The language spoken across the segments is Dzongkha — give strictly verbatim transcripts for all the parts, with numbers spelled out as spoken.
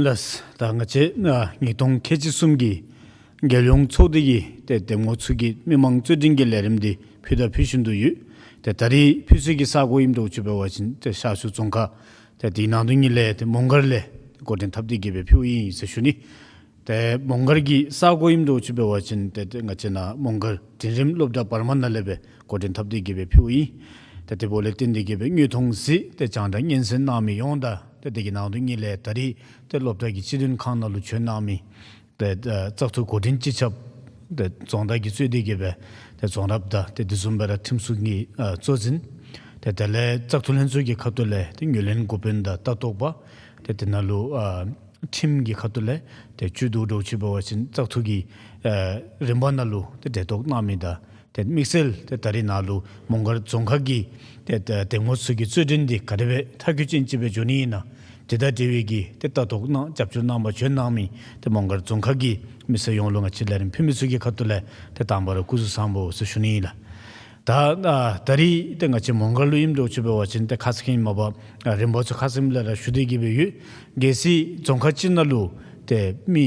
ལགས། ད་ང་བཅས་ཨ་ཉིས་སྟོང་ཁལ་གཅིག་གསུམ་གྱི་རྒྱལ་ཡོངས་ཚོགས་སྡེ་གི་ཏེ་འདེམས་ངོ་ཚུ་གི་མི་མང་རྩོད་འགྲན་གྱི་ལས་རིམ་འདི་ཕུལ་དང་ཕུལ་བཞིན་དུ་ཡོད། ཏེ་ད་རིས་ཕུལ་ས་གི་ས་གོ་ཨིནམ་འདྲཝ་ཅིག་འབད་བ་ཅིན་ཏེ་ཤར་ཕྱོགས་རྫོང་ཁག་ཏེ་དེའི་ནང་དུ་ཉིད་ལས་ཏེ་མོང་སྒར་ལས་འགོ་འདྲེན་འཐབ་སྟེ་གི་སྦེ་ཕུལཝ་ཨིན་ཟེར་ཞུ་ནི། ཏེ་མོང་སྒར་གྱི་ས་གོ་ཨིནམ་འདྲཝ་ཅིག་འབད་བ་ཅིན་ཏེ་ཏེ་ང་བཅས་ནཱ་མོང་སྒར་འབྲིང་རིམ་སློབ་གྲྭ་བར་མ་ནང་ལས་སྦེ་འགོ་འདྲེན་འཐབ་སྟེ་གི་སྦེ་ཕུལཝ་ཨིན། ཏེ་དེ་འབདཝ་ལས་བརྟེན་ཏེ་གི་སྦེ་དངོས་མཐོང་གཟིགས་ཏེ་རྒྱང་བསྒྲགས་སྙན་གསན་གནང་མི་ཡོངས་དང་ཏེ་དེ་གི་ནང་དུ་ཉིད་ལས་ད་རིས་ཏེ་སློབ་གྲྭ་གི་སྤྱི་དོན་ཁང་ནང་ལུ་བྱོན་གནང་མི་ཏེ་ཨ་བཙག་འཐུ་འགོ་འདྲེན་སྤྱི་ཁྱབ་ཏེ་རྫོང་བདག་གིས་གཙོས་ཏེ་གི་སྦེ་ཏེ་རྫོང་རབ་དང་ཏེ་དེ་བཟུམ་སྦེ་ར་ཁྲིམས་སྲུང་གི་ཨ་གཙོ་འཛིན་ཏེ་དེ་ལས་བཙག་འཐུ་ལྷན་ཚོགས་ཀྱི་ཁ་ཐུག་ལས་ཏེ་ངོས་ལེན་འགོ་དཔོན་དང་ལྟ་རྟོག་པ་ཏེ་དེ་ནང་ལུ་ཨ་ཁྲིམས་ཀྱི་ཁ་ཐུག་ལས་ཏེ་བཅུད་བསྡུ་འདྲཝ་ཅིག་འབད་བ་ཅིན་བཙག་འཐུ་གི་ཨ་རིམ་པ་ནང་ལུ་ཏེ་གྲལ་གཏོགས་གནང་མི་དང་ཏེ་དམིགས་བསལ་ཏེ་ད་རིས་ནཱ་ལུ་མོང་སྒར་རྫོང་ཁག་གི་ཏེ་ཏེ་འདེམས་ངོ་ཚུ་གི་རྩོད་འགྲན་འདི་ག་དེ་སྦེ་ཐག་གཅོད་ཅན་ཅིག་སྦེ་འགྱོ་ནི་ཨིན་ན། དེ་དང་འབྲེལ་བའི་གི་ཏེ་ལྟ་རྟོག་གནང་རྒྱབ་སྐྱོར་གནང་པར་བྱོན་གནང་མི་ཏེ་མོང་སྒར་རྫོང་ཁག་གི་མི་སེར་ཡོངས་ལུ་ང་བཅས་ལས་རིམ་ཕུལ་མི་ཚུ་གི་ཁ་ཐུག་ལས་ཏེ་དང་པ་ར་སྐུ་གཟུགས་བཟང་པོ་ཟེར་ཞུ་ནི་ཨིན་ལགས། ད་ཨ་ད་རིས་ཏེ་ང་བཅས་མོང་སྒར་ལུ་ཨིནམ་འདྲཝ་ཅིག་འབད་བ་ཅིན་ཏེ་ཁ་ཙ་ཁ་ཉིནམ་མ་པ་ཨ་རིམ་པ་ཚུ་ཁ་ཙ་ཉིནམ་ལས་ར་ཞུ་སྟེ་གི་སྦེ་ཡོད། གལ་སྲིད་རྫོང་ཁག་ཅིག་ནང་ལུ་ཏེ་མི་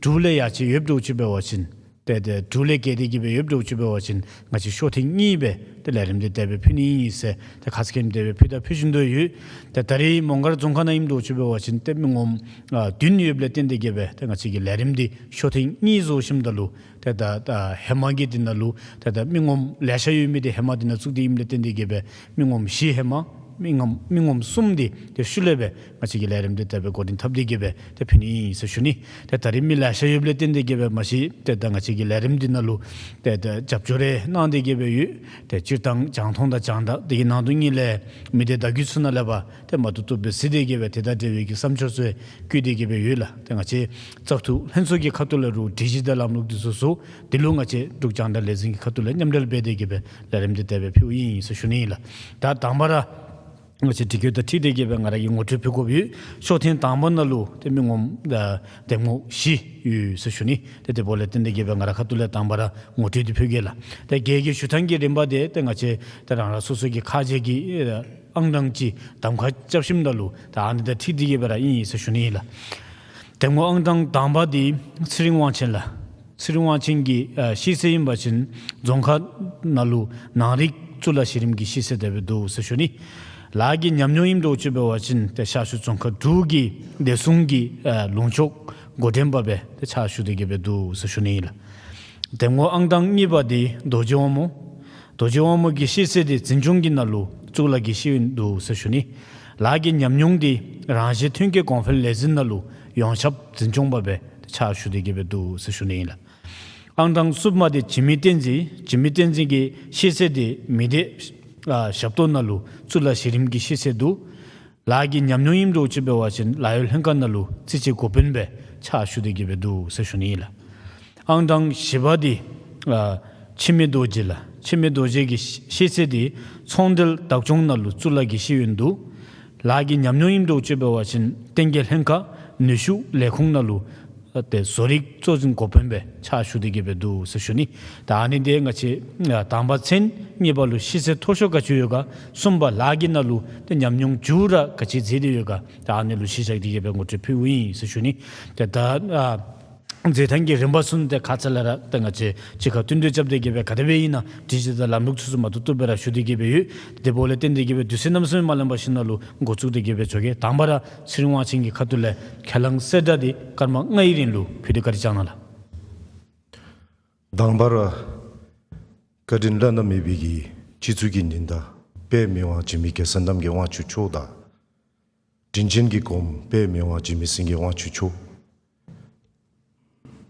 དྲུག་ལས་ཡར་ཅིག་ཡོདཔ་འདྲཝ་ཅིག་འབད་བ་ཅིན་ཏེ་ཏེ་དྲུག་ལས་བརྒལ་ཏེ་གི་སྦེ་ཡོདཔ་འདྲཝ་ཅིག་འབད་བ་ཅིན་ང་བཅས་ཤོག་ཐེངས་གཉིས་སྦེ་ཏེ་ལས་རིམ་འདི་དེ་སྦེ་ཕུལ་ནི་ཨིན་ཟེར་ཏེ་ཁ་ཙ་ཁ་ཉིནམ་དེ་སྦེ་ཕུལ་དང་ཕུལ་བཞིན་དུ་ཡོད། ཏེ་ད་རིས་མོང་སྒར་རྫོང་ཁག་ནང་ཨིནམ་འདྲཝ་ཅིག་འབད་བ་ཅིན་ཏེ་མི་ངོམ་ཨ་བདུན་ཡོདཔ་ལས་བརྟེན་ཏེ་གི་སྦེ་ཏེ་ང་བཅས་ཀྱི་ལས་རིམ་འདི་ཤོག་ཐེངས་གཉིས་བཟོ་ཞིནམ་ད་ལུ་ཏེ་ད་ད་ཧེ་མ་གི་འདི་ནང་ལུ་ཏེ་ད་མི་ངོམ་ལེ་ཤ་ཡོད་མི་འདི་ཧེ་མ་འདི་ནང་བཙུགས་ཏེ་ཨིནམ་ལས་བརྟེན་ཏེ་གི་སྦེ་མི་ངོམ་བཞི་ཧེ་མ་མི་ངོམ་མི་ངོམ་གསུམ་འདི་ཏེ་ཤུལ་ལས་སྦེ་ང་བཅས་ཀྱི་ལས་རིམ་འདི་དེ་སྦེ་འགོ་འདྲེན་འཐབ་སྟེ་གི་སྦེ་ཏེ་ཕུལ་ནི་ཨིན་ཟེར་ཞུ་ནི། ཏེ་ད་རིས་མི་ལེ་ཤ་ཡོདཔ་ལས་བརྟེན་ཏེ་གི་སྦེ་མ་གཞི་ཏེ་ད་ང་བཅས་ཀྱི་ལས་རིམ་འདི་ནང་ལུ་ཏེ་ད་རྒྱབ་སྐྱོར་རེ་གནང་སྟེ་གི་སྦེ་ཡོད། ཏེ་སྤྱིར་བཏང་རྒྱང་མཐོང་དང་རྒྱང་བསྒྲགས་འདི་གི་ནང་དུ་ཉིད་ལས་མི་སྡེ་བརྡ་བརྒྱུད་ཚུ་ནང་ལས་ཕར་ཏེ་མ་བཏུབ་བཏུབ་སྦེ་གཟིགས་ཏེ་གི་སྦེ་དེ་དང་འབྲེལ་བའི་གི་བསམ་འཆར་ཚུ་བཀོད་དེ་གི་སྦེ་ཡོད་ལགས། ཏེ་ང་བཅས་བཙག་འཐུ་ལྷན་ཚོགས་ཀྱི་ཁ་ཐུག་ལས་རུང་སྒྲིག་གཞི་དང་ལམ་ལུགས་འདི་ཚུ་བཟོ། འདི་ལུ་ང་བཅས་འབྲུག་རྒྱང་བསྒྲགས་ལས་འཛིན་གྱི་ཁ་ཐུག་ལས་མཉམ་འབྲེལ་འབད་དེ་གི་སྦེ་ལས་རིམ་འདི་དེ་སྦེ་ཕུལཝ་ཨིན་ཟེར་ཞུ་ནི་ཨིན་ལགས། ད་དང་པ་ར་ང་བཅས་སྒྲིག་གོས་དང་འཁྲིལ་ཏེ་གི་སྦེ་ང་ར་གིས་ངོ་སྤྲོད་ཕུལ་དགོཔ་ཡོད། ཤོག་ཐེངས་དང་པ་ནང་ལུ་ཏེ་མི་ངོམ་ཨ་འདེམས་ངོ་བཞི་ཡོད་ཟེར་ཞུ་ནི། ཏེ་དེ་འབདཝ་ལས་བརྟེན་ཏེ་གི་སྦེ་ང་ར་ཁ་ཐུག་ལས་དང་པ་ར་ངོ་སྤྲོད་འདི་ཕུལ་གེ་ལགས། ཏེ་རྒྱལ་གྱི་ཞུ་ཐངས་ཀྱི་རིམ་པ་འདི་ཏེ་ང་བཅས་ཏེ་རང་རང་སོ་སོ་གི་ཁ་རྗེ་གི་ཨ་ཨང་གྲངས་ཅིག་གདམ་ཁ་རྐྱབ་ཞིནམ་ད་ལུ་ད་ཨ་ནི་དང་འཁྲིལ་ཏེ་གི་སྦེ་ར་ཨིན་ཟེར་ཞུ་ནི་ཨིན་ལགས། འདེམས་ངོ་ཨང་གྲངས་དང་པ་འདི་ཚེ་རིང་དབང་ཆེན་ལགས། ཚེ་རིང་དབང་ཆེན་གྱི་ཨ་ཤེས་ཚད་ཨིན་པ་ཅིན་རྫོང་ཁག་ནང་ལུ་ནང་རིག་གཙུག་ལག་གཞི་རིམ་གྱི་ཤེས་ཚད་དེ་སྦེ་འདུག་ཟེར་ཞུ་ནི། ལཱ་གི་ཉམས་མྱོང་ཨིནམ་འདྲཝ་ཅིག་འབད་བ་ཅིན་ཏེ་ཤར་ཕྱོགས་རྫོང་ཁག་དྲུག་གི་བདེ་སྲུང་གི་ཨ་ལུང་ཕྱོགས་འགོ་འདྲེན་པ་སྦེ་ཏེ་ཕྱག་ཞུ་སྟེ་གི་སྦེ་འདུག་ཟེར་ཞུ་ནི་ཨིན་ལགས། འདེམས་ངོ་ཨང་གྲངས་གཉིས་པ་འདི་རྡོ་རྗེ་དབང་མོ། རྡོ་རྗེ་དབང་མོ་གི་ཤེས་ཚད་འདི་འཛིན་སྐྱོང་གི་ནང་ལུ་ གཙུག་ལག་གི་ཤེས་ཡོན་འདུག་ཟེར་ཞུ་ནི། ལཱ་གི་ཉམས་མྱོང་འདི་རང་བཞིན་ཐོན་སྐྱེད་གོང་འཕེལ་ལས་འཛིན་ནང་ལུ་ཡོངས་ཁྱབ་འཛིན་སྐྱོང་པ་སྦེ་ཕྱག་ཞུ་སྟེ་གི་སྦེ་འདུག་ཟེར་ཞུ་ནི་ཨིན་ལགས། ཨང་གྲངས་གསུམ་པ་འདི་འཇིགས་མེད་བསྟན་འཛིན། འཇིགས་མེད་བསྟན་འཛིན་གྱི་ཤེས་ཚད་འདི་མི་སྡེ་ཨ་ཞབས་ཏོག་ནང་ལུ་གཙུག་ལག་གཞི་རིམ་གྱི་ཤེས་ཚད་འདུག། ལཱ་གི་ཉམས་མྱོང་ཨིནམ་འདྲཝ་ཅིག་འབད་བ་ཅིན་ལཱ་གཡོག་ལྷན་ཁག་ནང་ལུ་རྩིས་དཔྱད་འགོ་དཔོན་སྦེ་ཕྱག་ཞུ་སྟེ་གི་སྦེ་འདུག་ཟེར་ཞུ་ནི་ཨིན་ལགས། ཨང་གྲངས་བཞི་པ་འདི་ཨ་འཆི་མེད་རྡོ་རྗེ་ལགས། འཆི་མེད་རྡོ་རྗེ་གི་ཤེས་ཚད་འདི་ཚོང་འབྲེལ་བདག་སྐྱོང་ནང་ལུ་གཙུག་ལག་གི་ཤེས་ཡོན་འདུག། ལཱ་གི་ཉམས་མྱོང་ཨིནམ་འདྲཝ་ཅིག་འབད་བ་ཅིན་བསྟན་རྒྱས་ལྷན་ཁག་ནུས་ཤུགས་ལས་ཁུངས་ནང་ལུ་ཨ་ཏེ་བཟོ་རིག་གཙོ་འཛིན་འགོ་དཔོན་སྦེ་ཕྱག་ཞུ་སྟེ་གི་སྦེ་འདུག་ཟེར་ཞུ་ནི། ད་ཨ་ནི་འདི་ང་བཅས་ཨ་དང་པ་མཚན། གཉིས་པ་ལུ་ཤེས་ཚད་མཐོ་ཤོས་ག་ཅི་ཡོད་ག། གསུམ་པ་ལཱ་གི་ནང་ལུ་ཏེ་ཉམས་མྱོང་མཇུག་ར་ག་ཅི་མཛད་དེ་ཡོད་ག། ད་ཨ་ནི་ལུ་གཞི་བཞག་སྟེ་གི་སྦེ་ངོ་སྤྲོད་ཕུལཝ་ཨིན་ཟེར་ཞུ་ནི། ཏེ་ད་ཨ་མཛད་ཐངས་ཀྱི་རིམ་པ་ཚུ་ཏེ་ཁ་ཙ་ལས་ར་ཏེ་ང་བཅས་གཅིག་ཁར་བསྟུན་གྲོས་རྐྱབ་སྟེ་གི་སྦེ་ག་དེ་སྦེ་ཨིན་ན་སྒྲིག་གཞི་དང་ལམ་ལུགས་ཚུ་ཚུ་མ་ཐུབ་ཐུབ་སྦེ་ར་ཞུ་སྟེ་གི་སྦེ་ཡོད། དེ་འབདཝ་ལས་བརྟེན་ཏེ་གི་སྦེ་དུས་ཚོད་གནམ་མེད་ས་མེད་མ་ལེན་པར་ཞིནམ་ལས་འགོ་བཙུགས་ཏེ་གི་སྦེ་འགྱོ་གེ། དང་པ་ར་ཚེ་རིང་དབང་ཆེན་གྱི་ཁ་ཐུག་ལས་ཁས་བླངས་གསལ་བསྒྲགས་འདི་སྐར་མ་ལྔའི་རིང་ལུ་ཕུལ་ཏེ་བཀའ་དྲིན་བསྐྱང་གནང་ལགས། དང་པ་ར་བཀའ་དྲིན་བླ་ན་མེད་པའི་གི་སྤྱི་གཙུག་གི་ཉི་ཟླ་དཔལ་མི་དབང་འཇིགས་མེད་གེ་སར་རྣམ་རྒྱལ་དབང་ཕྱུག་མཆོག་དང་། དྲིན་ཅན་གྱི་མགོནམ་དཔལ་མི་དབང་འཇིགས་མེད་སེང་གེ་དབང་ཕྱུག་མཆོག།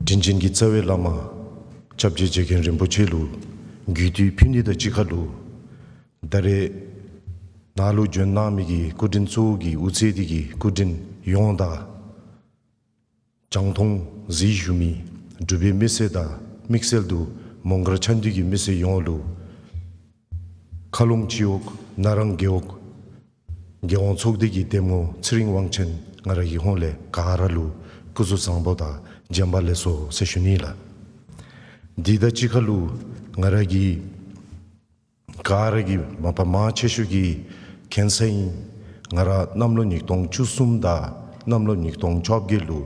དྲིན་ཅན་གྱི་རྩ་བའི་བླ་མ་སྐྱབས་རྗེ་རྗེ་མཁན་རིན་པོ་ཆེ་ལུ་གུས་བཏུད་ཕུལ་ནི་དང་གཅིག་ཁར་ལུ་ད་རེས་ནཱ་ལུ་བྱོན་གནང་མི་གི་སྐུ་མགྲོན་གཙོ་བོ་གི་དབུ་རྩེ་འདི་གི་སྐུ་མགྲོན་ཡོངས་དང་། རྒྱང་མཐོང་གཟིགས་བཞུགས་མི་འབྲུག་པའི་མི་སེར་དང་དམིགས་བསལ་དུ་མོང་སྒར་ཆ་འདུས་ཀྱི་མི་སེར་ཡོངས་ལུ་མཁར་ལུང་སྤྱི་འོག་ན་རང་རྒེད་འོག་རྒྱལ་ཡོངས་ཚོགས་སྡེ་གི་གདམ་ངོ་ཚེ་རིང་དབང་ཆེན་ང་ར་གི་ཧོངས་ལས་ག་ར་ལུ་སྐུ་གཟུགས་བཟང་པོ་དང་བྱོན་པ་ལེགས་སོ་ཟེར་ཞུ་ནི་ལགས། འདི་དང་གཅིག་ཁར་ལུ་ང་ར་གི་ག་ར་གི་མ་པ་མང་ཆེ་ཤོས་ཀྱིས་མཁྱེན་གསལ་ཨིན། ང་ར་གནམ་ལོ་ཉིས་སྟོང་བཅུ་གསུམ་དང་གནམ་ལོ་ཉིས་སྟོང་བཅོ་བརྒྱད་ལུ་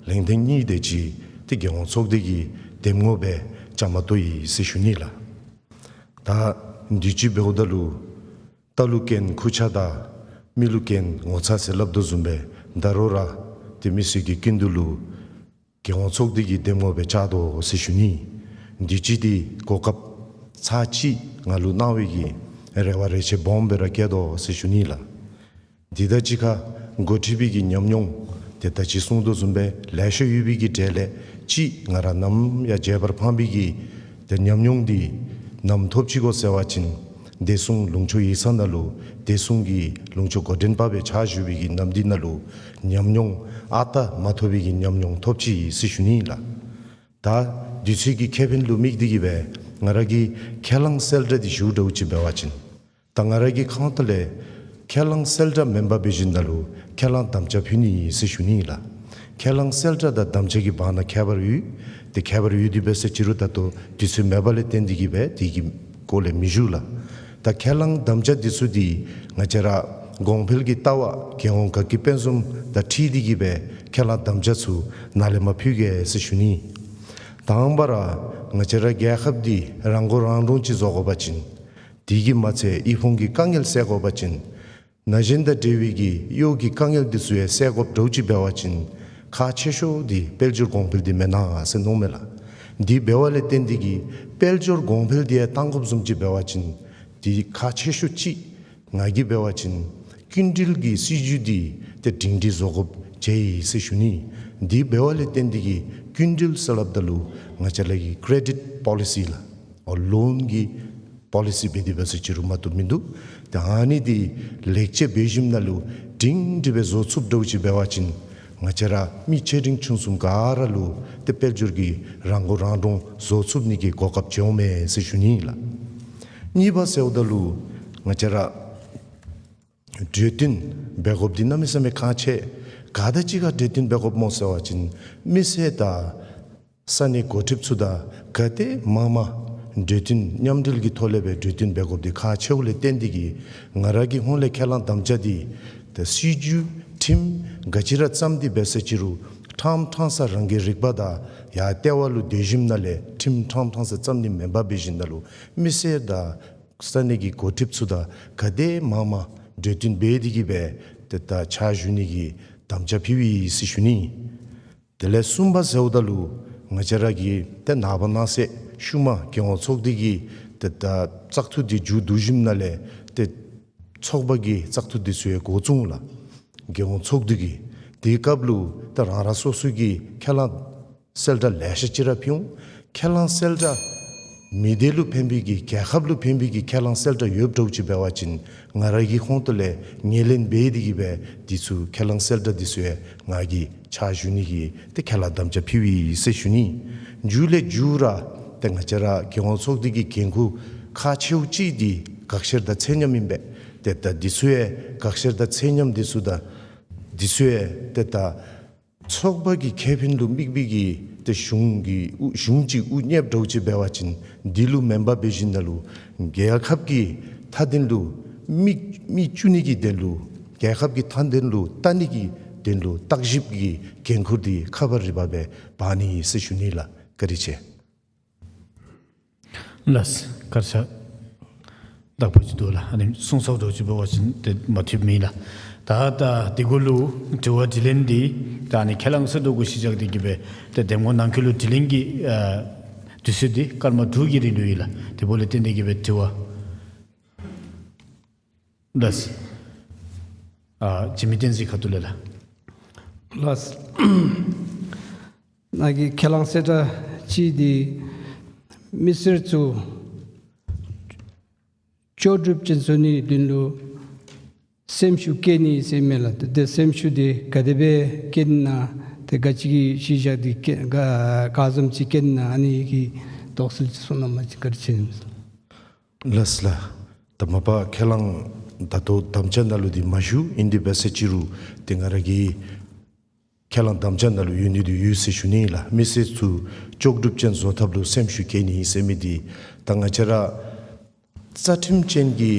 ལན་ཐེངས་གཉིས་དེ་ཅིག་ཏེ་རྒྱལ་ཡོངས་ཚོགས་སྡེ་གི་གདམ་ངོ་སྦེ་བཅའ་མར་གཏོགས་ཡི་ཟེར་ཞུ་ནི་ལགས། ད་དུས་ཅི་འབདཝ་ད་ལུ་རྟ་ལུ་རྐྱེན་ཁུར་ཆ་དང་མི་ལུ་རྐྱེན་ངོ་ཚ་ཟེར་སླབ་དོ་བཟུམ་སྦེ་ད་རུང་ར་ཏེ་མི་སེར་གྱི་སྐུ་མདུན་ལུ་རྒྱལ་ཡོངས་ཚོགས་སྡེ་གི་གདམ་ངོ་སྦེ་བཅར་དོ་ཟེར་ཞུ་ནི། དུས་ཅི་འདི་གོ་སྐབས་ཚར་གཅིག་ང་ལུ་གནང་བའི་གི་རེ་བ་རེ་ཆེ་སྦོམ་སྦེ་ར་བསྐྱེད་དོ་ཟེར་ཞུ་ནི་ལགས། འདི་དང་གཅིག་ཁར་འགོ་ཁྲིད་པའི་གི་ཉམས་མྱོང་ཏེ་ད་ཅི་གསུངས་དོ་བཟུམ་སྦེ་ལེ་ཤ་ཡོད་པའི་གི་གྲས་ལས་གཅིག་ང་ར་ནམ་ཡང་བརྗེད་པར་ཕངས་པའི་གི་ཏེ་ཉམས་མྱོང་འདི་ནམ་ཐོབ་ཅི་གོ་ཟེར་བ་ཅིན་བདེ་སྲུང་ལུང་ཕྱོགས་ཡིག་ཚང་ནང་ལུ་བདེ་སྲུང་གི་ལུང་ཕྱོགས་འགོ་འདྲེན་པ་སྦེ་ཕྱག་ཞུ་བའི་གི་ནམ་དུས་ནང་ལུ་ཉམས་མྱོང་ཨ་རྟག་མ་ཐོབ་པའི་གི་ཉམས་མྱོང་ཐོབ་ཅི་ཟེར་ཞུ་ནི་ལགས། ད་དུས་ཚོད་ཀྱི་ཁེ་ཕན་ལུ་དམིགས་ཏེ་གི་སྦེ་ང་ར་གི་ཁས་བླངས་གསལ་བསྒྲགས་འདི་ཞུ་འདྲཝ་ཅིག་འབད་བ་ཅིན་ད་ང་ར་གི་ཁ་ཐུག་ལས་ཁས་བླངས་གསལ་བསྒྲགས་མེན་པར་འབད་ཞིནམ་ལས་ཁས་བླངས་དམ་བཅའ་ཕུལ་ནི་ཟེར་ཞུ་ནི་ལགས། ཁས་བླངས་གསལ་བསྒྲགས་དང་དམ་བཅའ་གི་བར་ན་ཁྱད་པར་ཡོད། ཏེ་ཁྱད་པར་ཡོད་དེ་འབད་ཟེར་ཅི་རུང་ད་ལྟོ་དུས་ཚོད་མེད་པ་ལས་བརྟེན་ཏེ་གི་སྦེ་དེ་གི་སྐོར་ལས་མི་ཞུ་ལགས། ད་ཁས་བླངས་དམ་བཅའ་འདི་ཚུ་འདི་ང་བཅས་ར་གོང་འཕེལ་གྱི་ལྟ་བ་རྒྱལ་ཡོངས་དགའ་སྐྱིད་དཔལ་འཛོམས་དང་འཁྲིལ་ཏེ་གི་སྦེ་ཁས་བླངས་དམ་བཅའ་ཚུ་ནཱ་ལས་མར་ཕུལ་གེ་ཟེར་ཞུ་ནི། དང་པ་ར་ང་བཅས་ར་རྒྱལ་ཁབ་འདི་རང་མགོ་རང་འདྲོངས་ཅིག་བཟོ་དགོ་པ་ཅིན་དེ་གིས་མ་ཚད་དབུལ་ཕོངས་ཀྱི་དཀའ་ངལ་སེལ་དགོ་པ་ཅིན་ན་གཞོན་དང་འབྲེལ་བའི་གི་གཡོག་གི་དཀའ་ངལ་འདི་ཚུ་ཡང་སེལ་དགོཔ་འདྲཝ་ཅིག་འབད་བ་ཅིན་ཁག་ཆེ་ཤོས་འདི་དཔལ་འབྱོར་གོང་འཕེལ་འདི་མེན་ན་ཟེར་མནོཝ་མས་ལགས། དེ་འབདཝ་ལས་བརྟེན་ཏེ་གི་དཔལ་འབྱོར་གོང་འཕེལ་འདི་ཡང་གཏང་དགོཔ་བཟུམ་ཅིག་འབད་བ་ཅིན་དེ་ཁག་ཆེ་ཤོས་ཅིག་ང་གིས་འབད་བ་ཅིན་སྐྱིན་འགྲུལ་གྱི་སྲིད་བྱུས་འདི་ཏེ་སྒྲིང་སྒྲི་བཟོ་དགོཔ་མཇལ་ཡི་ཟེར་ཞུ་ནི། དེ་འབདཝ་ལས་བརྟེན་ཏེ་གི་སྐྱིན་འགྲུལ་ཟེར་སླབ་ད་ལུ་ང་བཅས་ར་གི་ཀེ་རེ་ཌིཊ་པོ་ལི་སི་ལགས། ཨོ་ལོན་གྱི་པོ་ལི་སི་འབད་དེ་འབད་ཟེར་ཅི་རུང་མ་བཏུབ་མིན་འདུག། ཏེ་ཨ་ནི་འདི་ལེགས་བཅོས་འབད་ཞིནམ་ལས་སྒྲིང་སྒྲི་སྦེ་བཟོ་ཚུགསཔ་འདྲཝ་ཅིག་འབད་བ་ཅིན་ང་བཅས་ར་མི་ཆེ་འབྲིང་ཆུང་གསུམ་ག་ར་ལུ་ཏེ་དཔལ་འབྱོར་གྱི་རང་མགོ་རང་འདྲོངས་བཟོ་ཚུགས་ནི་གི་གོ་སྐབས་བྱུངམ་མས་ཟེར་ཞུ་ནི་ལགས། གཉིས་པ་ཟེརཝ་ད་ལུ་ང་བཅས་ར་གྲོས་བསྟུན་འབད་དགོཔ་འདི་གནམ་མེད་ས་མེད་ཁག་ཆེ། ག་དང་གཅིག་ཁར་གྲོས་བསྟུན་འབད་དགོཔ་སྨོ་ཟེར་བ་ཅིན་མི་སེར་དང་ས་གནས་འགོ་ཁྲིདཔ་ཚུ་དང་ག་དེ་མང་མང་གྲོས་བསྟུན་མཉམ་འབྲེལ་གྱི་ཐོག་ལས་སྦེ་གྲོས་བསྟུན་འབད་དགོཔ་འདི་ཁག་ཆེཝ་ལས་བརྟེན་ཏེ་གི་ང་ར་གི་ཧོངས་ལས་ཁས་བླངས་དམ་བཅའ་འདི་ད་སྲིད་བྱུས་ཁྲིམས་ག་ཅི་ར་བརྩམས་ཏེ་འབད་ཟེར་ཅི་རུང་ཕྲངམ་ཕྲང་ས་རང་གི་རིག་པ་དང་ཡང་ལྟེ་བ་ལུ་སྡོད་ཞིནམ་ལས་ཁྲིམས་ཕྲངམ་ཕྲང་ས་བརྩམ་ནི་མེན་པར་འབད་ཞིནམ་ལས་མི་སེར་དང་ས་གནས་ཀྱི་འགོ་ཁྲིདཔ་ཚུ་དང་ག་དེ་མང་མང་གྲོས་བསྟུན་འབད་དེ་གི་སྦེ་ཏེ་ད་ཕྱག་ཞུ་ནི་གི་དམ་བཅའ་ཕུལ་ཡི་ཟེར་ཞུ་ནི། དེ་ལས་གསུམ་པ་ཟེརཝ་ད་ལུ་ང་བཅས་ར་གི་ཏེ་ནངས་པ་གནངས་ཚེ་ཤུལ་མ་རྒྱལ་ཡོངས་ཚོགས་སྡེ་གི་ཏེ་ད་བཙག་འཐུ་འདི་མཇུག་བསྡུ་ཞིནམ་ལས་ཏེ་ ཚོགས་པ་གི་བཙག་འཐུ་འདི་ཚུ་ཡང་འགོ་བཙུགས་ལགས། རྒྱལ་ཡོངས་ཚོགས་འདུ་གི། དེའི་སྐབས་ལུ་ད་རང་རང་སོ་སོ་གི་ཁས་བླངས་གསལ་བསྒྲགས་ལེ་ཤ་ཅིག་ར་ཕུལ་འོང་། ཁས་བླངས་གསལ་བསྒྲགས་མི་སྡེ་ལུ་ཕན་པའི་གི་རྒྱལ་ཁབ་ལུ་ཕན་པའི་གི་ཁས་བླངས་གསལ་བསྒྲགས་ཡོདཔ་འདྲཝ་ཅིག་འབད་བ་ཅིན་ང་ར་གི་ཧོངས་ཏོ་ལས་ངོས་ལེན་འབད་དེ་གིས་སྦེ་འདི་ཚུ་ཁས་བླངས་གསལ་བསྒྲགས་འདི་ཚུ་ཡང་ང་གིས་ཕྱག་ཞུ་ནི་གི་ཏེ་ཁས་བླངས་དམ་བཅའ་ཕུལ་ཡི་ཟེར་ཞུ་ནི། མཇུག་ལས་མཇུག་ར་ཏེ་ང་བཅས་ར་རྒྱལ་ཡོངས་ཚོགས་འདུ་གི་འགན་ཁུར་ཁག་ཆེཝ་ཅིག་འདི་དགག་བཤེར་དང་ཚད་མཉམ་ཨིན་པས། ཏེ་ད་འདི་ཚུ་ཡང་དགག་བཤེར་དང་ཚད་མཉམ་འདི་ཚུ་དང་འདི་ཚུ་ཡང་ཏེ་ད་ཚོགས་པ་གི་ཁེ་ཕན་ལུ་དམིགས་པའི་གི་ཏེ་གཞུང་གི་དབུ་གཞུང་ཅིག་དབུ་བརྙེསཔ་འདྲཝ་ཅིག་འབད་བ་ཅིན་འདི་ལུ་མེན་པར་འབད་ཞིནམ་ལས་རྒྱལ་ཁབ་ཀྱི་མཐའ་དོན་ལུ་མིག་མིག་བཙུམ་ནི་གི་དོན་ལུ་རྒྱལ་ཁབ་ཀྱི་མཐའ་དོན་ལུ་བལྟ་ནི་གི་དོན་ལུ་བརྟག་ཞིབ་ཀྱི་འགན་ཁུར་འདི་ཁ་བ་རི་བ་སྦེ་འབག་ནི་ཟེར་ཞུ་ནི་ལགས། བཀའ་དྲིན་ཆེ། ལགས། བཀའ་དྲིན་ཆེ། དག་པ་ཅིག་འདུག་ལགས། ཨ་ནི་གསུང་ཚརཝ་འདྲཝ་ཅིག་འབད་བ་ཅིན་ཏེ་མ་ཐུབ་མེད་ལགས། ད་ད་འདི་གུ་ལུ་དྲི་བ་དྲིས་ལན་འདི་ད་ཨ་ནི་ཁས་བླངས་གསལ་བསྒྲགས་གུ་གཞི་བཞག་སྟེ་གིས་སྦེ་ཏེ་འདེམས་ངོ་ནང་འཁོད་ལུ་དྲིས་ལན་གྱི་ཨ་དུས་ཚོད་འདི་སྐར་མ་དྲུག་གི་རིང་ལུ་ཨིན་ལགས། དེ་འབདཝ་ལས་བརྟེན་ཏེ་གིས་སྦེ་དྲི་བ། ལགས། ཨ་འཇིགས་མེད་བསྟན་འཛིན་ཁ་ཐུག་ལས་ལགས། ལགས། ནཱ་གི་ཁས་བླངས་གསལ་བསྒྲགས་ཅིག་འདི་མི་སེར་ཚུ་ལྕོགས་གྲུབ་ཅན་བཟོ་ནིའི་དོན་ལུ་སེམས་ཤུགས་བསྐྱེད་ནི་ཟེར་མས་ལགས། ཏེ་སེམས་ཤུགས་འདི་ག་དེ་སྦེ་བསྐྱེད་ནི་ཨིན་ན། ཏེ་ག་ཅི་གི་གཞི་བཞག་སྟེ་བསྐྱེད་ག་ག་བཟུམ་ཅིག་བསྐྱེད་ནི་ཨིན་ན། ཨ་ནི་གི་དོགས་སེལ་ཅིག་གསུང་གནང་བ་ཅིན་བཀའ་དྲིན་ཆེ་ནི་ཨིན། ལགས་ལགས། ད་མ་པ་ཁས་བླངས་ད་ལྟོ་དམ་བཅའ་ནང་ལུ་འདི་མ་ཞུ། ཨིན་དེ་འབད་ས་ཅིག་རུང་ཏེ་ང་ར་གི་ཁས་བླངས་དམ་བཅའ་ནང་ལུ་ཡོད་ནི་འདི་ཡོད་ཟེར་ཞུ་ནི་ལགས། མི་སེར་ཚུ་ལྕོགས་གྲུབ་ཅན་བཟོ་ཐབས་ལུ་སེམས་ཤུགས་བསྐྱེད་ནི་ཟེར་མི་འདི་ད་ང་བཅས་ར་རྩ་ཁྲིམས་ཅན་གྱི་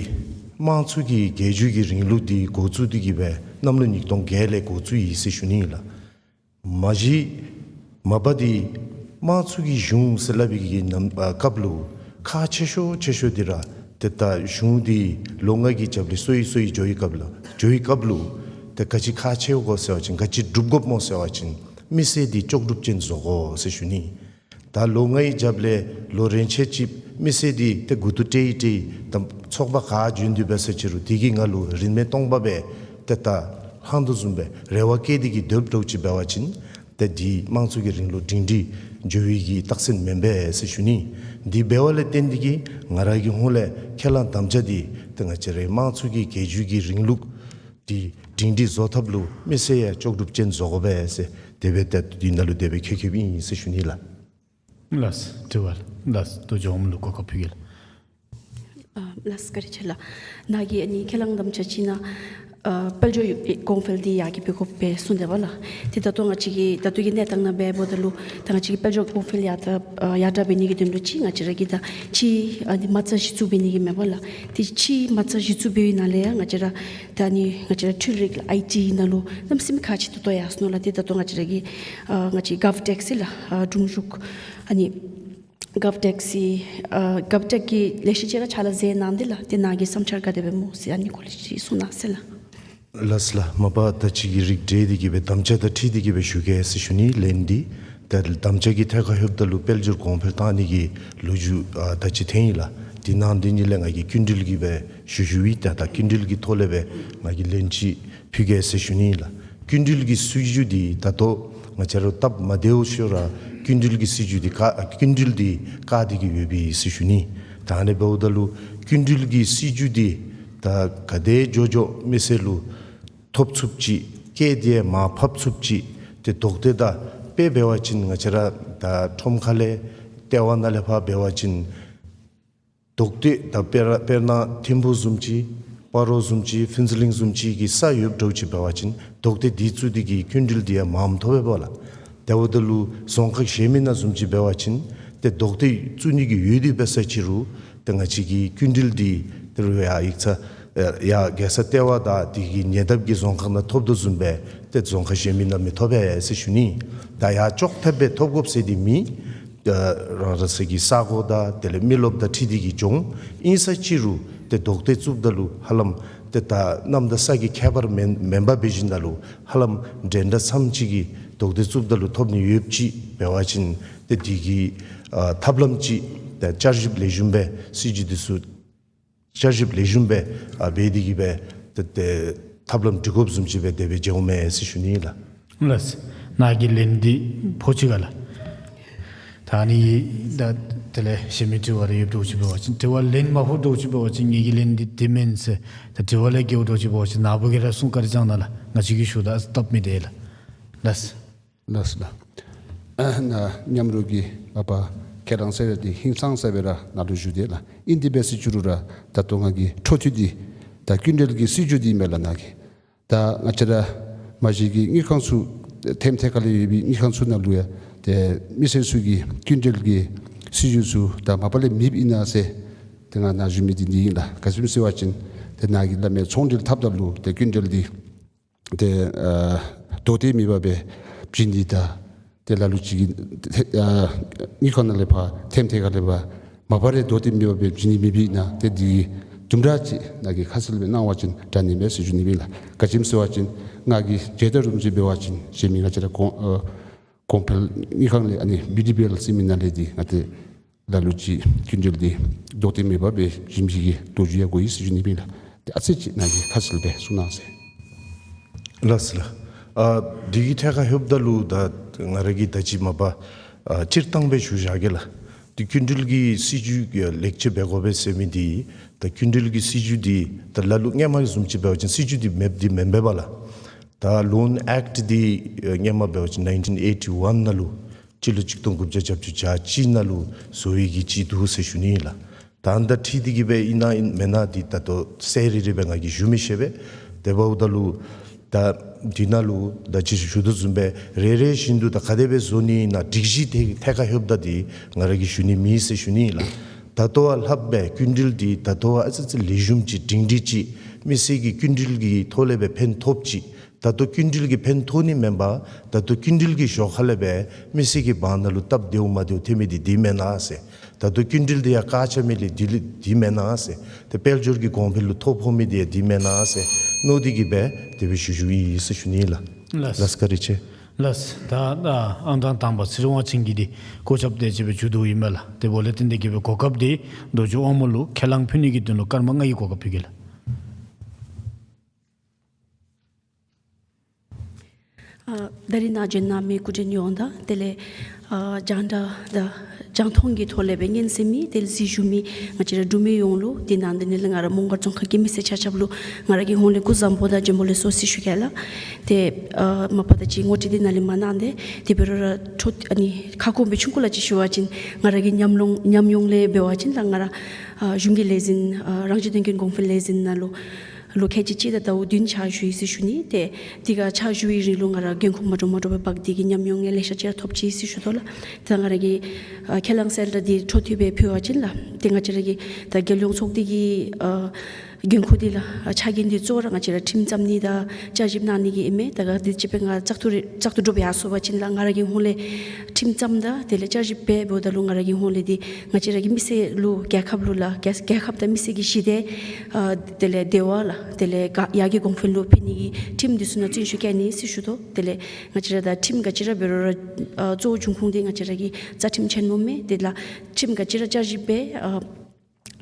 དམངས་གཙོ་གི་རྒྱལ་བརྒྱུད་ཀྱི་རིང་ལུགས་འདི་འགོ་བཙུགས་ཏེ་གིས་སྦེ་གནམ་ལོ་ཉིས་སྟོང་བརྒྱད་ལས་འགོ་བཙུགས་ཡི་ཟེར་ཞུ་ནི་ལགས། མ་གཞི་མ་པ་འདི་དམངས་གཙོ་གི་གཞུང་ཟེར་སླབ་པའི་གི་ནམ་ཨ་སྐབས་ལུ་ཁག་ཆེ་ཤོས་ཆེ་ཤོས་འདི་ར་ཏེ་ད་གཞུང་འདི་ལོ་ལྔ་གི་རྒྱབ་ལས་སོ་ཡི་སོ་ཡི་འགྱོ་བའི་སྐབས་ལུ་འགྱོ་བའི་སྐབས་ལུ་ཏེ་ག་ཅི་ཁག་ཆེ་དགོ་ཟེར་བ་ཅིན་ག་ཅི་སྒྲུབ་དགོཔ་སྨོ་ཟེར་བ་ཅིན་མི་སེར་འདི་ལྕོགས་གྲུབ་ཅན་བཟོ་དགོ་ཟེར་ཞུ་ནི། ད་ལོ་ལྔའི་རྒྱབ་ལས་ལོ་རེ་ཆད་ཅིག་མི་སེར་འདི་ཏེ་མགུ་ཏོ་ཏེ་ཡི་ཏེ་ཡི་ད་ཚོགས་པ་ག་འབྱོན་དོ་འབད་ས་ཅིག་རུང་དེ་གིས་ང་ལུ་རིན་མེད་སྟོང་པ་སྦེ་ཏེ་ད་ལྷང་དོ་བཟུམ་སྦེ་རེ་བ་བསྐྱེད་དེ་གིས་སྡོདཔ་འདྲཝ་ཅིག་འབད་བ་ཅིན་ཏེ་འདི་དམངས་གཙོ་གི་རིང་ལུགས་སྒྲིང་སྒྲི་འགྱོ་བའི་གི་རྟགས་མཚན་མེན་པས་ཟེར་ཞུ་ནི། འདི་འབདཝ་ལས་བརྟེན་ཏེ་གིས་ང་ར་གི་ཧོངས་ལས་ཁས་བླངས་དམ་བཅའ་འདི་ཏེ་ང་བཅས་རའི་དམངས་གཙོ་གི་རྒྱལ་བརྒྱུད་ཀྱི་རིང་ལུགས་འདི་སྒྲིང་སྒྲི་བཟོ་ཐབས་ལུ་མི་སེར་ཡང་ལྕོགས་གྲུབ་ཅན་བཟོ་དགོ་པས་ཟེར་དེ་སྦེ་ཏེ་འདི་ནང་ལུ་དེ་སྦེ་ཁྱབ་ཁྱབ་ཨིན་ཟེར་ཞུ་ནི་ལགས། ལགས། དྲི་བ་ལགས། ཏེ་ཇོ་མོ་ལུ་གོ་སྐབས་ཕུལ་གེ་ལགས། ཨ་ལགས་བཀའ་དྲིན་ཆེ་ལགས། ནཱ་གིས་ཨ་ནི་ཁས་བླངས་དམ་བཅའ་ཅིག་ནང་ཨ་དཔལ་འབྱོར་ཡོ་ཨེ་གོང་འཕེལ་འདི་ཡར་རྒྱས་འབད་དགོ་པས་གསུངས་དེས་པ་ལགས། ཏེ་ད་ལྟོ་ང་བཅས་ཀྱི་ད་ལྟོ་གི་གནས་སྟངས་ནང་འབདཝ་ད་ལུ་ད་ང་བཅས་ཀྱི་དཔལ་འབྱོར་གོང་འཕེལ་ཡར་ད་ཨ་ཡར་དྲག་འབད་ནི་གི་དོན་ལུ་ཅིག་ང་བཅས་ར་གིས་ད་ཕྱི་ཨ་ནི་མ་རྩ་གཞི་བཙུགས་འབད་ནི་གི་མེན་པ་ལགས། ཏེ་ཕྱི་མ་རྩ་གཞི་བཙུགས་འབད་བའི་ནང་ལས་ཡང་ང་བཅས་ར་ད་ཨ་ནི་ང་བཅས་ར་འཕྲུལ་རིག་ཨའི་ཊི་ནང་ལུ་གནམ་མེད་ས་མེད་ཁག་ཆེ་ཏོག་ཏོ་ཡར་སོང་ནུག་ལགས། ཏེ་ད་ལྟོ་ང་བཅས་ར་གི་ཨ་ང་བཅས་གཱབ་ཊེག་ཟེར་ལགས། ཨ་སྒྲུང་གཞུང་ཨ་ནི་གཱབ་ཊེག་ཟེར་ཨ་གཱབ་ཊེག་གིས་ལེ་ཤ་ཅིག་ར་ཕྱག་ལཱ་མཛད་གནང་སྟེ་ལགས། ཏེ་ནཱ་གི་བསམ་འཆར་ག་དེ་སྦེ་སྨོ་ཟེར་ཨ་ནི་སྐོར་ལས་ཅིག་གསུང་གནང་ཟེར་ལགས། ལགས་ལགས། མ་པ་ད་ཅི་གི་རིགས་འགྲེ་སྟེ་གིས་སྦེ་དམ་བཅའ་དང་འཁྲིལ་ཏེ་གིས་སྦེ་ཞུ་གེ་ཟེར་ཞུ་ནི། ལན་འདི་ད་དམ་བཅའ་གི་ཐད་ཁར་ལྷོདཔ་ད་ལུ་དཔལ་འབྱོར་གོང་འཕེལ་གཏང་ནི་གི་ལོ་རྒྱུས་ཨ་ད་ཅི་ཐོན་ཡི་ལགས། དེ་ནང་འདི་ནི་ལས་ང་གིས་སྐྱིན་འགྲུལ་གྱི་སྦེ་ཞུ་ཞུ་ཡི། ད་ད་སྐྱིན་འགྲུལ་གྱི་ཐོག་ལས་སྦེ་ང་གིས་ལན་ཅིག་ཕུལ་གེ་ཟེར་ཞུ་ནི་ལགས། སྐྱིན་འགྲུལ་གྱི་སྲིད་བྱུས་འདི་ད་ལྟོ་ང་བཅས་ར་སྟབས་མ་བདེཝ་ཤོས་ར་སྐྱིན་འགྲུལ་གྱི་སྲིད་བྱུས་འདི་བཀག་སྐྱིན་འགྲུལ་འདི་བཀག་སྟེ་གིས་ཡོད་པས་ཟེར་ཞུ་ནི། ད་ཨ་ནི་འབདཝ་ད་ལུ་སྐྱིན་འགྲུལ་གྱི་སྲིད་བྱུས་འདི་ད་ག་དེ་མགྱོགས་མགྱོགས་མི་སེར་ལུ་ཐོབ་ཚུགསཔ་ཅིག་སྐྱེད་དེ་མར་ཕབ་ཚུགསཔ་ཅིག་ཏེ་དོག་ཏེ་ད་དཔེ་འབད་བ་ཅིན་ང་བཅས་ར་ད་ཁྲོམ་ཁ་ལས་ལྟེ་བ་ནང་ལས་ཕར་འབད་བ་ཅིན་དོག་ཏེ་ད་དཔེར་དཔེར་ན་ཐིམ་ཕུ་བཟུམ་ཅིག་སྤ་རོ་བཟུམ་ཅིག་ཕུན་ཚོགས་གླིང་བཟུམ་ཅིག་གི་ས་ཡོདཔ་འདྲཝ་ཅིག་འབད་བ་ཅིན་དོག་ཏེ་འདི་བཙུགས་ཏེ་གིས་སྐྱིན་འགྲུལ་འདི་ཡང་མངམ་ཐོབ་པས་པ་ལགས། དེ་འབདཝ་ད་ལུ་རྫོང་ཁག་གཞན་མི་ནང་བཟུམ་ཅིག་འབད་བ་ཅིན་ཏེ་དོག་ཏེ་བཙུགས་ནི་གི་ཡོད་དེ་འབད་ས་ཅིག་རུང་ཏེ་ང་བཅས་ཀྱི་སྐྱིན་འགྲུལ་འདི་ཏེ་རུང་ཡར་ཡིག་ཚང་ཡར་རྒྱལ་ས་ལྟེ་བ་དང་དེ་གི་ཉེ་འདབས་ཀྱི་རྫོང་ཁག་ནང་ཐོབ་དོ་བཟུམ་སྦེ་ཏེ་རྫོང་ཁག་གཞན་མི་ནང་མི་ཐོབ་པས་ཟེར་ཞུ་ནི། ད་ཡར་ཅོག་འཐདཔ་སྦེ་ཐོབ་དགོཔ་ཟེར་འདི་མེད། ཨ་རང་རང་སོ་གི་ས་གོ་དང་དེ་ལས་མི་རློབས་དང་འཁྲིལ་ཏེ་གིས་འགྱོ་འོང་། ཨིན་ས་ཅིག་རུང་ཏེ་དོག་ཏེ་བཙུགསཔ་ད་ལུ་ཧ་ལམ་ཏེ་ད་གནམ་དང་ས་གི་ཁྱད་པར་མེན་མེན་པར་འབད་ཞིནམ་ལས་ཧ་ལམ་འགྲན་ཟླ་མཚམས་ཅིག་གི་དོག་ཏེ་བཙུགསཔ་ད་ལུ་ཐོབ་ནི་ཡོདཔ་ཅིག་འབད་བ་ཅིན་ཏེ་འདི་གི་ཨ་ཐབས་ལམ་ཅིག་ཏེ་བསྐྱར་ཞིབ་ལེགས་ཤོམ་སྦེ་སྲིད་བྱུས་འདི་ཚུ་ བསྐྱར་ཞིབ་ལེགས་ཤོམ་སྦེ་ཨ་འབད་དེ་གིས་སྦེ་ཏེ་ཏེ་ཐབས་ལམ་སྒྲིག་དགོཔ་བཟུམ་ཅིག་སྦེ་དེ་སྦེ་མཇལཝ་མས་ཟེར་ཞུ་ནི་ལགས། ལགས། ནཱ་གི་ལན་འདི་ཕོག་ཅི་ག་ལགས། ད་ནི་ད་དེ་ལས་གཞན་མི་དྲི་བ་རེ་ཡོདཔ་འདྲཝ་ཅིག་འབད་བ་ཅིན་དྲི་བ་ལན་མ་ཕོགཔ་འདྲཝ་ཅིག་འབད་བ་ཅིན་ངེ་གི་ལན་འདི་དེ་མེན་ཟེར་ད་དྲི་བ་ལས་བརྒལཝ་འདྲཝ་ཅིག་འབད་བ་ཅིན་ནཱ་བུ་གིས་ར་གསུང་བཀའ་དྲིན་བསྐྱང་གནང་ལགས། ང་བཅས་ཀྱིས་ཞུ་དག་སྟབས་མི་བདེ་ལགས། ལགས། ལགས་ལགས། ཨ་ནཱ་མཉམ་རོགས་ཀྱི་ཨ་པ་ཁས་བླངས་ཟེར་བ་འདི་ཧིང་སངས་ས་སྦེ་ར་ནཱ་ལུ་ཞུ་དེས་ལགས། ཨིན་དེ་སྦེ་ཟེར་ཞུ་རུང་ར་ད་ལྟོ་ང་གིས་འཕྲོ་མཐུད་དེ་ད་སྐྱིན་འགྲུལ་གྱི་སྲིད་བྱུས་འདི་མས་ལགས་ནཱ་གི། ད་ང་བཅས་ར་མ་གཞི་གི་དངུལ་ཁང་ཚུ་ཐེམ་ཐེ་ཁ་ལས་ཡོད་པའི་དངུལ་ཁང་ཚུ་ནང་ལུ་ཡང་ཏེ་མི་སེར་ཚུ་གི་སྐྱིན་འགྲུལ་གྱི་སྲིད་བྱུས་ཚུ་ད་མ་པ་ལས་མེདཔ་ཨིན་ན་ཟེར་ཏེ་ང་ནཱ་ཞུ་མི་འདི་འདི་ཨིན་ལགས། ག་ཅི་སྨོ་ཟེར་བ་ཅིན་ཏེ་ནཱ་གིས་སླབ་མི་ཚོང་འབྲེལ་འཐབ་ད་ལུ་ཏེ་སྐྱིན་འགྲུལ་འདི་ཏེ་ཨ་དོ་ཏེ་མེད་པར་སྦེ་བྱིན་ནི་དང་ཏེ་ལ་ལུ་ཅིག་གིས་ཏེ་ཨ་དངུལ་ཁང་ནང་ལས་ཕར་ཐེམ་ཐེ་ཁ་ལས་ཕར་མ་པ་ར་དོ་ཏེ་མེད་པར་སྦེ་བྱིན་ནི་མེདཔ་ཨིན་ན་ཏེ་འདི་དུམ་གྲ་ཅིག་ནཱ་གིས་ཁ་གསལ་སྦེ་གནང་བ་ཅིན་དྲག་ནི་མས་ཟེར་ཞུ་ནི་ཨིན་ལགས། ག་ཅི་སྨོ་ཟེར་བ་ཅིན་ང་གིས་མཇལ་དོ་བཟུམ་ཅིག་འབད་བ་ཅིན་གཞན་མི་ང་བཅས་ར་གོང་ཨ་གོང་འཕེལ་དངུལ་ཁང་ལས་ཨ་ནི་བི་ཌི་བི་ཨེལ་ཟེར་མི་ནང་ལས་འདི་ང་ཏེ་ལ་ལུ་ཅིག་སྐྱིན་འགྲུལ་འདི་དོ་ཏེ་མེད་པར་སྦེ་བྱིན་མི་གི་ལོ་རྒྱུས་ཡང་གོ་ཡི་ཟེར་ཞུ་ནི་ཨིན་ལགས། ཏེ་ཨ་ཙི་ཅིག་ནཱ་གིས་ཁ་གསལ་སྦེ་གསུང་གནང་ཟེར། ལགས་ལགས། ཨ་འདི་གི་ཐད་ཁར་ལྷོདཔ་ད་ལུ་ད་ང་ར་གིས་ད་ཅི་མ་པ་ཨ་སྤྱིར་བཏང་སྦེ་ཞུ་བཞག་གེ་ལགས། ཏེ་སྐྱིན་འགྲུལ་གྱི་སྲིད་བྱུས་ལེགས་བཅོས་འབད་དགོ་པས་ཟེར་མི་འདི་ད་སྐྱིན་འགྲུལ་གྱི་སྲིད་བྱུས་འདི་ད་ལ་ལུ་སྔོན་མ་གི་བཟུམ་ཅིག་འབད་བ་ཅིན་སྲིད་བྱུས་འདི་མེདཔ་འདི་མེན་པས་པ་ལགས། ད་ལོན་ཨེཀཊ་འདི་ཨ་སྔོན་མ་འབད་བ་ཅིན་ནའིན་ཊིན་ཨེ་ཊི་ཝན་ནང་ལུ་སྤྱི་ལོ་གཅིག་སྟོང་དགུ་བརྒྱ་བརྒྱད་ཅུ་གྱ་གཅིག་ནང་ལུ་བཟོ་ཡི་གི་ཅིག་འདུག་ཟེར་ཞུ་ནི་ཨིན་ལགས། ད་ཨ་ནི་དང་འཁྲིལ་ཏེ་གིས་སྦེ་ཨིན་ན་ཨིན་མེན་ན་འདི་ད་ལྟོ་གསལ་རི་རི་སྦེ་ང་གིས་ཞུ་མི་ཤེས་པས། དེ་འབདཝ་ད་ལུ་ད་འདི་ནང་ལུ་ད་ཅི་ཞུ་དོ་བཟུམ་སྦེ་རེ་རེ་བཞིན་དུ་ད་ག་དེ་སྦེ་བཟོ་ནི་ཨིན་ན་སྒྲིག་གཞི་དེ་ཐད་ཁར་ལྷོདཔ་ད་འདི་ང་ར་གིས་ཞུ་ནི་མེད་ཟེར་ཞུ་ནི་ཨིན་ལགས། ད་ལྟོ་བ་ལྷགཔ་སྦེ་སྐྱིན་འགྲུལ་འདི་ད་ལྟོ་བ་ཨ་ཙི་ཙི་ལེགས་ཤོམ་ཅིག་སྒྲིང་སྒྲིང་ཅིག་མི་སེར་གྱིས་སྐྱིན་འགྲུལ་གྱི་ཐོག་ལས་སྦེ་ཕན་ཐོགསཔ་ཅིག། ད་ལྟོ་སྐྱིན་འགྲུལ་གྱིས་ཕན་ཐོགས་ནི་མེན་པར་ད་ལྟོ་སྐྱིན་འགྲུལ་གྱི་ཞོར་ཁ་ལས་སྦེ་མི་སེར་གྱི་འབངས་ནང་ལུ་སྟབས་བདེཝ་མ་བདེཝ་ཐོན་མི་འདི་འདི་མེན་ན་ཟེར། ད་ལྟོ་སྐྱིན་འགྲུལ་འདི་ཡང་བཀག་ཆ་མི་ལས་འདི་ལས་འདི་མེན་ན་ཟེར། ཏེ་དཔལ་འབྱོར་གྱི་གོང་འཕེལ་ལུ་ཐོ་ཕོག་མི་འདི་ཡང་འདི་མེན་ན་ཟེར་མནོ་སྟེ་གིས་སྦེ་དེ་སྦེ་ཞུ་ཞུཝ་ཨིན་ཟེར་ཞུ་ནི་ཨིན་ལགས། ལགས། ལགས་བཀའ་དྲིན་ཆེ། ལགས། ད་ད་ཨང་དང་དང་པ་ཚེ་རིང་དབང་ཆེན་གྱིས་འདི་གོ་རྐྱབ་སྟེ་ཅིག་སྦེ་མཇུག་བསྡུཝ་ཨིན་མས་ལགས། དེ་འབདཝ་ལས་བརྟེན་ཏེ་གིས་སྦེ་གོ་སྐབས་འདི་རྡོ་རྗེ་དབང་མོ་ལུ་ཁས་བླངས་ཕུལ་ནི་གི་དོན་ལུ་སྐར་མ་ལྔ་གི་གོ་སྐབས་ཕུལ་གེ་ལགས། ཨ་ད་རིས་ནཱ་བྱོན་གནང་མི་སྐུ་མགྲོན་ཡོངས་དང་དེ་ལས་ཨ་རྒྱང་བསྒྲགས་དང་རྒྱང་མཐོང་གི་ཐོག་ལས་སྦེ་སྙན་གསན་མི་དེ་ལས་གཟིགས་བཞུགས་མི་ང་བཅས་ར་འབྲུག་མི་ཡོངས་ལུ་དེ་ནང་དེ་ནང་ལས་ང་ར་མོང་སྒར་རྫོང་ཁག་གི་མི་སེར་ཆ་ཁྱབ་ལུ་ང་ར་གི་ཧོངས་ལས་སྐུ་གཟུགས་བཟང་པོ་དང་བྱོན་པ་ལེགས་སོ་ཟེར་ཞུ་གེ་ལགས། ཏེ་ཨ་མ་པ་ད་ཅི་ངོ་སྤྲོད་དེ་ནང་ལས་མ་གནང་སྟེ་དེ་འབད་རུང་ར་འཕྲོ་ཨ་ནི་ཁ་སྐོང་སྦེ་ཆུང་ཀུ་ལ་ཅིག་ཞུ་བ་ཅིན་ང་ར་གི་ཉམས་མྱོང་ཉམས་མྱོང་ལས་འབད་བ་ཅིན་ལགས་ང་ར་ཨ་གཞུང་གི་ལས་འཛིན་ཨ་རང་བཞིན་དོན་ཀུན་གོང་འཕེལ་ལས་འཛིན་ནང་ལུ་ལོ་ཁལ་གཅིག་གཅིག་དང་ཟླཝ་བདུན་ཕྱག་ཞུ་ཡི་ཟེར་ཞུ་ནི། ཏེ་དེ་ཁར་ཕྱག་ཞུ་བའི་རིང་ལུ་ང་ར་འགན་ཁུར་མ་འདྲཝ་མ་འདྲཝ་སྦེ་འབག་སྟེ་གིས་ཉམས་མྱོང་ཡང་ལེ་ཤ་ཅིག་ར་ཐོབ་ཅི་ཟེར་ཞུ་དོ་ལགས། ད་ང་ར་གིས་ཨ་ཁས་བླངས་གསལ་བསྒྲགས་འདི་འཕྲོ་མཐུད་སྦེ་ཕུལ་བ་ཅིན་ལགས་ཏེ་ང་བཅས་ར་གི་ད་རྒྱལ་ཡོངས་ཚོགས་སྡེ་གི་ཨ་འགན་ཁུར་འདི་ལགས་ཨ་ཕྱག་འགན་འདི་གཙོ་བོ་ར་ང་བཅས་ར་ཁྲིམས་བརྩམ་ནི་དང་བསྐྱར་ཞིབ་གནང་ནི་གི་ཨིན་མས། ད་ག་དེ་ཅིག་སྦེ་ང་བཙག་འཐུ་རེ་བཙག་འཐུ་གྲུབ་ཡར་སོང་པ་ཅིན་ལགས་ང་ར་གི་ཧོངས་ལས་ཁྲིམས་བརྩམ་དང་དེ་ལས་བསྐྱར་ཞིབ་འབད་འབདཝ་ད་ལུ་ང་ར་གི་ཧོངས་ལས་འདི་ང་བཅས་ར་གི་མི་སེར་ལུ་རྒྱལ་ཁབ་ལུ་ལགས་རྒྱལ་རྒྱལ་ཁབ་དང་མི་སེར་གྱི་ཞི་བདེ་ཨ་དེ་ལས་བདེ་བ་ལགས་དེ་ལས་ག་ཡར་རྒྱས་གོང་འཕེལ་ལུ་ཕན་ནི་གི་ཁྲིམས་འདི་ཚུ་ནང་བརྩོན་ཤུགས་བསྐྱེད་ནི་ཟེར་ཞུ་དོ། དེ་ལས་ང་བཅས་ར་ད་ཁྲིམས་ག་ཅི་ར་འབད་རུང་ར་ཨ་གཙོ་བོ་འབྱུང་ཁུངས་འདི་ང་བཅས་ར་གི་རྩ་ཁྲིམས་ཆེན་མོ་མས། དེ་ལགས་ཁྲིམས་ག་ཅི་ར་བསྐྱར་ཞིབ་འབད་ཨ་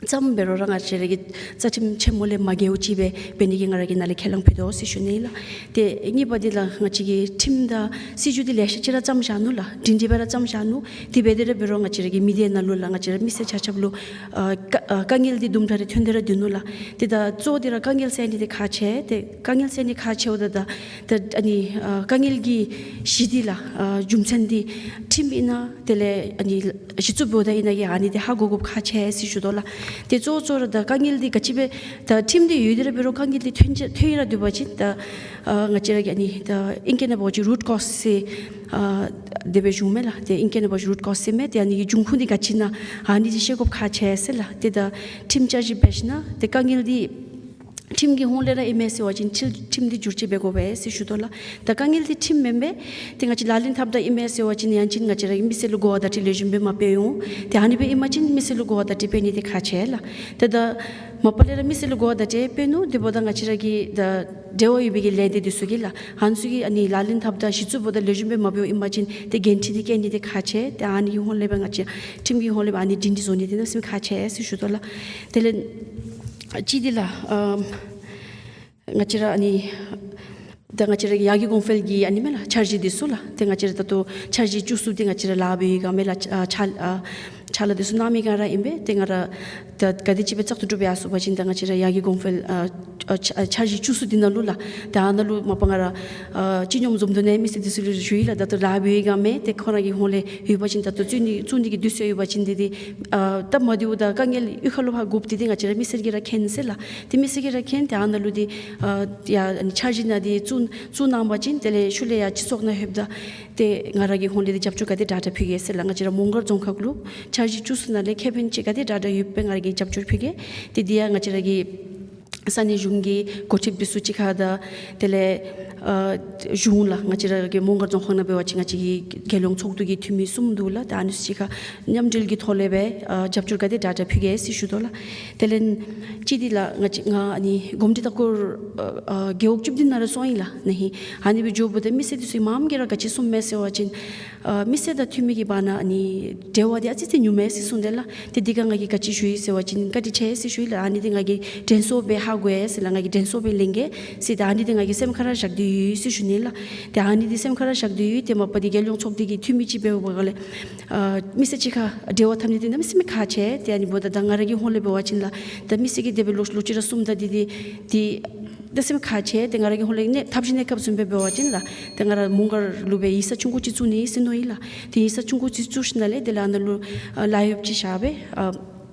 བརྩམ་འབད་རུང་ར་ང་བཅས་ར་གི་རྩ་ཁྲིམས་ཆེན་མོ་ལས་མ་འགལཝ་ཅིག་སྦེ་འབད་ནི་གི་ང་ར་གིས་ནཱ་ལས་ཁས་བླངས་ཕུལ་དོ་ཟེར་ཞུ་ནི་ལགས། ཏེ་གཉིས་པ་འདི་ལགས་ང་བཅས་ཀྱིས་ཁྲིམས་དང་སྲིད་བྱུས་འདི་ལེ་ཤ་ཅིག་ར་བརྩམས་བཞག་ནུག་ལགས། སྒྲིང་སྒྲི་སྦེ་ར་བརྩམས་བཞག་ནུག། དེ་འབད་དེ་ར་འབད་རུང་ང་བཅས་ར་གི་མི་སྡེ་ནང་ལུ་ལགས་ང་བཅས་ར་མི་སེར་ཆ་ཁྱབ་ལུ་ཨ་དཀའ་དཀའ་ངལ་འདི་དུམ་གྲ་རེ་ཐོན་ཏེ་ར་སྡོད་ནུག་ལགས། ཏེ་ད་གཙོ་བོ་འདི་ར་དཀའ་ངལ་སེལ་ནི་འདི་ཁག་ཆེ། ཏེ་དཀའ་ངལ་སེལ་ནི་ཁག་ཆེཝ་ད་ད་ད་ཨ་ནི་ཨ་དཀའ་ངལ་གྱི་གཞི་འདི་ལགས་ཨ་རྒྱུ་མཚན་འདི་ཁྲིམས་ཨིན་ན་དེ་ལས་ཨ་ནི་གཞི་བཙུགས་འབདཝ་ད་ཨིན་ན་གི་ཨ་ནི་འདི་ཧ་གོ་དགོཔ་ཁག་ཆེ་ཟེར་ཞུ་དོ་ལགས། ཏེ་གཙོ་བོ་གཙོ་བོ་ར་ད་དཀའ་ངལ་འདི་ག་ཅི་སྦེ་ད་ཁྲིམས་འདི་ཡོད་དེ་ར་འབད་རུང་དཀའ་ངལ་འདི་ཐོན་ཅི་ཐོན་ཡི་ར་སྡོད་པ་ཅིན་ད་ཨ་ང་བཅས་ར་གི་ཨ་ནི་ད་ཨིང་སྐད་ནང་འབད་བ་ཅིན་རུཊ་ཀོཛ་ཟེར་ཨ་དེ་སྦེ་ཞུཝ་མས་ལགས། ཏེ་ཨིང་སྐད་ནང་འབད་བ་ཅིན་རུཊ་ཀོཛ་ཟེར་མས། ཏེ་ཨ་ནི་གི་འབྱུང་ཁུངས་འདི་ག་ཅི་ཨིན་ན་ཨ་ནི་འདི་ཤེས་དགོཔ་ཁག་ཆེ་ཟེར་ལགས། ཏེ་ད་ཁྲིམས་བསྐྱར་ཞིབ་འབད་ཞིན་ན་ཏེ་དཀའ་ངལ་འདི་ཁྲིམས་ཀྱི་ཧོངས་ལས་ར་ཨིན་མས་ཟེར་བ་ཅིན་ཁྲིམས་ཁྲིམས་འདི་བསྒྱུར་བཅོས་འབད་དགོ་པས་ཟེར་ཞུ་དོ་ལགས། ད་དཀའ་ངལ་འདི་ཁྲིམས་མེན་པས། ཏེ་ང་བཅས་ལག་ལེན་འཐབ་ད་ཨིན་མས་ཟེར་བ་ཅིན་ཡང་ཅིན་ང་བཅས་ར་གི་མི་སེར་ལུ་གོ་བ་བརྡ་སྤྲོད་ལེགས་ཤོམ་སྦེ་མ་འབད་འོང་། ཏེ་ཨ་ནི་སྦེ་ཨིན་པ་ཅིན་མི་སེར་ལུ་གོ་བ་བརྡ་སྤྲོད་འབད་ནི་འདི་ཁག་ཆེ་ལགས། ཏེ་ད་མ་པ་ལས་ར་མི་སེར་ལུ་གོ་བ་བརྡ་སྤྲོད་འབད་ནུག། དེ་འབདཝ་ད་ང་བཅས་ར་གི་ད་འབྲེལ་བ་ཡོད་པའི་གི་ལས་སྡེ་འདི་ཚུ་གིས་ལགས་ཨ་ནི་ཚུ་གིས་ཨ་ནི་ལག་ལེན་འཐབ་ད་གཞི་བཙུགས་འབདཝ་ད་ལེགས་ཤོམ་སྦེ་མ་འབདཝ་ཨིན་པ་ཅིན་ཏེ་འགན་འཁྲི་འདི་བཀལ་ནི་འདི་ཁག་ཆེ། ཏེ་ཨ་ནི་གི་ཧོངས་ལས་སྦེ་ང་བཅས་ཁྲིམས་ཀྱི་ཧོངས་ལས་སྦེ་ཨ་ནི་སྒྲིང་སྒྲི་བཟོ་ནི་འདི་གནམ་མེད་ས་མེད་ཁག་ཆེ་ཟེར་ཞུ་དོ་ལགས། དེ་ལས་ གཅིག་འདི་ལགས་ཨ་ང་བཅས་ར་ཨ་ནི་ད་ང་བཅས་ར་གི་ཡར་རྒྱས་གོང་འཕེལ་གྱི་ཨ་ནི་མས་ལགས་འཆར་གཞི་འདི་ཚུ་ལགས། ཏེ་ང་བཅས་ར་ད་ལྟོ་འཆར་གཞི་བཅུ་གསུམ་འདི་ང་བཅས་ར་ལཱ་འབད་ཡི་ག་མས་ལགས། ཨ་ཕྱག་ཨ་ཕྱག་ལཱ་འདི་ཚུ་གནང་མི་ག་ར་ཨིན་པས། ཏེ་ང་ར་ད་ག་དེམ་ཅིག་སྦེ་བཙག་འཐུ་གྲུབ་ཡར་སོང་པ་ཅིན་ད་ང་བཅས་ར་ཡར་རྒྱས་གོང་འཕེལ་ཨ་ཨ་འཆར་གཞི་བཅུ་གསུམ་འདི་ནང་ལུ་ལགས། ད་ཨ་ནཱ་ལུ་མ་པ་ང་ར་ཨ་སྤྱི་སྙོམས་འཛོམས་འདུ་ནང་མི་སེར་འདི་ཚུ་ལུ་ཞུ་ཡི་ལགས། ད་ལྟོ་ལཱ་འབད་ཡི་ག་མས། ཏེ་ཁོང་ར་གི་ཧོངས་ལས་ཡོད་པ་ཅིན་ད་ལྟོ་བཙུགས་ནི་བཙུགས་ནི་གི་དུས་ཚོད་ཡོད་པ་ཅིན་འདི་འདི་ཨ་སྟབས་མ་བདེཝ་དང་དཀའ་ངལ་གཡུས་ཁ་ལུ་ཕར་དགོཔ་འདི་འདི་ང་བཅས་ར་མི་སེར་གྱིས་ར་མཁྱེན་ཟེར་ལགས། ཏེ་མི་སེར་གྱིས་ར་མཁྱེན། ཏེ་ཨ་ནཱ་ལུ་འདི་ཨ་ཡ་ཨ་ནི་འཆར་གཞི་ནང་འདི་བཙུགས་བཙུགས་གནང་པ་ཅིན་དེ་ལས་ཤུལ་ལས་ཡར་སྤྱི་ཚོགས་ནང་ལྷོདཔ་ད་ཏེ་ང་ར་གི་ཧོངས་ལས་འདི་རྒྱབ་སྐྱོར་ག་དེ་དྲག་དྲག་ཕུལ་གེ་ཟེར་ལགས། ང་བཅས་ར་མོང་སྒར་རྫོང་ཁག་ལུ་འཆར་གཞི་བཅུ་གསུམ་ནང་ལས་ཁེ་ཕན་ཅིག་ག་དེ་དྲག་དྲག་ཡོདཔ་སྦེ་ང་ར་གིས་རྒྱབ་སྐྱོར་ཕུལ་གེ། ཏེ་འདི་ཡང་ང་བཅས་ར་གི་ས་གནས་གཞུང་གི་འགོ་ཁྲིདཔ་འདི་ཚུ་གཅིག་ཁར་དང་དེ་ལས་ཨ་གཞུང་ལགས། ང་བཅས་ར་གི་མོང་སྒར་རྫོང་ཁག་ནང་འབད་བ་ཅིན་ང་བཅས་ཀྱི་རྒྱལ་ཡོངས་ཚོགས་འདུ་གི་འཐུས་མི་གསུམ་འདུག་ལགས། ད་ཨ་ནི་ཚུ་གཅིག་ཁར་མཉམ་འབྲེལ་གྱི་ཐོག་ལས་སྦེ་ཨ་རྒྱབ་སྐྱོར་ག་དེ་དྲག་དྲག་ཕུལ་གེ་ཟེར་ཞུ་དོ་ལགས། དེ་ལས་གཅིག་འདི་ལགས་ང་བཅས་ང་ཨ་ནི་གོམས་འདྲིས་ལྟ་སྐོར་ཨ་ཨ་རྒེད་འོག་བཅུ་བདུན་ནང་ར་སོང་ཡི་ལགས་ན་ཧིང་། ཨ་ནི་སྦེ་འགྱོཝ་ད་མི་སེར་འདི་ཚུ་མངམ་གིས་ར་ག་ཅི་གསུངམ་མས་ཟེར་བ་ཅིན་ཨ་མི་སེར་དང་འཐུས་མི་གི་བར་ན་ཨ་ནི་འབྲེལ་བ་འདི་ཨ་ཙི་ཙི་ཉུངམ་མས་ཟེར་གསུངས་དེས་ལགས། ཏེ་འདི་ཁར་ང་གིས་ག་ཅི་ཞུ་ཡི་ཟེར་བ་ཅིན་བཀའ་དྲིན་ཆེ་ཟེར་ཞུ་ཡི་ལགས། ཨ་ནི་འདི་ང་གིས་དྲན་གསོ་སྦེ་ཧ་གོ་ཡི་ཟེར་ལགས། ང་གིས་དྲན་གསོ་སྦེ་ལེན་གེ་ཟེར། ད་ཨ་ནི་འདི་ང་གི་སེམས་ཁར་ར་བཞག་སྟེ་ཡོད་ཟེར་ཞུ་ནི་ལགས། ཏེ་ཨ་ནི་འདི་སེམས་ཁར་ར་བཞག་སྟེ་ཡོད། ཏེ་མ་པ་འདི་རྒྱལ་ཡོངས་ཚོགས་སྡེ་གི་འཐུས་མི་ཅིག་འབདཝ་ལས་ཨ་མི་སེར་གཅིག་ཁར་འབྲེལ་བ་འཐབ་ནི་འདི་གནམ་མེད་ས་མེད་ཁག་ཆེ། ཏེ་ཨ་ནི་འབདཝ་ད་ད་ང་ར་གི་ཧོངས་ལས་འབད་བ་ཅིན་ལགས་ད་མི་སེར་གྱིས་དེ་སྦེ་ལོག་ལོག་ཅི་ར་གསུངམ་ད་འདི་འདི་འདི་གནམ་མེད་ས་མེད་ཁག་ཆེ། ཏེ་ང་ར་གི་ཧོངས་ལས་གནས་ཐབས་ཤེས་གནས་སྐབས་བཟུམ་སྦེ་འབད་བ་ཅིན་ལགས་ཏེ་ང་ར་མོང་སྒར་ལུ་སྦེ་ཡིག་ཚང་ཆུང་ཀུ་ཅིག་བཙུགས་ནི་ཟེར་མནོ་ཡི་ལགས། ཏེ་ཡིག་ཚང་ཆུང་ཀུ་ཅིག་བཙུགས་ཞིནམ་ལས་དེ་ལས་ཨ་ནཱ་ལུ་ཨ་ལཱ་གཡོགཔ་ཅིག་བཞག་སྦེ་ཨ་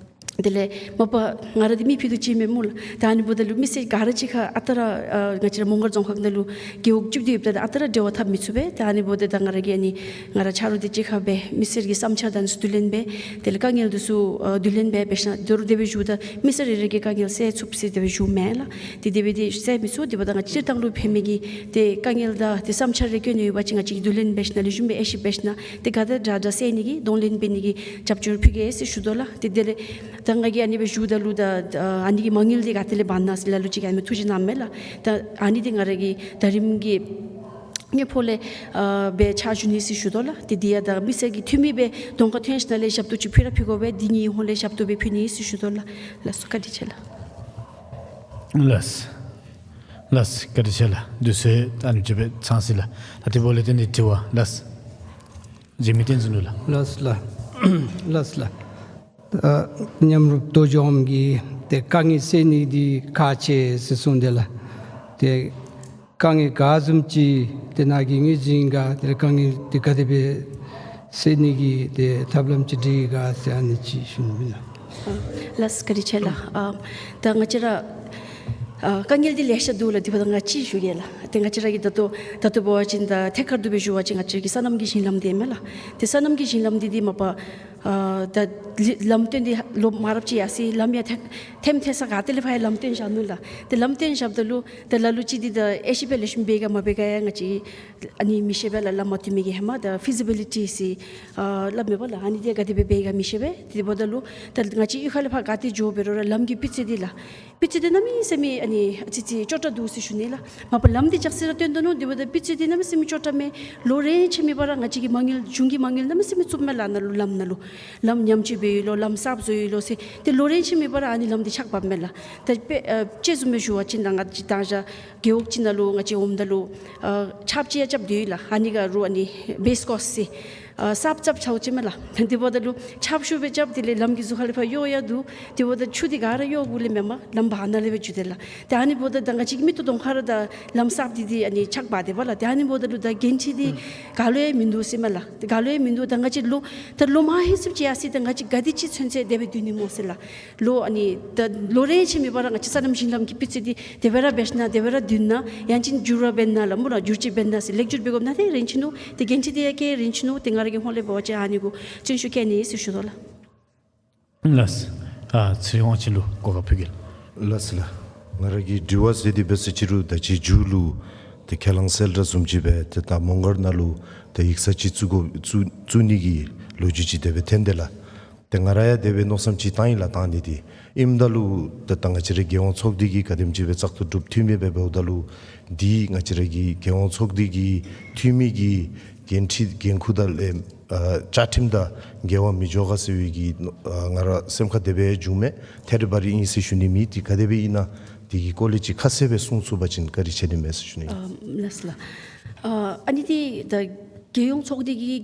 དེ་ལས་མ་པ་ང་ར་འདི་མི་ཕུད་རྡོག་ཅིག་མེན་སྨོ་ལགས། ད་ཨ་ནི་འབདཝ་ད་ལུ་མི་སེར་ག་ར་གཅིག་ཁར་ཨ་རྟག་ར་ཨ་ང་བཅས་ར་མོང་སྒར་རྫོང་ཁག་ནང་ལུ་རྒེད་འོག་བཅུ་བདུན་ཡོདཔ་ད་ཨ་རྟག་ར་འབྲེལ་བ་འཐབ་མི་ཚུགས་པས། ད་ཨ་ནི་འབདཝ་ད་ད་ང་ར་གིས་ཨ་ནི་ང་ར་ཆ་རོགས་འདི་གཅིག་ཁར་སྦེ་མི་སེར་གྱི་བསམ་འཆར་དང་ཚུ་བསྡུ་ལེན་འབད། དེ་ལས་དཀའ་ངལ་འདི་ཚུ་ཨ་བསྡུ་ལེན་འབད་འབད་ཞིནམ་ད་རུང་དེ་སྦེ་ཞུཝ་ད་མི་སེར་རེ་རེ་གི་དཀའ་ངལ་སེལ་ཚུགས་ཟེར་དེ་སྦེ་ཞུཝ་མས་ལགས། ཏེ་དེ་སྦེ་འདི་སེལ་མི་ཚུགས། དེ་འབདཝ་ད་ང་བཅས་སྤྱིར་བཏང་ལུ་ཕན་མི་གི་ཏེ་དཀའ་ངལ་དང་ཏེ་བསམ་འཆར་རེ་བཀོད་ནི་ཡོད་པ་ཅིན་ང་བཅས་ཀྱིས་བསྡུ་ལེན་འབད་ཞིནམ་ལས་ཞུ་འབད་ཨེ་ཤེས་འབད་ཞིནམ་ཏེ་ག་དེ་དྲག་དྲག་སེལ་ནི་གི་གདོང་ལེན་འབད་ནི་གི་རྒྱབ་སྐྱོར་ཕུལ་གེ་ཟེར་ཞུ་དོ་ལགས། ཏེ་དེ་ལས་ད་ང་གིས་ཨ་ནི་སྦེ་ཞུཝ་ད་ལུ་ད་ཨ་ནི་གི་མ་དངུལ་འདི་ག་ཏེ་ལས་འབག་ན་ཟེར་ལ་ལུ་ཅིག་ཨ་ནི་ཐུགས་རྗེ་གནངམ་མས་ལགས། ད་ཨ་ནི་འདི་ང་ར་གིས་ད་རིམ་གྱིས་དངོས་པོ་ལས་ཨ་སྦེ་ཕྱག་ཞུ་ནི་ཟེར་ཞུ་དོ་ལགས། ཏེ་འདི་ཡང་ད་མི་སེར་གྱི་འཐུས་མི་སྦེ་གདོང་ཁར་ཐོན་ཞིནམ་ལས་ཞབས་ཏོག་ཅིག་ཕུལ་ར་ཕུལ་དགོ་པས། འདི་ངེའི་ཧོངས་ལས་ཞབས་ཏོག་སྦེ་ཕུལ་ནི་ཟེར་ཞུ་དོ་ལགས། ལགས་སོ་བཀའ་དྲིན་ཆེ་ལགས། ལགས་སོ། ལགས་སོ་བཀའ་དྲིན་ཆེ་ལགས། དུས་ཚོད་ཨ་ནེམ་ཅིག་སྦེ་ཚང་ཅི་ལགས། ད་དེ་འབདཝ་ལས་བརྟེན་ཏེ་དྲི་བ་ལགས་སོ། འཇིགས་མེད་བསྟན་འཛིན་ལུ་ལགས། ལགས་སོ་ལགས། ལགས་སོ་ལགས། ཨ་མཉམ་རུབ་ལྟོ་སྦྱོང་གི་ཏེ་དཀའ་ངལ་སེལ་ནི་འདི་ཁག་ཆེ་ཟེར་གསུངས་དེས་ལགས། ཏེ་དཀའ་ངལ་ག་བཟུམ་ཅིག་ཏེ་ནཱ་གིས་ངོས་འཛིན་ག་ཏེ་དཀའ་ངལ་འདི་ག་དེ་སྦེ་སེལ་ནི་གི་ཏེ་ཐབས་ལམ་ཅིག་སྒྲིག་ག་ཟེར་ཨ་ནི་ཅིག་ཞུ་ནི་ཨིན་ལགས། ལགས་སོ་བཀའ་དྲིན་ཆེ་ལགས། ཨ་ད་ང་བཅས་ར་ཨ་དཀའ་ངལ་འདི་ལེ་ཤ་འདུག་ལགས། དེ་འབདཝ་ད་ང་གཅིག་ཞུ་གེ་ལགས། ཏེ་ང་བཅས་ར་གི་ད་ལྟོ་ད་ལྟོ་འབད་བ་ཅིན་ད་ཐད་ཀར་དུ་སྦེ་ཞུ་བ་ཅིན་ང་བཅས་ར་གི་སོ་ནམ་གྱི་ཞིང་ལམ་འདི་མས་ལགས། ཏེ་སོ་ནམ་གྱི་ཞིང་ལམ་འདི་འདི་མ་པ་ཨ་ད་ལམ་སྟོན་འདི་ལོ་མང་རབས་ཅིག་ཡར་སོ་ཡི། ལམ་ཡང་ཐེམ་ཐེམ་ཐེ་ས་ག་ཏེ་ལས་ཕར་ཡང་ལམ་སྟོན་བཞག་ནུག་ལགས། ཏེ་ལམ་སྟོན་བཞགཔ་ད་ལུ་ད་ལ་ལུ་ཅིག་འདི་ད་ཨེ་ཤེས་པས་ལགས། ལེགས་ཤོམ་འབད་ག་མ་འབད་ག་ཡང་ང་བཅས་ཨ་ནི་མི་ཤེས་པས་ལགས། ལམ་མ་བཏུབ་མི་གི་ཧེ་མ་ད་ཕི་ཛི་བི་ལི་ཊི་ཟེར་ཨ་སླབ་མས་པ་ལགས། ཨ་ནི་འདི་ག་དེ་སྦེ་འབད་ག་མི་ཤེས་པས། དེ་འབདཝ་ད་ལུ་ད་ང་བཅས་གཡུས་ཁ་ལས་ཕར་ག་ཏེ་འགྱོ་འབད་རུང་ར་ལམ་གྱི་སྤུས་ཚད་འདི་ལགས། སྤུས་ཚད་འདི་གནམ་མེད་ས་མེད་ཨ་ནི་ཨ་ཙི་ཙི་སྐྱོ་དྲགས་འདུག་ཟེར་ཞུ་ནི་ལགས། མ་པ་ལམ་འདི་ལྕགས་སི་ར་སྟོན་དོ་ནུག། དེ་འབདཝ་ད་སྤུས་ཚད་འདི་གནམ་མེད་ས་མེད་སྐྱོ་དྲགས་མས། ལོ་རེ་ཕྱེད་མེད་པར་ང་བཅས་ཀྱིས་མ་དངུལ་གཞུང་གི་མ་དངུལ་གནམ་མེད་ས་མེད་བཙུགསཔ་མས་ལགས། ནཱ་ལུ་ལམ་ནཱ་ལུ་ལམ་ཉམས་བཅོས་འབད་ཡི་ལོ་ལམ་གསརཔ་བཟོ་ཡི་ལོ་ཟེར། ཏེ་ལོ་རེ་ཕྱེད་མེད་པར་ཨ་ནི་ལམ་འདི་ཆག་འབགཔ་མས་ལགས། ད་དཔེ་ཨ་དཔྱེ་བཟུམ་སྦེ་ཞུ་བ་ཅིན་ད་ང་བཅས་ད་ཅི་རྒེད་འོག་ཅིག་ནང་ལུ་ང་བཅས་འོངམ་ད་ལུ་ཨ་ཆརཔ་ཅིག་ཡང་རྐྱབ་སྡོད་ཡི་ལགས། ཨ་ནི་ག་རུང་ཨ་ནི་བེསི་ཀོསི་ཟེར་ཨ་གསརཔ་རྐྱབ་ཆགས་ཅི་མས་ལགས། དེ་འབདཝ་ད་ལུ་ཆརཔ་ཤུགས་སྦེ་རྐྱབ་དེ་ལས་ལམ་གྱི་ཟུར་ཁ་ལས་ཕར་གཡོ་ཡང་འདུག། དེ་འབདཝ་ད་ཆུ་འདི་ག་ར་གཡོ་དགོཔ་ལས་མེན་པར་ལམ་བར་ན་ལས་སྦེ་འགྱོ་དེས་ལགས། ཏེ་ཨ་ནི་འབདཝ་ད་ད་ང་བཅས་ཀྱི་མིག་ཏོ་གདོང་ཁར་ར་ད་ལམ་གསརཔ་འདི་འདི་ཨ་ནི་ཆག་འབག་སྟེ་པ་ལགས། ཏེ་ཨ་ནི་འབདཝ་ད་ལུ་ད་འགན་འཁྲི་འདི་ག་ལུ་ཡང་མིན་འདུག་ཟེར་མས་ལགས། ཏེ་ག་ལུ་ཡང་མིན་འདུག། ད་ང་བཅས་ལོ་ད་ལོ་མང་ཧེང་སྐལ་ཅིག་ཡར་སོ་ཡི། ད་ང་བཅས་ག་དེ་ཅིག་ཚུན་ཚོད་དེ་སྦེ་སྡོད་ནི་སྨོ་ཟེར་ལགས། ལོ་ཨ་ནི་ད་ལོ་རེ་ཕྱེད་མེད་པར་ང་བཅས་སོ་ནམ་ཞིང་ལམ་གྱི་སྤུས་ཚད་འདི་དེ་སྦེ་ར་འབད་ཞིན་ན་དེ་སྦེ་ར་སྡོད་ན་ཡང་ཅིན་འགྱུར་བ་འབད་ན་ལགས་སྨོ་ལགས། འགྱུར་བཅོས་འབད་ན་ཟེར་ལེགས་བཅོས་འབད་དགོཔ་ནང་ཏེ་རན་ཆི་ནུག། ཏེ་འགན་འཁྲི་འདི་ཡང་བཀལ་རན་ཆི་ནུག། ཏེ་ང་ར་གི་ཧོངས་ལས་འབད་བ་ཅིན་ཨ་ནི་གུ་བརྩོན་ཤུགས་བསྐྱེད་ནི་ཟེར་ཞུ་དོ་ལགས། ལགས། ཨ་ཚེ་རིང་དབང་ཆེན་ལུ་གོ་སྐབས་ཕུལ་གེ་ལགས། ལགས་ལགས། ང་ར་གི་དྲི་བ་ཟེར་འདི་འབད་ཟེར་ཅི་རུང་ད་ཅི་མཇུག་ལུ་ཏེ་ཁས་བླངས་གསལ་བསྒྲགས་བཟུམ་ཅིག་སྦེ་ཏེ་ད་མོང་སྒར་ནང་ལུ་ཏེ་ཡིག་ཚང་ཅིག་བཙུགས་དགོ་བཙུགས་བཙུགས་ནི་གི་ལོ་རྒྱུས་ཅིག་དེ་སྦེ་ཐོན་དེས་ལགས། ཏེ་ང་ར་ཡང་དེ་སྦེ་མནོ་བསམ་ཅིག་བཏང་ཡི་ལགས་བཏང་ནི་འདི། ཨིནམ་ད་ལུ་ཏེ་ད་ང་བཅས་རའི་རྒྱལ་ཡོངས་ཚོགས་སྡེ་གི་ག་དེམ་ཅིག་སྦེ་བཙག་འཐུ་གྲུབ་འཐུས་མི་སྦེ་འབདཝ་ད་ལུ་འདི་ང་བཅས་ར་གི་རྒྱལ་ཡོངས་ཚོགས་སྡེ་གི་འཐུས་མི་གི་ འགན་འཁྲི་འགན་ཁུར་དང་ལས་ཨ་བཅའ་ཁྲིམས་དང་འགལ་བ་མི་འགྱོ་ག་ཟེར་བའི་གི་ཨ་ང་ར་སེམས་ཁར་དེ་སྦེ་བྱུངམ་མས། ཐད་རི་བ་རི་ཨིན་ཟེར་ཞུ་ནི་མེད། དེ་ག་དེ་སྦེ་ཨིན་ན་དེ་གི་སྐོར་ལས་ཅིག་ཁ་གསལ་སྦེ་གསུང་ཚུགས་པ་ཅིན་བཀའ་དྲིན་ཆེ་ནི་མས་ཟེར་ཞུ་ནི་ཨིན། ཨ་ལགས་སོ་ལགས། ཨ་ཨ་ནི་འདི་ད་རྒྱལ་ཡོངས་ཚོགས་སྡེ་གི་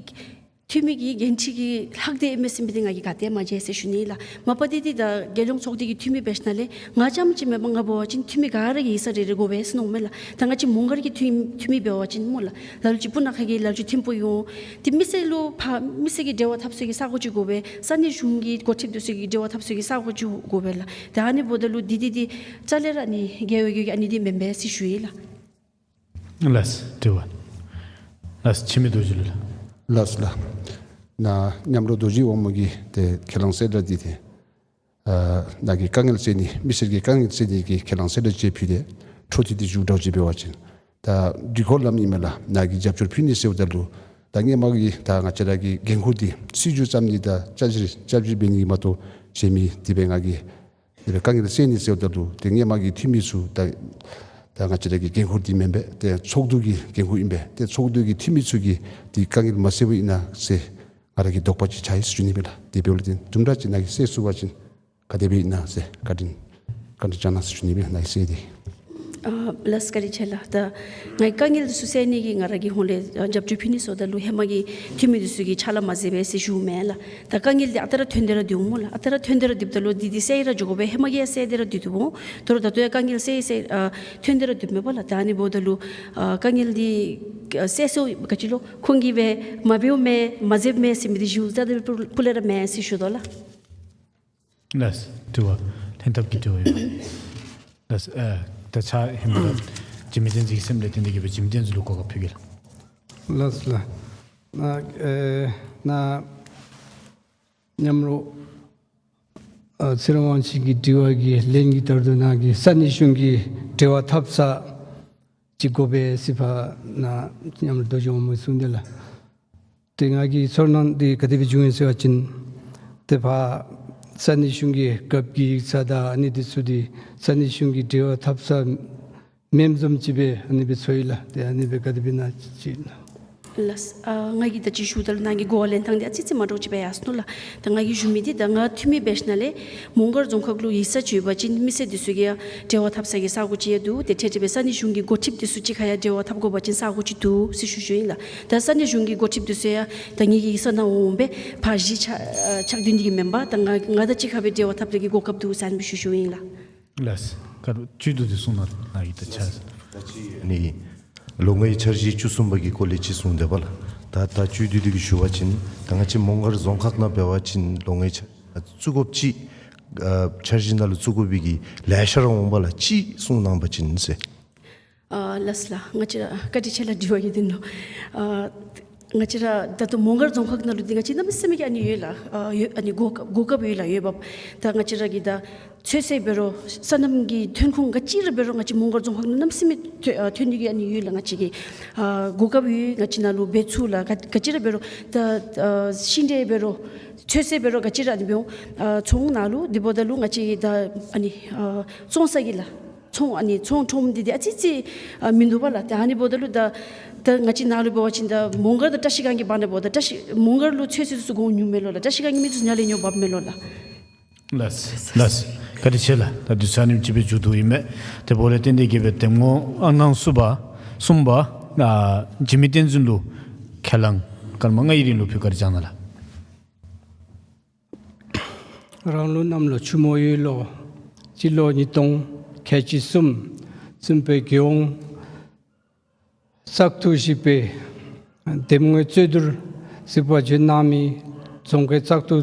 འཐུས་མི་གི་འགན་འཁྲི་གི་ལྷག་སྟེ་ཨིན་མས་ཟེར་མི་འདི་ང་གིས་ག་ཏེ་མ་མཇལ་ཟེར་ཞུ་ནི་ལགས། མ་པ་འདི་འདི་ད་རྒྱལ་ཡོངས་ཚོགས་སྡེ་གི་འཐུས་མི་འབད་ཞིནམ་ལས་ང་རྐྱངམ་ཅིག་མེན་པར་ང་འབད་བ་ཅིན་འཐུས་མི་ག་ར་གི་ཡིག་ཚང་རེ་རེ་དགོ་པས་ཟེར་མནོཝ་མས་ལགས། ད་ང་བཅས་མོང་སྒར་གྱི་འཐུས་འཐུས་མི་འབད་བ་ཅིན་སྨོ་ལགས། ལ་ལུ་ཅིག་སྤུ་ན་ཁ་གི་ལ་ལུ་ཅིག་ཐིམ་ཕུག་འོང་། དེ་མི་སེར་ལུ་ཕར་མི་སེར་གྱི་འབྲེལ་བ་འཐབ་ས་གི་ས་གོ་ཅིག་དགོ་པས། ས་གནས་གཞུང་གི་འགོ་ཁྲིདཔ་འདི་ཚུ་གི་འབྲེལ་བ་འཐབ་ས་གི་ས་གོ་ཅིག་དགོ་པས་ལགས། ད་ཨ་ནི་འབདཝ་ད་ལུ་འདི་འདི་འདི་རྩ་ལས་ར་ཨ་ནི་རྒྱལ་བའི་རྒྱལ་གྱི་ཨ་ནི་འདི་མེན་པས་ཟེར་ཞུ་ཡི་ལགས། ལགས་སོ། དྲི་བ། ལགས་སོ། འཆི་མེད་རྡོ་རྗེ་ལུ་ལགས། ལགས་སོ་ལགས། ནཱ་མཉམ་རོགས་རྡོ་རྗེ་དབང་མོ་གིས་ཏེ་ཁས་བླངས་གསལ་བསྒྲགས་འདི་ཏེ་ཨ་ནཱ་གི་དཀའ་ངལ་སེལ་ནི་མི་སེར་གྱི་དཀའ་ངལ་སེལ་ནི་གི་ཁས་བླངས་གསལ་བསྒྲགས་ཅིག་ཕུལ་ཏེ་འཕྲོ་མཐུད་དེ་མཇུག་བསྒྲིལཝ་ཅིག་འབད་བ་ཅིན་ད་འདི་གོ་ལམ་ཨིན་མས་ལགས། ནཱ་གིས་རྒྱབ་སྐྱོར་ཕུལ་ནི་ཟེརཝ་ད་ལུ་ད་སྔོན་མ་གི་ད་ང་བཅས་ར་གི་འགན་ཁུར་འདི་སྲིད་བྱུས་བརྩམ་ནི་དང་བསྐྱར་ཞིབ་བསྐྱར་ཞིབ་འབད་ནི་གི་མ་གཏོགས་གཞན་མི་དེ་སྦེ་ང་གིས་དེ་སྦེ་དཀའ་ངལ་སེལ་ནི་ཟེརཝ་ད་ལུ་ཏེ་སྔོན་མ་གི་འཐུས་མི་ཚུ་ད་ད་ང་བཅས་ར་གི་འགན་ཁུར་འདི་མེན་པས། ཏེ་ཚོགས་འདུ་གི་འགན་ཁུར་ཨིན་པས། ཏེ་ཚོགས་འདུ་གི་འཐུས་མི་ཚུ་གིས་འདི་དཀའ་ངལ་མ་སེལ་བར་ཨིན་ན་ཟེར་ང་ར་གི་དོགས་པ་ཅིག་ཆགས་ཡི་ཟེར་ཞུ་ནི་མས་ལགས། དེ་འབདཝ་ལས་ཏེ་དུམ་གྲ་ཅིག་ནཱ་གིས་སེལ་ཚུགས་པ་ཅིན་ག་དེ་སྦེ་ཨིན་ན་ཟེར་བཀའ་དྲིན་བཀའ་དྲིན་བསྐྱང་གནང་ཟེར་ཞུ་ནི་མས། ནཱ་གིས་སེལ་ཏེ། ཨ་ལགས་སོ། བཀའ་དྲིན་ཆེ་ལགས། ད་ངེའི་དཀའ་ངལ་འདི་ཚུ་སེལ་ནི་གི་ང་ར་གི་ཧོངས་ལས་ཨ་རྒྱབ་སྐྱོར་ཕུལ་ནི་ཟེརཝ་ད་ལུ་ཧེ་མ་གི་འཐུས་མི་འདི་ཚུ་གིས་ཕྱག་ལཱ་མ་མཛད་པས་ཟེར་ཞུཝ་མས་ལགས། ད་དཀའ་ངལ་འདི་ཨ་རྟག་ར་ཐོན་ཏེ་ར་སྡོདཔ་སྨོ་ལགས། ཨ་རྟག་ར་ཐོན་ཏེ་ར་སྡོདཔ་ད་ལུ་འདི་འདི་སེལ་ར་འགྱོ་དགོ་པས། ཧེ་མ་གིས་ཡང་སེལ་ཏེ་ར་སྡོད་དོ་སྨོ། དོ་རུང་ད་ལྟོ་ཡང་དཀའ་ངལ་སེལ་སེལ་ཨ་ཐོན་ཏེ་ར་སྡོདཔ་མས་པ་ལགས། ད་ཨ་ནི་འབདཝ་ད་ལུ་ཨ་དཀའ་ངལ་འདི་ཨ་སེལ་སོ་ག་ཅི་ལོ་ཁོང་གིས་སྦེ་མ་འབདཝ་མས་མ་མཛདཔ་མས་ཟེར་མི་འདི་ཞུ་རྩ་དེ་སྤུ་ལས་ར་མེན་ཟེར་ཞུ་དོ་ལགས། ལགས་སོ། དྲི་བ་ལྷན་ཐབས་ཀྱི་དྲི་བ་ཡོད་པ། ལགས་སོ། ཨ་ད་ཕྱག་ཧེ་མ་ར་འཇིགས་མེད་བསྟན་འཛིན་གྱི་སེམས་ལས་བརྟེན་ཏེ་གིས་སྦེ་འཇིགས་མེད་བསྟན་འཛིན་ལུ་གོ་སྐབས་ཕུལ་གེ་ལགས། ལགས་སོ་ལགས། ཨ་ཨེ་ནཱ་མཉམ་རོགས་ཨ་ཚེ་རིང་དབང་ཕྱུག་གི་དྲི་བ་གི་ལན་གྱི་ལྟར་དུ་ནཱ་གིས་ས་གནས་གཞུང་གི་འབྲེལ་བ་འཐབ་ས་ཅིག་དགོ་པས་ཟེར་ཕར་ནཱ་མཉམ་རོགས་རྡོ་རྗེ་དབང་མོ་གསུངས་ཏེ་ལགས། ཏེ་ང་གི་ཚོར་སྣང་འདི་ག་དེ་སྦེ་བྱུང་ཡི་ཟེར་བ་ཅིན་ཏེ་ཕར་ས་གནས་གཞུང་གི་རྒཔོ་གི་ཡིག་ཚང་དང་ཨ་ནི་འདི་ཚུ་འདི་ས་གནས་གཞུང་གི་འབྲེལ་བ་འཐབ་ས་མེནམ་བཟུམ་ཅིག་སྦེ་ཨ་ནི་སྦེ་ཚོར་ཡི་ལགས། ཏེ་ཨ་ནི་སྦེ་ག་དེ་སྦེ་ཨིན་ན་ཅིག་ལགས། ལགས་སོ། ཨ་ང་གིས་ད་ཅི་ཞུཝ་ད་ལུ་ནཱ་གི་གོ་བ་ལེན་ཐངས་འདི་ཨ་ཙི་ཙི་མ་འདྲཝ་ཅིག་སྦེ་ཡར་སོ་ནུག་ལགས། ད་ང་གིས་ཞུ་མི་འདི་ད་ང་འཐུས་མི་འབད་ཞིནམ་ལས་མོང་སྒར་རྫོང་ཁག་ལུ་ཡིག་ཚང་ཅིག་ཡོད་པ་ཅིན་མི་སེར་འདི་ཚུ་གིས་ཡང་འབྲེལ་བ་འཐབ་ས་གི་ས་གོ་ཅིག་ཡང་འདུག། ཏེ་ཏེ་ཏེ་སྦེ་ས་གནས་གཞུང་གི་འགོ་ཁྲིདཔ་འདི་ཚུ་གཅིག་ཁར་ཡང་འབྲེལ་བ་འཐབ་དགོ་པ་ཅིན་ས་གོ་ཅིག་འདུག་ཟེར་ཞུ་ཞུཝ་ཨིན་ལགས། ད་ས་གནས་གཞུང་གི་འགོ་ཁྲིདཔ་འདི་ཚུ་ཡང་ད་ངེ་གི་ཡིག་ཚང་ནང་འོང་སྦེ་ཕར་གཞི་ཆགས་ཨ་ཆགས་སྡོད་ནི་གི་མེན་པར་ད་ང་ང་དང་གཅིག་ཁར་སྦེ་འབྲེལ་བ་འཐབ་སྟེ་གི་གོ་སྐབས་འདུག་ཟེར་ཨ་ནི་སྦེ་ཞུ་ཞུཝ་ཨིན་ལགས། ལགས་སོ། བཀའ་དྲིན་ཆེ། བཅུད་བསྡུ་སྟེ་གསུང་གནང་། ནཱ་གིས་ད་ཆ་ད་ཅི་ཨ་ནི་ལོ་ལྔའི་འཆར་གཞི་བཅུ་གསུམ་པ་གི་སྐོར་ལས་ཅིག་གསུངས་དེས་པ་ལགས། ད་ད་བཅུད་བསྡུ་སྟེ་གི་ཞུ་བ་ཅིན་ད་ང་བཅས་མོང་སྒར་རྫོང་ཁག་ནང་འབད་བ་ཅིན་ལོ་ལྔའི་འཆར་བཙུགས་དགོཔ་ཅིག་ཨ་འཆར་གཞི་ནང་ལུ་བཙུགས་དགོ་པའི་གི་ལེ་ཤ་ར་འོང་པ་ལགས། ཅིག་གསུང་གནང་པ་ཅིན་ཟེར། ཨ་ལགས་སོ་ལགས། ང་བཅས་ར་བཀའ་དྲིན་ཆེ་ལགས། དྲི་བ་གི་དོན་ལུ་ཨ་ང་བཅས་ར་ད་ལྟོ་མོང་སྒར་རྫོང་ཁག་ནང་ལུ་འདི་ང་བཅས་གནམ་མེད་ས་མེད་ཀྱི་ཨ་ནི་ཡོད་ལགས། ཨ་ཡོད་ཨ་ནི་གོ་གོ་སྐབས་ཡོད་ལགས། ཡོད་པ་ད་ང་བཅས་ར་གི་ད་ཚོད་བསྲེ་འབད་རུང་སོ་ནམ་གྱི་ཐོན་ཁུངས་ག་ཅི་ར་འབད་རུང་ང་བཅས་མོང་སྒར་རྫོང་ཁག་ནང་གནམ་མེད་ས་མེད་ཐོན་ཨ་ཐོན་ནི་གི་ཨ་ནི་ཡོད་ལགས། ང་བཅས་ཀྱི་ཨ་གོ་སྐབས་ཡོད། ང་བཅས་ནཱ་ལུ་འབད་ཚུགས་ལགས། ག་ག་ཅི་ར་འབད་རུང་ད་ཨ་ཤིང་འབྲས་འབད་རུང་ཚོད་བསྲེ་འབད་རུང་ག་ཅི་ར་ཨ་ནི་འབད་རུང་ཨ་ཚོང་ནང་ལུ་དེ་འབདཝ་ད་ལུ་ང་བཅས་ཀྱི་ད་ཨ་ནི་ཨ་བཙོང་ས་གི་ལགས། ཚོང་ཨ་ནི་ཚོང་ཁྲོམ་འདི་འདི་ཨ་ཙི་ཙི་ཨ་མིན་འདུག་པ་ལགས། ཏེ་ཨ་ནི་འབདཝ་ད་ལུ་ད་ད་ང་བཅས་ནཱ་ལུ་འབད་བ་ཅིན་ད་མོང་སྒར་དང་བཀྲིས་སྒང་གི་བར་ན་འབདཝ་ད་བཀྲིས་མོང་སྒར་ལུ་ཚོད་བསྲེ་འདི་ཚུ་གོང་ཉུང་མས་ལོ་ལགས། བཀྲིས་སྒང་གི་མི་འདི་ཚུ་ནཱ་ལས་ཉོ་འབགཔ་མས་ལོ་ལགས། ལགས་སོ་ལགས་སོ། བཀའ་དྲིན་ཆེ་ལགས། ད་དུས་ཚོད་ཨ་ནེམ་ཅིག་སྦེ་མཇུག་བསྡུ་ཡི་མས། དེ་འབདཝ་ལས་བརྟེན་ཏེ་གིས་སྦེ་གདམ་ངོ་ཨང་གནངམ་ཚུན་པ་གསུམ་པ་ཨ་འཇིགས་མེད་བསྟན་འཛིན་ལུ་ཁས་བླངས་སྐར་མ་ལྔའི་རིང་ལུ་ཕུལ། བཀའ་དྲིན་བསྐྱང་གནང་ལགས། རང་ལུགས་གནམ་ལོ་ཆུ་མོ་ཡོས་ལོ་སྤྱི་ལོ་ཉིས་སྟོང་ཁལ་གཅིག་གསུམ་བཙུན་པའི་རྒྱལ་ཡོངས་བཙག་འཐུ་བཞི་པའི་གདམ་ངོའི་རྩོད་བསྡུར་གཟིགས་པར་བྱོན་གནང་མི་རྫོང་ཁའི་བཙག་འཐུ་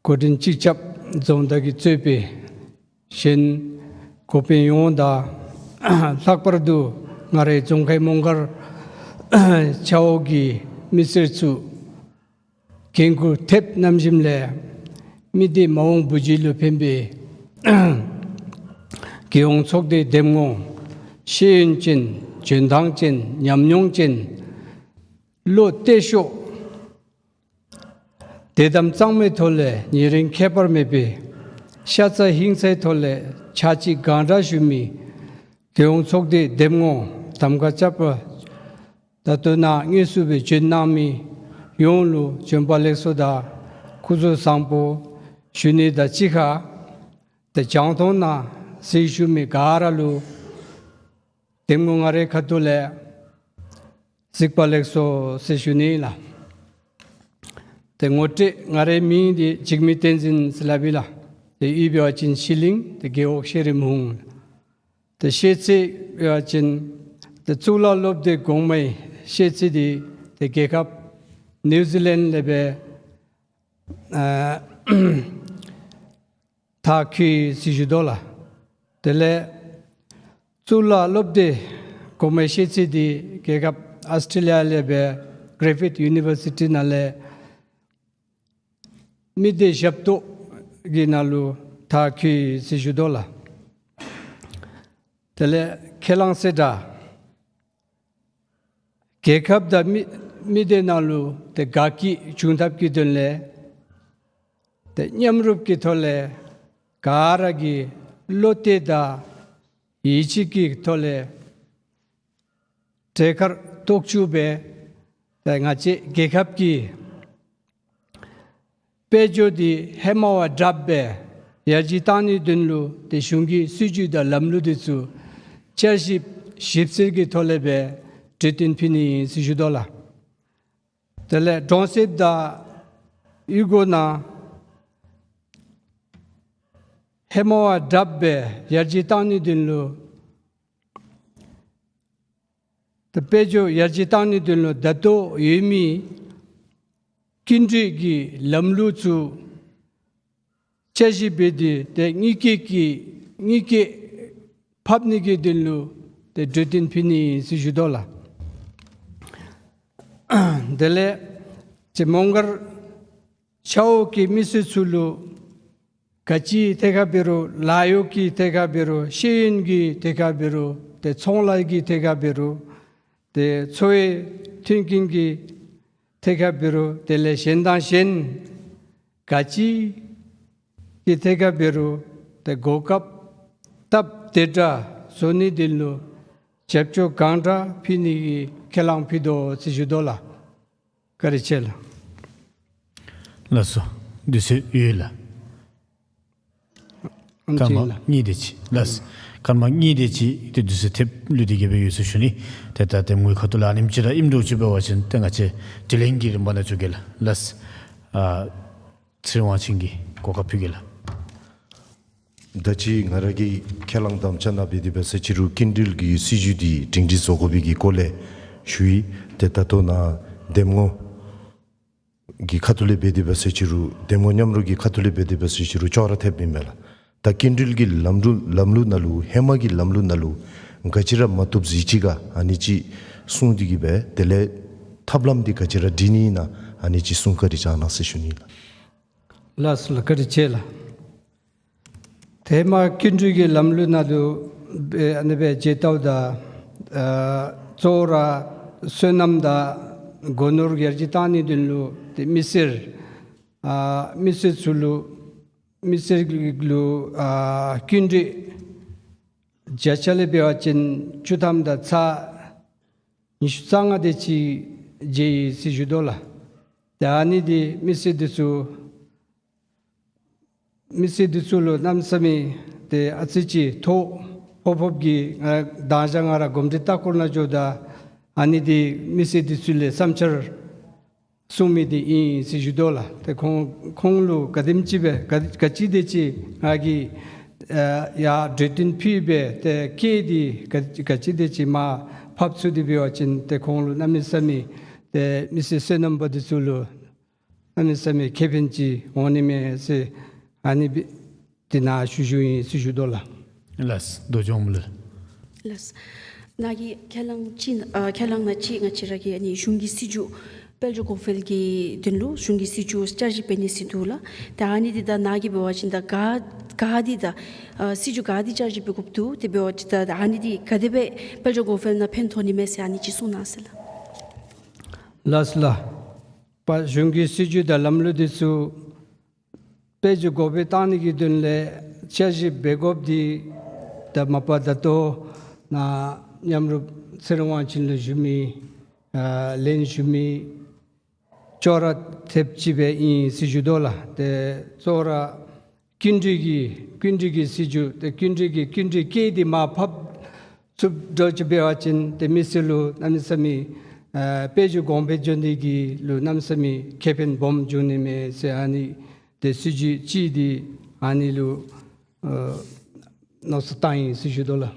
འགོ་འདྲེན་ཅིག་རྐྱབ་རྫོང་བདག་གིས་གཙོས་པའི་གཞན་འགོ་དཔོན་ཡོངས་དང་ལྷག་པར་དུ་ང་རའི་རྫོང་ཁའི་མོང་སྒར་ཆ་འོག་གི་མི་སེར་ཚུ་འགན་ཁུར་ཐེབས་རྣམ་གསུམ་ལས་མི་སྡེ་མ་འོངས་བུ་འཇིག་ལུ་ཕན་པའི་རྒྱལ་ཡོངས་ཚོགས་སྡེའི་གདམ་ངོ་ཤེས་ཡོན་ཅན་འཇོན་ཐང་ཅན་ཉམས་མྱོང་ཅན་བློ་གཏད་ཤོས་དད་དམ་གཙང་མའི་ཐོག་ལས་ཉེ་རིང་ཁྱད་པར་མེད་པའི་ཤ་ཚ་ཧིང་ཚའི་ཐོག་ལས་ཕྱག་ཕྱིད་གང་དྲག་ཞུ་མི་རྒྱལ་ཡོངས་ཚོགས་སྡེའི་གདམ་ངོ་གདམ་ཁ་རྐྱབ་པར་ ད་ལྟོ་ནཱ་དངོས་སུ་སྦེ་བྱོན་གནང་མི་ཡོངས་ལུ་བྱོན་པ་ལེགས་སོ་དང་སྐུ་གཟུགས་བཟང་པོ་ཞུ་ནི་དང་གཅིག་ཁར། ཏེ་རྒྱང་མཐོང་ནང་གཟིགས་བཞུགས་མི་ག་ར་ལུ་གདམ་ངོ་ང་རའི་ཁ་ཐུག་ལས་གཟིགས་པ་ལེགས་སོ་ཟེར་ཞུ་ནི་ལགས། ཏེ་ངོ་སྤྲོད་ང་རའི་མིང་འདི་འཇིགས་མེད་བསྟན་འཛིན་ཟེར་སླབ་ཨིན་ལགས། ཏེ་གཡུས་འབད་བ་ཅིན་ཤི་གླིང་ཏེ་རྒེད་འོག་ཤེས་རིག་ཧཱུྃ། ཏེ་ཤེས་ཚད་འབད་བ་ཅིན་ཏེ་གཙུག་ལག་སློབ་སྡེ་གོང་མའི་ཤེས་ཚད་འདི་ཏེ་རྒྱལ་ཁབ་ནིའུ་ཛི་ལེནཌ་ལས་སྦེ་ཨ་མཐར་འཁྱོལ་ཡི་ཟེར་ཞུ་དོ་ལགས། དེ་ལས་གཙུག་ལག་སློབ་སྡེ་གོང་མའི་ཤེས་ཚད་འདི་རྒྱལ་ཁབ་ཨཱོས་ཊྲེ་ལི་ཡ་ལས་སྦེ་གིརིཕིཐ་ཡུ་ནི་བར་སི་ཊི་ནང་ལས་མི་སྡེ་ཞབས་ཏོག་གི་ནང་ལུ་མཐར་འཁྱོལ་ཡི་ཟེར་ཞུ་དོ་ལགས། དེ་ལས་ཁས་བླངས་གསལ་བསྒྲགས། རྒྱལ་ཁབ་དང་མི་མི་སྡེ་ནང་ལུ་ཏེ་དགའ་སྐྱིད་འབྱུང་ཐབས་ཀྱི་དོན་ལས་ཏེ་མཉམ་རུབ་ཀྱི་ཐོག་ལས་ག་ར་གིས་བློ་གཏད་དང་ཡིད་ཆེས་ཀྱི་ཐོག་ལས་གྲལ་ཁར་གཏོགས་བཅུག་སྦེ་ཏེ་ང་བཅས་རྒྱལ་ཁབ་ཀྱི་དཔལ་འབྱོར་འདི་ཧེ་མ་བ་དྲགཔ་སྦེ་ཡར་རྒྱས་གཏང་ནིའི་དོན་ལུ་ཏེ་གཞུང་གི་སྲིད་བྱུས་དང་ལམ་ལུགས་འདི་ཚུ་བསྐྱར་ཞིབ་ཞིབ་འཚོལ་གྱི་ཐོག་ལས་སྦེ་གྲོས་བསྟུན་ཕུལ་ནི་ཨིན་ཟེར་ཞུ་དོ་ལགས། དེ་ལས་གྲོང་གསེབ་དང་གཡུས་སྒོ་ནང་ཧེ་མ་བ་དྲགཔ་སྦེ་ཡར་རྒྱས་གཏང་ནིའི་དོན་ལུ་ཏེ་དཔལ་འབྱོར་ཡར་རྒྱས་གཏང་ནིའི་དོན་ལུ་ད་ལྟོ་ཡོད་མི་སྐྱིན་འགྲུལ་གྱི་ལམ་ལུགས་ཚུ་བསྐྱར་ཞིབ་འབད་དེ་ཏེ་དངུལ་སྐྱེད་ཀྱི་དངུལ་སྐྱེད་ཕབ་ནི་གི་དོན་ལུ་ཏེ་གྲོས་བསྟུན་ཕུལ་ནི་ཨིན་ཟེར་ཞུ་དོ་ལགས། དེ་ལས་ཏེ་མོང་སྒར་ཆ་འོག་གི་མི་སེར་ཚུ་ལུ་དགའ་སྐྱིད་ཐད་ཁར་འབད་རུང་ལཱ་གཡོག་གི་ཐད་ཁར་འབད་རུང་ཤེས་ཡོན་གྱི་ཐད་ཁར་འབད་རུང་ཏེ་ཚོང་ལཱ་གི་ཐད་ཁར་འབད་རུང་ཏེ་འཚོ་བའི་མཐུན་རྐྱེན་གྱི་ཐད་ཁར་འབད་རུང་དེ་ལས་གཞན་དང་གཞན་དགའ་སྐྱིད་ཀྱི་ཐད་ཁར་འབད་རུང་ཏེ་གོ་སྐབས་སྟབས་བདེ་དྲགས་བཟོ་ནིའི་དོན་ལུ་རྒྱབ་སྐྱོར་གང་དྲག་ཕུལ་ནི་གི་ཁས་བླངས་ཕུལ་དོ་ཟེར་ཞུ་དོ་ལགས། བཀའ་དྲིན་ཆེ་ལགས། ལགས་སོ། དུས་ཚོད་ཡོད་ལགས། ཨམ་སྐར་ཅིག་མ་ལགས། གཉིས་དེ་ཅིག་ལགས། སྐར་མ་གཉིས་དེ་ཅིག་ཏེ་དུས་ཚོད་ཐེབས་ལུས་ཏེ་གི་སྦེ་ཡོད་ཟེར་ཞུ་ནི། ཏེ་ད་གདམ་ངོའི་ཁ་ཐུག་ལས་ཨ་ནེམ་ཅིག་ར་ཨིནམ་འདྲཝ་ཅིག་འབད་བ་ཅིན་ཏེ་ང་བཅས་དྲི་ལན་གྱི་རིམ་པ་ནང་འཇུག་གེ་ལགས། ལགས། ཨ་ཚེ་རིང་དབང་ཆེན་གྱིས་གོ་སྐབས་ཕུལ་གེ་ལགས། ད་ཅི་ང་ར་གིས་ཁས་བླངས་དམ་བཅའ་ནང་འབད་དེ་འབད་ཟེར་ཅི་རུང་སྐྱིན་འགྲུལ་གྱི་སྲིད་བྱུས་འདི་སྒྲིང་སྒྲི་བཟོ་དགོ་པའི་གི་སྐོར་ལས་ཞུ་ཡི། ཏེ་ད་ལྟོ་ནཱ་གདམ་ངོ་གི་ཁ་ཐུག་ལས་འབད་དེ་འབད་ཟེར་ཅི་རུང་གདམ་ངོ་མཉམ་རོགས་ཀྱི་ཁ་ཐུག་ལས་འབད་དེ་འབད་ཟེར་ཅི་རུང་ཅོག་ར་འཐདཔ་ཨིན་མས་ལགས། ད་སྐྱིན་འགྲུལ་གྱི་ལམ་ལུགས་ལམ་ལུགས་ནང་ལུ་ཧེ་མ་གི་ལམ་ལུགས་ནང་ལུ་ག་ཅི་ར་མ་བཏུབ་ཟེར་ཅི་ག་ཨ་ནི་ཅིག་གསུངས་ཏེ་གི་སྦེ་དེ་ལས་ཐབས་ལམ་འདི་ག་ཅི་ར་སྒྲིག་ནི་ཨིན་ན་ཨ་ནི་ཅིག་གསུང་བཀའ་དྲིན་བསྐྱང་གནང་ཟེར་ཞུ་ནི་ལགས། ལགས་སོ་ལགས། བཀའ་དྲིན་ཆེ་ལགས། ཧེ་མ་སྐྱིན་འགྲུལ་གྱི་ལམ་ལུགས་ནང་ལུ་སྦེ་ཨ་ནི་སྦེ་མཇལ་ལྟཝ་ད་ཨ་གཙོ་བོ་ར་སོ་ནམ་དང་སྒོ་ནོར་ཡར་རྒྱས་གཏང་ནིའི་དོན་ལུ་ཏེ་མི་སེར་ཨ་མི་སེར་ཚུ་ལུ་མི་སེར་ལུ་ཨ་སྐྱིན་འགྲུལ་བརྒྱ་ཆ་ལས་འབད་བ་ཅིན་བཅུ་ཐམ་དང་ཚག་ཉི་ཤུ་རྩ་ལྔ་དེ་ཅིག་བརྗེ་ཡི་ཟེར་ཞུ་དོ་ལགས། ཏེ་ཨ་ནི་འདི་མི་སེར་འདི་ཚུ་མི་སེར་འདི་ཚུ་ལུ་གནམ་མེད་ས་མེད་ཏེ་ཨ་ཙི་ཅིག་ཐོ་ཕོག་ཕོགཔ་གིས་ང་དང་ཞག་ང་ར་གོམས་འདྲིས་ལྟ་སྐོར་ནང་འགྱོཝ་ད་ཨ་ནི་འདི་མི་སེར་འདི་ཚུ་ལས་བསམ་འཆར་གསུངས་མི་འདི་ཨིན་ཟེར་ཞུ་དོ་ལགས། ཏེ་ཁོང་ཁོང་ལུ་ག་དེམ་ཅིག་སྦེ་ག་ག་ཅི་དེ་ཅིག་ང་གིས་ཨ་ཡར་གྲོས་བསྟུན་ཕུལ་སྦེ་ཏེ་སྐད་འདི་ག་ག་ཅི་དེ་ཅིག་མར་ཕབ་ཚུགས་ཏེ་འབད་བ་ཅིན་ཏེ་ཁོང་ལུ་གནམ་མེད་ས་མེད་ཏེ་མི་སེར་སོ་ནམ་པ་འདི་ཚུ་ལུ་གནམ་མེད་ས་མེད་ཁེ་ཕན་ཅིག་འོང་ནི་མས་ཟེར་ཨ་ནི་སྦེ་དེ་ནང་ཞུ་ཞུཝ་ཨིན་ཟེར་ཞུ་དོ་ལགས། ལགས། ད་ལྟོ་འབྱོན་མི་ལགས། ལགས། ནཱ་གི་ཁས་བླངས་ཅིག་ཨ་ཁས་བླངས་ནང་ཅིག་ང་བཅས་ར་གི་ཨ་ནི་གཞུང་གི་སྲིད་བྱུས་དཔལ་འབྱོར་གོང་འཕེལ་གྱི་དོན་ལུ་གཞུང་གི་སྲིད་བྱུས་བསྐྱར་ཞིབ་འབད་ནི་ཟེར་འདུག་ལགས། ད་ཨ་ནི་འདི་ད་ནཱ་གིས་འབད་བ་ཅིན་ད་ག་ག་འདི་ད་ཨ་སྲིད་བྱུས་ག་འདི་བསྐྱར་ཞིབ་འབད་དགོཔ་འདུག། དེ་འབད་བ་ཅིན་ད་ཨ་ནི་འདི་ག་དེ་སྦེ་དཔལ་འབྱོར་གོང་འཕེལ་ནང་ཕན་ཐོགས་ནི་མས་ཟེར་ཨ་ནི་ཅིག་གསུང་གནང་ཟེར་ལགས། ལགས་ལགས། པ་གཞུང་གི་སྲིད་བྱུས་དང་ལམ་ལུགས་འདི་ཚུ་དཔལ་འབྱོར་གོང་འཕེལ་གཏང་ནི་གི་དོན་ལས་བསྐྱར་ཞིབ་འབད་དགོཔ་འདི་ད་མ་པ་ད་ལྟོ་ནཱ་མཉམ་རུབ་ཚེ་རིང་དབང་ཆེན་ལུ་ཞུ་མི་ ཨ་ལན་ཞུ་མི་ཅོག་ར་འཐདཔ་ཅིག་སྦེ་ཨིན་ཟེར་ཞུ་དོ་ལགས། ཏེ་གཙོ་བོ་ར་སྐྱིན་འགྲུལ་གྱི་སྐྱིན་འགྲུལ་གྱི་སྲིད་བྱུས་ཏེ་སྐྱིན་འགྲུལ་གྱི་སྐྱིན་འགྲུལ་སྐྱེད་དེ་མར་ཕབ་ཚུགསཔ་འདྲཝ་ཅིག་འབད་བ་ཅིན་ཏེ་མི་སེར་ལུ་གནམ་མེད་ས་མེད་ཨ་དཔལ་འབྱོར་གོང་འཕེལ་འགྱོ་ནི་གི་ལུ་གནམ་མེད་ས་མེད་ཁེ་ཕན་སྦོམ་འབྱུང་ནི་མས་ཟེར་ཨ་ནི་ཏེ་སྲིད་བྱུས་ཅིག་འདི་ཨ་ནི་ལུ་ཨ་མནོ་བསམ་བཏང་ཡི་ཟེར་ཞུ་དོ་ལགས།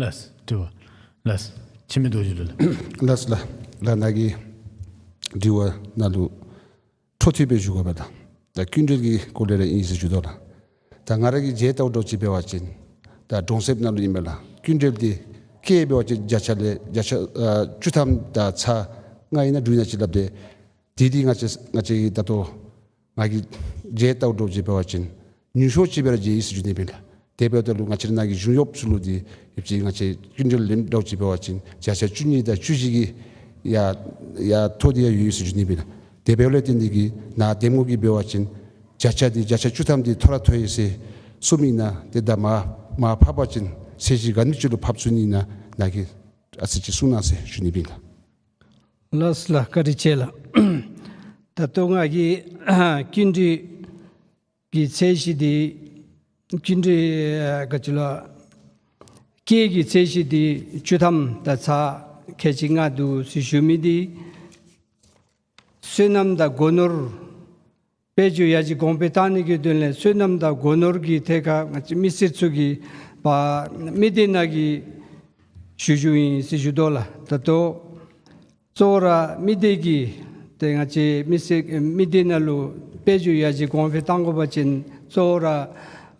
ལགས་སོ། དྲི་བ་ལགས་སོ། འཆི་མེད་རྡོ་རྗེ་ལུ་ལགས། ལགས་སོ་ལགས། ལགས་ནཱ་གི་དྲི་བ་ནང་ལུ་འཕྲོ་མཐུད་སྦེ་ཞུ་དགོ་པས་ལགས། ད་སྐྱིན་འགྲུལ་གྱི་སྐོར་ལས་ར་ཨིན་ཟེར་ཞུ་དོ་ལགས། ད་ང་ར་གིས་མཇལ་བལྟཝ་འདྲཝ་ཅིག་འབད་བ་ཅིན་ད་གྲོང་གསེབ་ནང་ལུ་ཨིན་མས་ལགས། སྐྱིན་འགྲུལ་འདི་སྐྱེད་འབད་བ་ཅིན་བརྒྱ་ཆ་ལས་བརྒྱ་ཆ་ཨ་བཅུ་ཐམ་དང་ཚག་ལྔ་ཨིན་ན་དྲུག་ཨིན་ན་ཅིག་སླབ་སྟེ། དེ་འདི་ང་བཅས་ང་བཅས་ཀྱིས་ད་ལྟོ་ང་གིས་མཇལ་བལྟཝ་འདྲཝ་ཅིག་འབད་བ་ཅིན་ཉུང་ཤོས་ཅིག་སྦེ་ར་མཇལ་ཡི་ཟེར་ཞུ་ནི་ཨིན་ལགས། དེ་འབདཝ་ད་ལུ་ང་བཅས་ར་ནཱ་གི་གཞུང་གཡོགཔ་ཚུ་ལུ་འདི་ཡོདཔ་ཅིག་ང་བཅས་སྐྱིན་འགྲུལ་ལེནམ་འདྲཝ་ཅིག་འབད་བ་ཅིན་བརྒྱ་ཆ་བཅུ་གཉིས་དང་བཅུ་བཞི་གི་ཡར་ཡར་མཐོ་སྟེ་ཡང་ཡོད་ཡོད་ཟེར་ཞུ་ནི་ཨིན་ལགས། དེ་འབདཝ་ལས་བརྟེན་ཏེ་གིས་ནཱ་འདེམས་ངོ་གིས་འབད་བ་ཅིན་བརྒྱ་ཆ་འདི་བརྒྱ་ཆ་བཅུ་ཐམ་འདི་མཐོ་ར་མཐོ་ཡི་ཟེར་གསུངམ་ཨིན་ན། ཏེ་ད་མར་མར་ཕབ་པ་ཅིན་ཚད་གཞི་ག་དེམ་ཅིག་ལུ་ཕབ་ཚུགས་ནི་ཨིན་ན་ནཱ་གིས་ཨ་ཙི་ཅིག་གསུང་གནང་ཟེར་ཞུ་ནི་ཨིན་ལགས། ལགས་སོ་ལགས། བཀའ་དྲིན་ཆེ་ལགས། ད་ལྟོ་ང་གིས་སྐྱིན་འགྲུལ་གྱི་ཚད་གཞི་འདི་སྐྱིན་འགྲུལ་ཨ་ག་ཅི་ལོ་སྐྱེད་ཀྱི་ཚད་གཞི་འདི་བཅུ་ཐམ་དང་ཚག་ཁལ་གཅིག་ལྔ་འདུག་ཟེར་ཞུ་མི་འདི་སོ་ནམ་དང་སྒོ་ནོར་དཔལ་འབྱོར་ཡར་རྒྱས་གོང་འཕེལ་བཏང་ནི་གི་དོན་ལས་སོ་ནམ་དང་སྒོ་ནོར་གྱི་ཐད་ཁར་ང་བཅས་མི་སེར་ཚུ་གིས་ཕར་མི་སྡེ་ནང་གི་ཞུ་ཞུཝ་ཨིན་ཟེར་ཞུ་དོ་ལགས། ད་ལྟོ་གཙོ་བོ་ར་མི་སྡེ་གིས་ཏེ་ང་བཅས་མི་སེར་མི་སྡེ་ནང་ལུ་དཔལ་འབྱོར་ཡར་རྒྱས་གོང་འཕེལ་བཏང་དགོ་པ་ཅིན་གཙོ་བོ་ར་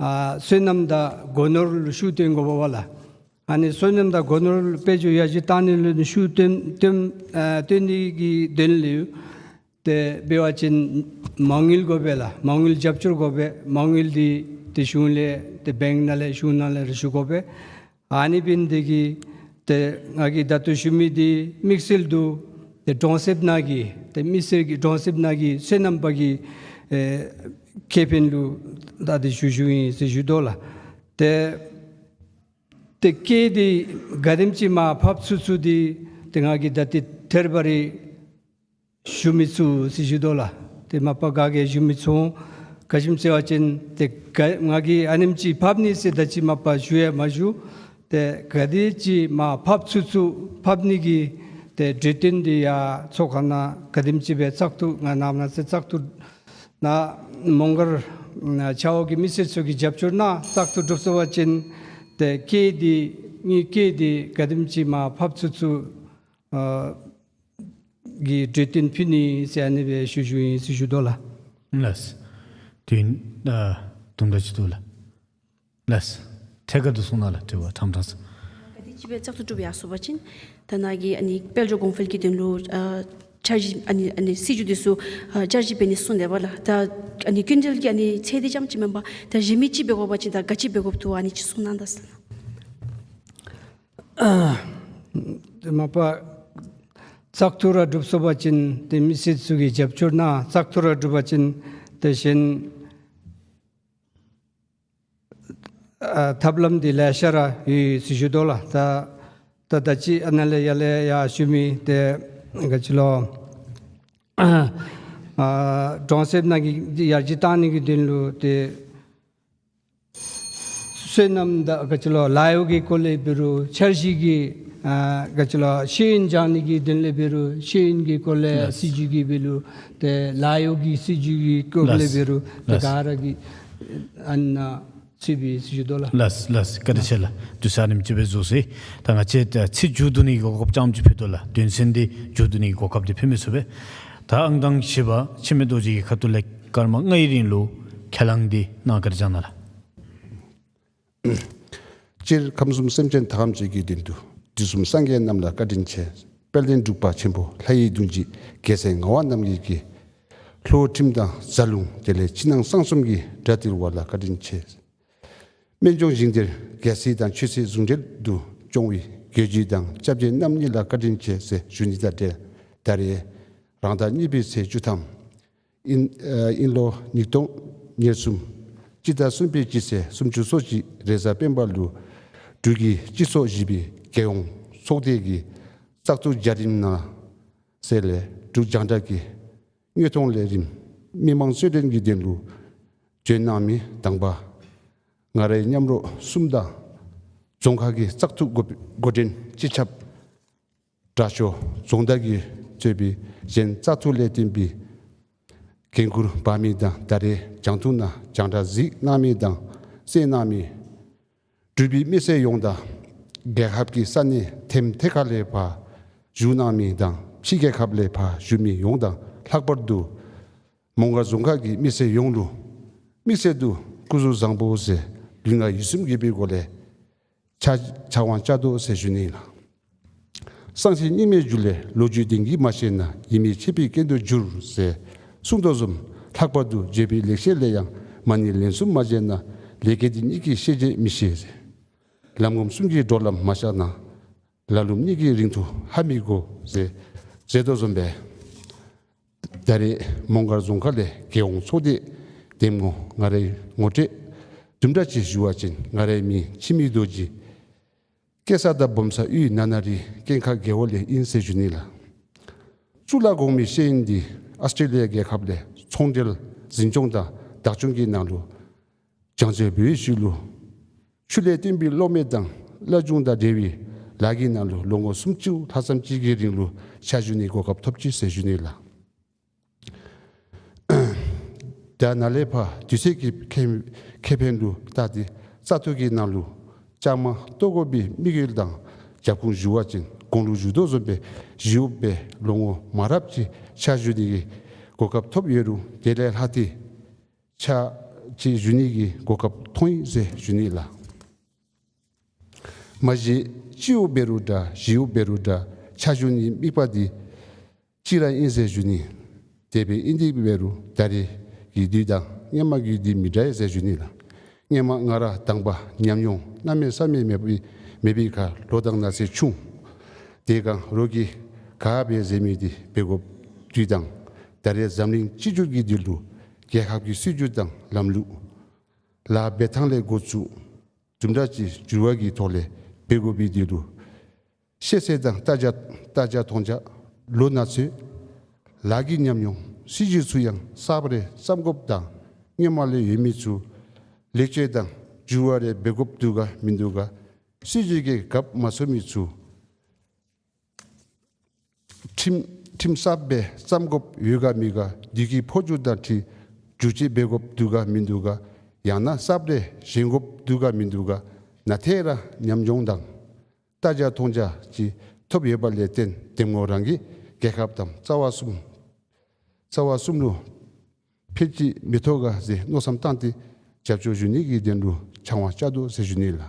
ཨ་སོ་ནམ་དང་སྒོ་ནོར་ལུ་ཤུགས་བཏོན་དགོཔ་འབད་བས་ལགས། ཨ་ནི་སོ་ནམ་དང་སྒོ་ནོར་དཔལ་འབྱོར་ཡར་རྒྱས་བཏང་ནི་ལུ་ཤུགས་བཏོན་བཏོན་ཨ་བཏོན་ནི་གི་དོན་ལུ་ཏེ་འབད་བ་ཅིན་མ་དངུལ་དགོ་པས་ལགས། མ་དངུལ་རྒྱབ་སྐྱོར་དགོ་པས། མ་དངུལ་འདི་ཏེ་གཞུང་ལས་ཏེ་བེངཀ་ནང་ལས་གཞུང་ནང་ལས་ར་ཞུ་དགོ་པས། ཨ་ནི་འབད་ནི་དེ་གིས་ཏེ་ང་གིས་ད་ལྟོ་ཞུ་མི་འདི་དམིགས་བསལ་དུ་ཏེ་གྲོང་གསེབ་ནང་གི་ཏེ་མི་སེར་གྱི་གྲོང་གསེབ་ནང་གི་སོ་ནམ་པ་གི་ཨེ་ཁེ་ཕན་ལུ་ད་འདི་ཞུ་ཞུཝ་ཨིན་ཟེར་ཞུ་དོ་ལགས། ཏེ་ཏེ་སྐྱེད་འདི་ག་དེམ་ཅིག་མར་ཕབ་ཚུགས་ཚུགས་འདི་ཏེ་ང་གིས་ད་ཏེ་ཐད་རི་བ་རི་ཞུ་མི་ཚུགས་ཟེར་ཞུ་དོ་ལགས། ཏེ་མ་པ་ག་གིས་ཞུ་མི་ཚུགས། ག་ཅི་སྨོ་ཟེར་བ་ཅིན་ཏེ་ག་ང་གིས་ཨ་ནེམ་ཅིག་ཕབ་ནི་ཟེར་ད་ཅི་མ་པ་ཞུ་ཡང་མ་ཞུ། ཏེ་ག་དེ་ཅིག་མར་ཕབ་ཚུགས་ཚུགས་ཕབ་ནི་གི་ཏེ་གྲོས་བསྟུན་འདི་ཡང་ཚོགས་ཁང་ནང་ག་དེམ་ཅིག་སྦེ་བཙག་འཐུ་ང་ནཱ་ནཱ་ཟེར་བཙག་འཐུ་ནཱ་མོང་སྒར་ནཱ་ཆ་འོག་གི་མི་སེར་ཚུ་གིས་རྒྱབ་སྐྱོར་གནང་བཙག་འཐུ་གྲུབ་སོང་པ་ཅིན་ཏེ་སྐྱེད་འདི་དངུལ་སྐྱེད་འདི་ག་དེམ་ཅིག་མར་ཕབ་ཚུགས་ཚུགས་ཨ་གི་གྲོས་བསྟུན་ཕུལ་ནི་ཟེར་ཨ་ནི་སྦེ་ཞུ་ཞུཝ་ཨིན་ཟེར་ཞུ་དོ་ལགས། ལགས། དུས་ཨ་དུམ་གྲ་ཅིག་འདུག་ལགས། ལགས། ཐད་ཀར་དུ་གསུང་གནང་ལགས། དྲི་བ་ཕྲང་ཕྲང་ཟེར། ག་དེ་ཅིག་སྦེ་བཙག་འཐུ་གྲུབ་ཡར་སོང་པ་ཅིན་ད་ནཱ་གི་ཨ་ནི་དཔལ་འབྱོར་གོང་འཕེལ་གྱི་དོན་ལུ་ཨ་འཆར་གཞི་ཨ་ནི་ཨ་ནི་སྲིད་བྱུས་འདི་ཚུ་ཨ་བསྐྱར་ཞིབ་འབད་ནི་གསུངས་དེས་པ་ལགས། ད་ཨ་ནི་སྐྱིན་འགྲུལ་གྱི་ཨ་ནི་ཚད་འདི་རྐྱངམ་ཅིག་མེན་པར་ད་གཞན་མི་ཅིག་འབད་དགོ་པ་ཅིན་ད་ག་ཅི་འབད་དགོཔ་འདུག་ཨ་ནི་ཅིག་གསུང་གནང་ད་ཟེར། ཨ་ཏེ་མ་པ་བཙག་འཐུ་ར་གྲུབ་སོང་པ་ཅིན་ཏེ་མི་སེར་ཚུ་གིས་རྒྱབ་སྐྱོར་གནང་བཙག་འཐུ་ར་གྲུབ་པ་ཅིན་ཏེ་གཞན་ཨ་ཐབས་ལམ་འདི་ལེ་ཤ་ར་ཡོད་ཟེར་ཞུ་དོ་ལགས། ད་ད་ད་ཅི་ཨ་ནཱ་ལས་ཡར་ལས་ཡར་ཞུ་མི་ཏེ་ག་ཅི་ལོ་ཨ་གྲོང་གསེབ་ནང་གི་ཡར་རྒྱས་བཏང་ནི་གི་དོན་ལུ་ཏེ་སོ་ནམ་དང་ག་ཅི་ལོ་ལཱ་གཡོག་གི་སྐོར་ལས་འབད་རུང་འཆར་གཞི་གི་ཨ་ག་ཅི་ལོ་ཤེས་ཡོན་སྦྱང་ནི་གི་དོན་ལས་འབད་རུང་ཤེས་ཡོན་གྱི་སྐོར་ལས་ལགས། སྲིད་བྱུས་ཀྱི་འབད་རུང་ཏེ་ལཱ་གཡོག་གི་སྲིད་བྱུས་ཀྱི་སྐོར་ལས་ལགས། འབད་རུང་ཏེ་ལགས། ག་ར་གིས་ཨ་ནཱ་ཚུད་པའི་ཟེར་ཞུ་དོ་ལགས། ལགས་ལགས། བཀའ་དྲིན་ཆེ་ལགས། དུས་ཚོད་ཨ་ནེམ་ཅིག་སྦེ་རྫོགས་ཅི། ད་ང་བཅས་ད་ཚིག་མཇུག་བསྡུ་ནི་གི་གོ་སྐབས་རྐྱངམ་ཅིག་ཕུལ་དོ་ལགས། དོན་ཚན་འདི་མཇུག་བསྡུ་ནི་གི་གོ་སྐབས་འདི་ཕུལ་མི་ཚུགས་པས། ད་ཨང་དང་བཞི་པ་འཆི་མེད་རྡོ་རྗེ་གི་ཁ་ཐུག་ལས་སྐར་མ་ལྔའི་རིང་ལུ་ཁས་བླངས་འདི་གནང་བཀའ་དྲིན་བསྐྱང་གནང་ལགས། སྤྱིར་ཁམས་གསུམ་སེམས་ཅན་ཐ་ཁམ་གཅིག་གི་དོན་དུ། དུས་གསུམ་སངས་རྒྱས་རྣམས་ལ་བཀའ་དྲིན་ཆེ། དཔལ་ལྡན་འབྲུག་པ་ཆེན་པོ་ལྷ་ཡི་གདུང་བརྒྱུད་རྒྱལ་སྲས་ངག་དབང་རྣམ་རྒྱལ་གྱི། ལྷོ་ཁྲིམས་དང་རྫ་ལུང་དེ་ལས་ཕྱི་ནང་གསང་གསུམ་གྱི་དགྲ་འདུལ་བ་ལ་བཀའ་དྲིན་ཆེ། སྨན་ལྗོངས་ཞིང་སྡེར་རྒྱལ་སྲིད་དང་ཆོས་སྲིད་ཟུང་འབྲེལ་དུ་སྐྱོང་བའི་རྒྱལ་བརྒྱུད་དང་སྐྱབས་རྗེ་རྣམ་གཉིས་ལ་བཀའ་དྲིན་ཆེ་ཟེར་ཞུ་ནི་དང་འབྲེལ་ད་རེས་རང་ཟླ་གཉིས་པའི་ཚེས་བཅུ་ཐམ། དབྱིན་ཨ་དབྱིན་ལོ་ཉིས་སྟོང་ཉེར་གསུམ་སྤྱི་ཟླ་གསུམ་པའི་སྤྱི་ཚེས་སུམ་ཅུ་སོ་གཅིག་རེས་གཟའ་སྤེན་པ་ལུ་འབྲུག་གི་སྤྱི་ཚོགས་བཞི་པའི་རྒྱལ་ཡོངས་ཚོགས་སྡེ་གི་ བཙག་འཐུ་བརྒྱ་རིམ་ནང་ཟེར་ལས་འབྲུག་རྒྱང་བསྒྲགས་ཀྱི་དངོས་མཐོང་ལས་རིམ་མི་མང་གསོལ་སྟོན་གྱི་དོན་ལུ་བྱོན་གནང་མི་དང་པ་ང་རའི་མཉམ་རོགས་གསུམ་དང་རྫོང་ཁག་གི་བཙག་འཐུ་འགོ་འགོ་འདྲེན་སྤྱི་ཁྱབ་དྲག་ཤོས་རྫོང་བདག་གིས་གཙོས་པའི་གཞན་བཙག་འཐུ་ལས་བརྟེན་པའི་འགན་ཁུར་འབག་མི་དང་ད་རེས་རྒྱང་འཐུ་ནང་རྒྱང་བསྒྲགས་གཟིགས་གནང་མི་དང་གསན་གནང་མི་འབྲུག་པའི་མི་སེར་ཡོངས་དང་རྒྱལ་ཁབ་ཀྱི་ས་གནས་ཐེམ་ཐེ་ཁ་ལས་ཕར་བཞུགས་གནང་མི་དང་ཕྱི་རྒྱལ་ཁབ་ལས་ཕར་བཞུགས་མི་ཡོངས་དང་ལྷག་པར་དུ་མོང་སྒར་རྫོང་ཁག་གི་མི་སེར་ཡོངས་ལུ་དམིགས་བསལ་དུ་སྐུ་གཟུགས་བཟང་པོ་ཟེར་ལུས་ངག་ཡིད་གསུམ་གྱི་པའི་སྒོ་ལས་ཕྱག་ཕྱག་དབང་བཅར་དོ་ཟེར་ཞུ་ནི་ལགས། གསང་ཆེན་རྙིང་མའི་རྒྱུད་ལས། ལོ་རྒྱུས་བདེན་གྱིས་མ་ཤེས་ན། ཡིད་མི་ཆེས་པའི་རྐྱེན་དུ་འགྱུར་ཟེར་གསུངས་དོ་བཟུམ་ལྷག་པར་དུ་བརྗོད་པའི་ལེགས་བཤད་ལས་ཡང་། མ་ཎི་ལན་གསུམ་མ་བརྗེད་ན། ལས་སྐལ་འདི་གཉིས་ཀྱི་ཤེས་བྱེད་མི་ཤེས་ཟེར། ལམ་སྒོམ་གསུམ་གྱི་འགྲོ་ལམ་མ་བཤགས་ན། ལ་ལུམ་གཉིས་ཀྱི་རིང་དུ་ཧ་མི་གོ་ཟེར་མཛད་དོ་བཟུམ་སྦེ། ད་རེས་མོང་སྒར་རྫོང་ཁག་ལས་རྒྱལ་ཡོངས་ཚོགས་སྡེ་འདེམས་ངོ་ང་རའི་ངོ་སྤྲོད་དུམ་གྲ་ཅིག་ཞུ་བ་ཅིན་ང་རའི་མིང་འཆི་མེད་རྡོ་རྗེ། སྐྱེས་ས་དང་སྦོམ་ས་དབུས་ན་ན་རི་ཀེང་ཁ་རྒེད་འོག་ལས་ཨིན་ཟེར་ཞུ་ནི་ལགས། གཙུག་ལག་གོང་མའི་ཤེས་ཡོན་འདི་ཨཱོས་ཊྲེ་ལི་ཡ་རྒྱལ་ཁབ་ལས་ཚོང་འབྲེལ་འཛིན་སྐྱོང་དང་བདག་སྐྱོང་གི་ནང་ལུ་སྦྱང་བརྩོན་འབད་བའི་ཤུལ་ལུ་ཆོས་ལས་བསྟན་པའི་སློབ་མ་དང་བླ་སྦྱོང་དང་འབྲེལ་བའི་ལཱ་གི་ནང་ལུ་ལོ་ངོ་སུམ་ཅུ་ལྷག་ཙམ་ཅིག་གི་རིང་ལུ་ཕྱག་ཞུ་ནི་གོ་སྐབས་ཐོབ་ཅི་ཟེར་ཞུ་ནི་ལགས། ད་ནཱ་ལས་ཕར་དུས་ཚོད་ཀྱི་ཁེ་ཁེ་ཕན་ལུ་བལྟ་སྟེ་བཙག་འཐུ་གི་ནང་ལུ་བཅའ་མར་གཏོགས་དགོ་པའི་དམིགས་ཡུལ་དང་རྒྱབ་ཁུངས་ཞུ་བ་ཅིན་གོང་ལུ་ཞུ་དོ་བཟུམ་སྦེ་ཞི་གཡོགཔ་སྦེ་ལོ་ངོ་མང་རབས་ཅིག་ཕྱག་ཞུ་ནི་གི་གོ་སྐབས་ཐོབ་ཡོད་རུང་དེ་ལས་ལྷག་སྟེ་ཕྱག་ཅིག་ཞུ་ནི་གི་གོ་སྐབས་མཐོང་ཡི་ཟེར་ཞུ་ནི་ལགས། མ་གཞི་སྤྱི་གཡོགཔ་འབད་རུང་འདྲ་ཞི་གཡོགཔ་འབད་རུང་འདྲ་ཕྱག་ཞུ་ནིའི་དམིགས་པ་འདི་གཅིག་ར་ཨིན་ཟེར་ཞུ་ནི། དེ་སྦེ་ཨིན་ཏེ་འབད་རུང་ད་རེས་ཀྱི་དུས་དང་སྔོན་མ་གི་དུས་མི་འདྲ་ཟེར་ཞུ་ནི་ལགས། སྔོན་མ་ང་ར་དང་པ་ཉམས་མྱོང་གནམ་མེད་ས་མེད་མེད་པའི་མེད་པའི་ཁར་ལོ་དང་ན་ཚོད་ཆུང་། དེ་སྒང་རོགས་ཀྱིས་ག་འབད་ཟེར་མི་འདི་འབད་དགོཔ་དུས་དང་ད་རེས་འཛམ་གླིང་སྤྱི་འགྲོས་ཀྱི་དུས་ལུ་རྒྱལ་ཁབ་ཀྱི་སྲིད་བྱུས་དང་ལམ་ལུགས་ལཱ་འབད་ཐངས་ལས་འགོ་བཙུགས་དུམ་གྲ་ཅིག་འགྱུར་བ་གི་ཐོག་ལས་འབད་དགོ་པའི་དུས་ལུ་ཤེས་ཚད་དང་ལྟ་རྒྱ་ལྟ་རྒྱ་མཐོང་རྒྱ་ལོ་ན་ཚོད་ལཱ་གི་ཉམས་མྱོང་སྲིད་བྱུས་ཚུ་ཡང་གསརཔ་རེ་བརྩམ་དགོཔ་དང་སྔོན་མ་ལས་ཡོད་མི་ཚུ་ལེགས་བཅོས་དང་འགྱུར་བ་རེ་འབད་དགོཔ་འདུག་ག་མིན་འདུག་ག། སྲིད་བྱུས་ཀྱི་རྒཔོ་མ་ཚུད་མི་ཚུ་ཁྲིམས་ཁྲིམས་གསརཔ་སྦེ་བརྩམ་དགོཔ་ཡོད་ག་མེད་ག། དུས་ཀྱི་འཕོ་འགྱུར་དང་འཁྲིལ་བསྒྱུར་བཅོས་འབད་དགོཔ་འདུག་ག་མིན་འདུག་ག། ཡང་ན་གསརཔ་རེ་བཞེངས་དགོཔ་འདུག་ག་མིན་འདུག་ག། ནཱ་ཏེ་ར་ཉམས་མྱོང་དང་ལྟ་རྒྱ་མཐོང་རྒྱ་ཅིག་ཐོབ་ཡོད་པ་ལས་བརྟེན་འདེམས་ངོ་རང་གི་རྒྱལ་ཁབ་དང་རྩ་བ་གསུམ་རྩ་བ་གསུམ་ལུ་ཕན་ཅིག་མི་ཐོགས་ག་ཟེར་མནོ་བསམ་བཏང་སྟེ་རྒྱབ་སྐྱོར་ཞུ་ནི་གི་དོན་ལུ་ཕྱག་དབང་བཅར་དོ་ཟེར་ཞུ་ནི་ལགས།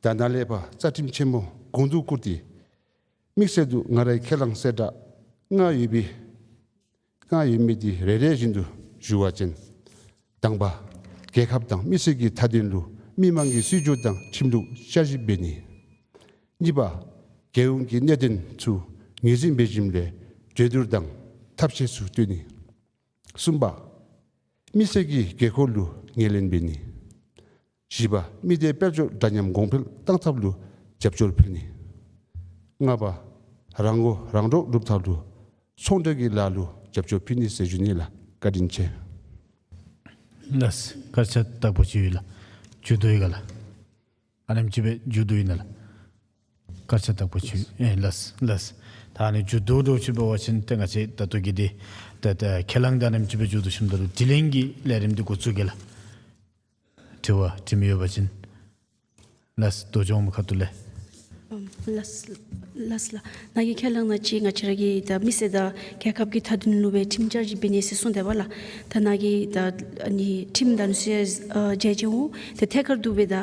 ད་ནཱ་ལས་ཕར་རྩ་ཁྲིམས་ཆེན་མོ་གོང་དུ་བཀུར་ཏེ་དམིགས་བསལ་དུ་ང་རའི་ཁས་བླངས་གསལ་བསྒྲགས་ལྔ་ཡོད་པའི་ལྔ་ཡོད་མི་འདི་རེ་རེ་བཞིན་དུ་ཞུ་བ་ཅིན། དང་པ། རྒྱལ་ཁབ་དང་མི་སེར་གྱི་མཐའ་དོན་ལུ་མི་མང་གི་སྲིད་བྱུས་དང་ཁྲིམས་ལུགས་བསྐྱར་ཞིབ་འབད་ནི། གཉིས་པ། རྒྱལ་ཡོངས་ཀྱི་གནད་དོན་ཚུ་ངོས་འཛིན་འབད་ཞིནམ་ལས་གྲོས་བསྡུར་དང་ཐབས་ཤེས་ཚུ་བཏོན་ནི། གསུམ་པ། མི་སེར་གྱི་དགོས་མཁོ་ལུ་ངོས་ལེན་འབད་ནི། བཞི་པ། མི་སྡེ་དཔལ་འབྱོར་འདྲ་མཉམ་གོང་འཕེལ་གཏང་ཐབས་ལུ་རྒྱབ་སྐྱོར་ཕུལ་ནི། ལྔ་པ། རང་མགོ་རང་འདྲོངས་སྒྲུབ་ཐབས་ལུ་ཚོང་འབྲེལ་གྱི་ལཱ་ལུ་རྒྱབ་སྐྱོར་ཕུལ་ནི་ཟེར་ཞུ་ནི་ལགས། བཀའ་དྲིན་ཆེ། ལགས། སྐར་ཆ་དག་པ་ཅིག་ཡོད་ལགས། མཇུག་བསྡུ་ཡི་ག་ལགས། ཨ་ནེམ་ཅིག་སྦེ་མཇུག་བསྡུ་ཡི་ན་ལགས། སྐར་ཆ་དག་པ་ཅིག་ཡོད། ཨེ་ལགས་ལགས། ད་ཨ་ནི་མཇུག་བསྡུ་འདྲཝ་ཅིག་འབད་བ་ཅིན་ཏེ་ང་བཅས་ད་ལྟོ་གི་འདི་ད་ད་ཁས་བླངས་ད་ཨ་ནེམ་ཅིག་སྦེ་མཇུག་བསྡུ་ཞིནམ་ད་ལུ་དྲི་ལན་གྱི་ལས་རིམ་འདི་འགོ་བཙུགས་གེ་ལགས། དྲི་བ་དྲི་མི་ཡོད་པ་ཅིན། ལགས། རྡོ་རྗེ་དབང་མོ་ཁ་ཐུག་ལས། ཨམ་ལགས་ལགས་ལགས། ནཱ་གི་ཁས་བླངས་ནང་ཅིག་ང་བཅས་ར་གི་ད་མི་སེར་དང་རྒྱལ་ཁབ་ཀྱི་མཐའ་དོན་ལུ་སྦེ་ཁྲིམས་བསྐྱར་ཞིབ་འབད་ནི་ཟེར་གསུངས་དེས་པ་ལགས། ད་ནཱ་གི་ད་ཨ་ནི་ཁྲིམས་དང་ནི་སུ་ཡང་ཨ་མཇལ་མཇལཝ་འོང་། ཏེ་ཐད་ཀར་དུ་སྦེ་ད་ཨ་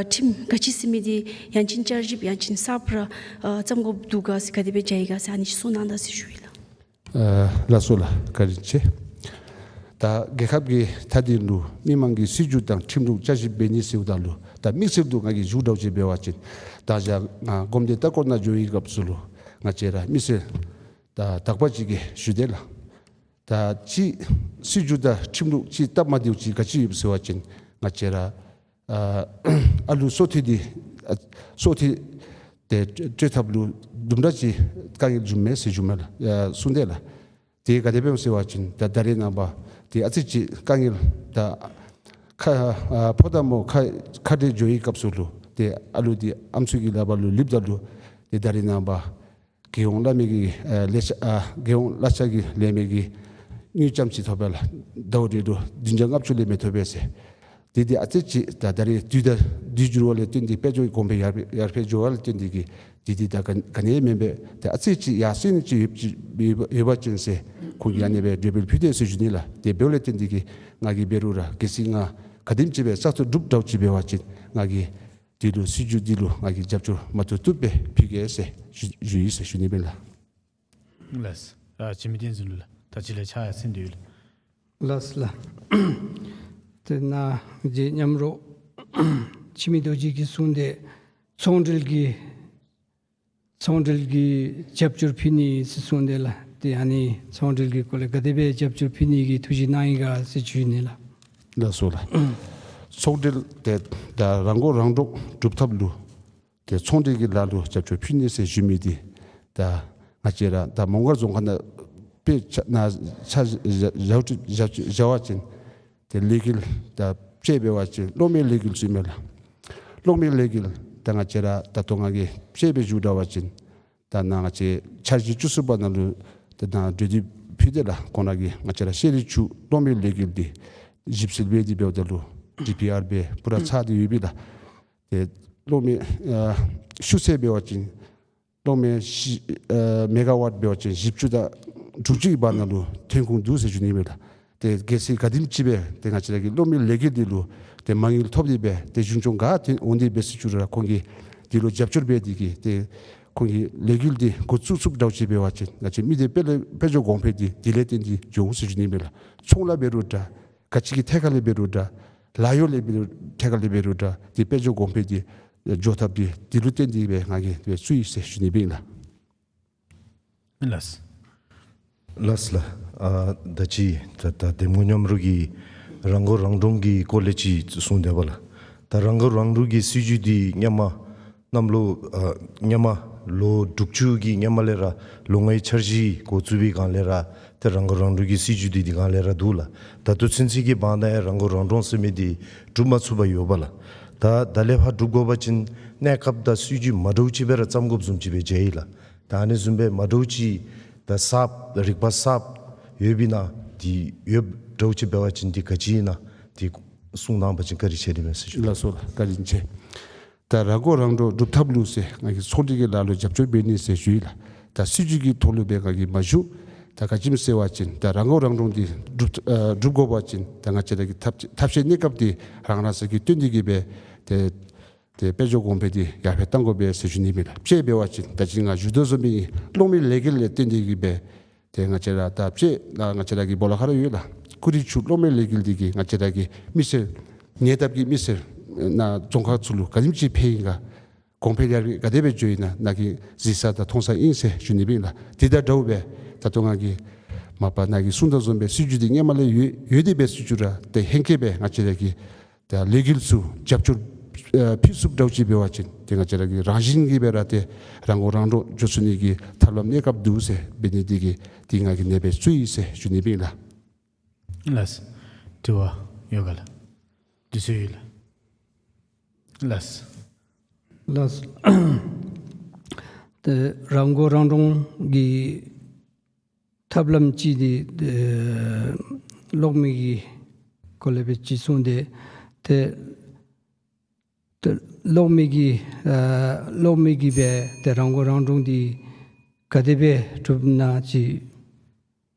ཁྲིམས་ག་ཅི་ཟེར་མི་འདི་ཡང་ཅིན་བསྐྱར་ཞིབ་ཡང་ཅིན་གསརཔ་ར་ཨ་བརྩམ་དགོཔ་འདུག་ག་ཟེར་ག་དེ་སྦེ་མཇལ་ཡི་ག་ཟེར་ཨ་ནི་ཅིག་གསུང་གནང་ད་ཟེར་ཞུ་ཡི་ལགས། ཨ་ལགས་སོ་ལགས། བཀའ་དྲིན་ཆེ། ད་རྒྱལ་ཁབ་ཀྱི་མཐའ་དོན་ལུ་མི་མང་གི་སྲིད་བྱུས་དང་ཁྲིམས་ལུགས་བསྐྱར་ཞིབ་འབད་ནི་ཟེརཝ་ད་ལུ་ད་དམིགས་བསལ་དུ་ང་གིས་ཞུ་འདྲཝ་ཅིག་འབད་བ་ཅིན་ད་ཅི་ང་གོམས་འདྲིས་ལྟ་སྐོར་ནང་འགྱོ་བའི་སྐབས་སུ་ལུ་ང་བཅས་ར་མི་སེར་ད་དག་པ་ཅིག་གིས་ཞུ་དེས་ལགས། ད་ཅིག་སྲིད་བྱུས་དང་ཁྲིམས་ལུགས་ཅིག་སྟབས་མ་བདེཝ་ཅིག་ག་ཅི་ཡོདཔ་ཟེར་བ་ཅིན་ང་བཅས་ར་ཨ་ཨ་ལུ་སོ་ཐེངས་འདི་ཨ་སོ་ཐེངས་ ཏེ་སྤྲོད་ཐབས་ལུ་དུམ་གྲ་ཅིག་དཀའ་ངལ་བྱུངམ་མས་ཟེར་ཞུཝ་མས་ལགས། ཨ་གསུངས་དེས་ལགས། དེ་ག་དེ་སྦེ་ཟེར་བ་ཅིན་ད་ད་རེས་ནངས་པ་ཏེ་ཨ་ཙི་ཅིག་དཀའ་ངལ་ད་ཁ་ཨ་ཕོ་དང་མོ་ཁ་ཁ་བྲལ་འགྱོ་བའི་སྐབས་སུ་ལུ་ཏེ་ཨ་ལུ་འདི་ཨམ་སྲུ་གི་ལག་པར་ལུ་ལུསཔ་ད་ལུ་ཏེ་ད་རེས་ནངས་པ་རྒྱལ་ཡོངས་བླ་མའི་གི་ཨ་ལས་འཆར་ཨ་རྒྱལ་ཡོངས་བླ་འཆར་གྱི་ལེན་མི་གི་དངུལ་ཙམ་ཅིག་ཐོབ་པས་ལགས། ཟླཝ་རེ་ལུ་བདུན་བརྒྱ་ལྔ་བཅུ་ལས་མི་ཐོབ་པས་ཟེར། དེ་འདི་ཨ་ཙི་ཅིག་ད་ད་རེས་དུས་དང་དུས་འགྱུར་བ་ལས་བརྟེན་ཏེ་དཔལ་འབྱོར་གོང་འཕེལ་ཡར་ཡར་འཕེལ་འགྱོ་བ་ལས་བརྟེན་ཏེ་གིས་དེ་འདི་ད་ག་ག་ནི་མེན་པས། ཏེ་ཨ་ཙི་ཅིག་ཡར་སེང་ཅིག་ཡོད་ཅིག་ཡོད་པ་ཅིན་ཟེར་ཁོང་གིས་ཨ་ནི་སྦེ་འགྲེལ་བརྗོད་ཕུལ་དེས་ཟེར་ཞུ་ནི་ལགས། དེ་འབདཝ་ལས་བརྟེན་ཏེ་གིས་ང་གིས་འབད་རུང་ར་གལ་སྲིད་ང་ག་དེམ་ཅིག་སྦེ་བཙག་འཐུ་གྲུབ་འདྲཝ་ཅིག་འབད་བ་ཅིན་ང་གིས་དེ་ལུ་སྲིད་བྱུས་འདི་ལུ་ང་གིས་རྒྱབ་སྐྱོར་མ་བཏུབ་བཏུབ་སྦེ་ཕུལ་གེ་ཟེར་ཞུ་ཞུ་ཡི་ཟེར་ཞུ་ནི་ཨིན་ལགས། ལགས། ཨ་འཆི་མེད་བསྟན་འཛིན་ལུ་ལགས། ད་ཅི་ལས་ཕྱག་ཡར་སེང་འདུག་ལགས། ལགས་ལགས། ཏེ་ནཱ་རྗེ་མཉམ་རོགས་འཆི་མེད་རྡོ་རྗེ་གིས་གསུངས་དེས་ཚོང་འབྲེལ་གྱི་ཚོང་འབྲེལ་གྱི་རྒྱབ་སྐྱོར་ཕུལ་ནི་ཟེར་གསུངས་དེས་ལགས། ཏེ་ཨ་ནི་ཚོང་འབྲེལ་གྱི་སྐོར་ལས་ག་དེ་སྦེ་རྒྱབ་སྐྱོར་ཕུལ་ནི་གི་ཐུགས་བཞེད་གནང་ཡི་ག་ཟེར་ཞུ་ནི་ལགས། ལགས་སོ་ལགས། ཚོང་འབྲེལ་ཏེ་ད་རང་མགོ་རང་འདྲོངས་སྒྲུབ་ཐབས་ལུ་ཏེ་ཚོང་འབྲེལ་གྱི་ལཱ་ལུ་རྒྱབ་སྐྱོར་ཕུལ་ནི་ཟེར་ཞུ་མི་འདི་ད་ང་བཅས་ར་ད་མོང་སྒར་རྫོང་ཁག་ནང་དཔེ་ཆ་ནང་ཆ་བཞག་བཞག་བཞག་བཞག་པ་ཅིན་ཏེ་ལས་འགུལ་ད་དཔྱེ་འབད་བ་ཅིན་གློག་མེའི་ལས་འགུལ་ཚུ་ཨིན་མས་ལགས། གློག་མེའི་ལས་འགུལ་ད་ང་བཅས་ར་ད་ལྟོ་ང་གིས་དཔྱེ་སྦེ་ཞུ་འདྲ་བ་ཅིན་ད་ནཱ་ང་བཅས་འཆར་གཞི་བཅུ་གསུམ་པ་ནང་ལུ་ད་ནཱ་གྲོས་བསྡུར་ཕུལ་དེས་ལགས། ཁོང་ར་གིས་ང་བཅས་ར་ཤེས་རིག་ཅུས་གློག་མེའི་ལས་འགུལ་འདི་ཞིབ་འཚོལ་འབད་དེ་འབདཝ་ད་ལུ་ཌི་པི་ཨར་སྦེ་པུ་ར་ཚར་ཏེ་ཡོད་པས་ལགས། ཏེ་གློག་མེ་ཨ་ཤུགས་ཚད་འབད་བ་ཅིན་གློག་མེ་བཞི་ཨ་མེ་ག་ཝཊ་འབད་བ་ཅིན་བཞི་བཅུ་དང་དྲུག་ཅུ་གི་བར་ན་ལུ་ཐོན་ཁུངས་འདུག་ཟེར་ཞུ་ནི་ཨིན་པས་ལགས། ཏེ་གལ་སྲིད་ག་དེམ་ཅིག་སྦེ་ཏེ་ང་བཅས་ར་གི་གློག་མེའི་ལས་འགུལ་འདི་ལུ་ཏེ་མ་དངུལ་ཐོབ་སྟེ་སྦེ་ཏེ་གཞུང་སྐྱོང་ག་ཏེ་འོང་སྟེ་འབད་ཟེར་ཞུ་རུང་ར་ཁོང་གིས་འདི་ལུ་རྒྱབ་སྐྱོར་འབད་དེ་གིས་ཏེ་ཁོང་གིས་ལས་འགུལ་འདི་འགོ་བཙུགས་བཙུགསཔ་འདྲཝ་ཅིག་འབད་བ་ཅིན་ང་བཅས་མི་སྡེ་དཔལ་དཔལ་འབྱོར་གོང་འཕེལ་འདི་དེ་ལས་བརྟེན་ཏེ་འགྱོ་འོང་ཟེར་ཞུ་ནི་ཨིན་པས་ལགས། ཚོང་ལཱ་འབད་རུང་འདྲ་ག་ཅི་གི་ཐད་ཁར་ལས་འབད་རུང་འདྲ་ལཱ་གཡོག་ལས་འབད་རུང་ཐད་ཁར་ལས་འབད་རུང་འདྲ་ཏེ་དཔལ་འབྱོར་གོང་འཕེལ་འདི་འགྱོ་ཐབས་འདི་དེ་ལུ་བརྟེན་ཏེ་སྦེ་ང་གིས་ཏེ་བཙུགས་ཡི་ཟེར་ཞུ་ནི་ཨིན་པས་ལགས། ལགས། ལགས་ལགས། ཨ་ད་ཅི་ད་ད་འདེམས་ངོ་མཉམ་རོགས་ཀྱིས་རང་མགོ་རང་འདྲོངས་ཀྱི་སྐོར་ལས་ཅིག་གསུངས་དེས་པ་ལགས། ད་རང་མགོ་རང་འདྲོངས་ཀྱི་སྲིད་བྱུས་འདི་སྔོན་མ་གནམ་ལོ་ཨ་སྔོན་མ་ལོ་དྲུག་ཅུ་གི་སྔོན་མ་ལས་ར་ལོ་ལྔའི་འཆར་གཞི་འགོ་བཙུགས་པའི་སྒང་ལས་ར་ཏེ་རང་མགོ་རང་འདྲོངས་ཀྱི་སྲིད་བྱུས་འདི་འདི་སྒང་ལས་ར་འདུག་ལགས། ད་ལྟོ་ཚུན་ཚོད་ཀྱི་བར་ན་ཡང་རང་མགོ་རང་འདྲོངས་ཟེར་མི་འདི་གྲུབ་མ་ཚུགས་པར་ཡོད་པ་ལགས། ད་ད་ལས་ཕར་སྒྲུབ་དགོ་པ་ཅིན་གནས་སྐབས་དང་སྲིད་བྱུས་མ་འདྲཝ་ཅིག་སྦེ་ར་བརྩམ་དགོཔ་བཟུམ་ཅིག་སྦེ་མཇལ་ཡི་ལགས། ད་ཨ་ནི་བཟུམ་སྦེ་མ་འདྲཝ་ཅིག་ད་གསརཔ་རིག་པ་གསརཔ་ཡོད་པའི་ནང་འདི་ཡོདཔ་འདྲཝ་ཅིག་འབད་བ་ཅིན་འདི་ག་ཅི་ཨིན་ན་འདི་གསུང་གནང་བ་ཅིན་བཀའ་དྲིན་ཆེ་ནི་མས་ཟེར་ཞུ། ལགས་སོ་ལགས། བཀའ་དྲིན་ཆེ། ད་རང་མགོ་རང་འདྲོངས་སྒྲུབ་ཐབས་ལུ་ཟེར་ང་གིས་ཚོང་འབྲེལ་གྱི་ལཱ་ལུ་རྒྱབ་སྐྱོར་འབད་ནི་ཟེར་ཞུ་ཡི་ལགས། ད་སྲིད་བྱུས་ཀྱི་ཐོག་ལུ་སྦེ་ང་གིས་མ་ཞུ། ད་ག་ཅི་སྨོ་ཟེར་བ་ཅིན་ད་རང་མགོ་རང་འདྲོངས་འདི་སྒྲུབ་ཨ་སྒྲུབ་དགོ་པ་ཅིན་ད་ང་བཅས་ར་གི་ཐབས་ཐབས་ཤེས་གནས་སྐབས་འདི་རང་རང་སོ་གི་བཏོན་ཏེ་གིས་སྦེ་ཏེ་ཏེ་དཔལ་འབྱོར་གོང་འཕེལ་འདི་ཡར་འཕེལ་གཏང་དགོ་པས་ཟེར་ཞུ་ནི་ཨིན་ལགས། དཔྱེ་འབད་བ་ཅིན་ད་ཅི་ང་ཞུ་དོ་བཟུམ་སྦེ་གློག་མེའི་ལས་འགུལ་ལས་བརྟེན་ཏེ་གིས་སྦེ་ཏེ་ང་བཅས་ར་ད་དཔྱེ་ང་བཅས་ར་གི་སྦོ་ལོགས་ཁར་ཡོད་ལགས། ཀུ་རི་ཆུ་གློག་མེའི་ལས་འགུལ་འདི་གིས་ང་བཅས་ར་གི་མི་སེར་ཉེ་འདབས་ཀྱི་མི་སེར་ནཱ་རྫོང་ཁག་ཚུ་ལུ་ག་དེམ་ཅིག་ཕན་ཡི་ག་གོང་འཕེལ་ཡར་ག་དེ་སྦེ་འགྱོ་ཡི་ན་ནཱ་གིས་གཟིགས་ས་དང་མཐོང་ས་ཨིན་ཟེར་ཞུ་ནི་ཨིན་ལགས། དེ་དང་འདྲཝ་སྦེ་ད་ལྟོ་ང་གིས་མ་པ་ནཱ་གིས་གསུང་དོ་བཟུམ་སྦེ་སྲིད་བྱུས་འདི་སྔོན་མ་ལས་ཡོད་ཡོད་དེ་འབད་ཟེར་ཞུ་རུང་ཏེ་ཧེང་སྐལ་སྦེ་ང་བཅས་ར་གི་ཏེ་ལས་འགུལ་ཚུ་རྒྱབ་སྐྱོར་ཨ་ཕུལ་ཚུགསཔ་འདྲཝ་ཅིག་འབད་བ་ཅིན་ཏེ་ང་བཅས་ར་གིས་རང་བཞིན་གྱིས་སྦེ་ར་ཏེ་རང་མགོ་རང་འདྲོངས་འགྱོ་ཚུགས་ནི་གི་ཐབས་ལམ་གནས་སྐབས་འདུག་ཟེར་འབད་ནི་འདི་གིས་ཏེ་ང་གིས་ཨ་ནེ་སྦེ་བཙུགས་ཡི་ཟེར་ཞུ་ནི་ཨིན་ལགས། ལགས། དྲི་བ་ཡོད་ག་ལགས། དུས་ཚོད་ཡོད་ལགས། ལགས། ལགས། ཏེ་རང་མགོ་རང་འདྲོངས་ཀྱི་ཐབས་ལམ་ཅིག་འདི་ཨེ་གློག་མེ་གི་སྐོར་ལས་སྦེ་ཅིག་གསུངས་ཏེ་ཏེ་ཏེ་གློག་མེ་གི་ཨེ་གློག་མེ་གིས་སྦེ་ཏེ་རང་མགོ་རང་འདྲོངས་འདི་ག་དེ་སྦེ་གྲུབ་ན་ཅིག་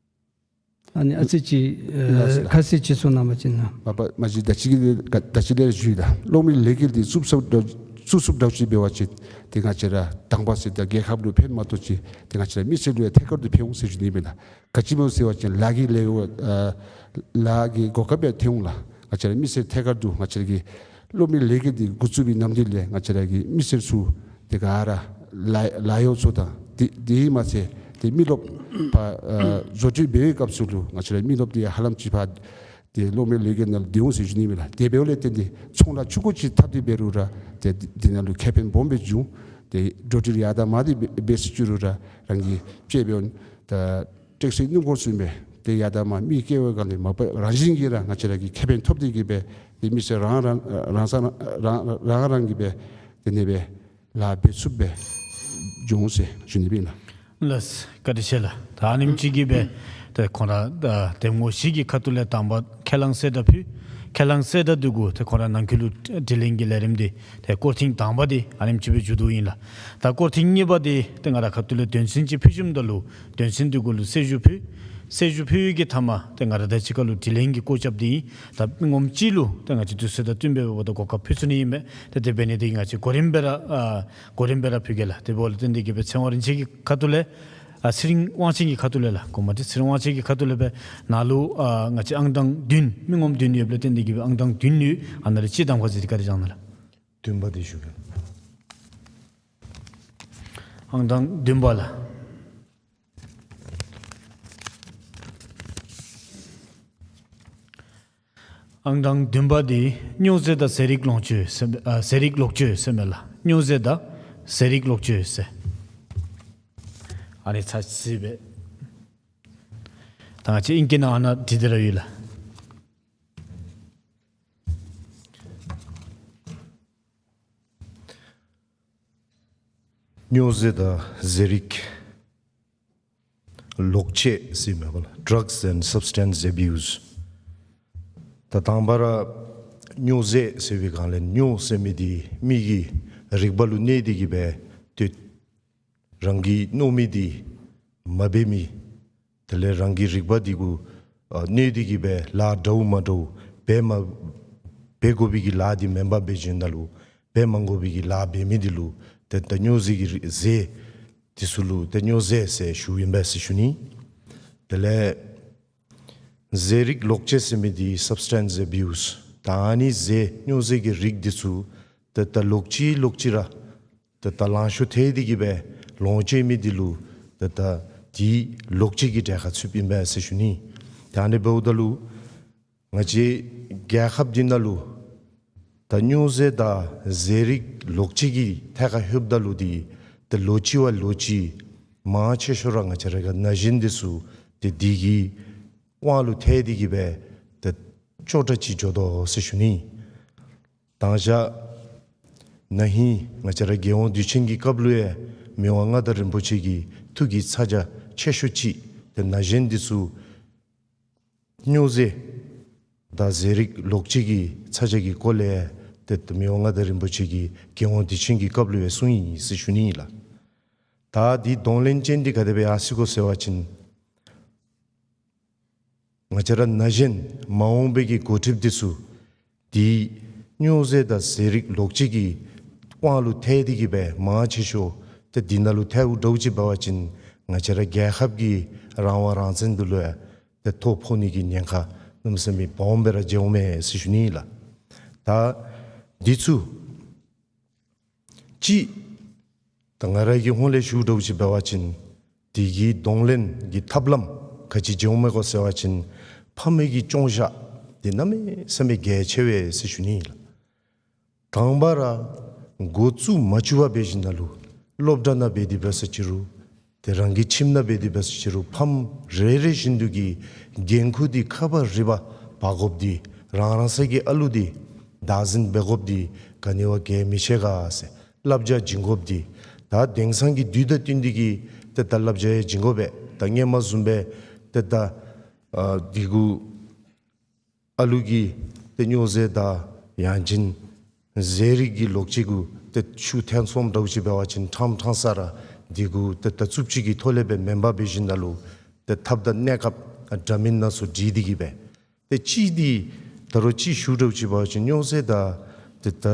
ཨ་ནི་ཨ་ཙི་ཅིག་ཨེ་ལགས་སོ། ཁ་གསལ་ཅིག་གསུང་གནང་བ་ཅིན་ན། མ་པ་མ་གཞི་ད་ཅི་གི་ད་ད་ཅི་ལས་ཞུ་ཡི་ལགས། གློག་མེའི་ལས་འགུལ་འདི་བཙུགས་ཚུགསཔ་འདྲཝ་བཙུགས་ཚུགསཔ་འདྲཝ་ཅིག་འབད་བ་ཅིན་ཏེ་ང་བཅས་ར་དང་པ་ཟེར་ད་རྒྱལ་ཁབ་ལུ་ཕན་མ་གཏོགས་ཅིག་ཏེ་ང་བཅས་ར་མི་སེར་ལུ་ཡང་ཐད་ཀར་དུ་ཕན་འོང་ཟེར་ཞུ་ནི་ཨིན་ལགས། ག་ཅི་སྨོ་ཟེར་བ་ཅིན་ལཱ་གི་ལེའུ་ཨ་ལཱ་གི་གོ་སྐབས་ཡང་ཐོན་འོང་ལགས། ང་བཅས་ར་མི་སེར་ཐད་ཀར་དུ་ང་བཅས་ར་གི་གློག་མེའི་ལས་འགུལ་འདི་འགོ་བཙུགས་པའི་ནམ་དུས་ལས་ང་བཅས་ར་གི་མི་སེར་ཚུ་ཏེ་ག་ར་ལཱ་ལཱ་གཡོག་ཚུ་དང་དེ་དེ་མ་ཚད་ཏེ་མི་རློབས་པ་ཨ་བཟོ་སྐྲུན་འབད་བའི་སྐབས་སུ་ལུ་ང་བཅས་ར་མི་རློབས་འདི་ཧ་ལམ་ཅིག་ཕར་ཏེ་གློག་མེའི་ལས་འགུལ་ནང་ལུ་སྡོད་འོང་ཟེར་ཞུ་ནི་ཨིན་ལགས། དེ་འབདཝ་ལས་བརྟེན་ཏེ་ཚོང་ལཱ་ཆུང་ཀུ་ཅིག་འཐབ་སྟེ་འབད་རུང་ར་ཏེ་འདི་ནང་ལུ་ཁེ་ཕན་སྦོམ་སྦེ་འབྱུང་། ཏེ་འགྲོ་འགྲུལ་ཡར་དང་མར་འདི་འབད་འབད་ས་ཅིག་རུང་ར་རང་གིས་ཅིག་འབད་འོང་། ད་ཊེག་སི་སྣུམ་འཁོར་ཚུ་ཨིན་པས། ཏེ་ཡར་དང་མར་མི་སྐྱེལ་བའི་སྒང་ལས་མ་པ་རང་བཞིན་གྱིས་ར་ང་བཅས་ར་གིས་ཁེ་ཕན་ཐོབ་སྟེ་གིས་སྦེ་ཏེ་མི་སེར་རང་རང་རང་ས་རང་རང་རང་གིས་སྦེ་ཏེ་ཨ་ནི་སྦེ་ལཱ་འབད་ཚུགསཔ་སྦེ་འགྱོ་འོང་ཟེར་ཞུ་ནི་ཨིན་ལགས། ལགས། བཀའ་དྲིན་ཆེ་ལགས། ད་ཨ་ནེམ་ཅིག་གིས་སྦེ་ཏེ་ཁོང་ར་ད་འདེམས་ངོ་བཞི་གི་ཁ་ཐུག་ལས་དང་པ་ཁས་བླངས་གསལ་བསྒྲགས་ཕུལ། ཁས་བླངས་གསལ་བསྒྲགས་འདི་གུ་ཏེ་ཁོང་ར་ནང་འཁོད་ལུ་དྲི་ལན་གྱི་ལས་རིམ་འདི་ཏེ་སྐོར་ཐེངས་དང་པ་འདི་ཨ་ནེམ་ཅིག་སྦེ་མཇུག་བསྡུཝ་ཨིན་ལགས། ད་སྐོར་ཐེངས་གཉིས་པ་འདི་ཏེ་ང་ར་ཁ་ཐུག་ལས་དོན་ཚན་ཅིག་ཕུལ་ཞིནམ་ད་ལུ་དོན་ཚན་འདི་གུ་ལུ་གསལ་ཞུ་ཕུལ། གསལ་ཞུ་ཕུལ་བའི་གི་མཐའ་མ་ཏེ་ང་ར་དང་གཅིག་ཁར་ལུ་དྲི་ལན་གྱི་སྐོར་རྐྱབ་སྟེ་ཨིན། ད་མི་ངོམ་གཅིག་ལུ་ཏེ་ང་བཅས་དུས་ཚོད་དང་བསྟུན་སྦེ་འབདཝ་ད་གོ་སྐབས་ཕུལ་ཚུགས་ནི་ཨིན་མས། ཏེ་དེ་འབད་ནི་འདི་ང་བཅས་གོ་རིམ་སྦེ་ར་ཨ་གོ་རིམ་སྦེ་ར་ཕུལ་གེ་ལགས། དེ་འབདཝ་ལས་བརྟེན་ཏེ་གིས་སྦེ་ཚེ་དབང་རིན་ཆེན་གྱི་ཁ་ཐུག་ལས་ཨ་ཚེ་རིང་དབང་ཆེན་གྱི་ཁ་ཐུག་ལས་ལགས། གོ་མ་ཏེ་ཚེ་རིང་དབང་ཆེན་གྱི་ཁ་ཐུག་ལས་སྦེ་ནཱ་ལུ་ཨ་ང་བཅས་ཨང་གྲངས་བདུན་མི་ངོམ་བདུན་ཡོདཔ་ལས་བརྟེན་ཏེ་གིས་སྦེ་ཨང་གྲངས་བདུན་ཡོད། ཨ་ནཱ་ལས་གཅིག་གདམ་ཁ་ཟེར་ཏེ་བཀའ་དྲིན་བསྐྱང་གནང་ལགས། བདུན་པ་འདི་ཞུ་གེ། ཨང་གྲངས་བདུན་པ་ལགས། ཨང་གྲངས་བདུན་པ་འདི་སྨྱོ་རྫས་དང་ཟས་རིགས་ལོངས་སྤྱོད་ཟེར་ཨ་ཟས་རིགས་ལོག་སྤྱོད་ཟེར་མས་ལགས། སྨྱོ་རྫས་དང་ཟས་རིགས་ལོག་སྤྱོད་ཟེར། ཨ་ནི་ཚར་ཅིག་སྦེ་ད་ང་བཅས་ཨིང་སྐད་ནང་ཨ་ནཱ་བྲིས་ཏེ་ར་ཡོད་ལགས། སྨྱོ་རྫས་དང་ཟས་རིགས་ལོག་སྤྱོད་ཟེར་མས་པ་ལགས། Drugs and substance abuse། ད་དང་པ་ར་སྨྱོ་རྫས་ཟེར་བའི་སྒང་ལས་སྨྱོ་ཟེར་མི་འདི་མི་གི་རིག་པ་ལུ་གནོད་དེ་གིས་སྦེ་ཏེ་རང་གིས་མནོ་མི་འདི་མ་འབད་མི། དེ་ལས་རང་གི་རིག་པ་འདི་གུ་ཨ་གནོད་དེ་གིས་སྦེ་ལཱ་འདྲཝ་མ་འདྲཝ་འབད་མ་འབད་དགོ་པའི་གི་ལཱ་འདི་མེན་པར་འབད་ཞིནམ་ད་ལུ་འབད་མ་དགོ་པའི་གི་ལཱ་འབད་མི་འདི་ལུ་ཏེ་ད་སྨྱོ་རྫས་ཀྱི་རི་རྫས་འདི་ཚུ་ལུ་ཏེ་སྨྱོ་རྫས་ཟེར་ཞུཝ་ཨིན་པས་ཟེར་ཞུ་ནི། དེ་ལས་ཟས་རིགས་ལོག་སྤྱོད་ཟེར་མི་འདི་substance abuse། ད་ཨ་ནི་རྫས་སྨྱོ་རྫས་ཀྱི་རིགས་འདི་ཚུ་ཏེ་ད་ལོག་ཅི་ལོག་ཅི་ར་ཏེ་ད་ལང་ཤོར་ཐལ་ཏེ་གིས་སྦེ་ལོངས་སྤྱོད་མི་འདི་ལུ་ཏེ་ད་འདི་ལོག་སྤྱོད་ཀྱི་གྲལ་ཁར་ཚུདཔ་ཨིན་པས་ཟེར་ཞུ་ནི། ད་ཨ་ནི་འབདཝ་ད་ལུ་ང་བཅས་རྒྱལ་ཁབ་འདི་ནང་ལུ་ད་སྨྱོ་རྫས་དང་ཟས་རིགས་ལོག་སྤྱོད་ཀྱི་ཐད་ཁར་ལྷོདཔ་ད་ལུ་འདི་ཏེ་ལོ་གཅིག་བ་ལོ་གཅིག་མང་ཆེ་ཤོས་ར་ང་བཅས་ར་གི་ན་གཞོན་འདི་ཚུ་ཏེ་འདི་གི་དབང་ལུ་ཐལ་ཏེ་གིས་སྦེ་ཏེ་སྐྱོ་དྲགས་ཅིག་འགྱོ་དོ་ཟེར་ཞུ་ནི། དང་ཞག་ན་ཧིང་ང་བཅས་ར་རྒྱལ་ཡོངས་དུས་ཆེན་གྱི་སྐབས་ལུ་ཡང་མི་དབང་མངའ་བདག་རིན་པོ་ཆེ་གི་ཐུགས་ཀྱི་ཚ་གྱང་ཆེ་ཤོས་ཅིག་ཏེ་ན་གཞོན་འདི་ཚུ་སྨྱོ་རྫས་དང་ཟས་རིགས་ལོག་སྤྱོད་ཀྱི་ཚ་གྱང་གི་སྐོར་ལས་ཏེ་མི་དབང་མངའ་བདག་རིན་པོ་ཆེ་གིས་རྒྱལ་ཡོངས་དུས་ཆེན་གྱི་སྐབས་ལུ་ཡང་གསུངས་ཡི་ཟེར་ཞུ་ནི་ཨིན་ལགས། ད་འདི་གདོང་ལེན་ཅན་འདི་ག་དེ་སྦེ་ཡར་སོང་གོ་ཟེར་བ་ཅིན་ང་བཅས་ར་ན་གཞོན་མ་འོངས་པའི་གི་འགོ་ཁྲིདཔ་འདི་ཚུ་འདི་སྨྱོ་རྫས་དང་ཟས་རིགས་ལོག་སྤྱོད་ཀྱི་དབང་ལུ་ཐལ་ཏེ་གིས་སྦེ་མང་ཆེ་ཤོས་ཏེ་འདི་ནང་ལུ་ཐལཝ་འདྲཝ་ཅིག་འབད་བ་ཅིན་ང་བཅས་ར་རྒྱལ་ཁབ་ཀྱི་རང་དབང་རང་བཙན་འདི་ལུ་ཡང་ཏེ་ཐོ་ཕོག་ནི་གི་ཉེན་ཁ་གནམ་མེད་ས་མེད་སྦོམ་སྦེ་ར་འབྱུངམ་མས་ཟེར་ཞུ་ནི་ཨིན་ལགས། ད་འདི་ཚུ་གཅིག་ད་ང་ར་གི་ཧོངས་ལས་ཞུ་འདྲཝ་ཅིག་འབད་བ་ཅིན་འདི་གི་གདོང་ལེན་གྱི་ཐབས་ལམ་ག་ཅི་འབྱུངམ་མས་གོ་ཟེར་བ་ཅིན་ཕམ་གི་སྐྱོན་བཞག་འདི་གནམ་མེད་ས་མེད་གལ་ཆེ་བས་ཟེར་ཞུ་ནི་ཨིན་ལགས། དང་པ་ར་འགོ་བཙུགས་མ་བཅུག་པར་འབད་ཞིནམ་ད་ལུ་སློབ་གྲྭ་ནང་འབད་དེ་འབད་ས་ཅིག་རུང་ཏེ་རང་གི་ཁྱིམ་ནང་འབད་དེ་འབད་ས་ཅིག་རུང་ཕམ་རེ་རེ་བཞིན་དུ་གི་འགན་ཁུར་འདི་ཁ་བ་རི་བ་འབག་དགོཔ་འདི་རང་རང་སོའི་གི་ཨ་ལུ་འདི་བདག་འཛིན་འབད་དགོཔ་འདི་ག་ནི་བ་གལ་མི་ཆེ་ག་ཟེར་བསླབ་བྱ་བྱིན་དགོཔ་འདི་ད་དེང་སང་གི་དུས་དང་བསྟུན་ཏེ་གིས་ཏེ་ད་བསླབ་བྱ་ཡང་བྱིན་དགོ་པས། ད་སྔོན་མ་བཟུམ་སྦེ་ཏེ་ད་ཨ་འདི་གུ་ཨ་ལུ་གིས་ཏེ་སྨྱོ་རྫས་དང་ཡང་ཅིན་ཟས་རིགས་ཀྱི་ལོག་སྤྱོད་གུ་ཏེ་ཤུགས་ཐོན་སོངམ་འདྲཝ་ཅིག་འབད་བ་ཅིན་ཕྲང་ཕྲང་ས་ར་འདི་གུ་ཏེ་ད་རྩུབ་སྤྱོད་ཀྱི་ཐོག་ལས་སྦེ་མེན་པར་འབད་ཞིནམ་ད་ལུ་ཏེ་ཐབས་དང་གནས་སྐབས་འདྲ་མིན་སྣ་ཚོགས་བསྒྲིགས་ཏེ་གིས་སྦེ་ཏེ་གཅིག་འདི་ད་རུང་གཅིག་ཞུ་འདྲཝ་ཅིག་འབད་བ་ཅིན་སྨྱོ་རྫས་དང་ཏེ་ད་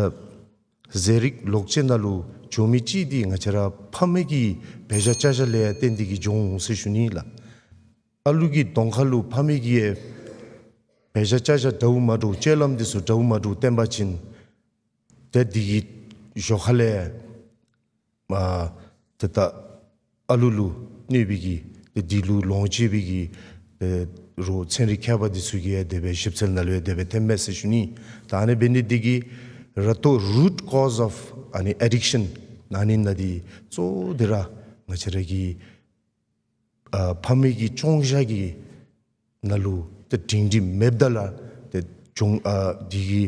ཟས་རིགས་ལོག་སྤྱོད་ནང་ལུ་འགྱོ་མི་གཅིག་འདི་ང་བཅས་ར་ཕམ་གི་འབད་བཞག་བྱ་བཞག་ལས་བརྟེན་ཏེ་གིས་འབྱུང་འོང་ཟེར་ཞུ་ནི་ལགས། ཨ་ལུ་གི་གདོང་ཁ་ལུ་ཕམ་གི་ཡང་འབད་བཞག་བྱ་བཞག་འདྲཝ་མ་འདྲཝ་སྤྱོད་ལམ་འདི་ཚུ་འདྲཝ་མ་འདྲཝ་བསྟན་པ་ཅིན་ཏེ་འདི་གི་ཞོར་ཁ་ལས་ཨ་ཏེ་ད་ཨ་ལུ་ལུ་གནོད་པའི་གི་ཏེ་འདི་ལུ་ལོངས་སྤྱོད་པའི་གི་ཏེ་རོགས་ཚན་རིག་མཁས་པ་འདི་ཚུ་གིས་ཡང་དེ་སྦེ་ཞིབ་འཚོལ་ནང་ལུ་ཡང་དེ་སྦེ་ཐོནམ་མས་ཟེར་ཞུ་ནི། ད་ཨ་ནི་འབད་ནི་འདི་གིས་ར་ཏོ་root cause of ཨ་ནི་addiction ཨ་ནི་ནང་འདི་གཙོ་བོ་འདི་ར་ང་བཅས་ར་གི་ཨ་ཕ་མེས་ཀྱི་སྐྱོང་བཞག་གི་ནང་ལུ་ཏེ་སྒྲིང་སྒྲི་མེདཔ་ད་ལུ་ཏེ་གྱོང་ཨ་འདི་གི་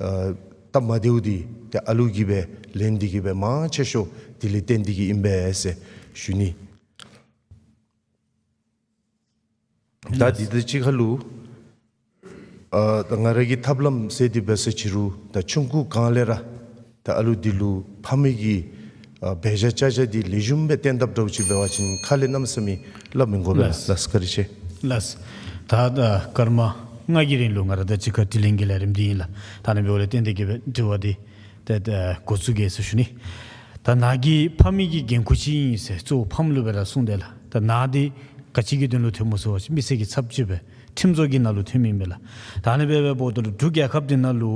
ཨ་སྟབས་མ་བདེཝ་འདི་ཏེ་ཨ་ལུ་གིས་སྦེ་ལེན་ཏེ་གིས་སྦེ་མང་ཆེ་ཤོས་འདི་ལས་བརྟེན་ཏེ་གིས་ཨིན་པས་ཟེར་ཞུ་ནི། ད་འདི་དང་གཅིག་ཁར་ལུ་ཨ་ད་ང་ར་གི་ཐབས་ལམ་ཟེར་ཏེ་འབད་ས་ཅི་རུང་ད་ཆུང་ཀུ་སྒང་ལས་ར་ད་ཨ་ལུ་འདི་ལུ་ཕ་མེས་ཀྱི་ཨ་འབད་བཞག་བྱ་བཞག་འདི་ལེགས་ཤོམ་སྦེ་བསྟེན་དཔ་འདྲཝ་ཅིག་འབད་བ་ཅིན་ཁ་ལས་གནམ་མེད་ས་མེད་སླབ་མི་དགོ་པས་ལགས། ལགས་བཀའ་དྲིན་ཆེ། ལགས། ད་ད་སྐར་མ་ལྔ་གི་རིང་ལུ་ང་ར་དང་གཅིག་ཁར་དྲི་ལན་གྱི་ལས་རིམ་འདི་ཨིན་ལགས། ད་ཨ་ནི་འབདཝ་ལས་བརྟེན་ཏེ་གིས་སྦེ་དྲི་བ་འདི་ཏེ་ཏེ་འགོ་བཙུགས་གེ་ཟེར་ཞུ་ནི། ད་ནཱ་གིས་ཕ་མེས་ཀྱི་འགན་ཁུར་ཅིག་ཨིན་ཟེར་གཙོ་བོ་ཕམ་ལུ་སྦེ་ར་གསུངས་དེས་ལགས། ད་ནཱ་འདི་ག་ཅི་གི་དོན་ལུ་ཐོནམ་སྨོ་ཟེར་བ་ཅིན་མི་སེར་གྱི་ཚབ་ཅིག་སྦེ་ཁྲིམས་བཟོ་གི་ནང་ལུ་ཐོནམ་ཨིན་པས་ལགས། ད་ཨ་ནི་སྦེ་འབདཝ་ད་ལུ་འབྲུག་རྒྱལ་ཁབ་འདི་ནང་ལུ་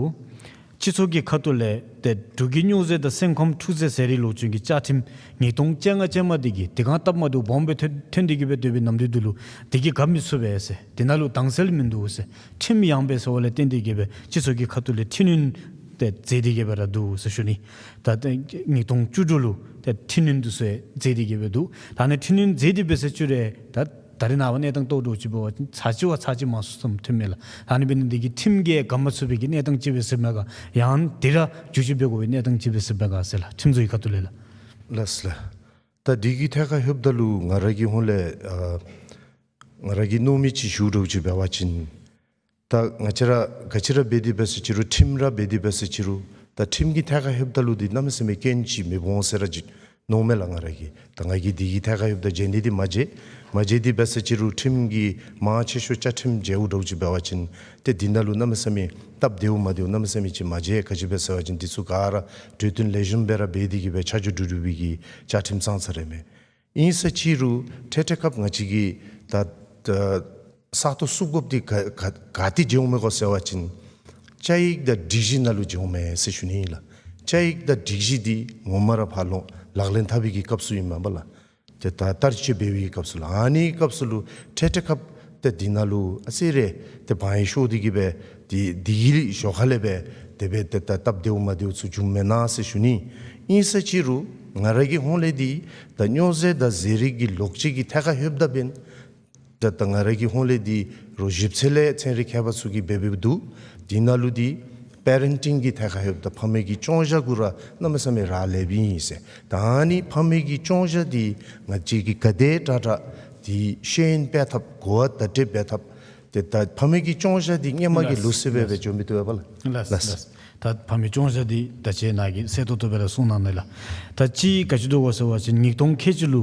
སྤྱི་ཚོགས་ཀྱི་ཁ་ཐུག་ལས་ཏེ་འབྲུག་གི་སྨྱོ་རྫས་དང་སེམས་ཁམས་འཁྲུག་རྫས་ཟད་རིགས་ལོག་སྤྱོད་ཀྱི་བཅའ་ཁྲིམས་ཉིས་སྟོང་བཅོ་ལྔ་ཅན་མ་འདི་གིས་དེ་སྒང་སྟབས་མ་བདེཝ་སྦོམ་སྦེ་ཐོན་ཐོན་ཏེ་གིས་སྦེ་སྡོད་པའི་ནམ་དུས་འདི་ལུ་དེ་གིས་འགབ་མི་ཚུགས་པས་ཟེར། དེ་ནང་ལུ་དྭངས་གསལ་མིན་འདུག་ཟེར། ཁྲིམས་ཡངས་པས་ཟེར་བ་ལས་བརྟེན་ཏེ་གིས་སྦེ་སྤྱི་ཚོགས་ཀྱི་ཁ་ཐུག་ལས་འཕྲི་སྣོན་ཏེ་མཛད་དེ་གིས་སྦེ་ར་འདུག་ཟེར་ཞུ་ནི། ད་ཏེ་ཉིས་སྟོང་བཅུ་དྲུག་ལུ་ཏེ་འཕྲི་སྣོན་འདི་ཚུ་མཛད་དེ་གིས་སྦེ་འདུག། ད་ཨ་ནི་འཕྲི་སྣོན་མཛད་དེ་འབད་ས་ཅི་རུང་ད་ད་རེས་ནངས་པ་གནས་སྟངས་ལྟཝ་འདྲཝ་ཅིག་འབད་བ་ཅིན་ཚར་གཅིག་བ་ཚར་གཅིག་མ་སོང་ཙམ་ཐོནམ་མས་ལགས། ད་ཨ་ནི་འབད་ནི་འདི་གིས་ཁྲིམས་ཀྱིས་འགབ་མ་ཚུགས་པའི་གི་གནས་སྟངས་ཅིག་སྦེ་ཟེར་མས་ག། ཡང་འདི་ར་བསྒྱུར་བཅོས་འབད་དགོ་པའི་གནས་སྟངས་ཅིག་སྦེ་ཟེར་མས་ག་ཟེར་ལགས། ཁྲིམས་བཟོ་གི་ཁ་ཐུག་ལས་ལགས། ལགས་ལགས། ད་འདི་གི་ཐད་ཁར་ལྷོདཔ་ད་ལུ་ང་ར་གི་ཧོངས་ལས་ཨ་ང་ར་གི་མནོ་མི་ཅིག་ཞུ་འདྲཝ་ཅིག་འབད་བ་ཅིན་ད་ང་བཅས་ར་ག་ཅི་ར་འབད་དེ་འབད་ས་ཅི་རུང་ཁྲིམས་ར་འབད་དེ་འབད་ས་ཅི་རུང་ད་ཁྲིམས་ཀྱི་ཐད་ཁར་ལྷོདཔ་ད་ལུ་འདི་གནམ་མེད་ས་མེད་སྐྱོན་ཅིག་མེདཔ་འོང་ཟེར་ར་ཅིག་མནོཝ་མས་ལགས་ང་ར་གིས། ད་ང་གིས་འདི་གི་ཐད་ཁར་ལྷོདཔ་ད་མཇལ་ནི་འདི་མ་མཇལ། མ་མཇལ་དེ་འབད་ས་ཅི་རུང་ཁྲིམས་ཀྱི་མང་ཆེ་ཤོས་བཅའ་ཁྲིམས་མཇལཝ་འདྲཝ་ཅིག་འབད་བ་ཅིན་ཏེ་འདི་ནང་ལུ་གནམ་མེད་ས་མེད་སྟབས་བདེཝ་མ་བདེཝ་གནམ་མེད་ས་མེད་ཅིག་མ་མཇལ། ག་ཅི་སྦེ་ཟེར་བ་ཅིན་འདི་ཚུ་ག་ར་གྲོས་བསྟུན་ལེགས་ཤོམ་སྦེ་ར་འབད་དེ་གིས་སྦེ་ཆ་འཇོག་གྲུབ་གྲུབ་པའི་གི་བཅའ་ཁྲིམས་བཟོ་ཚར་ཡི་མས། ཨིན་ས་ཅི་རུང་འཕྲལ་འཕྲལ་སྐབས་ང་བཅས་ཀྱིས་ད་ད་ས་སྟོང་བསུབ་དགོཔ་འདི་ག་ག་ག་ཏེ་མཇལཝ་མས་གོ་ཟེར་བ་ཅིན་བཅའ་ཡིག་དང་སྒྲིག་གཞི་ནང་ལུ་མཇལཝ་མས་ཟེར་ཞུ་ནི་ཨིན་ལགས། བཅའ་ཡིག་དང་སྒྲིག་གཞི་འདི་ངོ་མ་ར་ཕར་ལོག་ལག་ལེན་འཐབ་པའི་གི་སྐབས་སུ་ཨིན་མས་པ་ལགས། ཏེ་ད་བསྟར་སྤྱོད་འབད་བའི་གི་སྐབས་སུ་ལགས། ཨ་ནི་སྐབས་སུ་ལུ་འཕྲལ་འཕྲལ་སྐབས་ཏེ་འདི་ནང་ལུ་ཨ་ཙི་རེ་ཏེ་བང་ཡིག་ཤོར་ཏེ་གིས་སྦེ་འདི་འདི་གི་ཞོར་ཁ་ལས་སྦེ་དེ་སྦེ་ཏེ་ད་སྟབས་བདེཝ་མ་བདེཝ་ཚུ་བྱུངམ་མེན་ན་ཟེར་ཞུ་ནི། ཨིན་ས་ཅི་རུང་ང་ར་གི་ཧོངས་ལས་འདི་ད་སྨྱོ་རྫས་དང་ཟད་རིགས་ཀྱི་ལོག་སྤྱོད་ཀྱི་ཐད་ཁར་ལྷོདཔ་ད་འབདན་ད་ད་ང་ར་གི་ཧོངས་ལས་འདི་རོགས་ཞིབ་འཚོལ་ལས་ཚན་རིག་མཁས་པ་ཚུ་གིས་འབད་འབདཝ་འདུག། འདི་ནང་ལུ་འདི་པེ་རེན་ཊིང་གི་ཐད་ཁར་ལྷོདཔ་ད་ཕ་མའི་གི་སྐྱོང་བཞག་གུ་ར་གནམ་མེད་ས་མེད་རག་ལསཔ་ཨིན་ཟེར། ད་ཨ་ནི་ཕ་མའི་གི་སྐྱོང་བཞག་འདི་ང་བཅས་ཀྱིས་ག་དེ་དྲག་དྲག་འདི་ཤེས་ཡོན་སྤེལ་ཐབས་གོ་བ་བརྡ་སྤྲོད་འབད་ཐབས་ཏེ་ད་ཕ་མའི་གི་སྐྱོང་བཞག་འདི་སྔོན་མ་གི་ལུགས་སྲོལ་སྦེ་སྦེ་འགྱོ་མི་བཏུབ་པས་ལགས། ལགས་ལགས། ལགས། ད་ཕ་མའི་སྐྱོང་བཞག་འདི་ད་ཅི་ནཱ་གིས་གསལ་ཏོག་ཏོ་སྦེ་ར་གསུངས་གནང་ནུག་ལགས། ད་ཅི་ག་ཅི་འདུག་གོ་ཟེར་བ་ཅིན་ཉིས་སྟོང་ཁལ་གཅིག་ལུ་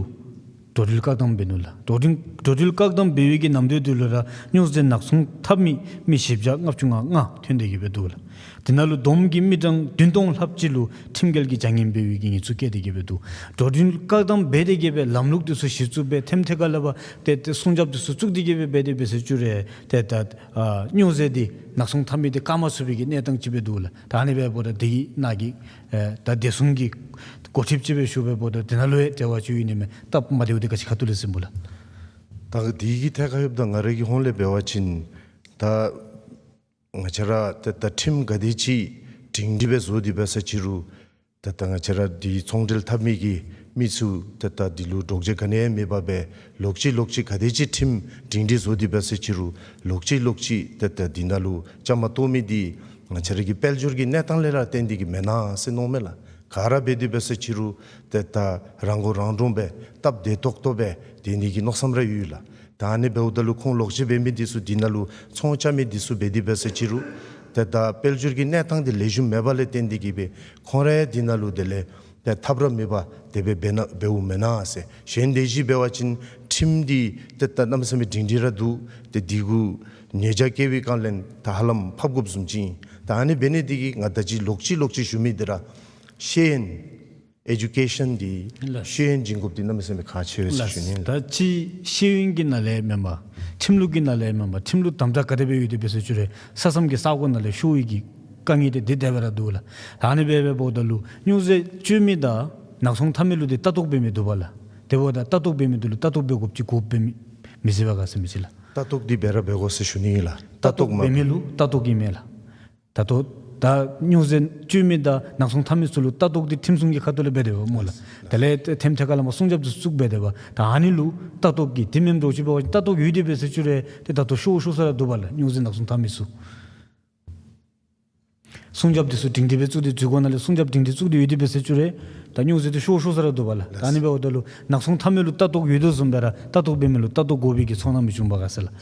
འགྲོ་འགྲུལ་བཀག་དམ་འབད་ནུག་ལགས། འགྲོ་འགྲུལ་འགྲོ་འགྲུལ་བཀག་དམ་འབད་བའི་གི་ནམ་དུས་འདི་ལུ་ར་སྨྱོ་རྫས་ནག་ཚོང་འཐབ་མི་མི་བཞི་བརྒྱ་ལྔ་བཅུ་ང་ལྔ་ཐོན་ཏེ་གིས་སྦེ་འདུག་ལགས། དེ་ནང་ལུ་བསྡོམས་ཀྱིས་མི་གྲངས་བདུན་སྟོང་ལྷགཔ་ཅིག་ལུ་ཁྲིམས་འགལ་གྱི་བྱ་ངན་འབད་བའི་གི་ཉེས་འཛུགས་བཀལ་ཏེ་གིས་སྦེ་འདུག། འགྲོ་འགྲུལ་བཀག་དམ་འབད་དེ་གིས་སྦེ་ལམ་ལུགས་འདི་ཚུ་གཞི་བཙུགས་སྦེ་ཐེམ་ཐེ་ཁ་ལས་ཕར་ཏེ་ཏེ་སྲུང་སྐྱོབ་འདི་ཚུ་བཙུགས་ཏེ་གིས་སྦེ་འབད་དེ་འབད་ས་ཅི་རུང་ཏེ་ད་ཨ་སྨྱོ་རྫས་འདི་ནག་ཚོང་འཐབ་མི་འདི་བཀག་མ་ཚུགས་པའི་གི་གནས་སྟངས་ཅིག་སྦེ་འདུག་ལགས། ད་ཨ་ནི་འབདཝ་ད་འདི་ནཱ་གིས་ཨེ་ད་བདེ་སྲུང་གི་འགོ་ཁྲིདཔ་ཅིག་སྦེ་ཞུ་བའི་འབདཝ་ད་དེ་ནང་ལུ་ཡང་འབྲེལ་བ་ཅིག་ཡོད་ནི་མས། སྟབས་མ་བདེཝ་འདི་ག་ཅི་ཁ་ཐུག་ལས་ཟེར་སྨོ་ལགས། ད་འདི་གི་ཐད་ཁར་ལྷོདཔ་ད་ང་ར་གི་ཧོངས་ལས་འབད་བ་ཅིན་ད་ང་བཅས་ར་ད་ད་ཁྲིམས་ག་དེ་ཅིག་སྒྲིང་སྒྲི་སྦེ་བཟོ་སྟེ་འབད་ས་ཅི་རུང་ད་ད་ང་བཅས་ར་འདི་ཚོང་འབྲེལ་འཐབ་མི་གི་མི་ཚུ་ད་ད་འདི་ལུ་འདྲོག་བྱེལ་ག་ནི་ཡང་མེད་པར་སྦེ་ལོག་ཅི་ལོག་ཅི་ག་དེ་ཅིག་ཁྲིམས་སྒྲིང་སྒྲི་བཟོ་སྟེ་འབད་ས་ཅི་རུང་ལོག་ཅི་ལོག་ཅི་ད་ད་འདི་ནང་ལུ་བཅའ་མར་གཏོགས་མི་འདི་ང་བཅས་ར་གི་དཔལ་འབྱོར་གྱི་གནས་སྟངས་ལས་ར་བརྟེན་ཏེ་གིས་མེན་ན་ཟེར་མནོཝ་མས་ལགས། ག་ར་འབད་དེ་འབད་ས་ཅི་རུང་ཏེ་ད་རང་མགོ་རང་འདྲོངས་སྦེ་སྟབས་བདེ་ཏོག་ཏོ་སྦེ་སྡོད་ནི་གི་མནོ་བསམ་ར་ཡོད་ལགས། ད་ཨ་ནི་འབདཝ་ད་ལུ་ཁོང་ལོག་ཅི་འབད་མི་འདི་ཚུ་འདི་ནང་ལུ་ཚོང་རྐྱབ་མི་འདི་ཚུ་འབད་དེ་འབད་ས་ཅི་རུང་ཏེ་ད་དཔལ་འབྱོར་གྱི་གནས་སྟངས་འདི་ལེགས་ཤོམ་མེད་པ་ལས་བརྟེན་ཏེ་གིས་སྦེ་ཁོང་ར་འདི་ནང་ལུ་དེ་ལས་ཏེ་ཐབས་ར་མེད་པར་དེ་སྦེ་འབད་ན་འབདཝ་མེན་ན་ཟེར། གཞན་དེ་བཞིན་འབད་བ་ཅིན་ཁྲིམས་འདི་ཏེ་ད་གནམ་མེད་ས་མེད་སྒྲིང་སྒྲི་ར་འདུག། ཏེ་འདི་གུ་ཉེས་བྱ་བཀལ་བའི་སྒང་ལས་ད་ཧ་ལམ་ཕབ་དགོཔ་བཟུམ་ཅིག་ཨིན། ད་ཨ་ནི་འབད་ནི་འདི་གིས་ང་ད་ཅི་ལོག་ཅི་ལོག་ཅི་ཞུ་མི་འདི་ར་ཤེས་ཡོན་ཨེ་ཌུ་ཀེ་ཤཱན་འདི་ལགས། ཤེས་ཡོན་སྦྱིན་དགོཔ་འདི་གནམ་མེད་ས་མེད་ཁག་ཆེ་བས་ཟེར་ཞུ་ནི་ལགས། ད་ཅི་ཤེས་ཡོན་གྱི་ནང་ལས་མེན་པར་ཁྲིམས་ལུགས་ཀྱི་ནང་ལས་མེན་པར་ཁྲིམས་ལུགས་དམ་དྲག་ག་དེ་སྦེ་ཡོད་དེ་འབད་ས་ཅི་རུང་ས་མཚམས་ཀྱི་ས་གོ་ནང་ལས་ཤོར་བའི་གི་དཀའ་ངལ་འདི་དེ་དེ་སྦེ་ར་འདུག་ལགས། ད་ཨ་ནི་འབད་འབདཝ་ད་ལུ་སྨྱོ་རྫས་སྤྱོད་མི་དང་ནག་ཚོང་འཐབ་མི་ལུ་འདི་ལྟ་རྟོག་འབད་མི་འདུག་པ་ལགས། དེ་འབདཝ་ད་ལྟ་རྟོག་འབད་མི་འདི་ལུ་ལྟ་རྟོག་འབད་དགོཔ་ཅིག་དགོཔ་འབད་མི་མི་ཟེར་བ་ག་ཟེར་མི་ཅིག་ལགས། ལྟ་རྟོག་འདི་འབད་ར་འབད་དགོ་ཟེར་ཞུ་ནི་ཨིན་ལགས། ལྟ་རྟོག་མ་འབད་མི་ལུ་ལྟ་རྟོག་ཨིན་མས་ལགས། ད་ལྟོ་ ད་སྨྱོ་རྫས་སྤྱོད་མི་དང་ནག་ཚོང་འཐབ་མི་ཚུ་ལུ་ལྟ་རྟོག་འདི་ཁྲིམས་སྲུང་གི་ཁ་ཐུག་ལས་འབད་དེ་འབདཝ་སྨོ་ལགས། དེ་ལས་ཐེམ་ཐད་ཀར་ལས་མར་སྲུང་སྐྱོབ་འདི་བཙུགས་འབད་དེ་འབདཝ། ད་ཨ་ནི་ལུ་ལྟ་རྟོག་གི་དེ་མེནམ་འདྲཝ་ཅིག་འབད་བ་ཅིན་ལྟ་རྟོག་ཡོད་དེ་འབད་ཟེར་ཞུ་རུང་ཏེ་ད་ལྟོ་ཤོར་ཤོར་ས་ར་འདུག་པ་ལགས། སྨྱོ་རྫས་ནག་ཚོང་འཐབ་མི་ཚུ་སྲུང་སྐྱོབ་འདི་ཚུ་སྒྲིང་སྒྲི་སྦེ་བཙུགས་ཏེ་འཛུལ་སྒོ་ནང་ལས་སྲུང་སྐྱོབ་སྒྲིང་སྒྲི་བཙུགས་ཏེ་ཡོད་དེ་འབད་ཟེར་ཞུ་རུང་ད་སྨྱོ་རྫས་འདི་ཤོར་ཤོར་ས་ར་འདུག་པ་ལགས། ད་ཨ་ནི་འབདཝ་ད་ལུ་ནག་ཚོང་འཐབ་མི་ལུ་ལྟ་རྟོག་ཡོད་དོ་བཟུམ་སྦེ་ར་ལྟ་རྟོག་འབད་མི་ལུ་ལྟ་རྟོག་དགོ་པའི་གི་ཚོར་སྣང་མི་བྱུང་པས་ག་ཟེར་ལགས།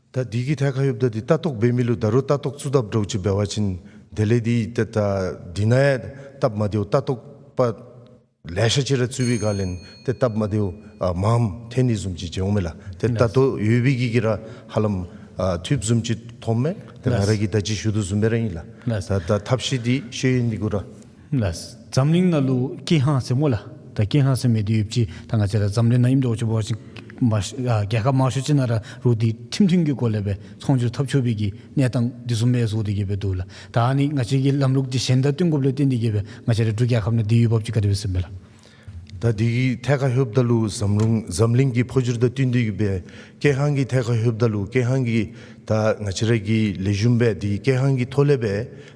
ད་འདི་གི་ཐད་ཁར་ལྷོདཔ་ད་འདི་ལྟ་རྟོག་འབད་མི་ལུ་ད་རུང་ལྟ་རྟོག་བཙུགས་དཔ་འདྲཝ་ཅིག་འབད་བ་ཅིན་དེ་ལས་འདི་ད་ད་འདི་ནང་ཡང་སྟབས་མ་བདེཝ་ལྟ་རྟོག་པ་ལེ་ཤ་ཅིག་ར་བཙུགས་པའི་སྒང་ལས་ཏེ་སྟབས་མ་བདེཝ་ཨ་མངམ་ཐོན་ནི་བཟུམ་ཅིག་མཇལ་འོང་མས་ལགས། ཏེ་ལྟ་རྟོག་ཡོད་པའི་གི་གིས་ར་ཧ་ལམ་ཨ་ཐུབ་བཟུམ་ཅིག་མཐོངམ་མས། ཏེ་ང་ར་གིས་ད་ཅི་ཞུ་དོ་བཟུམ་སྦེ་ར་ཨིན་ལགས། ད་ད་ཐབས་ཤེས་འདི་ཤེས་ཡོན་འདི་གུ་ར་ལགས། འཛམ་གླིང་ནང་ལུ་ཀེ་ཧང་ཟེར་སྨོ་ལགས། ད་ཀེ་ཧང་ཟེར་མི་འདི་ཡོདཔ་ཅིག་ད་ང་བཅས་ར་འཛམ་གླིང་ནང་ཨིནམ་འདྲཝ་ཅིག་འབད་བ་ཅིན་མ་ཨ་རྒྱལ་ཁབ་མང་ཤོས་ཅིག་ནང་ར་རོགས་འདི་ཁྲིམས་མཐུན་གྱི་སྒོ་ལས་སྦེ་ཚོང་སྒྱུར་འཐབ་ཆོག་པའི་གི་གནས་སྟངས་འདི་བཟུམ་སྦེ་བཟོ་སྟེ་གི་སྦེ་འདུག་ལགས། ད་ཨ་ནི་ང་བཅས་ཀྱི་ལམ་ལུགས་འདི་གཞན་དང་བསྟུན་དགོཔ་ལས་བརྟེན་ཏེ་གི་སྦེ་ང་བཅས་ར་འབྲུག་རྒྱལ་ཁབ་ནང་འདི་འོས་འབབ་ཅིག་ག་དེ་སྦེ་ཟེར་མས་ལགས། ད་འདི་གི་ཐད་ཁར་ལྷོདཔ་ད་ལུ་འཛམ་གླིང་འཛམ་གླིང་གི་འཕོ་འགྱུར་དང་བསྟུན་ཏེ་གི་སྦེ་ཀེ་ཧང་གི་ཐད་ཁར་ལྷོདཔ་ད་ལུ་ཀེ་ཧང་གི་ད་ང་བཅས་ར་གི་ལེགས་ཤོམ་སྦེ་འདི་ཀེ་ཧང་གི་ཐོག་ལས་སྦེ་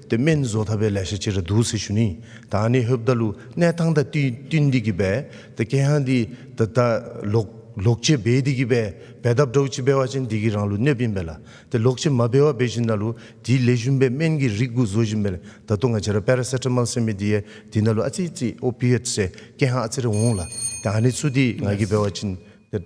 ཏེ་སྨན་བཟོ་ཐངས་སྦེ་ལེ་ཤ་ཅིག་ར་འདུག་ཟེར་ཞུ་ནི། ད་ཨ་ནི་ལྷོདཔ་ད་ལུ་གནས་སྟངས་དང་བསྟུན་བསྟུན་ཏེ་གི་སྦེ་ཏེ་ཀེ་ཧང་འདི་ད་ད་ལོག་ལོག་སྤྱོད་འབད་དེ་གི་སྦེ་འབད་དཔ་འདྲཝ་ཅིག་འབད་བ་ཅིན་འདི་གིས་རང་ལུ་གནོདཔ་ཨིན་པས་ལགས། ཏེ་ལོག་སྤྱོད་མ་འབད་བར་འབད་ཞིནམ་ལས་འདི་ལེགས་ཤོམ་སྦེ་སྨན་གྱི་རིགས་གུ་བཟོ་ཞིནམ་ལས་ད་ལྟོ་ང་བཅས་ར་པེ་ར་སེ་ཊ་མོལ་ཟེར་མི་འདི་ཡང་འདི་ནང་ལུ་ཨ་ཙི་ཙི་ཨོ་པི་ཡོཌ་ཟེར་ཀེ་ཧང་ཨ་ཙི་རེ་འོང་ལགས། ད་ཨ་ནི་ཚུ་འདི་ང་གིས་འབད་བ་ཅིན་ཏེ་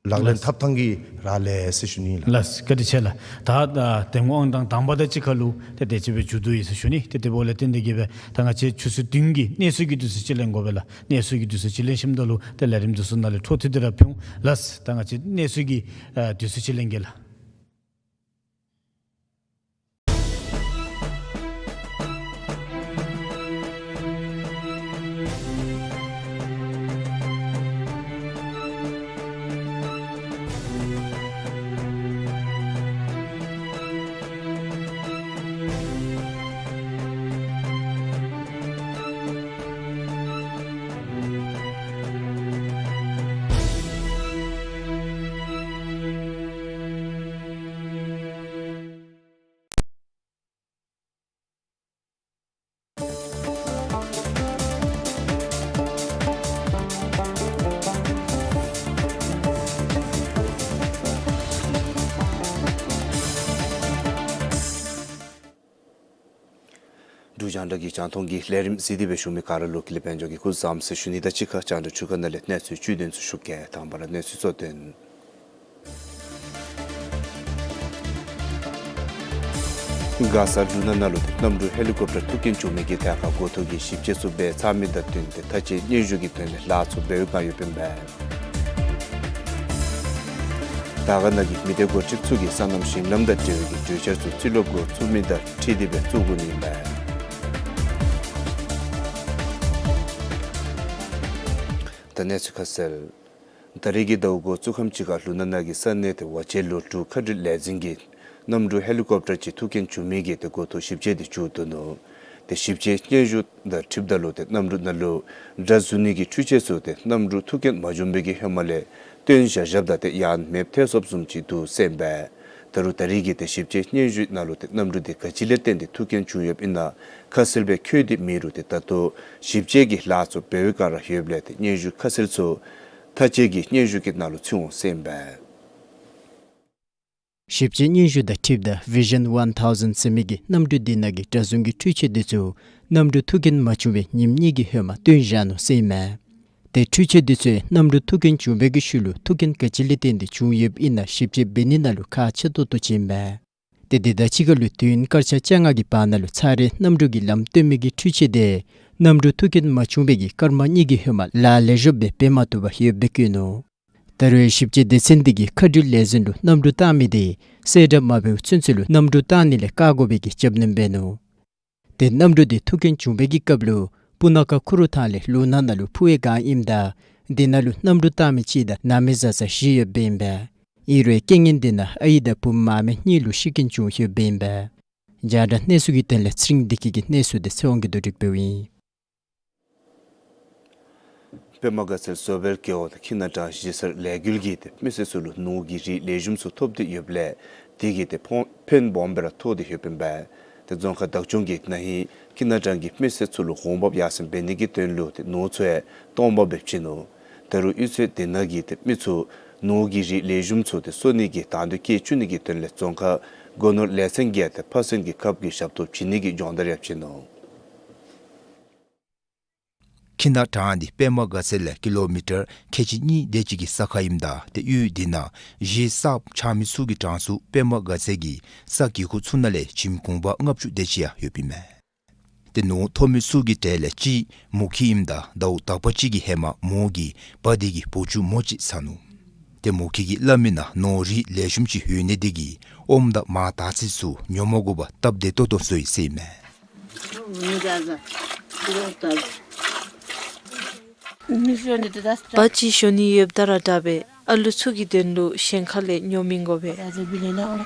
ལག་ལེན་འཐབ་ཐངས་ཀྱི་རག་ལས་ཟེར་ཞུ་ནི་ལགས། ལགས་བཀའ་དྲིན་ཆེ་ལགས། ད་ད་དེ་སྔོན་དང་དང་པ་དང་གཅིག་ཁར་ལུ་ཏེ་དེ་ཅིག་སྦེ་མཇུག་བསྡུ་ཡི་ཟེར་ཞུ་ནི། ཏེ་དེ་འབདཝ་ལས་བརྟེན་ཏེ་གི་སྦེ་ད་ང་བཅས་ཆུ་ཚོད་བདུན་གྱི་གནས་ཚུལ་གྱི་དུས་ཚོད་ཅིག་ལེན་དགོ་པས་ལགས། གནས་ཚུལ་གྱི་དུས་ཚོད་ཅིག་ལེན་ཞིནམ་ད་ལུ་ཏེ་ལས་རིམ་འདི་ཚུ་ནང་ལས་འཕྲོ་མཐུད་དེ་ར་ཕུལ་འོང་ལགས། ད་ང་བཅས་གནས་ཚུལ་གྱི་ཨ་དུས་ཚོད་ཅིག་ལེན་གེ་ལགས། འབྲུག་རྒྱང་བསྒྲགས་ཀྱི་རྒྱང་མཐོང་གི་ལས་རིམ་གཟིགས་ཏེ་སྦེ་བཞུགས་མི་ག་ར་ལུ་ཀུན་ལེགས་དཔལ་འབྱོར་གྱིས་སྐུ་གཟུགས་བཟང་ཟེར་ཞུ་ནི་དང་གཅིག་ཁར་རྒྱང་བསྒྲགས་འཕྲུལ་ཁང་ནང་ལས་གནས་ཚུལ་བཅུད་དོན་ཚུ་ཞུ་གེ། དང་པ་ར་གནས་ཚུལ་གཙོ་དོན། མགར་ས་ལུ་ནང་ནང་ལུ་གནམ་གྲུ་ཧེ་ལི་ཀོབ་ཊར་ཐུག་རྐྱེན་བྱུང་མི་གི་ཐད་ཁར་འགོ་ཐོག་གི་ཞིབ་དཔྱད་ཚུ་འབད་ཚར་མི་དང་བསྟུན་ཏེ་མཐའ་དཔྱད་སྙན་ཞུ་གི་དོན་ལས་ལཱ་ཚུ་འབད་བའི་བསྒང་ཡོདཔ་ཨིན་པས། དར་དཀར་ནང་གི་མི་སྡེ་འགོ་ཁྲིདཔ་ཚུ་གིས་སོ་ནམ་ཞིང་ལམ་དང་འབྲེལ་བའི་གི་གྲོས་འཆར་ཚུ་རྩིས་ལོ་འགོ་བཙུགས་མི་དང་འཁྲིལ་ཏེ་སྦེ་བཙུགས་དགོ་ནི་ཨིན་པས། ད་གནས་ཚུལ་ཁ་གསལ། ད་རེས་ཀྱི་ཟླཝ་འགོ་བཙུགས་ཁམས་ཅིག་ཁར་ལུ་ནང་ནང་གི་ས་གནས་ཏེ་ཝ་ཅན་ལུ་འབྲུག་མཁའ་འགྲུལ་ལས་འཛིན་གྱི་གནམ་གྲུ་ཧེ་ལི་ཀོབ་ཊར་ཅིག་ཐུག་རྐྱེན་བྱུང་མི་གི་ཏེ་འགོ་ཐོག་ཞིབ་དཔྱད་འདི་མཇུག་བསྡུ་ནུག། ཏེ་ཞིབ་དཔྱད་སྙན་ཞུ་དང་འཁྲིལཝ་ད་ལུ་ཏེ་གནམ་གྲུ་ནང་ལུ་དགྲ་འཛུལ་ནི་གི་འཕྲུལ་ཆས་ཚུ་ཏེ་གནམ་གྲུ་ཐུག་རྐྱེན་མ་བྱུང་བའི་གི་ཧེ་མ་ལས་བཏོན་བཞག་བཞགཔ་ད་ཏེ་ཡང་མེདཔ་ཐལ་སོངམ་བཟུམ་ཅིག་འདུག་ཟེར་ཨིན་པས། ད་རུང་ད་རེས་ཀྱི་ཏེ་ཞིབ་དཔྱད་སྙན་ཞུའི་ནང་ལུ་ཏེ་གནམ་གྲུ་འདི་ག་ཅི་ལས་བརྟེན་ཏེ་ཐུག་རྐྱེན་བྱུང་ཡོདཔ་ཨིན་ན་ཁ་གསལ་སྦེ་འཁོད་དེ་མེད་རུང་ཏེ་ད་ལྟོ་ཞིབ་དཔྱད་ཀྱི་ལཱ་ཚུ་འབད་བའི་བསྒང་ར་ཡོདཔ་ལས་ཏེ་སྙན་ཞུ་ཁ་གསལ་ཚུ་མཐའ་དཔྱད་ཀྱི་སྙན་ཞུ་གི་ནང་ལུ་ཚུད་འོང་ཟེར་ཨིན་པས། ཞིབ་དཔྱད་སྙན་ཞུ་དང་འཁྲིལཝ་ད་Vision One Thousand ཟེར་མི་གི་གནམ་གྲུ་འདི་ནང་གི་དགྲ་འཛུལ་གྱི་འཕྲུལ་ཆས་འདི་ཚུ་གནམ་གྲུ་ཐུག་རྐྱེན་མ་བྱུང་བའི་ཉིནམ་གཉིས་ཀྱི་ཧེ་མ་བཏོན་བཞག་ནུག་ཟེར་ཨིན་མས། ཏེ་འཕྲུལ་ཆས་འདི་ཚུ་གནམ་གྲུ་ཐུག་རྐྱེན་བྱུང་བའི་གི་ཤུལ་ལུ་ཐུག་རྐྱེན་ག་ཅི་ལས་བརྟེན་ཏེ་བྱུང་ཡོདཔ་ཨིན་ན་ཞིབ་དཔྱད་འབད་ནི་ནང་ལུ་ཁག་ཆེ་ཏོག་ཏོ་ཅིག་ཨིན་མས། ཏེ་དེ་དང་གཅིག་ཁར་ལུ་དུས་ཡུན་སྐར་ཆ་བཅོ་ལྔ་གི་བར་ན་ལུ་ཚར་རེ་གནམ་གྲུ་གི་ལམ་སྟོན་མི་གི་འཕྲུལ་ཆས་དེ་གནམ་གྲུ་ཐུག་རྐྱེན་མ་བྱུང་བའི་གི་སྐར་མ་གཉིས་ཀྱི་ཧེ་མ་ལཱ་ལེགས་ཤོམ་སྦེ་འབད་མ་བཏུབ་པར་ཡོདཔ་སྦེ་བཀོད་ནུག། ད་རུང་ཞིབ་དཔྱད་སྡེ་ཚན་འདི་གིས་མཁའ་འགྲུལ་ལས་འཛིན་ལུ་གནམ་གྲུ་བཏང་མི་དེ་གསལ་བསྒྲགས་མ་འབད་བའི་ཚུན་ཚོད་ལུ་གནམ་གྲུ་བཏང་ནི་ལས་བཀག་དགོ་པའི་གི་རྒྱབ་སྣོན་འབད་ནུག། ཏེ་གནམ་གྲུ་དེ་ཐུག་རྐྱེན་བྱུང་བའི་གི་སྐབས་ལུ་སྤུ་ན་ཁ་ཁུ་རུ་ཐང་ལས་ལུ་ནང་ནང་ལུ་འཕུར་བའི་བསྒང་ཨིནམ་ད་དེ་ནང་ལུ་གནམ་གྲུ་བཏང་མི་གཅིག་དང་ནང་མི་བཟའ་ཚང་བཞི་ཡོདཔ་ཨིན་པས། ཨིན་རུང་རྐྱེན་ངན་དེ་ནང་ཨའི་དང་བུམོ་མ་སྨད་གཉིས་ལུ་ཤི་རྐྱེན་བྱུང་ཡོདཔ་ཨིན་པས། རྒྱང་བསྒྲགས་གནས་ཚུལ་གྱི་དོན་ལས་ཚེ་རིང་བདེ་སྐྱིད་ཀྱི་གནས་ཚུལ་དེ་ཚེ་དབང་གིས་བསྡུ་སྒྲིག་འབདཝ་ཨིན། པདྨ་དགའ་ཚལ་བཟོ་སྦལ་རྒེད་འོག་ཁྱི་ནག་ཊང་གཞིས་གསར་ལས་འགུལ་གྱིས་ཏེ་མི་སེར་ཚུ་ལུ་ནོར་གྱི་རིགས་ལེགས་ཤོམ་ཚུ་ཐོབ་སྟེ་ཡོདཔ་ལས་དེ་གིས་ཏེ་ཕོ་ཕན་སྦོམ་སྦེ་ར་ཐོགས་ཏེ་ཡོདཔ་ཨིན་པས། ཏེ་རྫོང་ཁག་བདག་སྐྱོང་གིས་ན་ཧིང་ཁྱི་ནག་ཊཱང་གི་མི་སེར་ཚུ་ལུ་འོང་འབབ་ཡར་སེང་འབད་ནི་གི་དོན་ལུ་ཏེ་ནོར་ཚུ་ཡང་སྟོངམ་སྦེ་བྱིན་ནུག། ད་རུང་གཡུས་ཚན་དེ་ནང་གི་ཏེ་མི་ཚུ་ནོར་གྱི་རིགས་ལེགས་ཤོམ་ཚུ་ཏེ་གསོ་ནི་གི་དང་འདོད་བསྐྱེད་བཅུག་ནི་གི་དོན་ལས་རྫོང་ཁག་སྒོ་ནོར་ལས་ཚན་གྱིས་ཏེ་ཕ་སོན་གྱི་ཁབ་ཀྱི་ཞབས་ཏོག་བྱིན་ནི་གི་སྦྱོང་བརྡར་ཡང་བྱིན་ནུག། ཁྱི་ནག་ཊཱང་འདི་པདྨ་དགའ་ཚལ་ལས་ཀི་ལོ་མི་ཊར་ཁལ་གཅིག་གཉིས་དེ་ཅིག་གི་ས་ཁར་ཨིནམ་ད་ཏེ་གཡུས་འདི་ནང་གཞིས་གསརཔ་ཆགས་མི་ཚུ་གི་གྲངས་སུ་པདྨ་དགའ་ཚལ་གྱི་ས་གི་ཁུག་ཚུ་ནང་ལས་ཁྱིམ་གུང་པ་ལྔ་བཅུ་དེ་ཅིག་ཡང་ཡོདཔ་ཨིན་མས། ཏེ་ནོར་ཐོབ་མི་ཚུ་གི་གྲས་ལས་གཅིག་མོ་ཁྱི་ཨིནམ་ད་ཟླཝ་དག་པ་ཅིག་གི་ཧེ་མ་མོ་གིས་བ་དེ་གི་བུ་ཆུང་མོ་ཅིག་ཟ་ནུག། ཏེ་མོ་ཁྱི་གིས་སླབ་མི་ནང་ནོར་རིགས་ལེགས་ཤོམ་ཅིག་ཡོད་ནི་དེ་གིས་ཨོམ་དང་མར་དར་ཚིལ་ཚུ་ཉོ་མ་དགོ་པར་སྟབས་བདེ་ཏོག་ཏོ་བཟོ་ཡི་ཟེར་ཨིན་མས། བ་ཅིག་ཞོན་ནི་ཡོདཔ་ད་ར་དྲག་པས། ཨ་ལུ་ཚུ་གི་དོན་ལུ་གཞན་ཁ་ལས་ཉོ་མི་དགོ་པས།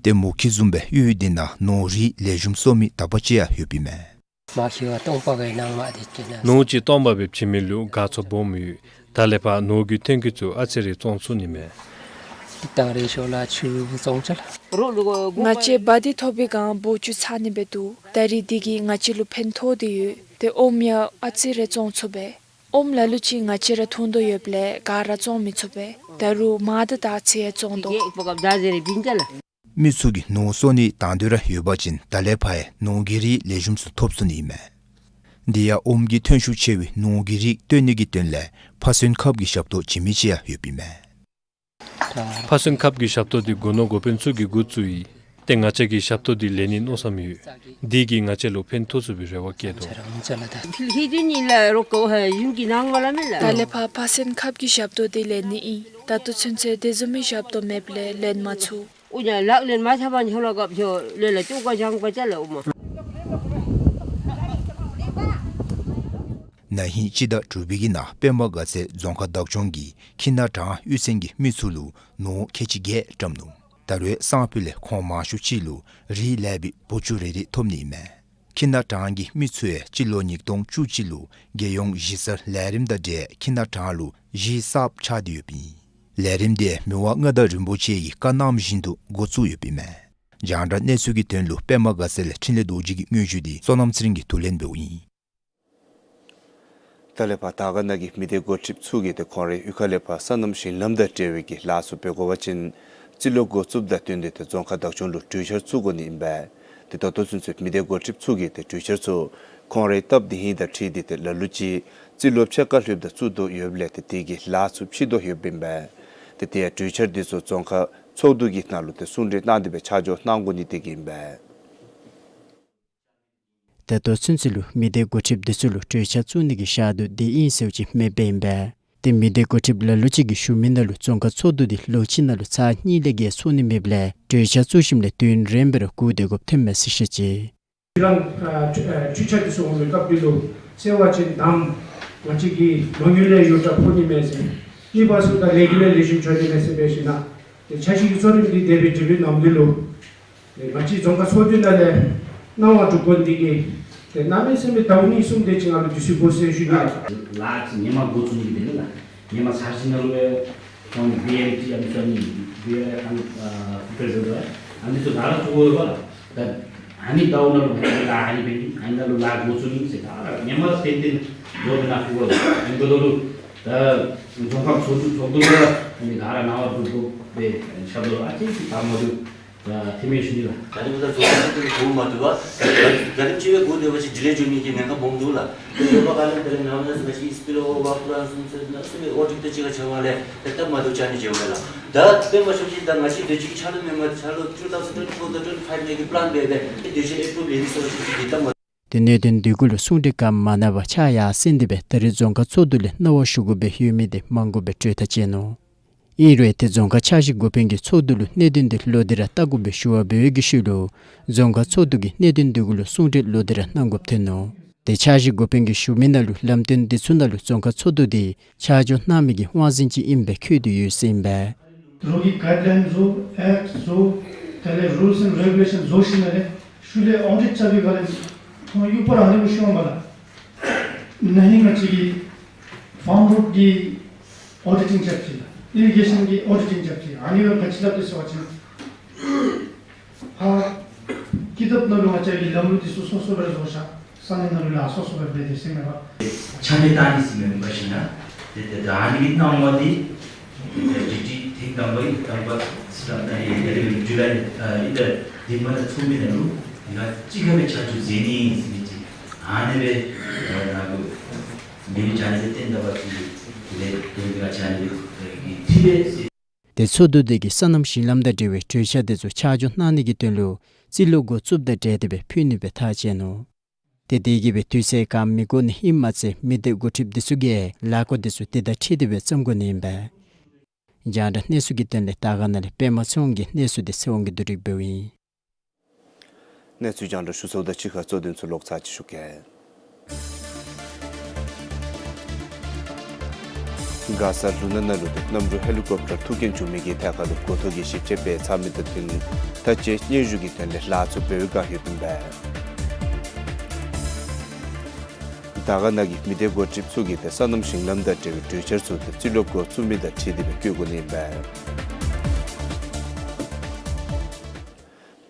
ཏེ་མོ་ཁྱི་བཟུམ་སྦེ་གཡུས་འདི་ནང་ནོར་རིགས་ལེགས་ཤོམ་གསོ་མི་དག་པ་ཅིག་ཡང་ཡོདཔ་ཨིན་མས། མ་ཁྱི་བ་སྟོང་པ་གི་ནང་མ་དེ་ཅི་ན། ནོར་ཅིག་སྟོང་པ་སྦེ་བྱིན་མི་ལུ་དགའ་ཚོར་སྦོམ་ཡོད། ད་ལས་ཕར་ནོར་གྱི་ཐོན་སྐྱེད་ཚུ་ཨ་ཙི་རེ་བཙོང་ཚུགས་ནི་མས། ཏིག་ཏང་རེ་ཤོ་ལ་ཆུ་བཙོང་ཅ་ལ། ང་བཅས་བ་འདི་ཐོབ་པའི་སྒང་བུ་ཆུང་ཚ་ནི་སྦེ་འདུག། ད་རིས་འདི་གིས་ང་བཅས་ལུ་ཕན་ཐོགས་ཏེ་ཡོད། ཏེ་ཨོམ་ཡང་ཨ་ཙི་རེ་བཙོང་ཚུགས་པས། ཨོམ་ལ་ལུ་ཅིག་ང་བཅས་ར་འཐུང་དོ་ཡོདཔ་ལས་ག་ར་བཙོང་མི་ཚུགས་པས། ད་རུང་མར་དང་དར་ཚིལ་ཡང་བཙོང་དོ། མི་ཚུ་གིས་ནོར་གསོ་ནི་དང་འདོད་ར་ཡོད་པ་ཅིན་ད་ལས་ཕར་ཡང་ནོར་གྱི་རིགས་ལེགས་ཤོམ་ཚུ་ཐོབ་ཚུགས་ནི་ཨིན་མས། དེ་ཡང་ཨོམ་གྱི་ཐོན་ཤུགས་ཆེ་བའི་ནོར་གྱི་རིགས་བཏོན་ནི་གི་དོན་ལས་ཕ་སོན་ཁབ་ཀྱི་ཞབས་ཏོག་བྱིན་མི་ཅིག་ཡང་ཡོདཔ་ཨིན་མས། ཕ་སོན་ཁབ་ཀྱི་ཞབས་ཏོག་འདི་སྒོ་ནོར་འགོ་དཔོན་ཚུ་གིས་འགོ་བཙུགས་ཡི། ཏེ་ང་བཅས་ཀྱིས་ཞབས་ཏོག་འདི་ལེན་ནི་མནོ་བསམ་ཡོད། འདི་གིས་ང་བཅས་ལུ་ཕན་ཐོགས་ཚུགས་པའི་རེ་བ་བསྐྱེད་དོ། ད་ལས་ཕར་ཕ་སོན་ཁབ་ཀྱི་ཞབས་ཏོག་འདི་ལེན་ནི་ཨིན། ད་ལྟོ་ཚུན་ཚོད་དེ་བཟུམ་མའི་ཞབས་ཏོག་མེདཔ་ལས་ལེན་མ་ཚུགས། ན་ཧིང་སྤྱི་ཟླ་དྲུག་པའི་གི་ནང་པདྨ་དགའ་ཚལ་རྫོང་ཁག་བདག་སྐྱོང་གིས་ཁྱི་ནག་ཊཱང་གཡུས་ཚན་གྱི་མི་ཚུ་ལུ་ནོར་ཁལ་གཅིག་བརྒྱད་བཀྲམ་ནུག། ད་རུང་སང་ཕོད་ལས་ཁོང་མང་ཤོས་ཅིག་ལུ་རིགས་ལེགས་པའི་བུ་ཆུང་རེ་རེ་ཐོབ་ནི་ཨིན་མས། ཁྱི་ནག་ཊཱང་གི་མི་ཚུ་ཡང་སྤྱི་ལོ་ཉིས་སྟོང་བཅུ་གཅིག་ལུ་རྒྱལ་ཡོངས་གཞིས་གསར་ལས་རིམ་དང་འབྲེལ་ཁྱི་ནག་ཊཱང་ལུ་གཞིས་གསརཔ་ཆགས་ཏེ་ཡོདཔ་ཨིན། ལས་རིམ་འདི་མི་དབང་མངའ་བདག་རིན་པོ་ཆེ་གིས་བཀའ་གནངམ་བཞིན་དུ་འགོ་བཙུགས་ཡོདཔ་ཨིན་མས། རྒྱང་བསྒྲགས་གནས་ཚུལ་གྱི་དོན་ལུ་པདྨ་དགའ་ཚལ་ལས་འཕྲིན་ལས་རྡོ་རྗེ་གི་སྙན་ཞུ་འདི་བསོད་ནམས་ཚེ་རིང་གིས་བསྡུ་ལེན་འབདཝ་ཨིན། ད་ལས་ཕར་དར་དཀར་ན་གི་མི་སྡེ་འགོ་ཁྲིདཔ་ཚུ་གིས་ཏེ་ཁོང་རའི་གཡུས་ཁ་ལས་ཕར་སོ་ནམ་ཞིང་ལམ་དང་འབྲེལ་བའི་གི་ལཱ་ཚུ་འབད་དགོ་པ་ཅིན་རྩིས་ལོ་འགོ་བཙུགསཔ་དང་བསྟུན་ཏེ་ཏེ་རྫོང་ཁག་བདག་སྐྱོང་ལུ་གྲོས་འཆར་བཙུགས་དགོ་ནི་ཨིན་པས། ཏེ་ད་ལྟོ་ཚུན་ཚོད་མི་སྡེ་འགོ་ཁྲིདཔ་ཚུ་གིས་ཏེ་གྲོས་འཆར་ཚུ་ཁོང་རའི་སྟབས་བདེ་ཧིང་དང་འཁྲིལ་ཏེ་ཏེ་ལ་ལུ་ཅིག་རྩིས་ལོ་ཕྱེད་ཀ་ལྷོདཔ་ད་བཙུགས་དོ་ཡོདཔ་ལས་ཏེ་དེ་གི་ལཱ་ཚུ་ཕྱིས་དོ་ཡོདཔ་ཨིན་པས། ཏེ་དེ་ཡང་གྲོས་འཆར་འདི་ཚུ་རྫོང་ཁག་ཚོགས་འདུ་གི་ནང་ལུ་ཏེ་གསུང་གྲོས་གནང་སྟེ་སྦེ་ཆ་འཇོག་གནང་དགོ་ནི་དེ་གིས་ཨིན་པས། ད་ལྟོ་ཚུན་ཚོད་ལུ་མི་སྡེ་འགོ་ཁྲིདཔ་འདི་ཚུ་ལུ་གྲོས་འཆར་བཙུགས་ནི་གི་ཞག་དུས་འདི་ཨིན་ཟེར་བ་ཅིན་མེདཔ་ཨིན་པས། ཏེ་མི་སྡེ་འགོ་ཁྲིདཔ་ལ་ལུ་ཅིག་གིས་ཞུ་མི་ནང་ལུ་རྫོང་ཁག་ཚོགས་འདུ་འདི་ལོ་གཅིག་ནང་ལུ་ཚར་གཉིས་ལས་བརྒལ་ཚོགས་ནི་མེདཔ་ལས་གྲོས་འཆར་བཙུགས་ཞིནམ་ལས་དུས་ཡུན་རིངམོ་སྦེ་ར་སྒུག་སྡོད་དགོཔ་ཐོནམ་མས་ཟེར་བཤད་ཅི། ཁྱེད་རང་ཨ་འཕྲུལ་ཨ་འཕྲུལ་ཆས་འདི་ཚུ་འོང་བའི་སྐབས་འདི་ལུ་གསལ་བ་ཅིན་དང་ང་བཅས་ཀྱི་ལོ་ཉུང་ལས་ཡོངས་གྲགས་ཕོག་ནི་མས་ཟེར། གཉིས་པ་ཚུ་དང་ལས་འགུལ་ལས་ལེགས་ཤོམ་འགྱོ་ནི་མས་ཟེར་འབད་ཞིན་ན། ཏེ་འཆར་གཞི་གི་གཙོ་རིམ་འདི་འདས་པའི་འབྲེལ་བའི་ནམ་དུས་ལུ་ཏེ་ང་བཅས་རྫོང་ཁག་ཚོགས་འདུ་ནང་ལས་གནང་བ་གྲུབ་དགོ་ནི་དེ་གིས་ཏེ་གནམ་མེད་ས་མེད་ཟླཝ་གཉིས་གསུམ་དེ་ཅིག་ང་ལུ་དུས་ཚོད་འགོར་ཟེར་ཞུ་ནི། ལཱ་ཅིག་ཧེ་མ་འགོ་བཙུགས་ནི་དེ་ལས་ལགས། ཧེ་མ་འཆར་གཞི་ནང་ལུ་ཡང་ཁོང་བི་ཨེམ་ཊི་ཨ་ནི་ཚུ་ཨ་ནི་བི་ཨེམ་ཊི་ཨ་ནི་ཨ་ཕི་པེར་འབད་དོ་ཨ་ནི་ཚུ་ད་ར་ཚུ་དགོ་པས་ལགས། ད་ཨ་ནི་ཟླཝ་ནང་ལུ་ལཱ་ཨ་ནི་འབད་ནི་ཨ་ནི་ནང་ལུ་ལཱ་འགོ་བཙུགས་ནི་ཟེར་ད་ར་ཧེ་མ་ཏན་ཏན་བཟོ་སྟེ་ནཱ་ཕུལ་དགོ་ལགས། ཨ་ནི་འབདཝ་ད་ལུ་ད་རྫོང་ཁག་ཚོགས་འདུ་ཚོགས་འདུ་ལུ་ཨ་ནི་ག་ར་གནང་བ་གྲུབ་དགོ་པའི་ཞབས་ཏོག་ཨ་ཙི་ཅིག་དང་མ་འདུག། ཨ་ཐེ་མེ་ཞུ་ནི་ལགས། ད་རེས་ད་རྫོང་ཁག་ཚོགས་འདུ་འགོ་མ་བཙུགས་པར་ད་རེས་ཅིག་སྦེ་འགོ་བཙུགས་པ་ཅིན་ཌི་ལེ་འགྱོ་ནི་གི་ཉེན་ཁ་སྦོམ་འདུག་ལགས། དེ་ཡོད་པ་ག་ལས་ད་རེས་ནངས་པ་ནང་ང་བཅས་སྤི་ལ་ཝར་པོ་ལཱན་གསུམ་ཚུ་ནང་ཟེར་བའི་ཨོ་ཌིཊ་དང་གཅིག་ཁར་ཕྱད་པ་ལས་ཏེ་སྟབས་མ་བདེཝ་ཅིག་ཨ་ནི་འགྱོཝ་མས་ལགས། ད་དཔེ་མ་ཤོབ་ཅིག་ད་ང་བཅས་དུས་ཅི་གི་ཆ་ལུ་མེན་པར་ཆ་ལུ་ཊུ་ཐའུ་ཟེན་ཊུ་ཝེན་ཊི་ཕོར་དང་ཊུ་ཝེན་ཊི་ཕའིབ་ནང་གི་པི་ལཱན་འབད་དེ་ཏེ་དུས་ཅི་ཨེ་པུ་རོབ་ལེན་ནི་ཟེར་བ་ཅིན་ཏེ་ད་མ། ཏེ་གནད་དོན་འདི་གུ་ལུ་གསུང་གྲོས་ག་མ་གནང་བར་ཕྱག་ཡར་སེང་སྟེ་སྦེ་ད་རེས་རྫོང་ཁག་ཚོགས་འདུ་ལས་གནང་བ་ཞུ་དགོ་པའི་ཡོད་མི་དེ་མང་དགོ་པའི་གྲོས་ཐག་བཅད་ནུག། ཨིན་རུང་ཏེ་རྫོང་ཁག་འཆར་གཞི་འགོ་དཔོན་གྱིས་ཚོགས་འདུ་ལུ་གནད་དོན་འདི་ལོག་སྟེ་ར་བལྟ་དགོ་པའི་ཞུ་བ་འབད་བའི་གི་ཤུལ་ལུ་རྫོང་ཁག་ཚོགས་འདུ་གིས་གནད་དོན་འདི་གུ་ལུ་གསུང་གྲོས་ལོག་སྟེ་ར་གནང་དགོཔ་ཐོན་ནུག། ཏེ་འཆར་གཞི་འགོ་དཔོན་གྱིས་ཞུ་མི་ནང་ལུ་ལམ་སྟོན་འདི་ཚུ་ནང་ལུ་རྫོང་ཁག་ཚོགས་འདུ་འདི་ཆ་འཇོག་གནང་མི་གི་དབང་འཛིན་ཅིག་ཨིནམ་སྦེ་བཀོད་དེ་ཡོད་ཟེར་ཨིན་པས། རོགས་ཀྱིས་གའིཌ་ལཱའིན་བཟོ་ཨེཀཊ་བཟོ་དེ་ལས་རུལསི་ཨེནཌ་རེ་གུ་ལེ་ཤཱན་བཟོ་ཞིནམ་ལས་ཤུལ་ལས་ཨོ་ཌིཊ་རྐྱབ་པའི་སྒང་ལས་ཁོང་གཡུག་པར་ཨ་ནི་སྦེ་ཤོང་པ་ལགས། ན་ཧིང་ང་བཅས་ཀྱིས་ཕཱརམ་རོཌ་ཀྱི་ཨོ་ཌིཊིང་རྐྱབ་ཅི་ལགས། ཨི་རི་གེ་ཤཱན་གྱི་ཨོ་ཌིཊིང་རྐྱབ་ཅི། ཨ་ནི་སྦེ་ག་ཅི་སླབ་དེས་ཟེར་བ་ཅིན་ཕར་ སྤྱི་ཁྱབ་ནང་ལུ་ང་བཅས་ཀྱི་ལམ་ལུགས་འདི་ཚུ་སོ་སོ་སྦེ་ར་བཟོ་བཞག། ས་གནས་ནང་ལུ་ལཱ་སོ་སོ་སྦེ་འབད་དེ་ཟེར་མས་པ། ཆ་མེད་བཏང་ནི་ཟེར་མེན་པ་ཞིན་ན། ཏེ་ཏེ་ད་ཨ་ནི་གི་གནང་བ་འདི་ཏེ་ཏེ་ཏེ་ཐེངས་དང་པ་ཨིན། དང་པ་ཟེར་ད་ཨ་ནི་ཏེ་ཏེ་ཇུ་ལའི་ཨ་ཨིན་ད་འདི་མ་ད་ཚོགས་མི་ནང་ལུ་ང་གཅིག་ཁར་སྦེ་ཆ་འཇོག་མཛད་ནི་ཟེར་མི་ཅིག་ཨ་ནི་སྦེ་ཨ་ནཱ་ལུ་མི་རེ་ཆ་ནི་སྦེ་བསྟན་ད་པ་ཅིག་ལས་དོན་འདི་ང་བཅས་ཨ་ནི་སྦེ་ཁྲིད་པས་ཟེར། ཏེ་ཚོགས་འདུ་དེ་གིས་སོ་ནམ་ཞིང་ལམ་དང་འབྲེལ་བའི་གྲོས་འཆར་དེ་ཚུ་ཆ་འཇོག་གནང་ནི་གི་དོན་ལུ་རྩིས་ལོ་འགོ་བཙུགསཔ་དང་འབྲེལ་ཏེ་སྦེ་ཕུལ་ནི་སྦེ་ཐག་བཅད་ནུག། ཏེ་དེ་གིས་སྦེ་དུས་ཚོད་གང་མི་འགོར་ནི་ཨིནམ་མ་ཚད་མི་སྡེ་འགོ་ཁྲིདཔ་དེ་ཚུ་གིས་ལཱ་འགོ་དེ་ཚུ་དེ་དང་འཁྲིལ་ཏེ་སྦེ་བརྩམ་དགོ་ནི་ཨིན་པས། རྒྱང་བསྒྲགས་གནས་ཚུལ་གྱི་དོན་ལས་དར་དཀར་ན་ལས་པདྨ་ཚེ་དབང་གི་གནས་ཚུལ་དེ་ཚེ་དབང་གིས་བསྡུ་སྒྲིག་འབདཝ་ཨིན། གནས་ཚུལ་རྒྱང་བསྒྲགས་ཞུ་ཚརཝ་དང་གཅིག་ཁར་གཙོ་དོན་ཚུ་ལོག་ཚར་ཅིག་ཞུ་གེ། མགར་ས་ལུ་ནག་ནང་ལུ་ཏེ་གནམ་གྲུ་ཧེ་ལི་ཀོབ་ཊར་ཐུག་རྐྱེན་བྱུང་མི་གི་ཐད་ཁར་ལུ་འགོ་ཐོག་གི་ཞིབ་དཔྱད་འབད་ཚར་མི་དང་བསྟུན་ད་ཅི་སྙན་ཞུ་གི་དོན་ལས་ལཱ་ཚུ་འབད་བའི་བསྒང་ཡོདཔ་ཨིན་པས། དར་དཀར་ན་གི་མི་སྡེ་འགོ་ཁྲིདཔ་ཚུ་གིས་ཏེ་སོ་ནམ་ཞིང་ལམ་དང་འབྲེལ་བའི་གྲོས་འཆར་ཚུ་ཏེ་རྩིས་ལོ་འགོ་བཙུགས་མི་དང་འཁྲིལ་ཏེ་སྦེ་བཀོད་དགོ་ནི་ཨིན་པས།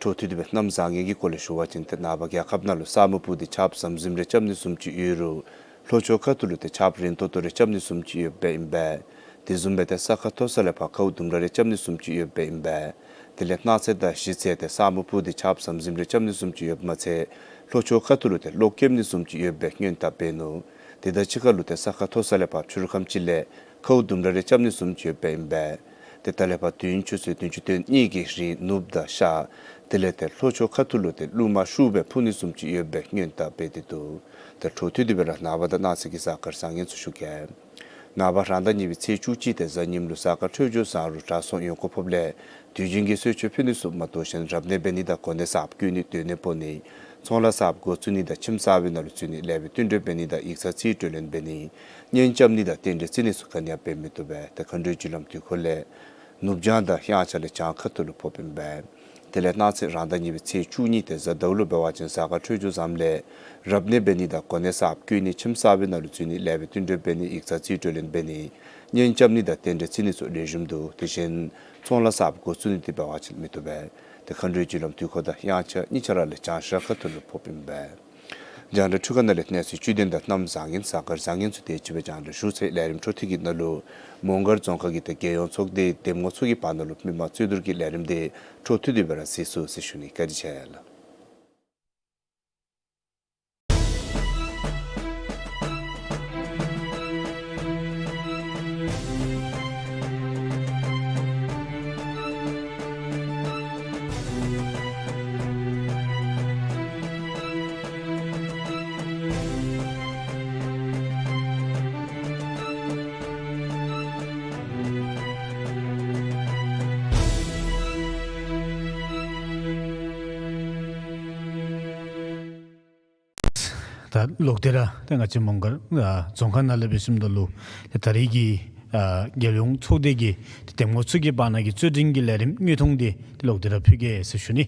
འཕྲོ་མཐུད་དེ་སྦེ་གནམ་བཟང་ངན་གྱི་སྐོར་ལས་ཞུ་བ་ཅིན་ཏེ་ནངས་པ་རྒྱལ་ཁབ་ནང་ལུ་ས་སྨུག་སྤུབས་ཏེ་ཆརཔ་ཟམ་ཟིམ་རེ་རྐྱབ་ནི་བཟུམ་ཅིག་ཡོད་རུང་ལྷོ་ཕྱོགས་ཁ་ཐུག་ལུ་ཏེ་ཆརཔ་རན་ཏོག་ཏོ་རེ་རྐྱབ་ནི་བཟུམ་ཅིག་ཡོདཔ་ཨིན་པས། དེ་བཟུམ་སྦེ་ཏེ་ས་ཁ་མཐོ་ས་ལས་ཕར་ཁཝ་ལྡུམ་ར་རེ་རྐྱབ་ནི་བཟུམ་ཅིག་ཡོདཔ་ཨིན་པས། དེ་ལས་གནངས་ཚེ་དང་གཞེས་ཚེ་ཏེ་ས་སྨུག་སྤུབས་ཏེ་ཆརཔ་ཟམ་ཟིམ་རེ་རྐྱབ་ནི་བཟུམ་ཅིག་ཡོདཔ་མ་ཚད་ལྷོ་ཕྱོགས་ཁ་ཐུག་ལུ་ཏེ་གློག་རྐྱབ་ནི་བཟུམ་ཅིག་ཡོདཔ་སྦེ་སྔོན་དཔག་འབད་ནུག། དེ་དང་གཅིག་ཁར་ལུ་ཏེ་ས་ཁ་མཐོ་ས་ལས་ཕར་ཕྱི་རུ་ཁམས་ཅིག་ལས་ཁཝ་ལྡུམ་ར་རེ་རྐྱབ་ནི་བཟུམ་ཅིག་ཡོདཔ་ཨིན་པས། ཏེ་ད་ལས་ཕར་དུས་ཡུན་ཆུ་ཚོད་བདུན་ཅུ་དོན་གཉིས་ཀྱི་རིང་ནུབ་དང་ཤར་དེ་ལས་ཏེ་ལྷོ་ཕྱོགས་ཁ་ཐུག་ལུ་ཏེ་རླུང་མ་ཤུགས་སྦེ་འཕུ་ནི་བཟུམ་ཅིག་ཡོདཔ་སྦེ་སྔོན་དཔག་འབད་དེ་འདུག། ཏེ་འཕྲོ་མཐུད་དེ་སྦེ་ར་ནངས་པ་དང་གནངས་ཚེ་གི་གཟའ་སྐར་བཟང་ངན་ཚུ་ཞུ་གེ། ནངས་པ་རང་ཟླ་གཉིས་པའི་ཚེས་བཅུ་གཅིག་ཏེ་གཟའ་ཉིམ་ལུ་གཟའ་སྐར་འཕྲོད་སྦྱོར་བཟང་རུང་དྲག་སོང་ཡོང་སྒོ་ཕོགཔ་ལས་དུས་རྒྱུན་གྱི་གསོལ་མཆོད་ཕུལ་ནི་ཚུ་མ་གཏོགས་གཞན་རབ་གནས་འབད་ནི་དང་གོ་གནས་གསརཔ་བསྐོ་ནི་སྡོད་གནས་སྤོ་ནི་ཚོང་ལཱ་གསརཔ་འགོ་བཙུགས་ནི་དང་ཁྱིམ་གསར་པའི་ནང་ལུ་འཛུལ་ནི་ལེགས་པའི་བསྟུན་གྲོས་འབད་ནི་དང་ཡིག་ཚང་རྩིས་སྤྲོད་ལེན་འབད་ནི་གཉེན་རྐྱབ་ནི་དང་རྟེན་འབྲེལ་བརྩི་ནི་ཚུ་ག་ནི་ཡང་འབད་མི་བཏུབ་པས། ཏེ་མཁའ་འགྲོའི་རྒྱུ་ལམ་དུས་འཁོར་ལས་ནུབ་བྱང་དང་དབྱངས་འཆར་ལས་བྱང་ཁ་ཐུག་ལུ་ཕོགཔ་ཨིན་པས། དེ་ལས་གནངས་ཚེ་རང་ཟླ་གཉིས་པའི་ཚེས་བཅུ་གཉིས་ཏེ་གཟའ་ཟླཝ་ལུ་འབད་བ་ཅིན་གཟའ་སྐར་འཕྲོད་སྦྱོར་བཟངམ་ལས་རབ་གནས་འབད་ནི་དང་གོ་གནས་གསརཔ་བསྐོ་ནི་ཁྱིམ་གསར་པའི་ནང་ལུ་འཛུལ་ནི་ལེགས་པའི་བསྟུན་གྲོས་འབད་ནི་ཡིག་ཚང་རྩིས་སྤྲོད་ལེན་འབད་ནི་གཉེན་རྐྱབ་ནི་དང་རྟེན་འབྲེལ་བརྩི་ནི་ཚུ་ལེགས་ཤོམ་འདུག། དེ་བཞིན་ཚོང་ལཱ་གསརཔ་འགོ་བཙུགས་ནི་འདི་འབད་བ་ཅིན་མི་བཏུབ་པས། ཏེ་མཁའ་འགྲོའི་རྒྱུ་ལམ་དུས་འཁོར་དང་དབྱངས་འཆར་གཉིས་ཆ་ར་ལས་བྱང་ཤར་ཁ་ཐུག་ལུ་ཕོགཔ་ཨིན་པས། རྒྱང་བསྒྲགས་འཕྲུལ་ཁང་ནང་ལས་གནས་ཚུལ་བཅུད་ལྡན་དང་གནམ་བཟང་ངན་གཟའ་སྐར་བཟང་ངན་ཚུ་དེ་ཅིག་སྦེ་རྒྱང་བསྒྲགས་ཞུ་ཚར་ཡི། ལས་རིམ་འཕྲོ་མཐུད་ཀྱི་ནང་ལུ་མོང་སྒར་རྫོང་ཁག་གི་ཏེ་རྒྱལ་ཡོངས་ཚོགས་སྡེའི་འདེམས་ངོ་ཚུ་གི་བར་ན་ལུ་མི་མང་རྩོད་བསྡུར་གྱི་ལས་རིམ་དེ་འཕྲོ་མཐུད་དེ་སྦེ་ར་གཟིགས་ཚུགས་ཟེར་ཞུ་ནི། བཀའ་དྲིན་ཆེ་ལགས། ད་ལོག་སྟེ་ར་ད་ང་བཅས་མོང་སྒར་ཨ་རྫོང་ཁག་ནང་ལས་འབད་ཞིནམ་ད་ལུ་ད་ད་རིས་ཀྱི་ཨ་རྒྱལ་ཡོངས་ཚོགས་སྡེ་གི་ཏེ་འདེམས་ངོ་ཚུ་གི་བར་ན་གི་རྩོད་འགྲན་གྱི་ལས་རིམ་དངོས་མཐོང་འདི་ཏེ་ལོག་སྟེ་ར་ཕུལ་གེ་ཟེར་ཞུ་ནི།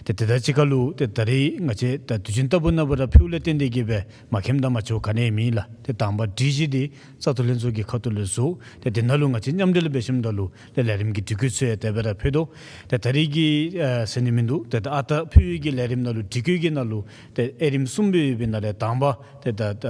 ཏེ་དེ་དང་གཅིག་ཁར་ལུ་ཏེ་ད་རིས་ང་བཅས་ད་དུས་རྒྱུན་ལྟ་བུ་ནང་སྦེ་ར་ཕུལཝ་ལས་བརྟེན་ཏེ་གིས་སྦེ་མ་མཁྱེནམ་དང་མ་ཆོགཔ་ག་ནི་ཡང་མེད་ལགས། ཏེ་དང་པ་སྒྲིག་གཞི་འདི་བཙག་འཐུ་ལྷན་ཚོགས་ཀྱི་ཁ་ཐུག་ལས་བཟོ། ཏེ་དེ་ནང་ལུ་ང་བཅས་མཉམ་འབྲེལ་འབད་ཞིནམ་ད་ལུ་ཏེ་ལས་རིམ་གྱི་སྒྲིག་བཀོད་ཚུ་ཡང་དེ་སྦེ་ར་ཕུལ་དོ། ཏེ་ད་རིས་ཀྱི་ཨ་ཟེར་ནི་མིན་འདུག། ཏེ་ད་ཨ་རྟག་ཕུལ་བའི་གི་ལས་རིམ་ནང་ལུ་སྒྲིག་བཀོད་ཀྱི་ནང་ལུ་ཏེ་དབྱེ་རིམ་གསུམ་སྦེ་ཡོད་པའི་ནང་ལས་དང་པ་ཏེ་ད་ད་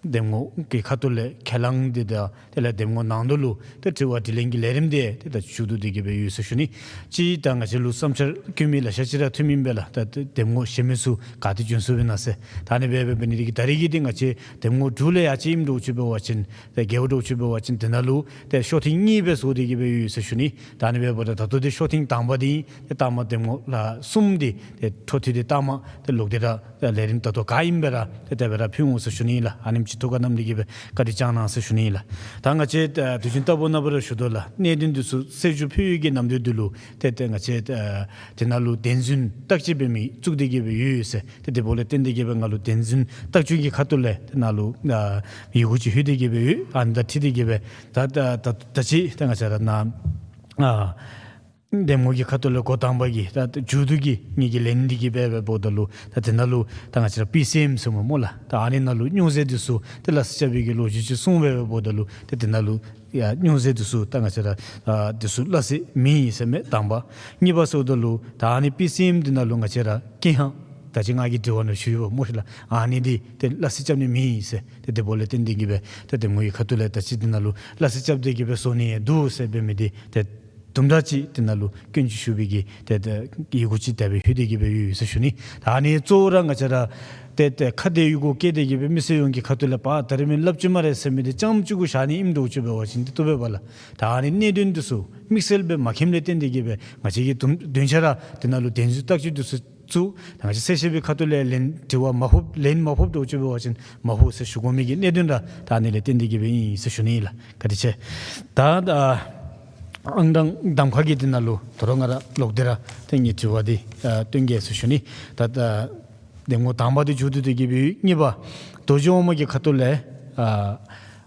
འདེམས་ངོ་གི་ཁ་ཐུག་ལས་ཁས་བླངས་འདི་དང་དེ་ལས་འདེམས་ངོ་ནང་དོ་ལུ་ཏེ་དྲི་བ་དྲིས་ལན་གྱི་ལས་རིམ་འདི་ཏེ་ད་མཇུག་བསྡུ་སྟེ་གིས་སྦེ་ཡོད་ཟེར་ཞུ་ནི། ཅིག་ད་ང་བཅས་ལུ་བསམ་འཆར་བཀོད་མི་ལེ་ཤ་ཅིག་ར་ཐོན་མི་ཨིན་པས་ལགས། ད་ད་འདེམས་ངོ་གཞན་མི་ཚུ་ག་ཏེ་བྱོན་སོང་པས་ན་ཟེར། ད་ཨ་ནི་སྦེ་འབད་འབད་ནི་འདི་གིས་ད་རིས་ཀྱི་འདི་ང་བཅས་འདེམས་ངོ་དྲུག་ལས་ཡར་ཅིག་ཨིནམ་འདྲཝ་ཅིག་འབད་བ་ཅིན་ཏེ་རྒྱལཝ་འདྲཝ་ཅིག་འབད་བ་ཅིན་དེ་ནང་ལུ་ཏེ་ཤོག་ཐེངས་གཉིས་སྦེ་བཟོ་སྟེ་གིས་སྦེ་ཡོད་ཟེར་ཞུ་ནི། ད་ཨ་ནི་སྦེ་འབདཝ་ད་ད་ལྟོ་འདི་ཤོག་ཐེངས་དང་པ་འདི་ཏེ་ལྟག་མ་འདེམས་ངོ་ལགས་གསུམ་འདི་ཏེ་འཕྲོ་མཐུད་དེ་ལྟག་མ་ཏེ་ལོག་སྟེ་ར་ཏེ་ལས་རིམ་ད་ལྟོ་ག་ཨིནམ་སྦེ་ར་ཏེ་དེ་སྦེ་ར་ཕུལ་འོང་ཟེར་ཞུ་ནི་ལགས། ཨ་ནེམ་ཅིག་ཐུགས་ཁར་བསྣམས་ཏེ་གིས་སྦེ་བཀའ་དྲིན་བསྐྱང་གནང་ཟེར་ཞུ་ནི་ལགས། ད་ང་བཅས་ཨ་དུས་རྒྱུན་ལྟ་བུ་ནང་སྦེ་ར་ཞུ་དོ་ལགས། གནད་དོན་འདི་ཚུ་གསལ་ཞུ་ཕུལ་བའི་གི་ནམ་དུས་འདི་ལུ་ཏེ་ཏེ་ང་བཅས་ཨ་དེ་ནང་ལུ་བདེན་རྫུན་བརྟག་དཔྱད་འབད་མི་བཙུགས་ཏེ་གིས་སྦེ་ཡོད་ཟེར། ཏེ་དེ་འབདཝ་ལས་བརྟེན་ཏེ་གིས་སྦེ་ང་ལུ་བདེན་རྫུན་བརྟག་དཔྱད་ཀྱི་ཁ་ཐུག་ལས་དེ་ནང་ལུ་ཨ་ཡི་གུ་ཅིག་ལྷོད་དེ་གིས་སྦེ་ཡོད། ཨ་ནི་དང་འཁྲིལ་ཏེ་གིས་སྦེ་ད་ད་ད་ད་ཅི་ད་ང་བཅས་ར་ནཱ་ཨ་ འདེམས་ངོ་གི་ཁ་ཐུག་ལས་འགོ་དང་པ་གི་ད་མཇུག་བསྡུ་གི་ངེ་གི་ལན་འདི་གི་སྦེ་འབདཝ་ད་ལུ་ད་དེ་ནང་ལུ་ད་ང་བཅས་ར་པི་སི་ཨེམ་ཟེར་མི་སྨོ་ལགས། ད་ཨ་ནི་ནང་ལུ་སྨྱོ་རྫས་འདི་ཚུ་ཏེ་སླ་བསྲེ་རྐྱབ་པའི་གི་ལོ་རྒྱུས་ཅིག་གསུངས་སྦེ་འབདཝ་ད་ལུ་ཏེ་དེ་ནང་ལུ་ཡ་སྨྱོ་རྫས་འདི་ཚུ་ད་ང་བཅས་ར་ཨ་འདི་ཚུ་སླ་བསྲེ་མེན་ཟེར་མི་དང་པ། གཉིས་པ་ཟེརཝ་ད་ལུ་ད་ཨ་ནི་པི་སི་ཨེམ་འདི་ནང་ལུ་ང་བཅས་ར་ཀེ་ཧང་ད་ཅི་ང་གིས་དྲི་བ་ནང་ཞུ་ཡོདཔ་སྨོ་ཤིག་ལགས། ཨ་ནི་འདི་ཏེ་སླ་བསྲེ་རྐྱབ་ནི་མེན་ཟེར། ཏེ་དེ་འབདཝ་ལས་བརྟེན་ཏེ་གི་སྦེ་ཏེ་འདེམས་ངོ་གི་ཁ་ཐུག་ལས་ད་ཅི་འདི་ནང་ལུ་སླ་བསྲེ་རྐྱབ་སྟེ་གི་སྦེ་བཟོ་ནི་འདུག་ཟེར་འབད་མི་འདི་ཏེ་དུམ་གྲ་ཅིག་དེ་ནང་ལུ་སྐྱོན་ཅིག་ཞུ་བའི་གི་ཏེ་ཏེ་ཡི་གུ་ཅིག་དེ་སྦེ་ལྷོད་དེ་གི་སྦེ་ཡོད་ཟེར་ཞུ་ནི། ད་ཨ་ནི་གཙོ་བོ་ར་ང་བཅས་ར་ཏེ་ཏེ་ཁ་བརྡའི་ཡི་གུ་བཀལ་ཏེ་གི་སྦེ་མི་སེར་ཡོངས་ཀྱི་ཁ་ཐུག་ལས་པ་ད་རིས་མེན་སླབ་ཅི་སྨ་རེ་ཟེར་མི་འདི་རྐྱངམ་ཅིག་གུ་བཞག་ནི་ཨིནམ་འདྲཝ་ཅིག་འབད་བ་ཅིན་འདི་བཏུབ་པས་པ་ལགས། ད་ཨ་ནི་གནད་དོན་འདི་ཚུ་དམིགས་བསལ་སྦེ་མ་མཁྱེནམ་ལས་བརྟེན་ཏེ་གི་སྦེ་ང་བཅས་ཀྱིས་དུམ་བདུན་ཆ་ར་དེ་ནང་ལུ་བདེན་རྫུན་བརྟག་དཔྱད་འདི་ཚུ་ཚུ་ད་ང་བཅས་གསལ་བཤད་པའི་ཁ་ཐུག་ལས་ལན་དྲི་བ་མ་ཕོགཔ་ལན་མ་ཕོགཔ་འདྲཝ་ཅིག་འབད་བ་ཅིན་མ་ཕོག་ཟེར་ཞུ་དགོ་མི་གི་གནད་དོན་ར་ད་ཨ་ནི་ལས་བརྟེན་ཏེ་གི་སྦེ་ཨིན་ཟེར་ཞུ་ནི་ལགས། བཀའ་དྲིན་ཆེ། ད་ཨ་ཨང་གྲངས་གདམ་ཁ་གི་དེ་ནང་ལུ་ད་རུང་ང་ར་ལོག་སྟེ་ར་ཏེ་ངེའི་དྲི་བ་འདི་ཨ་སྟོན་གེ་ཟེར་ཞུ་ནི། ད་ཨ་འདེམས་ངོ་དང་པ་འདི་མཇུག་བསྡུ་སྟེ་གི་སྦེ་ཡོད། གཉིས་པ་རྡོ་རྗེ་འོག་མ་གི་ཁ་ཐུག་ལས་ཨ་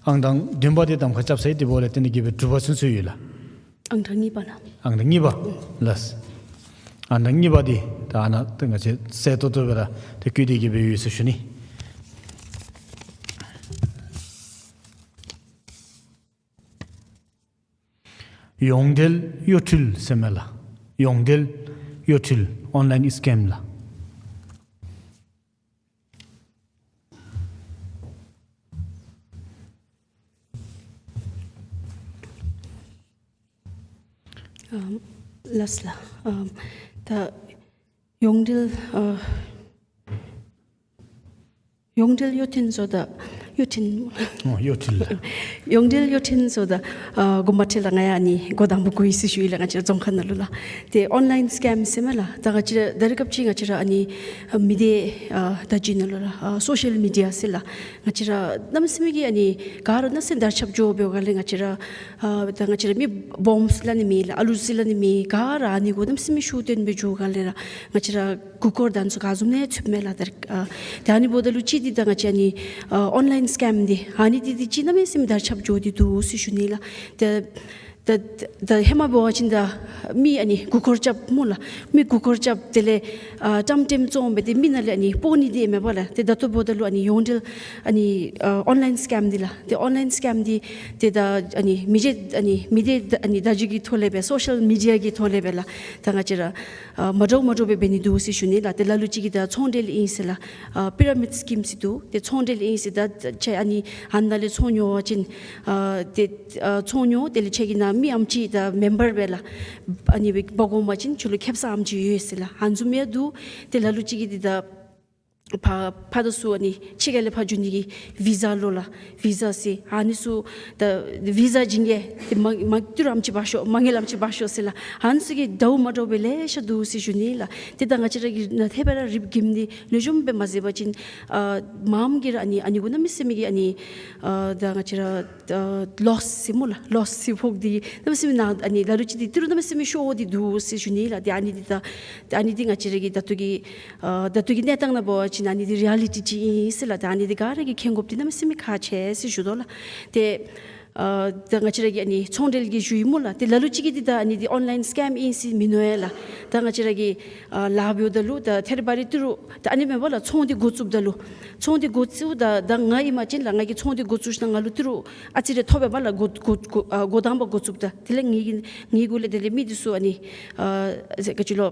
ཨང་གྲངས་བདུན་པ་འདི་གདམ་ཁ་རྐྱབ་ཚར་ཡི། དེ་འབདཝ་ལས་བརྟེན་ཏེ་གི་སྦེ་དྲུག་པ་ཚུན་ཚོད་ཡོད་ལགས། ཨང་གྲངས་གཉིས་པ་ལགས། ཨང་གྲངས་གཉིས་པ་ལགས། ཨང་གྲངས་གཉིས་པ་འདི་ད་ཨ་ནཱ་ཏེ་ང་བཅས་གསལ་ཏོག་ཏོ་སྦེ་ར་ཏེ་བཀོད་དེ་གི་སྦེ་ཡོད་ཟེར་ཞུ་ནི། ཡོངས་འབྲེལ་གཡོ་འཕྲུལ་ཟེར་མས་ལགས། ཡོངས་འབྲེལ་གཡོ་འཕྲུལ་ཨོན་ལཱའིན་སི་ཀེམ་ལགས། ཨམ་ལགས་ལགས། ཨམ་ད་ཡོངས་འབྲེལ་ཨ་ཡོངས་འབྲེལ་གཡོ་འཕྲུལ་ཟེརཝ་ད་གཡོ་འཕྲུལ། ཨོ་གཡོ་འཕྲུལ་ལགས། ཡོངས་འབྲེལ་གཡོ་འཕྲུལ་ཟེརཝ་ད་ཨ་དགོངསམ་མ་ཁྲེལ་ལགས། ང་ཡང་ཨ་ནི་འགོ་དང་པ་གོ་ཡི་ཟེར་ཞུ་ཡི་ལགས། ང་བཅས་རྫོང་ཁ་ནང་ལུ་ལགས། ཏེ་ཨོན་ལཱའིན་སི་ཀེམ་ཟེར་མས་ལགས། ད་ང་བཅས་ར་ད་རེས་སྐབས་ཅིག་ང་བཅས་ར་ཨ་ནི་ཨ་མི་སྡེ་ཨ་ད་ཅི་ནང་ལུ་ལགས་ཨ་སོ་ཤལ་མི་ཌི་ཡ་ཟེར་ལགས། ང་བཅས་ར་གནམ་མེད་ས་མེད་ཀྱི་ཨ་ནི་ག་ར་གནམ་མེད་ས་མེད་དར་ཁྱབ་འགྱོ་བའི་སྒང་ལས་ང་བཅས་ར་ཨ་ད་ང་བཅས་ར་མི་སྦོམ་ཟེར་སླབ་ནི་མེད་ལགས། ཨ་ལུ་ཟེར་སླབ་ནི་མེད། ག་ར་ཨ་ནི་གུ་གནམ་མེད་ས་མེད་ཤུགས་བཏོན་སྦེ་འགྱོ་བའི་སྒང་ལས་ར་ང་བཅས་ར་མགུ་སྐོར་ད་ཨ་ནི་ཚུ་ག་བཟུམ་ནང་ཚུདཔ་མས་ལགས། ད་ཨ་ད་ཨ་ནི་འབདཝ་ད་ལུ་གཅིག་འདི་ད་ང་བཅས་ཨ་ནི་ཨ་ཨོན་ལཱའིན་སི་ཀེམ་འདི་ཨ་ནི་འདི་འདི་ཅིག་གནམ་མེད་ས་མེད་དར་ཁྱབ་འགྱོ་སྟེ་འདུག་ཟེར་ཞུ་ནི་ལགས། ད་ད་ད་ཧེ་མ་འབད་བ་ཅིན་ད་མི་ཨ་ནི་མགུ་སྐོར་རྐྱབ་སྨོ་ལགས། མི་མགུ་སྐོར་རྐྱབ་དེ་ལས་ཨ་ཊམ་ཊམ་བཙོང་སྦེ་ཏེ་མི་ནང་ལས་ཨ་ནི་སྤོ་ནི་འདི་ཨིན་མས་པ་ལགས། ཏེ་ད་ལྟོ་འབདཝ་ད་ལུ་ཨ་ནི་ཡོངས་འབྲེལ་ཨ་ནི་ཨ་ཨོན་ལཱའིན་སི་ཀེམ་འདི་ལགས། ཏེ་ཨོན་ལཱའིན་སི་ཀེམ་འདི་ཏེ་ད་ཨ་ནི་མི་སྡེ་ཨ་ནི་མི་སྡེ་ཨ་ནི་བརྡ་བརྒྱུད་ཀྱི་ཐོག་ལས་སྦེ་སོ་ཤལ་མི་ཌི་ཡ་གི་ཐོག་ལས་སྦེ་ལགས། ད་ང་བཅས་ར་ཨ་མ་འདྲཝ་མ་འདྲཝ་སྦེ་འབད་ནི་འདུག་ཟེར་ཞུ་ནི་ལགས། ཏེ་ལ་ལུ་ཅིག་གིས་ད་ཚོང་འབྲེལ་ཨིན་ཟེར་ལགས། ཨ་པི་ར་མིཌ་སི་ཀིམ་ཟེར་འདུག། ཏེ་ཚོང་འབྲེལ་ཨིན་ཟེར། ད་ཁྱེད་ཨ་ནི་ཨ་ནཱ་ལས་ཚོང་ཉོ་བ་ཅིན་ཨ་ཏེ་ཨ་ཚོང་ཉོ་དེ་ལས་ཁྱེད་ཀྱི་ནང་མི་ཨམ་ཅིག་ད་མེམ་བར་སྦེ་ལགས་ཨ་ནི་སྦེ་འབག་འོང་པ་ཅིན་ཁྱོད་ལུ་ཁེབ་ས་ཨམ་ཅིག་ཡོད་ཟེར་ལགས། ཨ་ནི་བཟུམ་ཡང་འདུག། ཏེ་ལ་ལུ་ཅིག་གིས་འདི་ད་ཕར་ཕར་དང་ཚུར་ཨ་ནི་ཕྱི་རྒྱལ་ལས་ཕར་འགྱོ་ནི་གི་བི་ཟ་ལོ་ལགས། བི་ཟ་ཟེར་ཨ་ནི་ཚུ་ད་བི་ཟ་བྱིན་གེ་ཏེ་མ་མ་ཏི་རུ་ཨམ་ཅིག་འབག་ཤོག། མ་དངུལ་ཨམ་ཅིག་འབག་ཤོག་ཟེར་ལགས། ཨ་ནི་ཚུ་གི་འདྲཝ་མ་འདྲཝ་སྦེ་ལེ་ཤ་འདུག་ཟེར་ཞུ་ནི་ལགས། ཏེ་ད་ང་བཅས་ར་གི་ནཱ་ཐད་སྦེ་ར་རིགཔ་འགྱིམ་འདི་ལེགས་ཤོམ་སྦེ་མ་གཟིགས་པ་ཅིན་ཨ་མངམ་གིས་ར་ཨ་ནི་ཨ་ནི་གུ་གནམ་མེད་ས་མེད་ཀྱི་ཨ་ནི་ཨ་ད་ང་བཅས་ར་ཨ་ལོསི་ཟེར་སྨོ་ལགས། ལོསི་ཕོག་སྟེ་གནམ་མེད་ས་མེད་ནཱ་ཨ་ནི་ལ་ལུ་ཅིག་འདི་ཏི་རུ་གནམ་མེད་ས་མེད་ཤོར་ཏེ་འདུག་ཟེར་ཞུ་ནི་ལགས། ཏེ་ཨ་ནི་འདི་ད་ཏེ་ཨ་ནི་འདི་ང་བཅས་ར་གི་ད་ལྟོ་གི་ཨ་ད་ལྟོ་གི་གནས་སྟངས་ནང་འབད་བ་ཅིན་ཨ་ནི་འདི་རི་ཨ་ལི་ཊི་ཅིག་ཨིན་ཟེར་ལགས། ཏེ་ཨ་ནི་འདི་ག་ར་གིས་མཁྱེན་དགོཔ་འདི་གནམ་མེད་ས་མེད་ཁག་ཆེ་ཟེར་ཞུ་དོ་ལགས། ཏེ་ཨ་ད་ང་བཅས་ར་གི་ཨ་ནི་ཚོང་འབྲེལ་གྱི་ཞུ་ཡི་སྨོ་ལགས། ཏེ་ལ་ལུ་ཅིག་གིས་འདི་ད་ཨ་ནི་འདི་ཨོན་ལཱའིན་སི་ཀེམ་ཨིན་ཟེར་མི་མནོ་ཡ་ལགས། ད་ང་བཅས་ར་གི་ཨ་ལཱ་འབདཝ་ད་ལུ་ད་ཐད་རི་བ་རི་ཏི་རུ་ད་ཨ་ནི་མེན་པ་ལགས། ཚོང་འདི་འགོ་བཙུགསཔ་ད་ལུ་ཚོང་འདི་འགོ་བཙུགས་ད་ད་ང་ཨིན་པ་ཅིན་ལགས་ང་གིས་ཚོང་འདི་འགོ་བཙུགས་ཞིནམ་ལས་ང་ལུ་ཏི་རུ་ཨ་ཙི་རེ་ཐོབ་པས་པ་ལགས། འགོ་འགོ་འགོ་ཨ་འགོ་དང་པ་འགོ་བཙུགསཔ་ད་དེ་ལས་ངེའི་གི་ངེའི་གུ་ལས་དེ་ལས་མི་འདི་ཚུ་ཨ་ནི་ཨ་ག་ཅི་ལོ་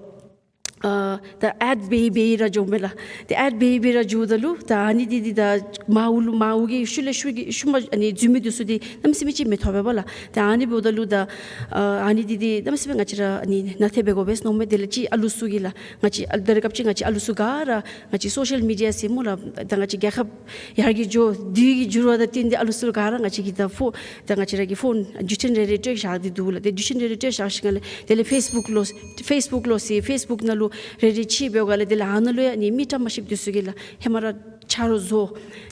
ཨ་ད་ཨེཌ་འབད་འབད་ར་འགྱོཝ་མས་ལགས། ཏེ་ཨེཌ་འབད་འབད་ར་འགྱོཝ་ད་ལུ་ད་ཨ་ནི་འདི་འདི་ད་མར་འུ་ལུ་མར་འུ་གི་ཤུལ་ལས་ཤུལ་གྱི་ཤུལ་མ་ཨ་ནི་འཛུལ་མི་འདི་ཚུ་འདི་གནམ་མེད་ས་མེད་ཅིག་མི་ཐོབ་པས་པ་ལགས། ད་ཨ་ནི་འབདཝ་ད་ལུ་ད་ཨ་ཨ་ནི་འདི་འདི་གནམ་མེད་ས་མེད་ང་བཅས་ར་ཨ་ནི་ནཱ་ཐད་འབད་དགོ་པས་མནོཝ་མས། དེ་ལས་ཅིག་ཨ་ལུ་ཚུ་གིས་ལགས་ང་བཅས་ཨ་ད་རེས་སྐབས་ཅིག་ང་བཅས་ཨ་ལུ་ཚུ་ག་ར་ང་བཅས་སོ་ཤལ་མི་ཌི་ཡ་ཟེར་སྨོ་ལགས། ད་ང་བཅས་རྒྱལ་ཁབ་ཡར་རྒྱས་འགྱོ་དུས་ཀྱི་འགྱུར་བ་དང་བསྟུན་ཏེ་ཨ་ལུ་ཚུ་ག་ར་ང་བཅས་ཀྱིས་ད་ཕོ་ད་ང་བཅས་ར་གི་ཕོན་བརྒྱུད་འཕྲིན་རེ་རེ་སྤྲོད་བཞག་སྟེ་འདུག་ལགས། ཏེ་བརྒྱུད་འཕྲིན་རེ་རེ་སྤྲོད་བཞག་ཞིནམ་ལས་དེ་ལས་ཕེསི་བུཀ་ལོ་ཕེསི་བུཀ་ལོ་ཟེར་ཕེསི་བུཀ་ནང་ལུ་རེ་རེ་ཕྱེ་བའི་སྒང་ལས་དེ་ལས་ཨ་ནཱ་ལུ་ཡང་ཨ་ནི་མི་བཀྲ་མ་ཤིསཔ་འདི་ཚུ་གིས་ལགས་ཧེ་མ་ར་ ཆ་རོགས་བཟོ།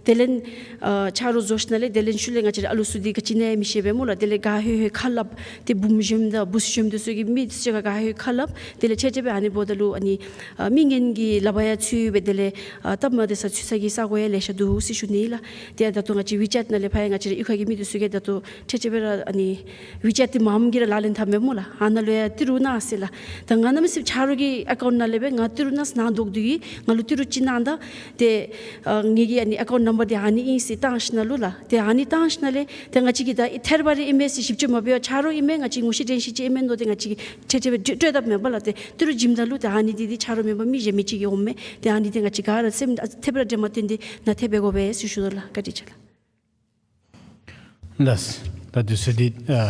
དེ་ལས་ཨ་ཆ་རོགས་བཟོ་ཞིནམ་ལས་དེ་ལས་ཤུལ་ལས་ང་བཅས་ར་ཨ་ལུ་ཚུ་འདི་ག་ཅི་ཨིན་ན་མི་ཤེས་པས་སྨོ་ལགས། དེ་ལས་ག་ཧེ་ཧེ་ཁ་སླབ། ཏེ་བུམོ་གཞོནམ་དང་བུ་གཞོནམ་འདི་ཚུ་གིས་མི་ཚུ་ག་ག་ཧེ་ཧེ་ཁ་སླབ། དེ་ལས་ཆེ་ཆེ་སྦེ་ཨ་ནི་འབདཝ་ད་ལུ་ཨ་ནི་ཨ་མི་ངན་གྱི་ལག་པར་ཡང་ཚུད་སྦེ་དེ་ལས་ཨ་སྟབས་མ་བདེ་ས་ཚུད་ས་གི་ས་གོ་ཡང་ལེ་ཤ་འདུག་ཟེར་ཞུ་ནི་ལགས། ཏེ་ད་ལྟོ་ང་བཅས་ཝི་ཅེཊ་ནང་ལས་ཕར་ཡང་ང་བཅས་ར་གཡུས་ཁ་གི་མི་འདི་ཚུ་གིས་ད་ལྟོ་ཆེ་ཆེ་སྦེ་ར་ཨ་ནི་ཝི་ཅེཊ་འདི་མངམ་གིས་ར་ལག་ལེན་འཐབ་མས་སྨོ་ལགས། ཨ་ནཱ་ལུ་ཡང་ཏི་རུ་གནང་ཟེར་ལགས། ད་ང་གནམ་མེད་ས་མེད་ཆ་རོགས་ཀྱི་ཨེ་ཀའུནཊ་ནང་ལས་སྦེ་ང་ཏི་རུ་གནང་ཟེར་ནང་འདོགས་དེ་གིས་ང་ལུ་ཏི་རུ་ཅིག་གནང་ད། ཏེ་ཨ་ངེ་གི་ཨ་ནི་ཨེ་ཀའུནཊ་ནམ་བར་འདི་ཨ་ནི་ཨིན་ཟེར་བཏང་ཞིནམ་ལས་ལགས། ཏེ་ཨ་ནི་བཏང་ཞིནམ་ལས་ཏེ་ང་བཅས་ཀྱིས་ད་ཨི་ཐད་རི་བ་རི་ཨིན་མས་ཟེར་ཞིབ་འཚོལ་མ་འབད་བར་ཆ་རོགས་ཨིན་མས་ང་བཅས་ངོ་ཤེས་དྲན་ཤེས་ཅིག་ཨིན་མས་མནོ་སྟེ་ང་བཅས་ཀྱིས་ཆེ་ཆེ་སྦེ་སྤྲོད་སྤྲོད་དཔ་མེན་པ་ལགས། ཏེ་ཏི་རུ་བྱིནམ་ད་ལུ་ཏེ་ཨ་ནི་འདི་འདི་ཆ་རོགས་མེན་པར་མི་གཞན་མི་ཅིག་གིས་འོངམ་མས། ཏེ་ཨ་ནི་འདི་ང་བཅས་ག་ར་སེམས་ཨ་ཐད་རི་བ་རི་འདྲེས་མ་བཏོན་ཏེ་ནཱ་ཐད་འབད་དགོ་པས་ཟེར་ཞུ་དོ་ལགས། བཀའ་དྲིན་ཆེ་ལགས། ལགས། ད་དུས་ཚོད་འདི་ཨ་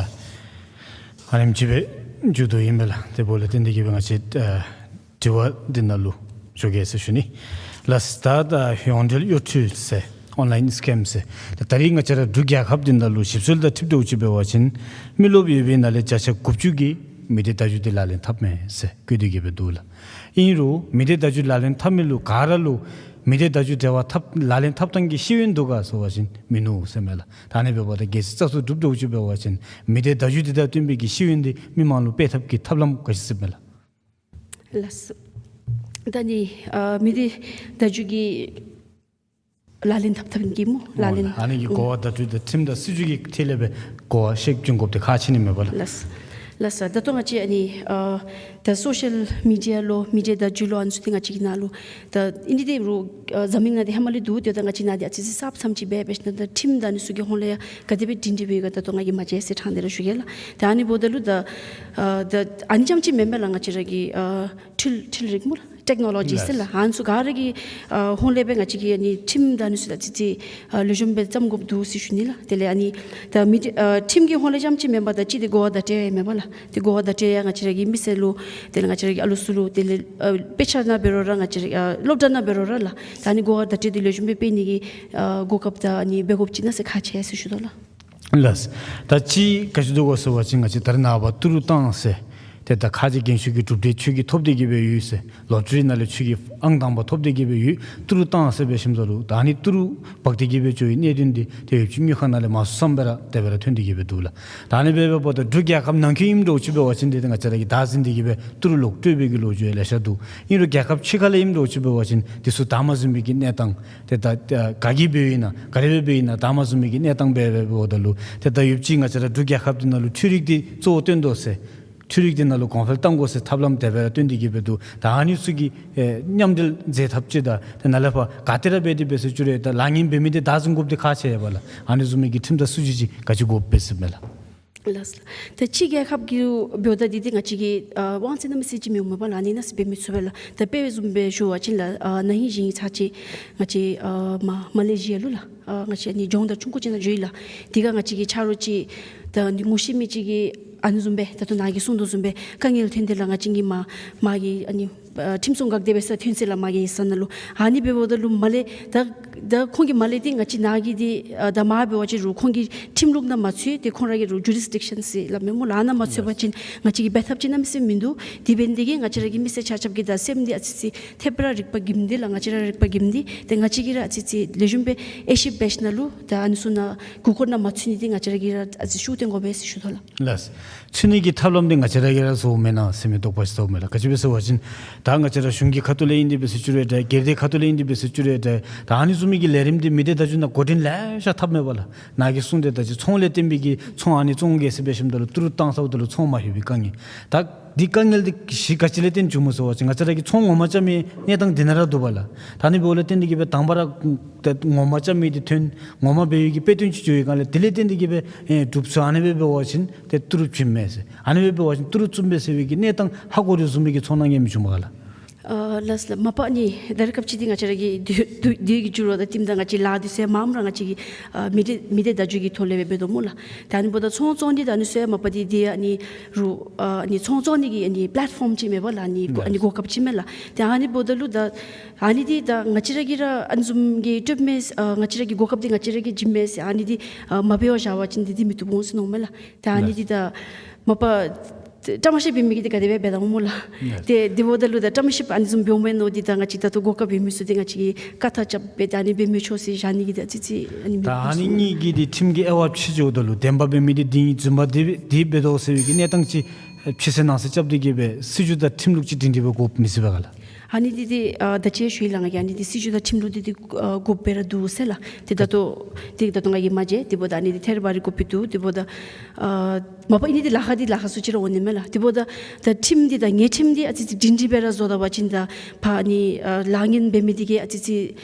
ཨ་ནེམ་ཅིག་སྦེ་མཇུག་བསྡུ་ཡི་མས་ལགས། དེ་འབདཝ་ལས་བརྟེན་ཏེ་གིས་སྦེ་ང་བཅས་ཨ་དྲི་བ་འདི་ནང་ལུ་འགྱོ་གེ་ཟེར་ཞུ་ནི། ལགས། ད་ད་ཡོངས་འབྲེལ་གཡོ་འཕྲུལ་ཟེར་ཨོན་ལའིན་སི་ཀེམ་ཟེར་ད་ད་རིས་ང་བཅས་ར་འབྲུག་རྒྱལ་ཁབ་འདི་ནང་ལུ་ཞིབ་འཚོལ་དང་འཁྲིལཝ་ད་ཅིག་འབད་བ་ཅིན་མི་རློབས་ཡོད་པའི་ནང་ལས་བརྒྱ་ཆ་དགུ་བཅུ་གིས་མི་སྡེ་བརྡ་བརྒྱུད་འདི་ལག་ལེན་འཐབ་མས་ཟེར་བཀོད་དེ་གིས་སྦེ་འདུག་ལགས། ཨིན་རུང་མི་སྡེ་བརྡ་བརྒྱུད་ལག་ལེན་འཐབ་མི་ལུ་ག་ར་ལུ་མི་སྡེ་བརྡ་བརྒྱུད་འབྲེལ་བ་འཐབ་ལག་ལེན་འཐབ་ཐངས་ཀྱི་ཤེས་ཡོན་འདུག་ག་ཟེར་བ་ཅིན་མིན་ནུག་ཟེར་མས་ལགས། ད་ཨ་ནི་འབདཝ་ད་གལ་སྲིད་བཙག་འཐུ་གྲུབ་ད་ཅིག་འབད་བ་ཅིན་མི་སྡེ་བརྡ་བརྒྱུད་འདི་དང་བསྟུན་པའི་གི་ཤེས་ཡོན་འདི་མི་མང་ལུ་སྤེལ་ཐབས་ཀྱི་ཐབས་ལམ་ག་ཅི་ཟེར་མས་ལགས། ལགས་སོ། ད་ནི་ཨ་མི་སྡེ་བརྡ་བརྒྱུད་ཀྱི་ལག་ལེན་འཐབ་ཐངས་ཀྱི་སྨོ་ལགས། ལག་ལེན། ཨོ་ལགས། ཨ་ནི་གི་གོ་བ་བརྡ་སྤྲོད་དང་ཁྲིམས་དང་སྲིད་བྱུས་ཀྱི་ཐད་ལས་སྦེ་གོ་བ་ཤེས་བྱུང་དགོཔ་འདི་ཁག་ཆེ་ནི་མས་པ་ལགས། ལགས་སོ། ལགས་སོ། ད་ལྟོ་ང་བཅས་ཨ་ནི་ཨ་ད་སོ་ཤལ་མི་ཌི་ཡ་ལུ་མི་སྡེ་བརྡ་བརྒྱུད་ལུ་ཨ་ནི་ཚུ་འདི་ང་བཅས་ཀྱི་ནང་ལུ་ད་ཨིན་ཏེ་རུང་ཨ་འཛམ་གླིང་ནང་འདི་ཧེ་མ་ལས་འདུག། ཏེ་ད་ང་བཅས་ནང་འདི་ཨ་ཙི་ཅིག་གསརཔ་ཙམ་ཅིག་འབད་འབད་ཞིནམ་ད་ཁྲིམས་དང་ཨ་ནི་ཚུ་གི་ཧོང་ལས་ཡང་ག་དེ་སྦེ་སྒྲིང་སྒྲི་སྦེ་ཡོད་ག་ད་ལྟོ་ང་གིས་མ་མཇལ་ཟེར་ཕྲང་སྟེ་ར་ཞུ་གེ་ལགས། ད་ཨ་ནི་འབདཝ་ད་ལུ་ད་ཨ་ད་ཨ་ནི་རྐྱངམ་ཅིག་མེན་པས་ལགས། ང་བཅས་ར་གི་ཨ་འཕྲུལ་འཕྲུལ་རིག་སྨོ་ལགས། ཊེཀ་ནོ་ལོ་ཇི་ཟེར་ལགས། ལགས། ཨ་ནི་ཚུ་ག་ར་གི་ཨ་ཧོང་ལས་སྦེ་ང་བཅས་ཀྱིས་ཨ་ནི་ཁྲིམས་དང་ཨ་ནི་ཚུ་ད་ཨ་ཙི་ཅིག་ཨ་ལེགས་ཤོམ་སྦེ་བརྩམ་དགོཔ་འདུག་ཟེར་ཞུ་ནི་ལགས། དེ་ལས་ཨ་ནི་ད་མི་ཨ་ཁྲིམས་ཀྱི་ཧོང་ལས་རྐྱངམ་ཅིག་མེན་པར་ད་གཅིག་འདི་གོ་བ་བརྡ་སྤྲོད་ཡང་མེན་པ་ལགས། ཏེ་གོ་བ་བརྡ་སྤྲོད་ཡང་ང་བཅས་ར་གི་མི་སེར་ལུ་དེ་ལས་ང་བཅས་ར་གི་ཨ་ལུ་ཚུ་ལུ་དེ་ལས་ཨ་དཔེ་ཆ་ནང་འབད་རུང་ར་ང་བཅས་ར་ཨ་སློབ་གྲྭ་ནང་འབད་རུང་ར་ལགས། ད་ཨ་ནི་གོ་བ་བརྡ་སྤྲོད་འདི་ལེགས་ཤོམ་སྦེ་སྤེལ་ནི་གི་ཨ་གོ་སྐབས་དང་ཨ་ནི་འབད་དགོཔ་ཅིག་ཨིན་ན་ཟེར་ཁག་ཆེ་ཟེར་ཞུ་དོ་ལགས། ལགས། ད་ཅི་ག་ཅི་འདུག་གོ་ཟེར་བ་ཅིན་ང་བཅས་ད་རེས་ནངས་པ་ཏི་རུ་བཏང་ཟེར། ཏེ་ད་ཁ་རྗེ་རྒན་ཤོས་ཀྱི་གྲུབ་འབྲས་ཁྱོད་ཀྱིས་ཐོབ་སྟེ་གིས་སྦེ་ཡོད་ཟེར། ལོ་ཊ་རི་ནང་ལས་ཁྱོད་ཀྱིས་ཨང་དང་པ་ཐོབ་སྟེ་གིས་སྦེ་ཡོད། ཏི་རུ་བཏང་ཟེར་འབད་ཞིནམ་ད་ལུ་ད་ཨ་ནི་ཏི་རུ་འབག་སྟེ་གིས་སྦེ་འགྱོ་བའི་གནད་དོན་འདི་ཏེ་ཡོདཔ་ཅིག་དངུལ་ཁང་ནང་ལས་མང་སུ་ཙམ་སྦེ་ར་དེ་སྦེ་ར་ཐོན་ཏེ་གིས་སྦེ་འདུག་ལགས། ད་ཨ་ནི་འབད་འབདཝ་ད་འབྲུག་རྒྱལ་ཁབ་ནང་འཁོད་ཨིནམ་འདྲཝ་ཅིག་འབད་བ་ཅིན་ཏེ་ང་བཅས་ར་གིས་བདག་འཛིན་འདི་གིས་སྦེ་ཏི་རུ་ལོག་སྤྲོད་པའི་གི་ལོ་རྒྱུས་ཡང་ལེ་ཤ་འདུག། ཨིན་རུང་རྒྱལ་ཁབ་ཕྱི་ཁ་ལས་ཨིནམ་འདྲཝ་ཅིག་འབད་བ་ཅིན་འདི་ཚུ་བདག་མ་འཛིན་པའི་གི་གནས་སྟངས་ཏེ་ད་ཨ་ག་གིས་འབདཝ་ཨིན་ན་ག་དེ་སྦེ་འབདཝ་ཨིན་ན་བདག་མ་འཛིན་པའི་གི་གནས་སྟངས་སྦེ་འབད་འབདཝ་ད་ལུ་ཏེ་ད་ཡོདཔ་ཅིག་ང་བཅས་ར་འབྲུག་རྒྱལ་ཁབ་འདི་ནང་ལུ་འཕྲུལ་རིག་འདི་གཙོ་བོ་བཏོན་དོ་ཟེར། འཕྲུལ་རིག་འདི་ནང་ལུ་གོང་འཕེལ་གཏང་དགོ་ཟེར་ཐབས་ལམ་དེ་སྦེ་ར་བཏོན་ཏེ་གིས་སྦེ་འདུག། ད་ཨ་ནི་ཚུ་གི་ཨེ་མཉམ་འབྲེལ་མཛད་ཐབས་ཅིག་དང་ཏེ་ནཱ་ལས་ཕར་ག་ཏེ་ར་འབད་དེ་འབད་ཟེར་བཅུག་རུང་ད་ལཱ་ངན་འབད་མི་འདི་བདག་འཛིན་དགོཔ་འདི་ཁག་ཆེ་བས་ལགས། ཨ་ནི་བཟུམ་མའི་གི་ཁྲིམས་དང་སྲིད་བྱུས་ཅིག་ག་ཅི་དགོཔ་སྦེ་ཟེར་མས་ལགས། ལགས་སོ། ད་ཕྱི་རྒྱལ་ཁབ་ཀྱི་འབདཝ་ད་འདི་འདི་ང་བཅས་ཀྱི་ཨ་དབང་ཚད་གནམ་མེད་ས་མེད་ཅིག་མི་འོང་མས་པ་ལགས། ཨ་ནི་ནང་སྦེ་འབད་མི་ཚུགས་པས་ལགས། ད་དཔེ་བཟུམ་སྦེ་ཞུ་བ་ཅིན་ལགས་ཨ་ན་ཧིང་གཞེས་ནིང་ཚར་ཅིག་ང་བཅས་ཨ་མ་མ་ལེ་ཤི་ཡ་ལུ་ལགས་ཨ་ང་བཅས་ཨ་ནི་ལྗོངས་བདག་ཆུང་ཀུ་ཅིག་ནང་འགྱོ་ཡི་ལགས། དེ་ཁར་ང་བཅས་ཀྱི་ཆ་རོགས་ཅིག་ད་ཨ་ནི་ངོ་ཤེས་མི་ཅིག་གིས་ཨ་ནི་བཟུམ་སྦེ་ད་ལྟོ་ནཱ་གིས་གསུངས་དོ་བཟུམ་སྦེ་དཀའ་ངལ་ཐོན་ཏེ་ལགས་ང་བཅས་ཀྱི་མ་མ་གི་ཨ་ནི་ཨ་ཁྲིམས་སྲུང་འགག་སྡེ་འབད་སར་ཐོན་ཅི་ལགས་མ་གི་ཡིག་ཚང་ནང་ལུ། ཨ་ནི་འབདཝ་ད་ལུ་མ་ལས་ད་ད་ཁོང་གིས་མ་ལས་འདི་ང་བཅས་ནཱ་གི་འདི་ཨ་ད་མ་འབད་བ་ཅིན་རུང་ཁོང་གི་ཁྲིམས་ལུགས་ནང་མ་ཚུད་དེ་ཁོང་ར་གི་རུང་ཇུ་རིས་ཌིག་ཤཱན་ཟེར་སླབ་མས་སྨོ་ལགས། ཨ་ནཱ་མ་ཚུད་པ་ཅིན་ང་བཅས་ཀྱིས་འབད་ཐབས་ཅིག་གནམ་མེད་ས་མེད་མིན་འདུག། དེ་འབད་ནི་འདི་གིས་ང་བཅས་ར་གི་མི་སེར་ཆ་ཁྱབ་ཀྱི་ད་སེམས་འདི་ཨ་ཙི་ཅིག་ཐེབས་ར་རིག་པ་གིས་མི་འདི་ལགས་ང་བཅས་ར་རིག་པ་གིས་མི་འདི་ཏེ་ང་བཅས་ཀྱིས་ར་ཨ་ཙི་ཅིག་ལེགས་ཤོམ་སྦེ་དབྱེ་ཞིབ་འབད་ཞིནམ་ལས་ད་ཨ་ནི་ཚུ་ནང་གུ་ཁོ་ནང་མ་ཚུད་ནི་འདི་ང་བཅས་ར་གིས་ར་ཨ་ཙི་ཤུགས་བཏོན་དགོ་པས་ཟེར་ཞུ་དོ་ལགས། ལགས། ཚུད་ནི་གི་ཐབས་ལམ་འདི་ང་བཅས་ར་གིས་ར་བཟོཝ་མེན་ན་ཟེར་མི་དོགས་པ་ཅིག་ཟཝ་མས་ལགས། ག་ཅི་སྦེ་ཟེར་བ་ཅིན་ད་ང་བཅས་ར་གཞུང་གི་ཁ་ཐུག་ལས་ཨིན་ཏེ་འབད་ཟེར་བཅུག་རུང་འདྲ་སྒེར་སྡེ་ཁ་ཐུག་ལས་ཨིན་ཏེ་འབད་ཟེར་བཅུག་རུང་འདྲ་ད་ཨ་ནི་བཟུམ་མའི་གི་ལས་རིམ་འདི་མི་སྡེ་བརྡ་བརྒྱུད་ནང་འགོ་འདྲེན་ལེ་ཤ་འཐབ་མས་པ་ལགས། ནཱ་གིས་གསུངས་ཏེ་ད་ཅི་ཚོང་ལས་བརྟེན་པའི་གི་ཚོང་ཨ་ནི་བཙོང་གེ་ཟེར་འབད་ཞིནམ་ད་ལུ་ཏི་རུ་བཏང་ཚརཝ་ད་ལུ་ཚོང་མ་ལྷོད་པའི་དཀའ་ངལ། ད་འདི་དཀའ་ངལ་འདི་གཞི་ག་ཅི་ལས་བརྟེན་བྱུངམ་སྨོ་ཟེར་བ་ཅིན་ང་བཅས་ར་གིས་ཚོང་ངོ་མ་རྐྱབ་མི་གནས་སྟངས་འདི་ནང་ར་འདུག་པ་ལགས། ད་ཨ་ནི་འབདཝ་ལས་བརྟེན་ཏེ་གིས་སྦེ་དང་པ་ར་ད་ངོ་མ་རྐྱབ་མི་འདི་ཐོན་ངོ་མ་འབད་བའི་གི་དཔེ་སྟོན་ཅིག་འགྱོ་བའི་སྒང་ལས་དེ་ལས་བརྟེན་ཏེ་གིས་སྦེ་ཨེ་གྲུབ་སོང་། ཨ་ནི་སྦེ་འབད་བ་ཅིན་ཏེ་ཏི་རུ་བྱིནམ་མས་ཟེར། ཨ་ནི་སྦེ་འབད་བ་ཅིན་ཏི་རུ་བཙུགསཔ་མས་ཟེར་བའི་གི་གནས་སྟངས་ཧ་གོ་དོ་བཟུམ་མའི་གི་ཚོར་སྣང་ཡང་མི་བྱུང་བ་ག་ལགས། ཨ་ལགས་སོ་ལགས། མ་པ་ཨ་ནི་ད་རེས་སྐབས་ཅིག་འདི་ང་བཅས་ར་གི་དུས་དུས་དུས་ཀྱི་འགྱུར་བ་དང་བསྟུནམ་ད་ང་བཅས་ལཱ་འདི་ཚུ་ཡང་མངམ་ར་ང་བཅས་ཀྱིས་ཨ་མི་སྡེ་མི་སྡེ་བརྡ་བརྒྱུད་ཀྱི་ཐོག་ལས་སྦེ་འབད་དོ་སྨོ་ལགས། ད་ཨ་ནི་འབདཝ་ད་ཚོང་བཙོང་ནི་ད་ཨ་ནི་ཚུ་ཡང་མ་པ་འདི་འདི་ཨ་ནི་རུང་ཨ་ནི་ཚོང་བཙོང་ནི་གི་ཨ་ནི་པ་ལེཊ་ཕོམ་ཅིག་མས་པ་ལགས། ཨ་ནི་གོ་ཨ་ནི་གོ་སྐབས་ཅིག་མས་ལགས། ཏེ་ཨ་ནི་འབདཝ་ད་ལུ་ད་ཨ་ནི་འདི་ད་ང་བཅས་ར་གིས་ར་ཨ་ནི་བཟུམ་གྱི་སྤྲོདཔ་མས་ཨ་ང་བཅས་ར་གི་གོ་སྐབས་འདི་ང་བཅས་ར་གིས་བྱིནམ་མས་ཟེར་ཨ་ནི་འདི་ཨ་མ་འབད་བར་བཞག་པ་ཅིན་འདི་འདི་མི་བཏུབ་འོང་ཟེར་མནོཝ་མས་ལགས། ད་ཨ་ནི་འདི་ད་མ་པ་ བཀྲ་མ་ཤིས་འབད་མི་གིས་འདི་ག་དེ་སྦེ་འབད་དོ་སྨོ་ལགས། ཡེས། ཏེ་དེ་འབདཝ་ད་ལུ་ད་བཀྲ་མ་ཤིས་ཨ་ནི་བཟུམ་འབདཝ་མས་མནོ་སྟེ་ད་ང་བཅས་ད་ལྟོ་གོ་སྐབས་ཡོད་མི་ཚུ་འདི་ང་བཅས་ཀྱིས་བཀའ་ཐག་རྐྱབ་སྦེ་ད་ཨ་ནི་འབད་མི་ཆོག་ཟེར་བཞག་ནི་གི་ད་ཨ་ཙི་ཙི་ཨ་ནི་མེད། ད་ཨ་ནི་གཉིས་ཀྱི་འདི་ཁྲིམས་ཀྱི་དབྱེ་བ་ཕྱེ་འགྱོཝ་ད་ལུ་བདེན་པ་འབད་མི་འདི་འདི་རྫུན་པ་འདི་འདི་འབད་དོ་ཟེར་བའི་གི་གནས་སྟངས་ཅིག་ཕྱི་སེལ་ནང་སེལ་རྐྱབ་སྟེ་གི་སྦེ་སྲིད་བྱུས་དང་ཁྲིམས་ལུགས་ཅིག་སྒྲིང་སྒྲི་སྦེ་དགོཔ་མི་སྲིད་པས་ག་ལགས། ཨ་ནི་འདི་འདི་ཨ་ད་ཅི་ཞུ་ཡི་ལགས། ང་གིས་ཨ་ནི་འདི་སྲིད་བྱུས་དང་ཁྲིམས་ལུགས་འདི་འདི་ཨ་དགོཔ་སྦེ་ར་འདུག་ཟེར་ལགས། ཏེ་ད་ལྟོ་འདི་ད་ལྟོ་ང་གིས་མ་མཇལ། དེ་འབདཝ་ད་ཨ་ནི་འདི་ཐད་རི་བ་རི་དགོཔ་སྦེ་འདུག། དེ་འབདཝ་ད་ཨ་མ་པ་ཨ་ནི་འདི་ལཱ་ཁག་འདི་ལཱ་ཁག་ཚུ་ཅིག་ར་འོང་ནི་མས་ལགས། དེ་འབདཝ་ད་ད་ཁྲིམས་འདི་དང་ཉེས་ཁྲིམས་འདི་ཨ་ཙི་ཙི་སྒྲིང་སྒྲི་སྦེ་ར་བཟོ་ད་པ་ཅིན་ད་ཕར་ཨ་ནི་ཨ་ལཱ་ངན་འབད་མི་འདི་གིས་ཨ་ཙི་ཙི་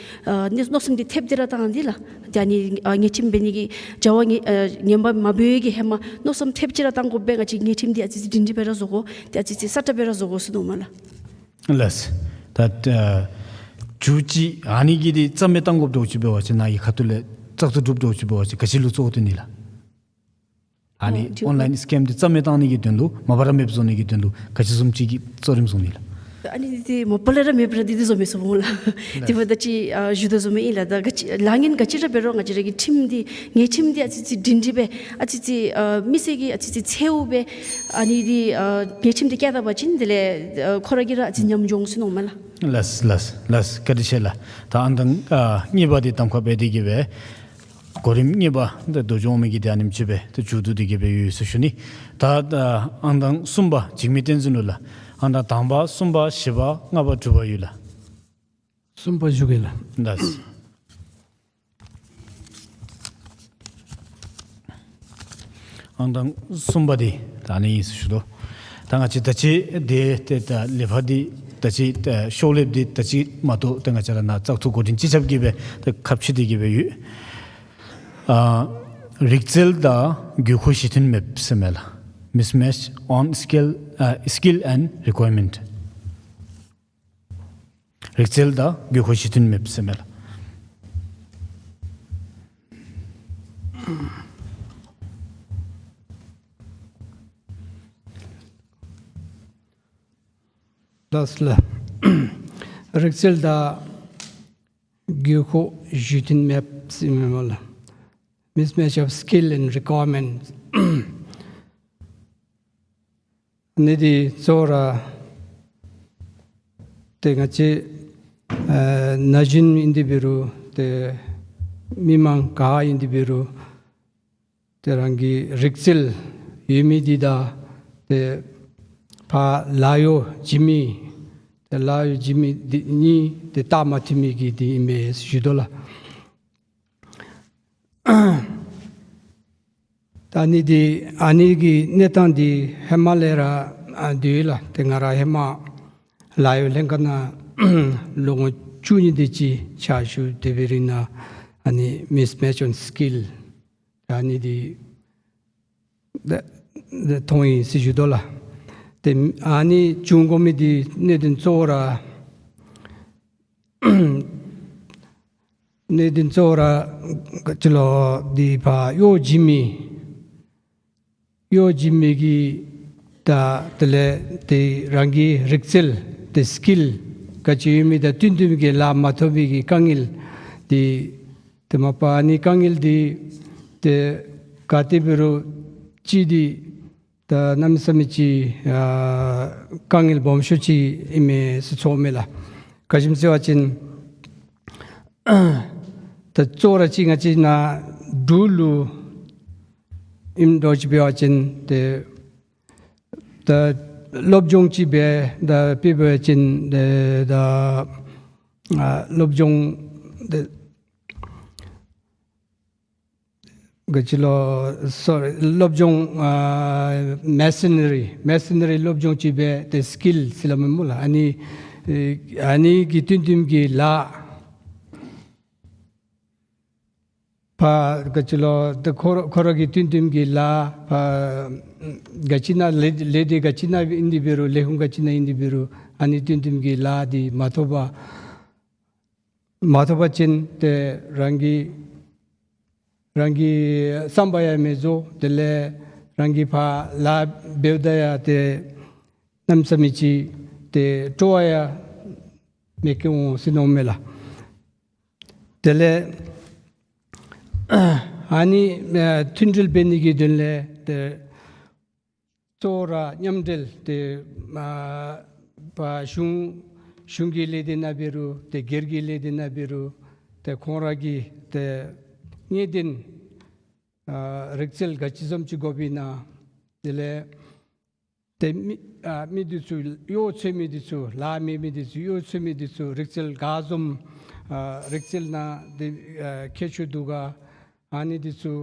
ཨ་མནོ་བསམ་འདི་ཐེབས་ཏེ་ར་བཏང་འདི་ལགས། ད་ཨ་ནི་ཨ་ཉེས་ཁྲིམས་འབད་ནི་གི་བྱ་བ་ངན་ཨ་ངན་པ་མ་འབད་བའི་གི་ཧེ་མ་མནོ་བསམ་ཐེབས་ཅིག་ར་བཏང་དགོ་པས། ང་བཅས་ཉེས་ཁྲིམས་འདི་ཨ་ཙི་ཙི་སྒྲིང་སྒྲི་སྦེ་ར་བཟོ་དགོ། ཏེ་ཨ་ཙི་ཙི་སྲ་ཀྲག་སྦེ་ར་བཟོ་དགོ་ཟེར་མནོཝ་མས་ལགས། ལགས། ད་ཨ་མཇུག་ཅིག་ཨ་ནི་གི་འདི་རྩ་མེད་བཏང་དགོཔ་འདྲཝ་ཅིག་འབད་བ་ཅིན་ནཱ་གི་ཁ་ཐུག་ལས་བཙག་འཐུ་གྲུབ་འདྲཝ་ཅིག་འབད་བ་ཅིན་ག་ཅི་ལུ་གཙོ་བོ་བཏོན་ནི་ལགས། ཨ་ནི་ཨོ་ཇུ་ཨོན་ལའིན་སི་ཀེམ་འདི་རྩ་མེད་བཏང་ནི་གི་དོན་ལུ་མ་པ་ར་མེདཔ་བཟོ་ནི་གི་དོན་ལུ་ག་ཅི་བཟུམ་ཅིག་གི་གཙོ་རིམ་བཟུང་ནི་ལགས། ཨ་ནི་འདི་མ་པ་ལས་ར་མེདཔ་ར་འདི་འདི་བཟོ་མི་ཚུགས་སྨོ་ལགས། དེ་འབདཝ་ད་ཅིག་ཨ་ཞུ་དོ་བཟུམ་ཨིན་ལགས། ད་ག་ཅི་ལཱ་ངན་ག་ཅི་ར་འབད་རུང་ང་བཅས་ར་གི་ཁྲིམས་འདི་ཉེས་ཁྲིམས་འདི་ཨ་ཙི་ཙི་སྒྲིང་སྒྲི་སྦེ་ཨ་ཙི་ཙི་ཨ་མི་སེར་གྱིས་ཨ་ཙི་ཙི་ཚེརཝ་སྦེ་ཨ་ནི་འདི་ཨ་ཉེས་ཁྲིམས་འདི་བཀལ་ད་པ་ཅིན་དེ་ལས་ཨ་ཁོ་ར་གིས་ར་ཨ་ཙི་ཉམས་འགྱོ་འོང་ཟེར་མནོཝ་མས་ལགས། ལགས་ལགས་ལགས། བཀའ་དྲིན་ཆེ་ལགས། ད་ཨང་དང་ཨ་གཉིས་པ་འདི་གདམ་ཁ་འབད་དེ་གི་སྦེ་གོ་རིམ་གཉིས་པ་འདི་བཟུམ་འོང་མི་གི་འདི་ཨ་ནེམ་ཅིག་སྦེ་ཏེ་མཇུག་བསྡུ་སྟེ་གི་སྦེ་ཡོད་ཟེར་ཞུ་ནི། ད་ཨ་ཨང་དང་གསུམ་པ་འཇིགས་མེད་བསྟན་འཛིན་ལུ་ལགས། ཨང་དང་དང་པ་གསུམ་པ་བཞི་པ་ལྔ་པ་དྲུག་པ་ཡོད་ལགས། གསུམ་པ་ཞུ་གེ་ལགས། ལགས། ཨང་དང་གསུམ་པ་འདི་ད་ཨ་ནི་ཨིན་ཟེར་ཞུ་དོ། ད་ང་བཅས་ད་ཅི་འདི་ཏེ་ད་ལས་ཕར་འདི་ད་ཅི་ད་ཤོག་ལེབ་འདི་ད་ཅི་མ་གཏོགས་ཏེ་ང་བཅས་ར་ནཱ་བཙག་འཐུ་འགོ་འདྲེན་སྤྱི་ཁྱབ་ཀྱིས་སྦེ་ད་ཁ་ཕྱེ་སྟེ་གི་སྦེ་ཡོད། ཨ་རིག་རྩལ་དང་དགོས་མཁོ་གཞི་མཐུན་མེདཔ་ཟེར་མས་ལགས། Mismatch on skill, uh, skill and requirement. རིག་རྩལ་དང་དགོས་མཁོ་གཞི་མཐུན་མེདཔ་ཟེར་མས་ལགས། ལགས་ལགས། རིག་རྩལ་དང་དགོས་མཁོ་གཞི་མཐུན་མེདཔ་ཟེར་མས་སྨོ་ལགས། Mismatch of skill and requirement. ཨ་ནི་འདི་གཙོ་བོ་ར་ཏེ་ང་བཅས་ཨ་ན་གཞོན་ཨིན་ཏེ་འབད་རུང་ཏེ་མི་མང་ག་ཨིན་ཏེ་འབད་རུང་ཏེ་རང་གི་རིག་རྩལ་ཡོད་མི་འདི་དང་ཏེ་ཕར་ལཱ་གཡོག་བྱིན་མི་ཏེ་ལཱ་གཡོག་བྱིན་མི་འདི་གཉིས་ཏེ་སྟབས་མ་མཐུན་མི་གི་འདི་ཨིན་མས་ཞུ་དོ་ལགས། ད་ཨ་ནི་འདི་ཨ་ནི་གི་གནས་སྟངས་འདི་ཧེ་མ་ལས་ར་ཨ་འདི་ལགས། ཏེ་ང་ར་ཧེ་མ་ལཱ་གཡོག་ལྷན་ཁག་ནང་ལོ་ངོ་བཅུ་གཉིས་དེ་ཅིག་ཕྱག་ཞུ་སྡོད་པའི་རིང་ནང་ཨ་ནི་Mismatch on skill ཨ་ནི་འདི་ད་ད་མཐོང་ཡི་ཟེར་ཞུ་དོ་ལགས། ཏེ་ཨ་ནི་བྱུང་དགོ་མི་འདི་གནད་དོན་གཙོ་བོ་ར་གནད་དོན་གཙོ་བོ་ར་ག་ཅི་ལོ་འདི་ཕར་གཡོག་བྱིན་མི་གཡོག་བྱིན་མི་གི་ད་དེ་ལས་ཏེ་རང་གི་རིག་རྩལ་ཏེ་skill ག་ཅི་ཡོད་མི་དང་བསྟུན་བསྟུན་གྱི་ལཱ་མ་ཐོབ་པའི་གི་དཀའ་ངལ་འདི་ཏེ་མ་པ་ཨ་ནི་དཀའ་ངལ་འདི་ཏེ་ག་ཏེ་འབད་རུང་ཅིག་འདི་ད་གནམ་མེད་ས་མེད་ཅིག་ཨ་དཀའ་ངལ་སྦོམ་ཤོས་ཅིག་ཨིན་མས་ཟེར་ཚོརཝ་མས་ལགས། ག་ཅི་སྨོ་ཟེར་བ་ཅིན་ད་གཙོ་བོ་ར་ཅིག་ང་བཅས་ནཱ་འབྲུག་ལུ་ཨིནམ་འདྲཝ་ཅིག་འབད་བ་ཅིན་ཏེ་ད་སློབ་སྦྱོང་ཅིག་འབད་ད་དཔེ་འབད་བ་ཅིན་ཏེ་ད་ཨ་སློབ་སྦྱོང་ཏེ་ག་ཅི་ལོ་སོ་རི་སློབ་སྦྱོང་ཨ་མེ་སོ་ན་རི་མེ་སོ་ན་རི་སློབ་སྦྱོང་ཅིག་འབད་དེ་skill ཟེར་སླབ་མས་སྨོ་ལགས། ཨ་ནི་ཨ་ནི་གི་བསྟུན་བསྟུན་གྱི་ལཱ་ཕར་ག་ཅི་ལོ་ཏེ་ཁོ་ར་ཁོ་ར་གི་བསྟུན་བསྟུན་གྱི་ལཱ་ཕར་ག་ཅི་ནང་ལས་ལས་སྡེ་ག་ཅི་ནང་ཨིན་ཏེ་འབད་རུང་ལས་ཁུངས་ག་ཅི་ནང་ཨིན་ཏེ་འབད་རུང་ཨ་ནི་བསྟུན་བསྟུན་གྱི་ལཱ་འདི་མ་ཐོབ་པར་མ་ཐོབ་པ་ཅིན་ཏེ་རང་གི་རང་གི་བསམ་པ་ཡང་མི་རྫོགས། དེ་ལས་རང་གིས་ཕར་ལཱ་འབདཝ་ད་ཡང་ཏེ་གནམ་མེད་ས་མེད་ཅིག་ཏེ་སྤྲོ་བ་ཡང་མེད་མཁན་འོང་ཟེར་མནོཝ་མས་ལགས། དེ་ལས་ཨ་ནི་ཨ་མཐུན་སྒྲིལ་འབད་ནི་གི་དོན་ལས་ཏེ་གཙོ་ གཙོ་བོ་ར་མཉམ་འབྲེལ་ཏེ་ཨ་པ་གཞུང་གཞུང་གི་ལས་སྡེ་ནང་འབད་རུང་ཏེ་སྒེར་གྱི་ལས་སྡེ་ནང་འབད་རུང་ཏེ་ཁོང་ར་གིས་ཏེ་གནད་དོན་ཨ་རིག་རྩལ་ག་ཅི་བཟུམ་ཅིག་དགོཔ་ཨིན་ན། དེ་ལས་ཏེ་མི་ཨ་མི་འདི་ཚུ་གཡོག་འཚོལ་མི་འདི་ཚུ་ལཱ་མེད་མི་འདི་ཚུ་གཡོག་འཚོལ་མི་འདི་ཚུ་རིག་རྩལ་ག་བཟུམ་ཨ་རིག་རྩལ་ནང་ཏེ་ཨ་མཁས་མཆོག་འདུག་ག། ཨ་ནི་འདི་ཚུ་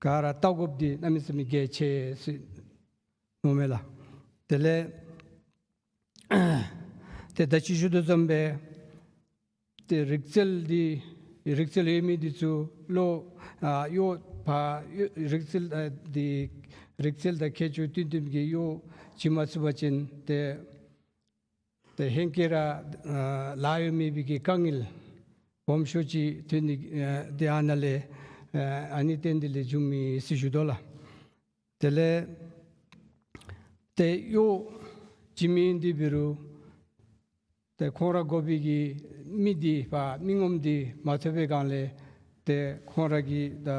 ག་ར་བལྟ་དགོཔ་འདི་གནམ་མེད་ས་མེད་གལ་ཆེ་ཟེར་མནོཝ་མས་ལགས། དེ་ལས་ཏེ་ད་ཅི་ཞུ་དོ་བཟུམ་སྦེ་ཏེ་རིག་རྩལ་འདི་རིག་རྩལ་ཡོད་མི་འདི་ཚུ་ལུ་ཨ་གཡོག་པ་གཡོག་རིག་རྩལ་ཨ་འདི་རིག་རྩལ་དང་མཁས་མཆོག་བསྟུན་བསྟུནམ་གྱི་གཡོག་བྱིན་མ་ཚུགས་པ་ཅིན་ཏེ་ཏེ་ཧེང་སྐལ་ར་ཨ་ལཱ་གཡོག་མེད་པའི་གི་དཀའ་ངལ་སྦོམ་ཤོས་ཅིག་ཐོན་ནི་ཨ་ཏེ་ཨ་ནཱ་ལས་ཨ་ཨ་ནི་རྟེན་འབྲེལ་ལས་བྱུངམ་ཨིན་ཟེར་ཞུ་དོ་ལགས། དེ་ལས་ཏེ་གཡོག་བྱིན་མི་འདི་འབད་རུང་ཏེ་ཁོང་ར་དགོ་པའི་གི་མི་འདི་ཕར་མི་ངོམ་འདི་མ་ཐོབ་པའི་སྒང་ལས་ཏེ་ཁོང་ར་གི་ད་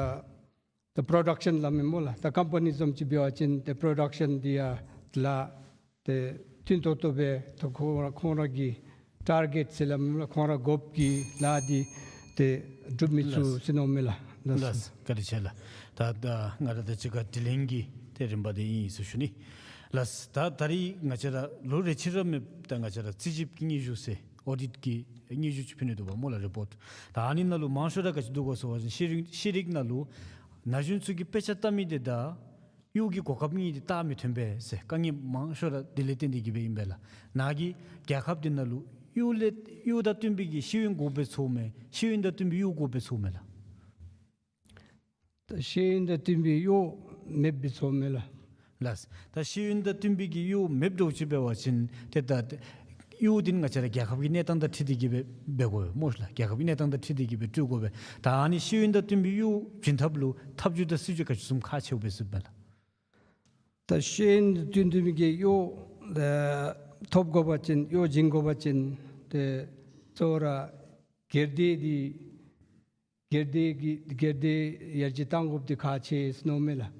ད་པྲོ་ཌག་ཤཱན་སླབ་མས་སྨོ་ལགས། ད་ཀམ་པ་ནི་བཟུམ་ཅིག་འབད་བ་ཅིན་ཏེ་པྲོ་ཌག་ཤཱན་འདི་ཡང་ལཱ་ཏེ་བརྟན་ཏོག་ཏོ་སྦེ་ཏེ་ཁོང་ར་ཁོང་ར་གི་ཊར་གེཊ་ཟེར་སླབ་མས་སྨོ་ལགས། ཁོང་ར་དགོཔ་གི་ལཱ་འདི་ཏེ་སྒྲུབ་མི་ཚུགས་ཟེར་མནོཝ་མས་ལགས། ལགས་སོ། ལགས་སོ། བཀའ་དྲིན་ཆེ་ལགས། ད་ད་ང་ར་ད་ཅི་ག་དྲི་ལན་གྱི་ཏེ་རིམ་པ་འདི་ཨིན་ཟེར་ཞུ་ནི། ལགས་སོ། ད་ད་རིས་ང་བཅས་ར་ལོ་རེ་ཆད་ར་མེད་པར་ད་ང་བཅས་ར་རྩིས་ཞིབ་ཀྱི་སྙན་ཞུ་ཟེར་ཨོ་ཌིཊ་ཀྱི་སྙན་ཞུ་ཅིག་ཕུལ་ནི་འདུག་པ་སྨོ་ལགས། རི་པོརཊ། ད་ཨ་ནི་ནང་ལུ་མང་ཤོས་ར་ག་ཅི་འདུག་གོ་ཟེར་བ་ཅིན་ཤེས་རིག་ཤེས་རིག་ནང་ལུ་ན་གཞོན་ཚུ་གིས་དཔེ་ཆ་ལྟ་མི་འདི་དང་གཡོག་གི་གོ་སྐབས་གཉིས་འདི་བལྟ་མི་ཐོན་པས་ཟེར་དཀའ་ངལ་མང་ཤོས་ར་འདི་ལས་བརྟེན་ཏེ་གིས་སྦེ་ཨིན་པས་ལགས། ནཱ་གི་རྒྱལ་ཁབ་འདི་ནང་ལུ་གཡོག་ལས་གཡོག་དང་བསྟུན་པའི་གི་ཤེས་ཡོན་དགོཔ་སྦེ་ཚོརཝ་མས། ཤེས་ཡོན་དང་བསྟུན་པའི་གཡོག་དགོཔ་སྦེ་ཚོརཝ་མས་ལགས། ད་ཤེས་ཡོན་དང་བསྟུན་པའི་གཡོག་མེདཔ་སྦེ་ཚོརཝ་མས་ལགས། ལགས། ད་ཤེས་ཡོན་དང་བསྟུན་པའི་གི་གཡོག་མེདཔ་འདྲཝ་ཅིག་འབད་བ་ཅིན་ཏེ་ད་གཡོག་འདི་ང་བཅས་ར་རྒྱལ་ཁབ་ཀྱི་གནས་སྟངས་དང་འཁྲིལ་ཏེ་གིས་སྦེ་འབད་དགོ་པས་སྨོ་ལགས། རྒྱལ་ཁབ་ཀྱི་གནས་སྟངས་དང་འཁྲིལ་ཏེ་གིས་སྦེ་སྤྲོད་དགོ་པས། ད་ཨ་ནི་ཤེས་ཡོན་དང་བསྟུན་པའི་གཡོག་བྱིན་ཐབས་ལུ་ཐབས་བྱུས་དང་སྲིད་བྱུས་ག་ཅི་བཟུམ་ཁག་ཆེཝ་སྦེ་ཟེར་ཨིན་པས་ལགས། ད་ཤེས་ཡོན་དང་བསྟུན་པའི་གི་གཡོག་ཨ་ཐོབ་དགོ་པ་ཅིན་གཡོག་བྱིན་དགོ་པ་ཅིན་ཏེ་གཙོ་བོ་ར་སྒེར་སྡེ་འདི་སྒེར་སྡེ་གི་སྒེར་སྡེ་ཡར་རྒྱས་གཏང་དགོཔ་འདི་ཁག་ཆེ་ཟེར་མནོཝ་མས་ལགས།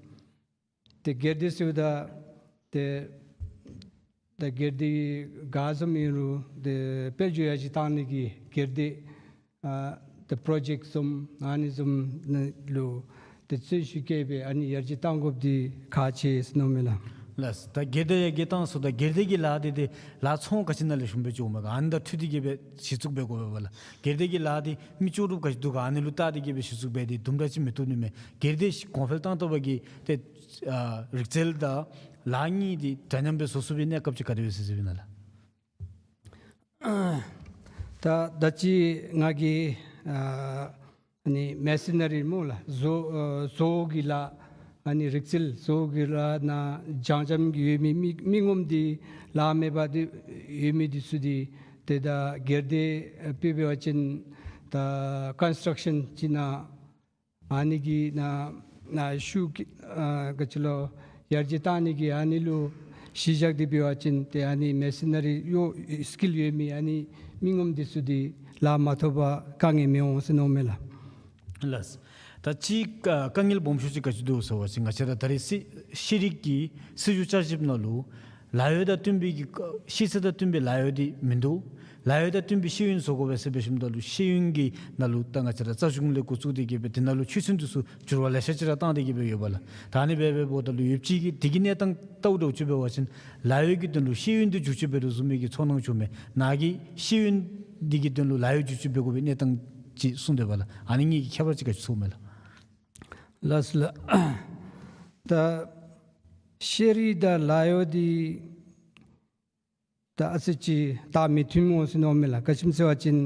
ཏེ་སྒེར་སྡེ་ཟེརཝ་ད་ཏེ་ད་སྒེར་སྡེ་ག་བཟུམ་ཨིན་རུང་ཏེ་དཔལ་འབྱོར་ཡར་རྒྱས་གཏང་ནི་གི་སྒེར་སྡེ་ཨ་ཏེ་པྲོ་ཇེཀཊ་བཟུམ་ཨ་ནི་བཟུམ་ནང་ལུ་ཏེ་བརྩོན་ཤུགས་བསྐྱེད་སྦེ་ཨ་ནི་ཡར་རྒྱས་གཏང་དགོཔ་འདི་ཁག་ཆེ་ཟེར་མནོཝ་མས་ལགས། ལགས། ད་སྒེར་སྡེ་ཡར་རྒྱས་གཏང་ཚུགས་ད་སྒེར་སྡེ་གི་ལཱ་འདི་ཏེ་ལཱ་ཚོང་ག་ཅི་ནང་ལས་ཞུཝ་སྦེ་འགྱོཝ་མས་ག། ཨ་ནི་དང་འཁྲིལ་ཏེ་གིས་སྦེ་གཞི་བཙུགས་འབད་དགོ་པས་ལགས། སྒེར་སྡེ་གི་ལཱ་འདི་མི་ལྕོགས་གྲུབ་ག་ཅི་འདུག་ག་ཨ་ནི་ལུ་བལྟ་སྟེ་གིས་སྦེ་གཞི་བཙུགས་འབད་དེ་དུམ་གྲ་ཅིག་མི་བཏུབ་ནི་མས། སྒེར་སྡེ་གོང་འཕེལ་གཏང་ཐབས་ཀྱི་ཏེ་ཨ་རིག་རྩལ་དང་ལཱ་གཉིས་འདི་འདྲ་མཉམ་སྦེ་བཟོ་ཚུགས་པའི་གནས་སྐབས་ཅིག་ག་དེ་སྦེ་ཟེར་ཟེར་བའི་ནང་ལགས། ད་ད་ཅི་ང་གིས་ཨ་ཨ་ནི་མེ་སི་ནི་རི་སྨོ་ལགས། བཟོ་ཨ་བཟོ་གི་ལཱ་ཨ་ནི་རིག་རྩལ་བཟོ་གི་ལཱ་ནང་རྐྱངམ་རྐྱངམ་གི་ཡོད་མི་མི་མི་ངོམ་འདི་ལཱ་མེད་པར་འདི་ཡོད་མི་འདི་ཚུ་འདི་ཏེ་ད་སྒེར་སྡེ་ཨ་དཔེ་འབད་བ་ཅིན་ད་ཀོན་སི་ཊྲག་ཤཱན་ཅིག་ནང་ཨ་ནི་གི་ནང་ནང་ཤུགས་ཀྱིས་ཨ་ག་ཅི་ལོ་ཡར་རྒྱས་གཏང་ནི་གི་ཨ་ནི་ལུ་གཞི་བཞག་སྟེ་འབད་བ་ཅིན་ཏེ་ཨ་ནི་མེ་སི་ནི་རི་གཡོག་སི་ཀིལ་ཡོད་མི་ཨ་ནི་མི་ངོམ་འདི་ཚུ་འདི་ལཱ་མ་ཐོབ་པར་དཀའ་ངལ་མི་འོང་ཟེར་མནོཝ་མས་ལགས། ལགས། ད་ཅི་ཨ་དཀའ་ངལ་སྦོམ་ཤོས་ཅིག་ག་ཅི་འདུག་ཟེར་བ་ཅིན་ང་བཅས་ར་ད་རེས་སི་ཤེས་རིག་གི་སྲིད་བྱུས་བསྐྱར་ཞིབ་ནང་ལུ་ལཱ་གཡོག་དང་བསྟུན་པའི་གི་ཤེས་ཚད་དང་བསྟུན་པའི་ལཱ་གཡོག་འདི་མིན་འདུག། ལཱ་གཡོག་དང་བསྟུན་པའི་ཤེས་ཡོན་བཟོ་དགོ་པས་ཟེར་འབད་ཞིནམ་ད་ལུ་ཤེས་ཡོན་གྱི་ནང་ལུ་ད་ང་བཅས་ར་རྩ་གཞུང་ལས་འགོ་བཙུགས་ཏེ་གིས་སྦེ་དེ་ནང་ལུ་ཆོས་ཚན་འདི་ཚུ་འགྱུར་བ་ལེ་ཤ་ཅིག་ར་བཏང་སྟེ་གིས་སྦེ་ཡོད་པས་ལགས། ད་ཨ་ནི་སྦེ་འབདཝ་ད་ལུ་ཡོདཔ་ཅིག་གིས་དེ་གི་གནས་སྟངས་ལྟཝ་ད་ཅིག་འབད་བ་ཅིན་ལཱ་གཡོག་གི་དོན་ལུ་ཤེས་ཡོན་འདི་བསྒྱུར་བཅོས་འབད་དོ་བཟུམ་མའི་གི་ཚོར་སྣང་བྱུངམ་མས། ནཱ་གིས་ཤེས་ཡོན་འདི་གི་དོན་ལུ་ལཱ་གཡོག་བསྒྱུར་བཅོས་འབད་དགོ་པའི་གནས་སྟངས་ཅིག་གསུངས་དེས་པ་ལགས། ཨ་ནི་གཉིས་ཀྱི་ཁྱད་པར་ཅིག་ག་ཅི་ཚོརཝ་མས་ལགས། ལགས་སོ་ལགས། ད་ཤེས་རིག་དང་ལཱ་གཡོག་འདི་ད་ཨ་ཙི་ཅིག་ད་མི་མཐུན་འོང་ཟེར་མནོཝ་མས་ལགས། ག་ཅི་སྨོ་ཟེར་བ་ཅིན་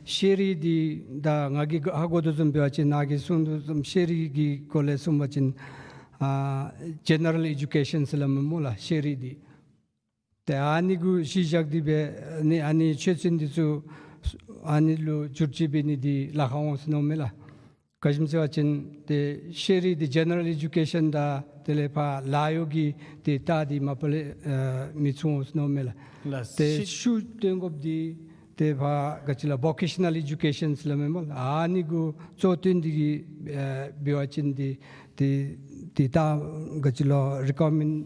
ཤེས་རིག་འདི་ད་ང་གིས་ཧ་གོ་དོ་བཟུམ་འབད་བ་ཅིན་ནཱ་གིས་གསུང་དོ་བཟུམ་ཤེས་རིག་གི་སྐོར་ལས་གསུངས་པ་ཅིན་ཨ་ཇེ་ནེ་རཱལ་ཨེ་ཌུ་ཀེ་ཤཱན་ཟེར་སླབ་མས་སྨོ་ལགས་ཤེས་རིག་འདི། ཏེ་ཨ་ནི་གུ་གཞི་བཞག་སྟེ་སྦེ་ཨ་ནི་ཨ་ནི་ཆོས་ཚན་འདི་ཚུ་ཨ་ནི་ལུ་བསྒྱུར་བཅོས་འབད་ནི་འདི་ལཱ་ཁག་འོང་ཟེར་མནོཝ་མས་ལགས། ག་ཅི་སྨོ་ཟེར་བ་ཅིན་ཏེ་ཤེས་རིག་འདི་ཇེ་ནེ་རཱལ་ཨེ་ཌུ་ཀེ་ཤཱན་དང་དེ་ལས་ཕར་ལཱ་གཡོག་གི་ཏེ་རྟགས་འདི་མ་པ་ལས་ཨ་མི་ཚུགས་འོང་ཟེར་མནོཝ་མས་ལགས། ལགས། ཏེ་ཤེས་ཤུགས་བཏོན་དགོཔ་འདི་ཏེ་ཕར་ག་ཅི་ལོ་བོ་ཀེ་ཤ་ནཱལ་ཨེ་ཌུ་ཀེ་ཤཱན་ཟེར་སླབ་མས་སྨོ་ལགས། ཨ་ནི་གུ་གཙོ་བཏོན་ཏེ་གིས་ཨ་འབད་བ་ཅིན་འདི་ཏེ་ཏེ་ད་ག་ཅི་ལོ་རི་ཀོ་མེནཌ་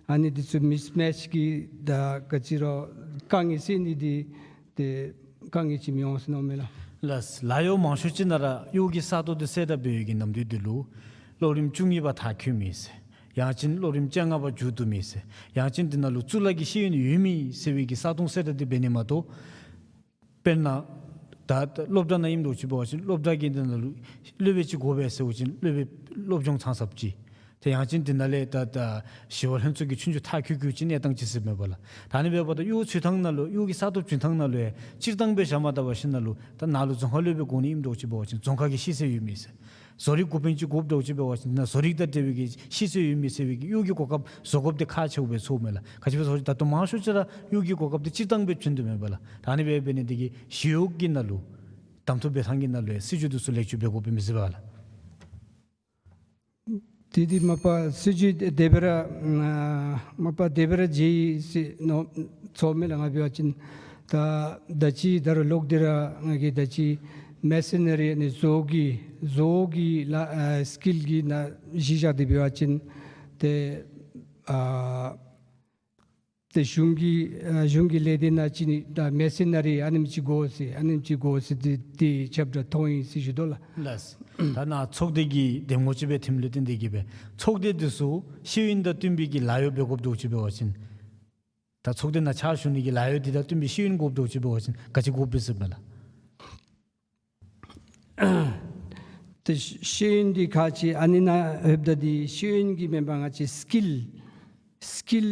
ཨ་ནི་འདི་ཚུ་མིསི་མེཆ་གི་ད་ག་ཅི་རུང་དཀའ་ངལ་སེལ་ནི་འདི་ཏེ་དཀའ་ངལ་ཅིག་མི་འོང་ཟེར་མནོཝ་མས་ལགས། ལགས། ལཱ་གཡོག་མང་ཤོས་ཅིག་ནང་ར་གཡོག་གི་ས་སྟོང་འདི་གསལ་བསྒྲགས་འབད་བའི་གི་ནམ་དུས་འདི་ལུ་སློབ་རིམ་བཅུ་གཉིས་པ་མཐར་འཁྱོལ་མི་ཟེར། ཡང་ཅིན་སློབ་རིམ་བཅོ་ལྔ་པ་མཇུག་བསྡུ་མི་ཟེར། ཡང་ཅིན་འདི་ནང་ལུ་གཙུག་ལག་གི་ཤེས་ཡོན་ཡོད་མི་ཟེར་བའི་གི་ས་སྟོང་གསལ་བསྒྲགས་འདི་འབད་ནི་མ་གཏོགས། དཔེར་ན་ད་ད་སློབ་གྲྭ་ནང་ཨིནམ་འདྲཝ་ཅིག་འབད་བ་ཅིན་སློབ་གྲྭ་གི་འདི་ནང་ལུ་སློབ་དཔོན་ཅིག་དགོ་པས་ཟེར་བ་ཅིན་སློབ་དཔོན་སློབ་སྦྱོང་ཚང་ཚབ་ཅིག། ཏེ་ཡང་ཅིན་འདི་ནང་ལས་ད་ད་ཞི་བ་ལྷན་ཚོགས་ཀྱི་ཆོས་རྒྱུགས་མཐར་འཁྱོལ་འཁྱོལ་ཅིག་གནས་སྟངས་ཅིག་ཟེར་མས་པ་ལགས། ད་ཨ་ནི་འབདཝ་ད་གཡོག་འཚོལ་ཐངས་ནང་ལུ་གཡོག་གི་ས་སྟོང་བྱིན་ཐངས་ནང་ལུ་ཡང་སྤྱིར་བཏང་སྦེ་བཞག་མ་ད་པ་ཅིན་ནང་ལུ་ད་ནཱ་ལུ་རྫོང་ཁ་སློབ་དཔོན་དགོ་ནི་ཨིནམ་འདྲཝ་ཅིག་འབད་བ་ཅིན་རྫོང་ཁ་གི་ཤེས་ཚད་ཡོད་མི་ཟེར། བཟོ་རིག་འགོ་དཔོན་ཅིག་དགོཔ་འདྲཝ་ཅིག་འབད་བ་ཅིན་ནཱ་བཟོ་རིག་དང་འབྲེལ་བའི་གི་ཤེས་ཚད་ཡོད་མི་ཟེར་བའི་གི་གཡོག་གི་གོ་སྐབས་བཟོ་དགོཔ་འདི་ཁག་ཆེཝ་སྦེ་ཚོརཝ་མས་ལགས། ག་ཅི་སྦེ་ཟེར་བ་ཅིན་ད་ལྟོ་མང་ཤོས་ཅིག་ར་གཡོག་གི་གོ་སྐབས་འདི་སྤྱིར་བཏང་སྦེ་བྱིན་དོ་མས་པ་ལགས། ད་ཨ་ནི་སྦེ་འབད་ནི་འདི་གིས་ཞི་གཡོག་གི་ནང་ལུ་གདམ་འཐུ་འབད་ཐངས་ཀྱི་ནང་ལུ་ཡང་སྲིད་བྱུས་འདི་ཚུ་ལེགས་བཅོས་འབད་དགོཔ་མས་ཟེར་བ་ལགས། ཏེ་འདི་མ་པ་སྲིད་བྱུས་དེ་སྦེ་ར་ཨ་མ་པ་དེ་སྦེ་ར་མཇལ་ཡི་ཟེར་མནོ་ཚོརཝ་མས་ལགས། ང་འབད་བ་ཅིན་ད་ད་ཅི་ད་རུང་ལོག་སྟེ་ར་ང་གིས་ད་ཅི་མེ་སོ་ནེ་རི་ཨ་ནི་བཟོ་གི་བཟོ་གི་ལཱ་ཨ་སི་ཀིལ་གི་ནང་གཞི་བཞག་སྟེ་འབད་བ་ཅིན་ཏེ་ཨ་ཏེ་གཞུང་གི་ཨ་གཞུང་གི་ལས་སྡེ་ནང་ཅིག་ནི་ད་མེ་སོ་ནེ་རི་ཨ་ནེམ་ཅིག་དགོ་ཟེར་ཨ་ནེམ་ཅིག་དགོ་ཟེར་ཏེ་ཏེ་ཁྱབ་བསྒྲགས་མཐོང་ཡི་ཟེར་ཞུ་དོ་ལགས། ལགས། ད་ནཱ་ཚོགས་སྡེ་གི་འདེམས་ངོ་ཅིག་སྦེ་ཐོནམ་ལས་བརྟེན་ཏེ་གིས་སྦེ་ཚོགས་སྡེ་འདི་ཚུ་ཤེས་ཡོན་དང་བསྟུན་པའི་གི་ལཱ་གཡོག་འབད་དགོཔ་འདྲཝ་ཅིག་འབད་བ་ཅིན་ད་ཚོགས་སྡེ་ནང་ཕྱག་ཞུ་ནི་གི་ལཱ་གཡོག་འདི་དང་བསྟུན་པའི་ཤེས་ཡོན་དགོཔ་འདྲཝ་ཅིག་འབད་བ་ཅིན་ག་ཅི་དགོཔ་སྦེ་ཟེར་མས་ལགས། ཏེ་ཤེས་ཤེས་ཡོན་འདི་ཁག་ཆེ། ཨ་ནི་ནང་ལྷོདཔ་ད་འདི་ཤེས་ཡོན་གྱི་མེན་པར་ང་བཅས་སི་ཀིལ་སི་ཀིལ་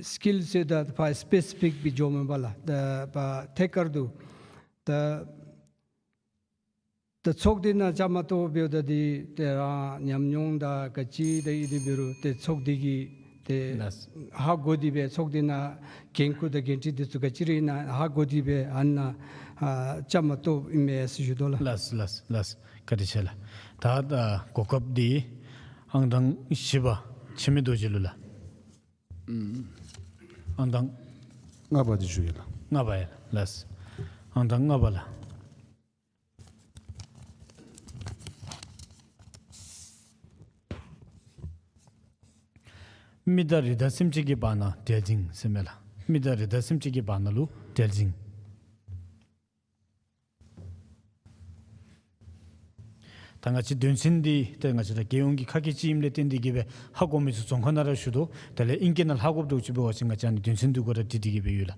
སི་ཀིལ་ཟེརཝ་ད་ཕར་སི་པེ་སི་ཕིག་སྦེ་འགྱོཝ་མས་པ་ལགས། ད་ཕར་ཐད་ཀར་དུ་ད་ད་ཚོགས་སྡེ་ནང་བཅའ་མར་གཏོགས་འབདཝ་ད་འདི་ཏེ་རང་ཉམས་མྱོང་དང་ག་ཅི་དང་ཨིན་ཏེ་འབད་རུང་ཏེ་ཚོགས་སྡེ་གིས་ཏེ་ལགས། ཧ་གོ་སྟེ་སྦེ་ཚོགས་སྡེ་ནང་འགན་ཁུར་དང་འགན་འཁྲི་འདི་ཚུ་ག་ཅི་ར་ཨིན་ན་ཧ་གོ་སྟེ་སྦེ་ཨ་ནཱ་ཨ་བཅའ་མར་གཏོགསཔ་ཨིན་མས་ཟེར་ཞུ་དོ་ལགས། ལགས་ལགས་ལགས། བཀའ་དྲིན་ཆེ་ལགས། ད་ད་གོ་སྐབས་འདི་ཨང་གྲངས་བཞི་པ་འཆི་མེད་རྡོ་རྗེ་ལུ་ལགས། ཨང་གྲངས་ལྔ་པ་འདི་ཞུ་ཡི་ལགས། ལྔ་པ་ཡ་ལགས། ཨང་གྲངས་ལྔ་པ་ལགས། མི་དང་རི་དྭགས་སེམས་ཅན་གྱི་བར་ན་འབྲེལ་འཛིང་ཟེར་མས་ལགས། མི་དང་རི་དྭགས་སེམས་ཅན་གྱི་བར་ན་ལུ་འབྲེལ་འཛིང་། ད་ང་བཅས་དོན་ཚན་འདི་ཏེ་ང་བཅས་ར་རྒྱལ་ཡོངས་ཀྱི་ཁ་སྐད་ཅིག་ཨིནམ་ལས་བརྟེན་ཏེ་གིས་སྦེ་ཧ་གོ་མི་ཚུ་རྫོང་ཁ་ནང་ར་ཞུ་དོ། དེ་ལས་ཨིང་སྐད་ནང་ལྷག་དགོཔ་འདྲཝ་ཅིག་འབད་བ་ཅིན་ང་བཅས་ཨ་ནི་དོན་ཚན་འདི་གུ་ར་བྲིས་ཏེ་གིས་སྦེ་ཡོད་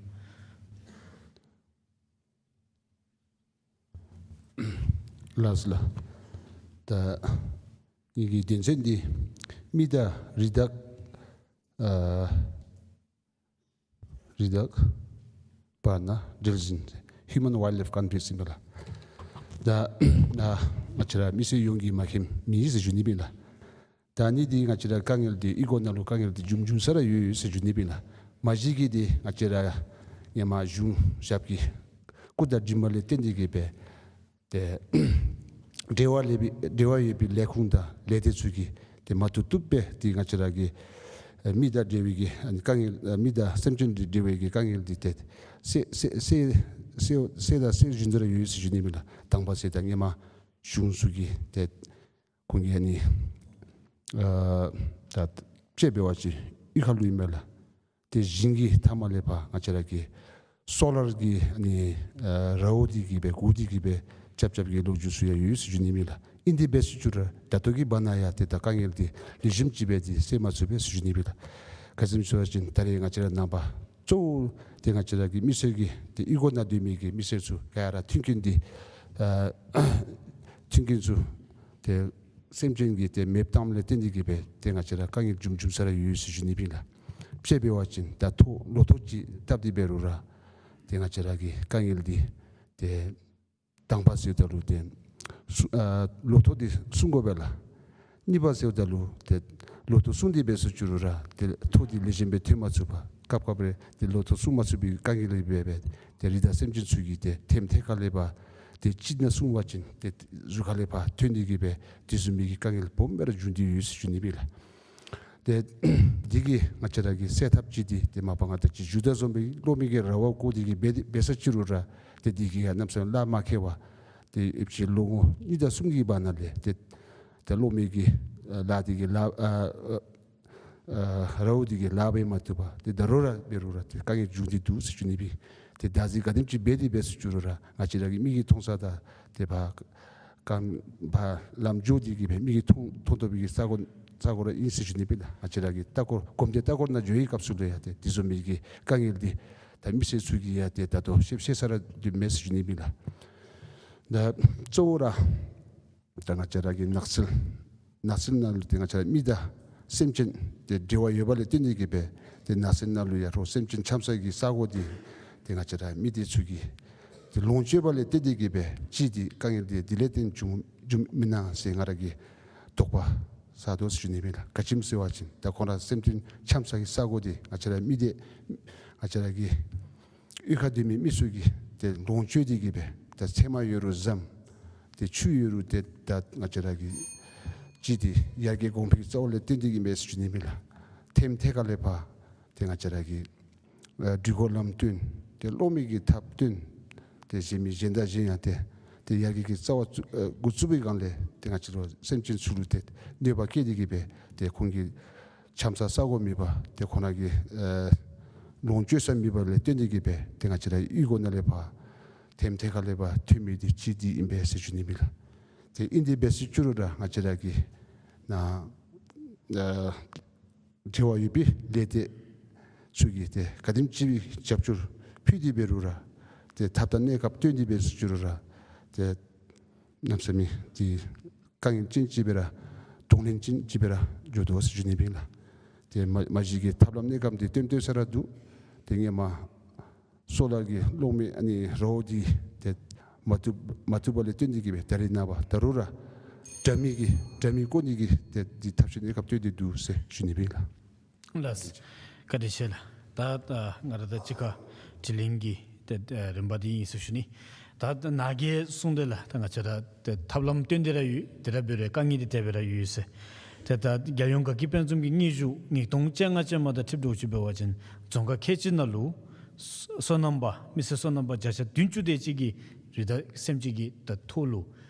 ལགས། ལགས་སོ་ལགས། ད་ངེ་གི་དོན་ཚན་འདི་མི་དང་རི་དྭགས་ཨ་རི་དྭགས་བར་ན་འབྲེལ་འཛིང་། Human Wildlife Conflict ཟེར་མས་ལགས། ད་ང་བཅས་ར་མི་སེར་ཡོངས་ཀྱིས་མ་མཁྱེནམ་མེད་ཟེར་ཞུ་ནི་མས་ལགས། ད་ཨ་ནི་འདི་ང་བཅས་ར་དཀའ་ངལ་འདི་གཡུས་སྒོ་ནང་ལུ་དཀའ་ངལ་འདི་འབྱུང་འབྱུང་ས་ར་ཡོད་ཡོད་ཟེར་ཞུ་ནི་མས་ལགས། མ་གཞི་གིས་འདི་ང་བཅས་ར་ཧེ་མ་གཞུང་ཞབས་ཀྱི་སྐུ་དྲིན་ལས་བརྟེན་ཏེ་གིས་སྦེ་ཏེ་འབྲེལ་བ་ལས་པའི་འབྲེལ་བ་ཡོད་པའི་ལས་ཁུངས་དང་ལས་སྡེ་ཚུ་གིས་ཏེ་མ་བཏུབ་བཏུབ་སྦེ་ཏེ་ང་བཅས་ར་གི་ཨེ་མི་དང་འབྲེལ་བའི་གི་ཨ་ནི་དཀའ་ངལ་ཨེ་མི་དང་སེམས་ཅན་དང་འབྲེལ་བའི་གི་དཀའ་ངལ་འདི་ཏེ་སེལ་སེལ་སེལ་སེལ་སེལ་དང་སེལ་བཞིན་དུ་ར་ཡོད་ཟེར་ཞུ་ནི་མས་ལགས། དང་པ་ཟེརཝ་ད་ཧེ་མ་གཞུང་ཚུ་གིས་ཏེ་ཁོང་གིས་ཨ་ནི་ཨ་ད་དཔྱེ་འབད་བ་ཅིན་གཡུས་ཁ་ལུ་ཨིན་མས་ལགས། ཏེ་ཞིང་གི་མཐའ་མ་ལས་ཕར་ང་བཅས་ར་གི་སོ་ལར་གྱི་ཨ་ནི་ཨ་རཝ་འདི་གིས་སྦེ་བསྒོར་ཏེ་གིས་སྦེ་རྐྱབ་རྐྱབ་ཀྱི་ལོ་རྒྱུས་ཚུ་ཡང་ཡོད་ཟེར་ཞུ་ནི་མས་ལགས། ཨིན་ཏེ་འབད་ཟེར་ཞུ་རུང་ད་ལྟོ་གི་བར་ན་ཡང་ཏེ་ད་དཀའ་ངལ་འདི་ལེགས་ཤོམ་ཅིག་སྦེ་ཏེ་སེལ་མ་ཚུགས་པས་ཟེར་ཞུ་ནི་མས་ལགས། ག་ཅི་སྨོ་ཟེར་བ་ཅིན་ད་རེས་ང་བཅས་ར་ནང་པ་གཙོ་བོ་ཏེ་ང་བཅས་ར་གི་མི་སེར་གྱི་ཏེ་གཡུས་སྒོ་ནང་སྡོད་མི་གི་མི་སེར་ཚུ་ག་ར་མཐུན་རྐྱེན་འདི་ཨ་མཐུན་རྐྱེན་ཚུ་ཏེ་སེམས་ཅན་གྱིས་ཏེ་མེདཔ་བཏངམ་ལས་བརྟེན་ཏེ་གིས་སྦེ་ཏེ་ང་བཅས་ར་དཀའ་ངལ་འབྱུང་འབྱུང་ས་ར་ཡོད་ཟེར་ཞུ་ནི་མས་ལགས། དཔྱེ་འབད་བ་ཅིན་ད་ཐོག་ལོ་ཐོག་ཅིག་བཏབ་སྟེ་འབད་རུང་ར་ཏེ་ང་བཅས་ར་གི་དཀའ་ངལ་འདི་ཏེ་དང་པ་ཟེརཝ་ད་ལུ་ཏེ་སྲུ་ཨ་ལོ་ཐོག་འདི་སྲུང་དགོ་པས་ལགས། གཉིས་པ་ཟེརཝ་ད་ལུ་ཏེ་ལོ་ཐོག་སྲུང་སྟེ་འབད་ཟེར་ཞུ་རུང་ར་ཏེ་ཐོག་འདི་ལེགས་ཤོམ་སྦེ་ཐོན་མ་ཚུགས་པར་སྐབས་སྐབས་རེ་ཏེ་ལོ་ཐོག་སྲུང་མ་ཚུགས་པའི་དཀའ་ངལ་ལས་འབད་སྦེ་ཏེ་རི་དྭགས་སེམས་ཅན་ཚུ་གིས་ཏེ་ཐེམ་ཐེ་ཁ་ལས་ཕར་ཏེ་གཅིག་ནང་སྲུང་པ་ཅིན་ཏེ་གཟུགས་ཁ་ལས་ཕར་ཐོན་ཏེ་གིས་སྦེ་དེ་བཟུམ་མའི་གི་དཀའ་ངལ་སྦོམ་སྦེ་ར་འབྱུང་སྟེ་ཡོད་ཟེར་ཞུ་ནི་མས་ལགས། ཏེ་འདི་གིས་ང་བཅས་ར་གི་སེལ་ཐབས་ཅིག་འདི་ཏེ་མ་པ་ང་བཅས་ཀྱིས་ཞུ་དོ་བཟུམ་སྦེ་གློག་མེ་གི་ར་བ་བསྒོར་ཏེ་གིས་འབད་འབད་ཟེར་ཞུ་རུང་ར་ཏེ་འདི་གིས་ཡང་གནམ་མེད་ས་མེད་ལཱ་མ་ཁེལ་བར་ཏེ་ཨེབ་ཅིག་ལོ་ངོ་གཉིས་དང་གསུམ་གྱི་བར་ན་ལས་ཏེ་ཏེ་གློག་མེ་གི་ཨ་ལཱ་འདི་གི་ལཱ་ཨ་ཨ་ ཨ་རཝ་འདི་གིས་ལཱ་འབད་མ་བཏུབ་པར་ཏེ་ད་རུང་ར་འབད་རུང་ར་ཏེ་དཀའ་ངལ་འབྱུང་སྟེ་འདུག་ཟེར་ཞུ་ནི་ཨིན་པས། ཏེ་བདག་འཛིན་ག་དེམ་ཅིག་འབད་དེ་འབད་ཟེར་ཞུ་རུང་ར་ང་བཅས་ར་གི་མིག་གིས་མཐོང་ས་དང་ཏེ་ཕར་རྐངམ་ཕར་ལམ་འགྱོ་སྟེ་གི་སྦེ་མིག་གིས་མཐོང་མཐོང་བཏུབ་པའི་གི་ས་གོ་ས་གོ་ར་ཨིན་ཟེར་ཞུ་ནི་ཨིན་པས་ལགས། ང་བཅས་ར་གི་ལྟ་སྐོར་གོམས་འདྲིས་ལྟ་སྐོར་ནང་འགྱོ་བའི་སྐབས་སུ་ལུ་ཡང་ཏེ་དེ་བཟུམ་མའི་གི་དཀའ་ངལ་འདི་ད་མི་སེར་ཚུ་གིས་ཡང་ཏེ་ད་ལྟོ་ཤེས་ཤེས་ས་ར་ཏེ་མེད་ཟེར་ཞུ་ནི་ཨིན་པས་ལགས། ད་གཙོ་བོ་ར་ད་ང་བཅས་ར་གི་ནགས་ཚལ་ནགས་ཚལ་ནང་ལུ་ཏེ་ང་བཅས་ར་མི་དང་སེམས་ཅན་ཏེ་འབྲེལ་བ་ཡོདཔ་ལས་བརྟེན་ཏེ་གི་སྦེ་ཏེ་ནགས་ཚལ་ནང་ལུ་ཡང་རོགས་སེམས་ཅན་འཁྱམ་ས་གི་ས་གོ་འདི་ཏེ་ང་བཅས་ར་མི་སྡེ་ཚུ་གིས་ཏེ་ལོངས་སྤྱོད་པ་ལས་བརྟེན་ཏེ་གི་སྦེ་ཅིག་ཏེ་དཀའ་ངལ་འདི་དེ་ལས་བརྟེན་བྱུང་བྱུངམ་ཨིན་ན་ཟེར་ང་ར་གིས་དོགས་པ་ཟ་དོ་ཟེར་ཞུ་ནི་ཨིན་པས་ལགས། ག་ཅི་སྨོ་ཟེར་བ་ཅིན་ད་ཁོང་ར་སེམས་ཅན་འཁྱམ་ས་གི་ས་གོ་འདི་ང་བཅས་ར་མི་སྡེ་ང་བཅས་ར་གི་གཡུས་ཁར་སྡོད་མི་མི་ཚུ་གིས་ཏེ་ལོངས་སྤྱོད་དེ་གི་སྦེ་ད་ཚལ་མ་ཡོད་རུང་ཟམ་ཏེ་ཆུ་ཡོད་རུང་ཏེ་ད་ང་བཅས་ར་གི་ཅིག་ཏེ་ཡར་རྒྱས་གོང་འཕེལ་གྱི་རྩ་བ་ལས་བརྟེན་ཏེ་གི་མས་ཟེར་ཞུ་ནི་ཨིན་པས་ལགས། ཐེམ་ཐེ་ཁ་ལས་ཕར་ཏེ་ང་བཅས་ར་གི་ཨ་སྒྲིག་གོ་ལམ་སྟོན་ཏེ་གློག་མེ་གི་ཐགཔ་སྟོན་ཏེ་གཞན་མི་གཞན་དང་གཞན་ཡང་ཏེ་ཏེ་ཡར་རྒྱས་ཀྱི་རྩ་བ་བཙུགས་ཨ་འགོ་བཙུགས་པའི་སྒང་ལས་ཏེ་ང་བཅས་ར་སེམས་ཅན་ཚུ་ལུ་ཏེ་གནོད་པ་བསྐྱལ་ཏེ་གི་སྦེ་ཏེ་ཁོང་གི་འཁྱམ་ས་ས་གོ་མེད་པར་ཏེ་ཁོང་ར་གི་ཨ་ལོངས་སྤྱོད་ས་མེད་པ་ལས་བརྟེན་ཏེ་གི་སྦེ་ཏེ་ང་བཅས་ར་གཡུས་སྒོ་ནང་ལས་ཕར་ཐེམ་ཐེ་ཁ་ལས་ཕར་ཐོན་མི་འདི་ཅིག་འདི་ཨིན་པས་ཟེར་ཞུ་ནི་ཨིན་པས་ལགས། ཏེ་ཨིན་ཏེ་འབད་ཟེར་ཞུ་རུང་ར་ང་བཅས་ར་གི་ནཱ་ཨ་འབྲེལ་བ་ཡོད་པའི་ལས་སྡེ་ཚུ་གིས་ཏེ་ག་དེམ་ཅིག་སྦེ་རྒྱབ་སྐྱོར་ཕུལ་ཏེ་འབད་རུང་ར་ཏེ་ཐབས་དང་གནས་སྐབས་བཏོན་ཏེ་འབད་ཟེར་ཞུ་རུང་ར་ཏེ་གནམ་མེད་ས་མེད་ཏེ་དཀའ་ངལ་ཅན་ཅིག་སྦེ་ར་གདོང་ལེན་ཅན་ཅིག་སྦེ་ར་འགྱོ་དོ་ཟེར་ཞུ་ནི་ཨིན་པས་ལགས། ཏེ་མ་མ་གཞི་གི་ཐབས་ལམ་གནས་སྐབས་འདི་བཏོན་བཏོན་ས་ར་འདུག། ཏེ་ཧེ་མ་སོ་ལར་གྱི་གློག་མེ་ཨ་ནི་རཝ་འདི་ཏེ་མ་བཏུབ་མ་བཏུབ་པ་ལས་བརྟེན་ཏེ་གི་སྦེ་ད་རེས་ནངས་པ་ད་རུང་ར་དྲ་མིག་གི་དྲ་མིག་བཀོད་ནི་གི་ཏེ་འདི་ཐབས་ཤེས་གནས་སྐབས་བཏོན་ཏེ་འདུག་ཟེར་ཞུ་ནི་ཨིན་པས་ལགས། ལགས། བཀའ་དྲིན་ཆེ་ལགས། ད་ད་ང་ར་དང་གཅིག་ཁར་དྲི་ལན་གྱི་ཏེ་ཨ་རིམ་པ་འདི་ཨིན་ཟེར་ཞུ་ནི། ད་ད་ནཱ་གིས་གསུངས་དོ་ལགས། ད་ང་བཅས་ར་ཏེ་ཐབས་ལམ་བཏོན་ཏེ་ར་ཡོད། དེ་ར་འབད་རུང་དཀའ་ངལ་འདི་དེ་སྦེ་ར་ཡོད་ཟེར། ཏེ་ད་རྒྱལ་ཡོངས་དགའ་སྐྱིད་དཔལ་འཛོམས་ཀྱི་སྙན་ཞུ་ཉིས་སྟོང་བཅོ་ལྔ་ཅན་མ་དང་འཁྲིལཝ་ད་ཅིག་འབད་བ་ཅིན་རྫོང་ཁག་ཁལ་གཅིག་ནང་ལུ་སོ་སོ་ནམ་པ་མི་སེར་སོ་ནམ་པ་བརྒྱ་ཆ་བདུན་ཅུ་དེ་ཅིག་གི་རི་དྭགས་སེམས་ཅན་གྱི་ད་ཐོག་ལུ་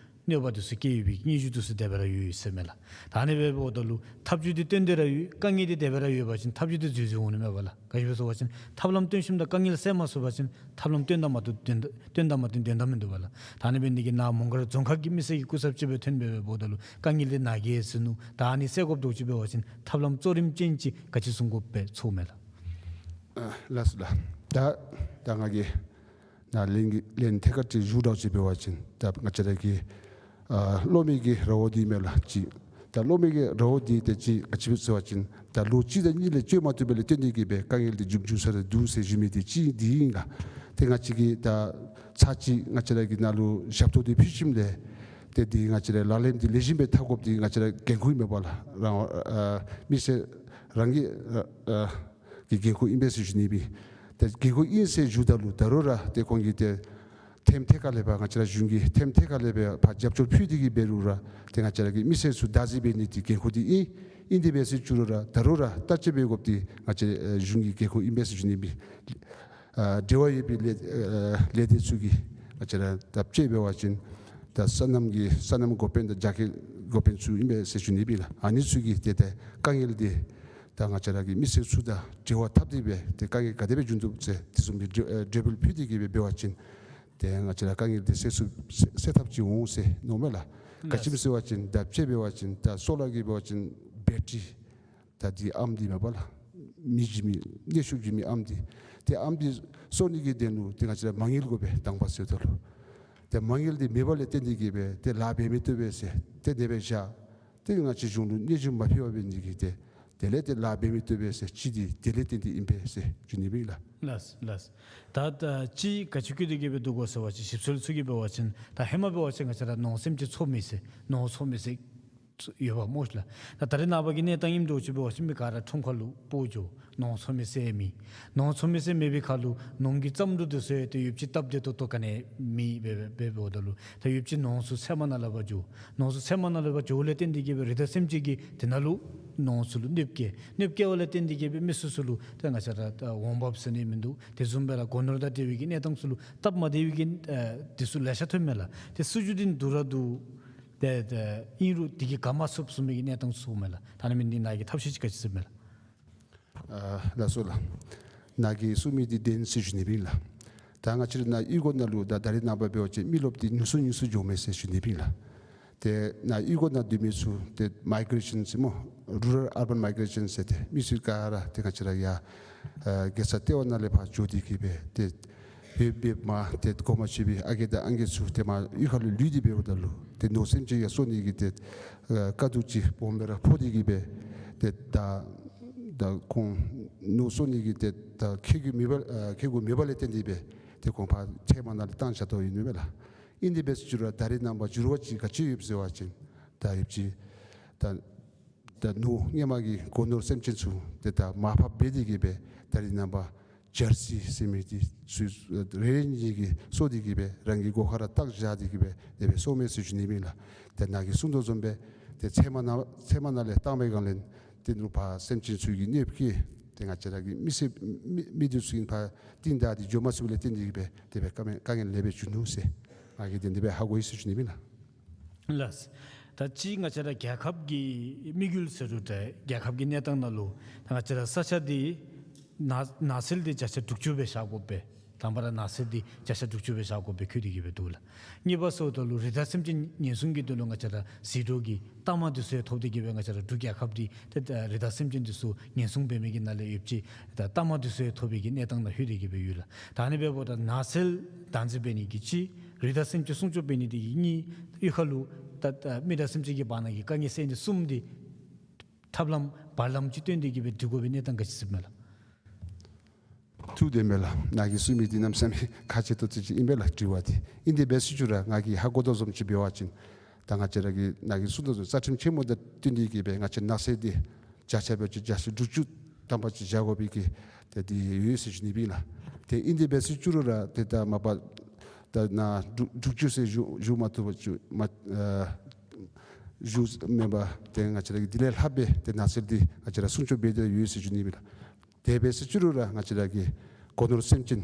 གནོད་པ་འདི་ཚུ་བསྐྱལ་ཡོད་པའི་སྙན་ཞུ་འདི་ཚུ་དེ་སྦེ་ར་ཡོད་ཡོད་ཟེར་མས་ལགས། ད་ཨ་ནི་སྦེ་འབདཝ་ད་ལུ་ཐབས་བྱུས་འདི་བཏོན་ཏེ་ར་ཡོད། དཀའ་ངལ་འདི་དེ་སྦེ་ར་ཡོད་པ་ཅིན་ཐབས་བྱུས་འདི་འཛོལ་འཛོལཝ་འོང་ནི་མས་པ་ལགས། ག་ཅི་སྦེ་ཟེར་བ་ཅིན་ཐབས་ལམ་བཏོན་ཞིནམ་ད་དཀའ་ངལ་སེལ་མ་ཚུགས་པ་ཅིན་ཐབས་ལམ་བཏོན་དང་མ་བཏོན་དོན་བཏོན་དང་མ་བཏོན་དོན་དག་མིན་འདུག་པ་ལགས། ད་ཨ་ནི་འབད་ནི་འདི་གིས་ནཱ་མོང་སྒར་རྫོང་ཁག་གི་མི་སེར་གྱི་སྐུ་ཚབ་ཅིག་སྦེ་ཐོན་སྦེ་འབདཝ་ད་ལུ་དཀའ་ངལ་འདི་ནཱ་གིས་ཟེར་ནུག། ད་ཨ་ནི་སེལ་དགོཔ་འདྲཝ་ཅིག་འབད་བ་ཅིན་ཐབས་ལམ་གཙོ་རིམ་ཅན་ཅིག་ག་ཅི་བཟུང་དགོཔ་སྦེ་ཚོརཝ་མས་ལགས། ཨ་ལགས་སོ་ལགས། ད་ད་ང་གིས་ནཱ་ལན་གྱི་ལན་ཐད་ཀར་ཅིག་ཞུ་དགོཔ་ཅིག་འབད་བ་ཅིན་ད་ང་བཅས་ར་གི་ཨ་གློག་མེ་གི་རཝ་འདི་མས་ལགས་ཅིག། ད་གློག་མེ་གི་རཝ་འདི་ཏེ་ཅིག་ག་ཅི་སྦེ་ཟེར་བ་ཅིན་ད་ལོ་གཅིག་དང་གཉིས་ལས་སྤྱོད་མ་བཏུབ་པ་ལས་བརྟེན་ཏེ་གི་སྦེ་དཀའ་ངལ་འདི་འབྱུང་འབྱུང་ས་ར་འདུག་ཟེར་ཞུ་མི་འདི་ཅིག་འདི་ཨིན་ལགས། ཏེ་ང་བཅས་ཀྱིས་ད་ཚར་གཅིག་ང་བཅས་ར་གི་ནཱ་ལུ་ཞབས་ཏོག་འདི་ཕུལ་ཞིནམ་ལས་ཏེ་འདི་ང་བཅས་ར་ལག་ལེན་འདི་ལེགས་ཤོམ་སྦེ་འཐབ་དགོཔ་འདི་ང་བཅས་ར་འགན་ཁུར་ཨིན་མས་པ་ལགས། རང་ཨ་མི་སེར་རང་གི་ཨ་ཨ་གི་འགན་ཁུར་ཨིན་པས་ཟེར་ཞུ་ནི་སྦེ། ཏེ་འགན་ཁུར་ཨིན་ཟེར་ཞུཝ་ད་ལུ་ད་རུང་ར་ཏེ་ཁོང་གིས་ཏེ་ཐེམ་ཐེ་ཁ་ལས་ཕར་ང་བཅས་ར་གཞུང་གིས་ཐེམ་ཐེ་ཁ་ལས་ཕར་ཕར་རྒྱབ་སྐྱོར་ཕུལ་ཏེ་གི་འབད་རུང་ར་ཏེ་ང་བཅས་ར་གི་མི་སེར་ཚུ་བདག་འཛིན་འབད་ནི་འདི་འགན་ཁུར་འདི་ཨིན། ཨིན་ཏེ་འབད་ཟེར་ཞུ་རུང་ར་ད་རུང་ར་བརྟག་དཔྱད་འབད་དགོཔ་འདི་ང་བཅས་ཨ་གཞུང་གི་འགན་ཁུར་ཨིན་པས་ཟེར་ཞུ་ནི་སྦེ། ཨ་འབྲེལ་བ་ཡོད་པའི་ལས་ཨ་ལས་སྡེ་ཚུ་གིས་ང་བཅས་ར་ད་དཔྱེ་འབད་བ་ཅིན་ད་སོ་ནམ་གྱི་སོ་ནམ་འགོ་དཔོན་དང་རྒྱ་སྐྱེད་འགོ་དཔོན་ཚུ་ཨིན་པས་ཟེར་ཞུ་ནི་སྦེ་ལགས། ཨ་ནི་ཚུ་གིས་ཏེ་ཏེ་དཀའ་ངལ་འདི་ད་ང་བཅས་ར་གི་མི་སེར་ཚུ་དང་འབྲེལ་བ་འཐབ་སྟེ་སྦེ་ཏེ་དཀའ་ངལ་ག་དེ་སྦེ་འབྱུང་བཏུབ་ཟེར་དེ་བཟུམ་སྦེ་འབྲེལ་ཨ་འབྲེལ་བ་ཕུལ་ཏེ་གི་སྦེ་འབད་བ་ཅིན་ཏེ་ང་བཅས་ར་དཀའ་ངལ་འདི་སེལ་ཚུགས་སེལ་སེལ་ཐབས་ཅིག་འོང་ཟེར་མནོཝ་མས་ལགས། ག་ཅི་སྨོ་ཟེར་བ་ཅིན་ད་དཔྱེ་འབད་བ་ཅིན་ད་སོ་ལར་གྱི་འབད་བ་ཅིན་བེ་ཊི་རི་ད་འདི་ཨམ་འདི་མས་པ་ལགས། མེ་འཇིབ་མི་གནོན་ཤུགས་འཇིབ་མི་ཨམ་འདི། ཏེ་ཨམ་འདི་གསོ་ནི་གི་དོན་ལུ་ཏེ་ང་བཅས་ར་མ་དངུལ་དགོ་པས་དང་པ་ཟེརཝ་ད་ལུ། ཏེ་མ་དངུལ་འདི་མེད་པ་ལས་བརྟེན་ཏེ་གི་སྦེ་ཏེ་ལཱ་འབད་མི་བཏུབ་པས་ཟེར་ཏེ་དེ་སྦེ་བཞག། ཏེ་ང་བཅས་གཞུང་ལུ་སྙན་ཞུ་མ་ཕུལ་བར་འབད་ནི་འདི་གིས་ཏེ་དེ་ལས་ཏེ་ལཱ་འབད་མི་བཏུབ་པས་ཟེར་ཅིག་འདི་དེ་ལས་བརྟེན་ཏེ་ཨིན་པས་ཟེར་ཞུ་ནི་སྦེ་ལགས། ལགས་ལགས། ད་ད་ཅི་ག་ཅི་བཀོད་དེ་གི་སྦེ་འདུག་གོ་ཟེར་བ་ཅིན་ཞིབ་འཚོལ་ཚུ་གིས་འབད་བ་ཅིན་ད་ཧེ་མ་འབད་བ་ཅིན་ང་བཅས་ར་ནོར་སེམས་ཅན་འཚོ་མི་ཟེར་ནོར་འཚོ་མི་ཟེར་ཡོདཔ་སྨོ་ལགས། ད་ད་རེས་ནངས་པ་གི་གནས་སྟངས་ཨིནམ་འདྲཝ་ཅིག་འབད་བ་ཅིན་མི་ག་ར་ཁྲོམ་ཁ་ལུ་སྤོ་འགྱོ། ནོར་འཚོ་མི་ཟེར་མེད། ནོར་འཚོ་མི་ཟེར་མེད་པའི་ཁར་ལུ་ནོར་གྱི་རྩམ་དྲུབ་འདི་ཚུ་ཡང་ཏེ་ཡོདཔ་ཅིག་སྟབས་བདེ་ཏོག་ཏོ་ག་ནི་མེད་པས་པས་འབདཝ་ད་ལུ་ད་ཡོདཔ་ཅིག་ནོར་ཚུ་ཚལ་མ་ནང་ལས་ཕར་འགྱོ། ནོར་ཚུ་ཚལ་མ་ནང་ལས་ཕར་འགྱོཝ་ལས་བརྟེན་ཏེ་གི་སྦེ་རི་དྭགས་སེམས་ཅན་གྱིས་དེ་ནང་ལུ་ནོར་ཚུ་ལུ་གནོདཔ་བཀལ། གནོདཔ་བཀལ་བ་ལས་བརྟེན་ཏེ་གི་སྦེ་མི་སོ་སོ་ལུ་ད་ང་བཅས་ར་ད་འོང་འབབ་ཟེར་ནི་མིན་འདུག། དེ་བཟུམ་སྦེ་ར་སྒོ་ནོར་དང་འབྲེལ་བའི་གི་གནས་སྟངས་ཚུ་ལུ་སྟབས་མ་བདེ་བའི་གི་ཨ་དེ་ཚུ་ལེ་ཤ་ཐོནམ་མས་ལགས། ཏེ་སྲིད་བྱུས་འདི་འདུག་ར་འདུག། ཏེ་ཏེ་ཨིན་རུང་དེ་གིས་ག་མ་ཚུགསཔ་བཟུམ་མའི་གི་གནས་སྟངས་ཚུ་མས་ལགས། ད་ཨ་ནི་མི་འདི་ནཱ་གིས་ཐབས་ཤེས་ཅིག་ག་ཅི་ཟེར་མས་ལགས། ཨ་ལགས་སོ་ལགས། ནཱ་གིས་གསུངས་མི་འདི་བདེན་ཟེར་ཞུ་ནི་ཨིན་ལགས། ད་ང་བཅས་ར་ནཱ་གཡུས་སྒོ་ནང་ལུ་ད་ད་རེས་ནངས་པ་འབད་བ་ཅིན་མི་རློབས་འདི་ཉུང་སུ་ཉུང་སུ་འགྱོཝ་མས་ཟེར་ཞུ་ནི་ཨིན་ལགས། ཏེ་ནཱ་གཡུས་སྒོ་ནང་སྡོད་མི་ཚུ་ཏེ་མའི་གེ་རེ་ཤཱན་ཟེར་སྨོ། རུ་རཱལ་ཨར་བཱན་མའི་གེ་རེ་ཤཱན་ཟེར། ཏེ་མི་ཚུ་ག་ར་ཏེ་ང་བཅས་ར་ཡར་ཨ་རྒྱལ་ས་ལྟེ་བ་ནང་ལས་ཕར་འགྱོ་སྟེ་གི་སྦེ་ཏེ་འབད་འབདཝ་མ་ཏེ་གོ་མ་ཆོད་པའི་ཨ་རྒས་དང་ཨང་རྒས་ཚུ་ཏེ་མར་གཡུས་ཁ་ལུ་ལུས་ཏེ་འབདཝ་ད་ལུ་ཏེ་མནོ་སེམས་ཅན་ཡར་གསོ་ནི་གི་ཏེ་ཨ་དཀའ་སྡུག་ཅིག་སྦོམ་སྦེ་ར་ཕོག་སྟེ་གི་སྦེ་ཏེ་ད་ད་ཁོང་མནོ་གསོ་ནི་གི་ཏེ་ད་ཁེ་གི་མེད་པ་ཨ་ཁེ་གུ་མེད་པ་ལས་བརྟེན་ཏེ་སྦེ་ཏེ་ཁོང་ཕར་ཚལ་མ་ནང་ལས་བཏང་བཞག་དོ་ཨིན་མས་ལགས། ཨིན་དེ་འབད་ཟེར་ཞུ་རུང་ད་རེས་ནངས་པ་འགྱུར་བ་ཅིག་ག་ཅི་ཡོདཔ་ཟེར་བ་ཅིན་ད་ཡོདཔ་ཅིག་ད་ད་ནོར་སྔོན་མ་གི་སྒོ་ནོར་སེམས་ཅན་ཚུ་ཏེ་ད་མར་ཕབ་འབད་དེ་གི་སྦེ་ད་རེས་ནངས་པ་ཇར་སི་ཟེར་མི་འདི་ཚུ་རེ་རེ་གཉིས་གཉིས་ཀྱིས་གསོ་སྟེ་གི་སྦེ་རང་གི་སྒོ་ཁར་ར་བཏགས་བཞག་སྟེ་གི་སྦེ་དེ་སྦེ་གསོཝ་མས་ཟེར་ཞུ་ནི་ཨིན་ལགས། ཏེ་ནཱ་གིས་གསུངས་དོ་བཟུམ་སྦེ་ཏེ་ཚལ་མ་ནང་ཚལ་མ་ནང་ལས་བཏང་བའི་སྒང་ལས་ཏེ་ནཱ་ཕར་སེམས་ཅན་ཚུ་གིས་གནོདཔ་བཀལ། ཏེ་ང་བཅས་ར་གི་མི་སེར་མི་མི་སྡེ་ཚུ་ཨིན་ཕར་རྟིང་བདའ་སྟེ་འགྱོ་མ་ཚུགསཔ་ལས་བརྟེན་ཏེ་གི་སྦེ་དེ་སྦེ་དཀའ་ངལ་དཀའ་ངལ་ལེགས་སྦེ་བྱུང་ནུག་ཟེར་ང་གིས་དེ་སྦེ་ཧ་གོ་ཡི་ཟེར་ཞུ་ནི་ཨིན་ལགས། ལགས། ད་ཅི་ང་བཅས་ར་རྒྱལ་ཁབ་ཀྱི་དམིགས་ཡུལ་ཟེར་རུང་ཏེ་རྒྱལ་ཁབ་ཀྱི་གནས་སྟངས་ནང་ལུ་ད་ང་བཅས་ར་ས་ཆ་འདི་ནགས་ནགས་ཚལ་འདི་བརྒྱ་ཆ་དྲུག་ཅུ་སྦེ་བཞག་དགོ་པས། དང་པ་ར་ནགས་ཚལ་འདི་བརྒྱ་ཆ་དྲུག་ཅུ་སྦེ་བཞག་དགོ་པས་ཁུལ་འདི་གི་སྦེ་འདུག་ལགས། གཉིས་པ་ཟེརཝ་ད་ལུ་རི་དྭགས་སེམས་ཅན་ཉེན་སྲུང་གི་དོན་ལུ་ང་བཅས་ར་ཟད་འགྲོ་གི་རྟགས་མ་འདི་ཚུ་ཡང་ཐོབ་སྟེ་གི་སྦེ་ང་བཅས་ར་འབྲུག་རྒྱལ་ཁབ་འདི་ཏེ་རི་དྭགས་སེམས་ཅན་འདི་ཚུ་ཉེན་སྲུང་འབད་མི་གི་ནང་ལས་ཡོདཔ་ཅིག་ད་རྟགས་མ་འདི་ཚུ་ཡང་ཐོབ་པའི་གི་གནས་སྟངས་ནང་ལྷོད་དེ་གི་སྦེ་ཡོད་ལགས། ད་ཨ་ནི་འབདཝ་ད་ནགས་ཚལ་བདག་འཛིན་འབད་ནི་གི་གཅིག་རི་དྭགས་སེམས་ཅན་སྲུང་སྐྱོབ་འབད་ནི་འདི་གཉིས་གཡུས་ཁ་ལུ་ད་ད་མི་དང་སེམས་ཅན་གྱི་བར་ན་གི་དཀའ་ངལ་སེལ་ནི་གསུམ་འདི་ཐབས་ལམ་བར་ལམ་ཅིག་སྟོན་ཏེ་གི་སྦེ་སྒྲིག་དགོ་པའི་གནས་སྟངས་ག་ཅི་ཟེར་མས་ལགས། ཐུགས་བདེན་མས་ལགས། ནཱ་གིས་གསུངས་མི་འདི་གནམ་མེད་ས་མེད་ཁག་ཆེ་ཏོག་ཏོ་ཅིག་ཨིན་པས་ལགས་དྲི་བ་འདི། ཨིན་དེ་འབད་ཟེར་ཞུ་རུང་ང་གིས་ཧ་གོ་དོ་བཟུམ་ཅིག་འབད་བ་ཅིན་ད་ང་བཅས་ར་གིས་ནཱ་གིས་གསུངས་དོ་བཟུམ་རྩ་ཁྲིམས་ཆེན་མོ་དང་བསྟུན་ཏེ་གི་སྦེ་ང་བཅས་ནགས་ཚལ་འདི་བརྒྱ་ཆ་འབད་བ་ཅིན་བརྒྱ་ཆ་དྲུག་ཅུ་ཐམ་པ་ཅིག་བཞག་དགོ་པའི་གི་ཏེ་འདི་ཡོད་ཟེར་ཞུ་ནི་ཨིན་ལགས། ཏེ་ཨིན་དེ་འབད་ཟེར་ཞུ་རུང་ར་ཏེ་ད་མ་པ་ད་ནཱ་དྲུག་དྲུག་ཅུ་ཟེར་ཞུ་ཞུ་མ་བཏུབ་པ་ཅིག་མ་ཨ་ཞུ་མེན་པར་ཏེ་ང་བཅས་ར་གིས་དེ་ལས་ལྷག་སྦེ་ཏེ་ནགས་ཚལ་འདི་ང་བཅས་ར་སྲུང་སྐྱོབ་འབད་དེ་ཡོད་ཟེར་ཞུ་ནི་ཨིན་ལགས། དེ་སྦེ་ཟེར་ཞུ་རུང་ར་ང་བཅས་ར་གི་སྒོ་ནོར་སེམས་ཅན་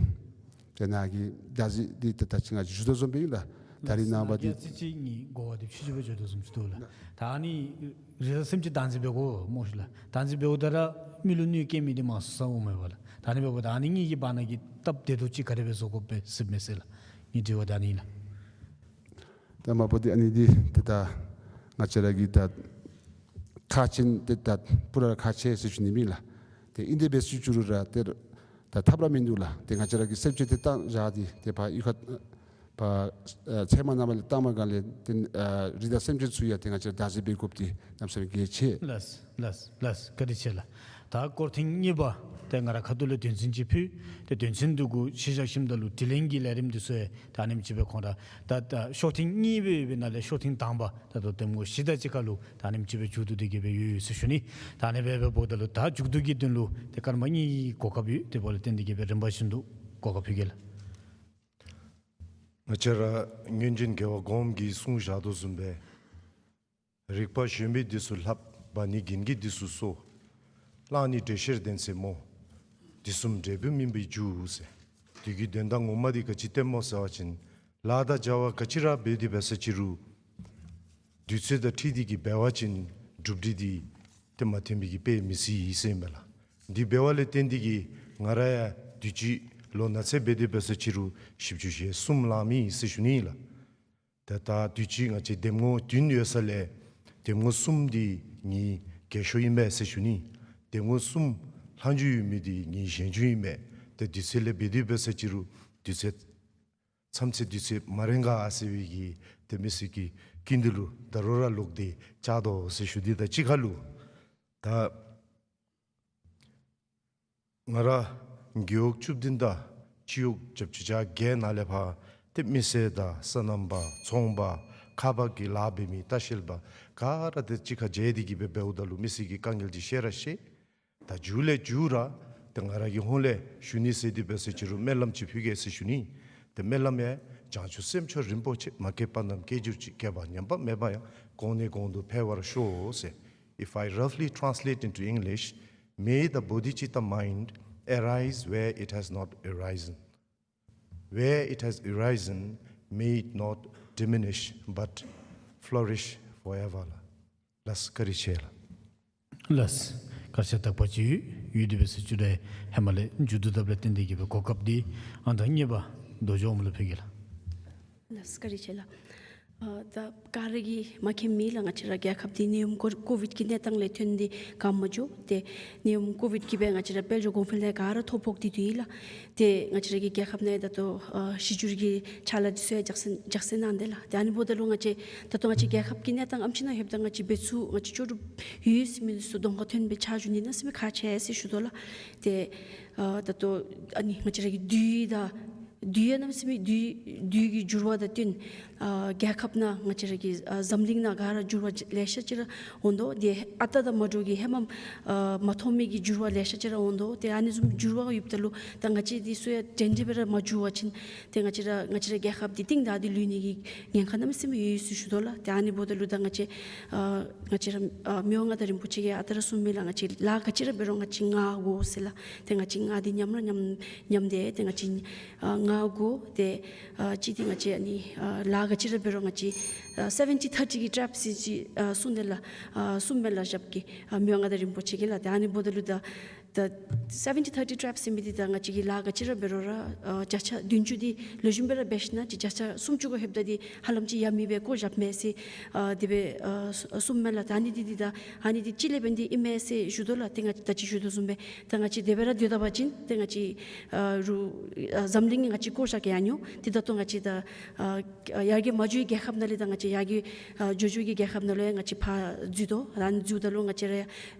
དེ་ནང་གི་བདག་འཛིན་འདི་ད་ད་ཅི་ང་ཞུ་དོ་བཟུམ་སྦེ་ཨིན་ལགས། ད་རེས་ནངས་པ་འདི་ཚིག་གཅིག་གཉིས་གོ་བ་འདི་ཆུང་ཆུང་སྦེ་བརྗོད་དོ་བཟུམ་ཅིག་འདུག་ལགས། ད་ཨ་ནི་རི་དྭགས་སེམས་ཅན་བདག་འཛིན་འབད་དགོ་སྨོ་ཤིག་ལགས། བདག་འཛིན་འབདཝ་ད་ར་མི་ལུ་གནོད་བཀལ་མི་འདི་མང་སུ་སུ་འོངམ་མས་པ་ལགས། ད་ཨ་ནི་འབདཝ་ད་ཨ་ནི་གཉིས་ཀྱི་བར་ན་གི་སྟབས་བདེ་ཏོག་ཅིག་ག་དེ་སྦེ་བཟོ་དགོ་པས་ཟེར་མས་ཟེར་ལགས། ངེའི་དྲི་བ་ད་ཨ་ནི་ཨིན་ལགས། ད་མ་པ་འདི་ཨ་ནི་འདི་ཏེ་ད་ང་བཅས་ར་གི་ད་ཁག་ཆེ་ཏེ་ད་པུ་ར་ཁག་ཆེ་ཟེར་ཞུ་ནི་ཨིན་ལགས། ཏེ་ཨིན་དེ་འབད་ཟེར་ཞུ་རུང་ར་ཏེ་ད་ཐབས་ར་མིན་འདུག་ལགས། ཏེ་ང་བཅས་ར་གི་སེམས་ཅན་འདི་བཏང་བཞག་སྟེ་ཏེ་ཕར་གཡུས་ཁ་ཕར་ཨ་ཚལ་མ་ནང་མ་ལས་བཏང་བའི་སྒང་ལས་ཏེ་ཨ་རི་དྭགས་སེམས་ཅན་ཚུ་ཡང་ཏེ་ང་བཅས་ར་བདག་འཛིན་འབད་དགོཔ་འདི་གནམ་མེད་ས་མེད་གལ་ཆེ། ལགས་ལགས་ལགས་བཀའ་དྲིན་ཆེ་ལགས། ད་སྐོར་ཐེངས་གཉིས་པ་ཏེ་ང་ར་ཁ་ཐུག་ལས་དོན་ཚན་ཅིག་ཕུལ། ཏེ་དོན་ཚན་འདི་གུ་གཞི་བཞག་ཞིནམ་ད་ལུ་དྲི་ལན་གྱི་ལས་རིམ་འདི་ཚུ་ཡང་ད་ཨ་ནེམ་ཅིག་སྦེ་ཁོང་ར་ད་ད་ཤོག་ཐེངས་གཉིས་སྦེ་ཡོད་པའི་ནང་ལས་ཤོག་ཐེངས་དང་པ་ད་ལྟོ་གདམ་ངོ་བཞི་དང་གཅིག་ཁར་ལུ་ད་ཨ་ནེམ་ཅིག་སྦེ་མཇུག་བསྡུ་སྟེ་གི་སྦེ་ཡོད་ཡོད་ཟེར་ཞུ་ནི། ད་ཨ་ནི་སྦེ་འབདཝ་ད་ལུ་ད་མཇུག་བསྡུ་གི་དོན་ལུ་ཏེ་སྐར་མ་གཉིས་གོ་སྐབས་ཡོད། དེ་འབདཝ་ལས་བརྟེན་ཏེ་གི་སྦེ་རིམ་པ་བཞིན་དུ་གོ་སྐབས་ཕུལ་གེ་ལགས། ང་བཅས་ར་སྔོན་བྱོན་རྒྱལ་བ་གོངམ་གིས་གསུངས་བཞག་དོ་བཟུམ་སྦེ་རིག་པ་གཞོན་པའི་དུས་སུ་བསླབ། བ་ནི་རྒན་གྱི་དུས་སུ་གསོ། གླང་ནི་འདྲེ་བཤེར་འདོན་ཟེར་སྨོ། དུས་གསུམ་འབྲས་བུ་སྨིན་པའི་རྒྱུ་ཟེར། དུས་ཀྱི་དོན་དག་ངོ་མ་འདི་ག་ཅི་སྟོནམ་སྨོ་ཟེར་བ་ཅིན་ལཱ་དང་བྱ་བ་ག་ཅི་ར་འབད་དེ་འབད་ས་ཅི་རུང་དུས་ཚོད་དང་འཁྲིལ་ཏེ་གི་འབད་བ་ཅིན་གྲུབ་འབྲས་འདི་ཏེ་མ་ཐོན་པའི་གི་དཔེ་མི་སྲིད་ཟེར་ཨིན་པས་ལགས། འདི་འབདཝ་ལས་བརྟེན་ཏེ་གི་ང་ར་ཡང་དུས་ཅི་ལོ་ན་ཚོད་འབད་དེ་འབད་ས་ཅི་རུང་བཞི་བཅུ་ཞེ་གསུམ་ལང་མི་ཨིན་ཟེར་ཞུ་ནི་ཨིན་ལགས། ཏེ་ད་དུས་ཅི་ང་བཅས་འདེམས་ངོ་བདུན་ཡོད་ས་ལས་འདེམས་ངོ་གསུམ་འདི་ངེའི་རྒས་ཤོས་ཨིན་པས་ཟེར་ཞུ་ནི། འདེམས་ངོ་གསུམ་ལྷག་མཇུག་ཡོད་མི་འདི་ངེའི་གཞོན་ཤོས་ཨིན་པས། ཏེ་དུས་ཚོད་ལས་འབད་དེ་འབད་ས་ཅི་རུང་དུས་ཚོད་མཚམས་ཚོད་དུས་ཚོད་མ་རན་ག་ཟེར་བའི་གི་ཏེ་མི་སེར་གྱི་སྐུ་མདུན་ལུ་ད་རུང་ར་ལོག་སྟེ་བཅར་དོ་ཟེར་ཞུ། དེ་དང་གཅིག་ཁར་ལུ་ད་ང་ར་རྒེད་འོག་བཅུ་བདུན་དང་སྤྱི་འོག་བརྒྱད་ཅུ་གྱ་བརྒྱད་ནང་ལས་ཕར་ཏེ་མི་སེར་དང་སོ་ནམ་པ་ཚོང་པ་ཁག་འབག་གི་ལཱ་འབད་མི་ལྟ་བཤལ་པ་ག་ར་ཏེ་གཅིག་ཁར་མཇལ་ཏེ་གི་སྦེ་འབདཝ་ད་ལུ་མི་སེར་གྱི་དཀའ་ངལ་འདི་ཤེས་ར་ཤེས། ད་མཇུག་ལས་མཇུག་ར་ཏེ་ང་ར་གིས་ཧོངས་ལས་ཞུ་ནི་ཟེར་དེ་འབད་ས་ཅི་རུང་སྨོན་ལམ་ཅིག་ཕུལ་གེ་ཟེར་ཞུ་ནི། ཏེ་སྨོན་ལམ་ཡང་བྱང་ཆུབ་སེམས་མཆོག་རིན་པོ་ཆེ། མ་སྐྱེས་པ་རྣམས་སྐྱེ་གྱུར་ཅིག། སྐྱེས་པ་ཉམས་པ་མེད་པ་ཡང་། གོང་ནས་གོང་དུ་འཕེལ་བར་ཤོག་ཟེར། If I roughly translate into English, may the bodhicitta mind arise where it has not arisen. Where it has arisen, may it not diminish but flourish forever. ལགས། བཀའ་དྲིན་ཆེ་ལགས། ལགས། བཀའ་དྲིན་ཆེ། དག་པ་ཅིག་ ཡོད་དེ་འབད་ཟེར་ཞུ་དོ། ཧེ་མ་ལས་མཇུག་བསྡུ་དཔ་ལས་བརྟེན་ཏེ་གིས་སྦེ་གོ་སྐབས་འདི་ཨང་དང་གཉིས་པ་རྡོ་རྗེ་དབང་མོ་ལུ་ཕུལ་གེ་ལགས། ལགས་སོ། བཀའ་དྲིན་ཆེ་ལགས། ཨ་ད་ག་ར་གིས་མ་མཁྱེན་མེད་ལགས། ང་བཅས་ར་རྒྱལ་ཁབ་འདི་ནད་ཡམས་ཀོ་ཀོ་བིཌ་ཀྱི་གནས་སྟངས་ལས་ཐོན་ཏེ་ག་མ་འགྱོ། ཏེ་ནད་ཡམས་ཀོ་བིཌ་ཀྱིས་སྦེ་ང་བཅས་ར་དཔལ་འབྱོར་གོང་འཕེལ་ལས་ག་ར་ཐོ་ཕོག་སྟེ་འདུག་ལགས། ཏེ་ང་བཅས་ར་གི་རྒྱལ་ཁབ་ནང་ད་ལྟོ་ཨ་གཞི་འགྱུར་གྱི་ཕྱག་ལཱ་འདི་ཚུ་ཡང་རྒྱག་སེ་རྒྱག་སེ་གནང་སྟེ་ལགས། ཏེ་ཨ་ནི་འབདཝ་ད་ལུ་ང་བཅས་ད་ལྟོ་ང་བཅས་རྒྱལ་ཁབ་ཀྱི་གནས་སྟངས་ཨེམ་ཅིག་ནང་ལྷོདཔ་ད་ང་བཅས་འབད་ཚུགས་ང་བཅས་ལྕོགས་གྲུབ་ཡོད་ཟེར་མི་འདི་ཚུ་གདོང་ཁར་ཐོན་སྦེ་ཕྱག་ཞུ་ནི་གནམ་མེད་ས་མེད་ཁག་ཆེ་ཟེར་ཞུ་དོ་ལགས། ཏེ་ཨ་ད་ལྟོ་ཨ་ནི་ང་བཅས་ར་གི་དུས་དང་དུས་ཡང་གནམ་མེད་ས་མེད་དུས་དུས་ཀྱི་འགྱུར་བ་དང་བསྟུན་ཨ་རྒྱལ་ཁབ་ནང་ང་བཅས་ར་གི་ཨ་འཛམ་གླིང་ནང་ག་ར་འགྱུར་བ་ལེ་ཤ་ཅིག་ར་འོང་དོ། ཏེ་ཨ་རྟག་དང་མ་འདྲཝ་གི་ཧེ་མ་ཨ་མ་མཐོང་མི་གི་འགྱུར་བ་ལེ་ཤ་ཅིག་ར་འོང་དོ། ཏེ་ཨ་ནི་བཟུམ་འགྱུར་བ་ཡོདཔ་ད་ལུ་ད་ང་བཅས་འདི་ཚུ་ཡང་འདྲན་འདྲ་སྦེ་ར་མ་འགྱུར་བ་ཅིན་ཏེ་ང་བཅས་ར་ང་བཅས་ར་རྒྱལ་ཁབ་འདི་གཏིང་བདག་སྟེ་ལུས་ནི་གི་ཉེན་ཁ་གནམ་མེད་ས་མེད་ཡོད་ཟེར་ཞུ་དོ་ལགས། ཏེ་ཨ་ནི་འབདཝ་ད་ལུ་ད་ང་བཅས་ཨ་ང་བཅས་ར་ཨ་མི་དབང་མངའ་བདག་རིན་པོ་ཆེ་གིས་ཨ་རྟག་ར་གསུངས་མི་ལགས། ང་བཅས་ལཱ་ག་ཅི་ར་འབད་རུང་ང་བཅས་ལྔ་དགོ་ཟེར་ལགས། ཏེ་ང་བཅས་ལྔ་འདི་མཉམ་ར་མཉམ་མཉམ་སྟེ་ཏེ་ང་བཅས་ཨ་ལྔ་དགོ། ཏེ་ཨ་གཅིག་འདི་ང་བཅས་ཨ་ནི་ཨ་ལཱ་ག་ཅི་ར་འབད་རུང་ང་བཅས་ཨ་སེ་བེན་ཊི་ཐར་ཊི་གི་ཊེབ་ཟེར་ཅིག་ཨ་གསུངས་ཏེ་ལགས། ཨ་གསུངས་མས་ལགས་ཞབས་ཀྱིས་ཨ་མི་དབང་མངའ་བདག་རིན་པོ་ཆེ་གིས་ལགས། ཏེ་ཨ་ནི་འབདཝ་ད་ལུ་ད་ད་སེ་བེན་ཊི་ཐར་ཊི་ཊེབ་ཟེར་མི་འདི་ད་ང་བཅས་ཀྱིས་ལཱ་ག་ཅི་ར་འབད་རུང་ར་ཨ་བརྒྱ་ཆ་བདུན་ཅུ་འདི་ལེགས་ཤོམ་སྦེ་ར་འབད་ཞིན་ན་ཅིག་བརྒྱ་ཆ་སུམ་ཅུ་གུ་ལྷོདཔ་ད་འདི་ཧ་ལམ་ཅིག་ཡ་མེད་སྦེ་བཀོ་བཞགཔ་མས་ཟེར་ཨ་དེ་སྦེ་ཨ་གསུངས་མས་ལགས། ད་ཨ་ནི་འདི་འདི་ད་ཨ་ནི་འདི་ཅིག་ལས་འབད་ནི་འདི་ཨིན་མས་ཟེར་ཞུ་དོ་ལགས། ཏེ་ང་ད་ཅི་ཞུ་དོ་བཟུམ་སྦེ་ད་ང་བཅས་དེ་སྦེ་ར་སྡོད་ད་པ་ཅིན་ཏེ་ང་བཅས་ཨ་རུ་ཨ་འཛམ་གླིང་གིས་ང་བཅས་བཀོ་བཞག་གེ་ཡང་ཉོ། ཏེ་ད་ལྟོ་ང་བཅས་ད་ཨ་ཡར་རྒྱས་མ་འགྱོ་བའི་རྒྱལ་ཁབ་ནང་ལས་ད་ང་བཅས་ཡར་རྒྱས་ཨ་འགྱོ་འགྱོ་གི་རྒྱལ་ཁབ་ནང་ལུ་ཡང་ང་བཅས་ཕར་འཛུལ་དོ། ཨ་ནི་འཛུལཝ་ད་ལུ་ང་བཅས་ར་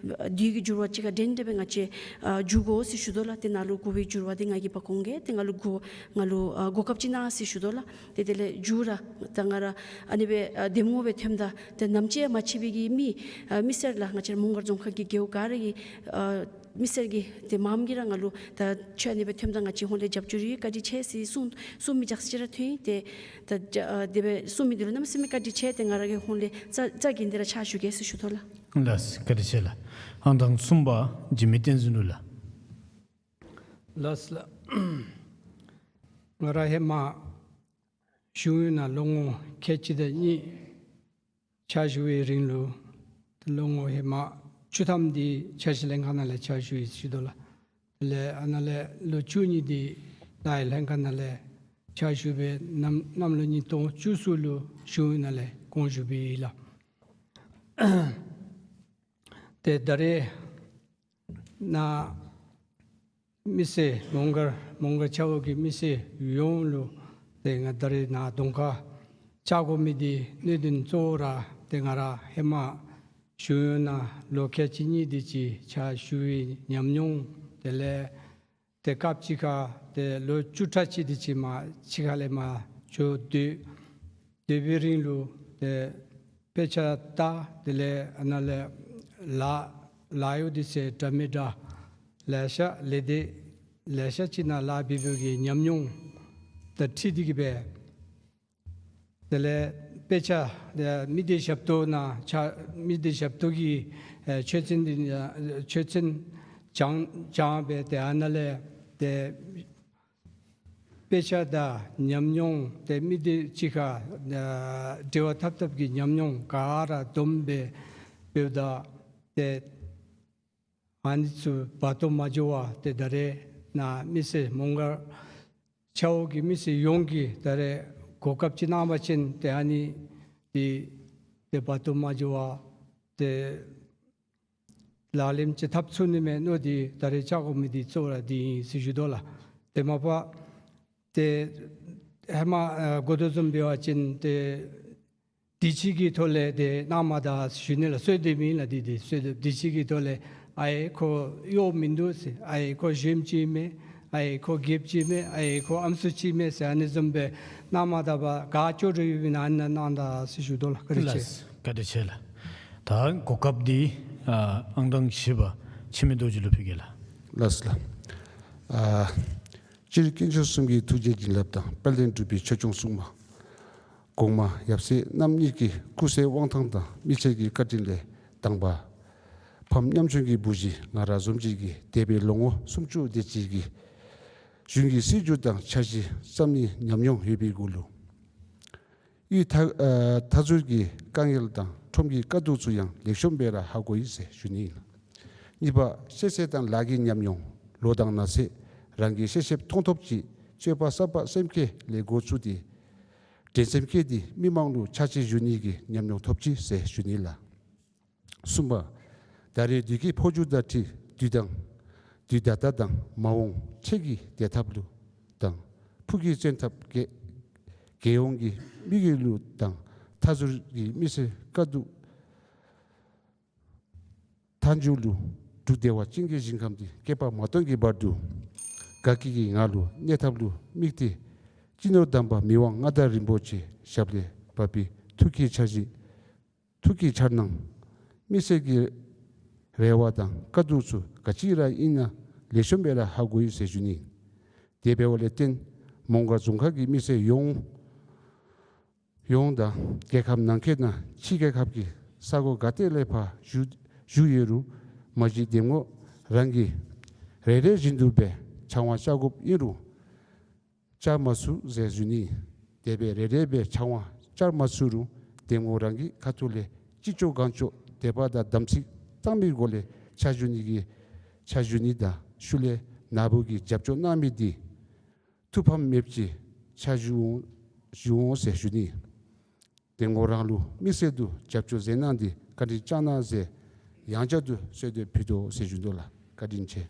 དུས་ཀྱི་འགྱུར་བ་ཅིག་ཁར་འདྲན་འདྲ་སྦེ་ང་བཅས་ཨ་འགྱུར་དགོ་ཟེར་ཞུ་དོ་ལགས། ཏེ་ནཱ་ལུ་དགོ་པའི་འགྱུར་བ་འདི་ང་གིས་ཕར་གོང་གི་ཏེ་ང་ལུ་དགོ་ང་ལུ་ཨ་གོ་སྐབས་ཅིག་གནང་ཟེར་ཞུ་དོ་ལགས། ཏེ་དེ་ལས་མཇུག་ར་ད་ང་ར་ཨ་ནི་སྦེ་ཨ་གདམ་ངོ་སྦེ་ཐོནམ་ད་ཏེ་ནམ་ཅིག་ཡང་མ་མཆིས་པའི་གི་མི་ཨ་མི་སེར་ལགས། ང་བཅས་ར་མོང་སྒར་རྫོང་ཁག་གི་རྒེད་འོག་ག་ར་གི་ཨ་མི་སེར་གྱིས་ཏེ་མངམ་གིས་ར་ང་ལུ་ད་ཁྱོད་ཨ་ནི་སྦེ་ཐོནམ་ད་ང་བཅས་ཧོངས་ལས་རྒྱབ་སྐྱོར་ཡོད། བཀའ་དྲིན་ཆེ་ཟེར་གསུང་གསུང་མི་རྒྱ་ཆེ་ར་ཐོན་ཡི། ཏེ་ད་ཨ་དེ་སྦེ་གསུང་མི་འདི་ལུ་གནམ་མེད་ས་མེད་བཀའ་དྲིན་ཆེ། ཏེ་ང་ར་གི་ཧོངས་ལས་རྩ་རྩ་འགེངས་ཏེ་ར་ཕྱག་ཞུ་གེ་ཟེར་ཞུ་དོ་ལགས། ལགས་སོ། བཀའ་དྲིན་ཆེ་ལགས། ཨང་དང་གསུམ་པ་འཇིགས་མེད་བསྟན་འཛིན་ལུ་ལགས། ལགས་སོ་ལགས། ང་ར་ཧེ་མ་གཞུང་གཡོག་ནང་ལོ་ངོ་ཁལ་གཅིག་དང་གཉིས་ཕྱག་ཞུ་བའི་རིང་ལུ་ལོ་ངོ་ཧེ་མ་བཅུ་ཐམ་འདི་འཆར་གཞི་ལྷན་ཁག་ནང་ལས་ཕྱག་ཞུ་ཡི་ཟེར་ཞུ་དོ་ལགས། དེ་ལས་ཨ་ནཱ་ལས་ལོ་བཅུ་གཉིས་འདི་ལཱ་གཡོག་ལྷན་ཁག་ནང་ལས་ཕྱག་ཞུ་སྦེ་གནམ་གནམ་ལོ་ཉིས་སྟོང་བཅུ་གསུམ་ལུ་གཞུང་གཡོག་ནང་ལས་དགོངས་ཞུ་སྦེ་ཡི་ལགས། ཏེ་ད་རེས་ནཱ་མི་སེར་མོང་སྒར་མོང་སྒར་ཆབ་འོག་གི་མི་སེར་ཡོངས་ལུ་ཏེ་ང་ད་རེས་ནཱ་གདོང་ཁར་བཅར་དགོ་མི་འདི་གནད་དོན་གཙོ་བོ་ར་ཏེ་ང་ར་ཧེ་མ་གཞུང་གཡོག་ནང་ལོ་ཁལ་གཅིག་གཉིས་དེ་ཅིག་ཕྱག་ཞུ་བའི་ཉམས་མྱོང་དེ་ལས་ཏེ་སྐབས་ཅིག་ཁར་ཏེ་ལོ་བཅུ་ཕྲག་གཅིག་དེ་ཅིག་མར་ཕྱི་ཁ་ལས་མར་འགྱོ་སྡོད་སྡོད་པའི་རིང་ལུ་ཏེ་དཔེ་ཆ་ལྟ་དེ་ལས་ཨ་ནཱ་ལས་ལཱ་ལཱ་གཡོག་དེ་ཚུ་འདྲ་མི་འདྲ་ལེ་ཤ་ལས་སྡེ་ལེ་ཤ་ཅིག་ནང་ལཱ་འབད་འབདཝ་གི་ཉམས་མྱོང་དང་འཁྲིལ་ཏེ་གིས་སྦེ་དེ་ལས་དཔེ་ཆ་ཨེ་མི་སྡེ་ཞབས་ཏོག་ནང་ཕྱག་མི་སྡེ་ཞབས་ཏོག་གི་ཨེ་ཆོས་ཚན་འདི་ཨེ་ཆོས་ཚན་སྦྱང་སྦྱང་སྦེ་ཏེ་ཨ་ནཱ་ལས་ཏེ་དཔེ་ཆ་དང་ཉམས་མྱོང་ཏེ་མི་སྡེ་གཅིག་ཁར་ཨེ་འབྲེལ་བ་འཐབ་འཐབ་ཀྱི་ཉམས་མྱོང་ག་ར་བསྡོམས་སྦེ་འབདཝ་ད་ཏེ་ཨ་ནི་ཚུ་བར་དོ་མ་འགྱོ་བར་ཏེ་ད་རེས་ནཱ་མི་སེར་མོང་སྒར་ཆབ་འོག་གི་མི་སེར་ཡོངས་ཀྱིས་ད་རེས་གོ་སྐབས་ཅིག་གནང་བ་ཅིན་ཏེ་ཨ་ནི་འདི་ཏེ་བར་དོ་མ་འགྱོ་བར་ཏེ་ལག་ལེན་ཅིག་འཐབ་ཚུགས་ནི་མས་མནོ་སྟེ་ད་རེས་བཅར་དགོ་མི་འདི་གཙོ་བོ་ར་འདི་ཨིན་ཟེར་ཞུ་དོ་ལགས། ཏེ་མ་པ་ཏེ་ཧེ་མ་ཨ་གོ་དོ་བཟུམ་འབད་བ་ཅིན་ཏེ་དུས་ཅི་གི་ཐོག་ལས་ཏེ་གནང་མ་ད་ཟེར་ཞུ་ནི་ལགས། གསོལ་འདེབས་ཨིན་ལགས། འདི་འདི་གསོལ་འདེབས་དུས་ཅི་གི་ཐོག་ལས་ཨའི་ཁོ་གཡོག་མིན་འདུག་ཟེར་ཨའི་ཁོ་གཞོནམ་ཅིག་མས་ཨའི་ཁོ་རྒསཔ་ཅིག་མས་ཨའི་ཁོ་ཨམ་སྲུ་ཅིག་མས་ཟེར་ཨ་ནི་བཟུམ་སྦེ་གནང་མ་ད་པར་ག་ཅོག་ར་ཡོདཔ་ཨིན་ན་ཨ་ནི་ནང་གནང་ད་ཟེར་ཞུ་དོ་ལགས། བཀའ་དྲིན་ཆེ། ལགས་བཀའ་དྲིན་ཆེ་ལགས། ད་གོ་སྐབས་འདི་ཨ་ཨང་གྲངས་བཞི་པ་འཆི་མེད་རྡོ་རྗེ་ལུ་ཕུལ་གེ་ལགས། ལགས་སོ་ལགས། ཨ་སྤྱིར་དཀོན་མཆོག་གསུམ་གྱི་ཐུགས་རྗེའི་བྱིན་རླབས་དང་དཔལ་ལྡན་འབྲུག་པའི་ཆོས་སྐྱོང་སྲུང་མ་གོང་མ་ཡབ་སྲས་རྣམ་གཉིས་ཀྱི་སྐུ་ཚེ་དབང་ཐང་དང་མི་ཚེ་གི་བཀའ་དྲིན་ལས་དང་པ་ཕམ་ཉམ་ཆུང་གི་བུ་གཞི་ང་ར་བཟུམ་ཅིག་གིས་འདས་པའི་ལོ་ངོ་སུམ་ཅུ་དེ་ཅིག་གི་གཞུང་གི་སྲིད་བྱུས་དང་འཆར་གཞི་བརྩམ་ནིའི་ཉམས་མྱོང་ཡོད་པའི་གུ་ལུ་ཡུལ་ཐ་ཨ་ཐ་ཚུར་གྱི་དཀའ་ངལ་དང་ཁྲོམ་གྱི་དཀའ་སྡུག་ཚུ་ཡང་ལེགས་ཤོམ་སྦེ་ར་ཧ་གོ་ཡི་ཟེར་ཞུ་ནི་ཨིན། གཉིས་པ་ཤེས་ཚད་དང་ལཱ་གི་ཉམས་མྱོང་ལོ་དང་ན་ཚོད་རང་གིས་ཤེས་ཤེསཔ་མཐོང་ཐོབ་ཅིག་སྤྱོད་པ་བསམ་པ་སེམས་བསྐྱེད་ལས་འགོ་བཙུགས་ཏེ་འགྲན་སེམས་བསྐྱེད་དེ་མི་མང་ལུ་ཕྱག་ཕྱིད་ཞུ་ནི་གི་ཉམས་མྱོང་ཐོབ་ཅི་ཟེར་ཞུ་ནི་ལགས། གསུམ་པ། ད་རེས་དུས་ཀྱི་འཕོ་འགྱུར་དང་འཁྲིལ་དུས་དང་དུས་ད་ལྟ་དང་མ་འོངས་ཁྱེད་ཀྱི་བདེ་ཐབས་ལུ་དང་ཕུགས་ཀྱི་བཙན་ཐབས་རྒྱལ་རྒྱལ་ཡོངས་ཀྱི་དམིགས་ཡུལ་ལུ་དང་མཐའ་ཟུར་གྱི་མི་སེར་དཀའ་སྡུག་མཐའ་མཇུག་ལུ་འབྲུག་བདེ་བ་ཅན་གྱི་ཞིང་ཁམས་འདི་བསྐལ་པ་མ་སྟོངས་ཀྱི་བར་དུ་དགའ་སྐྱིད་ཀྱི་ངང་ལུ་གནས་ཐབས་ལུ་དམིགས་ཏེ་སྤྱི་ནོར་དམ་པ་མི་དབང་མངའ་བདག་རིན་པོ་ཆེ་ཞབས་ལས་བབས་པའི་ཐུགས་ཀྱི་འཆར་གཞི་ཐུགས་ཀྱི་འཆར་སྣང་མི་སེར་གྱི་རེ་བ་དང་དཀའ་སྡུག་ཚུ་ག་ཅི་ར་ཨིན་ན་ལེགས་ཤོམ་སྦེ་ར་ཧ་གོ་ཡི་ཟེར་ཞུ་ནི། དེ་འབདཝ་ལས་བརྟེན་མོང་སྒར་རྫོང་ཁག་གི་མི་སེར་ཡོངས་ཡོངས་དང་རྒྱལ་ཁབ་ནང་འཁོད་ནང་ཕྱི་རྒྱལ་ཁབ་ཀྱི་ས་གོ་ག་ཏེ་ལས་ཕར་བཞུགས་བཞུགས་ཡོད་རུང་མ་གཞི་གདམ་ངོ་རང་གིས་རེ་རེ་བཞིན་དུ་སྦེ་ཕྱག་དབང་བཅར་དགོཔ་ཨིན་རུང་བཅར་མ་ཚུགས་ཟེར་ཞུ་ནི། དེ་སྦེ་རེ་རེ་སྦེ་ཕྱག་དབང་བཅར་མ་ཚུགས་རུང་གདམ་ངོ་རང་གི་ཁ་ཐུག་ལས་ཅི་ལྕོགས་གང་ལྕོགས་དད་པ་དང་དམ་ཚིག་གཙང་མའི་སྒོ་ལས་ཕྱག་ཞུ་ནི་གི་ཕྱག་ཞུ་ནི་དང་ཤུལ་ལས་ན་བུ་གིས་རྒྱབ་སྐྱོར་གནང་མི་འདི་ཐུགས་ཕམ་མེདཔ་ཅིག་ཕྱག་ཞུ་འོང་ཞུ་འོང་ཟེར་ཞུ་ནི། གདམ་ངོ་རང་ལུ་དམིགས་བསལ་དུ་རྒྱབ་སྐྱོར་མཛད་གནང་སྟེ་བཀའ་དྲིན་བསྐྱང་གནང་ཟེར་ཡང་བསྐྱར་དུ་གསོལ་འདེབས་ཕུལ་དོ་ཟེར་ཞུ་དོ་ལགས། བཀའ་དྲིན་ཆེ།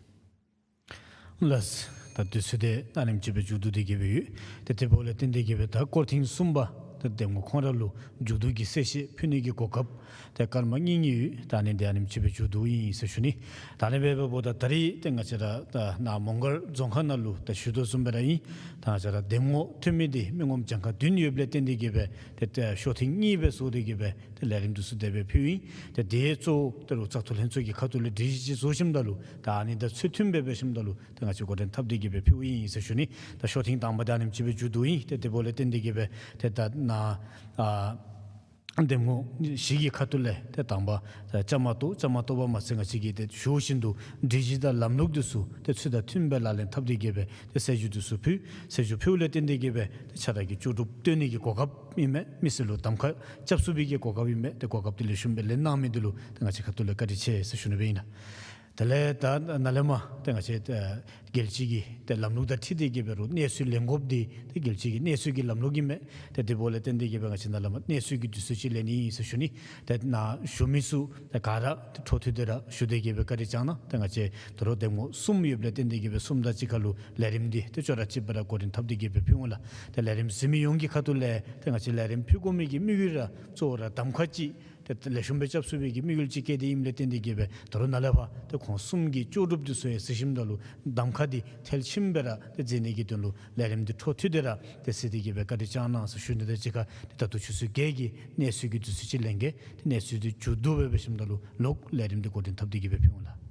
ལགས། ད་དུས་ཚོད་དེ་ཨ་ནེམ་ཅིག་སྦེ་མཇུག་བསྡུ་སྟེ་གི་སྦེ་ཡོད། ཏེ་དེ་འབདཝ་ལས་བརྟེན་ཏེ་གི་སྦེ་ད་སྐོར་ཐེངས་གསུམ་པ་ད་གདམ་ངོ་ཁོང་ར་ལུ་མཇུག་བསྡུ་གི་གསལ་བཤད་ཕུལ་ནི་གི་གོ་སྐབས་ཏེ་སྐར་མ་གཉིས་གཉིས་ཡོད། ད་ཨ་ནི་འདི་ཨ་ནེམ་ཅིག་སྦེ་མཇུག་བསྡུཝ་ཨིན་ཟེར་ཞུ་ནི། ད་ཨ་ནི་སྦེ་འབདཝ་ད་ད་རིས་ཏེ་ང་བཅས་ར་ད་ནཱ་མོང་སྒར་རྫོང་ཁག་ནང་ལུ་ད་ཞུ་དོ་བཟུམ་སྦེ་ར་ཨིན། ད་ང་བཅས་ར་གདམ་ངོ་ཐོན་མི་འདི་མི་ངོམ་གྱངས་ཁ་བདུན་ཡོདཔ་ལས་བརྟེན་ཏེ་གི་སྦེ་ཏེ་ཏེ་ཤོག་ཐེངས་གཉིས་སྦེ་བཟོ་སྟེ་གི་སྦེ་ཏེ་ལས་རིམ་འདི་ཚུ་དེ་སྦེ་ཕུལཝ་ཨིན། ཏེ་དེ་གཙོ་བོ་ད་རུང་བཙག་འཐུ་ལྷན་ཚོགས་ཀྱི་ཁ་ཐུག་ལས་སྒྲིག་གཞི་ཅིག་བཟོ་ཞིནམ་ད་ལུ་ད་ཨ་ནི་དང་ཚུལ་མཐུན་སྦེ་འབད་ཞིནམ་ད་ལུ་ད་ང་བཅས་འགོ་འདྲེན་འཐབ་སྟེ་གི་སྦེ་ཕུལཝ་ཨིན་ཟེར་ཞུ་ནི། ད་ཤོག་ཐེངས་དང་པ་དེ་ཨ་ནེམ་ཅིག་སྦེ་མཇུག་བསྡུཝ་ཨིན། ཏེ་དེ་འབདཝ་ལས་བརྟེན་ཏེ་གི་སྦེ་ཏེ་ད་ནཱ་ཨ་གདམ་ངོ་བཞི་གི་ཁ་ཐུག་ལས་ཏེ་དང་པ་ད་བཅའ་མར་གཏོགས། བཅའ་མར་གཏོགས་པ་མ་ཚད་ང་བཅས་ཀྱིས་ཏེ་ཞུ་བཞིན་དུ་སྒྲིག་གཞི་དང་ལམ་ལུགས་འདི་ཚུ་ཏེ་ཚུལ་དང་མཐུན་པའི་ལག་ལེན་འཐབ་སྟེ་གི་སྦེ་ཏེ་གསལ་ཞུ་འདི་ཚུ་ཕུལ། གསལ་ཞུ་ཕུལཝ་ལས་བརྟེན་ཏེ་གི་སྦེ་ཏེ་ཁྱེད་ར་གིས་ལྕོགས་གྲུབ་སྟོན་ནི་གི་གོ་སྐབས་ཨིན་མས། མི་སེར་ལུ་གདམ་ཁ་རྐྱབ་ཚུགས་པའི་གི་གོ་སྐབས་ཨིན་མས། ཏེ་གོ་སྐབས་འདི་ལེགས་ཤོམ་སྦེ་ལེན་གནང་མི་འདི་ལུ་ཏེ་ང་བཅས་ཁ་ཐུག་ལས་བཀའ་དྲིན་ཆེ་ཟེར་ཞུ་ནི་སྦེ་ཨིན་ལགས། དེ་ལས་ད་ནཱ་ལས་མར་ཏེ་ང་བཅས་ཨེ་རྒྱལ་སྤྱི་གི་ཏེ་ལམ་ལུགས་དང་འཁྲིལ་ཏེ་གི་སྦེ་རུང་གནས་ཚུལ་ལེན་དགོཔ་འདི་ཏེ་རྒྱལ་སྤྱི་གི་གནས་ཚུལ་གྱི་ལམ་ལུགས་ཨིན་མས། ཏེ་དེ་འབདཝ་ལས་བརྟེན་ཏེ་གི་སྦེ་ང་བཅས་ནཱ་ལས་མར་གནས་ཚུལ་གྱི་དུས་ཚོད་ཅིག་ལེན་ནི་ཨིན་ཟེར་ཞུ་ནི། ཏེ་ནཱ་ཞུ་མི་ཚུ་ཏེ་ག་ར་ཏེ་འཕྲོ་མཐུད་དེ་ར་ཞུ་སྟེ་གི་སྦེ་བཀའ་དྲིན་བསྐྱང་གནང་། ཏེ་ང་བཅས་ད་རུང་གདམ་ངོ་གསུམ་ཡོདཔ་ལས་བརྟེན་ཏེ་གི་སྦེ་གསུམ་དང་གཅིག་ཁར་ལུ་ལས་རིམ་འདི་ཏེ་ཅོག་ར་གཅིག་སྦེ་ར་འགོ་འདྲེན་འཐབ་སྟེ་གི་སྦེ་ཕུལ་འོང་ལགས། ཏེ་ལས་རིམ་གཟིགས་མི་ཡོངས་ཀྱི་ཁ་ཐུག་ལས་ཏེ་ང་བཅས་ལས་རིམ་ཕུལ་དགོ་མི་གི་དམིགས་ཡུལ་ར་གཙོ་བོ་ར་གདམ་ཁ་ཅིག་ཏེ་ལེགས་ཤོམ་སྦེ་རྐྱབ་ཚུགས་པའི་གི་དམིགས་ཡུལ་ཅིག་བསྐྱེད་དེ་ཨིནམ་ལས་བརྟེན་ཏེ་གི་སྦེ་ད་རུང་ནཱ་ལས་ཕར་ཏེ་ཁོང་གསུམ་གྱི་ལྕོགས་གྲུབ་འདི་ཚུ་ཡང་གཟིགས་ཞིནམ་ད་ལུ་གདམ་ཁ་འདི་མཐིལ་ཕྱིནམ་སྦེ་ར་ཏེ་མཛད་ནི་གི་དོན་ལུ་ལས་རིམ་འདི་འཕྲོ་མཐུད་དེ་ར་ཏེ་གཟིགས་ཏེ་གི་སྦེ་བཀའ་དྲིན་བསྐྱང་གནང་ཟེར་ཞུ་ནི་དང་གཅིག་ཁར་ཏེ་ད་ལྟོ་ཆུ་ཚོད་བརྒྱད་ཀྱི་གནས་ཚུལ་གྱི་དུས་ཚོད་ཅིག་ལེན་གེ། ཏེ་གནས་ཚུལ་འདི་མཇུག་བསྡུ་སྦེ་འབད་ཞིནམ་ད་ལུ་ལོག་ལས་རིམ་འདི་འགོ་འདྲེན་འཐབ་སྟེ་གི་སྦེ་ཕུལ་འོང་ལགས།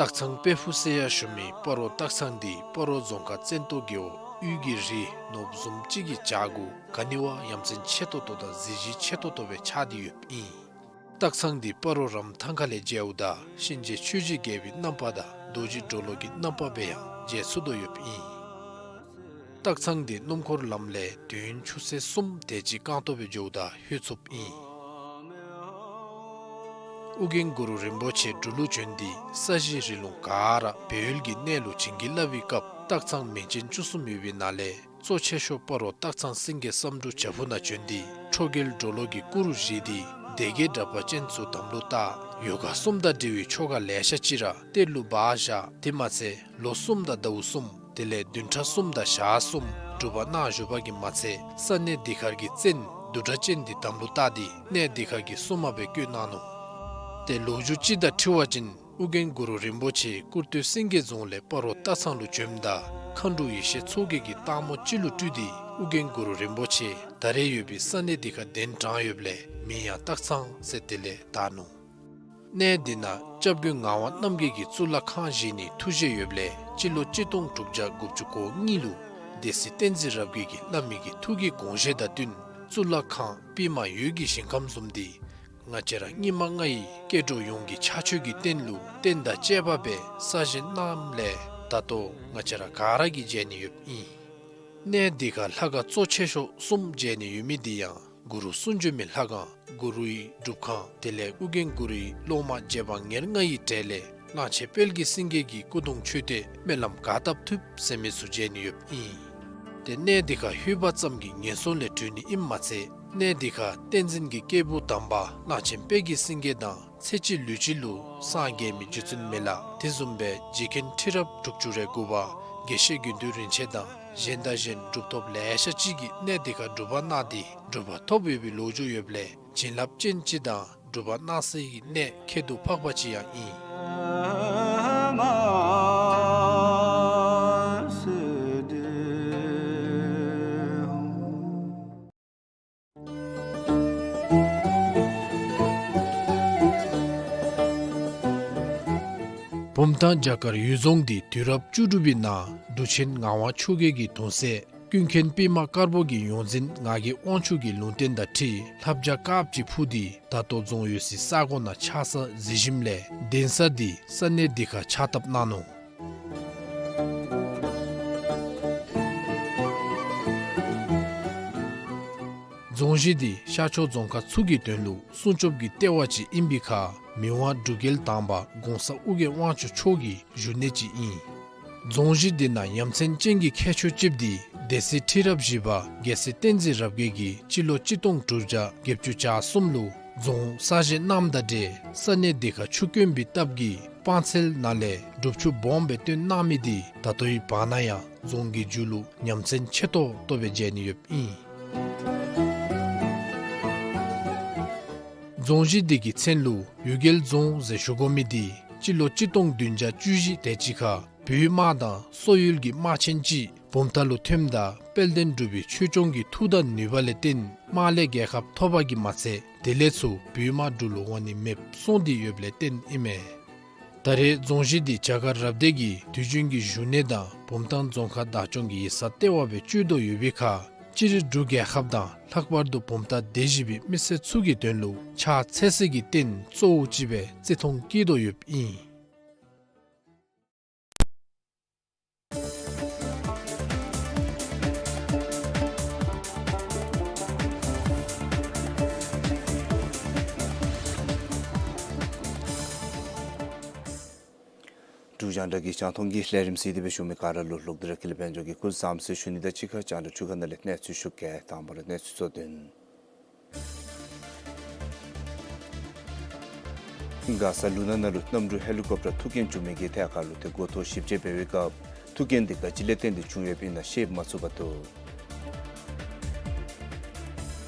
སྟག་ཚང་དཔལ་ཕུག་ཟེར་ཡང་ཞུ་མི་སྤ་རོ་སྟག་ཚང་འདི་སྤ་རོ་རྫོང་ཁག་བཙན་ཏོ་རྒེད་འོག་དབུས་ཀྱི་རི་ནོར་བུ་བཟུམ་ཅིག་གི་བྱག་གུ་ག་ནི་བ་ཡ་མཚན་ཆེ་ཏོག་ཏོ་དང་གཟི་བརྗིད་ཆེ་ཏོག་ཏོ་སྦེ་ཆགས་ཏེ་ཡོདཔ་ཨིན། སྟག་ཚང་འདི་སྤ་རོ་རམ་ཐང་ཁ་ལས་མཇལཝ་ད་གཤིན་རྗེ་ཆོས་ཀྱི་རྒྱལ་པོའི་རྣམ་པ་དང་རྡོ་རྗེ་གྲོ་ལོད་ཀྱི་རྣམ་པ་སྦེ་ཡང་མཇལ་ཚུགས་དོ་ཡོདཔ་ཨིན། སྟག་ཚང་འདི་སྣུམ་འཁོར་ལམ་ལས་དུས་ཡུན་ཆུ་ཚོད་གསུམ་དེ་ཅིག་རྐང་སྟོང་སྦེ་འགྱོཝ་ད་ལྷོད་ཚུགསཔ་ཨིན། ཨོ་རྒྱན་གུ་རུ་རིན་པོ་ཆེ་འབྲུག་ལུ་བྱོན་ཏེ་ས་གཞི་རི་ལུང་ག་ར་བོད་ཡུལ་གྱི་གནས་ལུ་བྱིན་གྱིས་བརླབས་པའི་སྐབས་སྟག་ཚང་མིང་ཅན་བཅུ་གསུམ་ཡོད་པའི་ནང་ལས་གཙོ་ཆེ་ཤོས་སྤ་རོ་སྟག་ཚང་སེང་གེ་བསམ་འགྲུབ་བྱག་ཕུག་ནང་བྱོན་ཏེ་ཁྲོ་རྒྱལ་གྲོ་ལོད་ཀྱི་སྐུ་རུ་བཞེངས་ཏེ་ སྡེ་དགེ་གྲགས་པ་ཅན་ཚུ་དམ་ལུ་བཏགས། ཡོ་ག་གསུམ་དང་འབྲེལ་བའི་ཆོ་ག་ལེ་ཤ་ཅིག་ར་གཏེར་ལུ་སྦ་བཞག། དེ་མ་ཚད་ལོ་གསུམ་དང་ཟླཝ་གསུམ་དེ་ལས་བདུན་ཕྲག་གསུམ་དང་ཞག་གསུམ་སྒྲུབ་པ་གནང་བཞུགས་པ་གིས་མ་ཚད་ས་གནས་འདི་ཁར་གྱི་བཙན་བདུད་སྒྲ་ཅན་འདི་དམ་ལུ་བཏགས་ཏེ་གནས་འདི་ཁར་གྱི་སྲུང་མ་སྦེ་བསྐོས་གནང་ནུག། ཏེ་ལོ་རྒྱུས་ཅིག་དང་འཁྲིལ་བ་ཅིན་ཨོ་རྒྱན་གུ་རུ་རིན་པོ་ཆེ་ཀུར་སྟོད་སེང་གེ་རྫོང་ལས་སྤ་རོ་སྟག་ཚང་ལུ་བྱོནམ་ད་མཁའ་འགྲོ་ཡེ་ཤེས་མཚོ་རྒྱལ་གྱིས་སྟག་མོ་ཅིག་ལུ་སྤྲུལ་ཏེ་ཨོ་རྒྱན་གུ་རུ་རིན་པོ་ཆེ་ད་རེས་ཡོད་པའི་ས་གནས་འདི་ཁར་གདན་དྲངས་ཡོདཔ་ལས་མིང་ཡང་སྟག་ཚང་ཟེར་དེ་ལས་བཏགས་ནུག། གནས་འདི་ནང་སྐྱབས་མགོན་ངག་དབང་རྣམ་རྒྱལ་གྱིས་གཙུག་ལག་ཁང་བཞེངས་ནིའི་ཐུགས་བཞེད་ཡོདཔ་ལས་སྤྱི་ལོ་གཅིག་སྟོང་དྲུག་བརྒྱ་དགུ་བཅུ་གོ་གཉིས་ལུ་སྡེ་སྲིད་བསྟན་འཛིན་རབ་རྒྱས་ཀྱིས་བླ་མའི་གི་ཐུགས་ཀྱི་དགོངས་བཞེད་དང་བསྟུན་གཙུག་ལག་ཁང་པདྨ་འོད་ཀྱི་ཞིང་ཁམས་བཟུམ་འདི་ང་བཅས་ར་སྙིགས་མ་ལྔ་ཡི་སྐྱེ་འགྲོ་ཡོངས་ཀྱི་ཕྱག་མཆོད་ཀྱི་རྟེན་ལུ་རྟེན་དང་བཅས་པ་སྦེ་གསར་བཞེངས་གནངམ་ལས་ད་ལྟོ་ང་བཅས་ར་ག་ར་གིས་མཇལ་ནི་ཡོདཔ་ཨིན། གནས་འདི་ཁར་ལྷ་ཁང་གཙོ་ཆེ་ཤོས་གསུམ་མཇལ་ནི་ཡོད་མི་འདི་ཡང་གུ་རུ་གསུང་བྱོན་མའི་ལྷ་ཁང་གུ་རུའི་སྒྲུབ་ཁང་དེ་ལས་ཨོ་རྒྱན་གུ་རུའི་སློབ་མ་རྗེ་འབངས་ཉེར་ལྔ་ཡི་གྲས་ལས་གླང་ཆེན་དཔལ་གྱི་སེང་གེ་གི་སྐུ་གདུང་མཆོད་རྟེན་སྨོན་ལམ་ག་བཏབ་ཐུབ་ཟེར་མི་ཚུ་མཇལ་ནི་ཡོདཔ་ཨིན། ཏེ་གནས་འདི་ཁར་ལྷོད་པ་ཙམ་གྱིས་ངན་སོང་ལས་གྲོལ་ནི་ཨིནམ་མ་ཚད་གནས་འདི་ཁར་བསྟན་འཛིན་གྱི་སྐྱེས་བུ་དམ་པ་གླང་ཆེན་དཔལ་གྱི་སེང་གེ་དང་ཚེ་གཅིག་ལུས་གཅིག་ལུ་སངས་རྒྱས་མི་རྗེ་བཙུན་མི་ལ་དེ་བཟུམ་སྦེ་རྗེ་མཁན་ཁྲི་རབས་དྲུག་ཅུ་རེ་དགུ་པ་དགེ་བཤེས་དགེ་འདུན་རིན་ཆེན་དང་གཞན་དང་གཞན་གྲུབ་ཐོབ་ལེ་ཤ་ཅིག་གིས་གནས་འདི་ཁར་སྒྲུབ་པ་གནང་སྟེ་གྲུབ་པ་ཐོབ་ཡོད་པའི་ལོ་རྒྱུས་ཡོདཔ་ལས་བྱིན་རླབས་ཅན་ཅིག་དང་གྲུབ་པ་གནང་སའི་གནས་ཁྱད་དུ་འཕགས་པ་ཅིག་ཡང་ཨིན། བུམ་ཐང་བྱ་དཀར་འོད་རྫོང་འདི་དུས་རབས་བཅུ་དྲུག་པའི་ནང་འབྲུག་ཆེན་ངག་དབང་ཆོས་རྒྱལ་གྱི་གདུང་སྲས་ཀུན་མཁྱེན་པདྨ་དཀར་པོ་གི་ཡོངས་འཛིན་ངག་གི་དབང་ཕྱུག་གི་ལུང་བསྟན་དང་འཁྲིལ་ལྷ་བྱ་དཀརཔོ་ཅིག་འཕུར་ཏེ་ད་ལྟོ་རྫོང་ཡོད་སའི་ས་གོ་ནང་ཆགས་ས་གཟིགས་ཞིནམ་ལས་གདན་ས་འདི་ས་གནས་འདི་ཁར་ཕྱག་བཏབ་གནང་ནུག། རྫོང་གཞི་འདི་ཤར་ཕྱོགས་རྫོང་ཁག་ཚུ་གི་དོན་ལུ་སྲུང་སྐྱོབ་ཀྱི་ལྟེ་བ་ཅིག་ཨིན་པའི་ཁར་མི་དབང་འབྲུག་རྒྱལ་དང་པ་གོང་ས་ཨོ་རྒྱན་དབང་ཕྱུག་མཆོག་གི་བཞུགས་གནས་ཅིག་ཨིན། རྫོང་གཞི་འདི་ནང་ཡ་མཚན་ཅན་གྱི་ཁྱད་ཆོས་ཅིག་འདི་སྡེ་སྲིད་ཁྲི་རབས་བཞི་པ་རྒྱལ་སྲས་བསྟན་འཛིན་རབ་རྒྱས་ཀྱིས་སྤྱི་ལོ་གཅིག་སྟོང་དྲུག་བརྒྱ་བརྒྱད་ཅུ་གྱ་གསུམ་ལུ་རྫོང་གསར་བཞེངས་གནངམ་དང་འབྲེལ་ས་གནས་འདི་ཁར་ཆུ་དཀོན་པའི་སྟབས་ཀྱིས་སྤང་ཚལ་ནང་ལས་སྒྲུབ་ཆུ་སྦོམ་སྦེ་བཏོན་གནང་མི་འདི་ད་ལྟོའི་བར་ན་ཡང་རྫོང་གི་མཇུག་ལུ་ཡ་མཚན་ཆེ་ཏོག་ཏོ་སྦེ་མཇལ་ནི་ཡོདཔ་ཨིན། རྫོང་གཞི་འདི་གི་མཚན་ལུ་འོད་རྒྱལ་རྫོང་ཟེར་ཞུ་དགོ་མི་འདི་སྤྱི་ལོ་གཅིག་སྟོང་བདུན་བརྒྱ་བཅུ་བཞི་དེ་ཅིག་ཁར་བོད་དམག་དང་སོག་ཡུལ་གྱི་དམག་ཆེན་ཅིག་བུམ་ཐང་ལུ་ཐོནམ་ད་དཔལ་ལྡན་འབྲུག་པའི་ཆོས་སྐྱོང་གི་མཐུ་དང་ནུས་པ་ལས་བརྟེན་དམག་ལས་རྒྱལ་ཁ་ཐོབ་པ་གིས་མ་ཚད་དེ་ལས་ཚུར་བོད་དམག་འབྲུག་ལུ་འོང་ནི་མེདཔ་སོང་སྟེ་ཡོདཔ་ལས་བརྟེན་ཨིན་མས། ད་རེས་རྫོང་གཞི་འདི་བྱ་དཀར་རབ་སྡེ་གི་དུས་རྒྱུན་གྱི་བཞུགས་གནས་དང་བུམ་ཐང་རྫོང་ཁག་བདག་སྐྱོང་གི་ཡིག་ཚང་ལྟེ་བ་སྦེ་སྤྱོད་དོ་ཡོད་པའི་ཁར་སྤྱིར་འབྲུག་རྒྱལ་ཁབ་དང་ལྷག་པར་དུ་བུམ་ཐང་སྡེ་བཞི་པའི་མི་སེར་ཚུ་གི་དོན་ལུ་ཕྱག་འཚལ་སའི་གི་རྟེན་གཙོ་བོ་ཅིག་སྦེ་བརྩི་མཐོང་བསྐྱེད་དོ་ཡོདཔ་ཨིན། འབྲུག་རྒྱང་བསྒྲགས་ཀྱི་རྒྱང་མཐོང་གི་ལས་རིམ་གཟིགས་ཏེ་སྦེ་བཞུགས་མི་ག་ར་ལུ་ལོག་སྟེ་ར་ཀུན་ལེགས་དཔལ་འབྱོར་གྱིས་སྐུ་གཟུགས་བཟང་པོ་ཟེར་ཞུ་ནི་དང་གཅིག་ཁར་རྒྱང་བསྒྲགས་འཕྲུལ་ཁང་ནང་ལས་གནས་ཚུལ་ཞུ་གེ། དང་པ་ར་གནས་ཚུལ་གཙོ་དོན། མགར་ས་ལུ་ན་ན་ལུ་གནམ་གྲུ་ཧེ་ལི་ཀོབ་ཊར་ཐུག་རྐྱེན་བྱུང་མི་གི་ཐད་ཁར་ལུ་ཏེ་འགོ་ཐོག་ཞིབ་དཔྱད་འབད་བའི་སྐབས་ཐུག་རྐྱེན་འདི་ག་ཅི་ལས་བརྟེན་ཏེ་བྱུང་ཡོདཔ་ཨིན་ན་ཤེས་མ་ཚུགས་པར་འདུག།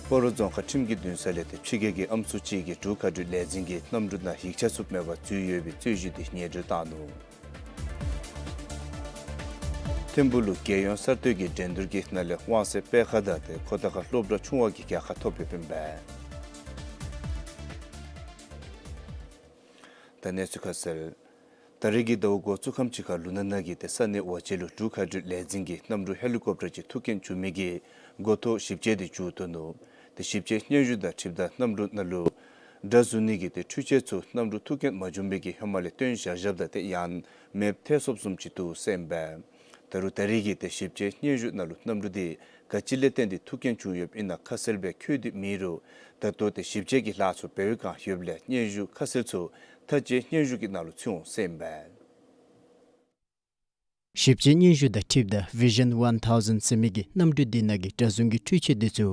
སྤ་རོ་རྫོང་ཁག་ཁྲིམས་ཀྱི་འདུན་ས་ལས་ཏེ་ཕྱི་རྒྱལ་གྱི་ཨམ་སྲུ་ཅིག་གིས་འབྲུག་མཁའ་འགྲུལ་ལས་འཛིན་གྱི་གནམ་གྲུ་ནང་ཡིག་ཆ་ཚུ་མེད་པར་འཛུལ་ཡོད་པའི་རྩོད་གཞི་འདི་ཉེས་འགྲེལ་བཏང་ནུག། ཐིམ་ཕུག་ལུ་རྒྱལ་ཡོངས་གསར་གཏོད་ཀྱི་འགྲན་བསྡུར་གྱི་ནང་ལས་དབང་གསལ་སྤེལ་ཁང་དང་ཏེ་ཁོ་ཐང་ཁ་སློབ་གྲྭ་ཆུང་བ་གིས་རྒྱལ་ཁ་ཐོབ་ཡོདཔ་ཨིན་པས། ད་གནས་ཚུལ་ཁ་གསལ། ད་རེས་ཀྱི་ཟླཝ་འགོ་བཙུགས་ཁམས་ཅིག་ཁར་ལུ་ན་ན་གི་ཏེ་ས་གནས་འོ་ཅེ་ལུ་འབྲུག་མཁའ་འགྲུལ་ལས་འཛིན་གྱི་གནམ་གྲུ་ཧེ་ལི་ཀོབ་ཊར་ཅིག་ཐུག་རྐྱེན་བྱུང་མི་གི་འགོ་ཐོག་ཞིབ་དཔྱད་འདི་མཇུག་བསྡུ་ནུག། ཏེ་ཞིབ་དཔྱད་སྙན་ཞུ་དང་འཁྲིལཝ་ད་གནམ་གྲུ་ནང་ལུ་དགྲ་བཟུང་ནི་གི་ཏེ་འཕྲུལ་ཆས་ཚུ་གནམ་གྲུ་ཐུག་རྐྱེན་མ་བྱུང་བའི་གི་ཧེ་མ་ལས་བཏོན་བཞག་བཞགཔ་ད་ཏེ་ཡང་མེདཔ་ཐལ་སོཔ་བཟུམ་ཅིག་འདུག་ཟེར་ཨིན་པས། ད་རུང་ད་རེས་ཀྱི་ཏེ་ཞིབ་དཔྱད་སྙན་ཞུ་ནང་ལུ་གནམ་གྲུ་འདི་ག་ཅི་ལས་བརྟེན་ཏེ་ཐུག་རྐྱེན་བྱུང་ཡོདཔ་ཨིན་ན་ཁ་གསལ་སྦེ་འཁོད་དེ་མེད་རུང་ད་ལྟོ་ཏེ་ཞིབ་དཔྱད་ཀྱི་ལཱ་ཚུ་འབད་བའི་བསྒང་ཡོདཔ་ལས་སྙན་ཞུ་ཁ་གསལ་ཚུ་མཐའ་དཔྱད་སྙན་ཞུ་གི་ནང་ལུ་ཚུད་འོང་ཟེར་ཨིན་པས། ཞིབ་དཔྱད་སྙན་ཞུ་དང་འཁྲིལཝ་ད་Vision One Thousand ཟེར་མི་གི་གནམ་གྲུ་དེ་ནང་གི་གྲྭ་བཙུན་གྱི་འཕྲུལ་ཆས་དེ་ཚུ་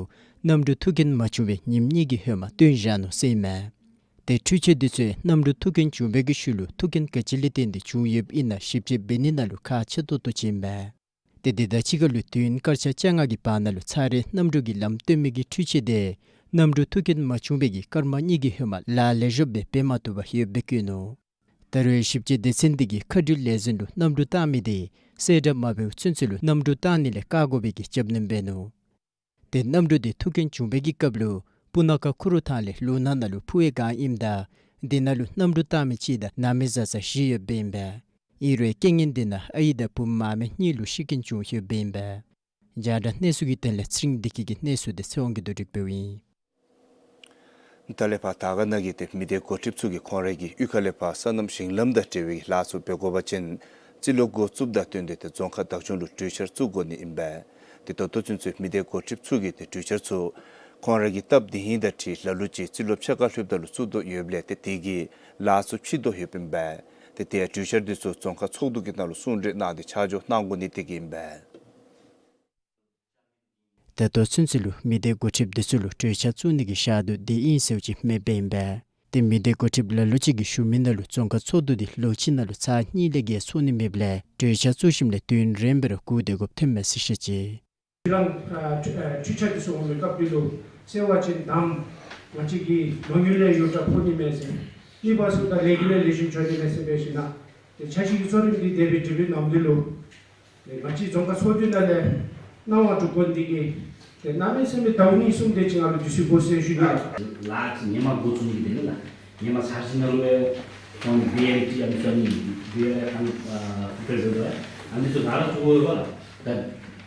གནམ་གྲུ་ཐུག་རྐྱེན་མ་བྱུང་བའི་ཉིནམ་གཉིས་ཀྱི་ཧེ་མ་བཏོན་བཞག་ནུག་ཟེར་ཨིན་མས། ཏེ་འཕྲུལ་ཆས་དེ་ཚུ་གནམ་གྲུ་ཐུག་རྐྱེན་བྱུང་བའི་གི་ཤུལ་ལུ་ཐུག་རྐྱེན་ག་ཅི་ལས་བརྟེན་ཏེ་བྱུང་ཡོདཔ་ཨིན་ན་ཞིབ་དཔྱད་འབད་ནི་ནང་ལུ་ཁག་ཆེ་ཏོག་ཏོ་ཅིག་ཨིན་པས། ཏེ་དེ་དང་གཅིག་ཁར་ལུ་དུས་ཡུན་སྐར་ཆ་བཅོ་ལྔ་གི་བར་ན་ལུ་ཚར་རེ་གནམ་གྲུ་གི་ལམ་སྟོན་མི་གི་འཕྲུལ་ཆས་དེ་གནམ་གྲུ་ཐུག་རྐྱེན་མ་བྱུང་བའི་གི་སྐར་མ་གཉིས་ཀྱི་ཧེ་མ་ལཱ་ལེགས་ཤོམ་སྦེ་འབད་མ་བཏུབ་པར་ཡོདཔ་སྦེ་བཀོད་ནུག། ད་རུང་ཞིབ་དཔྱད་སྡེ་ཚན་དེ་གིས་མཁའ་འགྲུལ་ལས་འཛིན་ལུ་གནམ་གྲུ་བཏང་མི་དེ་གསལ་བསྒྲགས་མ་འབད་བའི་ཚུན་ཚོད་ལུ་གནམ་གྲུ་བཏང་ནི་ལས་བཀག་དགོ་པའི་གི་རྒྱབ་སྣོན་འབད་ནུག། ཏེ་གནམ་གྲུ་དེ་ཐུག་རྐྱེན་བྱུང་བའི་གི་སྐབས་ལུ་སྤུ་ན་ཁ་ཁུ་རུ་ཐང་ལས་ལུང་ནག་ནང་ལུ་འཕུར་བའི་བསྒང་ཨིནམ་ད་དེ་ནང་ལུ་གནམ་གྲུ་བཏང་མི་གཅིག་དང་ནང་མི་བཟའ་ཚང་བཞི་ཡོདཔ་ཨིན་པས། ཨིན་རུང་རྐྱེན་ངན་དེ་ནང་ཨའི་དང་བུམོ་མ་སྨད་གཉིས་ལུ་ཤི་རྐྱེན་བྱུང་ཡོདཔ་ཨིན་པས། རྒྱང་བསྒྲགས་གནས་ཚུལ་གྱི་དོན་ལས་ཚེ་རིང་བདེ་སྐྱིད་ཀྱིས་གནས་ཚུལ་དེ་ཚེ་དབང་གིས་བསྡུ་སྒྲིག་འབདཝ་ཨིན། ད་ལས་ཕར་དར་དཀར་ན་གི་ཏེ་མི་སྡེ་འགོ་ཁྲིདཔ་ཚུ་གིས་ཁོང་རའི་གི་གཡུས་ཁ་ལས་ཕར་སོ་ནམ་ཞིང་ལམ་དང་འབྲེལ་བའི་ལཱ་ཚུ་འབད་དགོ་པ་ཅིན་རྩིས་ལོ་འགོ་བཙུགསཔ་དང་བསྟུན་ཏེ་ཏེ་རྫོང་ཁག་བདག་སྐྱོང་ལུ་གྲོས་འཆར་བཙུགས་དགོ་ནི་ཨིན་པས། ཏེ་ད་ལྟོ་ཚུན་ཚོད་མི་སྡེ་འགོ་ཁྲིདཔ་ཚུ་གིས་ཏེ་གྲོས་འཆར་ཚུ་ཁོང་རའི་གི་སྟབས་བདེ་ཧིང་དང་འཁྲིལ་ལ་ལུ་ཅིག་རྩིས་ལོ་ཕྱེད་ཀ་ལྷོདཔ་ད་ལུ་བཙུགས་དོ་ཡོདཔ་ལས་ཏེ་དེ་གིས་ལཱ་ཚུ་ཕྱིས་དོ་ཡོདཔ་ཨིན་པས། ཏེ་དེ་གྲོས་འཆར་དེ་ཚུ་རྫོང་ཁག་ཚོགས་འདུ་གི་ནང་ལུ་གསུང་གྲོས་གནང་སྟེ་ཆ་འཇོག་གནང་དགོ་ནི་དེ་གིས་ཨིན་པས། ད་ལྟོ་ཚུན་ཚོད་ལུ་མི་སྡེ་འགོ་ཁྲིདཔ་དེ་ཚུ་ལུ་གྲོས་འཆར་བཙུགས་ནི་གི་ཞག་དུས་དེ་ཨིན་ཟེར་བ་ཅིན་མེདཔ་ཨིན་པས། ཏེ་མི་སྡེ་འགོ་ཁྲིདཔ་ལ་ལུ་ཅིག་གིས་ཞུ་མི་ནང་ལུ་རྫོང་ཁག་ཚོགས་འདུ་དེ་ལོ་གཅིག་ནང་ལུ་ཚར་གཉིས་ལས་བརྒལ་ཚོགས་ནི་མེདཔ་ལས་གྲོས་འཆར་བཙུགས་ཞིནམ་ལས་དུས་ཡུན་རིངམོ་སྦེ་ར་སྒུག་སྡོད་དགོཔ་ཐོནམ་མས་ཟེར་བཤད་ཅི། ཁྱེད་རང་ཨ་འཕྲུལ་ཨ་འཕྲུལ་ཆས་དེ་ཚུ་འོང་བའི་སྐབས་དེ་ལུ་ཟེར་བ་ཅིན་དང་ང་བཅས་ཀྱི་མ་དངུལ་ལས་ཡོངས་གྲགས་ཕོག་ནི་མས་ཟེར། གཉིས་པ་ཚུ་དང་ལས་འགུལ་ལས་ལེགས་ཤོམ་འགྱོ་ནི་མས་ཟེར་འབད་ཞིན་ན་ཏེ་འཆར་གཞི་གི་གཙོ་རིམ་འདི་དེ་སྦེ་སྒྲིག་པའི་ནམ་དུས་ལུ་ཏེ་ང་བཅས་རྫོང་ཁག་ཚོགས་འདུ་ནང་ལས་གནང་བ་གྲུབ་དགོ་ནི་དེ་གིས་ཏེ་གནམ་མེད་ས་མེད་ཟླཝ་གཉིས་གསུམ་དེ་ཅིག་ང་ལུ་དུས་ཚོད་འགོར་ཟེར་ཞུ་ནི་ལགས། ལཱ་ཅིག་ཧེ་མ་འགོ་བཙུགས་ནི་དེ་ལགས། ཧེ་མ་འཆར་གཞི་ནང་ལུ་སྦེ་ཁོང་བི་ཨེམ་ཊི་ཨ་ནི་ཚུ་ཨ་ནི་བི་ཨེལ་ཨེཕ་ཨ་ནི་ཨ་ཕི་ཊར་ཟེར་དོ་ཨ་ནི་ཚུ་ག་ར་བཙུགས་དགོ་པས་ལགས། ད་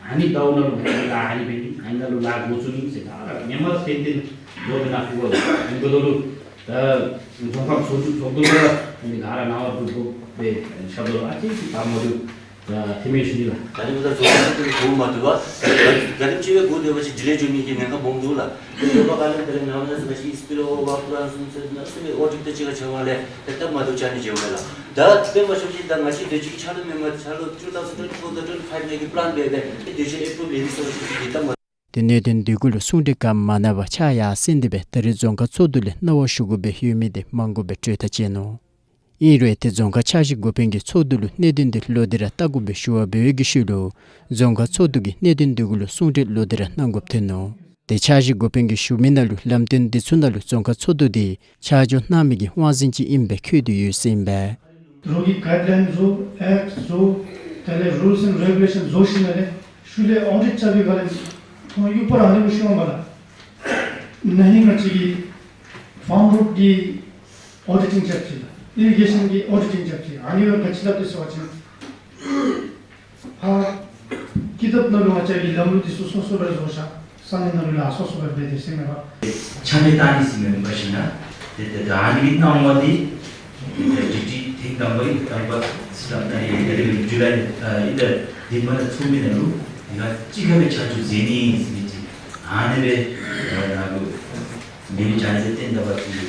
ཨ་ནི་ཟླཝ་ནང་ལུ་ང་བཅས་ལཱ་ཨ་ནི་འབད་ནི་ཨ་ནི་ནང་ལུ་ལཱ་འགོ་བཙུགས་ནི་ཟེར་ག་ར་ཧེ་མ་ཏན་ཏན་ལོ་སྦེ་ནཱ་ཕུལ་དགོ་ལགས། ཨ་ནི་འབདཝ་ད་ལུ་ད་རྫོང་ཁག་ཚོགས་འདུ་ཚོགས་འདུ་ལུ་ཨ་ནི་ག་ར་གནང་བ་འདུག་གོ་སྦེ་ཞབས་ཏོག་ཨ་ཙི་ཅིག་དམ་པ་འདུག། ད་ཐེ་མེ་ཞུ་ནི་ལགས། ད་རིས་ད་རྫོང་ཁག་ཚོགས་འདུ་འགོ་མ་བཙུགས་པར་ག་དེམ་ཅིག་སྦེ་འགོ་བཙུགས་པ་ཅིན་ཌི་ལེ་འགྱོ་ནི་གི་ཉེན་ཁ་སྦོམ་འདུག་ལགས། ད་ཡོད་པ་ག་ལས་དེ་ལས་ནང་ན་ཟེར་བ་ཅིན་སི་པིལ་ཨོ་ཝར་ཕུ་རན་སུམ་ཚོད་ན་སི་པིལ་ཨོ་ཌིཊ་དང་གཅིག་ཁར་ཕྱད་པ་ལས་ཏེ་སྟབས་མ་བདེཝ་ཆགས་ནི་བྱུང་མས་ལགས། ད་དཔེ་མ་ཞུ་བ་ཅིན་ད་ང་བཅས་དུས་ཅི་ཆ་ལུ་མེན་མས། ཆ་ལུ་ཊུ་ཐའུ་ཟེན་ཊུ་ཝེན་ཊི་ཕོར་དང་ཊུ་ཝེན་ཊི་ཕའིབ་ནང་གི་པི་ལཱན་འབད་འབད་ཏེ་དུས་ཅི་ཨེ་པུ་རུབ་ལེན་ནི་ཟེར་བ་ཅིན་ཏེ་སྟབས་མ། ཏེ་གནད་དོན་དེ་གུ་ལུ་གསུང་གྲོས་ག་མ་གནང་བར་ཆ་ཡར་སེང་སྟེ་སྦེ་ད་རིས་རྫོང་ཁག་ཚོགས་འདུ་ལས་གནང་བ་ཞུ་དགོཔ་སྦེ་ཡོད་མི་དེ་མང་དག་སྦེ་གྲོས་ཐག་བཅད་ནུག། ཨིན་རུང་ཏེ་རྫོང་ཁག་འཆར་གཞི་འགོ་དཔོན་གྱིས་ཚོགས་འདུ་ལུ་གནད་དོན་དེ་ལོག་སྟེ་ར་བལྟ་དགོ་པའི་ཞུ་བ་འབད་བའི་གི་ཤུལ་ལུ་རྫོང་ཁག་ཚོགས་འདུ་གིས་གནད་དོན་དེ་གུ་ལུ་གསུང་གྲོས་ལོག་སྟེ་ར་གནང་དགོཔ་ཐོན་ནུག། ཏེ་འཆར་གཞི་འགོ་དཔོན་གྱིས་ཞུ་མི་ནང་ལུ་ལམ་སྟོན་དེ་ཚུ་ནང་ལུ་རྫོང་ཁག་ཚོགས་འདུ་དེ་ཆ་འཇོག་གནང་མི་གི་དབང་འཛིན་ཅིག་ཨིནམ་སྦེ་འཁོད་དེ་ཡོད་ཟེར་ཨིན་པས། རོགས་ཀྱིས་གཱའིཌ་ལའིན་བཟོ་ཨེཀཊ་བཟོ་དེ་ལས་རུལསི་ཨེནཌ་རེ་གུ་ལེ་ཤཱན་བཟོ་ཞིནམ་ལས་ཤུལ་ལས་ཨོ་ཌིཊ་རྐྱབ་པའི་སྒང་ལས་ཁོང་གཡུས་སྤོ་ར་ཨ་ནི་སྦེ་ཤོང་པས་ལགས། ན་ཧིང་ང་བཅས་ཀྱི་ཕཱརམ་རོཌ་ཀྱི་ཨོ་ཌིཊ་ཨིང་རྐྱབ་ཅི་ལགས། ཨི་རི་གེ་ཤཱན་གྱི་ཨོ་ཌིཊ་ཨིང་རྐྱབ་ཅི། ཨ་ནི་སྦེ་ག་ཅི་སླབ་དོ་ཟེར་བ་ཅིན་ཕར་ཀི་དེབ་ནང་ལུ་ང་བཅས་ཀྱི་ལམ་ལུགས་འདི་ཚུ་སོ་སོ་སྦེ་བཟོ་བཞག། ས་གནས་ནང་ལུ་ལཱ་སོ་སོ་སྦེ་འབད་དེ་ཟེར་མེན་པ། ཆ་མེད་བཏང་ནི་ཟེར་མེན་པ་ཞིན་ན་ཏེ་ཏེ་ད་ཨ་ནི་གི་གནང་བ་འདི་ཏེ་ཏེ་ཏེ་ཐེངས་དང་པ་ཨིན། དང་པ་ཟེར་སླབ་ད་ཨིན་ཏེ་ཏེ་ཇུ་ལའི་ཨ་ཨིན་ཏེ་འདི་མ་ད་ཚོགས་མི་ནང་ལུ་ང་གཅིག་ཁར་སྦེ་ཆ་འཇོག་མཛད་ནི་ཟེར་མི་ཅིག་ཨ་ནི་སྦེ་ང་ལུ་མི་ལུ་ཅ་ནི་སྦེ་བཏོན་ད་པ་ཅིན་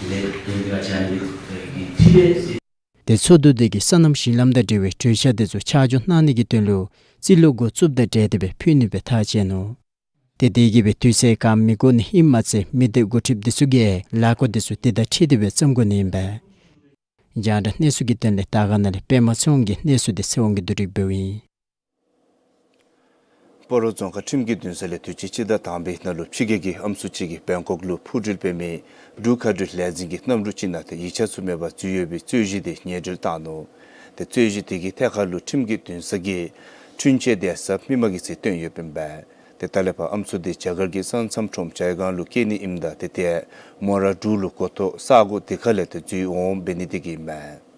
ལས་དོན་འདི་ཅ་ནི་སྦེ་ཁྲིད་པས་ཟེར། ཏེ་ཚོགས་འདུ་དེ་གིས་སོ་ནམ་ཞིང་ལམ་དང་འབྲེལ་བའི་གྲོས་འཆར་དེ་ཚུ་ཆ་འཇོག་གནང་ནི་གི་དོན་ལུ་རྩིས་ལོ་འགོ་བཙུགསཔ་དང་འབྲེལ་ཏེ་སྦེ་ཕུལ་ནི་སྦེ་ཐག་བཅད་ནུག། ཏེ་དེ་གིས་སྦེ་དུས་ཚོད་གང་མི་འགོར་ནི་ཨིནམ་མ་ཚད་མི་སྡེ་འགོ་ཁྲིདཔ་དེ་ཚུ་གིས་ལཱ་འགོ་དེ་ཚུ་དེ་དང་འཁྲིལ་ཏེ་སྦེ་བརྩམ་དགོ་ནི་ཨིན་པས། རྒྱང་བསྒྲགས་གནས་ཚུལ་གྱི་དོན་ལས་དར་དཀར་ན་ལས་པདྨ་ཚེ་དབང་གི་གནས་ཚུལ་དེ་ཚེ་དབང་གིས་བསྡུ་སྒྲིག་འབདཝ་ཨིན། སྤ་རོ་རྫོང་ཁག་ཁྲིམས་ཀྱི་འདུན་ས་ལས་དུས་ཅི་སྤྱི་ཟླ་དང་པའི་ནང་ལུ་ཕྱི་རྒྱལ་གྱི་ཨམ་སྲུ་ཅིག་གིས་བེང་ཀོག་ལུ་འཕུར་འགྲུལ་འབད་མི་འབྲུག་མཁའ་འགྲུལ་ལས་འཛིན་གྱི་གནམ་གྲུ་ཅིག་ནང་ཏེ་ཡིག་ཆ་ཚུ་མེད་པར་འཛུལ་ཡོད་པའི་རྩོད་གཞི་དེ་ཉེས་འགྲེལ་བཏང་ནུག། ཏེ་རྩོད་གཞི་དེ་གི་ཐད་ཁར་ལུ་ཁྲིམས་ཀྱི་འདུན་ས་གིས་འཁྲུན་ཆོད་དེ་གཟའ་མིག་དམར་གྱི་ཚེ་བཏོན་ཡོདཔ་ཨིན་པས། ཏེ་ད་ལས་ཕར་ཨམ་སྲུ་དེ་རྒྱ་གར་གྱི་ས་མཚམས་ཁྲོམ་ཇའི་གོང་ལུ་སྐྱེལ་ནི་ཨིནམ་ད་ཏེ་ཏེ་མོ་ར་འབྲུག་ལུ་འགོ་ཐོག་ས་གོ་དེ་ཁ་ལས་ཏེ་འཛུལ་འོང་འབད་ནི་དེ་གིས་ཨིན་མས།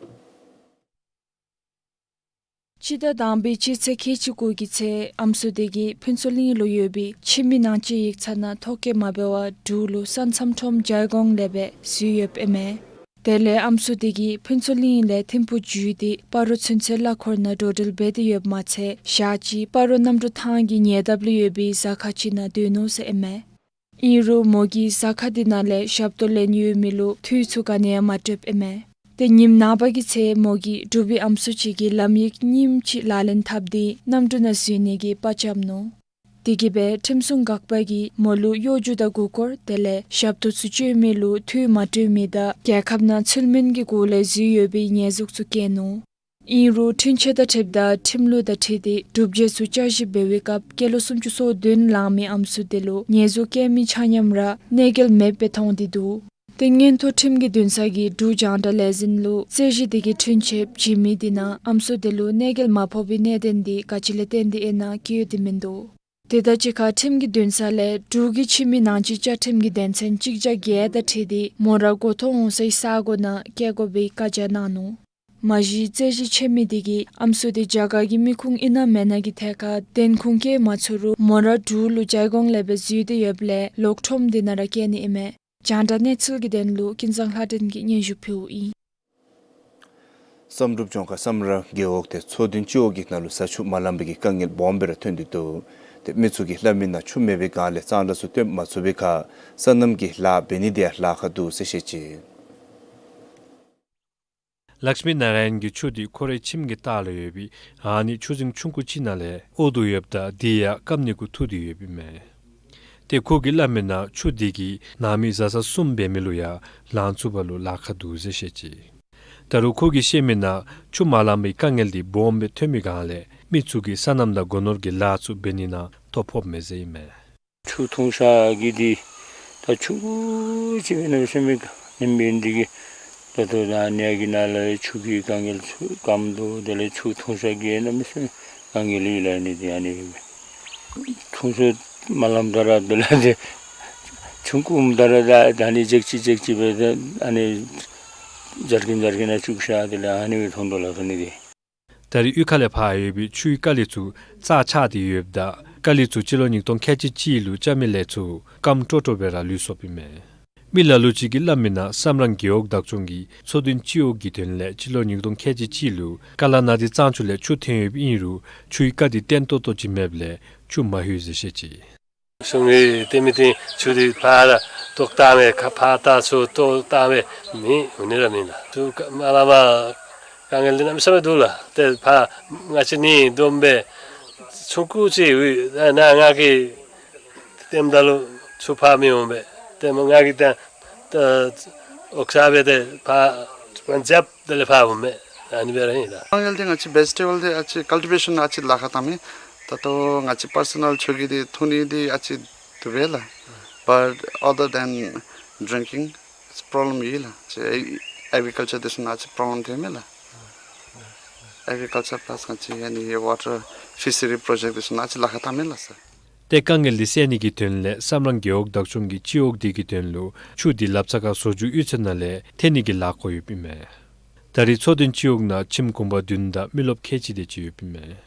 སྤྱི་ཟླ་དང་པའི་སྤྱི་ཚེས་ཁལ་གཅིག་དགུ་གི་ཚེ་ཨམ་སྲུ་དེ་གིས་ཕུན་ཚོགས་གླིང་ལུ་ཡོད་པའི་ཁྱིམ་མི་ནང་སྐྱེལ་ཡིག་ཚང་ནང་ཐོ་བཀོད་མ་འབད་བར་འབྲུག་ལུ་ས་མཚམས་ཁྲོམ་ཇའི་གོང་ལས་སྦེ་འཛུལ་ཡོདཔ་ཨིན་མས། དེ་ལས་ཨམ་སྲུ་དེ་གིས་ཕུན་ཚོགས་གླིང་ལས་ཐིམ་ཕུག་བརྒྱུད་དེ་སྤ་རོ་ཚུན་ཚོད་གླ་འཁོར་ནང་འགྲོ་འགྲུལ་འབད་དེ་ཡོདཔ་མ་ཚད་ཞག་གཅིག་སྤ་རོ་གནམ་གྲུ་ཐང་གི་ཉེ་འདབས་ལུ་ཡོད་པའི་ཟ་ཁང་ཅིག་ནང་སྡོད་ནུག་ཟེར་ཨིན་མས། ཨིན་རུང་མོ་གིས་ཟ་ཁང་དེ་ནང་ལས་ཞབས་ཏོག་ལེན་ཡོད་མི་ལུ་འཐུས་ཚུ་ག་ནི་ཡང་མ་སྤྲོདཔ་ཨིན་མས། ཏེ་ཉིནམ་ནངས་པ་གི་ཚེ་མོ་གིས་འབྲུག་པའི་ཨམ་སྲུ་ཅིག་གི་ལམ་ཡིག་རྙིངམ་ཅིག་ལག་ལེན་འཐབ་སྟེ་གནམ་གྲུ་ནང་འཛུལ་ནི་གི་དཔའ་བཅམ་ནུག། དེ་གིས་སྦེ་ཁྲིམས་སྲུང་འགག་པ་གིས་མོ་ལུ་གཡོ་སྒྱུ་དང་མགུ་སྐོར་དེ་ལས་ཞབས་ཏོག་ཚུ་སྤྱོད་མི་ལུ་འཐུས་མ་སྤྲོད་མི་དང་རྒྱལ་ཁབ་ནང་ཚུལ་མིན་གྱི་སྒོ་ལས་འཛུལ་ཡོད་པའི་ཉེས་འཛུགས་ཚུ་བཀལ་ནུག། ཨིན་རུང་འཁྲུན་ཆོད་དང་འཁྲིལཝ་ད་ཁྲིམས་ལུགས་དང་འཁྲིལ་ཏེ་སྒྲུབ་བྱེད་ཚུ་བསྐྱར་ཞིབ་འབད་བའི་སྐབས་སྐྱེས་ལོ་སུམ་ཅུ་སོ་བདུན་ལང་མི་ཨམ་སྲུ་དེ་ལུ་ཉེས་འཛུགས་བཀལ་མི་ཆ་མཉམ་ར་གནོད་འགེལ་མེདཔ་སྦེ་མཐོང་སྟེ་འདུག། ཏེ་མངོན་མཐོ་ཁྲིམས་ཀྱི་འདུན་ས་གི་འབྲུག་རྒྱང་བསྒྲགས་ལས་འཛིན་ལུ་རྩོད་གཞི་དེ་གི་འཁྲུན་ཆོདཔ་བྱིན་མི་དེ་ནང་ཨམ་སྲུ་དེ་ལུ་གནོད་འགེལ་མ་ཕོག་པའི་གནད་དོན་དེ་ག་ཅི་ལས་བརྟེན་ཏེ་ཨིན་ན་བཀོད་ཡོད་དེ་མིན་འདུག། དེ་དང་གཅིག་ཁར་ཁྲིམས་ཀྱི་འདུན་ས་ལས་འབྲུག་གི་ཁྱིམ་མི་ནང་འཁྲུག་བཅའ་ཁྲིམས་ཀྱི་དོན་ཚན་གཅིག་བརྒྱ་བརྒྱད་དང་འཁྲིལ་ཏེ་མོ་ར་མགུ་འཐོམ་འོང་སའི་ས་གོ་ནང་བསྐྱལ་དགོ་པའི་བཀའ་རྒྱ་གནང་ནུག། མ་གཞི་རྩོད་གཞི་ཆེ་མི་དེ་གིས་ཨམ་སྲུ་དེ་རྒྱ་གར་གྱི་མི་ཁུངས་ཨིན་ན་མེན་ན་གི་ཐད་ཁར་བདེན་ཁུངས་བཀོད་མ་ཚུགས་རུང་མོ་ར་འབྲུག་ལུ་བྱ་སྒོང་ལས་སྦེ་འཛུལ་ཏེ་ཡོདཔ་ལས་ལོག་ཁྲོམ་དེ་ནང་ར་བསྐྱལ་ནི་ཨིན་མས། རྒྱང་བསྒྲགས་གནས་ཚུལ་གྱི་དོན་ལུ་ཀུན་བཟང་ལྷ་སྒྲོན་གྱིས་སྙན་ཞུ་ཕུལཝ་ཨིན། བསམ་གྲུབ་ལྗོངས་མཁར་བསམ་ར་རྒེད་འོག་དེ་མཚོ་བདུན་སྤྱི་འོག་གི་ནང་ལུ་ས་ཆུ་མ་ལངམ་པའི་གི་དཀའ་ངལ་སྦོམ་སྦེ་ར་ཐོན་ཏེ་འདུག། ཏེ་མི་ཚུ་གིས་སླབ་མི་ནང་ཆུ་མེད་པའི་སྒང་ལས་གཙང་སྦྲ་ཚུ་སྟོན་མ་ཚུགས་པའི་ཁར་སོ་ནམ་གྱི་ལཱ་འབད་ནི་དེ་ཡང་ལཱ་ཁག་འདུག་ཟེར་བཤད་ཅི། ལཀྵྨི་ནཱ་ར་ཡན་གྱི་ཆུ་དེ་ཁོ་རའི་ཁྱིམ་གྱི་ལྟག་ལུ་ཡོད་པའི་ཨ་ནི་ཆུ་རྫིང་ཆུང་ཀུ་ཅིག་ནང་ལས་ཨོ་བསྡུ་ཡོདཔ་ད་དེ་ཡང་སྐམ་ནི་གུ་ཐུག་སྟེ་ཡོདཔ་ཨིན་མས། ཏེ་ཁོ་གིས་སླབ་མི་ནང་ཆུ་དེ་གིས་ནང་མི་བཟའ་ཚང་གསུམ་འབད་མི་ལུ་ཡང་ལང་ཚུགས་པ་ལུ་ལཱ་ཁག་འདུག་ཟེར་བཤད་ཅི། ད་རུང་ཁོ་གིས་བཤད་མི་ནང་ཆུ་མ་ལང་པའི་དཀའ་ངལ་དེ་སྦོམ་སྦེ་ཐོན་མི་སྒང་ལས་མི་ཚུ་གིས་སོ་ནམ་དང་སྒོ་ནོར་གྱི་ལཱ་ཚུ་འབད་ནི་ནང་ཐོ་ཕོགཔ་མས་ཟེར་ཨིན་མས། ཆུ་འཐུང་ས་གི་དེ་ད་ཆུང་ཀུ་ཅིག་གནམ་མེད་ས་མེད་ཨིནམ་འབད་ནི་དེ་གིས་ད་ལྟོ་ད་ཨ་ནི་གི་ནང་ལུ་ཆུ་གི་དཀའ་ངལ་ཚུ་སྐམ་འདུག། དེ་ལས་ཆུ་འཐུང་ས་གི་གནམ་མེད་ས་མེད་དཀའ་ངལ་ཡོད་ལགས། ཨ་ནི་དེ་ཨ་ནི་འཐུང་ས་མ་ལངམ་ད་ར་དེ་ལས་དེ་ཆུང་ཀུ་འོངམ་ད་ར་ད་ཨ་ནི་འཛེགས་ཅི་འཛེགས་ཅི་སྦེ་ད་ཨ་ནི་འཛར་གིན་འཛར་གིན་ནང་བཅུག་བཞག། དེ་ལས་ཨ་ནི་སྦེ་ཐོན་དོ་ལགས་ཨ་ནི་དེ། ད་རེས་གཡུས་ཁ་ལས་ཕར་ཡོད་པའི་ཆུའི་ཀ་ལི་ཚུ་རྩ་ཆག་སྟེ་ཡོདཔ་ད་ཀ་ལི་ཚུ་སྤྱི་ལོ་ཉིས་སྟོང་ཁལ་གཅིག་གཅིག་ལུ་བཅའ་མི་ལས་ཚུར་སྐམ་ཀྲོ་ཀྲོ་སྦེ་ར་ལུས་སོཔ་ཨིན་མས། མི་ལ་ལུ་ཅིག་གིས་སླབ་མི་ནང་བསམ་ར་རྒེད་འོག་བདག་སྐྱོང་གིས་མཚོ་བདུན་སྤྱི་འོག་གི་དོན་ལས་སྤྱི་ལོ་ཉིས་སྟོང་ཁལ་གཅིག་གཅིག་ལུ་ཀ་ལ་ན་དི་གཙང་ཆུ་ལས་ཆུ་འཐེན་ཡོདཔ་ཨིན་རུང་ཆུའི་ཀ་དེ་བརྟན་ཏོག་ཏོ་ཅིག་མེདཔ་ལས་ཆུ་མ་ལྷོད་ཟེར་བཤད་ཅི། སོང་ངེ་ཏེ་མི་ཏེ་ཆུ་དེ་ཕར་ལྟོ་བཏང་མས། ཁ་ཕར་ལྟ་ཚུར་ལྟོ་བཏང་མས། མི་འོང་ནི་ར་མེད་ལགས། ཆུ་མ་ལངམ་དཀའ་ངལ་འདི་གནམ་མེད་ས་མེད་འདུག་ལགས། ཏེ་ཕར་ང་བཅས་ནི་བསྡོམས་སྦེ་ཆུང་ཀུ་ཅིག་ཡོད། ནཱ་ང་གིས་བསྡོམ་ད་ལུ་ཆུ་ཕར་མི་འོང་པས། ཏེ་མ་ང་གིས་ད་ད་འོག་ས་སྦེ་ཏེ་ཕར་ང་རྐྱབ་དེ་ལས་ཕར་འོང་མས། ཨ་ནི་སྦེ་ར་ཨིན་ལགས། དཀའ་ངལ་འདི་ང་བཅས་བེ་ཇི་ཊེ་བཱལ་འདི་ཨ་ཙི་ཀཱལ་ཊི་བེ་ཤཱན་ཨ་ཙི་ལཱ་ཁག་བཏང་མས། ད་ལྟོ་ང་བཅས་པར་སོ་ནཱལ་ཆུ་གི་འདི་འཐུང་ནི་འདི་ཨ་ཙི་འདུག་པས་ལགས། But other than drinking, it's problem ཡོད་ལགས། ཨེ་གི་རི་ཀཱལ་ཅར་འདི་ཚུ་ནང་ཨ་ཙི་པོརོབ་ལེམ་ཐོན་མས་ལགས། ཨེ་གི་རི་ཀཱལ་ཅར་པ་ལཱསི་ང་བཅས་ཨ་ནི་ཝ་ཊར་ཕི་ཤི་རི་པྲོ་ཇེཀཊ་འདི་ཚུ་ནང་ཨ་ཙི་ལཱ་ཁག་བཏང་མས་ལགས་སར། ཏེ་དཀའ་ངལ་འདི་སེལ་ནི་གི་དོན་ལས་བསམ་ར་རྒེད་འོག་བདག་སྐྱོང་གིས་སྤྱི་འོག་འདི་གི་དོན་ལུ་ཆུ་འདི་ལབ་ས་ཁར་བཟོ་བཅོས་ཡོད་ཚད་ནང་ལས་འཐེན་ནི་གི་ལཱ་བཀོད་ཡོདཔ་ཨིན་མས། ད་རེས་མཚོ་བདུན་སྤྱི་འོག་ནང་ཁྱིམ་གུང་པ་བདུན་དང་མི་རློབས་ཁལ་གཅིག་དེ་ཅིག་ཡོདཔ་ཨིན་མས།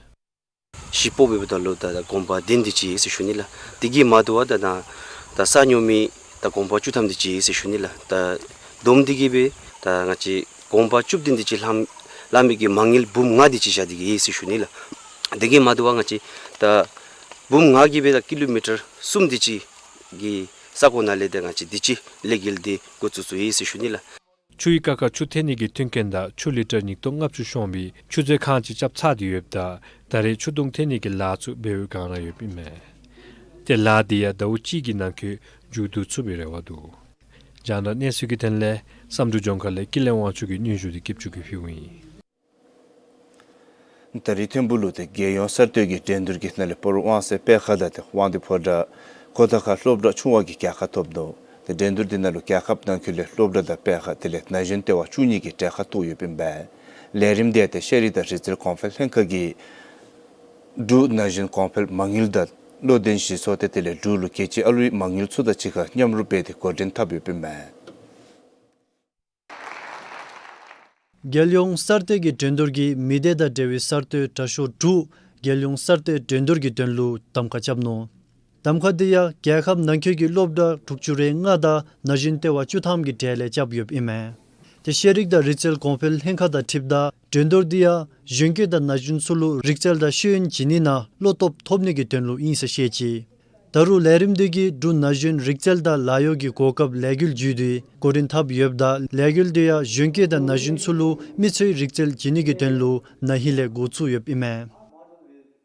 གཞི་སྤོ་འབདཝ་ད་ལུ་ད་ད་གུང་པ་བདུན་དེ་ཅིག་ཡོད་ཟེར་ཞུ་ནི་ལགས། དེ་གིས་མ་དོ་བར་ད་ད་ད་ས་ཉོ་མི་ད་གུང་པ་བཅུ་ཐམ་དེ་ཅིག་ཡོད་ཟེར་ཞུ་ནི་ལགས། ད་བསྡོམས་དེ་གིས་སྦེ་ད་ང་བཅས་གུང་པ་བཅུ་བདུན་དེ་ཅིག་ལངམ་ལངམ་མི་གི་མ་དངུལ་འབུམ་ལྔ་དེ་ཅིག་བཞག་སྟེ་གིས་ཡོད་ཟེར་ཞུ་ནི་ལགས། དེ་གིས་མ་དོ་བར་ང་བཅས་ད་འབུམ་ལྔ་གིས་སྦེ་ད་ཀི་ལོ་མི་ཊར་གསུམ་དེ་ཅིག་གི་ས་གོ་ནང་ལས་ད་ང་བཅས་དེ་ཅིག་ལས་འགུལ་འདི་འགོ་བཙུགས་བཙུགསཔ་ཨིན་ཟེར་ཞུ་ནི་ལགས། ཆུའི་ཀ་ཁར་ཆུ་འཐེན་ནི་གི་མཐུན་རྐྱེན་དང་ཆུ་ལི་ཊར་ཉིས་སྟོང་ལྔ་བཅུ་ཤོང་བའི་ཆུ་མཛོད་ཁང་ཅིག་རྐྱབ་ཚར་ཏེ་ཡོདཔ་ད་ད་རེས་ཆུ་དུང་འཐེན་ནི་གི་ལཱ་ཚུ་འབད་བའི་བསྒང་ར་ཡོདཔ་ཨིན་མས། ཏེ་ལཱ་འདི་ཡང་ཟླཝ་གཅིག་གི་ནང་འཁོད་མཇུག་བསྡུ་ཚུགས་པའི་རེ་བ་འདུག། རྒྱང་བསྒྲགས་གནས་ཚུལ་གྱི་དོན་ལས་བསམ་གྲུབ་ལྗོངས་མཁར་ལས་ཀུན་ལེགས་དབང་ཕྱུག་གིས་སྙན་ཞུ་འདི་སྐྱིད་ཆུ་གིས་ཕུལཝ་ཨིན། ད་རེས་ཐིམ་ཕུག་ལུ་ཏེ་རྒྱལ་ཡོངས་གསར་གཏོད་ཀྱི་འགྲན་བསྡུར་གྱི་ནང་ལས་སྤ་རོ་དབང་གསལ་དཔེ་ཁང་དང་ཏེ་དབང་འདུས་ཕོ་བྲང་ཁོ་ཐང་ཁ་སློབ་གྲྭ་ཆུང་བ་གིས་རྒྱལ་ཁ་ཐོབ་ནུག། ཏེ་འགྲན་བསྡུར་འདི་ནང་ལུ་རྒྱལ་ཁབ་ནང་འཁོད་ལས་སློབ་གྲྭ་དང་དཔེ་ཁང་དེ་ལས་ན་གཞོན་ལྟེ་བ་བཅུ་གཉིས་ཀྱིས་གྲལ་ཁར་གཏོགས་ཡོདཔ་ཨིན་པས། ལས་རིམ་འདི་ཏེ་ཤེས་རིག་དང་རིག་རྩལ་གོང་འཕེལ་ལྷན་ཁག་གིས་འབྲུག་ན་གཞོན་གོང་འཕེལ་མ་དངུལ་དང་བློ་ལྡན་གཞི་ཚོགས་ཏེ་དེ་ལས་འབྲུག་ལུ་རྒྱལ་སྤྱིའི་ཨ་ལུའི་མ་དངུལ་ཚུ་དང་གཅིག་ཁར་མཉམ་རུབ་འབད་དེ་འགོ་འདྲེན་འཐབ་ཡོདཔ་ཨིན་མས། རྒྱལ་ཡོངས་གསར་གཏོད་ཀྱི་འགྲན་བསྡུར་གྱིས་མི་སྡེ་དང་འབྲེལ་བའི་གསར་གཏོད་དྲག་ཤོས་དྲུག་རྒྱལ་ཡོངས་གསར་གཏོད་འགྲན་བསྡུར་གྱི་དོན་ལུ་གདམ་ཁ་རྐྱབ་ནུག། གདམ་ཁ་འདི་ཡང་རྒྱལ་ཁབ་ནང་འཁོད་ཀྱི་སློབ་གྲྭ་དྲུག་ཅུ་རེ་ལྔ་དང་ན་གཞོན་ལྟེ་བ་བཅུ་ཐམ་གྱི་གྲས་ལས་རྐྱབ་ཡོདཔ་ཨིན་མས། ཏེ་ཤེས་རིག་དང་རིག་རྩལ་གོང་འཕེལ་ལྷན་ཁག་དང་འཁྲིལཝ་ད་འགྲན་བསྡུར་འདི་ཡང་གཞོན་སྐྱེས་དང་ན་གཞོན་ཚུ་ལུ་རིག་རྩལ་དང་ཤེས་ཡོན་བྱིན་ནི་ནང་བློ་སྟོབས་ཐོབ་ནི་གི་དོན་ལུ་ཨིན་ཟེར་བཤད་ཅི། ད་རུང་ལས་རིམ་འདི་གིས་འབྲུག་ན་གཞོན་རིག་རྩལ་དང་ལཱ་གཡོག་གི་གོ་སྐབས་ལས་འགུལ་བརྒྱུད་དེ་འགོ་འདྲེན་འཐབ་ཡོདཔ་ད་ལས་འགུལ་འདི་ཡང་གཞོན་སྐྱེས་དང་ན་གཞོན་ཚུ་ལུ་མི་ཚེའི་རིག་རྩལ་བྱིན་ནི་གི་དོན་ལུ་ན་ཧིང་ལས་འགོ་བཙུགས་ཡོདཔ་ཨིན་མས།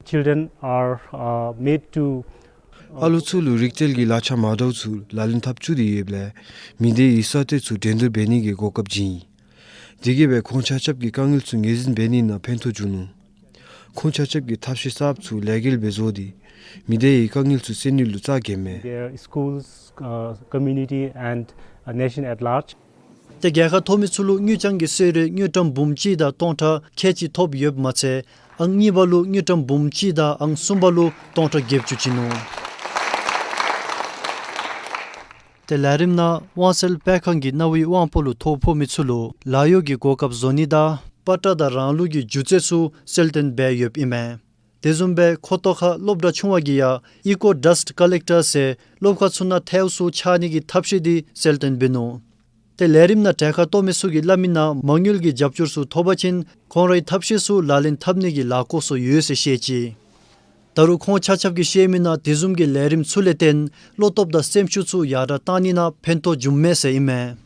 Children are, uh, made to, uh, ཨ་ལོ་ཚུ་ལུ་རིག་རྩལ་གྱི་ལག་ཆ་མ་འདྲཝ་ཚུ་ལག་ལེན་འཐབ་བཅུག་སྟེ་ཡོདཔ་ལས་མི་སྡེའི་ས་སྟོང་ཚུ་འགྲན་བསྡུར་འབད་ནི་གི་གོ་སྐབས་བྱིན་ཡི། དེ་གིས་སྦེ་ཁོང་ཆ་ཁྱབ་ཀྱིས་དཀའ་ངལ་ཚུ་ངོས་འཛིན་འབད་ནི་ནང་ཕན་ཐོགས་བྱུང་ནུག། ཁོང་ཆ་ཁྱབ་ཀྱིས་ཐབས་ཤེས་གསརཔ་ཚུ་ལས་འགུལ་སྦེ་བཟོ་སྟེ་མི་སྡེའི་དཀའ་ངལ་ཚུ་སེལ་ནི་ལུ་རྩ་འགེངས་མས། Their schools, uh, community and, uh, nation at large. ཏེ་རྒྱལ་ཁ་ཐོབ་མི་ཚུ་ལུ་དངུལ་རྐྱང་གི་གསོལ་རས་དངུལ་ཀྲམ་འབུམ་གཅིག་དང་སྟོང་ཕྲག་ཁལ་གཅིག་ཐོབ་ཡོདཔ་མ་ཚད་ཨང་གཉིས་པ་ལུ་དངུལ་ཀྲམ་འབུམ་གཅིག་དང་ཨང་གསུམ་པ་ལུ་སྟོང་ཕྲག་བརྒྱད་ཅུ་བྱིན་ནུག། ཏེ་ལས་རིམ་ནང་དབང་གསལ་སྤེལ་ཁང་གི་གནའ་བོའི་དབང་པོ་ལུ་ཐོ་ཕོག་མི་ཚུ་ལུ་ལཱ་གཡོག་གི་གོ་སྐབས་བཟོ་ནི་དང་པ་ཏྲ་དང་རང་ལུགས་ཀྱི་སྒྱུ་རྩལ་ཚུ་གསལ་སྟོན་འབད་ཡོདཔ་ཨིན་མས། དེ་བཟུམ་སྦེ་ཁོ་ཐོག་ཁ་སློབ་གྲྭ་ཆུང་བ་གིས་ཡང་ཨི་ཀོ་ཌསཊ་ཀ་ལེཀ་ཊར་ཟེར་སློབ་ཁང་ཚུ་ནང་ཐལཝ་ཚུ་འཕྱག་ནི་གི་ཐབས་ཤེས་འདི་གསལ་སྟོན་འབད་ནུག། ཏེ་ལས་རིམ་ནང་གྲལ་ཁར་གཏོགས་མི་ཚུ་གིས་སླབ་མི་ནང་མ་དངུལ་གྱི་རྒྱབ་སྐྱོར་ཚུ་ཐོབ་པ་ཅིན་ཁོང་རའི་ཐབས་ཤེས་ཚུ་ལག་ལེན་འཐབ་ནི་གི་ལཱ་བཀོད་སྲོལ་ཡོད་ཟེར་བཤད་ཅི། ད་རུང་ཁོང་ཆ་ཁྱབ་ཀྱིས་བཤད་མི་ནང་དེ་བཟུམ་གྱི་ལས་རིམ་ཚུ་ལས་བརྟེན་བློ་སྟོབས་དང་སེམས་ཤུགས་ཚུ་ཡར་དྲག་བཏང་ནི་ནང་ཕན་ཐོགས་བྱུངམ་མས་ཟེར་ཨིན་མས།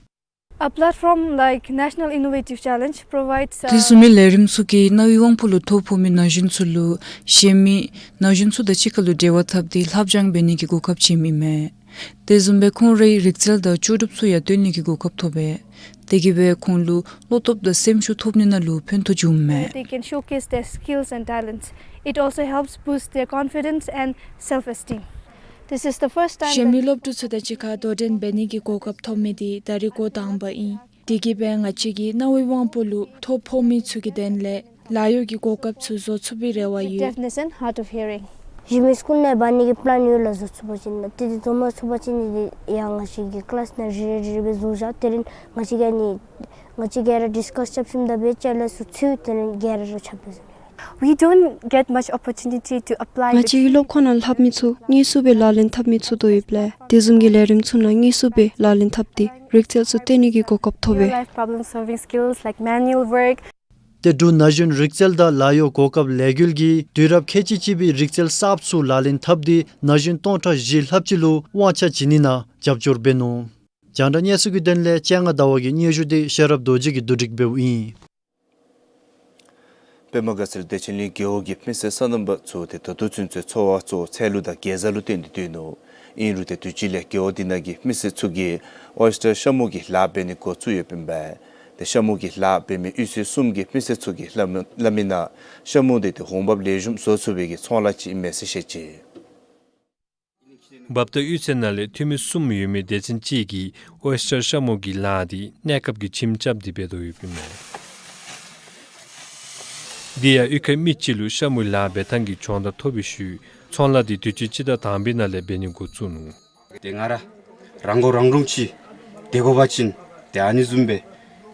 A platform like National Innovative Challenge provides, uh, དེ་བཟུམ་མའི་ལས་རིམ་ཚུ་གིས་གནའ་བོའི་དབང་པོ་ལུ་ཐོ་ཕོག་མི་ན་གཞོན་ཚུ་ལུ་གཞན་མི་ན་གཞོན་ཚུ་དང་གཅིག་ཁར་ལུ་འབྲེལ་བ་འཐབ་སྟེ་ལྷབ་སྦྱང་འབད་ནི་གི་གོ་སྐབས་བྱིནམ་ཨིན་མས། དེ་བཟུམ་སྦེ་ཁོང་རའི་རིག་རྩལ་དང་ལྕོགས་གྲུབ་ཚུ་ཡང་སྟོན་ནི་གི་གོ་སྐབས་ཐོབ་པས། དེ་གིས་སྦེ་ཁོང་ལུ་བློ་སྟོབས་དང་སེམས་ཤུགས་ཐོབ་ནི་ནང་ལུ་ཕན་ཐོགས་བྱུངམ་མས། They can showcase their skills and talents. It also helps boost their confidence and self-esteem. This is the first time གཞན་མི་that སློབ་ཕྲུག་ཚུ་དང་གཅིག་ཁར་དོ་འགྲན་འབད་ནི་གི་གོ་སྐབས་ཐོབ་མི་འདི་ད་རིས་འགོ་དང་པ་ཨིན། དེ་གིས་སྦེ་ང་བཅས་ཀྱིས་གནའ་བོའི་དབང་པོ་ལུ་ཐོ་ཕོག་མི་ཚུ་གི་དོན་ལས་ལཱ་གཡོག་གི་གོ་སྐབས་ཚུ་བཟོ་ཚུགས་པའི་རེ་བ་ཡོད། Deafness and hard of hearing. གཞན་མི་སྐུ་ནང་འབག་ནི་གི་པི་ལཱན་ཡོད་ལགས། བཟོ་ཚུགས་པ་ཅིན་ཏེ་འདི་བཟོ་མ་ཚུགས་པ་ཅིན་འདི་ཡང་ང་བཅས་ཀྱིས་ཀི་ལཱསི་ནང་རེ་རེ་རེ་རེ་སྦེ་བཟོ་བཞག། དེ་རིང་ང་བཅས་ཀྱིས་ཨ་ནི་ང་བཅས་ཀྱིས་ར་ཌིསི་ཀཱསི་རྐྱབ་ཞིནམ་ད་འབད་ཅ་ལག་ཚུ་ཚུད་དེ་རིང་ག་ར་ར་ཁྱབ་སྦེ་བཟོ་ནི། We don't get much opportunity to apply ང་the བཅས་ཀྱི་སློབ་ཁང་ནང་ལྷབ་མི་ཚུ་དངོས་སུ་སྦེ་ལག་ལེན་འཐབ་མི་ཚུགས་དོ་ཡོདཔ་ལས་དེ་བཟུམ་གྱི་ལས་རིམ་ཚུ་ནང་དངོས་སུ་སྦེ་ལག་ལེན་འཐབ་སྟེ་རིག་རྩལ་ཚུ་སྟོན་ནི་གི་གོ་སྐབས་ཐོབ་པས། Real life problem solving skills like manual work. ཏེ་འབྲུག་ན་གཞོན་རིག་རྩལ་དང་ལཱ་གཡོག་གོ་སྐབས་ལས་འགུལ་གྱིས་དུས་རབས་ཁལ་གཅིག་གཅིག་པའི་རིག་རྩལ་གསརཔ་ཚུ་ལག་ལེན་འཐབ་སྟེ་ན་གཞོན་སྟོང་ཕྲག་བཞི་ལྷགཔ་ཅིག་ལུ་དབང་ཆ་བྱིན་ནི་ནང་རྒྱབ་སྐྱོར་འབད་ནུག། རྒྱང་བསྒྲགས་གནས་ཚུལ་གྱི་དོན་ལས་སྤྱན་སྔ་ཟླ་བ་གི་སྙན་ཞུ་འདི་ཤེས་རབ་རྡོ་རྗེ་གིས་བསྡུ་སྒྲིག་འབདཝ་ཨིན། པདྨ་དགའ་ཚལ་བདེ་ཆེན་གླིང་རྒེད་འོག་གི་མི་སེར་སོ་ནམ་པ་ཚུ་ཏེ་ད་ལྟོ་ཚུན་ཚོད་འཚོ་བ་གཙོ་བོ་ཚལ་ལུ་དང་གེ་ཛ་ལུ་བརྟེན་ཏེ་སྡོད་ནུག། ཨིན་རུང་ཏེ་དུས་ཅི་ལས་རྒེད་འོག་འདི་ནང་གི་མི་སེར་ཚུ་གིས་ཨོའི་སི་ཊར་ཤ་མུ་གི་ལཱ་འབད་ནི་འགོ་བཙུགས་ཡོདཔ་ཨིན་པས། ཏེ་ཤ་མུ་གི་ལཱ་འབད་མི་གཡུས་ཚན་གསུམ་གྱི་མི་སེར་ཚུ་གིས་སླབ་མི་སླབ་མི་ནང་ཤ་མུ་འདི་ཏེ་འོང་འབབ་ལེགས་ཤོམ་བཟོ་ཚུགས་པའི་གི་ཚོང་ལཱ་ཅིག་ཨིན་མས་ཟེར་བཤད་ཅི། འབབ་ད་གཡུས་ཚན་ནང་ལས་འཐུས་མི་གསུམ་ཡོད་མི་སྡེ་ཚན་ཅིག་གིས་ཨོའི་སི་ཊར་ཤ་མུ་གི་ལཱ་འདི་གནས་སྐབས་ཀྱི་ཁྱིམ་རྐྱབ་སྟེ་འབད་དོ་ཡོདཔ་ཨིན་མས། འདི་ཡང་གཡུས་ཁའི་མི་ཅིག་ལུ་ཤ་མུའི་ལཱ་འབད་ཐངས་ཀྱི་སྦྱོང་བརྡར་ཐོབ་པའི་ཤུལ་ཚོང་ལཱ་འདི་དུས་ཅི་སྤྱི་ཟླ་དང་པའི་ནང་ལས་འབད་ནི་འགོ་བཙུགས་ནུག། ཏེ་ང་ར་རང་མགོ་རང་འདྲོངས་ཅིག་སྡོད་དགོ་པ་ཅིན་ཏེ་ཨ་ནི་བཟུམ་སྦེ་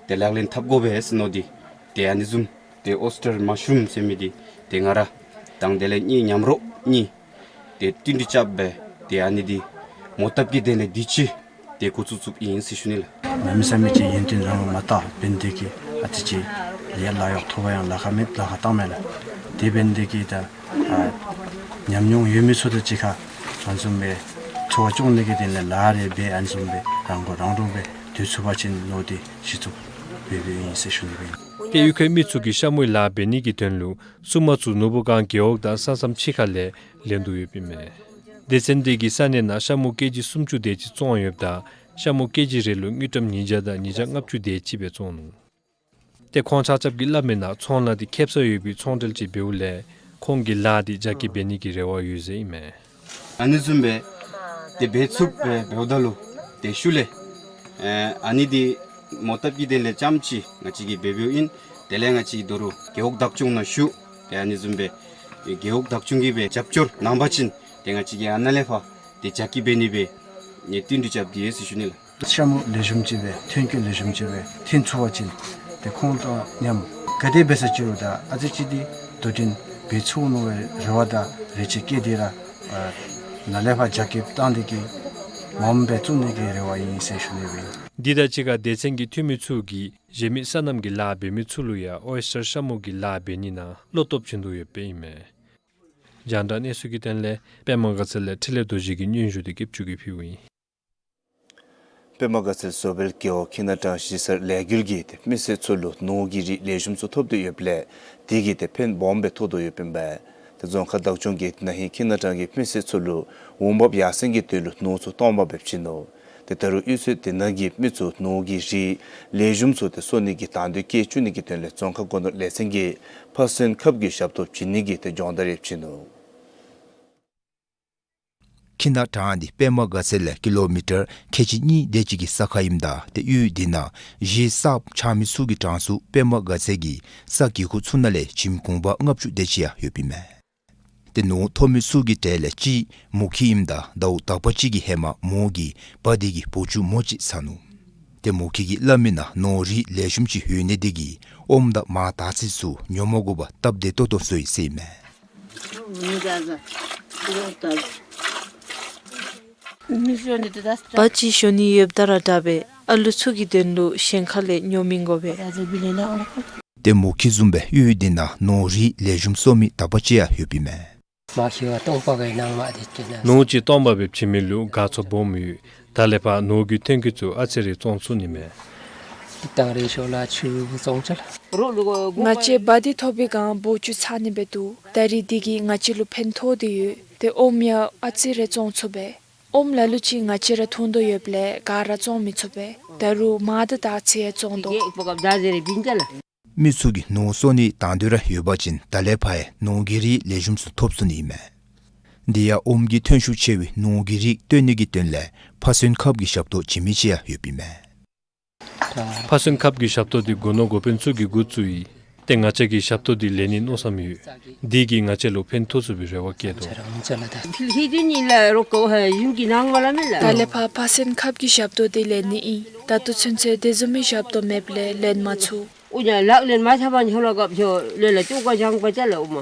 ཏེ་ལག་ལེན་འཐབ་དགོ་པས་ཟེར་མནོ་སྟེ་ཏེ་ཨ་ནི་བཟུམ་ཏེ་ཨོའི་སི་ཊར་མ་ཤ་རུམ་ཟེར་མི་འདི་ཏེ་ང་ར་དང་དེ་ལས་གཉིས་མཉམ་རོགས་གཉིས་ཏེ་བསྟུན་གྲོས་རྐྱབ་སྦེ་ཏེ་ཨ་ནི་འདི་མོ་བཏབ་ཀྱི་དོན་ལས་དུས་ཅི་ཏེ་འགོ་བཙུགས་བཙུགསཔ་ཨིན་ཟེར་ཞུ་ནི་ལགས། གནམ་མེད་ས་མེད་ཅིག་ཡུན་བརྟན་རང་མ་བཏགས་འབད་ནི་དེ་གིས་ཨ་ཙི་ཅིག་ལས་ལཱ་གཡོག་ཐོབ་པ་ཡང་ལཱ་ཁག་མེད་ལཱ་ཁག་བཏང་མས་ལགས། དེ་འབད་ནི་དེ་གིས་ད་ཨ་ཉམས་མྱོང་ཡོད་མི་ཚུ་དང་གཅིག་ཁར་ཨ་ནི་བཟུམ་སྦེ་འཚོ་བ་སྐྱོང་ནི་གི་དོན་ལས་ལཱ་རེ་འབད་ཨ་ནི་བཟུམ་སྦེ་རང་མགོ་རང་འདྲོངས་སྦེ་སྡོད་ཚུགས་པ་ཅིན་མནོ་སྟེ་གཞི་བཙུགས་འབད་འབདཝ་ཨིན་ཟེར་ཞུ་ནི་སྦེ་ཨིན། ཏེ་གཡུས་ཁའི་མི་ཚུ་གིས་ཤ་མུའི་ལཱ་འབད་ནི་གི་དོན་ལུ་བཙུན་མ་ཚུ་ནོར་བུ་སྒང་རྒེད་འོག་དང་ས་མཚམས་ཕྱི་ཁ་ལས་ལེན་དོ་ཡོདཔ་ཨིན་མས། སྡེ་ཚན་འདི་གིས་ས་གནས་ནང་ཤ་མུ་ཀེ་ཇི་སུམ་ཅུ་དེ་ཅིག་བཙོང་ཡོདཔ་ད་ཤ་མུ་ཀེ་ཇི་རེ་ལུ་དངུལ་ཀྲམ་ཉིས་བརྒྱ་དང་ཉིས་བརྒྱ་ལྔ་བཅུ་དེ་ཅིག་སྦེ་བཙོང་ནུག། ཏེ་ཁོང་ཆ་ཁྱབ་ཀྱིས་སླབ་མི་ནང་ཚོང་ལཱ་འདི་ཁེ་སང་ཡོད་པའི་ཚོང་འབྲེལ་ཅིག་འབདཝ་ལས་ཁོང་གིས་ལཱ་འདི་རྒྱ་སྐྱེད་འབད་ནི་གི་རེ་བ་ཡོད་ཟེར་ཨིན་མས། ཨ་ནི་བཟུམ་སྦེ་ཏེ་འབད་ཚུགསཔ་སྦེ་འབདཝ་ད་ལུ་ཏེ་ཤུལ་ལས་ཨ་ནི་འདི་མོ་བཏབ་ཀྱི་དོན་ལས་རྐྱངམ་ཅིག་ང་བཅས་ཀྱིས་འབད་འབདཝ་ཨིན། དེ་ལས་ང་བཅས་ཀྱིས་ད་རུང་རྒེད་འོག་བདག་སྐྱོང་ནང་ཞུ་ཏེ་ཨ་ནི་བཟུམ་སྦེ་རྒེད་འོག་བདག་སྐྱོང་གིས་སྦེ་རྒྱབ་སྐྱོར་གནང་པ་ཅིན་ཏེ་ང་བཅས་ཀྱིས་ཨ་ནཱ་ལས་ཕར་ཏེ་རྒྱ་སྐྱེད་འབད་ནི་སྦེ་ཏེ་བསྟུན་གྲོས་རྐྱབ་སྟེ་ཡོད་ཟེར་ཞུ་ནི་ལགས། ཤ་མུ་ལེགས་ཤོམ་ཅིག་སྦེ་ཐོན་སྐྱེད་ལེགས་ཤོམ་ཅིག་སྦེ་ཐོན་ཚུགས་པ་ཅིན་ཏེ་ཁོང་དང་མཉམ་ག་དེ་འབད་ས་ཅི་རུང་ད་ཨ་ཙི་ཅིག་འདི་དོ་འགྲན་འབད་ཚུགས་མནོ་བའི་རེ་བ་དང་རེ་ཆེ་བསྐྱེད་དེ་ར་ཨ་ནཱ་ལས་ཕར་རྒྱ་སྐྱེད་བཏང་སྟེ་གིས་མངམ་སྦེ་བཙུགས་ནི་གི་རེ་བ་ཨིན་ཟེར་ཞུ་ནི་སྦེ་ཨིན། འདི་དང་གཅིག་ཁར་སྡེ་ཚན་གྱི་འཐུས་མི་ཚུ་གིས་གཞན་མི་སོ་ནམ་གྱི་ལཱ་འབད་མི་ཚུ་ལུ་ཡང་ཨོའི་སི་ཊར་ཤ་མུ་གི་ལཱ་འབད་ནི་ནང་བློ་སྟོབས་བྱིན་དོ་ཡོདཔ་ཨིན་མས། རྒྱང་བསྒྲགས་གནས་ཚུལ་གྱི་དོན་ལས་པདྨ་དགའ་ཚལ་ལས་འཕྲིན་ལས་རྡོ་རྗེ་གིས་སྙན་ཞུ་འདི་རྒྱབ་བསྒྲིགས་ཕུལཝ་ཨིན། པདྨ་དགའ་ཚལ་བཟོ་སྦལ་རྒེད་འོག་ཁྱི་ནག་ཕྲང་གཞིས་གསར་ལས་འགུལ་གྱིས་ཏེ་མི་སེར་ཚུ་ལུ་ནོར་གྱི་རིགས་ལེགས་ཤོམ་ཚུ་ཐོབ་སྟེ་ཡོདཔ་ལས་དེ་གིས་ཏེ་ཕན་སྦོམ་སྦེ་ཐོགས་དོ་ཡོདཔ་ཨིན་པས། ཏེ་རྫོང་ཁག་བདག་སྐྱོང་གིས་ན་ཧིང་ཁྱི་ནག་ཕྲང་གི་མི་སེར་ཚུ་ལུ་འོང་འབབ་ཡར་སེང་གི་དོན་ལུ་ནོར་ཚུ་སྟོང་པ་སྦེ་བྱིན་ནུག། ཏེ་ད་རུང་གཡུས་ཚན་དེ་ནང་གི་མི་ཚུ་ནོར་གྱི་རིགས་ལེགས་ཤོམ་ཚུ་ཏེ་གསོ་ནི་གི་དང་འདོད་བསྐྱེད་བཅུག་ནི་གི་དོན་ལས་རྫོང་ཁག་སྒོ་ནོར་ལས་ཚན་གྱིས་ཕ་སོན་ཁབ་ཀྱི་ཞབས་ཏོག་བྱིན་ནི་གི་ཏེ་སྦྱོང་བརྡར་ཡང་བྱིན་ནུག། ཁྱི་ནག་ཕྲང་འདི་པདྨ་དགའ་ཚལ་ལས་ཀི་ལོ་མི་ཊར་ཁལ་གཅིག་གཉིས་དེ་ཅིག་གི་ས་ཁར་ཨིནམ་ད་ཏེ་གཡུས་འདི་ནང་གཞིས་གསརཔ་ཆགས་མི་ཚུ་གི་གྲངས་སུ་པདྨ་དགའ་ཚལ་གྱི་ས་གི་གུ་ཚུ་ནང་ལས་ཁྱིམ་གུང་པ་ལྔ་བཅུ་དེ་ཅིག་ཡང་ཡོདཔ་ཨིན་མས། ཏེ་ནོར་ཐོབ་མི་ཚུ་གི་གྲས་ལས་གཅིག་མོ་ཁྱི་ཨིནམ་ད་ཟླཝ་དག་པ་ཅིག་གི་ཧེ་མ་མོ་གིས་བ་དེ་གི་བུ་ཆུང་མོ་ཅིག་ཟ་ནུག། ཏེ་མོ་ཁྱི་གིས་སླབ་མི་ནང་ནོར་རིགས་ལེགས་ཤོམ་ཅིག་ཡོད་ནི་དེ་གིས་ཨོམ་དང་མར་དར་ཚིལ་ཚུ་ཉོ་མ་དགོ་པར་སྟབས་བདེ་ཏོག་ཏོ་བཟོ་ཡི་ཟེར་ཨིན་མས། བ་ཅིག་ཞོན་ནི་ཡོདཔ་ད་ར་དྲག་པས། ཨ་ལུ་ཚུ་གི་དོན་ལུ་གཞན་ཁ་ལས་ཉོ་མི་དགོ་པས། ཏེ་མོ་ཁྱི་བཟུམ་སྦེ་གཡུས་འདི་ནང་ནོར་རིགས་ལེགས་ཤོམ་གསོ་མི་དག་པ་ཅིག་ཡང་ཡོདཔ་ཨིན་མས། མ་ཁྱི་བ་སྟོང་པ་གི་ནང་མ་དེ་ཅིག་ན། ནོར་ཅིག་སྟོང་པ་སྦེ་བྱིན་མི་ལུ་དགའ་ཚོར་སྦོམ་ཡོད། ད་ལས་ཕར་ནོར་གྱི་ཐོན་སྐྱེད་ཚུ་ཨ་ཙི་རེ་བཙོང་ཚུགས་ནི་མས། ཏེ་དང་རེ་ཤོ་ལ་ཆུ་བཙོང་ཅ་ལགས། ང་བཅས་བ་དེ་ཐོབ་པའི་སྒང་བུ་ཆུང་ཚ་ནི་སྦེ་འདུག། ད་རིས་འདི་གིས་ང་བཅས་ལུ་ཕན་ཐོགས་ཏེ་ཡོད། ཏེ་ཨོམ་ཡང་ཨ་ཙི་རེ་བཙོང་ཚུགས་པས། ཨོམ་ལ་ལུ་ཅིག་ང་བཅས་ར་འཐུང་དོ་ཡོདཔ་ལས་ག་ར་བཙོང་མི་ཚུགས་པས། ད་རུང་མར་དང་དར་ཚིལ་ཡང་བཙོང་དོ། མི་ཚུ་གིས་ནོར་གསོ་ནི་དང་འདོད་ར་ཡོད་པ་ཅིན་ད་ལས་ཕར་ཡང་ནོར་གྱི་རིགས་ལེགས་ཤོམ་ཚུ་ཐོབ་ཚུགས་ནི་ཨིན་མས། འདི་ཡང་ཨོམ་གྱི་ཐོན་ཤུགས་ཆེ་བའི་ནོར་གྱི་རིགས་བཏོན་ནི་གི་དོན་ལས་ཕ་སོན་ཁབ་ཀྱི་ཞབས་ཏོག་བྱིན་མི་ཅིག་ཡང་ཡོདཔ་ཨིན་མས། ཕ་སོན་ཁབ་ཀྱི་ཞབས་ཏོག་འདི་སྒོ་ནོར་འགོ་དཔོན་ཚུ་གིས་འགོ་བཙུགས་ཡི། ཏེ་ང་བཅས་ཀྱིས་ཞབས་ཏོག་འདི་ལེན་ནི་མནོ་བསམ་ཡོད། འདི་གིས་ང་བཅས་ལུ་ཕན་ཐོགས་ཚུགས་པའི་རེ་བ་བསྐྱེད་དོ། ད་ལས་ཕར་ཕ་སོན་ཁབ་ཀྱི་ཞབས་ཏོག་འདི་ལེན་ནི་ཨིན། ད་ལྟོ་ཚུན་ཚོད་དེ་བཟུམ་མའི་ཞབས་ཏོག་མེདཔ་ལས་ལེན་མ་ཚུགས། ཨུ་ཉ་ལག་ལེན་མ་ཚར་བར་ལྷོད་ལ་གབ་ལྷོད་ལས་ལ་ཅོག་ཀ་བྱང་པ་ཅ་ལགས་ཨུ་མ།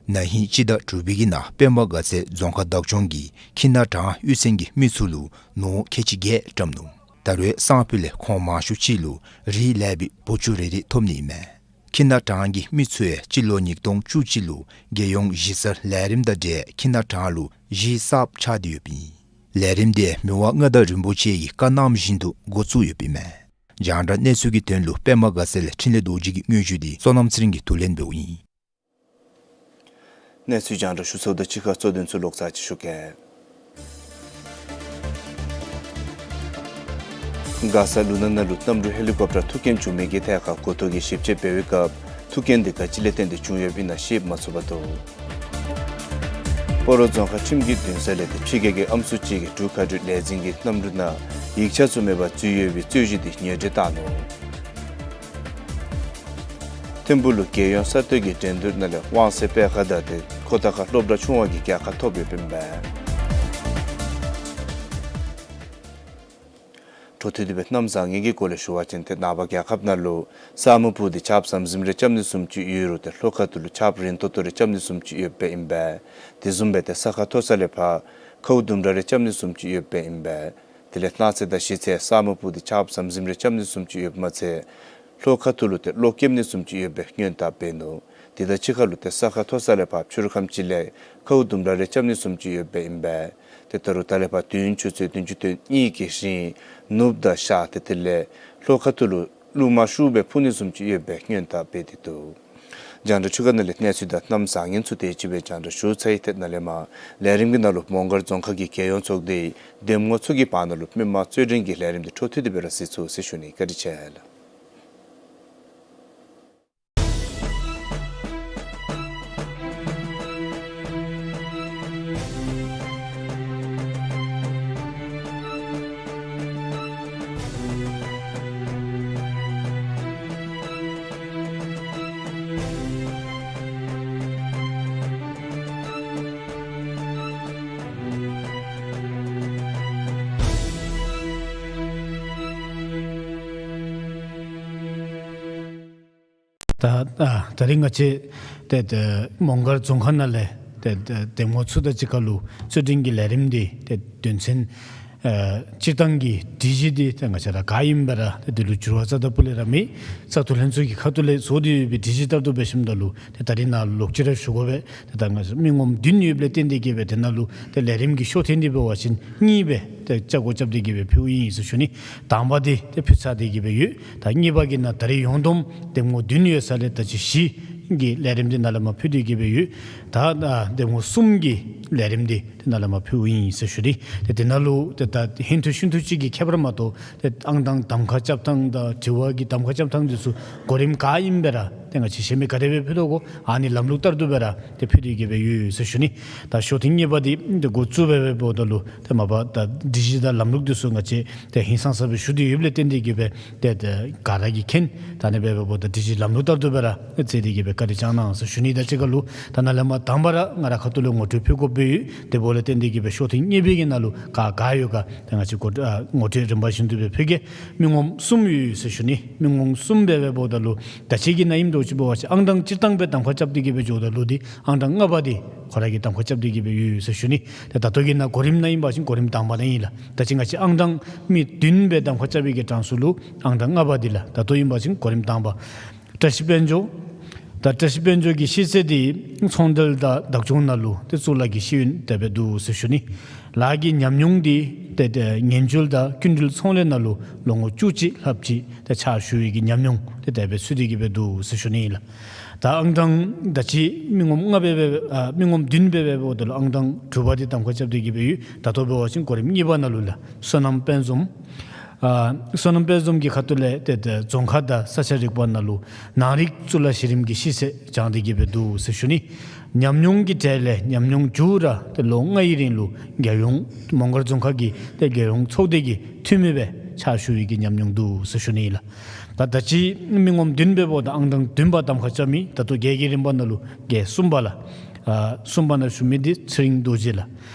ན་ཧིང་སྤྱི་ཟླ་དྲུག་པའི་གི་ནང་པདྨ་དགའ་ཚལ་རྫོང་ཁག་བདག་སྐྱོང་གིས་ཁྱི་ནག་ཕྲང་གཡུས་ཚན་གྱི་མི་ཚུ་ལུ་ནོར་ཁལ་གཅིག་བརྒྱད་བཀྲམ་ནུག། ད་རུང་སང་ཕོད་ལས་ཁོང་མང་ཤོས་ཅིག་ལུ་རིགས་ལེགས་པའི་བུ་ཆུང་རེ་རེ་ཐོབ་ནི་ཨིན་མས། ཁྱི་ནག་ཕྲང་གི་མི་ཚུ་ཡང་སྤྱི་ལོ་ཉིས་སྟོང་བཅུ་གཅིག་ལུ་རྒྱལ་ཡོངས་གཞིས་གསར་ལས་རིམ་དང་འབྲེལ་ཁྱི་ནག་ཕྲང་ལུ་གཞིས་གསརཔ་ཆགས་ཏེ་ཡོདཔ་ཨིན། ལས་རིམ་འདི་མི་དབང་མངའ་བདག་རིན་པོ་ཆེ་གིས་བཀའ་གནངམ་བཞིན་དུ་འགོ་བཙུགས་ཡོདཔ་ཨིན་མས། རྒྱང་བསྒྲགས་གནས་ཚུལ་གྱི་དོན་ལུ་པདྨ་དགའ་ཚལ་ལས་འཕྲིན་ལས་རྡོ་རྗེ་གི་སྙན་ཞུ་འདི་བསོད་ནམས་ཚེ་རིང་གིས་བསྡུ་ལེན་འབདཝ་ཨིན། གནས་ཚུལ་རྒྱང་བསྒྲགས་ཞུ་ཚརཝ་དང་གཅིག་ཁར་གཙོ་དོན་ཚུ་ལོག་ཚར་ཅིག་ཞུ་གེ། མགར་ས་ལུ་ནག་ནང་ལུ་གནམ་གྲུ་ཧེ་ལི་ཀོབ་ཊར་ཐུག་རྐྱེན་བྱུང་མི་གི་ཐད་ཁར་འགོ་ཐོག་གི་ཞིབ་དཔྱད་འབད་བའི་སྐབས་ཐུག་རྐྱེན་འདི་ག་ཅི་ལས་བརྟེན་ཏེ་བྱུང་ཡོདཔ་ཨིན་ན་ཤེས་མ་ཚུགས་པར་འདུག། སྤ་རོ་རྫོང་ཁག་ཁྲིམས་ཀྱི་འདུན་ས་ལས་ཏེ་ཕྱི་རྒྱལ་གྱི་ཨམ་སྲུ་ཅིག་གིས་འབྲུག་མཁའ་འགྲུལ་ལས་འཛིན་གྱི་གནམ་གྲུ་ནང་ཡིག་ཆ་ཚུ་མེད་པར་འཛུལ་ཡོད་པའི་རྩོད་གཞི་འདི་ཉེས་འབྲེལ་བཏང་ནུག། ཐིམ་ཕུག་ལུ་རྒྱལ་ཡོངས་གསར་གཏོད་ཀྱི་འགྲན་བསྡུར་ནང་ལས་དབང་གསལ་སྤེལ་ཁང་དང་ཏེ་ཁོ་ཐང་ཁ་སློབ་གྲྭ་ཆུང་བ་གིས་རྒྱལ་ཁ་ཐོབ་ཡོདཔ་ཨིན་པས། འཕྲོ་མཐུད་དེ་སྦེ་གནམ་བཟང་ངན་གྱི་སྐོར་ལས་ཞུ་བ་ཅིན་ཏེ་ནངས་པ་རྒྱལ་ཁབ་ནང་ལུ་ས་སྨུག་སྤུབས་ཏེ་ཆརཔ་ཟམ་ཟིམ་རེ་རྐྱབ་ནི་བཟུམ་ཅིག་ཡོད་རུང་ཏེ་ལྷོ་ཁ་ཐུག་ལུ་ཆརཔ་རན་ཏོག་ཏོ་རེ་རྐྱབ་ནི་བཟུམ་ཅིག་ཡོདཔ་ཨིན་པས། དེ་བཟུམ་སྦེ་ཏེ་ས་ཁ་མཐོ་ས་ལས་ཕར་ཁཝ་ལྡུམ་ར་རེ་རྐྱབ་ནི་བཟུམ་ཅིག་ཡོདཔ་ཨིན་པས། དེ་ལས་གནངས་ཚེ་དང་གཞེས་ཚེ་ས་སྨུག་སྤུབས་ཏེ་ཆརཔ་ཟམ་ཟིམ་རེ་རྐྱབ་ནི་བཟུམ་ཅིག་ཡོདཔ་མ་ཚད་ལྷོ་ཁ་ཐུག་ལུ་ཏེ་གློག་སྐྱེབ་ནི་བཟུམ་ཅིག་ཡོད་པའི་སྔོན་དཔག་འབད་ནུག། དེ་དང་གཅིག་ཁར་ལུ་ཏེ་ས་ཁ་མཐོ་ས་ལས་ཕར་ཕྱི་རུ་ཁམས་ཅིག་ལས་ཁཝ་ལྡུམ་ར་རེ་རྐྱབ་ནི་བཟུམ་ཅིག་ཡོདཔ་ཨིན་པས། ཏེ་ད་རུང་ད་ལས་ཕར་དུས་ཡུན་ཆུ་ཚོད་བདུན་ཅུ་དོན་གཉིས་ཀྱི་རིང་ནུབ་དང་ཤར་ཏེ་དེ་ལས་ལྷོ་ཁ་ཐུག་ལུ་རླུང་མ་ཤུགས་སྦེ་འཕུ་ནི་བཟུམ་ཅིག་ཡོད་པའི་སྔོན་དཔག་འབད་དེ་འདུག། རྒྱང་བསྒྲགས་ཆུ་ཁ་ནང་ལས་གནས་ཚུལ་དང་གནམ་བཟང་ངན་ཚུ་དེ་ཅིག་སྦེ་རྒྱང་བསྒྲགས་ཞུ་ཚར་ཡི། ཏེ་ནཱ་ལས་མར་ལས་རིམ་གྱི་ནང་ལུ་མོང་སྒར་རྫོང་ཁག་གི་རྒྱལ་ཡོངས་ཚོགས་སྡེའི་འདེམས་ངོ་ཚུ་གི་བར་ན་ལུ་མི་མང་རྩོད་འགྲན་གྱི་ལས་རིམ་འདི་འཕྲོ་མཐུད་དེ་སྦེ་ར་གཟིགས་ཚུགས་ཟེར་ཞུ་ནི། བཀའ་དྲིན་ཆེ་ལགས། ད་ཨ་ད་རིས་ང་བཅས་ཏེ་ཏེ་མོང་སྒར་རྫོང་ཁག་ནང་ལས་ཏེ་ཏེ་འདེམས་ངོ་ཚུ་དང་གཅིག་ཁར་ལུ་རྩོད་འགྲན་གྱི་ལས་རིམ་འདི་ཏེ་དོན་ཚན་ ཨ་སྤྱིར་བཏང་གི་སྒྲིག་གཞི་འདི་ཏེ་ང་བཅས་ར་ག་ཨིནམ་སྦེ་ར་ཏེ་འདི་ལུ་འགྱུར་བ་རྩ་དང་ཕུ་ལས་ར་མེད། བཙག་འཐུ་ལྷན་ཚོགས་ཀྱི་ཁ་ཐུག་ལས་བཟོ་སྟེ་ཡོད་པའི་སྒྲིག་གཞི་ལྟར་དུ་འབད་ཞིནམ་ད་ལུ་ཏེ་ད་རིས་ནཱ་ལོག་ཅི་ར་ཞུ་དགོ་པས། ཏེ་ད་ང་བཅས་མི་ངོམ་བདུན་ཡོདཔ་ལས་བརྟེན་ཏེ་གི་སྦེ་ཏེ་ནཱ་ལུ་ཏེ་ལས་རིམ་གྱི་ཤོག་ཐེངས་འདི་འབད་བ་ཅིན་གཉིས་སྦེ་ཏེ་བཅའ་སྒོ་རྐྱབ་སྟེ་གི་སྦེ་ཕུལཝ་ཨིན་ཟེར་ཞུ་ནི། དང་པ་འདི་ཏེ་ཕུལ་ཚར་ཏེ་གི་སྦེ་ཡོད། ད་གཉིས་པ་གི་ནང་ད་རིས་ཡོངས་བསྡོམས་འདེམས་ངོ་བདུན་ཡོད་ས་ལས་ད་ཅི་བཞི་གི་ལས་རིམ་འདི་ནཱ་ལས་མར་ཕུལ་ཏེ་གི་སྦེ་ཡོད། ད་ཨ་འདེམས་ངོ་གསུམ་གྱི་ལས་རིམ་འདི་ཏེ་ནཱ་ལས་མར་ཕུལཝ་ཨིན་ཟེར་ཞུ་ནི། ཏེ་དེ་ནང་ལུ་ཏེ་ད་ཧིན་དུ་ཤིན་དུ་ཅིག་གི་ཁྱད་པར་མ་གཏོགས་ཏེ་ཨང་གྲངས་གདམ་ཁ་རྐྱབ་ཐངས་དང་དྲི་བ་གི་གདམ་ཁ་རྐྱབ་ཐངས་འདི་ཚུ་གོ་རིམ་ག་ཨིནམ་སྦེ་ར་ཏེ་ང་བཅས་གཞན་མི་ག་དེ་སྦེ་ཕུལ་དོ་གོ་ཨ་ནི་ལམ་ལུགས་ལྟར་དུ་སྦེ་ར་ཏེ་ཕུལ་ཏེ་གི་སྦེ་ཡོད་ཟེར་ཞུ་ནི། ད་ཤོག་ཐེངས་གཉིས་པ་འདི་ཏེ་འགོ་བཙུགས་སྦེ་འབདཝ་ད་ལུ་ཏེ་མ་པ་ད་སྒྲིག་གཞི་དང་ལམ་ལུགས་འདི་ཚུ་ང་བཅས་ཏེ་ཧིང་སངས་ས་སྦེ་ཞུ་སྟེ་ཡོདཔ་ལས་བརྟེན་ཏེ་གི་སྦེ་ཏེ་ཏེ་ག་ར་གིས་མཁྱེན། ད་ཨ་ནི་སྦེ་འབདཝ་ད་སྒྲིག་གཞི་ལམ་ལུགས་ལྟར་དུ་སྦེ་ར་མཛད་དེ་གི་སྦེ་བཀའ་དྲིན་བསྐྱང་གནང་ཟེར་ཞུ་ནི། ད་ཅི་ག་ལུ་ད་ནཱ་ལས་མར་དང་པ་ར་ང་ར་ཁ་ཐུག་ལས་ངོ་སྤྲོད་ཕུལ་དགོཔ་སྦེ་ཡོད། དེ་འབདཝ་ལས་བརྟེན་ཏེ་གི་སྦེ་ཤོག་ཐེངས་གཉིས་པའི་གི་ནང་ལུ་ག་ག་ཡོད་ག་ཏེ་ང་བཅས་གོ་ཨ་ངོ་སྤྲོད་རིམ་པ་བཞིན་དུ་སྦེ་ཕུལ་གེ། མི་ངོམ་གསུམ་ཡོད་ཟེར་ཞུ་ནི། མི་ངོམ་གསུམ་སྦེ་སྦེ་འབདཝ་ད་ལུ་ད་ཅི་གི་ནང་ཨིནམ་འདྲཝ་ཅིག་འབད་བ་ཅིན་ཨང་གྲངས་སྤྱིར་བཏང་སྦེ་གདམ་ཁ་རྐྱབ་སྟེ་གི་སྦེ་འགྱོཝ་ད་ལུ་འདི་ཨང་གྲངས་ལྔ་པ་འདི་ཁོ་ར་གིས་གདམ་ཁ་རྐྱབ་སྟེ་གི་སྦེ་ཡོད་ཟེར་ཞུ་ནི། ཏེ་ད་ལྟོ་གི་ནང་གོ་རིམ་ནང་ཨིན་པ་ཅིན་གོ་རིམ་དང་པ་ནང་ཨིན་ལགས། ད་ཅི་ང་བཅས་ཨང་གྲངས་མི་བདུན་སྦེ་གདམ་ཁ་རྐྱབ་པའི་གི་གྲངས་སུ་ལུ་ཨང་གྲངས་ལྔ་པ་འདི་ལགས། ད་ལྟོ་ཨིན་པ་ཅིན་གོ་རིམ་དང་པ་བཀྲ་ཤིས་དཔལ་འབྱོར། ད་བཀྲ་ཤིས་དཔལ་འབྱོར་གྱི་ཤེས་ཚད་འདི་ཚོང་འབྲེལ་དང་བདག་སྐྱོང་ནང་ལུ་ཏེ་གཙུག་ལག་གི་ཤེས་ཡོན་དེ་སྦེ་འདུག་ཟེར་ཞུ་ནི། ལཱ་གི་ཉམས་མྱོང་འདི་ཏེ་ཏེ་ངན་བྱུས་དང་སྐྱིན་འགྲུལ་ཚོང་ལས་ནང་ལུ་ལོ་ངོ་བཅུ་གཅིག་ལྷགཔ་ཅིག་ཏེ་ཕྱག་ཞུ་བའི་གི་ཉམས་མྱོང་ཏེ་དེ་སྦེ་ཚུད་དེ་གི་སྦེ་འདུག་ཟེར་ཞུ་ནི་ཨིན་ལགས། ད་ཨང་གྲངས་ད་ཅི་མི་ངོམ་ལྔ་སྦེ་སྦེ་ཨ་མི་ངོམ་བདུན་སྦེ་སྦེ་འབདཝ་ད་ལུ་ཨང་གྲངས་དྲུག་པ་འདི་གདམ་ཁ་རྐྱབ་སྟེ་གི་སྦེ་ཡོད། ད་ལྟོ་འབད་བ་ཅིན་གོ་རིམ་གཉིས་པ་ནང་ལུ་ལགས་སོ་ནམ་དཔལ་འཛོམས། ཨ་སོ་ནམ་དཔལ་འཛོམས་ཀྱི་ཁ་ཐུག་ལས་ཏེ་ཏེ་རྫོང་ཁག་དང་ས་ཆ་རིག་པ་ནང་ལུ་ནང་རིག་གཙུག་ལག་གཞི་རིམ་གྱི་ཤེས་ཚད་སྦྱངས་ཏེ་གི་སྦེ་འདུག་ཟེར་ཞུ་ནི། ཉམས་མྱོང་གི་གྲས་ལས་ཉམས་མྱོང་མཇུག་ར་ཏེ་ལོ་ལྔ་ཡི་རིང་ལུ་རྒྱལ་ཡོངས་མོང་སྒར་རྫོང་ཁག་གི་ཏེ་རྒྱལ་ཡོངས་ཚོགས་སྡེ་གི་འཐུས་མི་སྦེ་ཕྱག་ཞུ་བའི་གི་ཉམས་མྱོང་འདུག་ཟེར་ཞུ་ནི་ཨིན་ལགས། ད་ད་ཅི་མི་ངོམ་བདུན་སྦེ་འབདཝ་ད་ཨང་གྲངས་བདུན་པ་གདམ་ཁ་རྐྱབ་མི་ད་ལྟོ་བརྒྱད་ཀྱི་རིམ་པ་ནང་ལུ་བརྒྱད་གསུམ་པ་ལགས། ཨ་གསུམ་པ་ནང་ཞུ་མི་འདི་ཚེ་རིང་རྡོ་རྗེ་ལགས།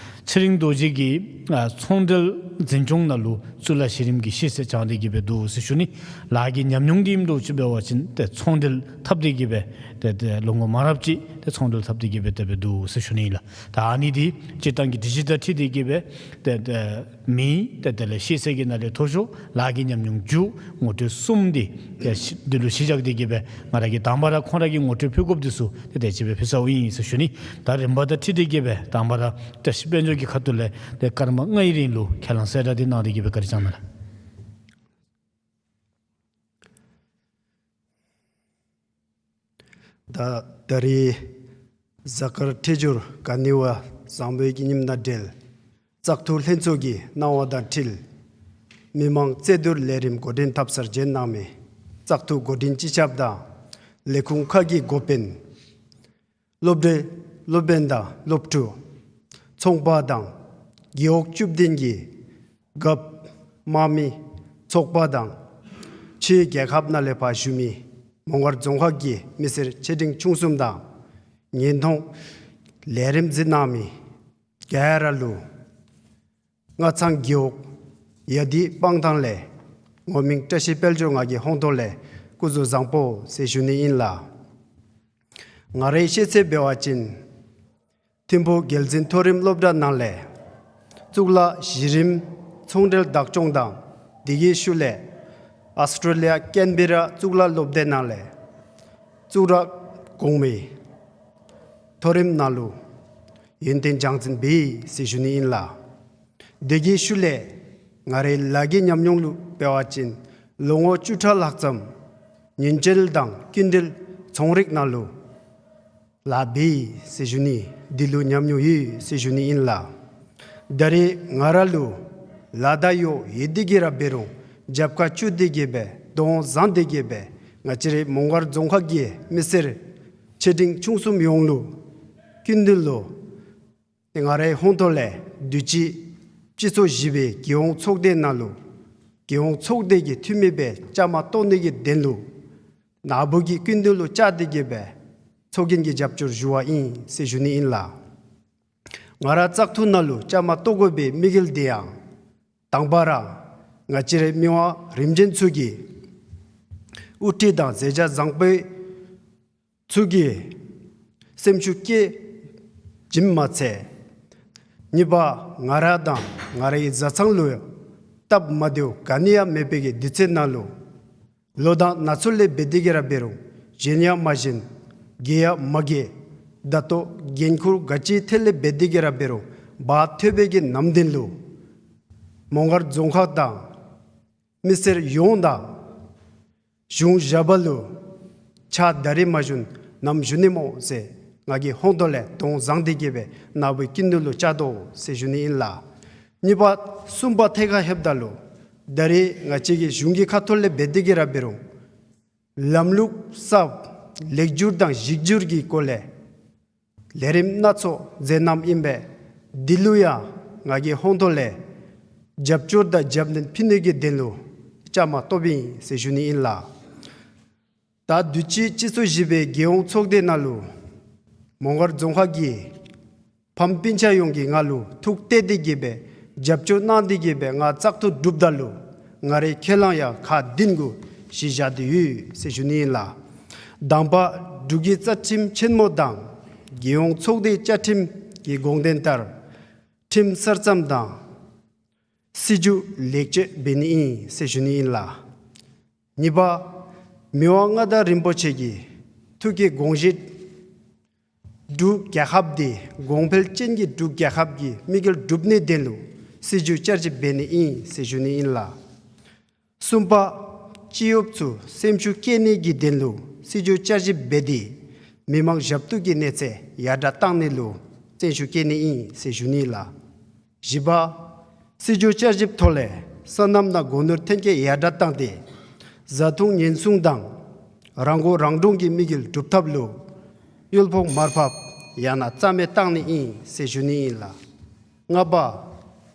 ཚེ་རིང་རྡོ་རྗེ་གིས་ཨ་ཚོང་འབྲེལ་འཛིན་སྐྱོང་ནང་ལུ་གཙུག་ལག་གཞི་རིམ་གྱི་ཤེས་ཚད་སྦྱངས་ཏེ་གི་སྦེ་འདུག་ཟེར་ཞུ་ནི། ལཱ་གི་ཉམས་མྱོང་འདི་ཨིནམ་འདྲཝ་ཅིག་འབད་བ་ཅིན་ཏེ་ཚོང་འབྲེལ་འཐབ་སྟེ་གི་སྦེ་ཏེ་ཏེ་ལོ་ངོ་མང་རབས་ཅིག་ཏེ་ཚོང་འབྲེལ་འཐབ་སྟེ་གི་སྦེ་དེ་སྦེ་འདུག་ཟེར་ཞུ་ནི་ལགས། ད་ཨ་ནི་འདི་སྤྱིར་བཏང་གི་སྒྲིག་གཞི་དང་འཁྲིལ་ཏེ་གི་སྦེ་ཏེ་ཏེ་མི་ཏེ་དེ་ལས་ཤེས་ཚད་ཀྱི་ནང་ལས་མཐོ་ཤོས་ལཱ་གི་ཉམས་མྱོང་མཇུག་ངོ་སྤྲོད་གསུམ་འདི་ཏེ་ཤི་འདི་ལུ་གཞི་བཞག་སྟེ་གི་སྦེ་ང་ར་གིས་དང་པ་ར་ཁོང་ར་གི་ངོ་སྤྲོད་ཕུལ་དགོཔ་འདི་ཚུ་ཏེ་དེ་ཅིག་སྦེ་ཕུལ་ཚརཝ་ཨིན་ཟེར་ཞུ་ནི། ད་རིམ་པ་དང་འཁྲིལ་ཏེ་གི་སྦེ་དང་པ་ར་བཀྲ་ཤིས་དཔལ་འབྱོར་གྱི་ཁ་ཐུག་ལས་ཏེ་སྐར་མ་ལྔ་ཡི་རིང་ལུ་ཁས་བླངས་གསལ་བསྒྲགས་འདི་གནང་སྟེ་གི་སྦེ་བཀའ་དྲིན་བསྐྱང་གནང་ལགས། ད་ད་རིས་གཟའ་སྐར་འཕྲོད་སྦྱོར་ག་ནི་བ་བཟང་པོའི་གི་ཉིནམ་དང་འབྲེལ་བཙག་འཐུ་ལྷན་ཚོགས་ཀྱི་གནང་བ་དང་འཁྲིལ་མི་མང་རྩོད་བསྡུར་ལས་རིམ་འགོ་འདྲེན་འཐབ་སར་བྱོན་གནང་མི་བཙག་འཐུ་འགོ་འདྲེན་སྤྱི་ཁྱབ་དང་ལས་ཁུངས་ཁག་གི་འགོ་དཔོན་སློབ་གྲྭའི་སློབ་དཔོན་དང་སློབ་ཕྲུག་ཚོང་པ་དང་རྒེད་འོག་བཅུ་བདུན་གྱི་རྒཔོ་དམངས་མི་ཚོགས་པ་དང་ཕྱིའི་རྒྱལ་ཁབ་ནང་ལས་ཕར་བཞུགས་མི་མོང་སྒར་རྫོང་ཁག་གི་མི་སེར་ཆེ་འབྲིང་ཆུང་གསུམ་དང་བརྙན་ཐུང་ལས་རིམ་གཟིགས་གནང་མི་ག་ར་ལུ་སྔ་ཚང་རྒེད་འོག་ཡ་དི་སྤང་ཐང་ལས་ངོ་མིང་བཀྲ་ཤིས་དཔལ་འབྱོར་ང་གི་ཧོང་ཐོག་ལས་སྐུ་གཟུགས་བཟང་པོ་ཟེར་ཞུ་ནི་ཨིན་ལགས། ང་རའི་ཤེས་ཚད་འབད་བ་ཅིན་ཐིམ་ཕུག་རྒྱལ་འཛིན་མཐོ་རིམ་སློབ་གྲྭ་ནང་ལས་གཙུག་ལག་གཞི་རིམ་ཚོང་འབྲེལ་བདག་སྐྱོང་དང་དེ་གི་ཤུལ་ལས་ཨཱོས་ཊྲེ་ལི་ཡ་ཀེན་བི་ར་གཙུག་ལག་སློབ་སྡེ་ནང་ལས་གཙུག་སྒྲ་གོང་མའི་མཐོ་རིམ་ནང་ལུ་ཡོན་ཏན་སྦྱང་ཚུགས་པས་ཟེར་ཞུ་ནི་ཨིན་ལགས། དེ་གི་ཤུལ་ལས་ང་རའི་ལཱ་གི་ཉམས་མྱོང་ལུ་འབད་བ་ཅིན་ལོ་ངོ་བཅུ་ཕྲག་ལྷག་ཙམ་ཉེན་བཅོལ་དང་སྐྱིན་འགྲུལ་ཚོང་རིག་ནང་ལུ་ལཱ་འབད་ཟེར་ཞུ་ནི། འདི་ལུ་ཉམས་མྱོང་ཡོད་ཟེར་ཞུ་ནི་ཨིན་ལགས། ད་རེས་ང་ར་ལུ་ལཱ་དང་གཡོག་ཡོད་དེ་གི་ར་འབད་རུང་རྒྱབ་ཁར་བཙུགས་ཏེ་གི་སྦེ་གདོང་བཟང་སྟེ་གི་སྦེ་ང་བཅས་རའི་མོང་སྒར་རྫོང་ཁག་གི་མི་སེར་ཆེ་འབྲིང་ཆུང་གསུམ་ཡོངས་ལུ་སྐྱིན་འགྲུལ་ལུ་ཏེ་ང་རའི་ཧོང་ཐོག་ལས་དུས་ཅི་སྤྱི་ཚོགས་བཞི་པའི་རྒྱལ་ཡོངས་ཚོགས་སྡེ་ནང་ལུ་རྒྱལ་ཡོངས་ཚོགས་སྡེ་གི་འཐུས་མི་སྦེ་བཅའ་མར་གཏོགས་ནི་གི་དོན་ལུ་ནཱ་བུ་གི་སྐྱིན་འགྲུལ་ལུ་བཅར་ཏེ་གི་སྦེ་ཚོགས་རྒྱན་གྱི་རྒྱབ་སྐྱོར་ཞུ་བ་ཨིན་ཟེར་ཞུ་ནི་ཨིན་ལགས། ང་ར་བཙག་འཐུ་ནང་ལུ་བཅའ་མར་གཏོགས་དགོ་པའི་དམིགས་ཡུལ་འདི་ཡང་དང་པ་ར་ང་བཅས་རའི་མི་དབང་རིམ་བྱོན་ཚུ་གི་དབུ་ཁྲིད་དང་མཛད་བྱ་བཟང་པོའི་ཚུ་གི་སེམས་ཤུགས་བསྐྱེད་བྱིནམ་མ་ཚད་གཉིས་པ་ང་ར་དང་ ང་རའི་བཟའ་ཚང་ལུ་ཡང་སྟབས་མ་བདེཝ་ག་ནི་ཡང་མེད་པའི་གི་དུས་ཚོད་ནང་ལུ་ལོ་དང་ན་ཚོད་ལས་འབད་དེ་གི་ར་འབད་རུང་བཞེངས་ཡང་མ་བཞེངས། རྒས་ཡང་མ་རྒས། ད་ལྟོ་འགན་ཁུར་ག་ཅི་ཐད་ལས་འབད་དེ་གི་ར་འབད་རུང་བ་ཐོད་པའི་གི་ནམ་དེ་ལུ་མོང་སྒར་རྫོང་ཁག་དང་མི་སེར་ཡོངས་དང་གཞུང་ཞབས་པ་ལུ་ཕྱག་ད་རིས་མ་ཞུ་ན་ནམ་ཞུ་ནི་སྨོ་ཟེར་ང་གིས་ཧོང་ཏོ་ལས་དོན་བཟང་སྟེ་གི་སྦེ་ནཱ་བུ་ཀུན་ལུ་བཅར་དོ་ཟེར་ཞུ་ནི་ཨིན་ལགས། གཉིས་པ་གསུམ་པ་ཐད་ཁར་ལྷོདཔ་ད་ལུ་ད་རིས་ང་བཅས་ཀྱི་གཞུང་གི་ཁ་ཐུག་ལས་འབད་དེ་གི་ར་འབད་རུང་ལམ་ལུགས་གསརཔ་ལེགས་བསྒྱུར་དང་གཞི་བསྒྱུར་གྱི་སྐོར་ལས་ལས་རིམ་སྣ་ཚོགས་མཛད་གནངམ་ཨིན་པས། འདི་ལུ་ཡང་ང་གིས་ཧོང་ཏོ་ལས་རྒྱབ་སྐྱོར་དང་རྒྱབ་སྣོན་ཕུལ་ནི་གི་དོན་ལུ་བཅའ་མར་གཏོགསཔ་ཨིན་ཟེར་ཞུ་ནི་ཨིན་ལགས། ད་དུས་ཅི་སྤྱི་ཚེས་བཞི་པའི་རྒྱལ་ཡོངས་ཚོགས་སྡེ་ནང་ལུ་མོང་སྒར་རྫོང་ཁག་གི་ཕམ་སྤུན་ཆ་ཡོངས་ཀྱིས་ང་ལུ་ཐུགས་གཏད་དེ་གི་སྦེ་རྒྱབ་སྐྱོར་གནང་སྟེ་གི་སྦེ་ང་བཙག་འཐུ་གྲུབ་ད་ལུ་ང་རའི་ཁས་བླངས་ཡང་ཁག་བདུན་གུ་གཞི་བཞག་སྟེ་ཡོད་ཟེར་ཞུ་ནི་ཨིན་ལགས། དང་པ་འབྲུག་གི་རྩ་ཁྲིམས་ཆེན་མོ་དང་རྒྱལ་ཡོངས་ཚོགས་སྡེའི་བཅའ་ཁྲིམས་ཀྱི་དགོངས་དོན་ལྟར་ཁྲིམས་གསར་རྩོམ་དང་སྲིད་བྱུས་ལེགས་བཅོས་འབད་ནི་ཨིན་ཟེར་ཞུ་ནི་ཨིན་ལགས། གཉིས་པ་མི་དབང་མངའ་བདག་རིན་པོ་ཆེ་གི་ཐུགས་ཀྱི་དགོངས་བཞེད་འབྲུག་རྒྱལ་ཁབ་འདི་གོང་འཕེལ་ཅན་གྱི་འབྲུག་རྒྱལ་ཁབ་ཀྱི་དམིགས་ཡུལ་སྒྲུབ་ནིའི་དོན་ལུ་སྲིད་བྱུས་བསྐྱར་ཞིབ་འབད་ནི་ཨིན་ཟེར་ཞུ་ནི་ཨིན་ལགས། གསུམ་པ་སྤྱི་གཡོགཔ་ཚུ་སེམས་ཤུགས་བསྐྱེད་ནིའི་དོན་ལུ་སྲིད་བྱུས་བསྐྱར་ཞིབ་འབད་དེ་མི་མང་ཞབས་ཏོག་གི་གནས་ཚད་ཡར་དྲགས་གཏང་ནི་ལུ་བརྩོན་ཤུགས་བསྐྱེད་ནི་ཨིན་ཟེར་ཞུ་ནི་ལགས། བཞི་པ་སྲིད་བྱུས་བསྐྱར་ཞིབ་ཐོག་ལས་སོ་ནམ་དང་སྒོ་ནོར་ཐོན་སྐྱེད་ཡར་དྲགས་བཏང་སྟེ་བཟའ་འཐུང་ཉེན་སྲུང་དང་རང་མགོ་རང་འདྲོངས་ཀྱི་དམིགས་ཡུལ་སྒྲུབ་ཐབས་ལུ་གཡོག་ཕོགས་མར་ཕབ་ཡང་ན་རྩ་མེད་བཏང་ནི་ཨིན་ཟེར་ཞུ་ནི་ཨིན་ལགས། ལྔ་པ་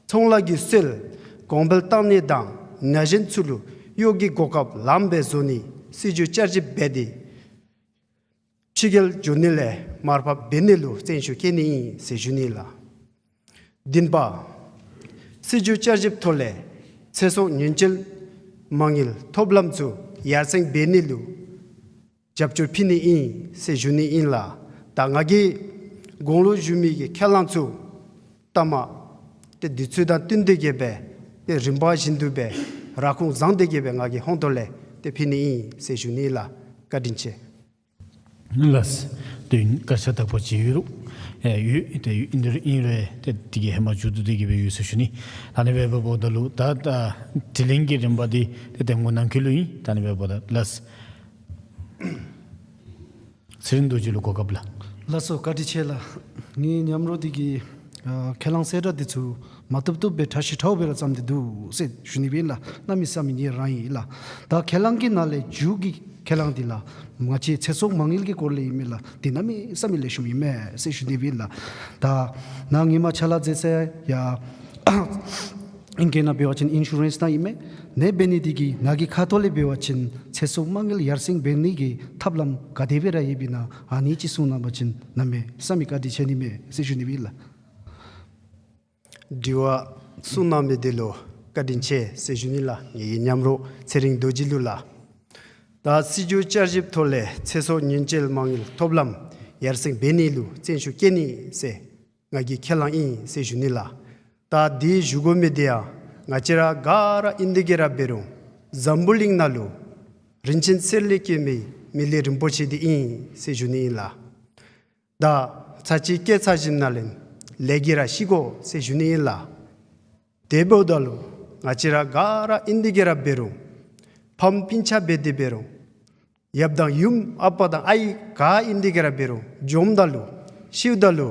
ཚོང་ལཱ་གི་སྲོལ་གོང་འཕེལ་བཏང་ནི་དང་ན་གཞོན་ཚུ་ལུ་གཡོག་གི་གོ་སྐབས་ལངམ་སྦེ་བཟོ་ནི་སྲིད་བྱུས་བསྐྱར་ཞིབ་འབད་དེ་ཕྱི་རྒྱལ་འགྱོ་ནི་ལས་མར་ཕབ་འབད་ནི་ལུ་བརྩོན་ཤུགས་བསྐྱེད་ནི་ཨིན་ཟེར་ཞུ་ནི་ལགས། བདུན་པ་སྲིད་བྱུས་བསྐྱར་ཞིབ་ཐོག་ལས་ཚེ་སྲོག་ཉེན་བཅོལ་མ་དངུལ་ཐོབ་ལམ་ཚུ་ཡར་སེང་འབད་ནི་ལུ་རྒྱབ་སྐྱོར་ཕུལ་ནི་ཨིན་ཟེར་ཞུ་ནི་ཨིན་ལགས། ད་ང་གིས་གོང་ལུ་ཞུ་མི་གི་ཁས་བླངས་ཚུ་ལྟ་མ་ཏེ་དུས་ཚོད་དང་བསྟུན་ཏེ་གི་སྦེ་ཏེ་རིམ་པ་བཞིན་དུ་སྦེ་ར་ཁུངས་བཟང་སྟེ་གི་སྦེ་ང་གིས་ཧོང་ཏོ་ལས་ཏེ་ཕུལ་ནི་ཨིན་ཟེར་ཞུ་ནི་ཨིན་ལགས། བཀའ་དྲིན་ཆེ། ལགས། དེ་ཨིན་སྐད་ཆ་དག་པ་ཅིག་ཡོད་རུང་ཨེ་ཡོད་ཏེ་ཨིན་རུང་ཨིན་རུང་ཏེ་དེ་གི་ཧེ་མ་མཇུག་བསྡུ་སྟེ་གི་སྦེ་ཡོད་ཟེར་ཞུ་ནི། ད་ཨ་ནི་སྦེ་འབདཝ་ད་ལུ་ད་ད་དྲི་ལན་གྱི་རིམ་པ་འདི་ཏེ་དེ་ངོ་ནམ་མཁའི་ལུ་ཨིན། ད་ཨ་ནི་སྦེ་འབདཝ་ད་ལགས། ཚེ་རིང་རྡོ་རྗེ་ལུ་གོ་སྐབས་ལགས། ལགས་སོ། བཀའ་དྲིན་ཆེ་ལགས། ངེའི་མཉམ་རོགས་འདི་གིས་ཨ་ཁས་བླངས་གསལ་བསྒྲགས་འདི་ཚུ་མ་བཏུབ་བཏུབ་སྦེ་ཕྲ་ཞིང་ཕྲ་བ་སྦེ་ར་བརྩམས་ཏེ་འདུག་ཟེར་ཞུ་ནི་སྦེ་ཨིན་ལགས། གནམ་མེད་ས་མེད་ངལ་རངས་ཡི་ལགས། ད་ཁས་བླངས་ཀྱི་ནང་ལས་མཇུག་གི་ཁས་བླངས་འདི་ལགས་ང་བཅས་ཚེ་སྲོག་མ་དངུལ་གྱི་སྐོར་ལས་ཨིན་མས་ལགས། འདི་གནམ་མེད་ས་མེད་ལེགས་ཤོམ་ཨིན་མས་ཟེར་ཞུ་ནི་སྦེ་ཨིན་ལགས། ད་ནཱ་ཧེ་མ་ཕྱག་ལཱ་མཛད་ས་ཡང་ཨིང་སྐད་ནང་འབད་བ་ཅིན་ཨིན་ཤུ་རེནསི་ནང་ཨིན་མས། ཨ་ནི་འབད་ནི་འདི་གིས་ནཱ་གི་ཁ་ཐུག་ལས་འབད་བ་ཅིན་ཚེ་སྲོག་མ་དངུལ་ཡར་སེང་འབད་ནི་གི་ཐབས་ལམ་ག་དེ་སྦེ་ར་ཡོདཔ་ཨིན་ན་ཨ་ནི་ཅིག་གསུང་གནང་བ་ཅིན་གནམ་མེད་ས་མེད་བཀའ་དྲིན་ཆེ་ནི་མས་ཟེར་ཞུ་ནི་སྦེ་ཨིན་ལགས། དྲི་བ་གསུང་གནང་མི་འདི་ལུ་བཀའ་དྲིན་ཆེ་ཟེར་ཞུ་ནི་ལགས། ངེའི་མཉམ་རོགས་ཚེ་རིང་རྡོ་རྗེ་ལུ་ལགས། ད་སྲིད་བྱུས་བསྐྱར་ཞིབ་ཐོག་ལས་ཚེ་སྲོག་ཉེན་བཅོལ་མ་དངུལ་ཐོབ་ལམ་ཡར་སེང་འབད་ནི་ལུ་བརྩོན་ཤུགས་བསྐྱེད་ནི་ཟེར་ང་གིས་ཁས་བླངས་ཨིན་ཟེར་ཞུ་ནི་ལགས། ད་འདི་ཞུ་དགོ་མི་འདི་ཡང་ང་བཅས་ར་ག་ར་ཨིན་ཏེ་གི་ར་འབད་རུང་འཛམ་བུ་གླིང་ནང་ལུ་རིན་ཆེན་གསེར་ལས་སྐྱེས་མི་མི་ལུས་རིན་པོ་ཆེ་འདི་ཨིན་ཟེར་ཞུ་ནི་ཨིན་ལགས། ད་ཚར་གཅིག་སྐྱེས་ཚར་ཞིནམ་ལས་ལས་ཀྱིས་ར་ཤི་དགོ་ཟེར་ཞུ་ནི་ཨིན་ལགས། དེ་འབདཝ་ད་ལུ་ང་བཅས་ར་ག་ར་ཨིན་ཏེ་གི་ར་འབད་རུང་ཕམ་སྤུན་ཆ་འབད་དེ་འབད་རུང་ཡབ་དང་ཡུམ་ཨ་པ་དང་ཨའི་ག་ཨིན་ཏེ་གི་ར་འབད་རུང་འཇོམས་ད་ལུ་ཤིཝ་ད་ལུ་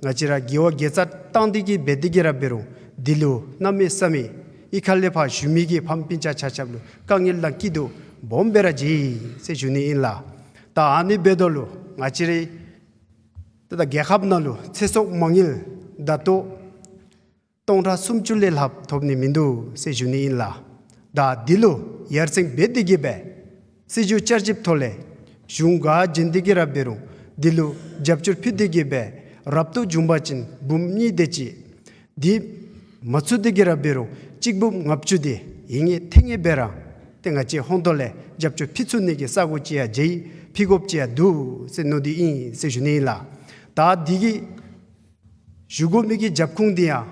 ང་བཅས་ར་དགེ་བ་དགེ་རྩ་བཏང་སྟེ་གི་འབད་དེ་གི་ར་འབད་རུང་འདི་ལུ་གནམ་མེད་ས་མེད་ཨི་ཁ་ལས་ཕར་བཞུགས་མི་གི་ཕམ་སྤུན་ཆ་ཆ་ཁྱབ་ལུ་དཀའ་ངལ་དང་སྐྱིད་སྡུག་སྦོམ་སྦེ་ར་བྱུང་ཡི་ཟེར་ཞུ་ནི་ཨིན་ལགས། ད་ཨ་ནི་འབདཝ་ད་ལུ་ང་བཅས་རའི་ད་ད་རྒྱལ་ཁབ་ནང་ལུ་ཚེ་སྲོག་མ་དངུལ་ད་ལྟོ་སྟོང་ཕྲག་སུམ་ཅུ་ལས་ལྷགཔ་ཐོབ་ནི་མིན་འདུག་ཟེར་ཞུ་ནི་ཨིན་ལགས། ད་འདི་ལུ་ཡར་སེང་འབད་དེ་གི་སྦེ་སྲིད་བྱུས་བསྐྱར་ཞིབ་ཐོག་ལས་གཞུང་ག་བྱོན་ཏེ་གི་ར་འབད་རུང་འདི་ལུ་རྒྱབ་སྐྱོར་ཕུལ་ཏེ་གི་སྦེ་རབ་ཏུ་བྱུང་པ་ཅིན་འབུམ་གཉིས་དེ་ཅིག། འདི་མ་ཚུད་དེ་གི་ར་འབད་རུང་གཅིག་འབུམ་ལྔ་བཅུ་དེ་ཨིན་ངེས་ཐེངས་ངེས་སྦེ་ར་ཏེ་ང་བཅས་ཧོང་ཏོ་ལས་རྒྱབ་སྐྱོར་ཕུལ་ཚུགས་ནི་གི་ས་གོ་ཅིག་ཡང་མཇལ་ཡི། ཕུལ་དགོཔ་ཅིག་ཡང་འདུག་ཟེར་མནོ་སྟེ་ཨིན་ཟེར་ཞུ་ནི་ཨིན་ལགས། ད་འདི་གི་ཞུ་དགོ་མི་གི་རྒྱབ་ཁུངས་འདི་ཡང་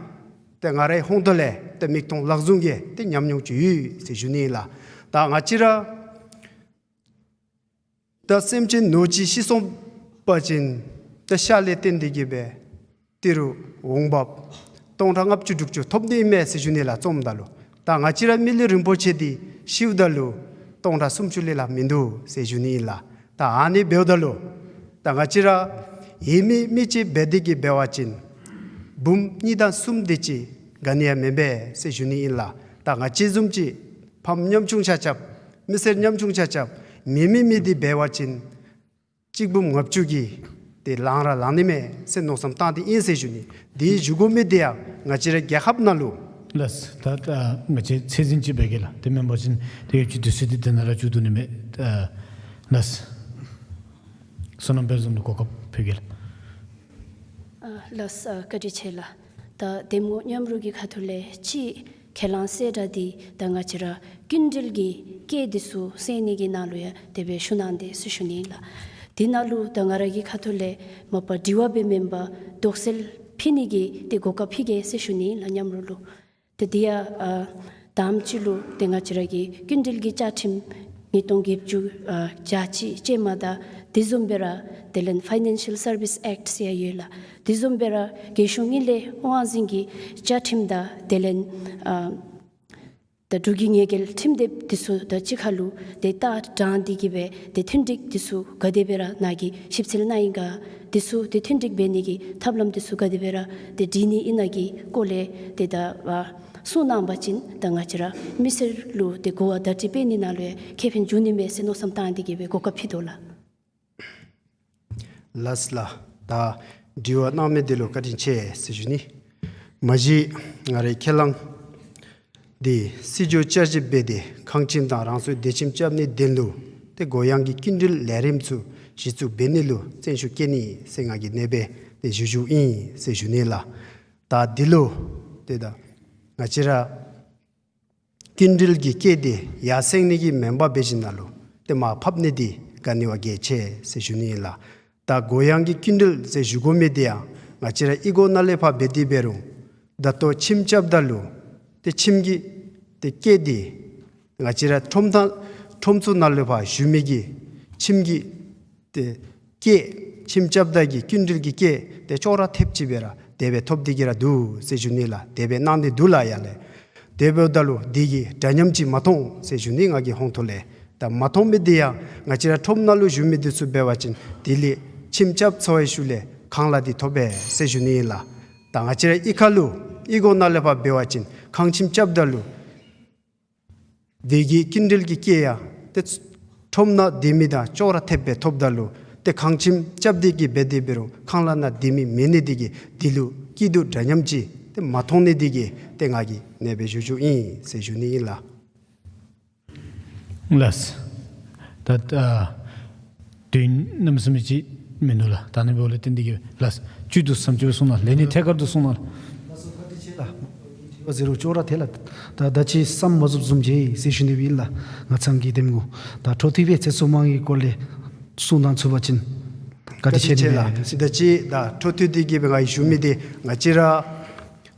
ཏེ་ང་རའི་ཧོང་ཏོ་ལས་ཏེ་མིག་མཐོང་ལག་བཟུང་གི་ཏེ་ཉམས་མྱོང་ཅིག་ཡོད་ཟེར་ཞུ་ནི་ཨིན་ལགས། ད་ང་བཅས་ར་ད་སེམས་ཅན་ནོར་གཅིག་ཤི་སོང་པ་ཅིན་ཏེ་ཤ་ལས་བརྟེན་ཏེ་གི་སྦེ་ཏི་རུ་འོང་འབབ་སྟོང་ཕྲག་ལྔ་བཅུ་དྲུག་ཅུ་ཐོབ་ནི་མས་ཟེར་ཞུ་ནི་ལགས་བཙུགསཔ་ད་ལུ། ད་ང་བཅས་ར་མི་ལུས་རིན་པོ་ཆེ་འདི་ཤིཝ་ད་ལུ་སྟོང་ཕྲག་སུམ་ཅུ་ལས་ལྷག་མིན་འདུག་ཟེར་ཞུ་ནི་ཨིན་ལགས། ད་ཨ་ནི་འབདཝ་ད་ལུ་ད་ང་བཅས་ར་ཡོད་མི་མི་ཅིག་འབད་དེ་གི་འབད་བ་ཅིན་འབུམ་གཉིས་དང་གསུམ་དེ་ཅིག་ག་ནི་ཡང་མེན་པས་ཟེར་ཞུ་ནི་ཨིན་ལགས། ད་ང་བཅས་བཟུམ་ཅིག་ཕམ་ཉམ་ཆུང་ཆ་ཁྱབ་མི་སེར་ཉམ་ཆུང་ཆ་ཁྱབ་མེད་མི་མི་འདི་འབད་བ་ཅིན་གཅིག་འབུམ་ལྔ་བཅུ་གིས་ཏེ་ལང་ར་ལང་ནི་མས་ཟེར་མནོ་བསམ་བཏང་སྟེ་ཨིན་ཟེར་ཞུ་ནི། དེ་ཞུ་དགོ་མི་དེ་ཡང་ང་བཅས་རའི་རྒྱལ་ཁབ་ནང་ལུ། ལགས། ད་ད་ང་བཅས་ཚད་འཛིན་ཅིག་འབད་གེ་ལགས། དེ་མེན་པ་ཅིན་དེ་ཡོད་ཀྱི་དུས་ཚོད་འདི་དེ་ནང་ར་བཅུག་བཏུབ་ནི་མས། ལགས། བསོད་ནམས་དཔལ་འཛོམས་ལུ་གོ་སྐབས་ཕུལ་གེ་ལགས། ཨ་ལགས་སོ། བཀའ་དྲིན་ཆེ་ལགས། ད་གདམ་ངོ་མཉམ་རུབ་ཀྱི་ཁ་ཐུག་ལས་ཅིག་ཁས་བླངས་གསལ་བསྒྲགས་འདི་ད་ང་བཅས་ར་སྐྱིན་འགྲུལ་གྱི་སྐད་འདི་ཚུ་གསན་ནི་གི་ནང་ལུ་ཡང་དེ་སྦེ་ཞུ་གནང་དེས་ཟེར་ཞུ་ནི་ཨིན་ལགས། དེ་ནང་ལུ་ད་ང་ར་གི་ཁ་ཐུག་ལས་མ་པ་དྲི་བ་སྦེ་མེན་པར་དོགས་སེལ་ཕུལ་ནི་གི་ཏེ་གོ་སྐབས་ཕུལ་གེ་ཟེར་ཞུ་ནི་ཨིན་ལགས་མཉམ་རུབ་ལུ། ཏེ་དེ་ཡང་ཨ་དང་པ་ཅིག་ལུ་ཏེ་ང་བཅས་ར་གི་སྐྱིན་འགྲུལ་གྱི་བཅའ་ཁྲིམས་ཉིས་སྟོང་བརྒྱད་ཅུ་ཨ་གྱ་གཅིག་ཅན་མ་དང་དེ་བཟུམ་སྦེ་ར་དེ་ལས་Financial Service Act ཟེར་ཡང་ཡོད་ལགས། དེ་བཟུམ་སྦེ་ར་རྒྱལ་གཞུང་དངུལ་ལས་དབང་འཛིན་གྱི་བཅའ་ཁྲིམས་དང་དེ་ལས་ཨ་ད་འབྲུག་གི་ཉེས་འགེལ་ཁྲིམས་དེབ་དེ་ཚུ་དང་གཅིག་ཁར་ལུ་ཏེ་ལྟ་དྲངས་ཏེ་གི་སྦེ་ཏེ་མཐུན་འགྲིག་དེ་ཚུ་ག་དེ་སྦེ་ར་ནཱ་གིས་ཞིབ་འཚོལ་གནང་ཡི་ག། དེ་ཚུ་ཏེ་མཐུན་འགྲིག་འབད་ནི་གི་ཐབས་ལམ་དེ་ཚུ་ག་དེ་སྦེ་ར་ཏེ་སྒྲིག་ནི་ཨིན་ན་གི་སྐོར་ལས་ཏེ་ད་ཨ་གསུང་གནང་བ་ཅིན་ད་ང་བཅས་ར་མི་སེར་ལུ་ཏེ་གོ་བ་བརྡ་སྤྲོད་འབད་ནི་ནང་ལུ་ཡང་ཁེ་ཕན་འབྱུང་ནི་མས་ཟེར་མནོ་བསམ་བཏང་སྟེ་གི་སྦེ་གོ་སྐབས་ཕུལ་དོ་ལགས། ལགས་ལགས། ད་དྲི་བ་གནང་མི་འདི་ལུ་བཀའ་དྲིན་ཆེ་ཟེར་ཞུ་ནི། མ་གཞི་ང་རའི་ཁས་བླངས་འདི་སྲིད་བྱུས་བསྐྱར་ཞིབ་འབད་དེ་ཁང་ཁྱིམ་དང་རང་སོའི་སྡོད་ཁྱིམ་རྐྱབ་ནིའི་དོན་ལུ་ཏེ་གུ་ཡངས་ཀྱི་སྐྱིན་འགྲུལ་ལས་རིམ་ཚུ་གཞི་བཙུགས་འབད་ནི་ལུ་བརྩོན་ཤུགས་བསྐྱེད་ནི་ཟེར་ང་གིས་ཨ་ནེ་སྦེ་ཏེ་ཞུ་ཞུཝ་ཨིན་ཟེར་ཞུ་ནི་ལགས། ད་འདི་ལུ་ཏེ་ད་ང་བཅས་ར་སྐྱིན་འགྲུལ་གྱི་སྐད་དེ་ཡར་སེང་ནི་གི་མེན་པར་འབད་ཞིནམ་ལས་ཏེ་མར་ཕབ་ནི་འདི་ག་ནི་བ་གལ་ཆེ་ཟེར་ཞུ་ནི་ཨིན་ལགས། ད་གུ་ཡངས་ཀྱི་སྐྱིན་འགྲུལ་ཟེར་ཞུ་དགོ་མི་འདི་ཡང་ང་བཅས་ར་གཡུས་སྒོ་ནང་ལས་ཕར་འབད་དེ་འབད་རུང་ད་ལྟོ་ཁྱིམ་རྐྱབ་ད་ལུ་ཏེ་ཁྱིམ་གྱི་ཏེ་སྐད་འདི་ང་བཅས་ར་ཁྲོམ་ད་ཁྲོམ་ཚུ་ནང་ལས་ཕར་ཞུ་མི་གི་ཁྱིམ་གྱི་ཏེ་སྐད་ཁྱིམ་རྐྱབ་ད་གི་སྐྱིན་འགྲུལ་གྱི་སྐད་དེ་ཅོག་ར་འཐདཔ་ཅིག་སྦེ་ར་དེ་སྦེ་ཐོབ་སྟེ་གི་ར་འདུག་ཟེར་ཞུ་ནི་ལགས། དེ་སྦེ་གནང་སྟེ་འདུག་ལགས་ཡར་ལས། དེ་འབདཝ་ད་ལུ་འདི་གི་འདྲ་མཉམ་ཅིག་མ་མཐོང་ཟེར་ཞུ་ནི་ང་གི་ཧོང་ཐོག་ལས། ད་མ་མཐོང་མི་འདི་ཡང་ང་བཅས་ར་ཁྲོམ་ནང་ལུ་ཞུ་མི་འདི་ཚུ་འབད་བ་ཅིན་དེ་ལས་ཁྱིམ་རྐྱབ་ཚར་བའི་ཤུལ་ལས་ཁང་གླ་འདི་ཐོབ་པས་ཟེར་ཞུ་ནི་ཨིན་ལགས། ད་ང་བཅས་ར་གཡུས་ཁ་ལུ་གཡུས་སྒོ་ནང་ལས་ཕར་འབད་བ་ཅིན་ཁང་ཁྱིམ་རྐྱབ་ད་ལུ་དེ་གི་སྐྱིན་འགྲུལ་གྱི་སྐད་ཡང་ཏེ་ཁྲོམ་ནང་སྡོད་མི་དང་ཅོག་ར་འཐདཔ་སྦེ་ཐོབ་ད་ལུ་ཏེ་ཁང་ཁྱིམ་རྐྱབ་སྟེ་གི་འབད་དེ་འབད་རུང་ཁང་གླ་ནང་སྡོད་མི་མེད་ནི་འདི་གིས་འདི་ལུ་སྐྱིད་སྡུག་འདྲ་མཉམ་ཅིག་ཏེ་མ་མཐོང་ནི་འདི་གིས་ཏེ་ང་གིས་ཨ་ནེ་སྦེ་ཞུ་ཞུཝ་ཨིན་ཟེར་ཞུ་ནི་ཨིན་ལགས། ལགས། ད་ད་དོན་གནམ་མེད་ས་མེད་ཅིག་མིན་འདུག་ལགས། ད་ཨ་ནི་འབདཝ་ལས་བརྟེན་ཏེ་གི་ལགས། བཅུད་དུ་ཟམ་ཅིག་སྦེ་གསུང་གནང་། ལན་ནི་ཐད་ཀར་དུ་གསུང་གནང་། ལགས་སོ། བཀའ་དྲིན་ཆེ་ལགས། དྲི་བ་ཟེར་རུང་ཅོག་ར་འཐད་ལགས། ད་ད་ཅི་བསམ་མ་བཟུབ་བཟུམ་ཅིག་ཟེར་ཞུ་ནི་སྦེ་ཨིན་ལགས། ང་ཚང་གི་གདམ་ངོ་ད་འཕྲོ་མཐུད་སྦེ་ཚེ་སྲོག་མང་གི་སྐོར་ལས་གསུང་གནང་ཚུགས་པ་ཅིན་བཀའ་དྲིན་ཆེ་ནི་སྦེ། ད་ཅི་ད་འཕྲོ་མཐུད་དེ་གི་སྦེ་ང་གིས་ཞུ་མི་འདི་ང་བཅས་ར་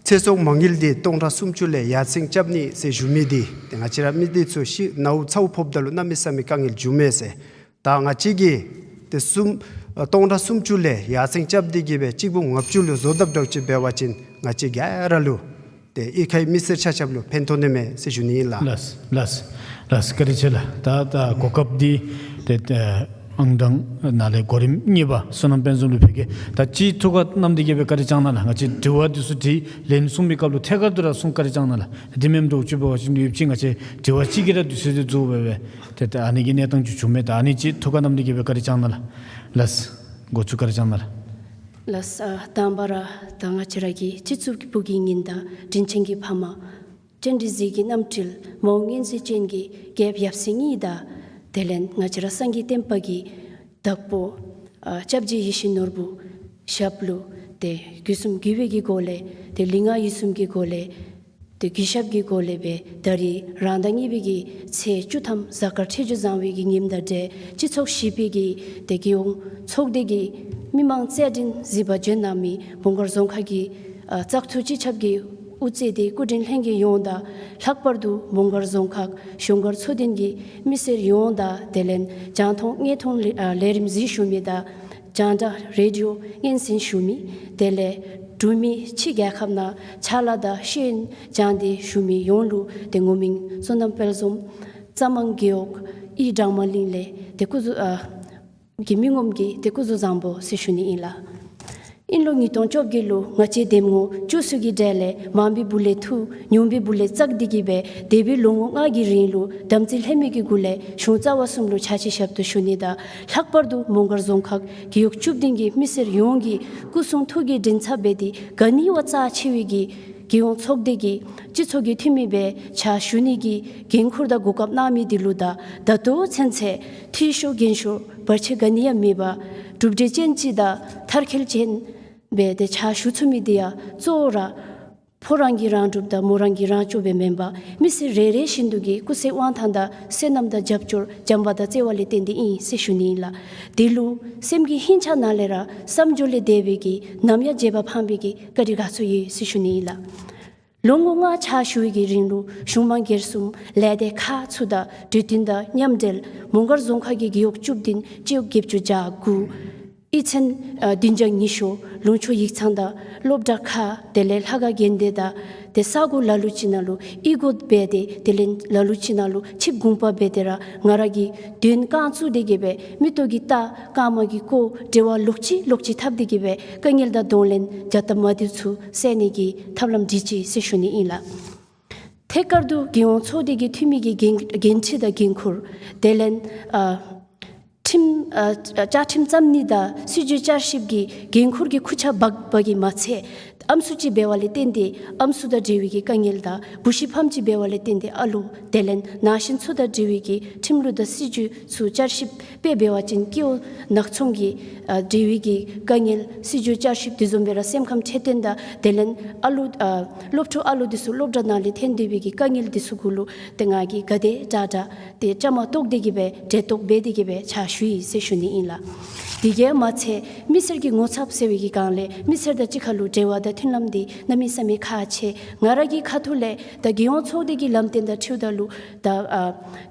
ཚེ་སྲོག་མ་དངུལ་འདི་སྟོང་ཕྲག་སུམ་ཅུ་ལས་ཡར་སེང་རྐྱབ་ནི་ཟེར་ཞུ་མི་འདི་ཏེ་ང་བཅས་ར་མི་འདི་ཚུ་ཤི་ནཝ་ཚཝ་ཕོགཔ་ད་ལུ་གནམ་མེད་ས་མེད་དཀའ་ངལ་འབྱུངམ་མས་ཟེར། ད་ང་བཅས་ཀྱིས་ཏེ་གསུམ་ཨ་སྟོང་ཕྲག་སུམ་ཅུ་ལས་ཡར་སེང་རྐྱབ་སྟེ་གི་སྦེ་གཅིག་འབུམ་ལྔ་བཅུ་ལུ་བཟོ་ཐབས་འདྲཝ་ཅིག་འབད་བ་ཅིན་ང་བཅས་ག་ར་ལུ་ཏེ་གཡུས་ཁའི་མི་སེར་ཆ་ཁྱབ་ལུ་ཕན་ཐོགས་ནི་མས་ཟེར་ཞུ་ནི་ཨིན་ལགས། ལགས་ལགས་ལགས། བཀའ་དྲིན་ཆེ་ལགས། ད་ད་གོ་སྐབས་འདི་ཏེ་ཨ་ཨང་གྲངས་ནང་ལས་གོ་རིམ་གཉིས་པ་བསོད་ནམས་དཔལ་འཛོམས་ལུ་ཕུལ་གེ། ད་ཅི་ཐུགས་ཁར་བསྣམས་ཏེ་གི་སྦེ་བཀའ་དྲིན་བསྐྱང་གནང་ལགས། ང་བཅས་དྲི་བ་འདི་ཚུ་དྲིས་ལན་གསུང་མི་སྐབས་ལུ་ཐད་ཀར་དུ་ར་གསུང་བཀའ་དྲིན་བསྐྱང་གནང་ལགས། དེ་མེན་འདྲཝ་ཅིག་འབད་བ་ཅིན་ཡོདཔ་ཅིག་ང་བཅས་དྲི་བ་གཅིག་གིས་ར་དུས་ཚོད་འདི་རྫོགས་སྦེ་སྦེ་ཏེ་ད་ཨ་ནི་གི་གནས་སྟངས་ཅིག་བྱུངམ་མས། ད་ཨ་ནི་ཅིག་ཐུགས་ཁར་བསྣམས་ཏེ་གི་སྦེ་བཀའ་དྲིན་བསྐྱང་གནང་ལགས། ལགས། འགོ་བཙུགས་བཀའ་དྲིན་བསྐྱང་གནང་ལགས། ལགས། ཨ་དང་པ་ར་ད་ང་བཅས་ར་གི་སྤྱི་གཙུག་གི་བུ་གི་ཉིན་དང་དྲིན་ཅན་གྱི་ཕ་མ་སྤྱན་རས་གཟིགས་ཀྱི་རྣམ་སྤྲུལ་མ་འོངས་མངོན་མཛོད་ཅན་གྱི་རྒྱལཔོ་ཡབ་སྲས་གཉིས་དང་དེ་ལས་ང་བཅས་ར་སངས་རྒྱས་བསྟན་པ་གི་བདག་པོ་ཨ་སྐྱབས་རྗེ་ཡིད་བཞིན་ནོར་བུ་ཞབས་ལུ་ཏེ་གུས་གསུམ་གུས་པའི་གི་སྒོ་ལས་ཏེ་ལུས་ངག་ཡིད་གསུམ་གྱི་སྒོ་ལས་ཏེ་གུས་ཞབས་ཀྱི་སྒོ་ལས་སྦེ་ད་རིས་རང་ཟླ་གཉིས་པའི་གི་ཚེས་བཅུ་ཐམ་གཟའ་སྐར་འཕྲོད་སྦྱོར་བཟང་བའི་གི་ཉིནམ་དང་འབྲེལ་སྤྱི་ཚོགས་བཞི་པའི་གི་ཏེ་རྒྱལ་ཡོངས་ཚོགས་སྡེ་གི་མི་མང་རྩོད་འགྲན་གཟིགས་པར་བྱོན་གནང་མི་བུམ་སྒར་རྫོང་ཁག་གི་ཨ་བཙག་འཐུ་སྤྱི་ཁྱབ་ཀྱི་ དབུ་རྩེ་སྟེ་སྐུ་མགྲོན་ལྷན་རྒྱས་ཡོངས་དང་ལྷག་པར་དུ་མོང་སྒར་རྫོང་ཁག་གཞུང་སྒེར་ཚོགས་སྡེ་གི་མི་སེར་ཡོངས་དང་དེ་ལས་རྒྱང་མཐོང་སྣེ་མཐོང་ལས་ཨ་ལས་རིམ་གཟིགས་བཞུགས་མི་དང་རྒྱང་བསྒྲགས་རེ་ཌི་ཡོ་སྙན་གསན་ཞུ་མི་དེ་ལས་འབྲུག་མི་ཕྱི་རྒྱལ་ཁབ་ནང་ཕྱག་ལཱ་དང་ཤེས་ཡོན་སྦྱང་སྟེ་བཞུགས་མི་ཡོངས་ལུ་ཏེ་ངོ་མིང་བསོད་ནམས་དཔལ་འཛོམས་རྩ་མང་རྒེད་འོག་ཨི་སྦྲང་མ་གླིང་ལས་ཏེ་སྐུ་གཟུགས་ཨ་གི་མི་ངོམ་གྱིས་ཏེ་སྐུ་གཟུགས་བཟང་པོ་ཟེར་ཞུ་ནི་ཨིན་ལགས། ཨིན་ལོ་ཉིས་སྟོང་བཅོ་བརྒྱད་ལུ་ང་བཅས་འདེམས་ངོ་བཅུ་གསུམ་གྱི་གྲས་ལས་མང་པའི་སྦུག་ལས་ཐུག་ཉུང་པའི་སྦུག་ལས་བཙག་སྟེ་གི་སྦེ་འདས་པའི་ལོ་ངོ་ལྔ་གི་རིང་ལུ་དམ་ཚིག་ལྷད་མེད་ཀྱི་སྒོ་ལས་གཞུང་རྩ་བ་གསུམ་ལུ་ཕྱག་ཕྱི་ཞབས་ཏོག་ཞུ་ནི་དང་ལྷག་པར་དུ་མོང་སྒར་རྫོང་ཁག་རྒེད་འོག་བཅུ་བདུན་གྱི་མི་སེར་ཡོངས་ཀྱི་སྐུ་གསུང་ཐུགས་ཀྱི་མགྲིན་ཚབ་འབད་དེ་ག་ནི་བ་རྩ་ཆེ་བའི་གི་རྒྱལ་ཡོངས་ཚོགས་སྡེ་གི་སྤྱི་ཚོགས་ཀྱི་འཐུས་མི་སྦེ་ཕྱག་ཞུ་ནི་གི་འགན་ཁུར་དང་གོ་སྐབས་གནང་མི་འདི་ལུ་དང་ད་ལྟོ་ཚུན་ཚོད་འཐུས་ཤོར་འགན་ཤོར་བར་ཆད་ག་ནི་ཡང་མེད་པར་གྲུབ་འབྲས་ཅན་ཅིག་དང་མཐར་འཁྱོལ་ཅན་སྦེ་ཏེ་ཕྱག་ཞུ་ཚུགས་མི་འདི་ཡང་གཙོ་བོ་ར་ཕོ་རང་གིས་རང་སྒྲུབ་དང་མོ་རང་གིས་རང་སྐྱོབ་སྦེ་མེན་པར་མི་སེར་རེ་རེ་བཞིན་དུ་གི་སྐུ་ཚེ་དབང་ཐང་དང་བསོད་ནམས་དང་རྒྱབ་སྐྱོར་བྱམས་པ་དང་བརྩེ་བ་ལས་བརྟེན་ཏེ་ཨིན་ཟེར་ཞུ་ནི་ཨིན་ལགས། དེ་ལུ་སེམས་ཀྱི་ཧིང་ཆ་ནང་ལས་ར་བསམ་བརྗོད་ལས་འདས་པའི་གི་ནམ་ཡང་བརྗེད་པ་ཕངས་པའི་གི་བཀའ་དྲིན་དགའ་ཚོར་ཡོད་ཟེར་ཞུ་ནི་ཨིན་ལགས། ལོ་ངོ་ལྔ་ཕྱག་ཞུ་བའི་གི་རིང་ལུ་གཞུང་མང་སྒེར་གསུམ་ལས་སྡེ་ཁག་ཚུ་དང་གྲོས་བསྟུན་དང་མཉམ་འབྲེལ་མོང་སྒར་རྫོང་ཁག་གི་རྒེད་འོག་བཅུ་བདུན་སྤྱི་འོག་བརྒྱད་ཅུ་གྱ་དགུ་ཨི་ཚན་ཨ་བདུན་བརྒྱ་ཉི་ཤུ་ལུང་ཕྱོགས་ཡིག་ཚང་དང་སློབ་གྲྭ་ཁག་དེ་ལས་ལྷ་ཁང་དགོན་སྡེ་དང་ཏེ་ས་གོ་ལ་ལུ་ཅིག་ནང་ལུ་ཨི་སྒོ་འབད་དེ་དེ་ལས་ལ་ལུ་ཅིག་ནང་ལུ་ཆིབས་གུང་པ་འབད་དེ་ར་ང་ར་གིས་དོན་རྐང་བཙུགས་ཏེ་གི་སྦེ་མིག་ཏོ་གིས་བལྟ་རྐངམ་གིས་སྐོར་འབྲེལ་བ་ལོག་ཅི་ལོག་ཅི་འཐབ་སྟེ་གི་སྦེ་དཀའ་ངལ་དང་གདོང་ལེན་བྱ་སྟབས་མ་བདེཝ་ཚུ་བསལ་ནི་གི་ཐབས་ལམ་སྒྲིག་ཅི་ཟེར་ཞུ་ནི་ཨིན་ལགས། ཐད་ཀར་དུ་རྒྱལ་ཡོངས་ཚོགས་སྡེ་གི་འཐུས་མི་གི་འགན་འགན་འཁྲི་དང་འགན་ཁུར་དེ་ལས་ཨ་ཁྲིམས་ཨ་བཅའ་ཁྲིམས་བརྩམ་ནི་དང་སྲིད་བྱུས་བསྐྱར་ཞིབ་ཀྱི་འགན་ཁུར་གྱི་ཁུར་ཆ་འབག་པ་གིས་མ་ཚད་ཨམ་སྲུ་ཅིག་འབད་བ་ལས་བརྟེན་ཏེ་ཨམ་སྲུ་དང་འབྲེལ་བའི་གི་དཀའ་ངལ་དང་བུ་གཞི་ཕམ་ཅིག་འབད་བ་ལས་བརྟེན་ཏེ་ཨ་ལོ་དེ་ལས་ན་གཞོན་ཚུ་དང་འབྲེལ་བའི་གི་ཁྲིམས་ལུགས་དང་སྲིད་བྱུས་ཚུ་བསྐྱར་ཞིབ་དཔེ་འབད་བ་ཅིན་སྐྱེ་བོ་ནག་ཚོང་གི་ཨ་འབྲེལ་བའི་གི་དཀའ་ངལ་སྲིད་བྱུས་བསྐྱར་ཞིབ་དེ་བཟུམ་སྦེ་ར་སེམས་ཁམས་འཕྲོད་བསྟེན་དང་དེ་ལས་ཨ་ལོ་ཨ་སློབ་ཕྲུག་ཨ་ལོ་དེ་ཚུ་སློབ་གྲྭ་ནང་ལས་ཐོན་སྡོད་པའི་གི་དཀའ་ངལ་དེ་ཚུ་གུ་ལུ་ཏེ་ང་གིས་ག་དེ་དྲག་དྲག་ཏེ་བཅའ་མར་གཏོགས་ཏེ་གི་སྦེ་གྲལ་གཏོགས་འབད་དེ་གི་སྦེ་ཕྱག་ཞུ་ཡི་ཟེར་ཞུ་ནི་ཨིན་ལགས། དེ་གིས་མ་ཚད་མི་སེར་གྱི་ངོ་ཚབ་ཟེར་བའི་གི་སྒང་ལས་མི་སེར་དང་གཅིག་ཁར་ལུ་འབྲེལ་བ་དང་མཐུན་ལམ་འདི་གནམ་མེད་ས་མེད་ཁག་ཆེ། ང་ར་གི་ཁ་ཐུག་ལས་ད་རྒྱལ་ཡོངས་ཚོགས་སྡེ་གི་ལམ་སྟོན་དང་འཁྲིལཝ་ད་ལུ་ད་ཨ་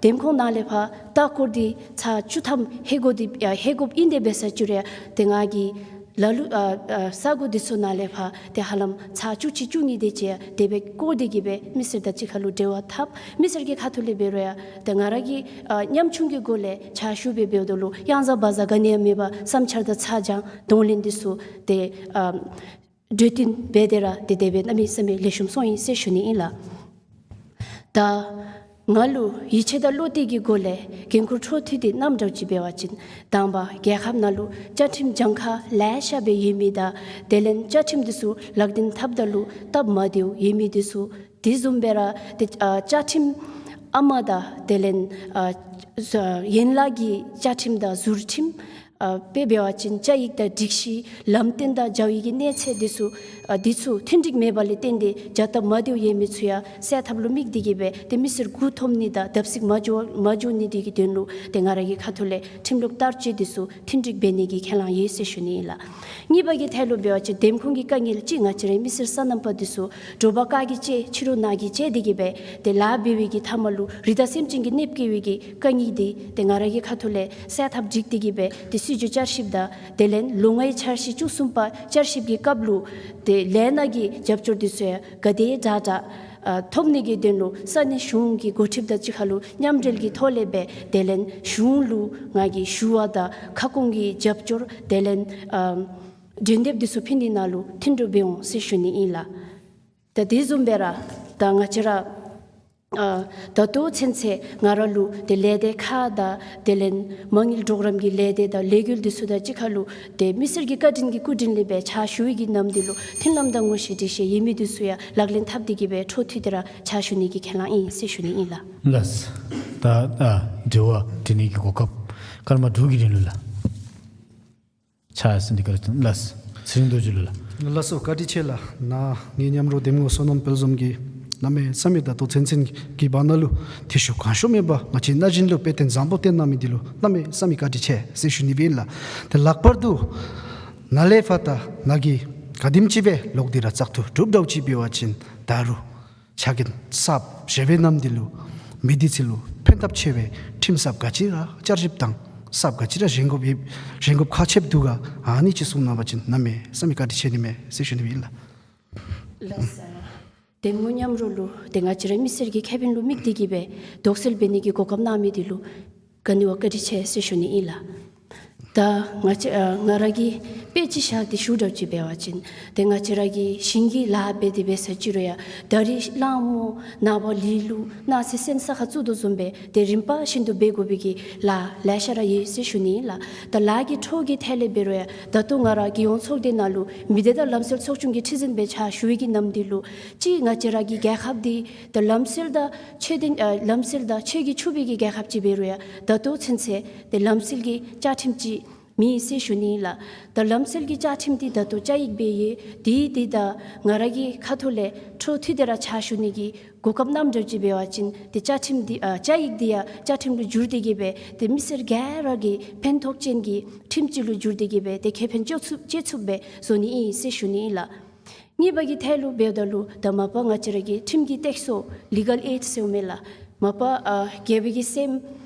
འདེམས་ཁོངས་ནང་ལས་ཕར་ལྟ་སྐོར་འདི་ཚར་བཅུ་ཐམ་ལྷོད་དགོ་འདི་ཨ་ལྷོད་དགོཔ་ཨིན། དེ་འབད་ས་ཅིག་ར་ཏེ་ང་གིས་ལ་ལུ་ཨ་ཨ་ས་གོ་འདི་ཚུ་ནང་ལས་ཕར་ཏེ་ཧ་ལམ་ཚར་བཅུ་གཅིག་བཅུ་གཉིས་དེ་ཅིག་དེ་སྦེ་སྐོར་ཏེ་གི་སྦེ་མི་སེར་དང་གཅིག་ཁར་ལུ་འབྲེལ་བ་འཐབ། མི་སེར་གྱི་ཁ་ཐུག་ལས་འབད་རུང་ཡང་ཏེ་ང་ར་གིས་ཨ་ཉམ་ཆུང་གི་སྒོ་ལས་ཕྱག་ཞུ་སྦེ་འབདཝ་ད་ལུ་གཡང་ཟ་བ་ཟ་ག་ནི་ཡང་མེད་པར་བསམ་འཆར་དང་ཚ་གྱང་གདོང་ལེན་འདི་ཚུ་ཏེ་ཨ་གྲོས་བསྟུན་འབད་དེ་ར་ཏེ་དེ་སྦེ་གནམ་མེད་ས་མེད་ལེགས་ཤོམ་སོང་ཡི་ཟེར་ཞུ་ནི་ཨིན་ལགས། ད་ང་ལུ་ཡིད་ཆེས་དང་བློ་གཏད་ཀྱི་སྒོ་ལས་འགན་ཁུར་འཕྲོ་མཐུད་དེ་བསྣམས་འདྲཝ་ཅིག་འབད་བ་ཅིན་དང་པ་རྒྱལ་ཁབ་ནང་ལུ་བཅའ་ཁྲིམས་གྱངས་ཁ་ལེ་ཤ་སྦེ་ཡོད་མི་དང་དེ་ལས་བཅའ་ཁྲིམས་འདི་ཚུ་ལག་ལེན་འཐབ་ད་ལུ་སྟབས་མ་བདེཝ་ཡོད་མི་འདི་ཚུ་དེ་བཟུམ་སྦེ་ར་ཏེ་ཨ་བཅའ་ཁྲིམས་ཨ་མ་དང་དེ་ལས་ཨ་ཡན་ལག་གི་བཅའ་ཁྲིམས་དང་ཟུར་ཁྲིམས་ཨ་དཔེ་འབད་བ་ཅིན་བཅའ་ཡིག་དང་སྒྲིག་གཞི་ལམ་སྟོན་དང་བྱ་བའི་གི་གནས་ཚད་འདི་ཚུ་ཨ་འདི་ཚུ་མཐུན་འགྲིག་མེད་པ་ལས་བརྟེན་ཏེ་བྱ་སྟབས་མ་བདེཝ་ཡོད་མི་ཚུ་ཡང་སེལ་ཐབས་ལུ་དམིགས་ཏེ་གི་སྦེ་ཏེ་མི་སེར་མགུ་འཐོམ་ནི་དང་བརྡབ་གསིག་མ་འགྱོ་མ་འགྱོ་ནི་དེ་གི་དོན་ལུ་ཏེ་ང་ར་གི་ཁ་ཐུག་ལས་ཁྲིམས་ལུགས་བསྟར་སྤྱོད་འདི་ཚུ་མཐུན་འགྲིག་འབད་ནི་གི་ཁས་བླངས་ཡོད་ཟེར་ཞུ་ནི་ཨིན་ལགས། གཉིས་པ་གི་ཐད་ལུ་འབད་བ་ཅིན་འདེམས་ཁོངས་ཀྱི་དཀའ་ངལ་ཅིག་ང་བཅས་རའི་མི་སེར་སོ་ནམ་པ་འདི་ཚུ་དྲོ་པ་ཁ་གིས་བཅད་ཕྱི་རུ་ནག་གིས་བཅད་དེ་གི་སྦེ་ཏེ་ལཱ་འབད་བའི་གི་མཐའ་མ་ལུ་རི་དྭགས་སེམས་ཅན་གྱིས་གནོདཔ་བཀལ་བའི་གི་དཀའ་ངལ་འདི་ཏེ་ང་ར་གི་ཁ་ཐུག་ལས་སེལ་ཐབས་སྒྲིག་སྟེ་གི་སྦེ་ཏེ་སྲིད་བྱུས་བསྐྱར་ཞིབ་དང་དེ་ལས་ལོ་ལྔའི་འཆར་གཞི་བཅུ་གསུམ་པ་བསྐྱར་ཞིབ་ཀྱི་སྐབས་ལུ་ཏེ་ལས་སྣ་གི་རྒྱབ་སྐྱོར་འདི་ཚུ་ཡང་ག་དེ་དྲག་དྲག་ཨ་ཐོབ་ནི་གི་དོན་ལུ་ས་གནས་གཞུང་གི་འགོ་ཁྲིདཔ་དང་གཅིག་ཁར་ལུ་མཉམ་འབྲེལ་གྱི་ཐོག་ལས་སྦེ་དེ་ལས་གཞུང་ལུ་ང་གིས་ཞུ་བ་དང་ཁ་སྐོང་གི་རྒྱབ་སྐྱོར་དེ་ལས་ཨ་འབྲེལ་འདེབས་འདི་ཚུ་ཕུལ་ནི་ནང་ལུ་མཐུན་གྲོས་འབད་འོང་ཟེར་ཞུ་ནི་ཨིན་ལགས། ད་དེ་བཟུམ་སྦེ་ར་ད་ང་བཅས་ར་ཨ་ད་ལྟོ་ཚུན་ཚོད་ང་ར་ལུ་ཏེ་ལས་སྡེ་ཁག་དང་དེ་ལས་མ་དངུལ་གྲོགས་རམ་གྱི་ལས་སྡེ་དང་ལས་འགུལ་འདི་ཚུ་དང་གཅིག་ཁར་ལུ་ཏེ་མི་སེར་གྱི་བཀའ་དྲིན་གྱི་སྐུ་དྲིན་ལས་སྦེ་ཕྱག་ཞུ་བའི་གི་ནམ་དུས་ལུ་མཐུན་ལམ་དང་ངོ་ཤེས་འདྲིས་ཤེས་ཡོད་མི་འདི་ཚུ་ཡང་ལག་ལེན་འཐབ་སྟེ་གི་སྦེ་འཕྲོ་མཐུད་དེ་ར་ཕྱག་ཞུ་ནི་གི་ཁས་བླངས་ཨིན་ཟེར་ཞུ་ནི་ཨིན་ལགས། ལགས། ད་ཨ་དྲི་བ་དྲི་ནི་གི་གོ་སྐབས་སྐར་མ་དྲུག་གི་རིང་ལུ་ལགས། ཕྱག་ཟིན་ཏེ་བཀའ་དྲིན་ལགས། ཚེ་རིང་རྡོ་རྗེ་ལུ་ལགས། ལགས་སོ། བཀའ་དྲིན་ཆེ་ལགས། ནཱ་ངེའི་མཉམ་རོགས་འདེམས་ངོ་བསོད་ནམས་དཔལ་འཛོམས་ཀྱིས་གནམ་མེད་ས་མེད་ད་ལྟོ་ཚུན་ཚོད་ཀྱི་བར་ན་ལུ་ཐེ་ཤུགས་གང་ཤོས་མེད་པར་ང་བཅས་ན་གཞོན་ལུ་དཔེ་སྟོན་བཟང་པོ་སྟོན་གནང་མི་འདི་ལུ་གནམ་མེད་ས་མེད་བཀའ་དྲིན་ཆེ་ཟེར་ཞུ་ནི་སྦེ་ཨིན་ལགས། ཏེ་ལྷག་པར་དུ་ནཱ་ལས་ཕར་ད་ནཱ་གི་ ག་དེམ་ཅིག་སྦེ་ལོག་སྟེ་ར་བཙག་འཐུ་གྲུབ་འདྲཝ་ཅིག་འབད་བ་ཅིན་ད་རུང་ཕྱག་འགན་གསརཔ་བཞེས་པའི་ནམ་དུས་ལུ་མི་སྡེ་ཚུ་ལུ་ཕན་ཐབས་ཆེ་བའི་ཁྲིམས་གསརཔ་ག་ཅི་ར་བསྐྱར་ཞིབ་དང་གསརཔ་ག་ཅི་ར་བཞེངས་དགོཔ་ཡོད་བཞེངས་དགོཔ་ཁག་ཆེཝ་འདུག་ག། ཨ་ནི་ཅིག་གསུང་གནང་བ་ཅིན་གནམ་མེད་ས་མེད་བཀའ་དྲིན་ཆེ་ནི་མས་ཟེར་ཞུ་ནི་ཨིན་ལགས། ལགས་སོ། དེ་མོ་མཉམ་རོགས་ལུ་ཏེ་ང་བཅས་ར་མི་སེར་གྱི་ཁེ་ཕན་ལུ་དམིགས་ཏེ་གི་སྦེ་དོགས་སེལ་འབད་ནི་གི་གོ་སྐབས་གནང་མི་འདི་ལུ་ག་ནི་བ་བཀའ་དྲིན་ཆེ་ཟེར་ཞུ་ནི་ཨིན་ལགས། ད་ང་བཅས་ཨ་ང་ར་གིས་དཔེ་ཅིག་བཞག་སྟེ་ཞུ་འདྲཝ་ཅིག་འབད་བ་ཅིན་ཏེ་ང་བཅས་ར་གིས་ཞིང་གི་ལཱ་འབད་དེ་འབད་ས་ཅིག་རུང་ཡང་ད་རིས་གླང་མོ་ནངས་པ་ལུག་ལུ་གནངས་ཚེ་སོན་ས་ཁར་བཙུགས་དོ་བཟུམ་སྦེ་ཏེ་རིམ་པ་བཞིན་དུ་འབད་དགོ་པའི་གི་ལཱ་ལེ་ཤ་ར་ཡོད་ཟེར་ཞུ་ནི་ཨིན་ལགས། ད་ལཱ་གི་འཕྲོ་གི་ཐད་ལས་འབད་རུང་ཡང་ད་ལྟོ་ང་ར་རྒྱལ་ཡོངས་ཚོགས་སྡེ་ནང་ལུ་མི་སྡེ་དང་ལམ་སྲོལ་ཚོགས་ཆུང་གི་ཁྲི་འཛིན་སྦེ་ཕྱག་ཞུ་བའི་གི་ནམ་དུས་ལུ་ཅིག་ང་བཅས་ར་གི་རྒྱལ་ཁབ་འདི་ད་ལམ་སྲོལ་དང་ཆོས་ལྡན་ཨ་ལམ་སྲོལ་དང་ཆོས་ཀྱིས་ཕྱུག་པའི་གི་རྒྱལ་ཁབ་ཅིག་འབད་རུང་ཡང་ད་ལྟོ་ཚུན་ཚོད་ཏེ་ལམ་སྲོལ་གྱི་བཅའ་ཁྲིམས་ཅིག་མེད་ཟེར་ཞུ་ནི་ཨིན་ལགས། ད་ལམ་སྲོལ་གྱི་བཅའ་ཁྲིམས་འདི་ད་ལྟོ་བཅའ་ཡིག་སྦེ་ཡོད། དེ་འདི་ད་ང་ར་གི་ཁ་ཐུག་ལས་འཕྲོ་མཐུད་དེ་ར་ཕྱག་ཞུ་ནི་གི་གོ་སྐབས་གནངམ་འདྲཝ་ཅིག་འབད་བ་ཅིན་ཏེ་བཅའ་ཁྲིམས་འདི་ཨ་བཅའ་ཡིག་འདི་ཡང་བཅའ་ཁྲིམས་ལུ་བསྒྱུར་ཏེ་གི་སྦེ་ཏེ་མི་སེར་ག་ར་གི་ཕན་ཐོགས་ཅན་གྱི་ཁྲིམས་ཅིག་ལུ་བསྒྱུར་ཏེ་གི་སྦེ་ཏེ་ཁེ་ཕན་ཅོ་ཚུགས་ཅོ་ཚུགསཔ་སྦེ་བཟོ་ནི་ཨིན་ཟེར་ཞུ་ནི་ཨིན་ལགས། གཉིས་པ་གི་ཐད་ལུ་འབདཝ་ད་ལུ་ད་མ་པ་ང་བཅས་ར་གི་ཁྲིམས་ཀྱི་སྟེགས་གསོ་ལི་གཱལ་ཨེཌ་ཟེརཝ་མས་ལགས། མ་པ་ཨ་རྒྱལ་པོའི་གི་སྲསམོ་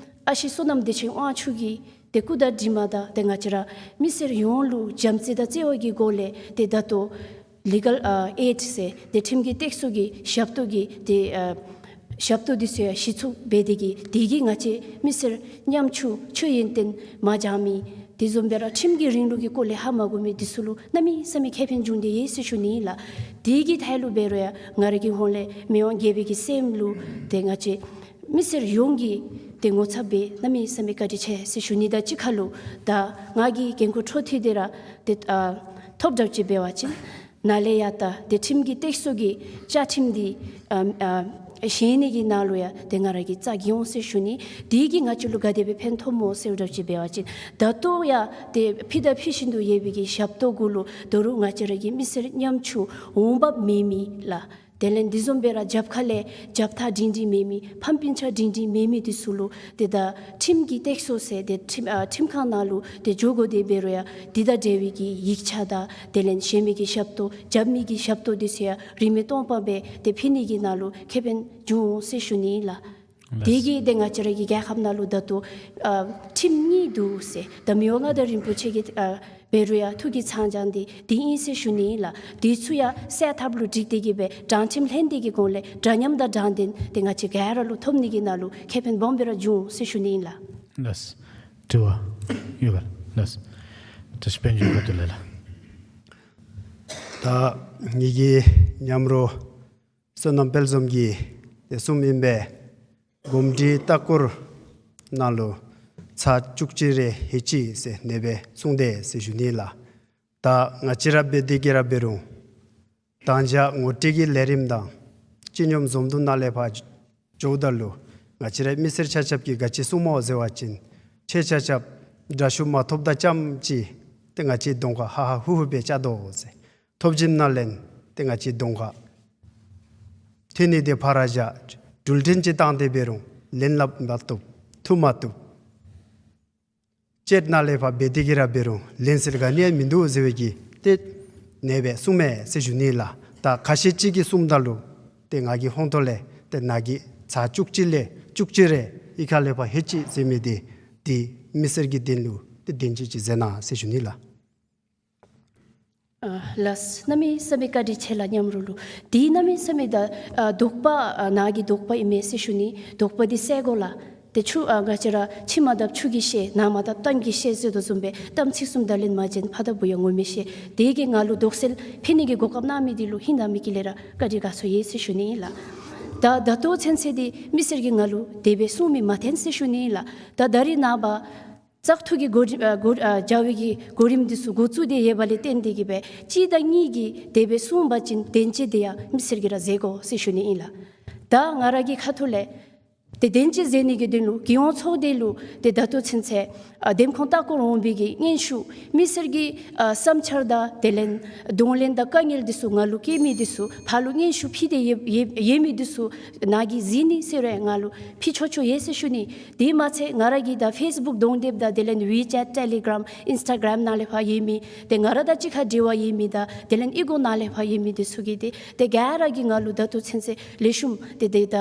ཨ་ཞེ་བསོད་ནམས་བདེ་ཆེན་དབང་ཕྱུག་གི་ཏེ་སྐུ་དྲིན་དྲི་མ་དང་ཏེ་ང་བཅས་ར་མི་སེར་ཡོངས་ལུ་བྱམས་བརྩེ་དང་བརྩེ་བ་གི་སྒོ་ལས་ཏེ་ད་ལྟོ་ལི་གཱལ་ཨ་ཨེཌ་ཟེར་ཏེ་ཁྲིམས་ཀྱི་སྟེགས་གསོ་གི་ཞབས་ཏོག་གི་ཏེ་ཨ་ཞབས་ཏོག་འདི་ཚུ་ཡང་གཞི་ཚུགས་འབད་དེ་གི་དེ་གིས་ང་བཅས་མི་སེར་ཉམ་ཆུང་ཆོས་ཡོན་ཏན་མ་སྦྱང་མི་དེ་བཟུམ་སྦེ་ར་ཁྲིམས་ཀྱི་རིང་ལུགས་ཀྱི་སྐོར་ལས་ཧ་མ་གོ་མི་འདི་ཚུ་ལུ་གནམ་མེད་ས་མེད་ཁེ་ཕན་འབྱུང་སྟེ་ཡོད་ཟེར་ཞུ་ནི་ཨིན་ལགས། དེ་གི་ཐད་ལུ་འབད་རུང་ཡང་ང་ར་གི་ཧོངས་ལས་མི་དབང་རྒྱལ་པོའི་གི་སྲསམོ་ལུ་ཏེ་ང་བཅས་མི་སེར་ཡོངས་ཀྱིས་ཏེ་ངོ་ཚབ་འབད་གནམ་མེད་ས་མེད་བཀའ་དྲིན་ཆེ་ཟེར་ཞུ་ནི་དང་གཅིག་ཁར་ལུ་ད་ང་གིས་འགན་ཁུར་འཕྲོ་མཐུད་དེ་ར་ཏེ་ཨ་ཐོབ་འདྲཝ་ཅིག་འབད་བ་ཅིན་ནཱ་ལས་ཡར་ད་ཏེ་ཁྲིམས་ཀྱི་སྟེགས་གསོ་གི་བཅའ་ཁྲིམས་འདི་ཨ་ཨ་བཞེངས་ནི་གི་ནང་ལུ་ཡང་ཏེ་ང་ར་གིས་བཙག་གི་འོང་ཟེར་ཞུ་ནི། དེ་གིས་ང་བཅས་ལུ་ག་དེ་སྦེ་ཕན་ཐོགས་སྨོ་ཟེར་འདྲཝ་ཅིག་འབད་བ་ཅིན་ད་ལྟོ་ཡང་ཏེ་ཕུལ་དང་ཕུལ་བཞིན་དུ་ཡོད་པའི་གི་ཞབས་ཏོག་གུ་ལུ་ད་རུང་ང་བཅས་ར་གི་མི་སེར་ཉམ་ཆུང་འོང་འབབ་མེད་མི་ལགས། དེ་ལས་འདི་བཟུམ་སྦེ་ར་རྒྱབ་ཁ་ལས་རྒྱབ་ཐག་སྒྲིང་སྒྲིང་མེད་མི་ཕམ་སྤུན་ཆ་སྒྲིང་སྒྲིང་མེད་མི་འདི་ཚུ་ལུ་ཏེ་ད་ཁྲིམས་ཀྱི་སྟེགས་གསོ་ཟེར་ཏེ་ཁྲིམས་ཨ་ཁྲིམས་ཁང་ནང་ལུ་ཏེ་འགྱོ་དགོ་དེ་འབད་རུང་ཡང་འདི་དང་འབྲེལ་བའི་གི་ཡིག་ཆ་དང་དེ་ལས་གཞན་མི་གི་ཞབས་ཏོག་རྒྱབ་མི་གི་ཞབས་ཏོག་འདི་ཚུ་ཡང་རིན་མེད་སྟོང་པ་སྦེ་ཏེ་ཕུལ་ནི་གི་ནང་ལུ་ཁེ་ཕན་འབྱུང་འོང་ཟེར་ཞུ་ནི་ཨིན་ལགས། དེ་གིས་ཏེ་ང་བཅས་ར་གི་རྒྱལ་ཁབ་ནང་ལུ་ད་ལྟོ་ཨ་ཁྲིམས་གཉིས་འདུག་ཟེར་ད་མི་དབང་མངའ་བདག་རིན་པོ་ཆེ་གི་ཨ་འབད་རུང་ཡང་ཐུགས་ཀྱི་ཚང་ཞང་འདི་འདི་ཨིན་ཟེར་ཞུ་ནི་ཨིན་ལགས། འདི་ཚུ་ཡང་གསལ་ཐབས་ལུ་བསྒྲིགས་ཏེ་གི་སྦེ་དྲང་ཁྲིམས་ལྷན་སྡེ་གི་གོང་ལས་འདྲ་མཉམ་དང་དྲང་བདེན་འདི་ང་བཅས་ག་ར་ལུ་ཐོབ་ནི་གི་ནང་ལུ་ཁེ་ཕན་སྦོམ་སྦེ་ར་འབྱུང་འོང་ཟེར་ཞུ་ནི་ཨིན་ལགས། ལགས། དྲི་བ་ཡོད་ག་ལགས། བཀྲ་ཤིས་དཔལ་འབྱོར་ག་ཏེ་ལས་ལགས། ད་ངེ་གི་མཉམ་རོགས་བསོད་ནམས་དཔལ་འཛོམས་ཀྱིས་ཏེ་གསུངམ་ཨིན་པས། གོམས་འདྲིས་ལྟ་སྐོར་ནང་ལུ་ཚར་བཅུ་གཅིག་རེ་ཧེ་ཅི་ཟེར་ཨ་ནེ་སྦེ་གསུངས་དེས་ཟེར་ཞུ་ནི་ལགས། ད་ང་བཅས་ར་འབད་དེ་གི་ར་འབད་རུང་དང་ཅ་ངོ་སྤྲོད་ཀྱི་ལས་རིམ་དང་སྤྱི་སྙོམས་འཛོམས་འདུ་ནང་ལས་ཕར་འགྱོཝ་ད་ལུ་ང་བཅས་ར་མི་སེར་ཆ་ཁྱབ་ཀྱིས་ག་ཅི་གསུངམ་སྨོ་ཟེར་བ་ཅིན་ཁྱེད་ཆ་ཁྱབ་དྲག་ཤོས་མ་ཐོབ་ད་ཙམ་ཅིག་ཏེ་ང་བཅས་གདོང་ཁར་ཧ་ཧ་ཧུ་ཧུ་སྦེ་བཅར་དོ་ཟེར། ཐོབ་ཞིནམ་ལས་ཏེ་ང་བཅས་གདོང་ཁར་ཐོན་ནི་དེ་ཕར་བཞག་འགྲུལ་འཕྲིན་ཅིག་བཏང་སྟེ་འབད་རུང་ལན་སླབ་མ་བཏུབ། ཐུབ་མ་བཏུབ། ཅེཊ་ནང་ལས་ཕར་འབད་དེ་གི་ར་འབད་རུང་ལན་གསལ་ག་ནི་ཡང་མིན་འདུག་ཟེར་བའི་གི་ཏེ་ཨ་ནེ་སྦེ་གསུངམ་མས་ཟེར་ཞུ་ནི་ལགས། ད་ཁ་ཤས་ཅིག་གིས་གསུངམ་ད་ལུ་ཏེ་ང་གི་ཧོང་ཐོག་ལས་ཏེ་ནཱ་གི་ཚར་བཅུ་གཅིག་ལས་བཅུ་གཅིག་རེ་གཡུས་ཁ་ལས་ཕར་ཧེ་ཅི་ཟེར་མི་དེ་ཏེ་མི་སེར་གྱི་དོན་ལུ་ཏེ་དོན་ཅིག་ཅིག་མཛད་གནང་ཟེར་ཞུ་ནི་ལགས། ཨ་ལགས། གནམ་མེད་ས་མེད་བཀའ་དྲིན་ཆེ་ལགས། མཉམ་རོགས་ལུ་ཏེ་གནམ་མེད་ས་མེད་ད་ཨ་དོགས་པ་ཨ་ནཱ་གི་དོགས་པ་ཨིན་མས་ཟེར་ཞུ་ནི། དོགས་པ་འདི་སེལ་དགོ་ལགས། ཏེ་ཆུ་ཨ་ང་བཅས་ར་ཕྱི་མ་དག་ཆུ་གིས་ཤེས་ནང་མ་དག་གཏམ་གྱིས་ཤེས་ཟེར་དོ་བཟུམ་སྦེ་གཏམ་ཚིག་གསུམ་དང་ལན་མ་བྱིན་ཕ་དང་བུ་ཡང་ངོ་མི་ཤེས། དེ་གིས་ང་ལུ་དོགས་སེལ་ཕུལ་ནི་གི་གོ་སྐབས་གནང་མི་འདི་ལུ་ཧིང་དང་མིག་གི་ལས་ར་བཀའ་དྲིན་དགའ་ཚོར་ཡོད་ཟེར་ཞུ་ནི་ཨིན་ལགས། ད་ད་ལྟོ་ཚུན་ཚོད་འདི་མི་སེར་གྱིས་ང་ལུ་དེ་སྦེ་གསུངས་མི་མ་ཐོན་ཟེར་ཞུ་ནི་ཨིན་ལགས། ད་ད་རིས་ནངས་པ་བཙག་འཐུ་གི་གོ་རིམ་ཨ་གོ་ཨ་བྱ་བའི་གི་གོ་རིམ་འདི་ཚུ་འགོ་བཙུགས་ཏེ་ཡོད་པ་ལས་བརྟེན་ཏེ་གི་སྦེ་གཅིག་དང་གཉིས་ཀྱིས་དེ་སྦེ་གསུངས་པ་ཅིན་དོན་ཆེན་དེ་ཡང་མི་སེར་གྱིས་ར་མཛད་དགོ་ཟེར་ཞུ་ནི་ཨིན་ལགས། ད་ང་ར་གི་ཁ་ཐུག་ལས་ཏེ་དོན་ཆེན་མཛད་ནི་གི་དོན་ལུ་རྒྱལ་ཡོངས་ཚོགས་སྡེ་ལུ་ཏེ་ད་ལྟོ་ཚུན་ཚོད་ ཨ་འདེམས་ཁོངས་ལྟ་སྐོར་འོང་བའི་གི་སྙན་ཞུ་མི་སེར་གྱི་ཨ་བསམ་འཆར་དང་དེ་ལས་གདོང་ལེན་དང་དཀའ་ངལ་འདི་ཚུ་ང་ལུ་བཀོད་མི་འདི་ཚུ་ཕར་ལུ་སྙན་ཞུ་ཕུལ་ཏེ་ཡོད་ཡོད་ཡོད་མི་འདི་ཚུ་ནཱ་གིས་གཟིགས་ནི་ཟེར་རུང་ང་ལུ་ཕུལ་ཆོག་ཆོག་ཡོད་ཟེར་ཞུ་ནི། དེ་མ་ཚད་ང་ར་གི་ད་ཕེསི་བུཀ་གདོང་དེབ་དང་དེ་ལས་ཝི་ཅེཊ་ཊེ་ལི་གརམ་ཨིནསི་ཊ་གརམ་ནང་ལས་ཕར་ཡོད་མི་ཏེ་ང་ར་དང་གཅིག་ཁར་འབྲེལ་བ་ཡོད་མི་དང་དེ་ལས་ཨི་གོ་ནང་ལས་ཕར་ཡོད་མི་འདི་ཚུ་གིས་ཏེ་ཏེ་ག་ར་གིས་ང་ལུ་ད་ལྟོ་ཚུན་ཚོད་ལེགས་ཤོམ་ཏེ་ཏེ་ད་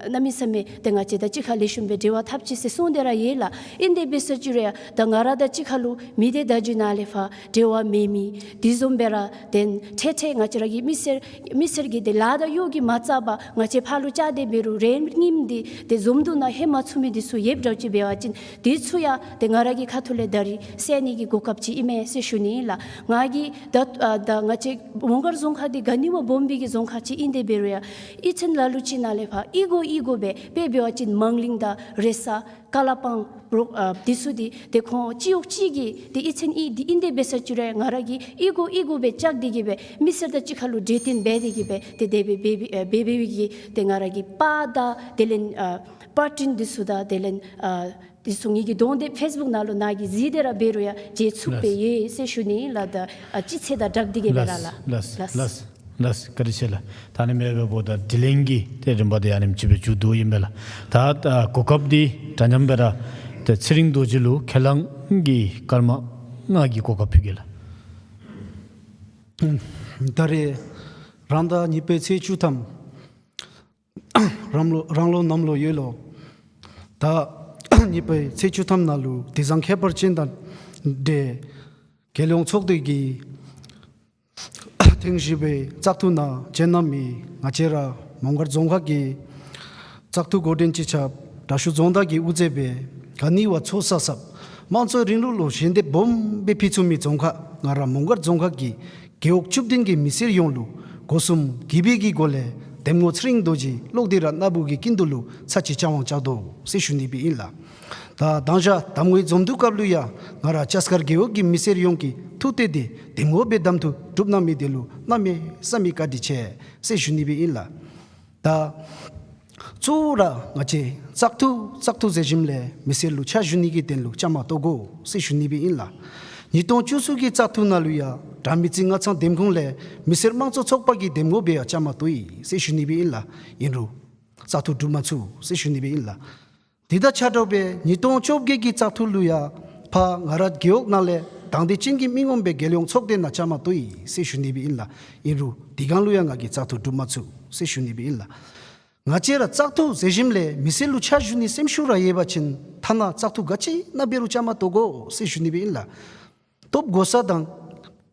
གནམ་མེད་ས་མེད་ཏེ་ང་བཅས་དང་གཅིག་ཁར་ལེགས་ཤོམ་སྦེ་འབྲེལ་བ་འཐབ་ཅི་ཟེར་གསུངས་ཏེ་ར་ཡོད་ལགས། ཨིན་ཏེ་འབད་ས་ཅིག་རུང་ཡང་ད་ང་ར་དང་གཅིག་ཁར་ལུ་མི་སྡེ་བརྡ་བརྒྱུད་ནང་ལས་ཕར་འབྲེལ་བ་མེད་མི་དེ་བཟུམ་སྦེ་ར་ཏེ་འཕྲལ་འཕྲལ་ང་བཅས་ར་གི་མི་སེར་མི་སེར་གྱི་ཏེ་ལཱ་དང་གཡོག་གིས་མ་རྩ་བར་ང་བཅས་ཕར་ལུ་བཅར་ཏེ་འབད་རུང་རན་རྙིངམ་འདི་ཏེ་འཛོམས་འདུ་ནང་ལྷོད་མ་ཚུགས་མི་འདི་ཚུ་ཡོདཔ་འདྲཝ་ཅིག་འབད་བ་ཅིན་དེ་ཚུ་ཡང་ཏེ་ང་ར་གི་ཁ་ཐུག་ལས་ད་རིས་སེལ་ནི་གི་གོ་སྐབས་ཅིག་ཨིན་མས་ཟེར་ཞུ་ནི་ལགས། ང་གིས་ད་ཨ་ད་ང་བཅས་མོང་སྒར་རྫོང་ཁག་འདི་ག་ནི་བ་སྦོམ་པའི་གི་རྫོང་ཁག་ཅིག་ཨིན་ཏེ་འབད་རུང་ཡང་ཨི་ཚན་ལ་ལུ་ཅིག་ནང་ལས་ཕར་ཨི་གོ་ཨི་གོ་སྦེ་དཔེ་འབད་བ་ཅིན་མང་གླིང་དང་རེ་ས་ཀ་ལ་པང་རོག་ཨ་འདི་ཚུ་འདི་ཏེ་ཁོང་སྤྱི་འོག་གཅིག་གི་ཏེ་ཨི་ཚན་ཨི་འདི་ཨིན་ཏེ་འབད་ས་ཅིག་རུང་ང་ར་གིས་ཨི་གོ་ཨི་གོ་སྦེ་བཅར་ཏེ་གིས་སྦེ་མི་སེར་དང་གཅིག་ཁར་ལུ་གྲོས་བསྟུན་འབད་དེ་གིས་སྦེ་ཏེ་དེ་སྦེ་འབད་འབད་འབད་འབད་བའི་གི་ཏེ་ང་ར་གི་པར་དང་དེ་ལས་ཨ་པར་སྐྲུན་འདི་ཚུ་དང་དེ་ལས་ཨ་འདི་ཚུ་ངེ་གི་གདོང་དེབ་ཕེསི་བུཀ་ནང་ལུ་ནཱ་གིས་གཟིགས་ཏེ་ར་འབད་རུང་ཡང་མཇལ་ཚུགསཔ་སྦེ་ལགས། ཡོད་ཟེར་ཞུ་ནི་ལགས། ད་ཨ་སྤྱི་ཚེས་དང་སྦྲགས་ཏེ་གིས་སྦེ་ར་ལགས། ལགས་ལགས། ལགས་ལགས། ལགས་བཀའ་དྲིན་ཆེ་ལགས། ད་ནི་མེད་པའི་བོ་ད་དྲི་ལན་གྱི་ཏེ་རིམ་པ་འདི་ཨ་ནེམ་ཅིག་སྦེ་མཇུག་བསྡུཝ་ཨིན་པས་ལགས། ད་ཨ་གོ་སྐབས་འདི་འདྲ་མཉམ་སྦེ་ར་ཏེ་ཚེ་རིང་རྡོ་རྗེ་ལུ་ཁས་བླངས་ཀྱི་སྐར་མ་ལྔ་གི་གོ་སྐབས་ཕུལ་གེ་ལགས། ད་རེས་རང་ཟླ་གཉིས་པའི་ཚེས་བཅུ་ཐམ་རང་ལོ་རང་ལོ་གནམ་ལོ་ཡོས་ལོ། ད་གཉིས་པའི་ཚེས་བཅུ་ཐམ་ནང་ལུ་དུས་བཟང་ཁྱད་པར་ཅན་དང་འབྲེལ་རྒྱལ་ཡོངས་ཚོགས་སྡེ་གི་ཐེངས་བཞི་པའི་བཙག་འཐུ་ནང་བྱོན་གནང་མི་ང་བཅས་ར་མོང་སྒར་རྫོང་ཁག་གི་བཙག་འཐུ་འགོ་འདྲེན་སྤྱི་ཁྱབ་དྲག་ཤོས་རྫོང་བདག་གིས་དབུ་མཛད་པའི་ག་ནི་བ་ཚོགས་བསགས་སབ་དམངས་གཙོའི་རིང་ལུགས་ལུ་ཞལ་འདེབས་སྦོམ་སྦེ་ཕུལ་ཚུགས་མི་རྫོང་ཁག་ང་ར་མོང་སྒར་རྫོང་ཁག་གི་རྒེད་འོག་བཅུ་བདུན་གྱི་མི་སེར་ཡོངས་ལུ་སྒོ་གསུམ་གུས་པའི་གི་སྒོ་ལས་འདེམས་ངོ་ཚེ་རིང་རྡོ་རྗེ་གློག་ལྡིར་ར་སྣ་བུག་གི་ཀིན་ཏུ་ལུ་ཚར་གཅིག་བཅར་དབང་བཅར་དོ་ཟེར་ཞུ་ནི་སྦེ་ཨིན་ལགས། ད་དང་ཞག་གདམ་ངོའི་འཛོམས་འདུ་སྐབས་ལུ་ཡང་ང་ར་ལྕགས་མཁར་རྒེད་འོག་གི་མི་སེར་ཡོངས་ཀྱིས་ཐུགས་གཏད་དེ་འདེམས་ངོ་སྦེ་གདམ་འཐུ་གྲུབ་གནང་མི་དེ་ལུ་གནམ་མེད་ས་མེད་བཀའ་དྲིན་ཆེ་ཟེར་ཞུ་ནི་སྦེ་ཨིན་ལགས། ད་གཙོ་བོ་ར་ང་བཅས་བཙག་འཐུ་བཙག་འཐུ་ཟེར་ཞིནམ་ལས་མི་སེར་ལུ་ཕྱག་ཞུ་ནི་གི་དོན་ལུ་བཅའ་མར་གཏོགས་དགོ་ཟེར་ཞུ་ནི་སྦེ་ཨིན་ལགས། ཉིས་སྟོང་བཅུ་གསུམ་གྱི་བཙག་འཐུ་ནང་ལུ་ཡང་དགྲ་མེད་རྩེ་རྔ་ཚང་འདེམས་ཁོངས་ལས་མི་སེར་དམངས་གཙོ་ཚོགས་པ་གི་འདེམས་ངོ་སྦེ་ཡང་བཅའ་མར་གཏོགས་ཡི་ཟེར་ཞུ་ནི་སྦེ་ཨིན་ལགས། ཨིན་རུང་བཙག་འཐུ་གྲུབ་མ་ཚུགས་ཟེར་ཞུ་ནི་སྦེ་ཨིན་ལགས། དེ་དང་ཆ་འདྲཝ་སྦེ་ཉིས་སྟོང་བཅོ་བརྒྱད་ཀྱི་བཙག་འཐུ་ལུ་ཡང་ཕར་ང་ར་རྒེད་འོག་ནང་ལས་དང་འདོད་ཅན་གྱི་མི་ངོམ་སྦེ་རྒྱལ་ཡོངས་ཚོགས་སྡེ་ནང་བཅའ་མར་གཏོགས་ཡི་ཟེར་ཞུ་ནི་སྦེ་ཨིན་ལགས། ཨིན་རུང་དེ་སྒང་ལུ་ཡང་ང་གིས་བཙག་འཐུ་གྲུབ་མ་ཚུགས་ཟེར་ཞུ་ནི་སྦེ་ཨིན་ལགས། ང་བཅས་ར་བཙག་འཐུ་ཟེར་ཞིནམ་ལས་མི་སེར་ལུ་ཕྱག་ཞུ་ནི་སེམས་ཤུགས་ར་ཡོད་པ་ཅིན་ཐ་ན་བཙག་འཐུ་ག་ཅི་ཨིན་ན་འབད་རུང་བཅའ་མར་གཏོགས་དགོ་ཟེར་ཞུ་ནི་སྦེ་ཨིན་ལགས། སྟོབས་གོ་ས་དང་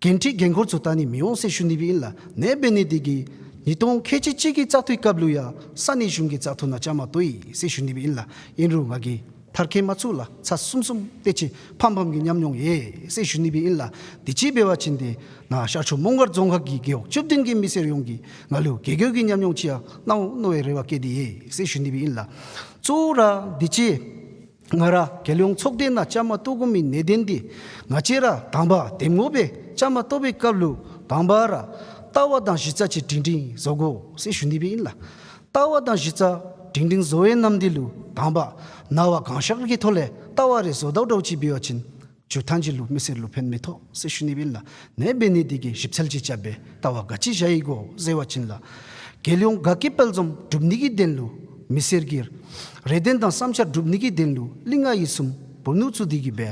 འགན་འཁྲི་འགན་ཁུར་ཚུ་བལྟ་ནི་མི་འོང་ཟེར་ཞུ་ནི་སྦེ་ཨིན་ལགས། ནེ་འབད་ནི་དེ་གིས་ཉིས་སྟོང་ཁལ་གཅིག་གཅིག་གི་བཙག་འཐུའི་སྐབས་ལུ་ཡང་ས་གནས་གཞུང་གི་བཙག་འཐུ་ནང་བཅའ་མར་གཏོགས་ཡི་ཟེར་ཞུ་ནི་སྦེ་ཨིན་ལགས། ཨིན་རུང་ང་གིས་མཐར་འཁྱོལ་མ་ཚུགས་ལགས། ཚར་གསུམ་གསུམ་དེ་ཅིག་ཕམ་ཕམ་གྱི་ཉམས་མྱོང་ཡོད་ཟེར་ཞུ་ནི་སྦེ་ཨིན་ལགས། དེ་ཅིག་འབད་བ་ཅིན་ཏེ་ནཱ་ཤར་ཕྱོགས་མོང་སྒར་རྫོང་ཁག་གི་རྒེད་འོག་བཅུ་བདུན་གྱི་མི་སེར་ཡོངས་ཀྱིས་ང་ལུ་དགེ་སྐོས་ཀྱི་ཉམས་མྱོང་ཅིག་ཡང་གནང་འོང་མནོ་བའི་རེ་བ་བསྐྱེད་དེ་ཡོད་ཟེར་ཞུ་ནི་སྦེ་ཨིན་ལགས། གཙོ་བོ་ར་དེ་ཅིག་ང་ར་རྒྱལ་ཡོངས་ཚོགས་སྡེ་ནང་བཅའ་མར་གཏོགས་དགོ་མི་གནད་དོན་འདི་ང་བཅས་ར་དང་པ་འདེམས་ངོ་སྦེ་བཅའ་མར་གཏོགས་པའི་སྐབས་ལུ་དང་པ་ར་ལྟ་བ་དང་གཞི་རྩ་ཅིག་སྒྲིང་སྒྲིང་བཟོ་དགོ་ཟེར་ཞུ་ནི་སྦེ་ཨིན་ལགས། ལྟ་བ་དང་གཞི་རྩ་སྒྲིང་སྒྲིང་བཟོ་བའི་ནམ་དུས་ལུ་དང་པ་གནང་བ་གང་ཤར་གྱི་ཐོག་ལས་ལྟ་བ་རེ་བཟོ་དོ་འདྲཝ་ཅིག་འབད་བ་ཅིན་མཇུག་མཐའ་མཇུག་ལུ་མི་སེར་ལུ་ཕན་མི་ཐོགས་ཟེར་ཞུ་ནི་སྦེ་ཨིན་ལགས། ནེ་འབད་ནི་དེ་གིས་ཞིབ་འཚོལ་ཅིག་རྐྱབ་སྦེ་ལྟ་བ་ག་ཅི་བཞག་ཡི་གོ་ཟེར་བ་ཅིན་ལགས། རྒྱལ་ཡོངས་དགའ་སྐྱིད་དཔལ་འཛོམས་སྒྲུབ་ནི་གི་དོན་ལུ་མི་སེར་གྱི་རེ་འདུན་དང་བསམ་འཆར་སྒྲུབ་ནི་གི་དོན་ལུ་གླིང་ང་ཡུལ་གསུམ་བུ་ནུ་བཙུགས་ཏེ་གིས་སྦེ་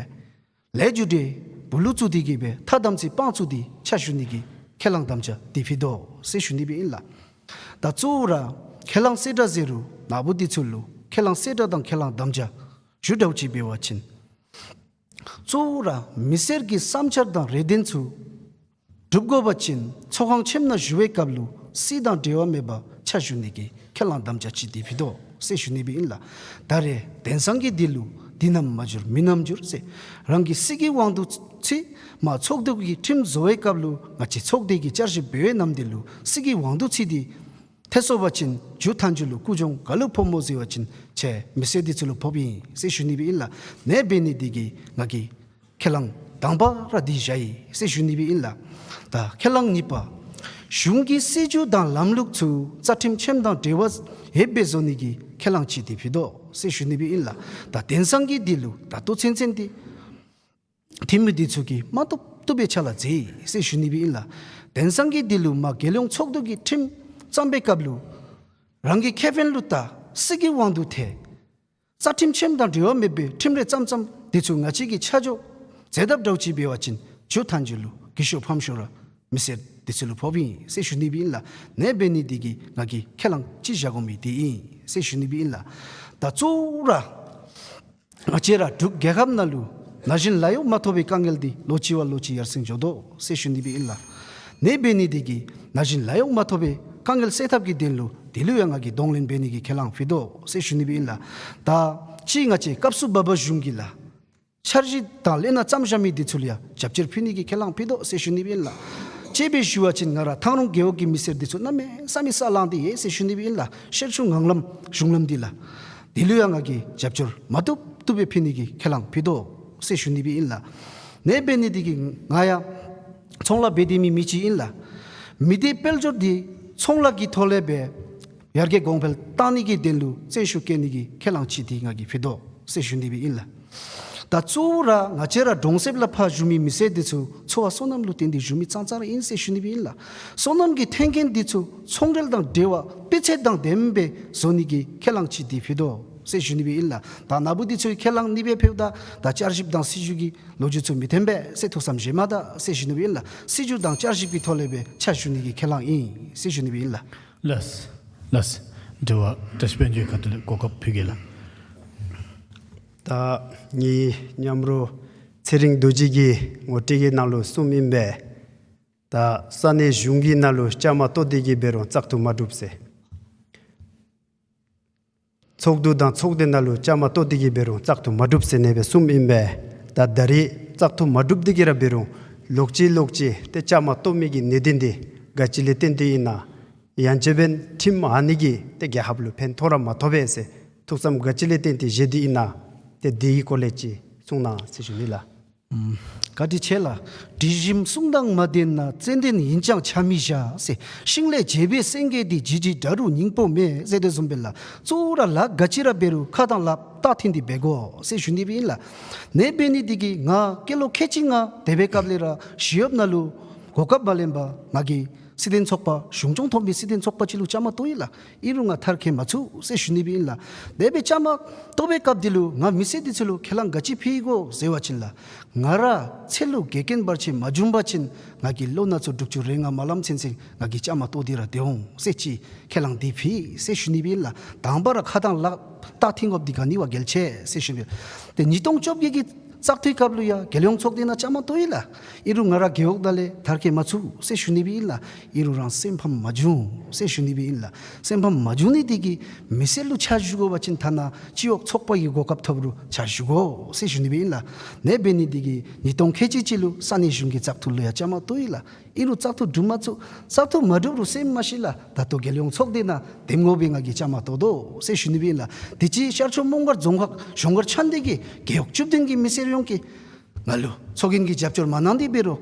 ལས་རྒྱུ་འབྲས་བུ་ལུ་བཙུགས་ཏེ་གིས་སྦེ་ཐ་དམ་ཚིག་དཔང་བཙུགས་ཏེ་ཕྱག་ཞུ་ནི་གི་ཁས་བླངས་དམ་བཅའ་འདི་ཕུལ་དོ་ཟེར་ཞུ་ནི་སྦེ་ཨིན་ལགས། ད་གཙོ་བོ་ར་ཁས་བླངས་གསལ་བསྒྲགས་ཟེར་རུང་ནཱ་བུ་འདི་ཚུ་ལུ་ཁས་བླངས་གསལ་བསྒྲགས་དང་ཁས་བླངས་དམ་བཅའ་ཞུ་འདྲཝ་ཅིག་འབད་བ་ཅིན་གཙོ་བོ་ར་མི་སེར་གྱི་བསམ་འཆར་དང་རེ་འདུན་ཚུ་སྒྲུབ་དགོ་པ་ཅིན་ཚོགས་ཁང་ཆེམ་ནང་ཞུ་བའི་སྐབས་ལུ་སྲིད་དང་འབྲེལ་བ་མེད་པར་ཕྱག་ཞུ་ནི་གི་ཁས་བླངས་དམ་བཅའ་ཅིག་འདི་ཕུལ་དོ་ཟེར་ཞུ་ནི་སྦེ་ཨིན་ལགས། ད་རེས་དེང་སང་གི་འདི་ལུ་འདི་ནམ་མ་འགྱུར་མི་ནམ་འགྱུར་ཟེར་རང་གི་སྲིད་ཀྱི་དབང་དུ་ཚུད་མ་ཚོགས་འདུ་གི་ཁྲིམས་བཟོ་བའི་སྐབས་ལུ་ང་བཅས་ཚོགས་སྡེ་གི་བསྐྱར་ཞིབ་འབད་བའི་ནམ་དུས་ལུ་སྲིད་ཀྱི་དབང་དུ་ཚུད་དེ་ཐལ་སོང་པ་ཅིན་མཇུག་མཐའ་མཇུག་ལུ་སྐུ་གྱོང་ག་ལུ་ཕོག་སྨོ་ཟེར་བ་ཅིན་ཁྱེད་མི་སེར་འདི་ཚུ་ལུ་ཕོགཔ་ཨིན་ཟེར་ཞུ་ནི་སྦེ་ཨིན་ལགས། ནེ་འབད་ནི་འདི་གིས་ང་གིས་ཁས་བླངས་དང་པ་ར་འདི་བཞག་ཡི་ཟེར་ཞུ་ནི་སྦེ་ཨིན་ལགས། ད་ཁས་བླངས་གཉིས་པ་གཞུང་གི་སྲིད་བྱུས་དང་ལམ་ལུགས་ཚུ་རྩ་ཁྲིམས་ཆེམ་དང་འབྲེལ་བ་ཡོདཔ་སྦེ་བཟོ་ནི་གི་ཁས་བླངས་ཅིག་འདི་ཕུལ་དོ་ཟེར་ཞུ་ནི་སྦེ་ཨིན་ལགས། ད་དེང་སང་གི་འདི་ལུ་ད་ལྟོ་ཚུན་ཚོད་འདི་ འཐུས་མི་འདི་ཚུ་གིས་མ་བཏུབ་བཏུབ་པའི་ཆ་ལ་མཛད་ཟེར་ཞུ་ནི་སྦེ་ཨིན་ལགས། དེང་སང་གི་འདི་ལུ་མ་རྒྱལ་ཡོངས་ཚོགས་འདུ་གི་ཁྲིམས་བརྩམ་པའི་སྐབས་ལུ་རང་གི་ཁེ་ཕན་ལུ་ལྟ་སྲིད་ཀྱི་དབང་དུ་ཐལ། རྩ་ཁྲིམས་ཆེན་དང་འབྲེལ་བ་མེད་པའི་ཁྲིམས་རེ་བརྩམ་བརྩམ་འདི་ཚུ་ང་བཅས་ཀྱིས་ཆ་འཇོག་མཛད་དཔ་འདྲཝ་ཅིག་འབད་བ་ཅིན་ཇོ་ཐང་ཇོ་ལུ་གི་ཤོ་ཕམ་ཤོ་ར་མི་སེར་འདི་ཚུ་ལུ་ཕོགཔ་ཨིན་ཟེར་ཞུ་ནི་སྦེ་ཨིན་ལགས། ཨ་ནི་འབད་ནི་འདི་གིས་ང་གིས་ཁས་བླངས་ཅིག་བཞག་དགོ་མི་འདི་ཨིན་ཟེར་ཞུ་ནི་སྦེ་ཨིན་ལགས། ད་གཙོ་བོ་ར་ང་བཅས་ར་འབྲུག་རྒྱལ་ཁབ་ནང་ལུ་ན་གཞོན་ལཱ་གཡོག་མ་ཐོབ་པའི་དཀའ་ངལ་འདི་ལོ་གཅིག་བ་ལོ་གཅིག་ཡར་སེང་འགྱོ་དོ་ཟེར་ཞུ་ནི་སྦེ་ཨིན་ལགས། ཨ་ནི་འབད་ནི་འདི་གིས་ན་གཞོན་ལཱ་གཡོག་མ་ཐོབ་པའི་དཀའ་ངལ་སེལ་ཐབས་ཀྱི་དོན་ལུ་འདི་ལུ་ཡང་ང་གིས་གདོང་ལེན་འབད་ནི་གི་ཁས་བླངས་ཕུལ་དོ་ཟེར་ཞུ་ནི་སྦེ་ཨིན་ལགས། ད་ཅི་ང་བཅས་སྐབས་སུ་བབ་པ་གཞུང་གིས་ལགས་འཆར་གཞི་དང་ལས་སྣ་བརྩམས་བཞག་མི་འདི་ཚུ་ལུ་ཡང་རྒྱབ་སྐྱོར་ཕུལ་ནི་གི་ཁས་བླངས་ཕུལ་དོ་ཟེར་ཞུ་ནི་སྦེ་ཨིན་ལགས། དཔྱེ་སྦེ་ཞུ་བ་ཅིན་ང་ར་ཐང་རོང་རྒེད་འོག་གི་མི་སེར་འདི་ཚུ་གནམ་མེད་ས་མེད་ས་ལངས་ཏེ་ཡོད་ཟེར་ཞུ་ནི་སྦེ་ཨིན་ལགས། ཤར་ཕྱོགས་ངང་ལམ་གཞུང་ལམ་འདི་ལགས། འདི་ལུ་ཡང་ང་གིས་རྒྱབ་སྐྱོར་མ་བཏུབ་བཏུབ་སྦེ་ཕུལ་ནི་གི་ཁས་བླངས་ཕུལ་དོ་ཟེར་ཞུ་ནི་སྦེ་ཨིན་ལགས། ཨ་ནི་འབད་ནི་འདི་གིས་ང་ཡང་ཚོང་ལཱ་འབད་དེ་མི་མི་ཅིག་ཨིན་ལགས། མི་སྡེ་དཔལ་འབྱོར་འདི་ཚོང་ལཱ་གི་ཐོག་ལས་སྦེ་ཡར་རྒྱས་གོང་འཕེལ་བཏང་ནི་གི་དོན་ལུ་བརྩོན་ཤུགས་བསྐྱེད་ནི་གི་ཁས་བླངས་ཅིག་འདི་ང་གིས་ཕུལ་དོ་ཟེར་ཞུ་ནི་སྦེ་ཨིན་ལགས། ད་གཙོ་བོ་ར་ང་བཅས་ར་གྲོང་གསེབ་ལས་ཕར་བཞུགས་མི་མི་སེར་འདི་ཚུ་འཚོ་བ་སོ་ནམ་ལུ་བརྟེན་ཏེ་བཞུགས་མི་ཙང་ཙང་ར་ཨིན་ཟེར་ཞུ་ནི་སྦེ་ཨིན་ལགས། སོ་ནམ་གྱི་ཐོན་སྐྱེད་འདི་ཚུ་ཚོང་འབྲེལ་དང་འབྲེལ་བ་སྤུས་ཚད་དང་ལྡནམ་སྦེ་བཟོ་ནི་གི་ཁས་བླངས་ཅིག་འདི་ཕུལ་དོ་ཟེར་ཞུ་ནི་སྦེ་ཨིན་ལགས། ད་ན་བུ་འདི་ཚུ་ཁས་བླངས་ནི་སྦེ་ཕུལཝ་ད་ད་བསྐྱར་ཞིབ་དང་སྲིད་བྱུས་ཀྱི་ལོ་རྒྱུས་ཚུ་མི་འཐོན་པས་ཟེར་ཐུགས་བསམ་བཞེས་མ་ད་ཟེར་ཞུ་ནི་སྦེ་ཨིན་ལགས། སྲིད་བྱུས་དང་བསྐྱར་ཞིབ་ཀྱི་ཐོག་ལས་སྦེ་ཕྱག་ཞུ་ནི་གི་ཁས་བླངས་ཨིན་ཟེར་ཞུ་ནི་སྦེ་ཨིན་ལགས། ལགས། ལགས། དྲི་བ་བཀྲ་ཤིས་དཔལ་འབྱོར་གྱི་ཁ་ཐུག་ལས་གོ་སྐབས་ཕུལ་གེ་ལགས། ད་ངེའི་མཉམ་རོགས་ཚེ་རིང་རྡོ་རྗེ་གིས་ངོ་སྤྲོད་ཀྱི་ནང་ལུ་གསུངམ་ཨིན་པས། ད་ས་གནས་གཞུང་གི་ནང་ལུ་བཅའ་མར་གཏོགས་ཏེ་གིས་འབད་རུང་བཙག་འཐུ་མ་གྲུབ་ཟེར། ཚོགས་འདུ་དང་ཚོགས་སྡེ་ནང་ལུ་བཅའ་མར་གཏོགས་ཏེ་གིས་འབད་རུང་བཙག་འཐུ་མ་གྲུབ་ཟེར་ཨ་ནེ་སྦེ་གསུངམ་ཨིན་པས། ད་ད་རེས་བཙག་འཐུ་མ་གྲུབ་སྟེ་གིས་ར་འབད་རུང་ལོག་ཅི་ལོག་ཅི་ཏེ་བཅའ་མར་གཏོགས་མི་གི་གནད་དོན་འདི་ག་ཅི་ལས་བརྟེན་ཏེ་ཨིན་ན། ཡང་ཅིན་འབདན་ཁྲིམས་ཨ་ནི་གིས་ཏེ་རྒྱལ་ཁབ་ལུ་ཕན་ཐོགས་ར་མ་ཐོགས་པས་ཟེར་ཐུགས་བསམ་ག་ཅི་ལས་བརྟེན་ཏེ་བཞེས་ཏེ་ཨིན་ན། ཏེ་འདི་གི་སྐོར་ལས་ཅིག་གསུང་གནང་ཟེར་ཞུ་ནི་ལགས། ཨམ་བཀའ་དྲིན་ཆེ་ལགས། དྲི་ཞིམ་གསུང་དང་མ་ལྡན་ན། ཙན་དན་ཡིན་ཀྱང་ཆ་མི་བཞག་ཟེར། ཤིང་ལས་བྱས་པའི་སེང་གེ་འདི། ལྗིད་ཀྱི་དགྲ་རུ་སྙིང་པོ་མེད་ཟེར་དོ་བཟུམ་སྦེ་ལགས། གཙོ་བོ་ར་ལཱ་ག་ཅི་ར་འབད་རུང་ཁ་དང་ལགཔ་བཏགས་ཏེ་འདི་འབད་དགོ་ཟེར་ཞུ་ནི་སྦེ་ཨིན་ལགས། ཨ་ནེ་འབད་ནི་འདི་གིས་ང་སྐྱེས་ལོ་ཁལ་གཅིག་ལྔ་དེ་སྦེ་སྐབས་ལས་ར་ཞི་གཡོགཔ་ནང་ལུ་གོ་སྐབས་མ་ལེན་པར་ང་གིས་སྲིད་དོན་ཚོགས་པ་གཞུང་སྐྱོང་ཐོབ་མི་སྲིད་དོན་ཚོགས་པ་ཅིག་ལུ་བཅའ་མར་གཏོགས་ཡི་ལགས། ཨིན་རུང་ང་མཐར་འཁྱོལ་མ་ཚུགས་ཟེར་ཞུ་ནི་སྦེ་ཨིན་ལགས། དེ་སྦེ་བཅའ་མར་གཏོགས་པའི་སྐབས་འདི་ལུ་ང་མི་སེར་འདི་ཚུ་ལུ་ཁས་བླངས་ག་ཅི་ཕུལ་དགོ་ཟེར་བ་ཅིན་ལགས། ང་ར་ཚེ་ལུ་འགལ་རྐྱེན་བར་ཆད་མ་བྱུང་པ་ཅིན་ང་གིས་ལོ་ན་ཚོད་དྲུག་ཅུ་རེ་ལྔ་མ་ལངམ་ཚུན་ཚོད་ང་གིས་བཅའ་མར་གཏོགས་ཏེ་ར་སྡོད་འོང་ཟེར་ཅིག་ཁས་བླངས་འདི་ཕུལ་ཟེར་ཞུ་ནི་སྦེ་ཨིན་ལགས། དང་པ་ར་ཁ་དང་ལགཔ་བཏགས་ཏེ་འོང་འདི་ག་ནི་བ་གལ་ཆེ་ཟེར་ཞུ་ནི་སྦེ། ཏེ་ཉིས་སྟོང་བཅོ་བརྒྱད་ཀྱི་བཙག་འཐུའི་སྐབས་ལུ་ཡང་རྒྱལ་ཡོངས་ཚོགས་སྡེ་ནང་བཅའ་མར་གཏོགས་ཡི་ལགས། ཨིན་རུང་ང་ར་རྒེད་འོག་ནང་ལས་མཐར་འཁྱོལ་མ་ཚུགས་ཟེར་ཞུ་ནི་སྦེ་ཨིན་ལགས། ཨིན་རུང་རང་སེམས་ཕམ་མ་བྱུང་ཟེར་ཞུ་ནི་སྦེ་ཨིན་ལགས། སེམས་ཕམ་མ་བྱུང་ནི་འདི་གིས་མི་སེར་ལུ་ཕྱག་ཞུ་དགོ་པ་ཅིན་ཐ་ན་སྤྱི་འོག་ཚོགས་པ་གི་གོ་སྐབས་ཐོབ་རུང་ཕྱག་ཞུ་དགོ་ཟེར་ཞུ་ནི་སྦེ་ཨིན་ལགས། ཨ་ནེ་འབད་ནི་འདི་གིས་ཉིས་སྟོང་ཁལ་གཅིག་གཅིག་ལུ་ས་གནས་གཞུང་གི་བཙག་འཐུ་ལུ་ཡང་བཅའ་མར་གཏོགས་ཡི་ལགས། ཨིན་རུང་བཙག་འཐུ་གྲུབ་མ་ཚུགས། བཙག་འཐུ་མ་གྲུབ་རུང་སེམས་མ་ཞི་ལགས། ད་ལྟོ་རྒྱལ་ཡོངས་ཚོགས་སྡེ་ནང་འདེམས་ངོ་སྦེ་ང་གིས་བཅའ་མར་གཏོགས་དོ་ཟེར་ཞུ་ནི་སྦེ་ཨིན་ལགས། དེ་ཅིག་ཤར་ཕྱོགས་མོང་སྒར་རྫོང་ཁག་གཞུང་སྒར་ཆགས་ཏེ་གི་རྒེད་འོག་བཅུ་བདུན་གྱི་མི་སེར་ཡོངས་ཀྱིས་ང་ལུ་ཚོགས་རྒྱན་གྱི་རྒྱབ་སྐྱོར་མ་གནང་སྟེ་འབད་རུང་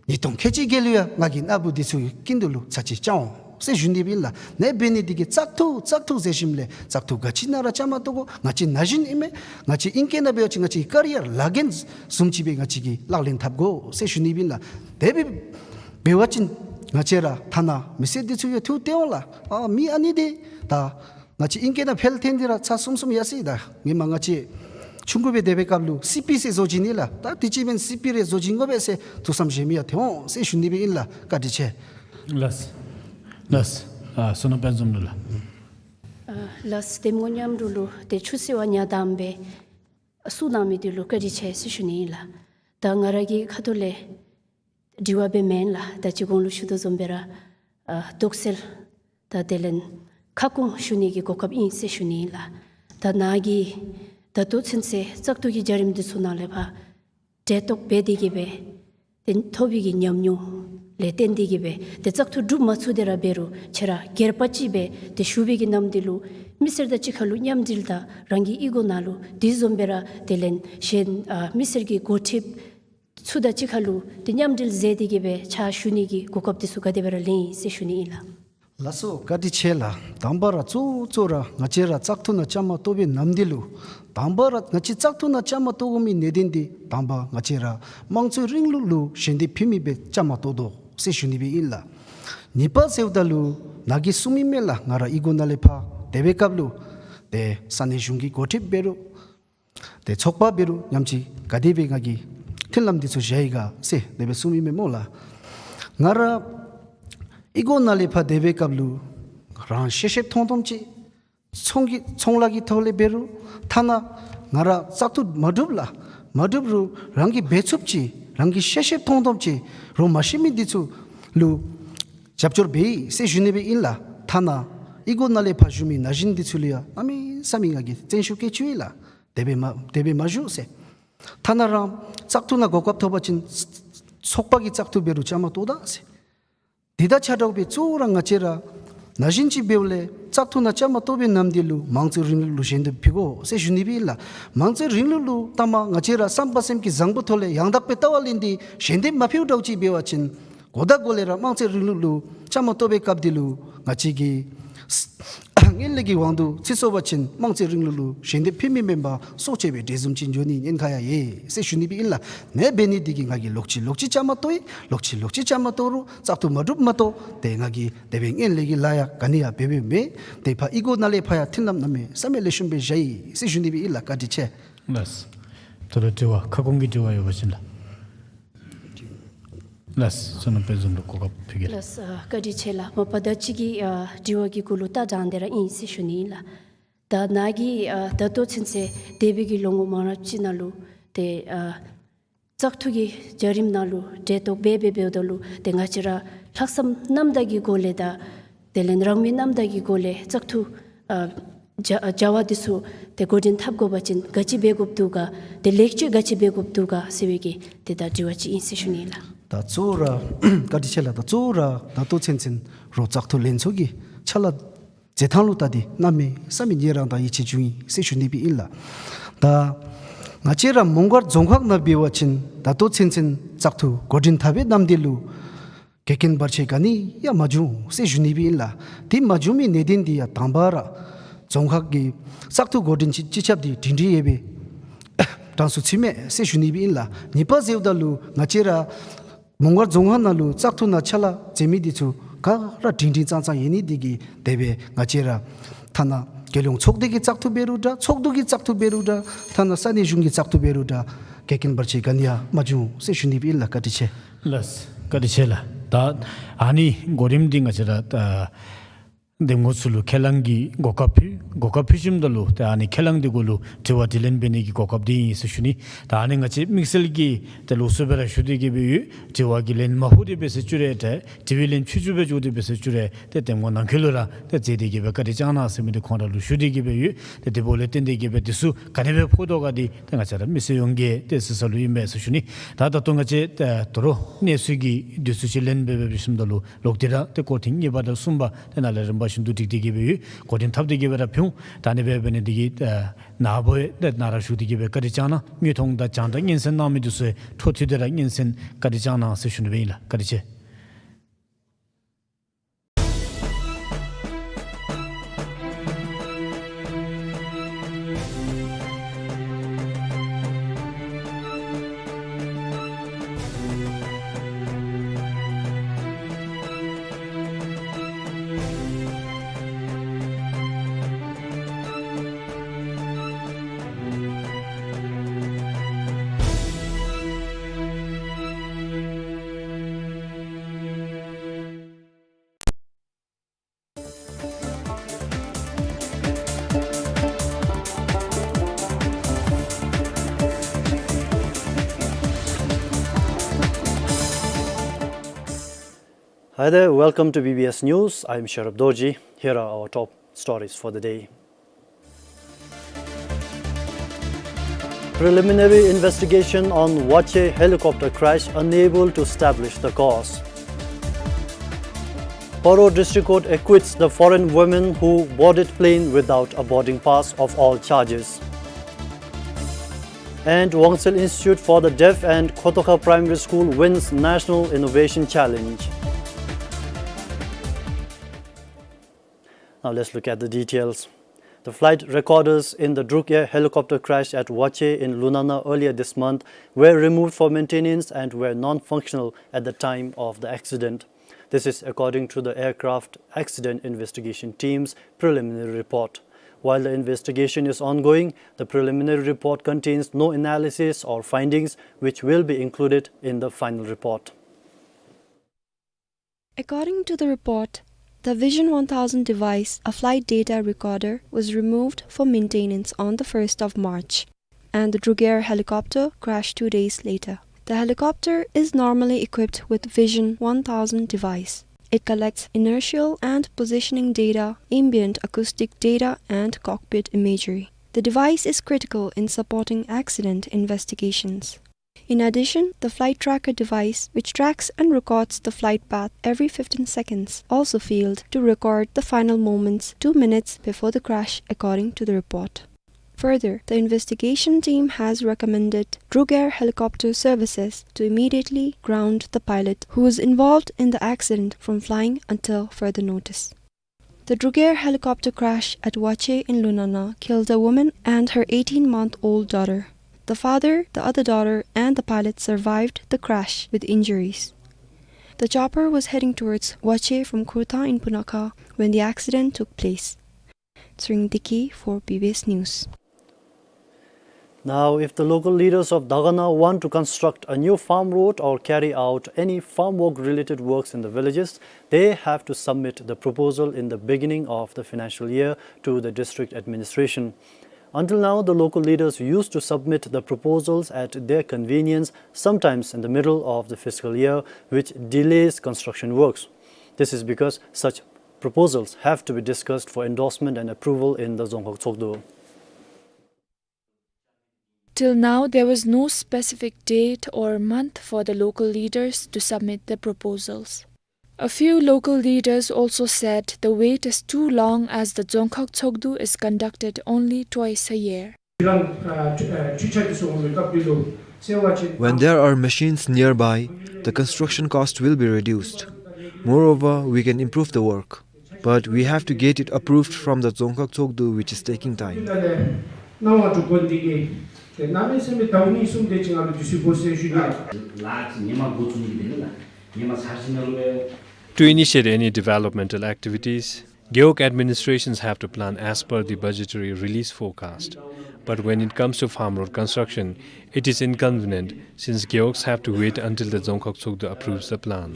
ཉིས་སྟོང་ཁལ་གཅིག་གཅིག་ལུ་ཡང་ང་གིས་ན་བུ་འདི་ཚུ་གི་སྐྱིན་འདུ་ལུ་ཚར་གཅིག་བཅར་འོང་ཟེར་ཞུ་ནི་སྦེ་ཨིན་ལགས། ཨ་ནེ་འབད་ནི་འདི་གིས་བཙག་འཐུ་བཙག་འཐུ་ཟེར་ཞིནམ་ལས་བཙག་འཐུ་ག་ཅི་ནང་ར་བཅའ་མར་གཏོགས་དགོ། ང་བཅས་ན་གཞོན་ཨིན་མས། ང་བཅས་ཨིང་སྐད་ནང་འབད་བ་ཅིན་ང་བཅས་ཀ་རི་ཡར་ལཱ་འགན་བཟུམ་ཅིག་སྦེ་ང་བཅས་ཀྱིས་ལག་ལེན་འཐབ་དགོ་ཟེར་ཞུ་ནི་སྦེ་ཨིན་ལགས། དེ་སྦེ་འབད་བ་ཅིན་ང་བཅས་ར་ཐ་ན་མི་སེར་འདི་ཚུ་ཡང་ཐུགས་བདེ་འོང་ལགས། ཨ་མི་ཨ་ནི་འདི་ད་ང་བཅས་ཨིང་སྐད་ནང་ཕལ་ཐེན་འདི་ར་ཚར་གསུམ་གསུམ་ཡར་སོ་ཡི། ད་ཧེ་མ་ང་བཅས་ཆུང་ཀུ་སྦེ་སྡོད་པའི་སྐབས་ལུ་སི་པི་ཟེར་བཟོ་བྱིན་ནི་ལགས། ད་དེ་ཅིག་འབདན་སི་པི་རེ་བཟོ་བྱིན་དགོ་པས་ཟེར་ཐུགས་བསམ་བཞེས་མི་ཡང་ཐོན་འོང་ཟེར་ཞུ་ནི་སྦེ་ཨིན་ལགས། བཀའ་དྲིན་ཆེ། ལགས། ལགས། ཨ་བསོད་ནམས་དཔལ་འཛོམས་ལུ་ལགས། ཨ་ལགས། འདེམས་ངོ་མཉམ་རོགས་ལུ་ཏེ་ཆུ་ཚོད་བ་ཉག་དང་སྦེ་གསུང་གནང་མི་འདི་ལུ་བཀའ་དྲིན་ཆེ་ཟེར་ཞུ་ནི་ཨིན་ལགས། ད་ང་ར་གི་ཁ་ཐུག་ལས་དྲི་བ་སྦེ་མེན་ལགས། ད་ཅི་གོང་ལུ་ཞུ་དོ་བཟུམ་སྦེ་ར་ཨ་དོགས་སེལ་ད་དེ་ལས་ཁ་སྐོང་ཞུ་ནི་གི་གོ་སྐབས་ཨིན་ཟེར་ཞུ་ནི་ཨིན་ལགས། ད་ནཱ་གིས་ད་ལྟོ་ཚུན་ཚོད་བཙག་འཐུ་གི་བྱ་རིམ་འདི་ཚུ་ནང་ལས་ཕར་གྲལ་གཏོགས་འབད་དེ་གི་སྦེ་ཏེ་ཐོབ་པའི་གི་ཉམས་མྱོང་ལས་བརྟེན་ཏེ་གི་སྦེ་ཏེ་བཙག་འཐུ་གྲུབ་མ་ཚུགས་ཏེ་ར་འབད་རུང་ཁྱེད་ར་སྒེར་པ་ཅིག་སྦེ་ཏེ་ཞུ་བའི་གི་ནམ་འདི་ལུ་མི་སེར་དང་གཅིག་ཁར་ལུ་མཉམ་འབྲེལ་དང་རང་གི་གཡུས་སྒོ་ནང་ལུ་དེ་བཟུམ་སྦེ་ར་དེ་ལས་གཞན་ཨ་མི་སེར་གྱི་འགོ་ཁྲིདཔ་ཚུ་དང་གཅིག་ཁར་ལུ་ཏེ་མཉམ་འབྲེལ་མཛད་དེ་གི་སྦེ་ཕྱག་ཞུ་ནི་གི་གོ་སྐབས་འདི་ཚུ་ག་དེ་སྦེ་ར་ལེན་ཡི་ཟེར་ཞུ་ནི་ཨིན་ལགས། ལགས་སོ། བཀའ་དྲིན་ཆེ་ལགས། དང་པ་ར་གཙོ་བོ་གཙོ་བོ་ར་ང་བཅས་ར་བཙག་འཐུ་ནང་བཅའ་མར་གཏོགས་པའི་ནམ་དུས་ལུ། དང་པ་ར་ང་བཅས་བཙག་འཐུ་ནང་བཅའ་མར་གཏོགས་དགོ་མི་གནད་དོན་འདི་དང་པ་ང་བཅས་ར་དམངས་གཙོའི་རིང་ལུགས་ལུ་ཞལ་འདེབས་ཕུལ་མི་སྦེ་བཅའ་མར་གཏོགས་དོ་ཟེར་ཞུ་ནི་སྦེ་ཨིན་ལགས། གཉིས་པ་ཟེརཝ་ད་ལུ་ནཱ་གིས་གསུང་མི་མས་ལགས། ང་ར་ཨི་གོ་ནང་ལས་ཕར་དེ་སྦེ་སྐབས་ལུ་ཏེ་ས་གནས་གཞུང་གི་འགོ་ཁྲིདཔ་འབད་རུང་ཏེ་ཚོགས་པ་འབད་རུང་ཉམས་ཅིག་ག་དེ་སྦེ་ང་གིས་མཐུན་ལམ་འདི་ཚུ་བཞག་ཡི་ག་ཟེར་དེ་སྦེ་གསུང་མི་མས་སྨོ་ལགས། ང་ར་ཨི་གོ་ནང་ལས་ཕར་དེ་སྦེ་སྐབས་ལུ་རང་ཤེས་ཤེསཔ་མཐོང་མཐོངམ་ཅིག་ཚོང་གི་ཚོང་ལཱ་གི་ཐོག་ལས་འབད་རུང་ཐ་ན་ང་ར་བཙག་འཐུ་མ་གྲུབ་ལགས། མ་གྲུབ་རུང་རང་གིས་འབད་ཚུགསཔ་ཅིག་རང་གིས་ཤེས་ཤེསཔ་མཐོང་མཐོངམ་ཅིག་རོགས་མ་ཤེས་མི་འདི་ཚུ་ལུ་རྒྱབ་སྐྱོར་འབད་ཡི་ཟེར་ཞུ་ནི་སྦེ་ཨིན་ལགས། ཐ་ན་ཨི་གོ་ནང་ལས་ཕར་བཞུགས་མི་ན་གཞོན་འདི་ཚུ་ལུ་ཡང་གནམ་མེད་ས་མེད་ང་གིས་བརྩོན་ཤུགས་བསྐྱེད་བཅུག་ཡི་ལགས། དེ་སྦེ་མ་དེ་སྦེ་མ་བཞུགས་ཟེར། ཐ་ན་རང་བཙག་འཐུ་ནང་གོ་སྐབས་ཐོབ་པ་ཅིན་ཚོགས་པ་གི་བཙག་འཐུ་འབད་རུང་བཅའ་མར་གཏོགས་ད་ཟེར། དེ་དང་ཆ་འདྲཝ་སྦེ་གཙོ་བོ་ར་ང་བཅས་ར་ན་གཞོན་ཅིག་འབདཝ་ལས་བཙག་འཐུ་ནང་བཅའ་མར་གཏོགས་པའི་ནམ་དུས་ལུ་དམངས་གཙོའི་རིང་ལུགས་ལུ་ཞལ་འདེབས་ཕུལ་དགོ་ཟེར་ཞུ་ནི་སྦེ་ཨིན་ལགས། དམངས་གཙོའི་རིང་ལུགས་ལུ་ལྟ་མ་ང་བཅས་ར་བསམ་པ་སེམས་ཀྱི་བཟང་པོ་ཐོག་ལས་ཡང་དག་པའི་ལྟ་བ་ལེན་ཏེ་ཞལ་འདེབས་མ་ཕུལཝ་འདྲཝ་ཅིག་འབད་བ་ཅིན་གོ་ད་གོ་ལས་ར་དམངས་གཙོའི་རིང་ལུགས་ལུ་བཅའ་མར་གཏོགས་པའི་སྐབས་འདི་ལུ་ང་བཅས་ཀྱི་ངན་ལྷད་ཀྱི་དབང་དུ་ཚུད་སོང་པ་ཅིན་དམངས་གཙོའི་རིང་ལུགས་ལུ་ཞལ་འདེབས་ཕུལ་མི་མེན་པར་སྲོག་བཅད་པའི་འདྲེ་བཟུམ་ཅིག་འགྱོ་ནི་ཉེན་ཁ་ཡང་ཡོད་ཟེར་ཞུ་ནི་སྦེ་ཨིན་ལགས། ནེ་འབད་ནི་འདི་གིས་ང་གིས་ལོག་ཅི་ལོག་ཅི་བཅའ་མར་གཏོགས་ཡི། ལོག་ཅི་ལོག་ཅི་བཅའ་མར་གཏོགས་རུང་བཙག་འཐུ་མ་གྲུབ་མ་གཏོགས་ཏེ་ང་གིས་དེ་སྦེ་ངན་ལྷད་ཀྱི་ལཱ་ཡང་ག་ནི་ཡང་འབད་འབདཝ་མེད། ཏེ་ཕར་ཨི་གོ་ནང་ལས་ཕར་ཡང་མཐུན་ལམ་གནམ་མེད་ས་མེད་ལེགས་ཤོམ་སྦེ་བཞག་ཡི་ཟེར་ཞུ་ནི་སྦེ་ཨིན་ལགས། བཀའ་དྲིན་ཆེ། ལགས། ད་རུང་དྲི་བ་ཁ་སྐོང་གི་དྲི་བ་ཡོད་པ་ཅིན་ལགས། ལགས། བསོད་ནམས་དཔལ་འཛོམས་ལུ་གོ་སྐབས་ཕུལ་གེ་ལགས། ལགས། ཨ་བཀའ་དྲིན་ཆེ་ལགས། མ་པ་ད་ཅི་གི་ཨ་དྲི་བ་གི་གུ་ལུ་ད་དྲང་སྟེ་ར་ཨིན་ཟེར་ཞུ་ནི་ཨིན་ལགས། ད་ནཱ་གིས་ཨ་ད་ལྟོ་ཚུན་ཚོད་འདས་པའི་གི་ལོ་ངོ་མང་རབས་ཅིག་ནང་ལུ་ཏེ་ཨ་བཙག་འཐུ་གི་བྱ་རིམ་ནང་ལུ་གྲལ་གཏོགས་འབད་འབད་འབདཝ་ད་ལུ་ཏེ་ང་བཅས་ར་ལྷག་བསམ་རྣམ་དག་གི་སྒོ་ལས་ད་དེ་ལས་རང་མོས་རྣམ་དག་གི་སྒོ་ལས་བཙག་འཐུ་ཨ་བྱ་བྱ་བ་འདི་ཚུ་ཏེ་འགོ་འདྲེན་འཐབ་དགོ་པ་ཅིན་ག་ཅི་འབད་དགོཔ་འདུག་ག། ཏེ་ལེགས་བཅོས་ག་ཅི་འབད་དགོཔ་འདུག་ག་ཟེར་བའི་གི་ཏེ་ད་དྲི་བ་ཅིག་ཨིན་ཟེར་ཞུ་ནི་ཨིན་ལགས། ད་གཙོ་བོ་ར་བཀའ་དྲིན་ཆེ་ལགས། ད་གཙོ་བོ་ར་ད་ལྟོ་ཚུན་ཚོད་རོགས་བཙག་འཐུ་ལྷན་ཚོགས་ཀྱི་ཕྱག་ལཱ་མཛད་ཐངས་ལུ་ད་འདི་གནམ་མེད་ས་མེད་ཡི་རངས་དང་ཡིད་ཆེས་བྱུང་ཡི་ཟེར་ཞུ་ནི་སྦེ་ཨིན་ལགས། ད་ང་བཅས་ར་མོང་སྒར་རྫོང་ཁག་ནང་འབད་བ་ཅིན་ད་ལྟོ་ཚུན་ཚོད་བཙག་འཐུ་འགོ་འདྲེན་འཐབ་པའི་ནམ་དུས་ལུ་འགལ་རྐྱེན་བར་ཆད་ག་ནི་ཡང་མ་བྱུང་ཟེར་ཞུ་ནི་སྦེ་ཨིན་ལགས། དེ་མ་བྱུང་མི་གནད་དོན་འདི་ཡང་དང་པ་ར་རྫོང་ཁག་གི་བཙག་འཐུ་འགོ་འདྲེན་སྤྱི་སྤྱི་ཁྱབ་འདི་སྒྲིང་སྒྲིང་ཡོད་པའི་གྲངས་སུ་ཚུད་མས་ཟེར་ཞུ་ནི་སྦེ་ཨིན་ལགས། གཉིས་པ་ཟེརཝ་ད་ལུ་ང་བཅས་ར་མོང་སྒར་རྫོང་ཁག་ནང་ལུ་བཙག་འཐུ་ནང་ཕྱག་ལཱ་མཛད་མི་འདི་ཚུ་ག་ར་སྒྲིང་སྒྲིང་གཙང་གཙང་ཡོད་ནི་འདི་གིས་དེ་སྦེ་ང་བཅས་ར་ཐ་ན་རྒྱལ་ཡོངས་ཚོགས་སྡེ་གི་བཙག་འཐུ་འབད་རུང་འདྲ་ཚོགས་འདུ་གི་བཙག་འཐུ་འབད་རུང་འདྲ་ཐ་ན་ས་གནས་གཞུང་གི་བཙག་འཐུ་འབད་རུང་འདྲ་འགལ་རྐྱེན་བར་ཆད་ག་ནི་ཡང་མ་བྱུང་ཟེར་ཞུ་ནི་སྦེ་ཨིན་ལགས། བཀའ་དྲིན་ཆེ། ལགས། བཀའ་དྲིན་ཆེ་ལགས། ད་ཨ་ནི་གོ་རིམ་འདི་ང་བཅས་ར་ད་འདེམས་ངོ་ཚུ་ལུ་ཁས་བླངས་ཀྱི་གོ་སྐབས་ཕུལ་གོ་སྐབས་ཕུལ་ཞིནམ་ད་ལུ་ཏེ་ཨ་ནི་ཁས་བླངས་འདི་གུ་ལུ་དྲི་བ་དྲིས་ལན་འབད་ནི་གི་གོ་སྐབས་འདི་ཨིན་ཟེར་ཞུ་ནི། ད་ཨ་ནི་ང་བཅས་དམིགས་བསལ་གྱིས་ཏེ་ལོགས་སུ་སྦེ་ར་ཞུ་སྟེ་གི་སྦེ་ཡོད། དྲི་བ་གི་ལན་མ་ཕུལ་ཏེ་སྦེ་ཟེར་བཅུག་རུང་ཏེ་དྲི་བའི་ལན་ཕུལ་བཅུག་སྦེ་བཅུག་སྟེ་སྦེ་ཟེར་བཅུག་རུང་ཏེ་འདེམས་ངོ་ནང་འཁོད་ལུ་ར་ཏེ་མཛད་དེ་གི་སྦེ་བཀའ་དྲིན་བསྐྱང་གནང་ཟེར་མི་འདི་ཁོང་ར་ལུ་ཞུ་སྟེ་གི་སྦེ་ཡོད། ཏེ་དེ་འབདཝ་ལས་བརྟེན་ཏེ་གི་སྦེ་འདི་ཚུ་ག་དེ་སྦེ་ཕོག་དོ་ག་འདི་ཏེ་ང་བཅས་ར་མི་སེར་ཡོངས་ཀྱིས་ཏེ་གཟིགས་ས་ལུ་ཨིན་པས་ཟེར་ཞུ་ནི། ད་ད་ལྟོ་ང་བཅས་ད་ལྟོ་ར་གནས་ཚུལ་གྱི་དུས་ཚོད་ཅིག་ལེན་སྦེ་འབད་ཞིནམ་ད་ལུ་ལོག་སྟེ་ར་ཏེ་སྐོར་ཐེངས་གཉིས་པ་དང་གསུམ་པ་ཏེ་ནཱ་ལས་རིམ་པ་བཞིན་དུ་སྒྲིག་སྟེ་གི་སྦེ་ཡོད། གོ་རིམ་འཐབ་སྟེ་གི་སྦེ་ར་ཕུལ་འོང་། ད་ཨ་ནི་སྦེ་འབད་ནི་འདི་གིས་ནཱ་བུ་ཏེ་ནཱ་ར་བཞུགས་ཏེ་གི་སྦེ་བཀའ་དྲིན་བསྐྱང་གནང་། དངོས་མཐོང་དང་བྱང་བདག་སྙན་གསན་གནང་མི་འདི་ཚུ་འཕྲོ་མཐུད་དེ་ར་སྙན་གསན་བཀའ་དྲིན་བསྐྱང་གནང་ཟེར་ཞུ་ནི་སྦེ་ཨིན་ལགས། བཀའ་དྲིན་ཆེ། Hi there, welcome to B B S News. I'm Sharab Dorji. Here are our top stories for the day. Preliminary investigation on Wache helicopter crash unable to establish the cause. Paro District Court acquits the foreign women who boarded plane without a boarding pass of all charges. And Wangsil Institute for the Deaf and Khotoka Primary School wins National Innovation Challenge. Now let's look at the details. The flight recorders in the Druk Air helicopter crash at Wache in Lunana earlier this month were removed for maintenance and were non-functional at the time of the accident. This is according to the aircraft accident investigation team's preliminary report. While the investigation is ongoing, the preliminary report contains no analysis or findings which will be included in the final report. According to the report, the Vision one thousand device, a flight data recorder, was removed for maintenance on the first of March, and the Druk Air helicopter crashed two days later. The helicopter is normally equipped with Vision one thousand device. It collects inertial and positioning data, ambient acoustic data, and cockpit imagery. The device is critical in supporting accident investigations. In addition, the flight tracker device, which tracks and records the flight path every fifteen seconds, also failed to record the final moments two minutes before the crash, according to the report. Further, the investigation team has recommended Druk Air Helicopter Services to immediately ground the pilot who was involved in the accident from flying until further notice. The Druk Air helicopter crash at Wache in Lunana killed a woman and her eighteen-month-old daughter. The father, the other daughter, and the pilot survived the crash with injuries. The chopper was heading towards Wache from Khurtha in Punakha when the accident took place. Tshering Deki for B B S News. Now, if the local leaders of Dagana want to construct a new farm road or carry out any farm work related works in the villages, they have to submit the proposal in the beginning of the financial year to the district administration. Until now, the local leaders used to submit the proposals at their convenience, sometimes in the middle of the fiscal year, which delays construction works. This is because such proposals have to be discussed for endorsement and approval in the Dzongkhag Tshogdu. Till now, there was no specific date or month for the local leaders to submit their proposals. A few local leaders also said the wait is too long as the Dzongkhag Tshogdu is conducted only twice a year. When there are machines nearby, the construction cost will be reduced. Moreover, we can improve the work. But we have to get it approved from the Dzongkhag Tshogdu, which is taking time. To initiate any developmental activities, Gewog administrations have to plan as per the budgetary release forecast. But when it comes to farm road construction, it is inconvenient since Gewogs have to wait until the Dzongkhag Tshogdu approves the plan.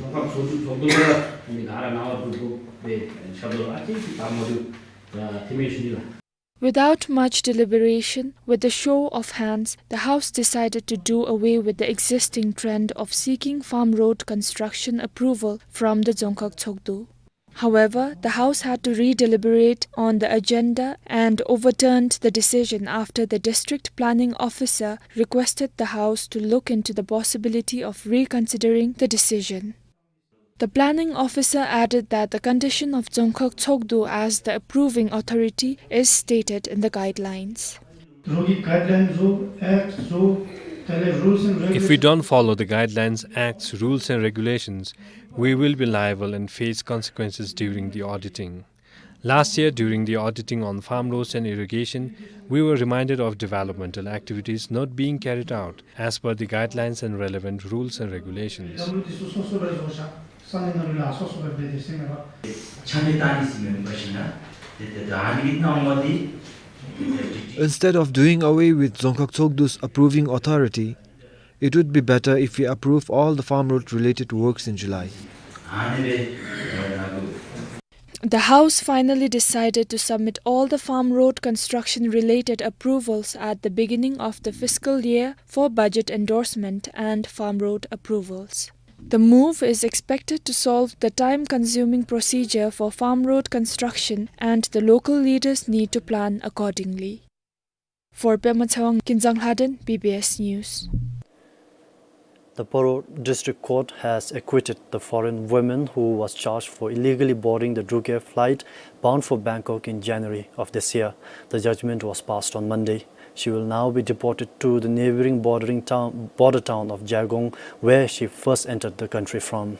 Without much deliberation, with a show of hands, the House decided to do away with the existing trend of seeking farm road construction approval from the Dzongkhag Tshogdu. However, the House had to re-deliberate on the agenda and overturned the decision after the district planning officer requested the House to look into the possibility of reconsidering the decision. The planning officer added that the condition of Dzongkhag Tshogdu as the approving authority is stated in the guidelines. If we don't follow the guidelines, acts, rules and regulations, we will be liable and face consequences during the auditing. Last year, during the auditing on farm roads and irrigation, we were reminded of developmental activities not being carried out as per the guidelines and relevant rules and regulations. Instead of doing away with Dzongkhag Tshogdu's approving authority, it would be better if we approve all the farm road related works in July. The House finally decided to submit all the farm road construction related approvals at the beginning of the fiscal year for budget endorsement and farm road approvals. The move is expected to solve the time-consuming procedure for farm road construction, and the local leaders need to plan accordingly. For Pema Tshewang, Kinzang Lhaden, B B S News. The Paro District Court has acquitted the foreign woman who was charged for illegally boarding the Druk Air flight bound for Bangkok in January of this year. The judgment was passed on Monday. She will now be deported to the neighboring bordering town, border town of Jaigong, where she first entered the country from.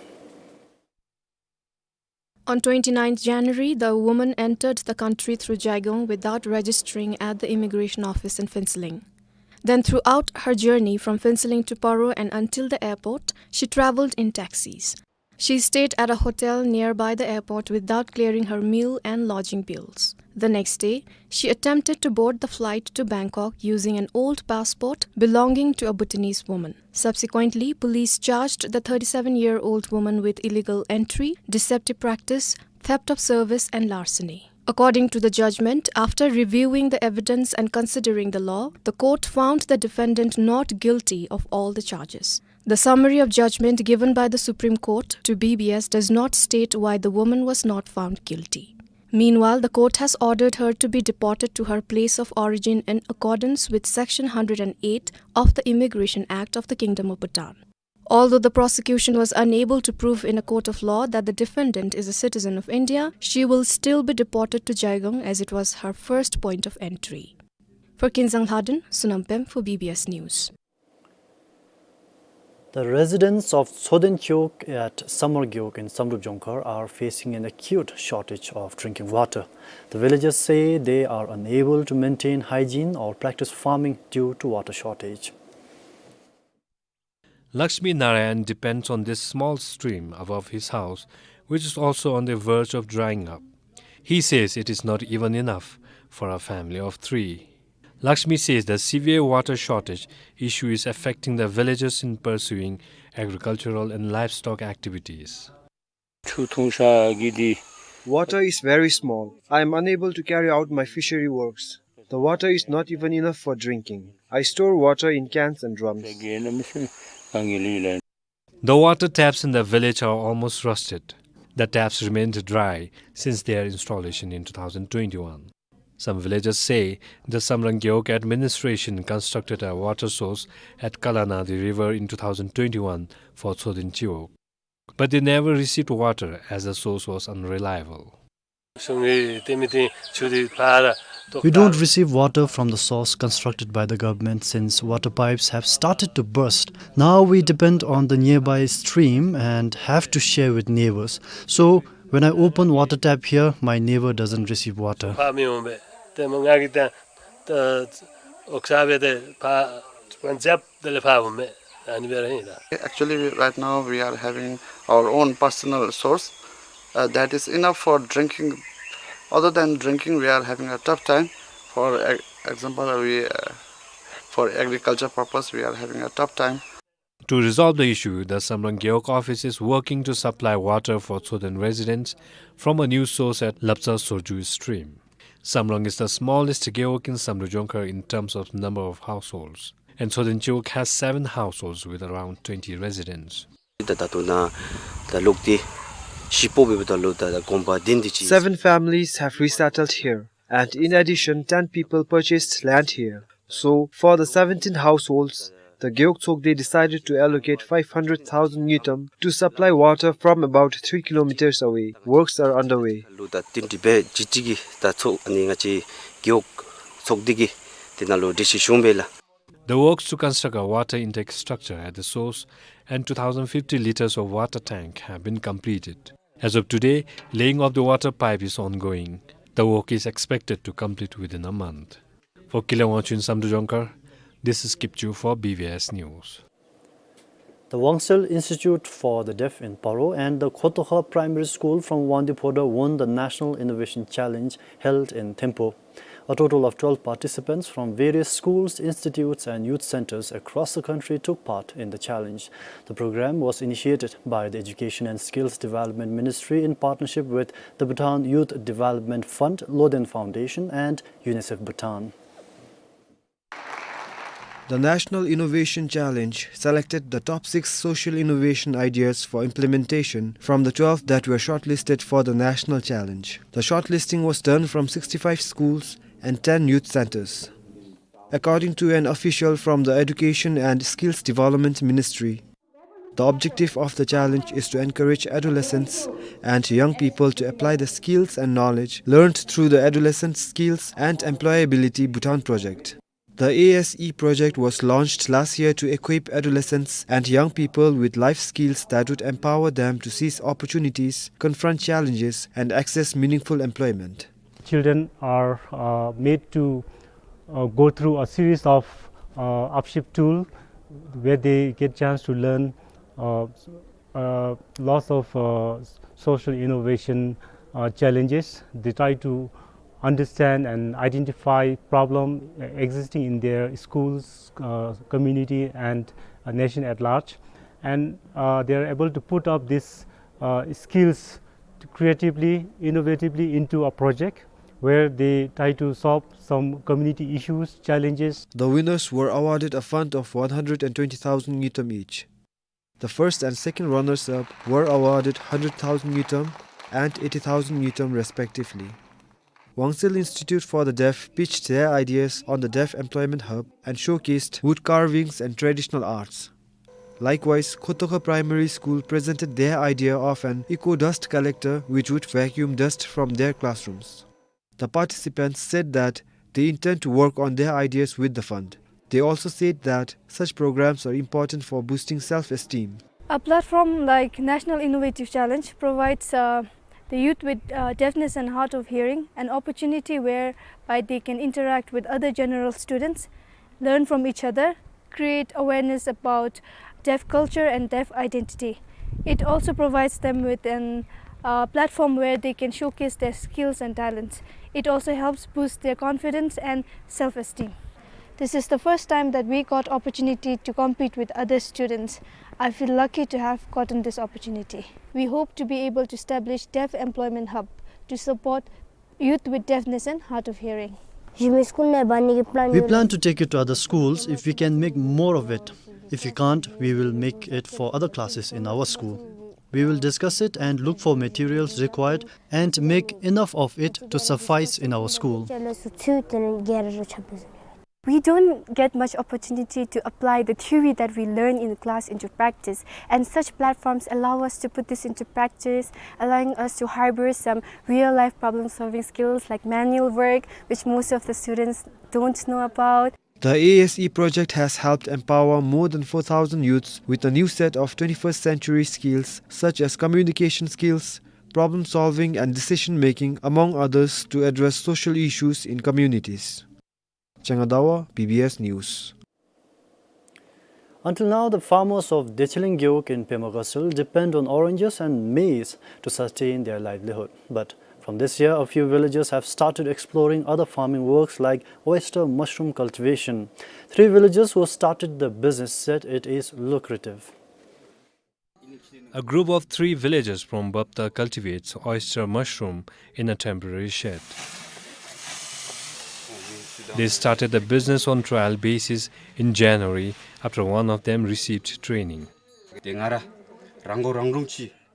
On twenty-ninth January, the woman entered the country through Jaigong without registering at the immigration office in Phuentsholing. Then, throughout her journey from Phuentsholing to Paro and until the airport, she travelled in taxis. She stayed at a hotel nearby the airport without clearing her meal and lodging bills. The next day, she attempted to board the flight to Bangkok using an old passport belonging to a Bhutanese woman. Subsequently, police charged the thirty-seven-year-old woman with illegal entry, deceptive practice, theft of service, and larceny. According to the judgment, after reviewing the evidence and considering the law, the court found the defendant not guilty of all the charges. The summary of judgment given by the Supreme Court to B B S does not state why the woman was not found guilty. Meanwhile, the court has ordered her to be deported to her place of origin in accordance with Section hundred and eight of the Immigration Act of the Kingdom of Bhutan. Although the prosecution was unable to prove in a court of law that the defendant is a citizen of India, she will still be deported to Jaigong as it was her first point of entry. For Kinzang Lhaden, Sonam Pem for B B S News. The residents of Tsoden Gewog at Samrang Gewog in Samdrup Jongkhar are facing an acute shortage of drinking water. The villagers say they are unable to maintain hygiene or practice farming due to water shortage. Lakshmi Narayan depends on this small stream above his house, which is also on the verge of drying up. He says it is not even enough for a family of three. Lakshmi says the severe water shortage issue is affecting the villagers in pursuing agricultural and livestock activities. Water is very small. I am unable to carry out my fishery works. The water is not even enough for drinking. I store water in cans and drums. The water taps in the village are almost rusted. The taps remained dry since their installation in two thousand twenty-one. Some villagers say the Samrang Gewog administration constructed a water source at Kalanadi River in two thousand twenty-one for Tsoden Gewog. But they never received water as the source was unreliable. We don't receive water from the source constructed by the government since water pipes have started to burst. Now we depend on the nearby stream and have to share with neighbors. So when I open water tap here, my neighbor doesn't receive water. Actually, we, right now we are having our own personal source, uh, that is enough for drinking. Other than drinking, we are having a tough time. For e-, example, we, uh, for agriculture purpose, we are having a tough time. To resolve the issue, the Samrang Gewog office is working to supply water for Tsoden residents from a new source at Lapcha Sorju stream. Samrang is the smallest gewog in Samdrup Jongkhar in terms of number of households, and Tsoden Gewog has seven households with around twenty residents. Seven families have resettled here, and in addition, ten people purchased land here. So, for the seventeen households, the Gewog Tsokde decided to allocate five hundred thousand ngultrum to supply water from about three kilometers away. Works are underway. The works to construct a water intake structure at the source and two thousand fifty liters of water tank have been completed. As of today, laying of the water pipe is ongoing. The work is expected to complete within a month. For Keylong Wangchuk in Samdrup Jongkhar, this is Kipchu for B B S News. The Wangshel Institute for the Deaf in Paro and the Khotokha Primary School from Wangdue Phodrang won the National Innovation Challenge held in Thimphu. A total of twelve participants from various schools, institutes, and youth centers across the country took part in the challenge. The program was initiated by the Education and Skills Development Ministry in partnership with the Bhutan Youth Development Fund, Loden Foundation, and UNICEF Bhutan. The National Innovation Challenge selected the top six social innovation ideas for implementation from the twelve that were shortlisted for the National Challenge. The shortlisting was done from sixty-five schools and ten youth centers. According to an official from the Education and Skills Development Ministry, the objective of the challenge is to encourage adolescents and young people to apply the skills and knowledge learned through the Adolescent Skills and Employability Bhutan project. The A S E project was launched last year to equip adolescents and young people with life skills that would empower them to seize opportunities, confront challenges, and access meaningful employment. Children are, uh, made to, uh, go through a series of, uh, upshift tool where they get chance to learn, uh, uh, lots of, uh, social innovation, uh, challenges. They try to understand and identify problem, uh, existing in their schools, uh, community, and, uh, nation at large. And, uh, they are able to put up these, uh, skills to creatively, innovatively into a project where they try to solve some community issues, challenges. The winners were awarded a fund of one hundred and twenty thousand ngultrum each. The first and second runners-up were awarded hundred thousand ngultrum and eighty thousand ngultrum respectively. Wangsil Institute for the Deaf pitched their ideas on the Deaf Employment Hub and showcased wood carvings and traditional arts. Likewise, Khotokha Primary School presented their idea of an eco-dust collector which would vacuum dust from their classrooms. The participants said that they intend to work on their ideas with the fund. They also said that such programs are important for boosting self-esteem. A platform like National Innovative Challenge provides, uh, the youth with, uh, deafness and hard of hearing an opportunity whereby they can interact with other general students, learn from each other, create awareness about deaf culture and deaf identity. It also provides them with an, uh, platform where they can showcase their skills and talents. It also helps boost their confidence and self-esteem. This is the first time that we got opportunity to compete with other students. I feel lucky to have gotten this opportunity. We hope to be able to establish Deaf Employment Hub to support youth with deafness and hard of hearing. We plan to take it to other schools if we can make more of it. If we can't, we will make it for other classes in our school. We will discuss it and look for materials required and make enough of it to suffice in our school. We don't get much opportunity to apply the theory that we learn in class into practice, and such platforms allow us to put this into practice, allowing us to harbor some real-life problem-solving skills like manual work, which most of the students don't know about. The A S E project has helped empower more than four thousand youths with a new set of twenty-first century skills such as communication skills, problem solving and decision making, among others, to address social issues in communities. Changa Dawa, B B S News. Until now, the farmers of Dechiling Gewog in Pema Gatshel depend on oranges and maize to sustain their livelihood. But from this year, a few villagers have started exploring other farming works like oyster mushroom cultivation. Three villagers who started the business said it is lucrative. A group of three villagers from Bapta cultivates oyster mushroom in a temporary shed. They started the business on trial basis in January after one of them received training.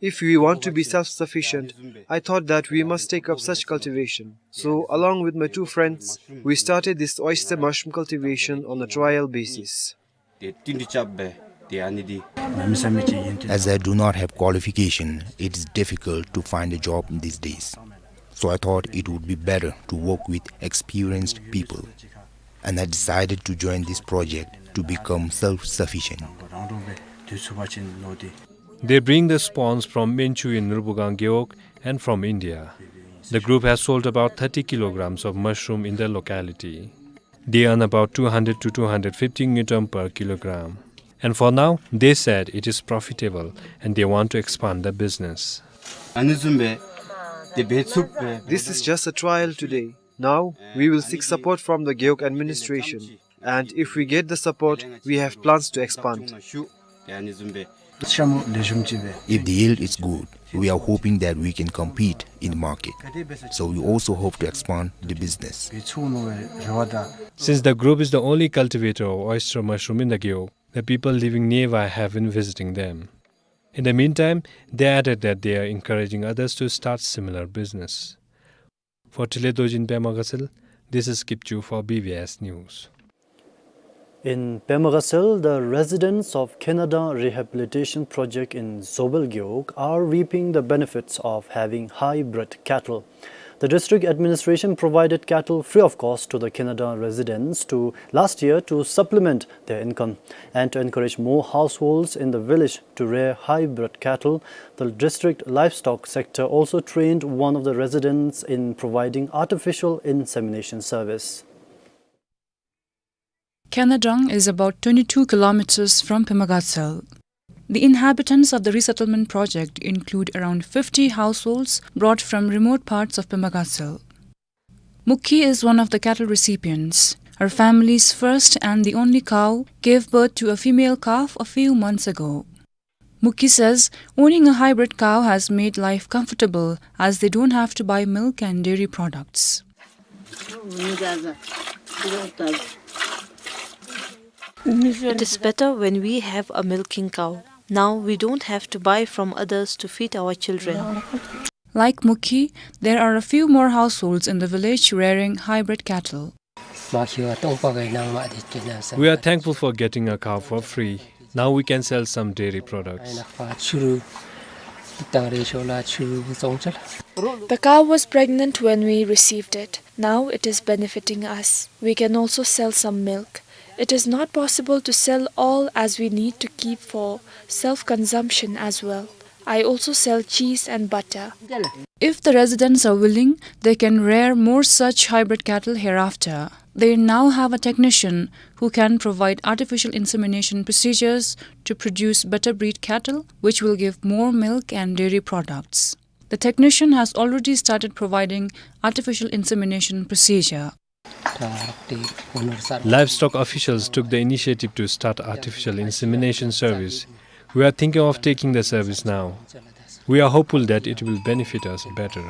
If we want to be self-sufficient, I thought that we must take up such cultivation. So, along with my two friends, we started this oyster mushroom cultivation on a trial basis. As I do not have qualification, it is difficult to find a job these days. So I thought it would be better to work with experienced people. And I decided to join this project to become self-sufficient. They bring the sponge from Menchu in Nurbugang Gewog and from India. The group has sold about thirty kilograms of mushroom in the locality. They earn about two hundred to two hundred fifty ngultrum per kilogram. And for now, they said it is profitable and they want to expand the business. This is just a trial today. Now, we will seek support from the Gewog administration. And if we get the support, we have plans to expand. If the yield is good, we are hoping that we can compete in the market. So we also hope to expand the business. Since the group is the only cultivator of oyster mushroom in the Gewog, the people living nearby have been visiting them. In the meantime, they added that they are encouraging others to start similar business. For Tile Dorji in Pema Gatshel, this is Kipchu for B B S News. In Pema Gatshel, the residents of Khenadan Rehabilitation Project in Zobel Gewog are reaping the benefits of having hybrid cattle. The district administration provided cattle free of cost to the Khenada residents to last year to supplement their income and to encourage more households in the village to rear hybrid cattle. The district livestock sector also trained one of the residents in providing artificial insemination service. Khenadang is about twenty-two kilometers from Pemagatsel. The inhabitants of the resettlement project include around fifty households brought from remote parts of Pemagatsel. Mukhi is one of the cattle recipients. Her family's first and the only cow gave birth to a female calf a few months ago. Mukhi says owning a hybrid cow has made life comfortable as they don't have to buy milk and dairy products. It is better when we have a milking cow. Now we don't have to buy from others to feed our children. Like Mukhi, there are a few more households in the village rearing hybrid cattle. We are thankful for getting a cow for free. Now we can sell some dairy products. The cow was pregnant when we received it. Now it is benefiting us. We can also sell some milk. It is not possible to sell all as we need to keep for self-consumption as well. I also sell cheese and butter. If the residents are willing, they can rear more such hybrid cattle hereafter. They now have a technician who can provide artificial insemination procedures to produce better breed cattle, which will give more milk and dairy products. The technician has already started providing artificial insemination procedure. Livestock officials took the initiative to start artificial insemination service. We are thinking of taking the service now. We are hopeful that it will benefit us better.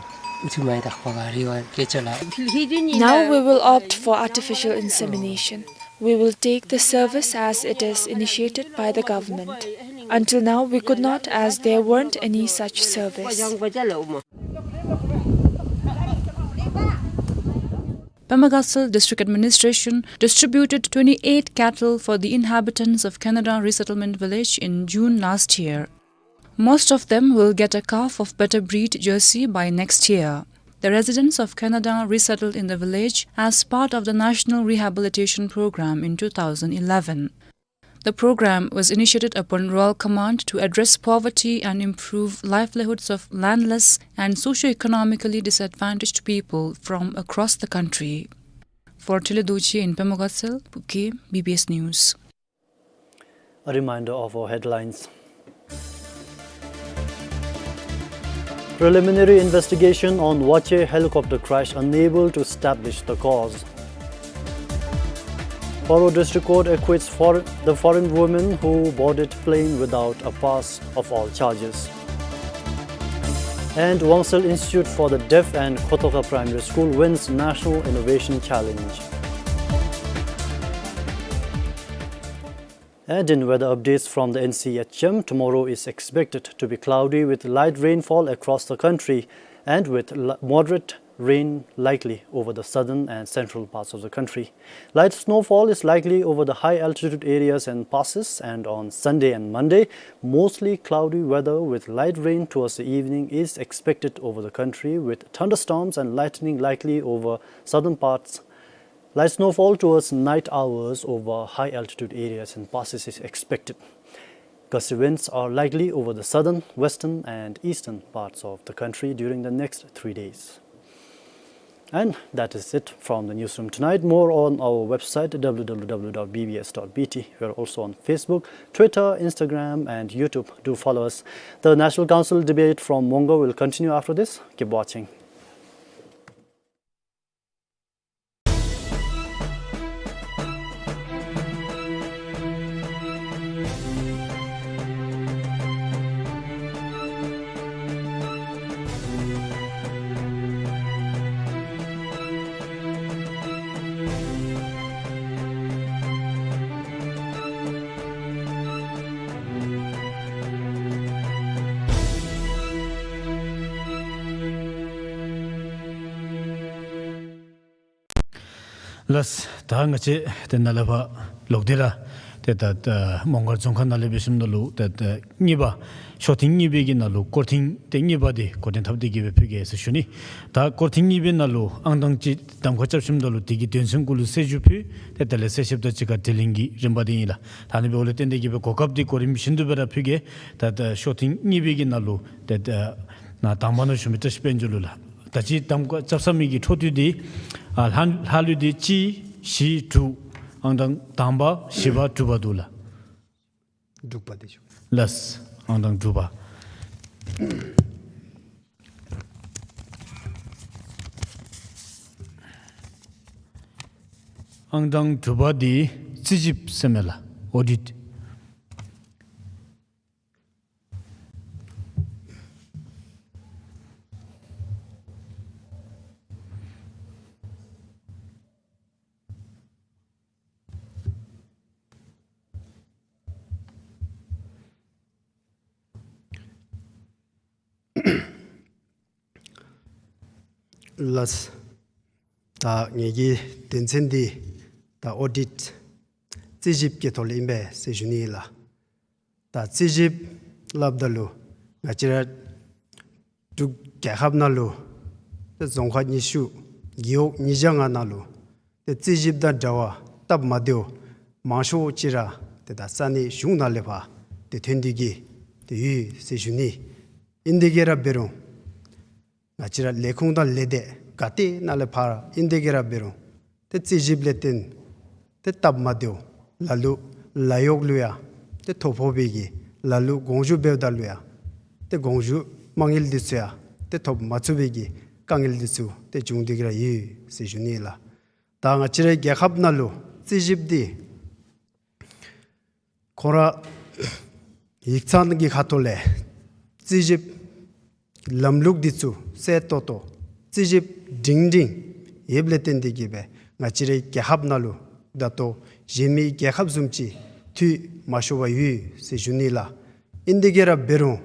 Now we will opt for artificial insemination. We will take the service as it is initiated by the government. Until now, we could not, as there weren't any such service. Pemagatsel District Administration distributed twenty-eight cattle for the inhabitants of Khenada Resettlement Village in June last year. Most of them will get a calf of better breed Jersey by next year. The residents of Khenada resettled in the village as part of the National Rehabilitation Program in two thousand eleven. The program was initiated upon Royal Command to address poverty and improve livelihoods of landless and socio-economically disadvantaged people from across the country. For Tele Doji in Pemagatsel, Puke, B B S News. A reminder of our headlines. Preliminary investigation on Wache helicopter crash unable to establish the cause. Paro District Court acquits for the foreign woman who boarded plane without a pass of all charges. And Wangsel Institute for the Deaf and Khotoka Primary School wins National Innovation Challenge. And in weather updates from the N C H M, tomorrow is expected to be cloudy with light rainfall across the country and with l-, moderate rain likely over the southern and central parts of the country. Light snowfall is likely over the high altitude areas and passes, and on Sunday and Monday, mostly cloudy weather with light rain towards the evening is expected over the country, with thunderstorms and lightning likely over southern parts. Light snowfall towards night hours over high altitude areas and passes is expected. Gusty winds are likely over the southern, western, and eastern parts of the country during the next three days. And that is it from the newsroom tonight. More on our website, W W W dot B B S dot B T. We are also on Facebook, Twitter, Instagram, and YouTube. Do follow us. The National Council debate from Mongo will continue after this. Keep watching. ལགས། ད་ང་བཅས་དེ་ནང་ལས་ཕར་ལོག་སྟེ་ར་ ཏེ་ད་ད་མོང་སྒར་རྫོང་ཁག་ནང་ལས་འབད་ཞིནམ་ད་ལུ་ཏེ་ད་གཉིས་པ་ཤོག་ཐེངས་གཉིས་པའི་གི་ནང་ལུ་སྐོར་ཐེངས་ཏེ་གཉིས་པ་འདི་འགོ་འདྲེན་འཐབ་སྟེ་གི་སྦེ་ཕུལ་གེ་ཟེར་ཞུ་ནི། ད་སྐོར་ཐེངས་གཉིས་པའི་ནང་ལུ་ཨང་གྲངས་ཅིག་གདམ་ཁ་རྐྱབ་ཞིནམ་ད་ལུ་དེ་གི་དོན་ཚན་གུ་ལུ་གསལ་ཞུ་ཕུལ། ཏེ་དེ་ལས་གསལ་བཤདཔ་དང་གཅིག་ཁར་དྲི་ལན་གྱི་རིམ་པ་འདི་ཨིན་ལགས། ད་ཨ་ནི་འབདཝ་ལས་བརྟེན་ཏེ་གི་སྦེ་གོ་སྐབས་འདི་གོ་རིམ་བཞིན་དུ་སྦེ་ར་ཕུལ་གེ། ད་ད་ཤོག་ཐེངས་གཉིས་པའི་གི་ནང་ལུ་ཏེ་ད་ནཱ་དང་པ་ནང་བཞུགས་མི་བཀྲ་ཤིས་དཔལ་འབྱོར་ལུ་ལགས། ད་ཅི་གདམ་ཁ་རྐྱབ་ཚར་མི་གི་འཕྲོ་མཐུད་དེ་ཨ་ལྷག་ལྷག་ལུས་འདི་གཅིག་བཞི་དྲུག་ཨང་གྲངས་དང་པ་བཞི་པ་དྲུག་པ་འདུག་ལགས། དྲུག་པ་འདི་ཞུ། ལགས། ཨང་གྲངས་དྲུག་པ། ཨང་གྲངས་དྲུག་པ་འདི་རྩིས་ཞིབ་ཟེར་མས་ལགས། ཨོ་ཌིཊ། ལགས། ད་ངེ་གི་དོན་ཚན་འདི་ད་ཨོ་ཌིཊ་རྩིས་ཞིབ་ཀྱི་ཐོག་ལས་ཨིན་པས་ཟེར་ཞུ་ནི་ཨིན་ལགས། ད་རྩིས་ཞིབ་སླབ་ད་ལུ་ང་བཅས་ར་འབྲུག་རྒྱལ་ཁབ་ནང་ལུ་ཏེ་རྫོང་ཁག་ཉི་ཤུ་རྒེད་འོག་ཉིས་བརྒྱ་ལྔ་ནང་ལུ་ཏེ་རྩིས་ཞིབ་དང་འབྲེལ་བ་སྟབས་མ་བདེཝ་མང་ཤོས་ཅིག་ར་ཏེ་ད་ས་གནས་གཞུང་ནང་ལས་ཕར་ཏེ་ཐོན་ཏེ་གི་ཏེ་ཡོད་ཟེར་ཞུ་ནི། ཨིན་དེ་གི་ར་འབད་རུང་ང་བཅས་ར་ལས་ཁུངས་དང་ལས་སྡེ་ག་ཏེ་ནང་ལས་ཕར་ཨིན་དེ་གི་ར་འབད་རུང་ཏེ་རྩིས་ཞིབ་ལས་བརྟེན་ཏེ་སྟབས་མ་བདེཝ་ལ་ལུ་ལཱ་གཡོག་ལུ་ཡང་ཏེ་ཐོ་ཕོག་པའི་གི་ལ་ལུ་དགོངས་ཞུ་འབདཝ་ད་ལུ་ཡང་ཏེ་དགོངས་ཞུ་མ་དངུལ་འདི་ཚུ་ཡང་ཏེ་ཐོབ་མ་ཚུགས་པའི་གི་དཀའ་ངལ་འདི་ཚུ་ཏེ་བྱུང་སྟེ་གི་ར་ཡོད་ཟེར་ཞུ་ནི་ལགས། ད་ང་བཅས་རའི་རྒྱལ་ཁབ་ནང་ལུ་རྩིས་ཞིབ་འདི་ཁོང་ར་ཡིག་ཚང་གི་ཁ་ཐུག་ལས་རྩིས་ཞིབ་ལམ་ལུགས་འདི་ཚུ་གསལ་ཏོག་ཏོ་རྩིས་ཞིབ་སྒྲིང་སྒྲིང་ཡོདཔ་ལས་བརྟེན་ཏེ་གི་སྦེ་ང་བཅས་རའི་རྒྱལ་ཁབ་ནང་ལུ་ད་ལྟོ་གཞན་མི་རྒྱལ་ཁབ་བཟུམ་ཅིག་འཐུས་མ་ཤོར་བར་ཡོད་ཟེར་ཞུ་ནི་ལགས། ཨིན་དེ་གི་ར་འབད་རུང་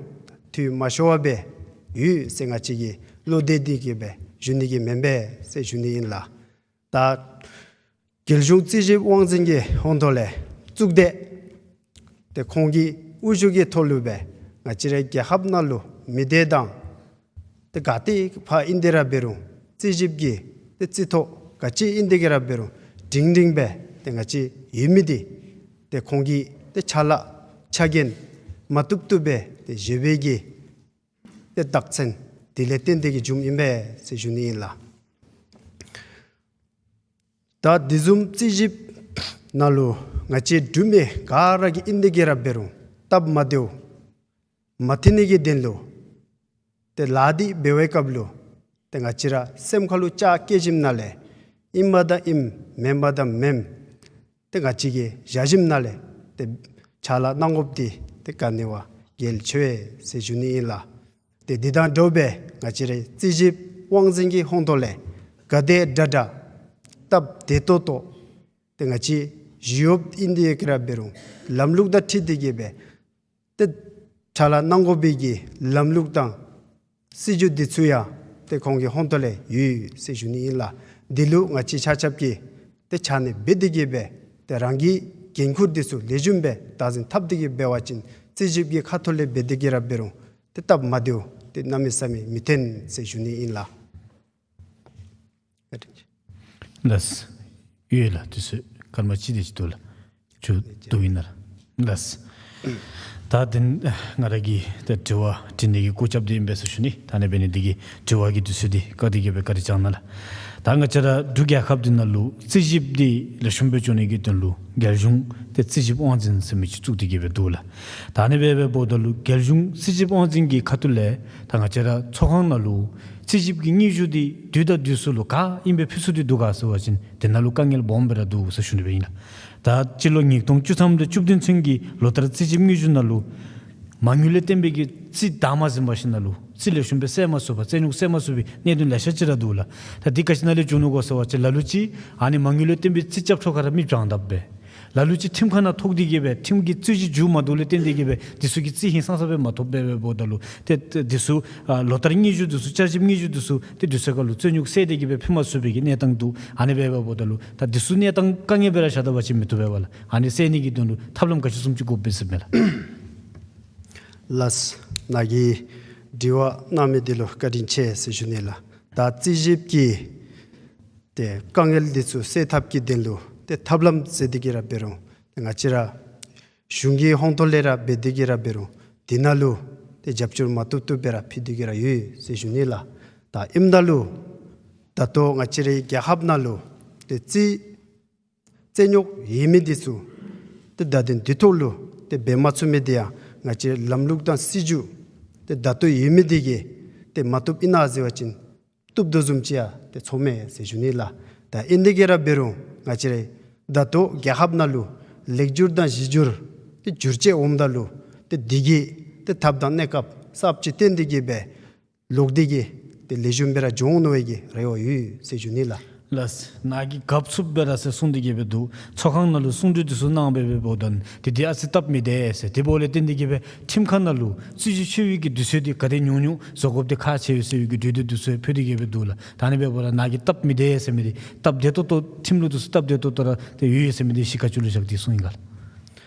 འཐུས་མ་ཤོར་བར་སྦེ་ཡོད་ཟེར་ང་བཅས་ཀྱིས་བློ་གཏད་དེ་གི་སྦེ་ཞུ་ནི་གི་མེན་པས་ཟེར་ཞུ་ནི་ཨིན་ལགས། ད་རྒྱལ་གཞུང་རྩིས་ཞིབ་དབང་འཛིན་གྱི་ཧོང་ཐོག་ལས་གཙུག་སྡེ་ཏེ་ཁོང་གི་དབུ་བཞུགས་ཀྱི་ཐོག་ལུ་སྦེ་ང་བཅས་རའི་རྒྱལ་ཁབ་ནང་ལུ་མི་སྡེ་དང་ཏེ་ག་ཏེ་ཕར་ཨིན་དེ་ར་འབད་རུང་རྩིས་ཞིབ་ཀྱི་ཏེ་རྩིས་ཐོ་ག་ཅི་ཨིན་དེ་གི་ར་འབད་རུང་སྒྲིང་སྒྲིང་སྦེ་ཏེ་ང་བཅས་ཡོད་མི་འདི་ཏེ་ཁོང་གིས་ཏེ་ཕྱག་ལཱ་ཕྱག་འགན་མ་བཏུབ་བཏུབ་སྦེ་ཏེ་བཞེས་པའི་གི་ཏེ་རྟགས་མཚན་དེ་ལས་བརྟེན་ཏེ་གི་བྱུངམ་ཨིན་པས་ཟེར་ཞུ་ནི་ཨིན་ལགས། ད་དེ་བཟུམ་རྩིས་ཞིབ་ནང་ལུ་ང་བཅས་འབྲུག་མི་ག་ར་གིས་ཨིན་དེ་གི་ར་འབད་རུང་སྟབས་མ་བདེཝ་མ་ཐོན་ནི་གི་དོན་ལུ་ཏེ་ལཱ་འདི་འབད་བའི་སྐབས་ལུ་ཏེ་ང་བཅས་ར་སེམས་ཁ་ལུ་ལྕག་བཀལ་ཞིནམ་ལས་ཨིནམ་དང་ཨིནམ་མེནམ་དང་མེནམ་ཏེ་ང་བཅས་ཀྱིས་བཞག་ཞིནམ་ལས་ཏེ་ཕྱག་ལཱ་གནང་དགོཔ་འདི་ཏེ་ག་ནི་བ་གལ་ཆེ་བས་ཟེར་ཞུ་ནི་ཨིན་ལགས། ཏེ་འདི་དང་འདྲཝ་སྦེ་ང་བཅས་རའི་རྩིས་ཞིབ་དབང་འཛིན་གྱི་ཧོང་ཐོག་ལས་ག་དེ་དྲག་དྲག་སྟབས་བདེ་ཏོག་ཏོ་ཏེ་ང་བཅས་ཞི་གཡོགཔ་ཨིན་དེ་གི་ར་འབད་རུང་ལམ་ལུགས་དང་འཁྲིལ་ཏེ་གི་སྦེ་ཏེ་ཕྱག་ལཱ་གནང་དགོ་པའི་གི་ལམ་ལུགས་དང་སྲིད་བྱུས་འདི་ཚུ་ཡང་ཏེ་ཁོང་གི་ཧོང་ཐོག་ལས་ཡོད་ཟེར་ཞུ་ནི་ཨིན་ལགས། འདི་ལུ་ང་བཅས་ཆ་ཁྱབ་ཀྱིས་ཏེ་ཕྱག་ནི་འབད་དེ་གི་སྦེ་ཏེ་རང་གི་འགན་ཁུར་འདི་ཚུ་ལེགས་ཤོམ་སྦེ་བདག་འཛིན་འཐབ་སྟེ་གི་འབད་བ་ཅིན་རྩིས་ཞིབ་ཀྱི་ཁ་ཐུག་ལས་འབད་དེ་གི་ར་འབད་རུང་ཏེ་སྟབས་མ་བདེཝ་ཏེ་གནམ་མེད་ས་མེད་མི་ཐོན་ཟེར་ཞུ་ནི་ཨིན་ལགས། ལགས། ཡོད་ལགས། དུས་ཚོད་སྐར་མ་གཅིག་དེ་ཅིག་འདུག་ལགས། མཇུག་བསྡུ་ཨིན་ན་ལགས། ལགས། ད་དེ་ང་ར་གི་ད་དྲི་བ་དྲི་ནི་གི་གོ་སྐབས་འདི་ཨིན་པས་ཟེར་ཞུ་ནི། ད་ཨ་ནི་འབད་ནི་འདི་གིས་དྲི་བ་གི་དུས་ཚོད་འདི་བཀག་སྟེ་གི་སྦེ་བཀའ་དྲིན་བསྐྱང་གནང་ལགས། ད་ང་བཅས་ར་འབྲུག་རྒྱལ་ཁབ་འདི་ནང་ལུ་རྩིས་ཞིབ་འདི་ལེགས་ཤོམ་སྦེ་འགྱོ་ནི་གི་དོན་ལུ་རྒྱལ་གཞུང་ཏེ་རྩིས་ཞིབ་དབང་འཛིན་ཟེར་མི་ཅིག་བཙུགས་ཏེ་གི་སྦེ་འདུག་ལགས། ད་ཨ་ནི་སྦེ་འབདཝ་ད་ལུ་རྒྱལ་གཞུང་རྩིས་ཞིབ་དབང་འཛིན་གྱི་ཁ་ཐུག་ལས་ད་ང་བཅས་ར་ཚོགས་ཁང་ནང་ལུ་རྩིས་ཞིབ་ཀྱི་སྙན་ཞུ་འདི་དུས་དང་དུས་སུ་ལུ་ག་ཨིནམ་སྦེ་ཕུལ་ཚུགས་ཏེ་འདུག་ག་ཟེར་བ་ཅིན་དེ་ནང་ལུ་དཀའ་ངལ་སྦོམ་སྦེ་ར་འདུག་ཟེར་ཞུ་ནི་སྦེ་ཨིན་ལགས། ད་སྤྱི་ལོ་ཉིས་སྟོང་བཅུ་ཐམ་དང་བཅུ་བདུན་ཚུན་གྱི་ལོ་བསྟར་རྩིས་ཞིབ་སྙན་ཞུ་ནང་ལུ་མ་དངུལ་ལས་བརྟེན་པའི་གི་རྩིས་བདའ་མ་ཟིན་པར་ཞིནམ་ལས་རྩིས་ལེགས་ཤོམ་སྦེ་བསལ་མ་ཚུགས་པར་རྩིས་ནུས་བསལ་མ་ཚུགས་པའི་གནད་དོན་ལེ་ཤ་ཅིག་ར་འདུག་ལགས། ད་འདི་ག་ཅི་ནང་ལས་བྱུང་ནུག་གོ་ཟེར་བ་ཅིན་ལ་ལུ་ཅིག་ཨ་ནི་མ་དངུལ་ལས་བརྟེན་པའི་རྩིས་རྐྱབ་འཕྲོ་ཁར་ར་མི་བྱང་དཔ་སྦེ་ ལ་ལུ་ཅིག་ཁྲིམས་ཁང་ནང་ཐོགས་ཏེ་གི་སྦེ་ཁྲིམས་ཀྱི་རྩོད་གཞི་མཇུག་མ་བསྡུ་ལས་བརྟེན་ཏེ་གི་སྦེ་འདི་ཚུ་གི་རྩིས་ཧིང་སངས་ས་སྦེ་མ་ཐོབ་སྦེ་འབདཝ་ད་ལུ་ཏེ་ཏེ་འདི་ཚུ་ཨ་ལོ་ལྟར་དངུལ་ཆུ་འདི་ཚུ་བསྐྱར་ཞིབ་དངུལ་ཆུ་འདི་ཚུ་ཏེ་འདི་ཚུ་ཁར་ལུ་རྩོད་རྙོགས་སེལ་ཏེ་གི་སྦེ་ཕུལ་མ་ཚུགས་པའི་གི་གནས་སྟངས་འདུག། ཨ་ནི་སྦེ་འབདཝ་ད་ལུ་ད་འདི་ཚུ་གནས་སྟངས་དཀའ་ངལ་སྦེ་ར་བཞག་ད་པ་ཅིན་མི་བཏུབ་པས་ལགས། ཨ་ནི་སེལ་ནི་གི་དོན་ལུ་ཐབས་ལམ་ག་ཅི་བཟུམ་ཅིག་དགོཔ་སྦེ་ཟེར་མས་ལགས། ལགས། ནཱ་གིས་དྲི་བ་གནང་མི་འདི་ལུ་བཀའ་དྲིན་ཆེ་ཟེར་ཞུ་ནི་ལགས། ད་རྩིས་ཞིབ་ཀྱི་ཏེ་དཀའ་ངལ་འདི་ཚུ་སེལ་ཐབས་ཀྱི་དོན་ལུ་ཏེ་ཐབས་ལམ་ཟེར་ཏེ་གི་ར་འབད་རུང་ཏེ་ང་བཅས་ར་གཞུང་གི་ཧོང་ཐོག་ལས་ར་འབད་དེ་གི་ར་འབད་རུང་འདི་ནང་ལུ་ཏེ་རྒྱབ་སྐྱོར་མ་བཏུབ་བཏུབ་སྦེ་ར་ཕུལ་ཏེ་གི་ར་ཡོད་ཟེར་ཞུ་ནི་ལགས། ད་ཨིནམ་ད་ལུ་ད་ལྟོ་ང་བཅས་རའི་རྒྱལ་ཁབ་ནང་ལུ་ཏེ་རྩིས་རྩོད་རྙོགས་ཡོད་མི་འདི་ཚུ་ཏེ་བརྡ་དོན་དུས་ཐོག་ལུ་ཏེ་འབད་མ་ཚུགས་མི་འདི་ཡང་ང་བཅས་ལམ་ལུགས་དང་སྲིད་བྱུས་ཏེ་ད་ལྟོ་ཡོད་མི་འདི་གིས་ཏེ་མ་བཏུབ་ཨིན་ན་ཟེར་བ་ཅིན་བཏུབ་དོ་བཟུམ་ཅིག་ཡང་ཏེ་ཚོར་མས་ཟེར་ཞུ་ནི་ལགས། ད་ཨིན་དེ་གི་ར་འབད་རུང་ང་བཅས་རའི་ད་ལྟོ་རྒྱལ་ཁབ་ནང་ལུ་ལེགས་བསྒྱུར་དང་གཞི་བསྒྱུར་ཏེ་བསྒྱུར་བཅོས་འོངམ་ད་ལུ་ཏེ་འདི་གི་ཏེ་ཐབས་དང་གནས་སྐབས་གསརཔ་ཅིག་བཏོན་ཏེ་གི་སྦེ་ལོག་སྟེ་གི་ཏེ་ལེགས་ཤོམ་སྦེ་ར་འགྱོ་འོང་མནོ་བའི་གི་རེ་བ་ཡོད་ཟེར་ཞུ་ནི་ལགས། ལགས། ནཱ་གིས་གབ་ཚུགསཔ་སྦེ་ར་ཟེར་གསུངས་ཏེ་གི་སྦེ་འདུག། ཚོགས་ཁང་ནང་ལུ་གསུང་གྲོས་འདི་ཚུ་གནང་སྦེ་འབདཝ་ད་ཏེ་འདི་ཨ་ཙི་སྟབས་མི་བདེ་ཟེར། དེ་འབདཝ་ལས་བརྟེན་ཏེ་གི་སྦེ་ཁྲིམས་ཁང་ནང་ལུ་རྩོད་གཞི་ཆེ་བའི་གི་དུས་ཚོད་འདི་ག་དེ་ཉུང་ཉུང་བཟོ་དགོཔ་འདི་ཁག་ཆེ་ཡོད་ཟེར་བའི་གི་གྲོས་འདི་འདི་ཚུ་ཕུལ་ཏེ་གི་སྦེ་འདུག་ལགས། ད་ཨ་ནི་འབདཝ་ད་ནཱ་གིས་སྟབས་མི་བདེ་ཟེར་མི་འདི་སྟབས་བདེ་ཏོག་ཏོ་ཁྲིམས་ལུགས་འདི་ཚུ་སྟབས་བདེ་ཏོག་ཏོ་ར་ཏེ་ཡོད་ཡོད་ཟེར་མི་འདི་གཞི་ག་ཅི་ལུ་བཞག་སྟེ་གསུངས་ཡི་ག་ལགས།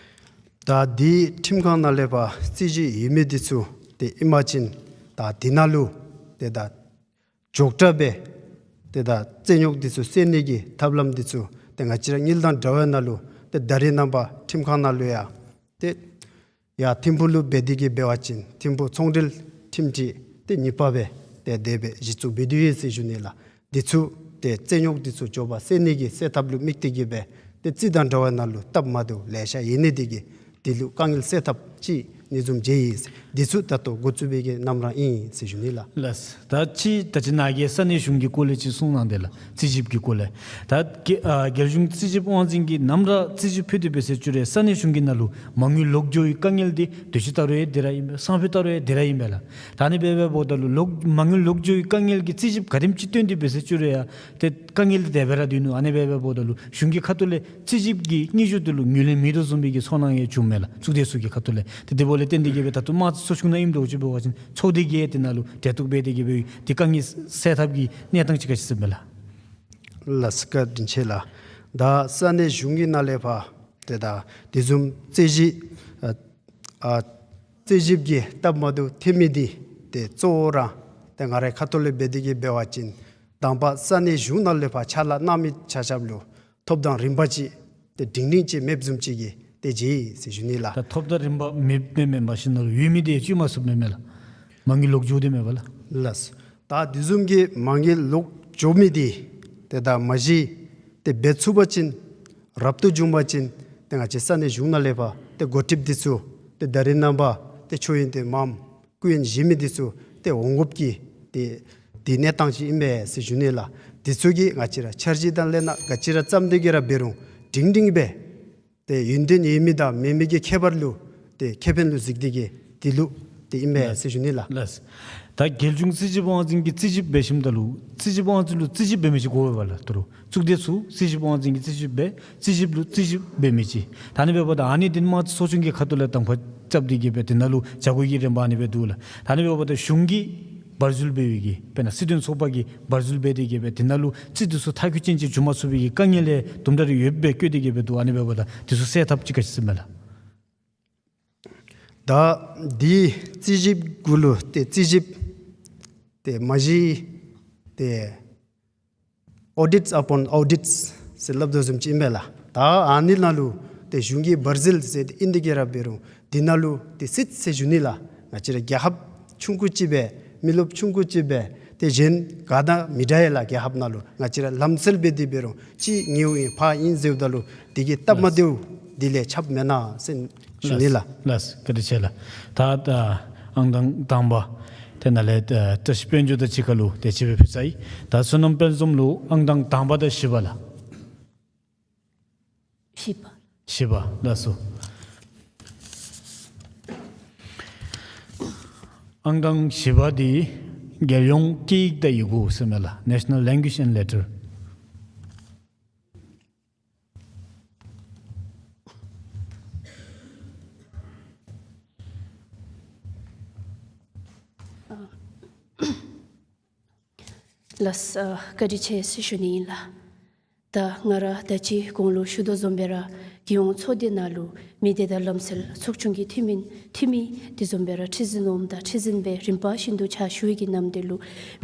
ད་འདི་ཁྲིམས་ཁང་ནང་ལས་ཕར་རྩོད་གཞི་ཡོད་མི་འདི་ཚུ་ཏེ་ཨིན་པ་ཅིན་ད་འདི་ནང་ལུ་ཏེ་ད་མགྱོགས་དྲགས་སྦེ་ཏེ་ད་རྩོད་རྙོགས་འདི་ཚུ་སེལ་ནི་གི་ཐབས་ལམ་འདི་ཚུ་ཏེ་ང་བཅས་ར་དངུལ་དང་དྲ་བའི་ནང་ལུ་ཏེ་ད་རེས་ནངས་པ་ཁྲིམས་ཁང་ནང་ལུ་ཡང་ཏེ་ཡར་ཐིམ་ཕུག་ལུ་འབད་དེ་གི་འབད་བ་ཅིན་ཐིམ་ཕུག་ཚོང་འབྲེལ་ཁྲིམས་སྒྲིག་ཏེ་གཉིས་པ་སྦེ་ཏེ་དེ་སྦེ་གཞི་བཙུགས་འབད་དེ་ཡོད་ཟེར་ཞུ་ནི་ལགས། འདི་ཚུ་ཏེ་རྩོད་རྙོགས་འདི་ཚུ་མགྱོགས་པ་སེལ་ནི་གི་སེལ་ཐབས་ལུ་དམིགས་ཏེ་གི་སྦེ་ཏེ་རྩིས་དང་དྲ་བའི་ནང་ལུ་སྟབས་མ་བདེཝ་ལེ་ཤ་ཡོད་ནི་འདི་གིས་འདི་ལུ་དཀའ་ངལ་སེལ་ཐབས་ཅིག་ནི་བཟུམ་མཇལ་ཡི། འདི་ཚུ་ད་ལྟོ་འགོ་བཙུགས་པའི་གི་རྣམ་གྲངས་ཨིན་ཟེར་ཞུ་ནི་ལགས། ལགས། ད་ཅི་ད་ཅི་ནཱ་གིས་ས་གནས་གཞུང་གི་སྐོར་ལས་ཅིག་གསུངས་གནང་དེས་ལགས། རྩིས་ཞིབ་ཀྱི་སྐོར་ལས། ད་རྒྱལ་ཨ་རྒྱལ་གཞུང་རྩིས་ཞིབ་དབང་འཛིན་གྱིས་ནམ་ར་རྩིས་ཞིབ་ཕུལ་ཏེ་འབད་ཟེར་བཅུག་རུང་ས་གནས་གཞུང་གི་ནང་ལུ་མ་དངུལ་ལོག་འགྱོ་བའི་དཀའ་ངལ་འདི་དུས་ཅི་ལྟ་རུང་ཡང་འདི་ར་ཨིན་པས། སང་ཕོད་ལྟ་རུང་ཡང་འདི་ར་ཨིན་པས་ལགས། ད་ཨ་ནི་འབད་འབདཝ་ད་ལུ་ལོག་མ་དངུལ་ལོག་འགྱོ་བའི་དཀའ་ངལ་གྱི་རྩིས་ཞིབ་ག་དེམ་ཅིག་བཏོན་ཏེ་འབད་ཟེར་བཅུག་རུང་ཡང་ཏེ་དཀའ་ངལ་འདི་དེ་སྦེ་ར་སྡོད་ནུག། ཨ་ནི་འབད་འབདཝ་ད་ལུ་གཞུང་གི་ཁ་ཐུག་ལས་རྩིས་ཞིབ་ཀྱི་དངུལ་ཆུ་འདི་ལུ་ངོས་ལེན་མེད་དོ་བཟུམ་སྦེ་གི་ཚོར་སྣང་ཡང་བྱུངམ་མས་ལགས། གཙུག་སྡེ་ཚུ་གི་ཁ་ཐུག་ལས། ཏེ་དེ་འབདཝ་ལས་བརྟེན་ཏེ་གི་སྦེ་ད་ལྟོ་དམངས་གཙོའི་ཚོགས་ཆུང་ནང་ཨིནམ་འདྲཝ་ཅིག་འབད་བ་ཅིན་ཚོགས་སྡེ་གིས་དེ་ནང་ལུ་གྲལ་གཏོགས་འབད་དེ་གི་སྦེ་འདི་དཀའ་ངལ་སེལ་ཐབས་ཀྱི་གནས་སྟངས་ཅིག་ག་ཅི་ཟེར་མས་ལགས། ལགས་སོ། བཀའ་དྲིན་ཆེ་ལགས། ད་ས་གནས་གཞུང་གི་ནང་ལས་ཕར་ཏེ་ད་དེ་བཟུམ་རྩོད་གཞི་ཨ་ཨ་རྩོད་ཞིབ་ཀྱི་སྟབས་མ་བདེཝ་ཐོན་མི་འདི་ཏེ་གཙོ་བོ་ར་ཏེ་ང་རའི་ཁ་ཐུག་ལས་འབད་དེ་གི་འབད་བ་ཅིན་དང་པ་ས་གནས་གཞུང་ནང་ལས་ཕར་ཕྱག་ལཱ་གནང་མི་ཆ་ཁྱབ་ལུ་ཐོབ་ཐང་རིམ་པ་ཅིག་ཏེ་སྒྲིང་སྒྲིང་ཅིག་མེདཔ་བཟུམ་ཅིག་གི་ཏེ་མཇལ་ཡི་ཟེར་ཞུ་ནི་ལགས། ད་ཐོབ་ཐང་རིམ་པ་མེདཔ་མེན་མས། མ་གཞི་ནང་ལུ་ཡོད་མི་འདི་བཅོས་མ་ཚུགསཔ་མེན་མས་ལགས། མ་དངུལ་ལོག་འགྱོ་དེས་མས་པ་ལགས། ལགས། ད་དེ་བཟུམ་གྱི་མ་དངུལ་ལོག་འགྱོ་མི་འདི་ཏེ་ད་མ་གཞི་ཏེ་འབད་ཚུགས་པ་ཅིན་རབ་ཏུ་བྱུང་པ་ཅིན་ཏེ་ང་བཅས་ས་གནས་གཞུང་ནང་ལས་ཕར་ཏེ་འགོ་ཁྲིདཔ་འདི་ཚུ་ཏེ་ད་རེས་ནངས་པ་ཏེ་ཆོས་དབྱིངས་ཏེ་མངམ་སྐུ་ཡོན་བཞེས་མི་འདི་ཚུ་ཏེ་འོང་དགོཔ་གི་ཏེ་དེ་གནས་སྟངས་ཅིག་ཨིན་པས་ཟེར་ཞུ་ནི་ལགས། འདི་ཚུ་གིས་ང་བཅས་ར་འཆར་གཞི་དང་ལས་སྣ་ག་ཅི་ར་བརྩམས་ཏེ་གི་ར་འབད་རུང་སྒྲིང་སྒྲིང་སྦེ་ཏེ་ཡོན་ཏན་ཡོད་མི་དང་མེད་མི་གི་ཁྱད་པར་ལུ་ཏེ་ཁེ་ཕན་ལུ་གཟིགས་ཏེ་གི་དེ་ལུ་ཏེ་ཨིན་པས་ཟེར་ཞུ་ནི་ལགས། ལགས། ད་རྒྱལ་གཞུང་རྩིས་ཞིབ་དབང་འཛིན་གྱིས་རྩིས་ཞིབ་འབད་ཞིནམ་ད་ལུ་རྩིས་ཞིབ་དབང་འཛིན་ལུ་རྩིས་ཞིབ་འབད་མི་ཅིག་དགོ་པས་ལགས། ད་རུང་གཙུག་སྡེ་ཚུ་རྩིས་ཞིབ་དབང་འཛིན་གྱིས་རྩིས་ཞིབ་འབད་རྩིས་ཞིབ་ལུ་རྩིས་ཞིབ་འབད་མི་ཅིག། ད་ཨ་ནི་འབདཝ་ད་ཨ་ནི་འདི་དམངས་གཙོའི་ཚོགས་ཆུང་གི་ཁ་ཐུག་ལས་དང་པ་རྐྱབ་སྟེ་གི་སྦེ་དེ་ནང་ལུ་བྱ་སྒོ་གི་རིམ་པ་ཨ་ནི་སྦེ་འདུག་ལགས། ད་ཨ་ནི་འབདཝ་ད་གཞུང་གིས་འབར་འཛུལ་འབད་བའི་གི་དཔེར་ན་སྲིད་དོན་ཚོགས་པ་གིས་འབར་འཛུལ་འབད་དེ་གི་སྦེ་དེ་ནང་ལུ་རྩིས་འདི་ཚུ་མཐར་འཁྱོལ་ཅན་ཅིག་འབྱུང་མ་ཚུགས་པའི་གི་དཀའ་ངལ་ལས་དུམ་གྲ་རེ་ཡོདཔ་སྦེ་བཀོད་དེ་གི་སྦེ་འདུག། ཨ་ནི་འབདཝ་ད་འདི་ཚུ་སེལ་ཐབས་ཅིག་ག་ཅི་ཟེར་མས་ལགས། ད་འདི་རྩིས་ཞིབ་གུ་ལུ་ཏེ་རྩིས་ཞིབ་ཏེ་མ་གཞི་ཏེ་audits upon audits ཟེར་སླབ་དོ་བཟུམ་ཅིག་ཨིན་པས་ལགས། ད་ཨ་ནི་ནང་ལུ་ཏེ་གཞུང་གིས་འབར་འཛུལ་ཟེར་ཏེ་ཨིན་དེ་གི་ར་འབད་རུང་འདི་ནང་ལུ་ཏེ་སྲིད་ཟེར་ཞུ་ནི་ལགས། ང་བཅས་ར་རྒྱལ་ཁབ་ཆུང་ཀུ་ཅིག་སྦེ་མི་རློབས་ཆུང་ཀུ་ཅིག་སྦེ་ཏེ་གཞན་ག་དང་མི་འདྲ་བས་ལགས། རྒྱལ་ཁབ་ནང་ལུ་ང་བཅས་ར་ལམ་སྲོལ་འབད་དེ་འབད་རུང་གཅིག་ཉེཝ་ཨིན་ཕར་ཨིན་ཟེརཝ་ད་ལུ་དེ་གི་སྟབས་མ་བདེཝ་འདི་ལས་ཁྱབ་མེན་ན་ཟེར་ཞུ་ནི་ལགས། ལགས། བཀའ་དྲིན་ཆེ་ལགས། ད་ཨ་ཨང་དང་དང་པ་དེ་ནང་ལས་ཨ་བཀྲ་ཤིས་དཔལ་འབྱོར་དང་གཅིག་ཁར་ལུ་དེ་ཅིག་སྦེ་ཕུལ་ཚར་ཡི། ད་བསོད་ནམས་དཔལ་འཛོམས་ལུ་ཨང་དང་དང་པ་དང་བཞི་པ་ལགས། བཞི་པ། བཞི་པ་ལགས་སོ། ཨང་དང་བཞི་པ་འདི་རྒྱལ་ཡོངས་སྐད་ཡིག་དང་ཡི་གུ་ཟེར་མས་ལགས། National Language and Letter། ལགས། ཨ་བཀའ་དྲིན་ཆེ་ཟེར་ཞུ་ནི་ཨིན་ལགས། ད་ང་ར་ད་ཅི་གོང་ལུ་ཞུ་དོ་བཟུམ་སྦེ་ར་རྒྱལ་ཡོངས་ཚོགས་སྡེ་ནང་ལུ་མི་སྡེ་དང་ལམ་སྲོལ་ཚོགས་ཆུང་གི་འཐུས་མི་འཐུས་མི་དེ་བཟུམ་སྦེ་ར་ཁྲི་འཛིན་འོགམ་དང་ཁྲི་འཛིན་སྦེ་རིམ་པ་བཞིན་དུ་ཕྱག་ཞུ་བའི་གི་ནམ་དུས་ལུ་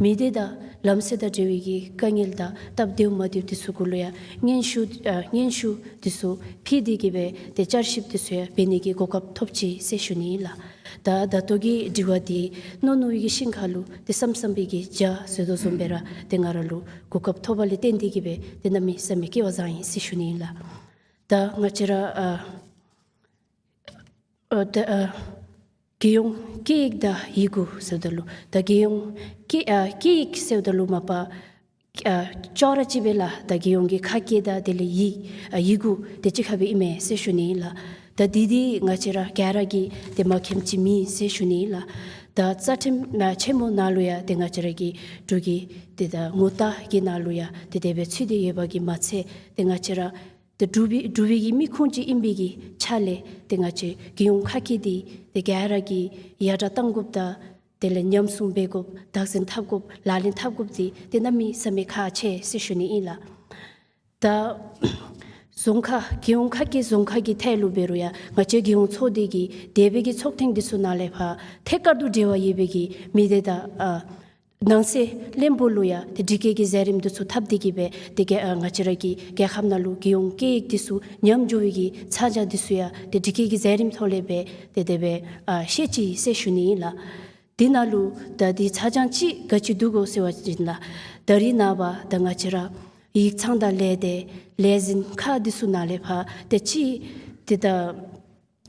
མི་སྡེ་དང་ལམ་སྲོལ་དང་འབྲེལ་བའི་གི་དཀའ་ངལ་དང་སྟབས་བདེཝ་མ་བདེཝ་དེ་ཚུ་གུ་ལུ་ཡང་སྙན་ཞུ་ཨ་སྙན་ཞུ་དེ་ཚུ་ཕུལ་ཏེ་གི་སྦེ་ཏེ་བསྐྱར་ཞིབ་དེ་ཚུ་ཡང་འབད་ནི་གི་གོ་སྐབས་ཐོབ་ཅི་ཟེར་ཞུ་ནི་ཨིན་ལགས། ད་ད་ལྟོ་གི་དྲི་བ་འདི་མནོ་མནོ་བའི་གི་ཤིང་ཁ་ལུ་ཏེ་བསམ་བསམ་པའི་གི་རྒྱ་ཟེར་དོ་བཟུམ་སྦེ་ར་ཏེ་ང་ར་ལུ་གོ་སྐབས་ཐོབ་པ་ལས་བརྟེན་ཏེ་གི་སྦེ་ཏེ་གནམ་མེད་ས་མེད་སྐལ་བ་བཟང་ཡི་ཟེར་ཞུ་ནི་ཨིན་ལགས། ད་ང་བཅས་ར་ཨ་ཨ་ད་ཨ་རྒྱལ་ཡོངས་སྐད་ཡིག་དང་ཡི་གུ་ཟེརཝ་ད་ལུ་ད་རྒྱལ་ཡོངས་སྐད་ཨ་སྐད་ཡིག་ཟེརཝ་ད་ལུ་མ་པ་ཨ་ཅོག་ར་གཅིག་སྦེ་ལགས། ད་རྒྱལ་ཡོངས་ཀྱི་ཁ་སྐད་དང་དེ་ལས་ཡིག་ཨ་ཡི་གུ་དེ་གཅིག་ཁར་སྦེ་ཨིན་མས་ཟེར་ཞུ་ནི་ཨིན་ལགས། ད་འདི་འདི་ང་བཅས་ར་ག་ར་གིས་ཏེ་མ་མཁྱེནམ་ཅིག་མེད་ཟེར་ཞུ་ནི་ཨིན་ལགས། ད་རྩ་ཁྲིམས་ཨ་ཆེན་མོ་ནང་ལུ་ཡང་ཏེ་ང་བཅས་ར་གི་འབྲུག་གི་ཏེ་ད་ངོ་རྟགས་ཀྱི་ནང་ལུ་ཡང་ཏེ་དེ་སྦེ་ཚུད་དེ་ཡོད་པ་གིས་མ་ཚད་ཏེ་ང་བཅས་ར་ཏེ་འབྲུག་པའི་འབྲུག་པའི་གི་མི་ཁུངས་ཅིག་ཨིན་པའི་གི་ཆ་ལས་ཏེ་ང་བཅས་རྒྱལ་ཡོངས་ཁ་སྐད་འདི་ཏེ་ག་ར་གིས་ཡར་དྲག་གཏང་དགོཔ་དང་དེ་ལས་ཉམས་སྲུང་འབད་དགོཔ་བདག་འཛིན་འཐབ་དགོཔ་ལག་ལེན་འཐབ་དགོཔ་འདི་ཏེ་གནམ་མེད་ས་མེད་ཁག་ཆེ་ཟེར་ཞུ་ནི་ཨིན་ལགས། ད་རྫོང་ཁག་རྒྱལ་ཡོངས་ཁ་སྐད་རྫོང་ཁག་གི་ཐད་ལུ་འབད་རུང་ཡང་ང་བཅས་རྒྱལ་ཡོངས་ཚོགས་སྡེ་གི་འདས་པའི་གི་ཚོགས་ཐེངས་འདི་ཚུ་ནང་ལས་ཕར་ཐད་ཀར་དུ་འབྲེལ་བ་ཡོད་པའི་གི་མི་སྡེ་དང་ཨ་ནང་སྲིད་བློན་པོ་ལུ་ཡང་ཏེ་དྲི་བཀོད་ཀྱི་མཛད་རིམ་འདི་ཚུ་འཐབ་སྟེ་གི་སྦེ་ཏེ་ག་ཨ་ང་བཅས་ར་གི་རྒྱལ་ཁབ་ནང་ལུ་རྒྱལ་ཡོངས་སྐད་ཡིག་འདི་ཚུ་ཉམས་འགྱོ་བའི་གི་ཚ་གྱང་འདི་ཚུ་ཡང་ཏེ་དྲི་བཀོད་ཀྱི་མཛད་རིམ་ཐོག་ལས་སྦེ་ཏེ་དེ་སྦེ་ཨ་བཤད་ཅི་ཟེར་ཞུ་ནི་ཨིན་ལགས། དེ་ནང་ལུ་ད་འདི་ཚ་གྱང་ཅིག་ག་ཅི་འདུག་གོ་ཟེར་བ་ཅིན་ལགས། ད་རེས་ནངས་པ་ད་ང་བཅས་ར་ཡིག་ཚང་དང་ལས་སྡེ་ལས་འཛིན་ཁག་འདི་ཚུ་ནང་ལས་ཕར་ཏེ་ཅིག་ཏེ་ད་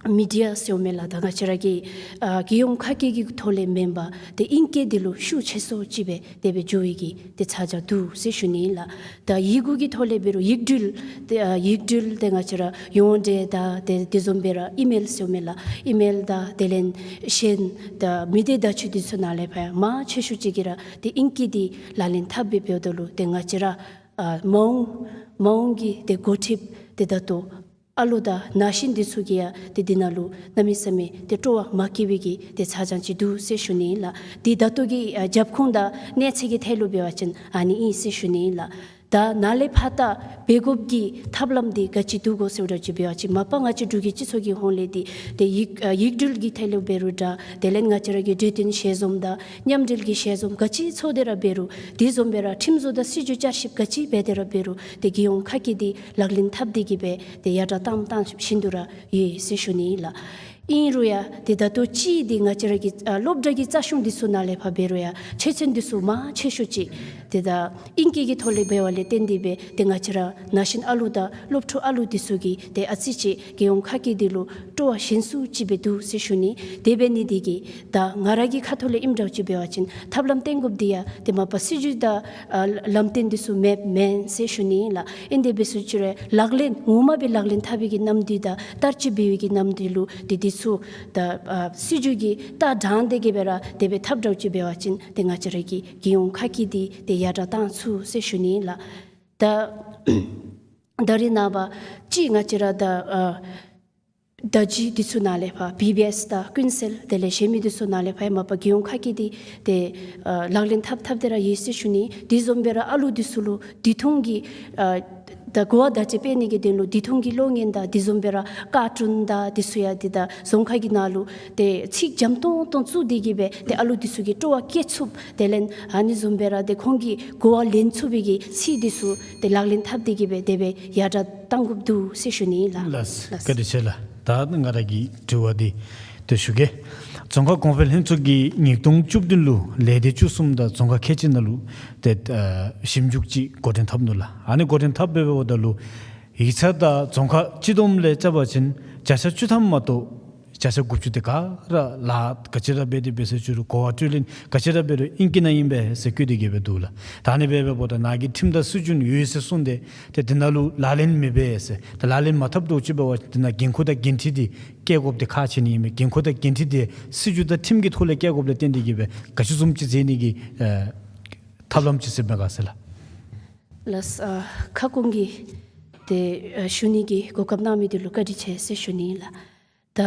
མི་ཌི་ཡ་ཟེརཝ་མས་ལགས། ད་ང་བཅས་ར་གི་ཨ་རྒྱལ་ཡོངས་ཁ་སྐད་ཀྱི་ཐོག་ལས་མེན་པར་ཏེ་ཨིང་སྐད་འདི་ལུ་ཤུགས་ཆེ་སུ་ཅིག་སྦེ་དེ་སྦེ་འགྱོ་བའི་གི་ཏེ་ཚ་གྱང་འདུག་ཟེར་ཞུ་ནི་ཨིན་ལགས། ད་ཡི་གུ་གི་ཐོག་ལས་འབད་རུང་ཡིག་འབྲུ་ཏེ་ཨ་ཡིག་འབྲུ་ཏེ་ང་བཅས་ར་ཡོངས་འབྲེལ་དང་ཏེ་དེ་བཟུམ་སྦེ་ར་ཨི་མེལ་ཟེརཝ་མས་ལགས། ཨི་མེལ་དང་དེ་ལས་གཞན་ད་མི་སྡེ་བརྡ་བརྒྱུད་འདི་ཚུ་ནང་ལས་ཕར་མང་ཆེ་ཤོས་ཅིག་གིས་ར་ཏེ་ཨིང་སྐད་འདི་ལག་ལེན་འཐབ་སྦེ་འབདཝ་ད་ལུ་ཏེ་ང་བཅས་ར་ཨ་མ་འོངས་མ་འོངས་ཀྱི་ཏེ་འགོ་ཁྲིདཔ་ཏེ་ད་ལྟོ་ཨ་ལོ་དང་ན་གཞོན་འདི་ཚུ་གིས་ཡང་ཏེ་འདི་ནང་ལུ་གནམ་མེད་ས་མེད་ཏེ་སྤྲོ་བ་མ་སྐྱེ་བའི་གི་ཏེ་ཚ་གྱང་ཅིག་འདུག་ཟེར་ཞུ་ནི་ཨིན་ལགས། ཏེ་ད་ལྟོ་གི་ཨ་རྒྱབ་ཁུངས་དང་གནས་ཚད་ཀྱི་ཐད་ལུ་འབད་བ་ཅིན་ཨ་ནི་ཨིན་ཟེར་ཞུ་ནི་ཨིན་ལགས། ད་ནཱ་ལས་ཕར་ད་འབད་དགོཔ་གི་ཐབས་ལམ་འདི་ག་ཅི་འདུག་གོ་ཟེརཝ་ད་ཅིག་འབད་བ་ཅིན་མ་པ་ང་བཅས་འབྲུག་གི་སྤྱི་ཚོགས་ཀྱི་ཧོངས་ལས་ཏེ་ཏེ་ཡིག་ཨ་ཡིག་འབྲུ་གི་ཐད་ལུ་འབད་རུང་འདྲ་དེ་ལས་ང་བཅས་ར་གི་གྲོས་བསྟུན་ཞལ་འཛོམས་དང་མཉམ་འབྲེལ་གྱི་ཞལ་འཛོམས་ག་ཅི་ཚོགས་ཏེ་ར་འབད་རུང་དེ་བཟུམ་སྦེ་ར་ཁྲིམས་བཟོ་དང་སྲིད་བྱུས་བསྐྱར་ཞིབ་ག་ཅི་འབད་དེ་ར་འབད་རུང་ཏེ་རྒྱལ་ཡོངས་ཁ་སྐད་འདི་ལག་ལེན་འཐབ་སྟེ་གི་སྦེ་ཏེ་ཡར་དྲག་བཏང་བཏང་བཞིན་དུ་ར་ཡོད་ཟེར་ཞུ་ནི་ཨིན་ལགས། ཨིན་རུང་ཡང་ཏེ་ད་ལྟོ་ཅིག་འདི་ང་བཅས་ར་གི་ཨ་སློབ་གྲྭ་གི་རྩ་གཞུང་འདི་ཚུ་ནང་ལས་ཕར་འབད་རུང་ཡང་ཆོས་ཚན་འདི་ཚུ་མང་ཆེ་ཤོས་ཅིག་ཏེ་ད་ཨིང་སྐད་ཀྱི་ཐོག་ལས་འབདཝ་ལས་བརྟེན་ཏེ་སྦེ་ཏེ་ང་བཅས་ར་ན་གཞོན་ཨ་ལུ་དང་སློབ་ཕྲུག་ཨ་ལུ་འདི་ཚུ་གིས་ཏེ་ཨ་ཙི་ཅིག་རྒྱལ་ཡོངས་ཁ་སྐད་འདི་ལུ་སྤྲོ་བ་ཞན་སུ་ཅིག་སྦེ་འདུག་ཟེར་ཞུ་ནི། དེ་འབད་ནི་འདི་གིས་ད་ང་ར་གི་ཁ་ཐུག་ལས་ཨིནམ་འདྲཝ་ཅིག་འབད་བ་ཅིན་ཐབས་ལམ་བསྟེན་དགོཔ་འདི་ཡང་ཏེ་མ་པ་སྲིད་བྱུས་དང་ཨ་ལམ་སྟོན་འདི་ཚུ་མེདཔ་མེན་ཟེར་ཞུ་ནི་ཨིན་ལགས། ཨིན་དེ་འབད་ས་ཅིག་རུང་ལག་ལེན་ངོ་མ་སྦེ་ལག་ལེན་འཐབ་པའི་གི་ནམ་དུས་དང་བསྟར་སྤྱོད་འབད་བའི་གི་ནམ་དུས་ལུ་ཏེ་འདི་ཚུ་ད་ཨ་སྲིད་བྱུས་ཀྱི་ལྟ་དྲངས་ཏེ་གི་སྦེ་ར་དེ་སྦེ་འཐབ་འདྲཝ་ཅིག་འབད་བ་ཅིན་ཏེ་ང་བཅས་ར་གི་རྒྱལ་ཡོངས་ཁ་སྐད་འདི་ཏེ་ཡར་དྲག་བཏང་ཚུགས་ཟེར་ཞུ་ནི་ཨིན་ལགས། ད་ད་རེས་ནངས་པ་ཅིག་ང་བཅས་ར་ད་ཨ་བརྡ་བརྒྱུད་འདི་ཚུ་ནང་ལས་ཕར་བི་བི་ཨེསི་དང་ཀུན་གསལ་དེ་ལས་གཞན་མི་འདི་ཚུ་ནང་ལས་ཕར་མ་པ་རྒྱལ་ཡོངས་ཁ་སྐད་འདི་ཏེ་ཨ་ལག་ལེན་འཐབ་འཐབ་སྟེ་ར་ཡོད་ཟེར་ཞུ་ནི། དེ་བཟུམ་སྦེ་ར་ཨ་ལུ་འདི་ཚུ་ལུ་དུས་ཐུང་གི་ཨ་ད་གོ་བ་བརྡ་སྤྲོད་འབད་ནི་གི་དོན་ལུ་དུས་ཐུང་གི་གློག་བརྙན་དང་དེ་བཟུམ་སྦེ་ར་ཀར་ཊུན་དང་འདི་ཚུ་ཡང་འདི་ད་རྫོང་ཁ་གི་ནང་ལུ་ཏེ་ཚིག་འཇམ་ཏོང་ཏོ་བཙུགས་ཏེ་གི་སྦེ་ཏེ་ཨ་ལུ་འདི་ཚུ་གི་སྤྲོ་བ་བསྐྱེད་ཚུགསཔ་དེ་ལས་ཨ་ནི་བཟུམ་སྦེ་ར་ཏེ་ཁོང་གིས་གོ་བ་ལེན་ཚུགས་པའི་གི་ཚིག་འདི་ཚུ་ཏེ་ལག་ལེན་འཐབ་སྟེ་གི་སྦེ་དེ་སྦེ་ཡར་དྲག་བཏང་དགོཔ་འདུག་ཟེར་ཞུ་ནི་ཨིན་ལགས། ལགས། ལགས། བཀའ་དྲིན་ཆེ་ལགས། ད་ང་ར་གི་དྲི་བ་འདི་ཏེ་ཞུ་གེ། རྫོང་ཁག་གོང་འཕེལ་ལྷན་ཚོགས་ཀྱིས་ཉིས་སྟོང་བཅུ་བདུན་ལུ་ལས་སྡེ་བཅུ་གསུམ་དང་རྫོང་ཁག་ཁལ་གཅིག་ནང་ལུ་ཏེ་ཨ་ཞིབ་འཇུག་ཅིག་འགོ་འདྲེན་འཐབ་ནུག་ལགས། ཨ་ནི་འགོ་འདྲེན་འཐབ་འབད་འབདཝ་ད་ལུ་ཡིག་ཚང་དང་རྫོང་ཁག་སྤྱི་བསྡོམས་ལས་རྐྱབ་པ་ཅིན་བརྒྱ་ཆ་བཅུ་ཐམ་མ་གཏོགས་བརྒྱ་ཆ་དགུ་བཅུ་དེ་ག་ར་ལཱ་ག་ཅི་ར་འབད་དེ་འབད་ས་ཅིག་རུང་གོ་བ་སྤྲོད་ལེན་ག་ཅི་ར་འབད་རུང་ཨིང་སྐད་ནང་ཨིན་པས་ཟེར་བཀོད་དེ་གི་སྦེ་འདུག་ལགས། ད་ཨ་ནི་འབད་འབདཝ་ད་ནཱ་གིས་ཁྲིམས་དང་སྲིད་བྱུས་ཡོད་ཟེར་གསུངས་ཏེ་ཏེ་འདི་ནང་ལུ་ལག་ལེན་མི་འབད་ཟེར་ཏེ་ལག་ལེན་མ་འཐབ་འདྲཝ་ཅིག་འབད་བ་ཅིན་འདི་ནང་འགན་ཁུར་དང་འགན་འཁྲི་འདི་བཀལ་དགོཔ་འདི་ཁག་ཆེ་ནི་ཨིན་མས། འགན་ཁུར་དང་འགན་འཁྲི་འདི་སྲིད་བྱུས་དང་ཁྲིམས་ཀྱི་ཐོག་ལས་བཀལ་དགོཔ་ལས་བརྟེན་ཏེ་གི་སྦེ་ག་ཅི་བཟུམ་ཅིག་མཛད་ནི་གི་ཨ་ཐབས་ལམ་ཅིག་ཟེར་མས་ག་ཟེར་ལགས། ལགས། ཨ་ཁ་སྐོང་གི་ཏེ་ཨ་ཞུ་ནི་གི་གོ་སྐབས་གནང་མི་འདི་ལུ་བཀའ་དྲིན་ཆེ་ཟེར་ཞུ་ནི་ཨིན་ལགས། ད་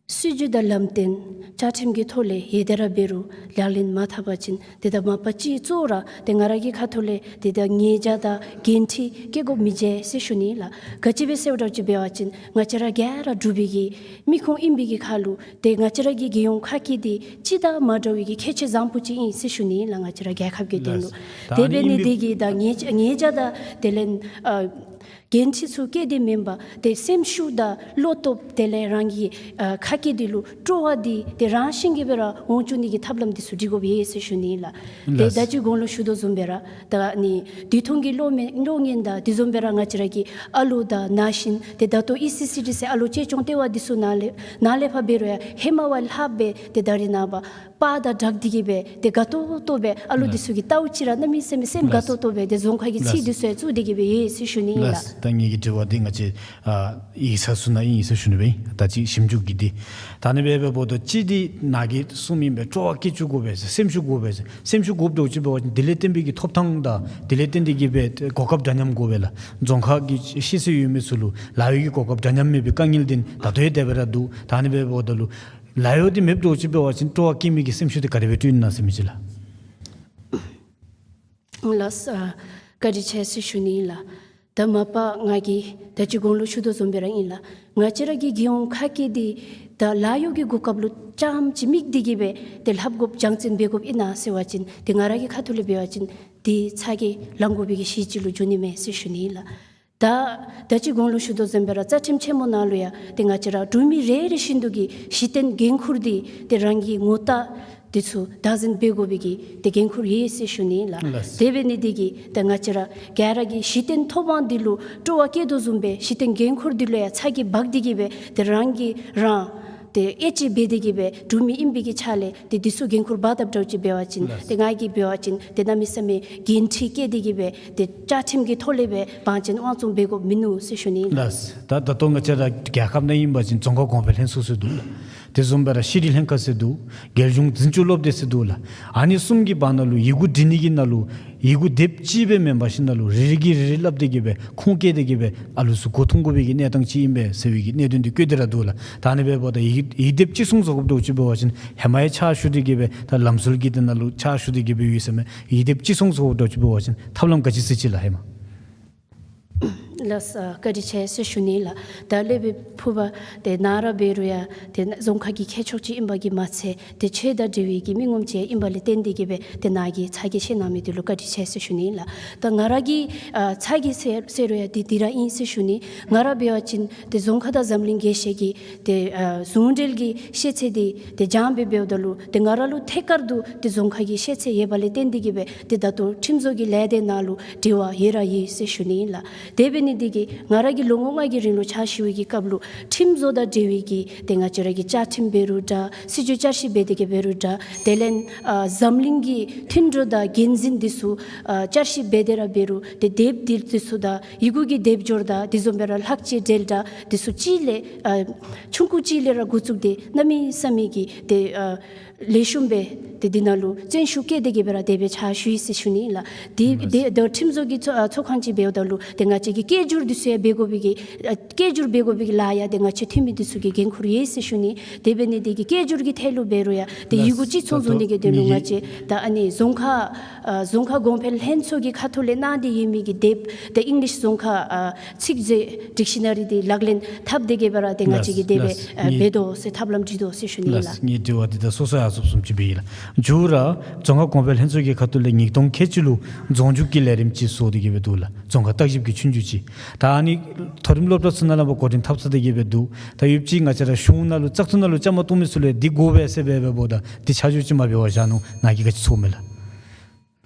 སྲིད་བྱུས་དང་ལམ་སྟོན་བཅའ་ཁྲིམས་ཀྱི་ཐོག་ལས་ཡོད་དེ་ར་འབད་རུང་ལག་ལེན་མ་འཐབ་པ་ཅིན་ཏེ་ད་མ་པ་ཅིག་གཙོ་བོ་ར་ཏེ་ང་ར་གི་ཁ་ཐུག་ལས་ཏེ་ད་ཉེས་བྱ་དང་འགན་འཁྲི་བཀལ་དགོཔ་མི་འབྱུང་ཟེར་ཞུ་ནི་ལགས། ག་ཅི་སྦེ་ཟེར་བ་ཅིན་འབད་བ་ཅིན་ང་བཅས་ར་ག་ར་འབྲུག་པའི་གི་མི་ཁུངས་ཨིན་པའི་གི་ཁར་ལུ་ཏེ་ང་བཅས་ར་གི་རྒྱལ་ཡོངས་ཁག་བརྒྱད་འདི་སྤྱི་དང་མ་འདྲ་བའི་གི་ཁྱད་ཆོས་བཟང་པོ་ཅིག་ཨིན་ཟེར་ཞུ་ནི་ལགས། ང་བཅས་ར་རྒྱལ་ཁབ་ཀྱི་དོན་ལུ། ལགས། ད་དེ་ཨ་ནི་འབད་ནི་ཨིན་པའི་འདི་གིས་ད་ཉེས་ཉེས་བྱ་དང་དེ་ལས་ཨ་འགན་འཁྲི་ཚུ་བཀལ་ཏེ་མེན་པར་ཏེ་སེམས་ཤུགས་དང་བློ་སྟོབས་དེ་ལས་རང་གི་ཨ་ཁ་སྐད་འདི་ལུ་སྤྲོ་བ་འདི་ཏེ་རང་བཞིན་གྱིས་སྦེ་ར་འོང་བཅུག་ནི་གི་ཐབས་ལམ་འདི་ཚུ་སྒྲིག་དགོཔ་ཡོད་ཟེར་ཞུ་ནི་ལགས། ཏེ་ལགས། ད་ཅི་གོང་ལུ་ཞུ་དོ་བཟུམ་སྦེ་ར་ད་ནི་དུས་ཐུང་གི་གློག་མེ་གློག་བརྙན་དང་དེ་བཟུམ་སྦེ་ར་ང་བཅས་ར་གི་ཨ་ལོ་དང་ན་གཞོན་ཏེ་ད་ལྟོ་ཨི་སི་སི་ཌི་ཟེར་ཨ་ལོ་གཅེས་སྐྱོང་ལྟེ་བ་འདི་ཚུ་ནང་ལས་ནང་ལས་ཕར་འབད་རུང་ཡང་ཧེ་མ་བ་ལྷག་སྦེ་ཏེ་ད་རེས་ནངས་པ་པར་དང་སྦྲགས་ཏེ་གི་སྦེ་ཏེ་དགའ་ཏོག་ཏོ་སྦེ་ཨ་ལོ་ལགས། འདི་ཚུ་གིས་བལྟཝ་ཅིག་ར་གནམ་མེད་ས་མེད་སེམས་དགའ་ལགས། ཏོག་ཏོ་སྦེ་ཏེ་རྫོང་ཁ་གི་ཚིག་ལགས། འདི་ཚུ་ཡང་བཙུགས་ཏེ་གི་སྦེ་ཡོད་ཟེར་ཞུ་ནི་ཨིན་ལགས། ལགས། ད་ངེ་གི་དྲི་བ་འདི་ང་བཅས་ཨ་ཡིག་ཚང་ཚུ་ནང་ཨིན་ཟེར་ཞུ་ནི་སྦེ་ད་ཅི་ཞིབ་འཇུག་གི་འདི་ད་ཨ་ནི་སྦེ་འབདཝ་ད་ཅི་འདི་ནཱ་གིས་གསུངམ་ཨིན་པས། སྤྲོ་བ་སྐྱེ་བཅུག་དགོ་པས་ཟེར་སེམས་ཤུགས་དགོ་པས་ཟེར་སེམས་ཤུགས་དགོཔ་འདྲཝ་ཅིག་འབད་བ་ཅིན་དེ་ལས་བརྟེན་པའི་གི་ཐོབ་ཐང་དང་དེ་ལས་བརྟེན་ཏེ་གི་སྦེ་གོ་སྐབས་འདྲ་མཉམ་དགོ་པས་ལགས། རྫོང་ཁ་གི་ཤེས་ཚད་ཡོད་མི་ཚུ་ལུ་ལཱ་གཡོག་གི་གོ་སྐབས་འདྲ་མཉམ་མེད་པའི་དཀའ་ངལ་འདི་ད་ལྟོ་ཡང་དེ་སྦེ་ར་འདུག། ད་ཨ་ནི་སྦེ་འབདཝ་ད་ལུ་ལཱ་གཡོག་འདི་མེདཔ་འདྲཝ་ཅིག་འབད་བ་ཅིན་སྤྲོ་བ་སྐྱེ་མི་གི་སེམས་ཤུགས་འདི་ག་དེ་སྦེ་བསྐྲུན་ན་ཟེར་མི་ཅིག་ལགས། ལགས། ཨ་བཀའ་དྲིན་ཆེ་ཟེར་ཞུ་ནི་ཨིན་ལགས། ད་མ་པ་ང་གིས་ད་ཅི་གོང་ལུ་ཞུ་དོ་བཟུམ་སྦེ་ར་ཨིན་ལགས། ང་བཅས་ར་གི་རྒྱལ་ཡོངས་ཁག་བརྒྱད་འདི་ད་ལཱ་གཡོག་གི་གོ་སྐབས་ལུ་རྐྱངམ་ཅིག་དམིགས་ཏེ་གི་སྦེ་ཏེ་ལྷབ་དགོཔ་རྒྱང་འཛིན་འབད་དགོཔ་ཨིན་ན་ཟེར་བ་ཅིན་ཏེ་ང་ར་གི་ཁ་ཐུག་ལས་འབད་བ་ཅིན་འདི་ཚ་གྱང་ལང་དགོ་པའི་གི་གཞི་ཅིག་ལུ་འགྱོ་ནི་མས་ཟེར་ཞུ་ནི་ཨིན་ལགས། ད་ད་ཅི་གོང་ལུ་ཞུ་དོ་བཟུམ་སྦེ་ར་རྩ་ཁྲིམས་ཆེན་མོ་ནང་ལུ་ཡང་ཏེ་ང་བཅས་ར་འབྲུག་མི་རེ་རེ་བཞིན་དུ་གི་གཞི་རྟེན་འགན་ཁུར་འདི་ཏེ་རང་གི་ངོ་རྟགས་འདི་ཚུ་བདག་འཛིན་འབད་དགོ་པའི་གི་ཏེ་འགན་ཁུར་ཡོད་ཟེར་ཞུ་ནི་ལགས། ལགས། དེ་འབད་ནི་འདི་གིས་ད་ང་བཅས་ར་ག་ར་གིས་གཞི་རྟེན་ཐོབ་དབང་འདི་ལུ་སྤྲོ་བ་བསྐྱེད་དོ་བཟུམ་སྦེ་གཞི་རྟེན་འགན་ཁུར་འདི་ལུ་ཡང་ཚ་གྱང་འབག་སྟེ་གི་སྦེ་ཏེ་རང་གིས་རང་ཏེ་ཨེ་ཅིག་འབད་དེ་གི་སྦེ་འབྲུག་མི་ཨིན་པའི་གི་ཆ་ལས་ཏེ་འདི་ཚུ་འགན་ཁུར་འབག་དཔ་འདྲཝ་ཅིག་འབད་བ་ཅིན་ལགས། ཏེ་ང་གིས་འབད་བ་ཅིན་ཏེ་གནམ་མེད་ས་མེད་འགན་འཁྲི་བཀལ་ཏེ་གི་སྦེ་ཏེ་བཅའ་ཁྲིམས་ཀྱི་ཐོག་ལས་སྦེ་བང་ཅན་དབང་བཙོང་འབད་དགོཔ་མིན་ནུག་ཟེར་ཞུ་ནི་ཨིན་ལགས། ལགས། ད་ད་ལྟོ་ང་བཅས་ར་རྒྱལ་ཁབ་ནང་ཨིན་པ་ཅིན་རྫོང་ཁ་གོང་འཕེལ་ལྷན་ཚོགས་ཟེར་འདུག་ལགས། དེ་བཟུམ་སྦེ་ར་ཤེས་རིག་ལྷན་ཁག་ཟེར་འདུག། རྒྱལ་གཞུང་འཛིན་སྐྱོང་སློབ་སྡེ་ཟེར་འདུག་ལགས། ཨ་ནི་གསུམ་གྱི་བར་ན་ལུ་ཡི་གུ་འབྲི་ནི་གི་ནང་ལུ་ཡི་གུ་དེབ་ཅིག་སྦེ་མེན་པར་ཞིནམ་ལས་རེ་རེ་གིས་རེ་རེ་ལྷབ་སྟེ་གི་སྦེ་ཁུངས་བཀལ་ཏེ་གི་སྦེ་ཨ་ལུ་ཚུ་མགུ་འཐོམ་དགོ་པའི་གི་གནས་སྟངས་ཅིག་ཨིན་པས་ཟེར་བའི་གི་གནད་དོན་འདི་བཀོད་དེ་ར་འདུག་ལགས། ད་ཨ་ནི་འབདཝ་ད་ཡི་ཡི་དེབ་ཅིག་སོང་ཟེར་དགོཔ་འདྲཝ་ཅིག་འབད་བ་ཅིན་ཧེ་མ་ཡང་ཕྱག་ཞུ་སྟེ་གི་སྦེ་ད་ལམ་སྲོལ་གྱི་དེ་ནང་ལུ་ཕྱག་ཞུ་སྟེ་གི་སྦེ་ཡོད་ཟེར་མས། ཡི་དེབ་ཅིག་སོང་ཟེར་དགོཔ་འདྲཝ་ཅིག་འབད་བ་ཅིན་ཐབས་ལམ་ག་ཅི་ཟེར་ཅི་ལགས་ཧེ་མ། ལགས། ཨ་བཀའ་དྲིན་ཆེ་ཟེར་ཞུ་ནི་ལགས། ད་ལས་སྦེ་ཕུལ་བ་ཏེ་ནཱ་ར་འབད་རུང་ཡང་ཏེ་རྫོང་ཁ་གི་ཁྱད་ཆོས་ཅིག་ཨིན་པ་གིས་མ་ཚད་ཏེ་ཆོས་དང་འབྲེལ་བའི་གི་མི་ངོམ་ཅིག་ཨིན་པ་ལས་བརྟེན་ཏེ་གི་སྦེ་ཏེ་ནཱ་གིས་ཚ་གྱང་བཤད་གནང་མི་འདི་ལུ་བཀའ་དྲིན་ཆེ་ཟེར་ཞུ་ནི་ལགས། ད་ང་ར་གི་ཨ་ཚ་གྱང་ཟེར་ཟེར་རུང་ཡང་འདི་འདི་ར་ཨིན་ཟེར་ཞུ་ནི། ང་ར་འབད་བ་ཅིན་ཏེ་རྫོང་ཁ་དང་འཛམ་གླིང་རྒྱལ་སྤྱི་གི་ཏེ་ཨ་ཟུང་འབྲེལ་གྱི་ཤེས་ཚད་འདི་ཏེ་སྦྱང་སྦེ་འབདཝ་ད་ལུ་ཏེ་ང་ར་ལུ་ཐད་ཀར་དུ་ཏེ་རྫོང་ཁ་གི་ཤེས་ཚད་ཡོད་པ་ལས་བརྟེན་ཏེ་གི་སྦེ་ཏེ་ད་ལྟོ་ཁྲིམས་བཟོ་གི་ལས་སྡེ་ནང་ལུ་འབྲེལ་བ་ཡོད་ར་ཡོད་ཟེར་ཞུ་ནི་ཨིན་ལགས། དེ་འབད་ནི་འདི་གིས་ང་ར་གིས་ལོ་ངོ་ལྔ་གི་རིང་ལུ་ཕྱག་ཞུ་བའི་གི་སྐབས་ལུ་ཁྲིམས་བཟོ་དང་འབྲེལ་བའི་གི་ཏེ་ང་བཅས་ར་གི་བཅའ་ཁྲིམས་འབད་རུང་འདྲ་སྲིད་བྱུས་བསྐྱར་ཞིབ་འབད་དེ་གི་འབད་རུང་འདྲ་དེ་ལས་ཨ་འཛམ་གླིང་གི་མཐུན་གྲོས་དང་འགན་འཛིན་འདི་ཚུ་ཨ་བསྐྱར་ཞིབ་འབད་དེ་ར་འབད་རུང་ཏེ་དེབ་འདི་ཚུ་དང་ཡི་གུ་གི་དེབ་སྦྱོར་དང་དེ་བཟུམ་སྦེ་ར་ལྷག་བཅས་འབྲེལ་དྲ་འདི་ཚུ་ཅིག་ལས་ཨ་ཆུང་ཀུ་ཅིག་ལས་ར་འགོ་བཙུགས་ཏེ་གནམ་མེད་ས་མེད་ཀྱི་ཏེ་ཨ་ལེགས་ཤོམ་སྦེ་ཏེ་འདི་ནང་ལུ་བརྩོན་ཤུགས་བསྐྱེད་དེ་གི་སྦེ་ར་དེ་སྦེ་ཕྱག་ཞུ་ཡི་ཟེར་ཞུ་ནི་ལགས། ཏེ་ཏེ་ད་ཁྲིམས་བཟོ་གི་ཚོགས་ཨ་ཚོགས་ཁང་ཅིག་འབདཝ་ད་ལུ་ཏེ་ང་བཅས་ཀྱིས་སྐད་སྒྱུར་འདི་ཚུ་ཡང་འབད་དགོ་པའི་གི་ཨ་སྐད་སྒྱུར་འབད་དགོ་པའི་གི་ལཱ་ཡང་ཏེ་ང་བཅས་འཐུས་མི་འདི་ཚུ་གི་འགན་ཁུར་ཡོད་ཟེར་ཞུ་ནི། དེ་འབད་ནི་འདི་གིས་སྐད་སྒྱུར་གྱི་ཐད་ལུ་འབད་རུང་ཡང་ཏེ་ཡི་གུ་ཅིག་ཚོང་བཟོ་ནི་གི་དོན་ལུ་ང་བཅས་ད་ཨ་ནི་རྫོང་ཁ་ཨ་རྫོང་ཁ་གོང་འཕེལ་ལྷན་ཚོགས་ཀྱི་ཁ་ཐུག་ལས་གནང་སྟེ་ཡོད་མི་གི་དེབ་ཏེ་ཨིང་ལིཤ་རྫོང་ཁ་ཨ་ཚིག་མཛོད་ཌིག་ཤི་ན་རི་འདི་ལག་ལེན་འཐབ་སྟེ་གི་སྦེ་ར་ཏེ་ང་བཅས་ཀྱིས་དེ་སྦེ་ཨ་འབད་དོ་ཟེར་ཐབས་ལམ་སྒྲིག་དོ་ཟེར་ཞུ་ནི་ལགས། ངེའི་དྲི་བ་འདི་ད་སོ་སོ་ཡར་སོངམ་བཟུམ་ཅིག་འབད་ཡི་ལགས། མཇུག་ར་རྫོང་ཁ་གོང་འཕེལ་ལྷན་ཚོགས་ཀྱི་ཁ་ཐུག་ལས་ཉིས་སྟོང་ཁལ་གཅིག་ལུ་རྫོང་རྒྱུགས་ཀྱི་ལས་རིམ་ཅིག་བཟོ་སྟེ་གི་སྦེ་འདུག་ལགས། རྫོང་ཁ་བརྟག་ཞིབ་ཀྱི་ཆོས་རྒྱུགས་ཅིག། ད་ཨ་ནི་མཐོ་རིམ་སློབ་གྲྭ་ཚུ་ནང་ལུ་འགོ་འདྲེན་འཐབ་ཚར་ཏེ་གི་སྦེ་འདུག། ད་ཡོདཔ་ཅིག་ང་བཅས་ར་གཞུང་ནང་ལུ་བཙག་འཐུ་ནང་ལུ་བཅའ་མར་གཏོགས་མི་ཚུ་ལས་འདི་དགོ་པས་ཟེར་སྦེ་འབདཝ་ད་འདི་ཆ་འཇོག་ཅིག་མ་འབད་བར་བཞག་ནུག། ནཱ་གིས་ག་ཅི་ཚོར་མས་ལགས།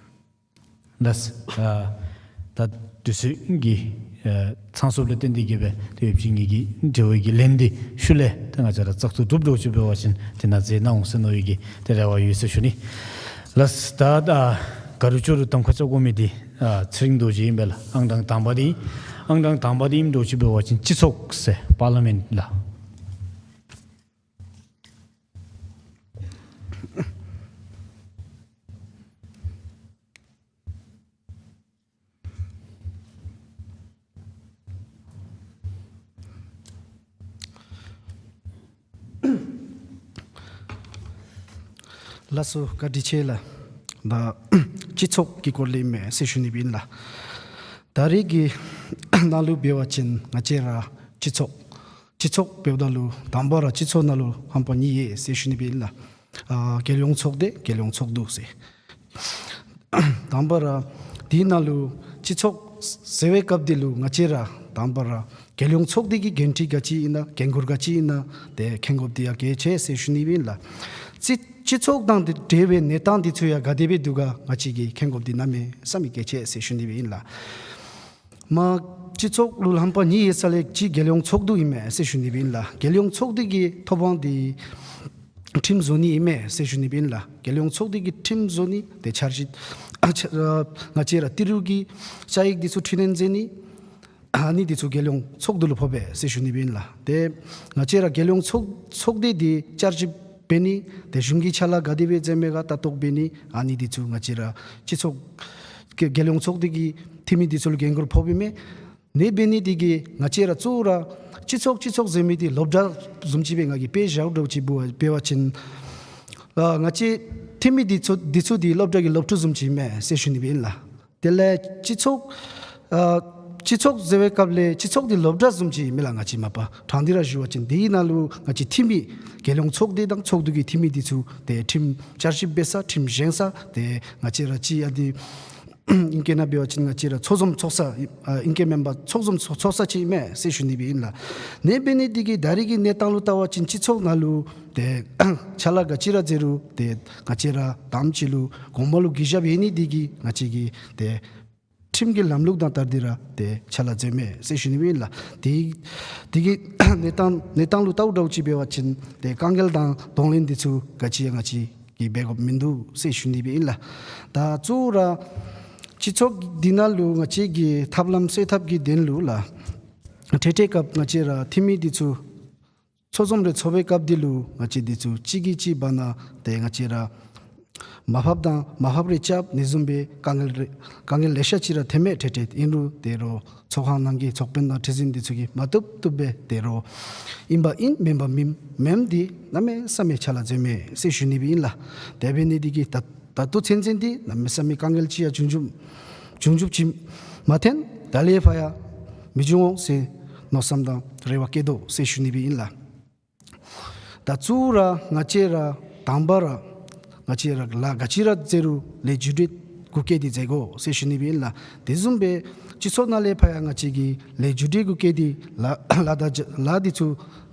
ལགས། ཨ་ད་དུས་ཚོད་ཀྱི་ཨ་ཚང་སོངམ་ལས་བརྟེན་ཏེ་གི་སྦེ་ཏེ་ཡོདཔ་ཅིག་ངེ་གི་དྲི་བ་གི་ལན་འདི་ཤུལ་ལས་ད་ང་བཅས་ར་བཙག་འཐུ་གྲུབ་འདྲཝ་ཅིག་འབད་བ་ཅིན་དེ་ནང་མཛད་གནང་འོང་ཟེར་མནོ་བའི་གི་ཏེ་རེ་བ་ཡོད་ཟེར་ཞུ་ནི། ལགས། ད་ད་ག་རུ་ཅོག་རུ་གདམ་ཁ་རྐྱབ་དགོ་མི་འདི་ཨ་ཚེ་རིང་རྡོ་རྗེ་ཨིན་པས་ལགས། ཨང་གྲངས་དང་པ་འདི་ཨང་གྲངས་དང་པ་འདི་ཨིནམ་འདྲཝ་ཅིག་འབད་བ་ཅིན་སྤྱི་ཚོགས་ཟེར་པར་ལི་མེནཊ་ལགས། ལགས་སོ། བཀའ་དྲིན་ཆེ་ལགས། ད་སྤྱི་ཚོགས་ཀྱི་སྐོར་ལས་ཨིན་མས་ཟེར་ཞུ་ནི་སྦེ་ཨིན་ལགས། ད་རེས་ཀྱི་ནང་ལུ་འབད་བ་ཅིན་ང་བཅས་ར་སྤྱི་ཚོགས་སྤྱི་ཚོགས་འབདཝ་ད་ལུ་དང་པ་ར་སྤྱི་ཚོགས་ནང་ལུ་རྣམ་པ་གཉིས་ཡོད་ཟེར་ཞུ་ནི་སྦེ་ཨིན་ལགས། ཨ་རྒྱལ་ཡོངས་ཚོགས་སྡེ་རྒྱལ་ཡོངས་ཚོགས་འདུ་ཟེར། དང་པ་ར་དེའི་ནང་ལུ་སྤྱི་ཚོགས་ཟེར་བའི་སྐབས་འདི་ལུ་ང་བཅས་ར་དང་པ་ར་རྒྱལ་ཡོངས་ཚོགས་སྡེ་གི་འགན་འཁྲི་ག་ཅི་ཨིན་ན་འགན་ཁུར་ག་ཅི་ཨིན་ན་དེ་མཁྱེན་དགོཔ་འདི་ཡང་གལ་ཆེ་ཟེར་ཞུ་ནི་སྦེ་ཨིན་ལགས། སྤྱི་སྤྱི་ཚོགས་དང་འབྲེལ་བའི་གནས་སྟངས་འདི་ཚུ་ཡང་ག་དེ་སྦེ་འདུག་ག་ང་བཅས་ཀྱིས་མཁྱེན་དགོཔ་འདི་གནམ་མེད་ས་མེད་གལ་ཆེ་ཟེར་ཞུ་ནི་སྦེ་ཨིན་ལགས། མ་སྤྱི་ཚོགས་ལུ་རྣམ་པ་གཉིས་ཡོད་ས་ལས་གཅིག་རྒྱལ་ཡོངས་ཚོགས་འདུ་ཨིན་མས་ཟེར་ཞུ་ནི་སྦེ་ཨིན་ལགས། རྒྱལ་ཡོངས་ཚོགས་སྡེ་གི་ཐོབ་དབང་འདི་ཁྲིམས་བཟོ་ནི་ཨིན་མས་ཟེར་ཞུ་ནི་སྦེ་ཨིན་ལགས། རྒྱལ་ཡོངས་ཚོགས་སྡེ་གི་ཁྲིམས་བཟོ་ནི་དེ་འཆར་གཞི་ཨ་ཆ་ཨ་ང་བཅས་ར་ཏི་རུ་གི་བཅའ་ཡིག་འདི་ཚུ་འཕྲི་སྣོན་མཛད་ནི་ཨ་ནི་འདི་ཚུ་རྒྱལ་ཡོངས་ཚོགས་འདུ་ལུ་ཕོགཔ་མས་ཟེར་ཞུ་ནི་སྦེ་ཨིན་ལགས། དེ་ང་བཅས་ར་རྒྱལ་ཡོངས་ཚོགས་ཚོགས་སྡེ་འདི་བསྐྱར་ཞིབ་འབད་ནི་དེ་གཞུང་གི་ཕྱག་ལཱ་ག་དེ་སྦེ་མཛད་མི་ག་ལྟ་རྟོག་འབད་ནི་ཨ་ནི་འདི་ཚུ་ང་བཅས་ར་སྤྱི་ཚོགས་རྒྱལ་ཡོངས་ཚོགས་སྡེ་གི་འཐུས་མི་འདི་ཚུ་ལུ་འགན་ཁུར་ཕོགཔ་ཨིན་མས། ཨ་ནི་འབད་ནི་འདི་གིས་ང་བཅས་ར་གཙོ་བོ་ར་སྤྱི་ཚོགས་སྤྱི་ཚོགས་ཟེར་མི་འདི་སློབ་གྲྭ་བཟུམ་ཅིག་སྦེ་ང་གིས་དཔེ་བཞག་འདྲཝ་ཅིག་འབད་བ་ཅིན་ཨ་ང་བཅས་འཐུས་མི་འདི་ཚུ་འདི་ཚུ་འདི་སློབ་གྲྭ་གི་སློབ་ཕྲུག་བཟུམ་ཅིག་ཨིན་མས་ཟེར་ཞུ་ནི་སྦེ་ཨིན་ལགས། དེ་ལས་སྤྱི་ཚོགས་ཨ་སྤྱི་ཚོགས་ཟེར་བའི་སྐབས་ལས་སྤྱི་ཚོགས་འདི་སློབ་གྲྭ་བཟུམ་ཅིག་ཨིན་མས་ལགས། ང་བཅས་མ་པ་དྲང་སྟེ་ར་ཞུ་བ་ཅིན་དེའི་ནང་ལུ་ང་བཅས་འཐུས་མི་རྒྱལ་ཡོངས་ཚོགས་སྡེ་དང་ཚོགས་འདུ་གི་འཐུས་མི་འདི་ཚུ་དེ་ཁྲིམས་བསྐྱར་ཞིབ་འབད་ས་ཁྲིམས་བཞེངས་ས་དེ་ང་བཅས་ར་ཅིག་ཡང་འདི་ཨིང་སྐད་ནང་འབད་བ་ཅིན་ང་བཅས་ར་ཚོགས་འཛོམས་ཚོགས་ས་ཨིང་སྐད་མེན་པར་ཚོགས་འཛོམས་ཚོགས་ཚོགས་ས་ཅིག་ཨིན་མས་ཟེར་ཞུ་ནི་སྦེ་ཨིན་ལགས། ཨ་ནི་འབད་ནི་འདི་གིས་ད་རེས་ཀྱི་གནས་སྟངས་ལུ་བལྟ་བ་ཅིན་སྤྱི་ཚོགས་ནང་ལུ་དེ་ཕྱག་ལཱ་ག་ཅི་ར་མཛད་རུང་དེ་ང་བཅས་ར་དང་པ་ཅིག་ལུ་གོང་མ་ལུ་གུས་ཞབས་ཡོད་ནི་འདི་གིས་ང་བཅས་ཀྱིས་དེ་ཁྲིམས་ཀྱི་ལམ་ལུགས་དང་བསྟུན་ཏེ་ར་དེ་ཕྱག་ལཱ་མཛདཔ་མས་ཟེར་ཞུ་ནི་སྦེ་ཨིན་ལགས། དེ་དེ་གི་གནས་སྟངས་གནས་སྟངས་ལུ་བལྟཝ་འདྲཝ་ཅིག་འབད་བ་ཅིན་དེ་དཀའ་ངལ་དང་གདོང་ལེན་འདི་ཚུ་ག་ཅི་ཡང་ང་བཅས་ཀྱིས་འབད་དགོཔ་མིན་འདུག་ཟེར་ཞུ་ནི་སྦེ་ཨིན་ལགས། ད་གཙོ་བོ་ར་སྤྱི་ཚོགས་འདི་ནང་ལུ་ང་བཅས་ཀྱི་ཐབས་ལམ་སེལ་ཐབས་ཀྱི་དོན་ལུ་ལགས། འཕྲལ་འཕྲལ་སྐབས་ང་བཅས་ར་འཐུས་མི་འདི་ཚུ་ཚོགས་འཛོམས་རེ་ཚོགས་པའི་སྐབས་འདི་ལུ་ང་བཅས་འདི་ཚུ་གཅིག་གིས་གཅིག་བར་ན་དེ་ང་བཅས་ར་མར་ཕབ་དང་མར་ཕབ་རེ་རྐྱབ་ནི་བཟུམ་སྦེ་དཀའ་ངལ་རེ་དཀའ་ངལ་ལེ་ཤ་ཅིག་ར་ཐོནམ་མས། འཕྲལ་འཕྲལ་ཨིན་རུང་དེ་རུང་ཚོགས་ཁང་ནང་གི་ཚོགས་དཔོན་དང་ཁྲི་འཛིན་འདི་ཚུ་གིས་མ་བཏུབ་བཏུབ་སྦེ་དེ་རུང་ཨིན་པ་ཨིན་མེན་པ་མེན་མེནམ་འདི་གནམ་མེད་ས་མེད་ཕྱག་ལཱ་མཛདཔ་མས་ཟེར་ཞུ་ནི་སྦེ་ཨིན་ལགས། དེ་འབད་ནི་འདི་གིས་ད་ད་ལྟོ་ཚུན་ཚོད་འདི་གནམ་མེད་ས་མེད་དཀའ་ངལ་ཅིག་ཡང་བྱུང་བྱུངམ་བྱུང་བྱུངམ་ཅིག་མ་ཐོན། ད་ལས་ཕར་ཡང་མི་འབྱུང་འོང་ཟེར་མནོ་བསམ་དང་རེ་བ་བསྐྱེད་དོ་ཟེར་ཞུ་ནི་སྦེ་ཨིན་ལགས། ད་གཙོ་བོ་ར་ང་བཅས་ར་དང་པ་ར་ང་བཅས་ར་ལཱ་ག་ཅི་ར་མཛད་རུང་ལས་རྒྱུ་འབྲས་གུ་བཀལ་ཏེ་མཛད་དགོ་ཟེར་ཞུ་ནི་སྦེ་ཨིན་ལགས། དེ་བཟུམ་སྦེ་སྤྱི་ཚོགས་ནང་ལས་ཕར་ཡང་ང་བཅས་ཀྱིས་ལས་རྒྱུ་འབྲས་གུ་བཀལ་ཏེ་ལཱ་ལཱ་དང་ལཱ་འདི་ཚུ་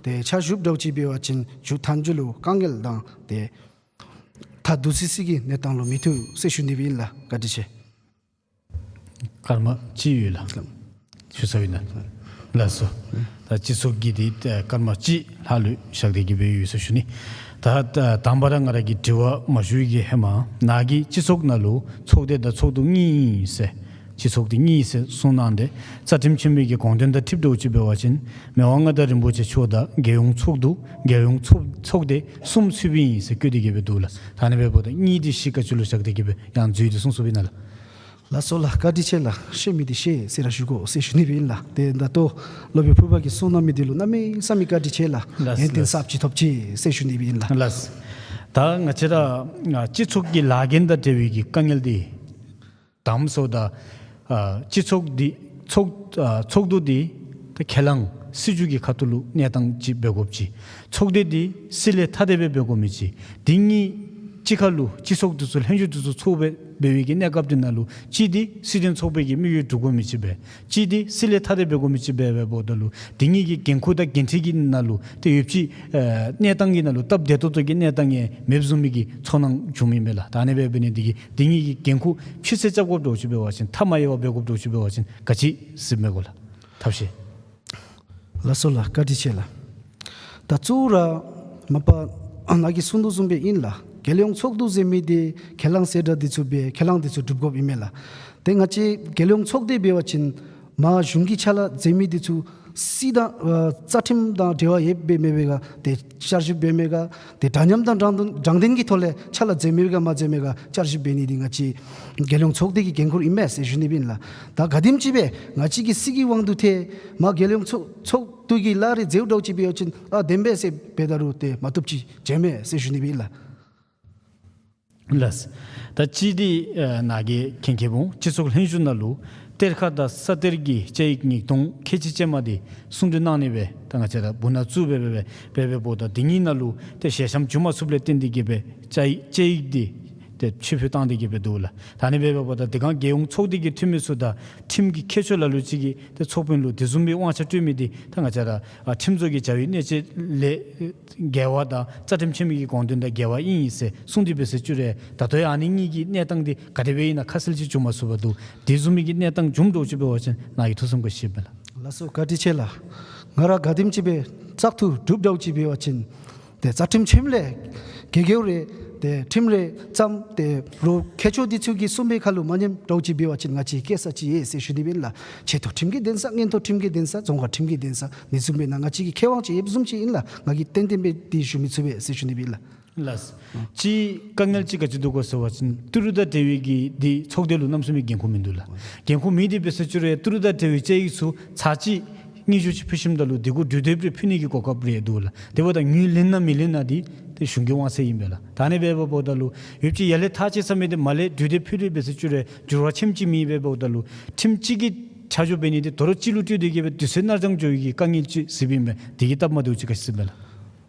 དེ་ཕྱག་ཞུཝ་འདྲཝ་ཅིག་འབད་བ་ཅིན་མཇུག་མཐའ་མཇུག་ལུ་དཀའ་ངལ་དང་དེ་མཐའ་བསྡུ་སི་སི་གི་གནས་སྟངས་ལུ་མི་ཐུག་ཟེར་ཞུ་ནི་སྦེ་ཨིན་ལགས། བཀའ་དྲིན་ཆེ། སྐར་མ་གཅིག་ཡོད་ལགས། ཞུ་ཚར་ཡི་ན། ལགས་སོ། ད་སྤྱི་ཚོགས་ཀྱི་འདི་སྐར་མ་གཅིག་ལྷག་ལུས་བཞག་སྟེ་གི་སྦེ་ཡོད་ཟེར་ཞུ་ནི། ད་ད་དང་པ་ར་ང་ར་གིས་དྲི་བ་མ་ཞུ་བའི་གི་ཧེ་མ་ནཱ་གིས་སྤྱི་ཚོགས་ནང་ལུ་ཚོགས་སྡེ་དང་ཚོགས་འདུ་གཉིས་ཟེར་སྤྱི་ཚོགས་འདི་གཉིས་ཟེར་གསུངས་གནང་སྟེ་རྩ་ཁྲིམས་ཆེན་མོའི་གི་དགོངས་དོན་དང་འཁྲིལཝ་འདྲཝ་ཅིག་འབད་བ་ཅིན་མི་དབང་མངའ་བདག་རིན་པོ་ཆེ་མཆོག་དང་རྒྱལ་ཡོངས་ཚོགས་འདུ་རྒྱལ་ཡོངས་ཚོགས་ཚོགས་སྡེ་གསུམ་ཚུདཔ་ཨིན་ཟེར་བཀོད་དེ་གི་སྦེ་འདུག་ལགས། ད་ཨ་ནི་འབདཝ་ད་གཉིས་འདི་གཞི་ག་ཅི་ལུ་བཞག་སྟེ་གི་སྦེ་ཡང་འཛུལ་ཏེ་གསུངས་གསུངསམ་ཨིན་ན་ལགས། ལགས་སོ་ལགས། བཀའ་དྲིན་ཆེ་ལགས། ཤེས་མི་འདི་ཤེས་ཟེར་ར་ཞུ་དགོ་ཟེར་ཞུ་ནི་སྦེ་ཨིན་ལགས། ཏེ་ད་ལྟོ་སློབ་དཔོན་ཕུར་པ་གིས་གསུངས་གནང་མི་འདི་ལུ་གནམ་མེད་ས་མེད་བཀའ་དྲིན་ཆེ་ལགས། ལགས། ཡོན་ཏན་ལགས། ཟབ་ཅིག་ཐོབ་ཅི་ཟེར་ཞུ་ནི་སྦེ་ཨིན་ལགས། ལགས། ད་ང་བཅས་ར་ཨ་སྤྱི་ཚོགས་ཀྱི་ལཱ་འགན་དང་འབྲེལ་བའི་གི་དཀའ་ངལ་འདི་དང་པ་སོ་ད་ཨ་སྤྱི་ཚོགས་འདི་ཚོགས་ཨ་ཚོགས་འདུ་འདི་ད་ཁས་བླངས་སྲིད་བྱུས་ཀྱི་ཁ་ཐུག་ལུ་གནས་སྟངས་ཅིག་འབད་དགོཔ་ཅིག། ཚོགས་སྡེ་འདི་སྲིད་ལས་ཐ་དད་སྦེ་འབད་དགོ་མི་ཅིག། འདི་གཉིས་གཅིག་ཁར་ལུ་སྤྱི་ཚོགས་འདི་ཚུ་ལྷན་བཞུགས་འདི་ཚུ་ཚོགས་སྦེ་འབད་བའི་གི་གནས་སྐབས་འདི་ནང་ལུ་གཅིག་འདི་སྲིད་དོན་ཚོགས་པའི་གི་དམིགས་ཡུལ་སྒྲུབ་དགོ་མི་ཅིག་སྦེ་གཅིག་འདི་སྲིད་ལས་ཐ་དད་སྦེ་འབད་དགོ་མི་ཅིག་སྦེ་འབདཝ་ད་ལུ་འདི་གཉིས་ཀྱི་འགན་ཁུར་དང་འགན་འཁྲི་གི་ནང་ལུ་ཏེ་ཡོདཔ་ཅིག་ཨ་གནས་སྟངས་ཀྱི་ནང་ལུ་སྟབས་བདེ་ཏོག་ཏོ་གི་གནས་སྟངས་ཡང་མེདཔ་བཟུམ་མའི་གི་ཚོར་སྣང་བྱུངམ་ཨིན་མས་ལགས། ད་ཨ་ནི་སྦེ་འབད་ནི་འདི་གིས་འདི་གཉིས་ཀྱི་འགན་ཁུར་ཕྱི་སེལ་རྐྱབ་དགོཔ་འདྲཝ་ཅིག་འབད་བ་ཅིན་ཐ་མ་དབྱེ་བ་འབད་དགོཔ་འདྲཝ་ཅིག་འབད་བ་ཅིན་ག་ཅི་གཟིགས་མི་གོ་ལགས། ཐབས་ཤེས། ལགས་སོ་ལགས། བཀའ་དྲིན་ཆེ་ལགས། ད་གཙོ་བོ་ར་མ་པ་ནཱ་གིས་གསུངས་དོ་བཟུམ་སྦེ་ཨིན་ལགས། རྒྱལ་ཡོངས་ཚོགས་འདུ་ཟེར་མི་འདི་ཁས་བླངས་གསལ་བསྒྲགས་འདི་ཚུ་སྦེ་ཁས་བླངས་འདི་ཚུ་སྒྲུབ་དགོཔ་ཨིན་མས་ལགས། ཏེ་ང་བཅས་རྒྱལ་ཡོངས་ཚོགས་སྡེ་འབད་བ་ཅིན་མར་གཞུང་གི་ཕྱག་ལཱ་མཛད་མི་འདི་ཚུ་སྲིད་དང་ཨ་རྩ་ཁྲིམས་དང་འབྲེལ་བ་ཡོདཔ་འབད་མི་ག་ཏེ་བསྐྱར་ཞིབ་འབད་མི་ག་ཏེ་འདྲ་མཉམ་དང་དྲང་དོན་དྲང་བདེན་གྱི་ཐོག་ལས་ཕྱག་ལཱ་མཛད་མི་ག་མ་མཛད་མི་ག་བསྐྱར་ཞིབ་འབད་ནི་འདི་ང་བཅས་རྒྱལ་ཡོངས་ཚོགས་སྡེ་གི་འགན་ཁུར་ཨིན་མས་ཟེར་ཞུ་ནི་སྦེ་ཨིན་ལགས། ད་ག་དེམ་ཅིག་སྦེ་ང་བཅས་ཀྱི་སྲིད་ཀྱི་དབང་དུ་ཐལ་མར་རྒྱལ་ཡོངས་ཚོགས་ཚོགས་འདུ་གི་ལཱ་རེ་མཛདཔ་འདྲཝ་ཅིག་འབད་བ་ཅིན་ཨ་བདེན་པས་ཟེར་འབད་ད་རུང་ཏེ་མ་བཏུབ་ཅིག་བྱོན་མས་ཟེར་ཞུ་ནི་སྦེ་ཨིན་ལགས། ལགས། ད་ཅི་འདི་ཨ་ནཱ་གི་མཁྱེན་མཁྱེནམ་སྤྱི་ཚོགས་ལྷན་བཞུགས་ནང་ལུ་གཏེར་ཁ་དང་ས་གཏེར་གྱི་བཅའ་ཡིག་ཉིས་སྟོང་ཁལ་གཅིག་ཅན་མ་འདི་གསུང་གྲོས་གནང་ནི་སྦེ་ད་ང་བཅས་ར་སྦུག་ནང་བཙུགས་སྦེ་འབད་འབད་འབད་འབདཝ་ད་འདི་གཉིས་ནང་ལུ་ཏེ་ཞལ་གཤམ་འཇུག་མ་ཚུགསཔ་ལས་བརྟེན་ཏེ་གིས་སྦེ་བཅའ་ཡིག་བཅའ་ཡིག་འདི་ཏེ་ཕྱིར་འབུད་བཏང་སྟེ་གིས་སྦེ་འདུག་ལགས། ད་ཨ་ནི་སྦེ་འབདཝ་ད་དེ་སྒང་རྒྱལ་ཡོངས་ཚོགས་སྡེ་གི་འཐུས་མི་ཚུ་དང་ཁྲིམས་ཀྱི་མཁས་མཆོག་ལ་ལུ་ཅིག་གིས་ཏེ་ཚོགས་དཔོན་ལུ་དེ་བཟུམ་མའི་དབང་ཆ་སྤྲོད་མི་འདི་ད་ང་བཅས་ར་ཨ་ཁྲིམས་བཟོ་གི་བྱ་བའི་གནད་སྤྱོད་ལས་འགལ་བ་དང་རྩ་ཁྲིམས་ཆེན་མོ་གི་དགོངས་དོན་དང་འགལ་བ་ཨིན་ཟེར་གསུངས་ཏེ་འབད་ཟེར་བཅུག་རུང་ད་ལྟོ་ཡང་ཨ་ནི་གཉིས་ཀྱི་གནས་སྟངས་འདི་ག་དེ་སྦེ་ཨིན་ན་ཁ་གསལ་ཅིག་བྱུང་མ་ཚུགས་པར་འདུག། དེ་བཟུམ་མའི་གི་གནས་སྟངས་བྱུངམ་འདྲཝ་ཅིག་འབད་བ་ཅིན་ནཱ་གིས་ཐུགས་བསམ་ག་ཅི་ཡོད་ལགས། ལགས་སོ། བཀའ་དྲིན་ཆེ་ལགས། ང་ར་ག་དེམ་ཅིག་སྦེ་བཙག་འཐུ་གྲུབ་འདྲཝ་ཅིག་འབད་བ་ཅིན་ཏེ་རྩ་ཁྲིམས་ཆེན་མོ་ལས་འགལ་འགལཝ་རེ་ཏེ་ཁྲིམས་རེ་བརྩམས་ཏེ་རོགས་མཁས་མཆོག་འདི་ཚུ་གིས་གསུངས་པའི་ཁར་ལུ་མ་ཉནམ་འདྲཝ་ཅིག་འབད་བ་ཅིན་ང་བཅས་བཀལ་ས་ཅིག་ཡོད་ཟེར་ཞུ་ནི་སྦེ་ཨིན་ལགས། ཆེ་མཐོ་ཁྲིམས་ཀྱི་འདུན་ས་མངོན་མཐོ་ཁྲིམས་ཀྱི་འདུན་ས་རྫོང་ཁག་ཁྲིམས་ཀྱི་འདུན་ས་འདི་ཚུ་འབད་ན་ང་བཅས་ཀྱི་ཁེ་དབང་ཅིག་ཡོདཔ་བཟུམ་ཅིག་ཨིན་ལགས། ང་གིས་ཏན་ཏན་སྦེ་འདི་ཞུ་མི་ཚུགས་པས་ཟེར་ཞུ་ནི་སྦེ་ཨིན་ལགས། ལགས། ཨ་ཅིག་དཀའ་ངལ་ཅིག་ག་ཅི་འདུག་གོ་ཟེར་བ་ཅིན་ཏི་རུ་དང་འབྲེལ་བའི་གི་འདི་ཚོགས་སྡེ་ལུ་གནམ་མེད་ས་མེད་འགན་ཁུར་མིན་འདུག་ལགས། འགན་ཁུར་མེད་དེ་འབད་ཟེར་བཅུག་རུང་ཏི་རུ་དང་འབྲེལ་བའི་བཅའ་ཡིག་ཚུ་ཚར་གཅིག་སྙན་ཞུ་ཅིག་ཕུལ་ཞིནམ་ད་ལུ་དེ་གུ་གྲོས་འདེབས་རེ་ཕུལ་ནི་གི་གོ་སྐབས་རེ་འདུག་ལགས། དེ་འབདཝ་ད་དངུལ་ལེན་ན་མི་ལེན་ན་འདི་ཏེ་གཞུང་གི་དབང་ཚད་ཨིན་པས་ལགས། ད་ཨ་ནི་སྦེ་འབདཝ་ད་ལུ་ཡོདཔ་ཅིག་ཡར་ལས་ཐག་བཅད་ས་མེད་དེ་མར་ལས་གྲོས་འདེབས་ཕུལ་རེ་འབད་ཟེར་བཅུག་རུང་འགྱུར་བ་ཆེམ་ཅིག་མེད་པར་འབདཝ་ད་ལུ་ཁྲིམས་གཅིག་གི་ཆ་འཇོག་འབད་ནི་འདི་དོ་རུང་གཅིག་ལུ་སྤྲོད་དེ་གིས་སྦེ་དུས་ཚོད་ནར་འགྱངས་འགྱོ་བའི་གི་དཀའ་ངལ་ཅིག་གཟིགསཔ་ཨིན་པས། དེ་གི་སྟབས་མ་བདེཝ་ཅིག་ག་ཅི་གཟིགསཔ་ཨིན་ལགས།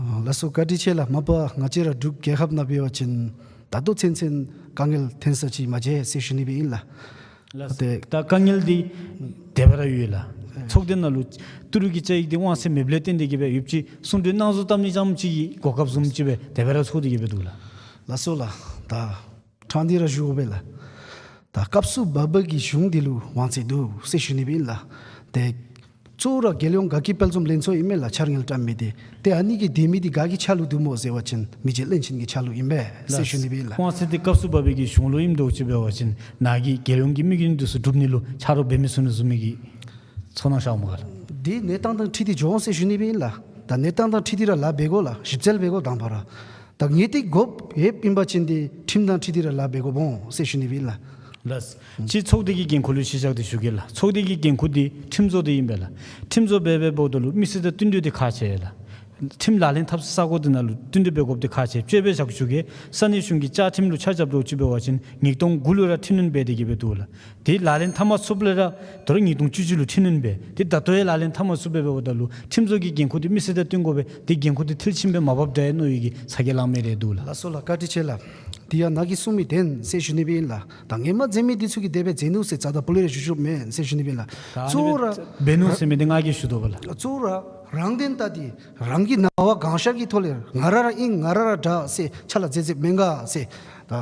ཨ་ལགས་སོ། བཀའ་དྲིན་ཆེ་ལགས། མ་པ་ང་བཅས་ར་འབྲུག་རྒྱལ་ཁབ་ནང་འབད་བ་ཅིན་ད་ལྟོ་ཚུན་ཚོད་དཀའ་ངལ་ཐོན་ས་ཅིག་མ་མཇལ་ཟེར་ཞུ་ནི་སྦེ་ཨིན་ལགས། ལགས། ཏེ་ད་དཀའ་ངལ་འདི་དེ་སྦེ་ར་ཡོད་ལགས། ཚོགས་སྡེ་ནང་ལུ་ཏི་རུ་གི་བཅའ་ཡིག་འདི་དབང་ཚད་མེདཔ་ལས་བརྟེན་ཏེ་གིས་སྦེ་ཡོདཔ་ཅིག་གསུང་གྲོས་གནང་བཟོ་བཏང་ནི་ཙམ་ཅིག་གི་གོ་སྐབས་བཟུམ་ཅིག་སྦེ་དེ་སྦེ་ར་ཚོར་ཏེ་གིས་སྦེ་འདུག་ལགས། ལགས་སོ་ལགས། ད་ཕྲང་སྟེ་ར་ཞུ་དགོ་པས་ལགས། ད་སྐབས་སུ་བབ་པའི་གི་གཞུང་འདི་ལུ་དབང་ཚད་འདུག་ཟེར་ཞུ་ནི་སྦེ་ཨིན་ལགས། ཏེ་གཙོ་བོ་ར་རྒྱལ་ཡོངས་དགའ་སྐྱིད་དཔལ་འཛོམས་ལྷན་ཚོགས་ཨིན་མས་ལགས། འཆར་དངུལ་བཀྲམ་མི་འདི་ཏེ་ཨ་ནི་གིས་དེ་མི་འདི་ག་གི་ཕྱག་ལུ་འདུག་སྨོ་ཟེར་བ་ཅིན་མི་རྗེ་བློན་ཆེན་གྱི་ཕྱག་ལུ་ཨིན་པས་ཟེར་ཞུ་ནི་སྦེ་ཨིན་ལགས། དབང་ཚད་འདི་སྐབས་སུ་བབ་པའི་གི་གཞུང་ལུ་ཨིནམ་འདྲཝ་ཅིག་འབད་བ་ཅིན་ནཱ་གི་རྒྱལ་ཡོངས་ཀྱི་དམིགས་ཡུལ་འདི་ཚུ་སྒྲུབ་ནི་ལུ་ཆ་རོགས་འབད་མི་ཚུགས་ནི་བཟུམ་མའི་གི་ཚོར་སྣང་ཤརཝ་སྨོ་ག་ལགས། འདི་གནས་སྟངས་དང་འཁྲིལ་ཏེ་འགྱོ་འོང་ཟེར་ཞུ་ནི་སྦེ་ཨིན་ལགས། ད་གནས་སྟངས་དང་འཁྲིལ་ཏེ་ར་ལཱ་འབད་དགོ་ལགས། ཞིབ་འཚོལ་འབད་དགོ་དང་པ་ར། ད་ངེས་ཏིག་དགོཔ་ཡོདཔ་ཨིན་པ་ཅིན་འདི་ཁྲིམས་དང་འཁྲིལ་ཏེ་ར་ལཱ་འབད་དགོཔ་འོང་ཟེར་ཞུ་ནི་སྦེ་ཨིན་ལགས། ལགས། ཅིག་ཚོགས་སྡེ་གི་འགན་ཁུར་ལུ་གཞི་བཞག་སྟེ་ཞུ་གེ་ལགས། ཚོགས་སྡེ་གི་འགན་ཁུར་འདི་ཁྲིམས་བཟོ་འདི་ཨིན་པས་ལགས། ཁྲིམས་བཟོ་འབད་འབད་འབདཝ་ད་ལུ་མི་སེར་དང་བསྟུན་གྲོས་འདི་ཁག་ཆེ་ལགས། ཁྲིམས་ལག་ལེན་འཐབ་ས་ས་གོ་འདི་ནང་ལུ་བསྟུན་གྲོས་འབད་དགོཔ་འདི་ཁག་ཆེ། དཔྱེ་སྦེ་བཞག་ཞུ་གེ། ས་གནས་གཞུང་གི་བཅའ་ཁྲིམས་ལུ་ཆ་བཞག་འདྲཝ་ཅིག་འབད་བ་ཅིན་ཉིས་སྟོང་དགུ་ལུ་ར་འཕྲི་སྣོན་འབད་དེ་གིས་སྦེ་འདུག་ལགས། དེ་ལག་ལེན་འཐབ་མ་ཚུགསཔ་ལས་ར་དོ་རུང་ཉིས་སྟོང་བཅུ་གཅིག་ལུ་འཕྲི་སྣོན་འབད། དེ་ད་ལྟོ་ཡང་ལག་ལེན་འཐབ་མ་ཚུགསཔ་སྦེ་འབདཝ་ད་ལུ་ཁྲིམས་བཟོ་གི་འགན་ཁུར་འདི་མི་སེར་དང་བསྟུན་དགོ་པས། དེ་འགན་ཁུར་འདི་མཐིལ་ཕྱིན་སྦེ་མ་འབབ་དྲགས་ཡང་མནོ་བའི་གི་ཚ་གྱང་ལང་མི་རེ་འདུག་ལགས། ལགས་སོ་ལགས། བཀའ་དྲིན་ཆེ་ལགས། དེ་ཡང་ནཱ་གིས་གསུང་མི་བདེན་ཟེར་ཞུ་ནི་སྦེ་ཨིན་ལགས། ད་ཧེ་མ་མཛད་མི་འདི་ཚུ་གིས་དེ་སྦེ་མཛད་ནུག་ཟེར་རྩ་དང་སྤུ་ལས་ར་ཞུ་ཞུཝ་མེན་ཟེར་ཞུ་ནི་སྦེ་ཨིན་ལགས། ད་གཙོ་བོ་ར་འབད་ནུག་ཟེར་མི་འདི་ང་གིས་ཞུ་དོ་བ་ལགས། གཙོ་བོ་ར་རང་དོན་ལྟ་སྟེ་རང་གི་ནང་པ་གང་ཤར་གྱི་ཐོག་ལས་ང་ར་ར་ཨིན་ང་ར་ར་དྲག་ཟེར་ཕྱག་ལཱ་མཛད་མཛདཔ་མེན་ག་ཟེར། ད་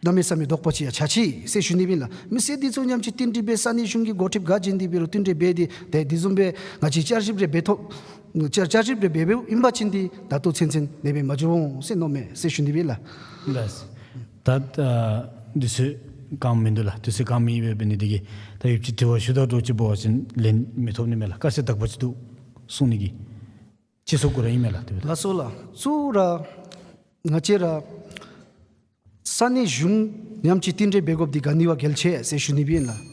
གནམ་མེད་ས་མེད་དོགས་པ་ཅིག་ཡང་ཆགས་ཅི་ཟེར་ཞུ་ནི་སྦེ་ཨིན་ལགས། མི་སེར་འདི་ཚུ་མཉམ་གཅིག་བསྟུན་གྲོས་འབད་ས་གནས་གཞུང་གི་འགོ་ཁྲིདཔ་ག་བྱོན་ཏེ་འབད་རུང་བསྟུན་གྲོས་འབད་དེ་ཏེ་དེ་བཟུམ་སྦེ་ང་བཅས་བསྐྱར་ཞིབ་རེ་འབད་ཐོག་བསྐྱར་བསྐྱར་ཞིབ་རེ་འབད་འབདཝ་ཨིན་པ་ཅིན་འདི་ད་ལྟོ་ཚུན་ཚོད་ཨ་ནེ་སྦེ་མ་འགྱོ་འོང་ཟེར་མནོཝ་མས་ཟེར་ཞུ་ནི་སྦེ་ཨིན་ལགས། ལགས། ད་ཨ་དུས་ཚོད་གང་མིན་འདུག་ལགས། དུས་ཚོད་གང་མིན་འབད་འབད་ནི་འདི་གིས་ད་ཡོདཔ་ཅིག་དྲི་བ་ཞུ་དོ་འདྲཝ་ཅིག་འབད་བ་ཅིན་ལན་མི་ཐོབ་ནི་མས་ལགས། དཀའ་ཚེགས་དག་པ་ཅིག་འདུག་གསུང་ནི་གི་སྤྱི་ཚོགས་གུ་ར་ཨིན་མས་ལགས། དེ་སྦེ་ལགས་སོ་ལགས། གཙོ་བོ་ར་ང་བཅས་ར་ས་གནས་གཞུང་མཉམ་གཅིག་བསྟུན་གྲོས་འབད་དགོཔ་འདི་ག་ནི་བ་གལ་ཆེ་ཟེར་ཞུ་ནི་སྦེ་ཨིན་ལགས།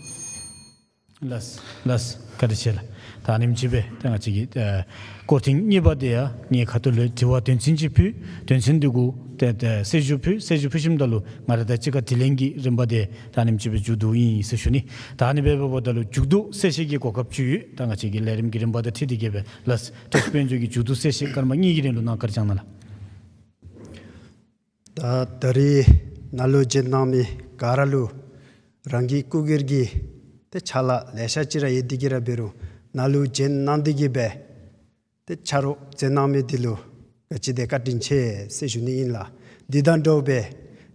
ལགས་ལགས། བཀའ་དྲིན་ཆེ་ལགས། ད་ཨ་ནེམ་ཅིག་སྦེ་ད་ང་བཅས་ཀྱི་ཨ་སྐོར་ཐེངས་གཉིས་པ་འདི་ཡང་ངེའི་ཁ་ཐུག་ལས་དྲི་བ་དོན་ཚན་ཅིག་ཕུལ། དོན་ཚན་འདི་གུ་ཏེ་ཏེ་གསལ་ཞུ་ཕུལ། གསལ་ཞུ་ཕུལ་ཞིནམ་ད་ལུ་ང་ར་དང་གཅིག་ཁར་དྲི་ལན་གྱི་རིམ་པ་འདི་ད་ཨ་ནེམ་ཅིག་སྦེ་མཇུག་བསྡུཝ་ཨིན་ཟེར་ཞུ་ནི། ད་ཨ་ནི་སྦེ་འབདཝ་ད་ལུ་མཇུག་བསྡུ་གསལ་བཤད་ཀྱི་གོ་སྐབས་ཅིག་ཡོད། ད་ང་བཅས་ཀྱི་ལས་རིམ་གྱི་རིམ་པ་དང་འཁྲིལ་ཏེ་གིས་སྦེ་ལགས། བཀྲ་ཤིས་དཔལ་འབྱོར་གྱི་མཇུག་བསྡུ་གསལ་བཤད་སྐར་མ་གཉིས་ཀྱི་རིང་ལུ་གནང་བཀའ་དྲིན་བསྐྱང་གནང་ལགས། ད་ད་རེས་ནཱ་ལུ་བྱོན་གནང་མི་ག་ར་ལུ་རང་གི་སྐུ་སྒེར་གྱི་ཏེ་ཕྱག་ལཱ་ལེ་ཤ་ཅིག་ར་ཡོད་དེ་གིས་ར་འབད་རུང་ནཱ་ལུ་བྱོན་གནང་སྟེ་གིས་སྦེ་ཏེ་ཕྱག་རོགས་མཛད་གནང་མི་འདི་ལུ་ག་ཅི་དེ་བཀའ་དྲིན་ཆེ་ཟེར་ཞུ་ནི་ཨིན་ལགས། འདི་དང་འདྲཝ་སྦེ་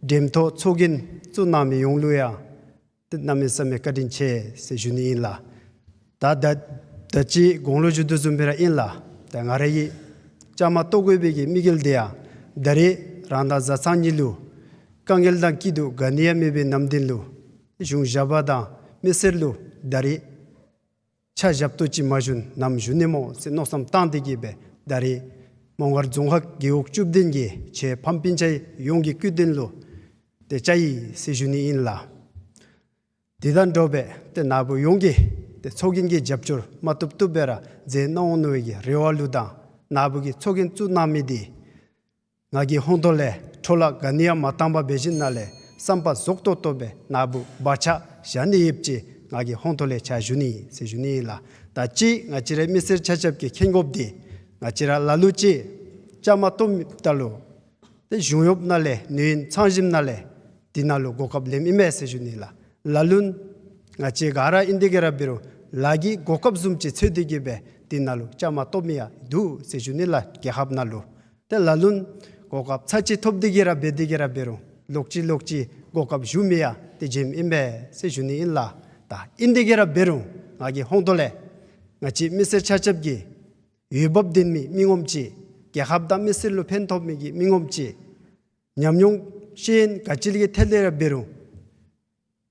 འགྲེམས་ཐོག་ཚོགས་རྒྱན་བཙུགས་གནང་མི་ཡོངས་ལུ་ཡང་ཏེ་གནམ་མེད་ས་མེད་བཀའ་དྲིན་ཆེ་ཟེར་ཞུ་ནི་ཨིན་ལགས། ད་ད་ད་ཅི་གོང་ལུ་ཞུ་དོ་བཟུམ་སྦེ་ར་ཨིན་ལགས། ད་ང་ར་གིས་བཅའ་མར་གཏོགས་དགོ་པའི་གི་དམིགས་ཡུལ་འདི་ཡང་ད་རེས་རང་དང་བཟའ་ཚང་གཉིས་ལུ་དཀའ་ངལ་དང་སྐྱིད་སྡུག་ག་ནི་ཡང་མེད་པའི་ནམ་དུས་ལུ་གཞུང་ཞབས་པ་དང་མི་སེར་ལུ་ད་རེས་ཕྱག་ཞབས་ཏོག་ཅིག་མ་ཞུ་ན་ནམ་ཞུ་ནི་སྨོ་ཟེར་མནོ་བསམ་བཏང་སྟེ་གིས་སྦེ་ད་རེས་མོང་སྒར་རྫོང་ཁག་རྒེད་འོག་བཅུ་བདུན་གྱི་ཆེ་ཕམ་སྤུན་ཆ་ཡོངས་ཀྱི་སྐུ་མདུན་ལུ་ཏེ་བཅར་ཡི་ཟེར་ཞུ་ནི་ཨིན་ལགས། དེ་དང་འདྲཝ་སྦེ་ཏེ་ནཱ་བུ་ཡོངས་ཀྱིས་ཏེ་ཚོགས་རྒྱན་གྱི་རྒྱབ་སྐྱོར་མ་བཏུབ་བཏུབ་སྦེ་ར་མཛད་གནང་འོང་མནོ་བའི་གི་རེ་བ་ལུ་དང་ནཱ་བུ་གིས་ཚོགས་རྒྱན་བཙུགས་གནང་མི་འདི་ང་གི་ཧོང་ཏོ་ལས་ ཁོ་ལུ་ག་ནི་ཡང་མ་བཏང་པར་འབད་ཞིནམ་ལས་བསམ་པ་རྫོགས་ཏོག་ཏོ་སྦེ་ན་བུ་བག་ཆགས་བཞག་ནི་ཡོདཔ་ཅིག་ང་གིས་ཧོང་ཏོ་ལས་ཕྱག་ཞུ་ནི་ཟེར་ཞུ་ནི་ཨིན་ལགས། ད་ཅི་ང་བཅས་རའི་མི་སེར་ཆ་ཁྱབ་ཀྱིས་མཁྱེན་དགོཔ་འདི་ང་བཅས་ར་ལ་ལུ་ཅིག་བཅའ་མར་གཏོགསཔ་ད་ལུ་ཏེ་གཞུང་གཡོགཔ་ནང་ལས་ནུས་ཡུན་ཚང་ཞིནམ་ལས་དེ་ནང་ལུ་གོ་སྐབས་ལེནམ་ཨིན་མས་ཟེར་ཞུ་ནི་ལགས། ལ་ལུ་ང་བཅས་ག་ར་ཨིན་དེ་གི་ར་འབད་རུང་ལཱ་གི་གོ་སྐབས་བཟུམ་ཅིག་འཚོལ་ཏེ་གི་སྦེ་དེ་ནང་ལུ་བཅའ་མར་གཏོགསཔ་མི་ཡང་འདུག་ཟེར་ཞུ་ནི་ལགས། རྒྱལ་ཁབ་ནང་ལུ་ཏེ་ལ་ལུ་གོ་སྐབས་ཚར་གཅིག་ཐོབ་སྟེ་གི་ར་འབད་དེ་གི་ར་འབད་རུང་ལོག་ཅི་ལོག་ཅི་གོ་སྐབས་ཞུ་མི་ཡང་ཏེ་བྱིནམ་ཨིན་པས་ཟེར་ཞུ་ནི་ཨིན་ལགས། ད་ཨིན་དེ་གི་ར་འབད་རུང་ང་གིས་ཧོང་ཏོ་ལས་ང་བཅས་མི་སེར་ཆ་ཁྱབ་ཀྱི་འོས་འབབ་ལྡན་མི་མི་ངོམ་ཅིག་རྒྱལ་ཁབ་དང་མི་སེར་ལུ་ཕན་ཐོགས་མི་གི་མི་ངོམ་ཅིག་ཉམས་མྱོང་ཤེས་ཡོན་ག་ཅི་ལས་ཀྱི་ཐད་ལས་ར་འབད་རུང་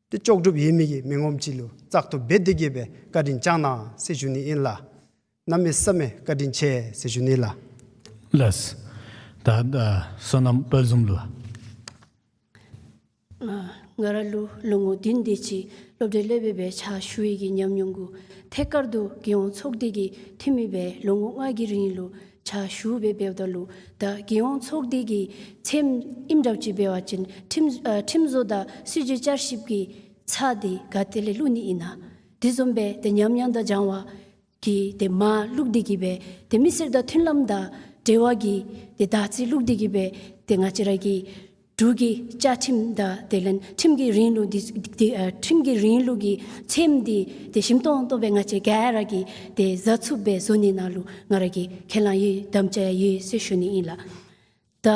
ཏེ་ལྕོགས་གྲུབ་ཡོད་མི་གི་མི་ངོམ་ཅིག་ལུ་བཙག་འཐུ་འབད་དེ་གི་སྦེ་བཀའ་དྲིན་བསྐྱང་གནང་ཟེར་ཞུ་ནི་ཨིན་ལགས། གནམ་མེད་ས་མེད་བཀའ་དྲིན་ཆེ་ཟེར་ཞུ་ནི་ལགས། ལགས། ད་ད་བསོད་ནམས་དཔལ་འཛོམས་ལུ། ང་ར་ལུ་ལོ་ངོ་བདུན་དེ་ཅིག་སློབ་གྲྭ་ལས་སྦེ་སྦེ་ཕྱག་ཞུ་བའི་གི་ཉམས་མྱོང་གུ་ཐད་ཀར་དུ་རྒྱལ་ཡོངས་ཚོགས་སྡེ་གི་འཐུས་མི་སྦེ་ལོ་ངོ་ལྔ་གི་རིང་ལུ་ཕྱག་ཞུ་སྦེ་འབདཝ་ད་ལུ་ད་རྒྱལ་ཡོངས་ཚོགས་སྡེ་གི་ཚདམ་ཨིནམ་འདྲཝ་ཅིག་འབད་བ་ཅིན་ཁྲིམས་ཨ་ཁྲིམས་བཟོ་དང་སྲིད་བྱུས་བསྐྱར་ཞིབ་ཀྱི་ཚགས་འདི་ག་ཏེ་ལས་བླུག་ནི་ཨིན་ན། དེ་བཟུམ་སྦེ་ཏེ་ཉམས་མྱོང་དང་སྦྱང་བ་གི་ཏེ་མར་བླུག་སྟེ་གི་སྦེ་ཏེ་མི་སེར་དང་མཐུན་ལམ་དང་འབྲེལ་བ་གི་ཏེ་དར་ཚིལ་བླུག་སྟེ་གི་སྦེ་ཏེ་ང་བཅས་ར་གི་འབྲུག་གི་བཅའ་ཁྲིམས་དང་དེ་ལས་ཁྲིམས་ཀྱི་རིང་ལུགས་འདི་འདི་ཨ་ཁྲིམས་ཀྱི་རིང་ལུགས་ཀྱི་ཚདམ་འདི་ཏེ་ཞིམ་ཏོང་ཏོ་སྦེ་ང་བཅས་ག་ར་གིས་ཏེ་བཟའ་ཚུགསཔ་སྦེ་བཟོ་ནི་ནང་ལུ་ང་ར་གིས་ཁས་བླངས་ཡོད། དམ་བཅའ་ཡང་ཡོད་ཟེར་ཞུ་ནི་ཨིན་ལགས། ད་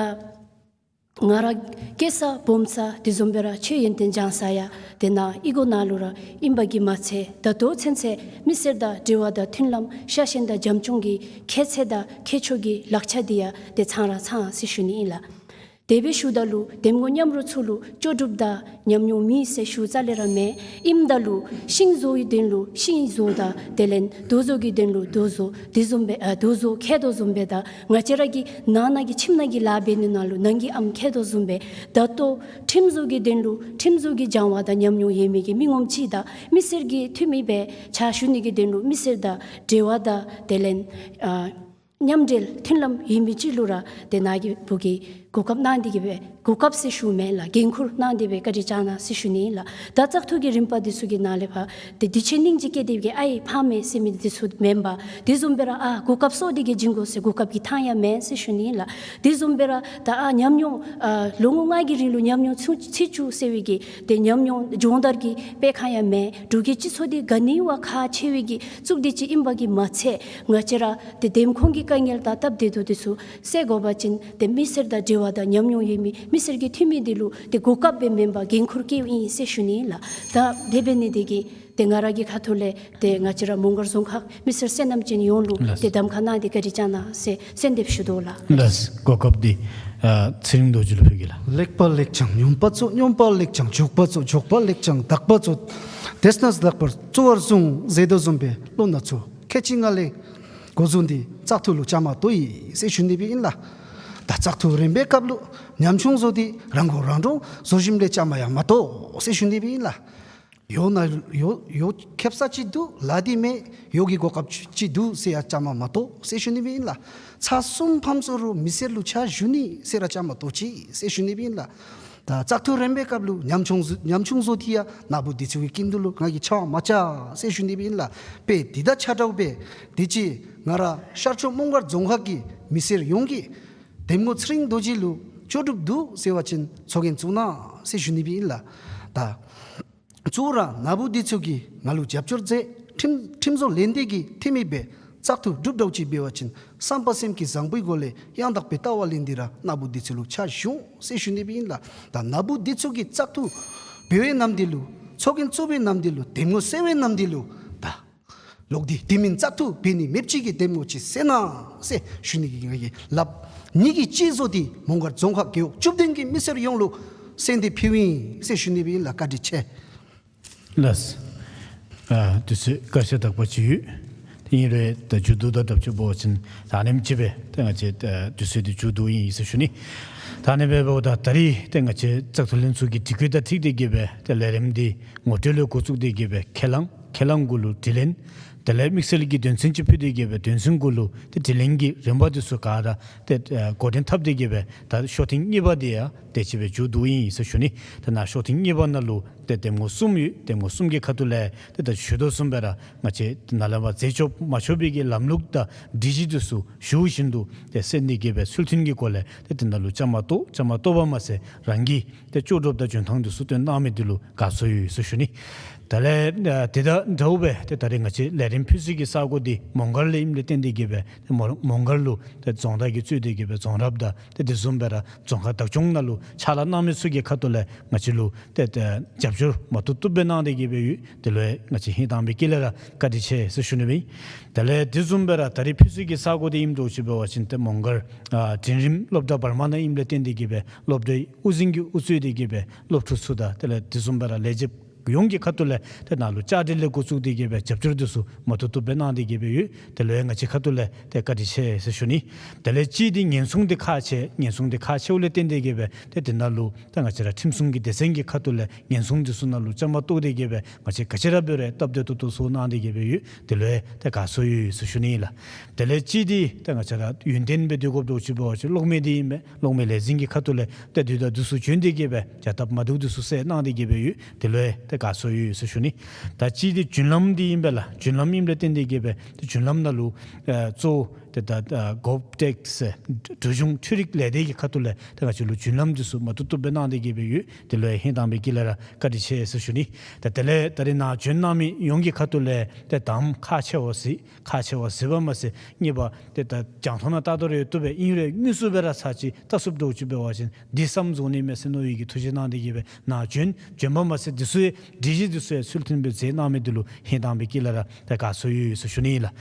ང་ར་སྐྱེས་ས་སྦོམ་ས་དེ་བཟུམ་སྦེ་ར་ཆོས་ཡོན་ཏན་སྦྱང་ས་ཡང་དེ་ནང་ཨི་གོ་ནང་ལུ་ར་ཨིན་པ་གིས་མ་ཚད་ད་ལྟོ་ཚུན་ཚོད་མི་སེར་དང་འབྲེལ་བ་དང་མཐུན་ལམ་ཤ་ཞེན་དང་བྱམས་སྐྱོང་གི་ཁྱད་ཚད་དང་ཁྱད་ཆོས་ཀྱི་ལག་ཆ་འདི་ཡང་ཏེ་ཚང་ར་ཚང་ཟེར་ཞུ་ནི་ཨིན་ལགས། དེ་སྦེ་ཞུཝ་ད་ལུ་འདེམས་ངོ་མཉམ་རོགས་ཚུ་ལུ་ལྕོགས་གྲུབ་དང་ཉམས་མྱོང་མེད་ཟེར་ཞུ་རྩ་ལས་ར་མེན། ཨིནམ་ད་ལུ་ཤིང་བཟོ་བའི་དོན་ལུ་ཤིང་བཟོ་དང་དེ་ལས་རྡོ་བཟོ་གི་དོན་ལུ་རྡོ་བཟོ་དེ་བཟུམ་སྦེ་ཨ་རྡོ་བཟོ་མཁལ་རྡོག་བཟུམ་སྦེ་དང་ང་བཅས་ར་གི་ནང་ན་གི་ཁྱིམ་ནང་གི་ལཱ་འབད་ནི་ནང་ལུ་ནང་གི་ཨམ་མཁལ་རྡོག་བཟུམ་སྦེ་ད་ལྟོ་ཁྲིམས་བཟོ་གི་དོན་ལུ་ཁྲིམས་བཟོ་གི་སྦྱང་བ་དང་ཉམས་མྱོང་ཡོད་མི་གི་མི་ངོམ་ཅིག་དང་མི་སེར་གྱི་འཐུས་མི་སྦེ་ཕྱག་ཞུ་ནི་གི་དོན་ལུ་མི་སེར་དང་འབྲེལ་བ་དང་དེ་ལས་ཨ་མཉམ་འབྲེལ་མཐུན་ལམ་ཡོད་མི་ཅིག་ལུ་ར་ཏེ་ནཱ་གི་བུ་གིས་གོ་སྐབས་གནང་སྟེ་གི་སྦེ་གོ་སྐབས་ཟེར་ཞུཝ་མེན་ལགས། འགན་ཁུར་གནང་སྟེ་སྦེ་བཀའ་དྲིན་བསྐྱང་གནང་ཟེར་ཞུ་ནི་ཨིན་ལགས། ད་བཙག་འཐུ་གི་རིམ་པ་འདི་ཚུ་གི་ནང་ལས་ཕར་ཏེ་འདི་ཆེ་སྙིང་རྗེ་སྐྱེས་ཏེ་གི་ཨའི་ཕངས་མས་ཟེར་མི་འདི་ཚུ་མེན་པར་དེ་བཟུམ་སྦེ་ར་ཨ་གོ་སྐབས་སོར་ཏེ་གི་བྱིན་དགོ་ཟེར་གོ་སྐབས་ཀྱི་ཐང་ཡང་མེན་ཟེར་ཞུ་ནི་ཨིན་ལགས། དེ་བཟུམ་སྦེ་ར་ད་ཨ་ཉམས་མྱོང་ཨ་ལོ་ངོ་ལྔ་གི་རིང་ལུ་ཉམས་མྱོང་ཚུ་ཚུད་བཅུག་ཟེར་བའི་གི་ཏེ་ཉམས་མྱོང་སྦྱོང་བརྡར་གྱི་སྤེལ་ཁང་ཡང་མེན། འབྲུག་གི་སྤྱི་ཚོགས་འདི་ག་ནི་བ་ཁག་ཆེ་བའི་གི་གཙུག་སྡེ་ཅིག་ཨིན་པ་གིས་མ་ཚད་ང་བཅས་ར་ཏེ་འདེམས་ཁོངས་ཀྱི་དཀའ་ངལ་དང་སྟབས་བདེ་ཏོག་ཏོ་འདི་ཚུ་སེལ་དགོ་པ་ཅིན་ཏེ་མི་སེར་དང་འབྲེལ་བ་དང་ཉམས་མྱོང་ཡོད་མི་མི་སེར་གྱི་འཐུས་མི་འདི་ལུ་ཏེ་གོ་སྐབས་སྦེ་མེན་པར་འགན་ཁུར་བཀལཝ་ཨིན་ཟེར་ཞུ་ནི་ཨིན་ལགས། ད་དེ་འབད་ནི་འདི་གིས་ཏེ་ང་ར་གི་ཁ་ཐུག་ལས་ཏེ་ང་བཅས་ར་མོང་སྒར་རྫོང་ཁག་མི་སེར་སོ་ནམ་ཅན་ཡོངས་ལུ་ལགས། ཏེ་གདམ་ཁ་གནང་སྟེ་བཀའ་དྲིན་བསྐྱང་གནང་ཟེར་གསོལ་འདེབས་ཞུ་དོ་ལགས། ལགས། གོ་སྐབས་འདི་ཨ་ཚེ་རིང་རྡོ་རྗེ་ལུ་ཕུལ་གེ་ལགས། ལེགས་པར་ལེགས་ཀྱང་སྙོམས་པར་རྫོགས། སྙོམས་པར་ལེགས་ཀྱང་འཇུག་པར་རྫོགས། འཇུག་པར་ལེགས་ཀྱང་དག་པར་རྫོགས། དེས་ན་དག་པར་རྩོལ་བར་གསུངས་ཟེར་དོ་བཟུམ་སྦེ་བློ་སྣ་ཚོགས་ཁལ་གཅིག་ལྔ་ལས་འགོ་བཟུང་སྟེ་བཙག་འཐུ་ལུ་བཅའ་མར་གཏོགས་ཡི་ཟེར་ཞུ་ནི་སྦེ་ཨིན་ལགས། ད་བཙག་འཐུ་རན་པའི་སྐབས་ལུ་ཉམ་ཆུང་བཟོ་སྟེ་རང་མགོ་རང་འདྲོངས་བཟོ་ཞིནམ་ལས་བཅའ་མར་ཡང་མ་གཏོགས་ཟེར་ཞུ་ནི་སྦེ་ཨིན་ལགས། ཡོད་ན་ཡོད་ཡོད་ཁེབ་ས་ཅིག་འདུག་ལཱ་འདི་མེད་ཡོད་ཀྱི་གོ་སྐབས་ཅིག་འདུག་ཟེར་ཡང་བཅའ་མར་མ་གཏོགས་ཟེར་ཞུ་ནི་སྦེ་ཨིན་ལགས། ཚར་གསུམ་ཕམ་སོང་རུང་མི་སེར་ལུ་ཕྱག་ཞུ་ནི་ཟེར་ར་བཅའ་མར་གཏོགས་ཅི་ཟེར་ཞུ་ནི་སྦེ་ཨིན་ལགས། ད་བཙག་འཐུ་རན་པའི་སྐབས་ལུ་ཉམ་ཆུང་བཟོ་ཉམ་ཆུང་བཟོ་སྟེ་ཡང་ན་བུ་འདི་ཚུ་གི་སྐྱིན་འདི་ལུ་ང་གིས་ཆ་མ་རྐྱབ་ཟེར་ཞུ་ནི་སྦེ་ཨིན་ལགས། དཔེ་འདི་དང་ཆ་འདྲཝ་སྦེ་དེ་ཅིག་ང་ར་ཤར་ཕྱོགས་མོང་སྒར་རྫོང་ཁག་གི་མི་སེར་ཡོངས་ཀྱིས་འདེམས་ངོ་ཚེ་རིང་རྡོ་རྗེ་ལུ་ལྕོགས་གྲུབ་འདུག་ཟེར་བ་ཅིན་ཚོགས་རྒྱན་བཙུགས་གནང་ཟེར་ཞུ་ནི་སྦེ་ཨིན་ལགས། ད་གཙོ་བོ་ར་ན་བུ་འདི་ཚུ་གིས་ང་ལུ་རྒྱབ་སྐྱོར་མཛད། ཁྲིམས་ཁྲིམས་བཟོ་ལྷན་སྡེ་གི་འཐུས་མི་སྦེ་བཙག་འཐུ་གྲུབ་འདྲཝ་ཅིག་འབད་བ་ཅིན་བསམ་པ་སེམས་ཀྱི་བཟང་པོའི་སྒོ་ལས་ཡང་དག་པའི་ལྟ་བ་ལེན་ཏེ་ར་ན་བུ་འདི་ཚུ་ལུ་ཕྱག་ཞུ་ཟེར་ཞུ་ནི་སྦེ་ཨིན་ལགས། ད་ན་བུ་འདི་ཚུ་གིས་བཙག་འཐུ་འབད་བའི་ནམ་དུས་ལུ་ཚོགས་རྒྱན་བཙུགས་པའི་ནམ་དུས་ལུ་འདེམས་ངོ་གསལ་བའི་ནམ་དུས་ལུ་ད་ལོག་སྟེ་དེ་མིན་བཙག་འཐུ་འབད་ནི་མེདཔ་ཅིག་གི་འདེམས་ངོ་ཅིག་གསལ་གནང་ཟེར་ཞུ་ནི་གི་ང་གིས་སླབ་ནི་གི་ཅིག་བཟོ་སྟེ་མོང་སྒར་རྫོང་ཁག་རྒེད་འོག་བཅུ་བདུན་གྱི་མི་སེར་ཡོངས་ལུ་གསོལ་འདེབས་ཕུལཝ་ཨིན་ཟེར་ཞུ་ནི་སྦེ་ཨིན་ལགས། བཀའ་དྲིན་ཆེ། ལགས། ཨ་དུས་ཚོད་བཀག་ཆ་དག་པ་ཅིག་ཡོད། དེ་ཨིན་རུང་ད་མཇུག་བསྡུ་དང་ལྡབ་ཅིག་འབད་བ་ཅིན་ད་ཨ་ནེམ་ཅིག་སྦེ་ཏེ་ང་བཅས་ཨ་དུས་ཚོད་འདི་མཇུག་བསྡུཝ་ཨིན་ཟེར་ཞུ་ནི། ད་ཨ་ནི་སྦེ་འབདཝ་ད་ད་རིས་ཏེ་ང་བཅས་བཙག་འཐུ་ལྷན་ཚོགས་ཀྱི་སྒྲིག་བཀོད་དང་འཁྲིལ་ཏེ་གི་སྦེ་ཏེ་ལས་རིམ་འདི་ངོ་སྤྲོད་ལས་འགོ་བཙུགས་ཏེ་གི་སྦེ་ཁས་བླངས་ ཁས་བླངས་གུ་ལུ་དྲི་ལན། དེ་ལས་དམིགས་བསལ་གྱི་དོན་ཚན་ཅིག་ཕུལ་ཏེ་གི་སྦེ་དོན་ཚན་གུ་ལུ་ཏེ་དྲི་ལན་གྱི་རིམ་པ་འདི་ཚུ་ག་ར་ཏེ་ཨ་འགོ་འདྲེན་འཐབ་སྟེ་གི་སྦེ་ད་ཤོག་ཐེངས་གཉིས་པ་འདི་ཡང་དེ་ཅིག་སྦེ་མཇུག་བསྡུ་ཡི་ཟེར་ཞུ་ནི། ད་ནཱ་ཤོག་ཐེངས་གཉིས་པ་ནང་ལུ་ཏེ་འདེམས་ངོ་གསུམ་ཡོད། འདེམས་ངོ་གསུམ་གྱི་ཁ་ཐུག་ལས་ཏེ་ད་ཞུ་དོ་བཟུམ་སྦེ་ར་ང་བཅས་ནཱ་ལས་མར་མཛད་ཆོག་མ་ཆོག་པའི་གི་ལམ་ལུགས་དང་སྒྲིག་གཞི་འདི་ཚུ་ཞུ་བཞིན་དུ་ཏེ་གསན་ཏེ་གི་སྦེ་ཚུལ་མཐུན་གྱི་སྒོ་ལས་ཏེ་དེ་ནང་ལུ་བཅའ་མར་གཏོགས། བཅའ་མར་གཏོགས་པ་མ་ཚད་རང་གི་ཏེ་ལྕོགས་གྲུབ་དང་འཇོན་ཐང་འདི་ཚུ་སྟོན་གནང་མི་འདི་ལུ་དགའ་ཚོར་ཡོད་ཟེར་ཞུ་ནི། དེ་ལས་ཨ་དེ་དང་འདྲཝ་སྦེ་ཏེ་ད་རེས་ང་བཅས་ལས་རིམ་ཕུལ་སའི་གི་ས་གོ་འདི་མོང་སྒར་ལས་ཨིནམ་ལས་བརྟེན་ཏེ་གི་སྦེ་ཏེ་མོ་མོང་སྒར་ལུ་ཏེ་རྫོང་བདག་གིས་གཙོས་ཏེ་གི་སྦེ་རྫོང་རབ་དང་ཏེ་དེ་བཟུམ་སྦེ་ར་རྫོང་ཁག་བདག་སྐྱོང་ནང་ལུ་ཕྱག་ལཱ་གནང་མི་ཚུ་གི་ཁ་ཐུག་ལས་ང་བཅས་ལུ་ཏེ་ཏེ་རྒྱབ་སྐྱོར་མ་བཏུབ་བཏུབ་སྦེ་གནང་སྟེ་གི་སྦེ་ཡོད། དེ་ལུ་ཡང་ང་བཅས་ཧིང་དྭངས་པའི་དཀྱིལ་ལས་ར་བཀའ་དྲིན་ཆེ་ཟེར་ཞུ་ནི་ཨིན། དེ་ལས་དེ་བཟུམ་སྦེ་ར་ད་རེས་ཕུལ་སའི་གི་ས་གོ་འདི་ཨིནམ་འདྲཝ་ཅིག་འབད་བ་ཅིན་ཏེ་མོང་སྒར་ཨ་འབྲིང་རིམ་སློབ་གྲྭ་བར་མ་ནང་ཨིནམ་ལས་བརྟེན་ཏེ་གི་སྦེ་སློབ་གྲྭའི་དབུ་འཛིན་གྱིས་དབུ་གཙོས་ཏེ་གི་སྦེ་སློབ་ཕྲུག་ཚུ་དང་དེ་ལས་དེ་བཟུམ་སྦེ་ར་ལས་བྱེདཔ་ཡོངས་ཀྱི་ཁ་ཐུག་ལས་ཏེ་ནཱ་ལུ་བཅའ་སྒྲིག་ལས་འགོ་བཙུགས་ཏེ་གི་སྦེ་རྒྱབ་སྐྱོར་འདི་ཚུ་མ་བཏུབ་བཏུབ་སྦེ་གནང་སྟེ་གི་སྦེ་ཡོད། དེ་ལུ་ཡང་ང་བཅས་ཁ་ཐུག་ལས་ཏེ་བཀའ་དྲིན་ཆེ་ཟེར་ཞུ་ནི། དེ་ལས་གཅིག་འདི་ཉེན་སྲུང་འདི་ཁག་ཆེ། ཉེན་སྲུང་འདི་ཁག་ཆེཝ་ལས་བརྟེན་ཏེ་གི་སྦེ་ཏེ་དེ་ནང་ལུ་ད་ང་བཅས་ར་ཁྲིམས་སྲུང་གི་སྡེ་ཚན་གྱི་ཁ་ཐུག་ལས་ཉེན་སྲུང་འདི་ཚུ་ནང་ལུ་བཅའ་མར་གཏོགས་ཏེ་གི་སྦེ་ང་བཅས་ག་ཅི་ར་འབད་རུང་སྟབས་བདེ་ཏོག་ཏོ་བཟོ་གནང་སྟེ་གི་སྦེ་ཡོད། དེ་ལུ་ཡང་ཏེ་དགའ་ཚོར་ཡོད་ཟེར་ཞུ་ནི་ལགས། དེ་ལས་གཅིག་འདི་ད་ང་བཅས་ར་ཡུན་བརྟན་སྦེ་སྡོད་དགོཔ་འདྲཝ་ཅིག་འབད་བ་ཅིན་གློག་མེ་འདི་ཨིན་པས། གློག་མེ་ལས་འཛིན་གྱི་ཁ་ཐུག་ལས་ཏེ་དུས་དང་དུས་སུ་བྱོན་ཏེ་གི་སྦེ་བྱ་སྟབས་མ་བདེཝ་འདི་ཚུ་སེལ་གནང་སྟེ་གི་སྦེ་ཡོད། དེ་ལུ་ཡང་ཏེ་དགའ་ཚོར་ཡོད་ཟེར་ཞུ་ནི། ད་གཅིག་འདི་རྒྱུན་ལམ་འདི་ཨིན་པས་ལགས། རྒྱུན་ལམ་ཨིནམ་ལས་བརྟེན་ཏེ་གི་སྦེ་ཏེ་རྒྱུན་ལམ་ནང་ལུ་ཨེ་གཙོ་བོ་ཏེ་ད་ཨ་གོབ་ཊེག་ཟེར་འབྲུག་གཞུང་འཕྲུལ་རིག་ལས་སྡེ་གི་ཁ་ཐུག་ལས་ཏེ་ང་བཅས་ལུ་རྒྱུན་ལམ་འདི་ཚུ་མ་བཏུབ་བཏུབ་སྦེ་གནང་སྟེ་གི་སྦེ་ཡོད། དེ་ལུ་ཡང་ཧིང་དྭངས་པའི་དཀྱིལ་ལས་ར་བཀའ་དྲིན་ཆེ་ཟེར་ཞུ་ནི། ད་དེ་ལས་ད་རེས་ནཱ་བྱོན་གནང་མི་ཡོངས་ཀྱི་ཁ་ཐུག་ལས་ཏེ་དང་པ་ཁག་ཆེ་བ་གཟིགས། ཁག་ཆེ་བ་གཟིགས་པ་མ་ཚད་གཉིས་པ་ཏེ་ད་རྒྱང་མཐོང་ནང་ལྟ་དོ་རེ་བཏུབ་པས། ཨིན་རུང་དངོས་སུ་སྦེ་ར་ཚར་གཅིག་ལྟ་ཚུགསཔ་འདྲཝ་ཅིག་འབད་བ་ཅིན་འདི་བསམ་བཟུང་ནི་མས་ཟེར་མནོ་བའི་གི་ཐུགས་བཞེད་གནང་སྟེ་གི་སྦེ་ནཱ་བྱོན་བྱོན་པ་མ་ཚད་འདི་ཚུ་ཡང་སྒྲིག་གཞི་འདི་ཚུ་ཡང་ཚུལ་མཐུན་སྦེ་མཛད་གནང་མི་འདི་ལུ་ཧིང་དྭངས་པའི་དཀྱིལ་ལས་ར་ད་དགའ་ཚོར་ཡོད་ཟེར་ཞུ་ནི་ལགས།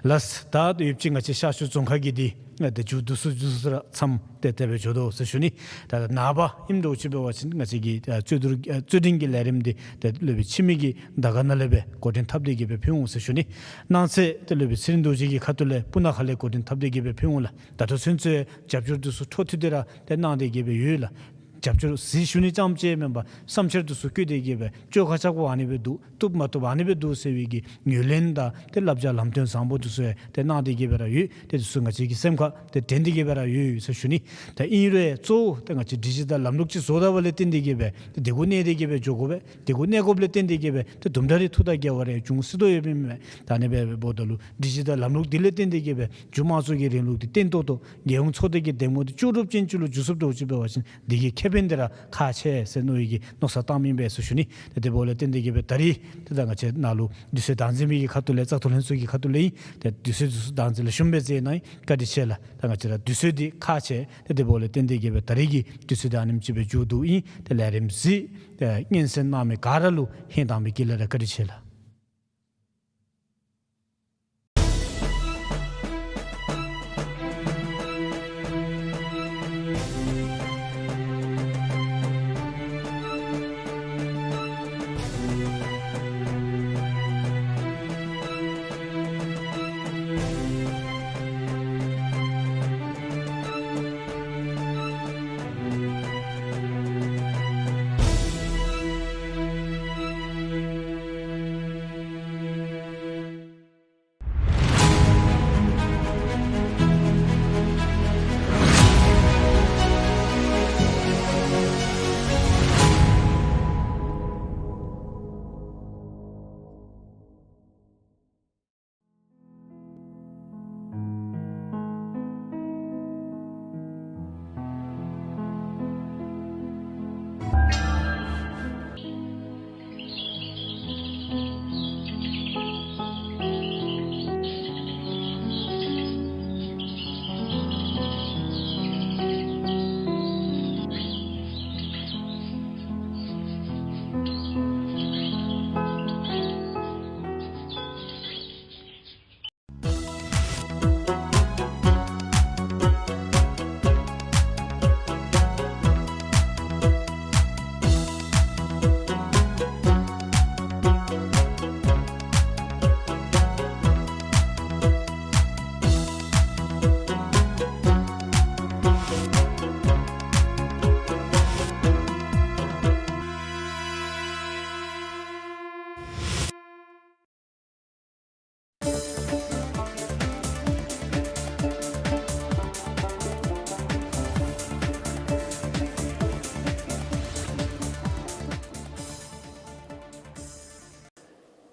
ལགས་ད་ཡོདཔ་ཅིག་ང་བཅས་ཤར་ཕྱོགས་རྫོང་ཁག་གི་འདི་ཏེ་མཇུག་བསྡུ་སུ་བསྡུ་སུ་ར་མཚམས་ཏེ་དེ་སྦེ་འཇོག་དོ་ཟེར་ཞུ་ནི། ད་ནངས་པ་ཨིནམ་འདྲཝ་ཅིག་འབད་བ་ཅིན་ང་བཅས་ཀྱི་ཨ་རྩོད་བསྡུར་ཨ་རྩོད་འགྲན་གྱི་ལས་རིམ་འདི་ཏེ་སློབ་དཔོན་འཆི་མེད་ཀྱིས་དར་དཀར་ནང་ལས་སྦེ་འགོ་འདྲེན་འཐབ་སྟེ་གི་སྦེ་ཕུལ་འོང་ཟེར་ཞུ་ནི། གནངས་ཚེ་ཏེ་སློབ་དཔོན་ཚེ་རིང་རྡོ་རྗེ་གི་ཁ་ཐུག་ལས་སྤུ་ན་ཁ་ལས་འགོ་འདྲེན་འཐབ་སྟེ་གི་སྦེ་ཕུལ་འོང་ལགས། ད་ལྟོ་ཚུན་ཚོད་རྒྱབ་སྐྱོར་འདི་ཚུ་འཕྲོ་མཐུད་དེ་ར་ཏེ་གནང་སྟེ་གི་སྦེ་ཡོད་ལགས། རྒྱབ་སྐྱོར་ཟེར་ཞུ་ནི་ཙམ་ཅིག་མེན་པར་བསམ་འཆར་འདི་ཚུ་བཀོད་དེ་གི་སྦེ་བཅོ་ཁ་ཆག་སྒོ་ཨ་ནི་སྦེ་འདུག། བཏུབ་མ་བཏུབ་ཨ་ནི་སྦེ་འདུག་ཟེར་བའི་གི་ངོས་ལེན་དང་ཏེ་བསླབ་བྱ་ལམ་སྟོན་བཟང་པོ་འདི་ཚུ་ཡང་ཏེ་གནང་སྟེ་གི་སྦེ་ར་ཡོད། ཏེ་འདི་ཚུ་ང་བཅས་ཀྱི་སེམས་ཁར་ཏེ་དྲན་ཏེ་གི་སྦེ་ར་ཡོད་ཡོད་ཟེར་ཞུ་ནི། ད་ཨིན་རུང་གཙོ་བོ་ཏེ་ང་བཅས་སྒྲིག་གཞི་དང་ལམ་ལུགས་ཅིག་བཟོ་ད་པ་ལས་བརྟེན་ཏེ་གི་སྦེ་ཏེ་དེ་གུ་གནས་ཏེ་གི་སྦེ་འགྱོ་དགོ་པས། དེ་གུ་གནས་དགོཔ་ལས་བརྟེན་ཏེ་གི་སྦེ་ཏེ་དུམ་གྲ་རེ་ཐུག་དང་འགལ་བ་རེ་འབྱུང་སྲིད་དོ་ཡོདཔ་ཨིན་མས། ད་ཨ་ནི་སྦེ་འབདཝ་ད་ལུ་སྒྲིག་གཞི་དང་ལམ་ལུགས་འདི་ལས་བརྟེན་ཏེ་གི་སྦེ་མཇུག་མ་རྫོགས་ཀྱི་རིང་ལུགས་འདི་བརྟན་ཏོག་ཏོ་རྒྱལ་ཡོངས་ཚོགས་སྡེ་གི་འདེམས་ངོ་འདི་ལྕོགས་གྲུབ་ཅན་ཅིག་ལུ་འགྱུར་ཚུགསཔ་འདྲཝ་ཅིག་འབད་བ་ཅིན་འདི་གི་ཁེ་ཕན་འདི་ར་ཁག་ཆེ་ཟེར་མནོ་བའི་གི་མནོ་བསམ་བཏངམ་ཨིན་པས་ཟེར་ཞུ་ནི། ཏེ་དེ་འབདཝ་ལས་བརྟེན་ཏེ་གི་སྦེ་ད་རིས་ཏེ་ད་ང་བཅས་ནཱ་ལུ་དུས་ཚོད་བདག་འཛིན་པའི་གི་ཁ་ཐུག་ལས་བཙག་འཐུ་ལྷན་ཚོགས་ཀྱི་ཁ་ཐུག་ལས་ཨིན། ཏེ་དུས་ཚོད་འདི་ཚུ་བདག་འཛིན་ལེགས་ཤོམ་སྦེ་མཛད་གནང་ཡི། བཀའ་དྲིན་ཆེ་ལགས། ད་ང་བཅས་ར་དུས་ཚོད་འདི་ཁག་ཆེ། ཏེ་དེ་འབདཝ་ལས་བརྟེན་ཏེ་གི་སྦེ་ད་རིས་ཀྱི་དུས་ཚོད་འདི་ཨ་ནེམ་ཅིག་སྦེ་མཇུག་བསྡུ་ཨིན། ཏེ་ལས་རིམ་གཟིགས་ཏེ་སྙན་གསན་གནང་མི་ག་ར་ལུ་ཧིང་དྭངས་པའི་དཀྱིལ་ལས་ར་བཀའ་དྲིན་ཆེ་ལགས།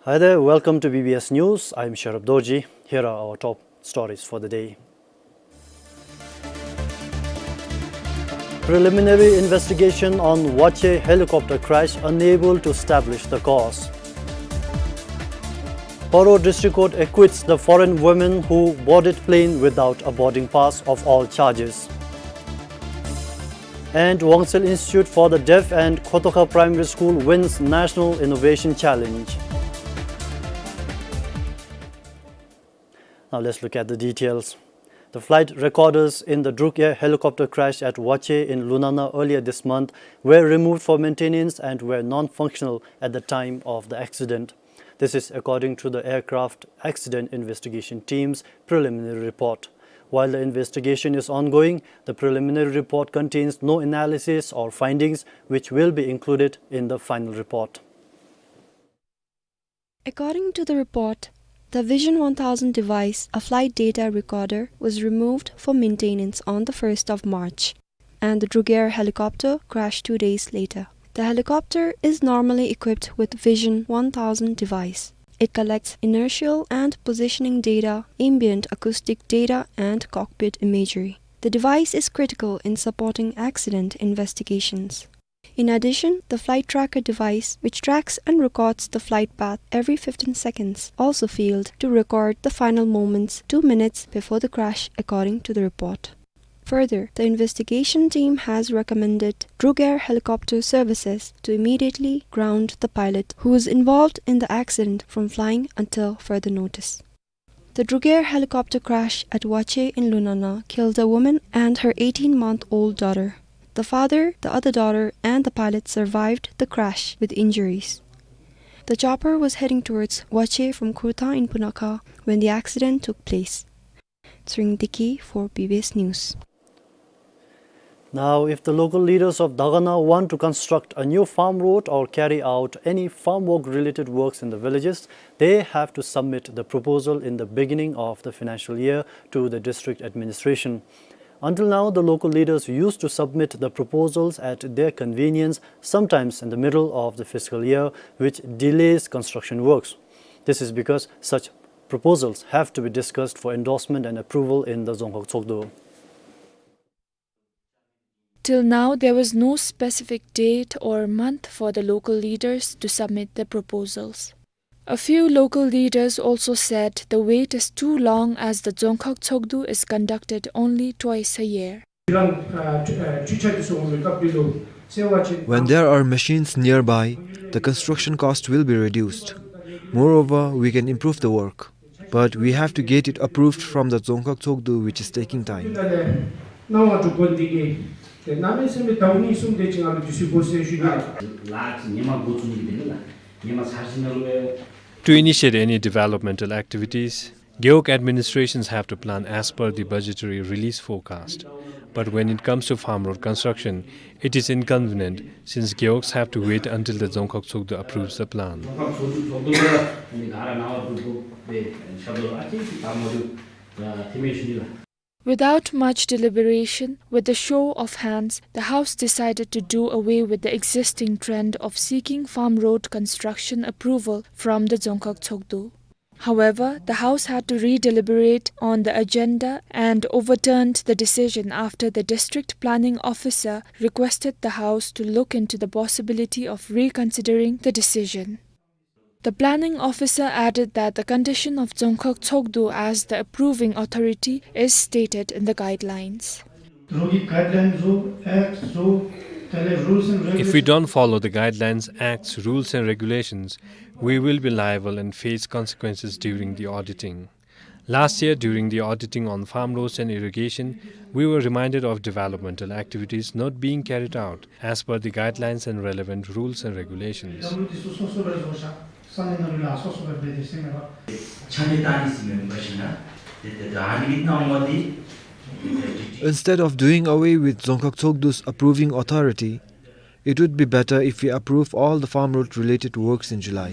Hi there, welcome to B B S News. I'm Sharab Dorji. Here are our top stories for the day. Preliminary investigation on Wache helicopter crash, unable to establish the cause. Paro District Court acquits the foreign women who boarded plane without a boarding pass of all charges. And Wangsel Institute for the Deaf and Khotoka Primary School wins National Innovation Challenge. Now let's look at the details. The flight recorders in the Druk Air helicopter crash at Wache in Lunana earlier this month were removed for maintenance and were non-functional at the time of the accident. This is according to the Aircraft Accident Investigation Team's preliminary report. While the investigation is ongoing, the preliminary report contains no analysis or findings which will be included in the final report. According to the report, the Vision one thousand device, a flight data recorder, was removed for maintenance on the first of March, and the Druk Air helicopter crashed two days later. The helicopter is normally equipped with Vision one thousand device. It collects inertial and positioning data, ambient acoustic data, and cockpit imagery. The device is critical in supporting accident investigations. In addition, the flight tracker device, which tracks and records the flight path every fifteen seconds, also failed to record the final moments two minutes before the crash, according to the report. Further, the investigation team has recommended Druk Air Helicopter Services to immediately ground the pilot who was involved in the accident from flying until further notice. The Druk Air helicopter crash at Wache in Lunana killed a woman and her eighteen-month-old daughter. The father, the other daughter, and the pilot survived the crash with injuries. The chopper was heading towards Wache from Khurtha in Punakha when the accident took place. Tshering Deki for B B S News. Now, if the local leaders of Dagana want to construct a new farm road or carry out any farm work related works in the villages, they have to submit the proposal in the beginning of the financial year to the district administration. Until now, the local leaders used to submit the proposals at their convenience, sometimes in the middle of the fiscal year, which delays construction works. This is because such proposals have to be discussed for endorsement and approval in the Dzongkhag Tshogdu. Till now, there was no specific date or month for the local leaders to submit their proposals. A few local leaders also said the wait is too long as the Dzongkhag Tshogdu is conducted only twice a year. When there are machines nearby, the construction cost will be reduced. Moreover, we can improve the work. But we have to get it approved from the Dzongkhag Tshogdu, which is taking time. To initiate any developmental activities, Gewog administrations have to plan as per the budgetary release forecast. But when it comes to farm road construction, it is inconvenient since Gewogs have to wait until the Dzongkhag Tshogdu approves the plan. Without much deliberation, with a show of hands, the House decided to do away with the existing trend of seeking farm road construction approval from the Dzongkhag Tshogdu. However, the House had to re-deliberate on the agenda and overturned the decision after the district planning officer requested the House to look into the possibility of reconsidering the decision. The planning officer added that the condition of Dzongkhag Tshogdu as the approving authority is stated in the guidelines. If we don't follow the guidelines, acts, rules and regulations, we will be liable and face consequences during the auditing. Last year, during the auditing on farm roads and irrigation, we were reminded of developmental activities not being carried out as per the guidelines and relevant rules and regulations. Instead of doing away with Dzongkhag Tshogdu's approving authority, it would be better if we approve all the farm road related works in July.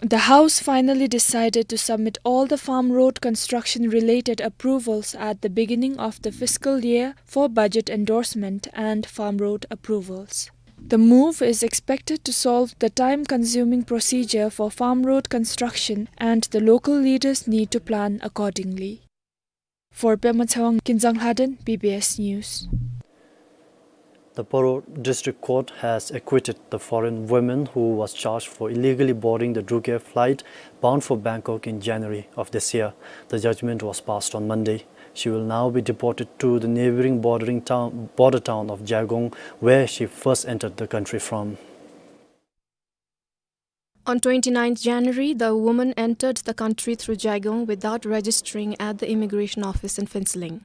The House finally decided to submit all the farm road construction related approvals at the beginning of the fiscal year for budget endorsement and farm road approvals. The move is expected to solve the time-consuming procedure for farm road construction, and the local leaders need to plan accordingly. For Pema Tshewang, Kinzang Lhaden, B B S News. The Paro District Court has acquitted the foreign woman who was charged for illegally boarding the Drukair flight bound for Bangkok in January of this year. The judgment was passed on Monday. She will now be deported to the neighboring bordering town, border town of Jaigong, where she first entered the country from. On twenty-ninth January, the woman entered the country through Jaigong without registering at the immigration office in Phuentsholing.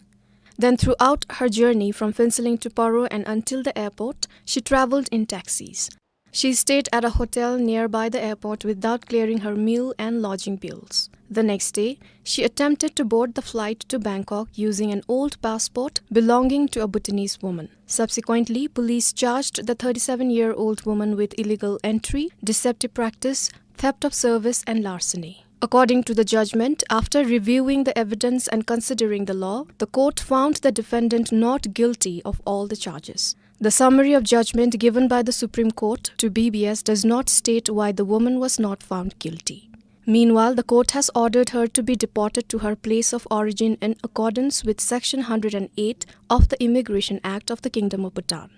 Then, throughout her journey from Phuentsholing to Paro and until the airport, she traveled in taxis. She stayed at a hotel nearby the airport without clearing her meal and lodging bills. The next day, she attempted to board the flight to Bangkok using an old passport belonging to a Bhutanese woman. Subsequently, police charged the thirty-seven-year-old woman with illegal entry, deceptive practice, theft of service, and larceny. According to the judgment, after reviewing the evidence and considering the law, the court found the defendant not guilty of all the charges. The summary of judgment given by the Supreme Court to B B S does not state why the woman was not found guilty. Meanwhile, the court has ordered her to be deported to her place of origin in accordance with Section hundred and eight of the Immigration Act of the Kingdom of Bhutan.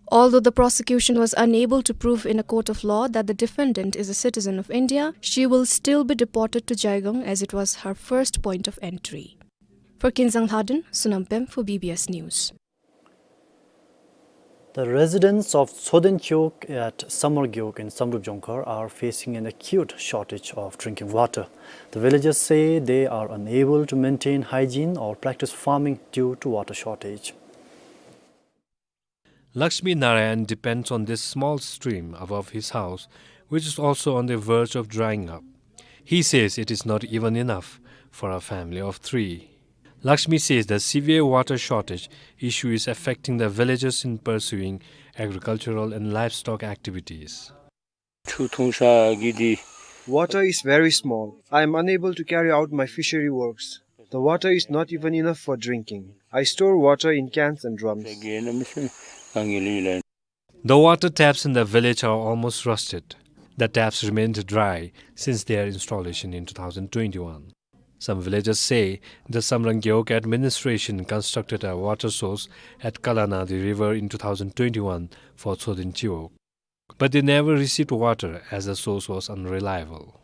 Although the prosecution was unable to prove in a court of law that the defendant is a citizen of India, she will still be deported to Jaigong as it was her first point of entry. For Kinzang Lhaden, Sonam Pem for B B S News. The residents of Tsoden Gewog at Samrang Gewog in Samdrup Jongkhar are facing an acute shortage of drinking water. The villagers say they are unable to maintain hygiene or practice farming due to water shortage. Lakshmi Narayan depends on this small stream above his house, which is also on the verge of drying up. He says it is not even enough for a family of three. Lakshmi says the severe water shortage issue is affecting the villagers in pursuing agricultural and livestock activities. Water is very small. I am unable to carry out my fishery works. The water is not even enough for drinking. I store water in cans and drums. The water taps in the village are almost rusted. The taps remained dry since their installation in two thousand twenty-one. Some villagers say the Samrang Gewog administration constructed a water source at Kalanadi River in two thousand twenty-one for Tsoden Gewog, but they never received water as the source was unreliable.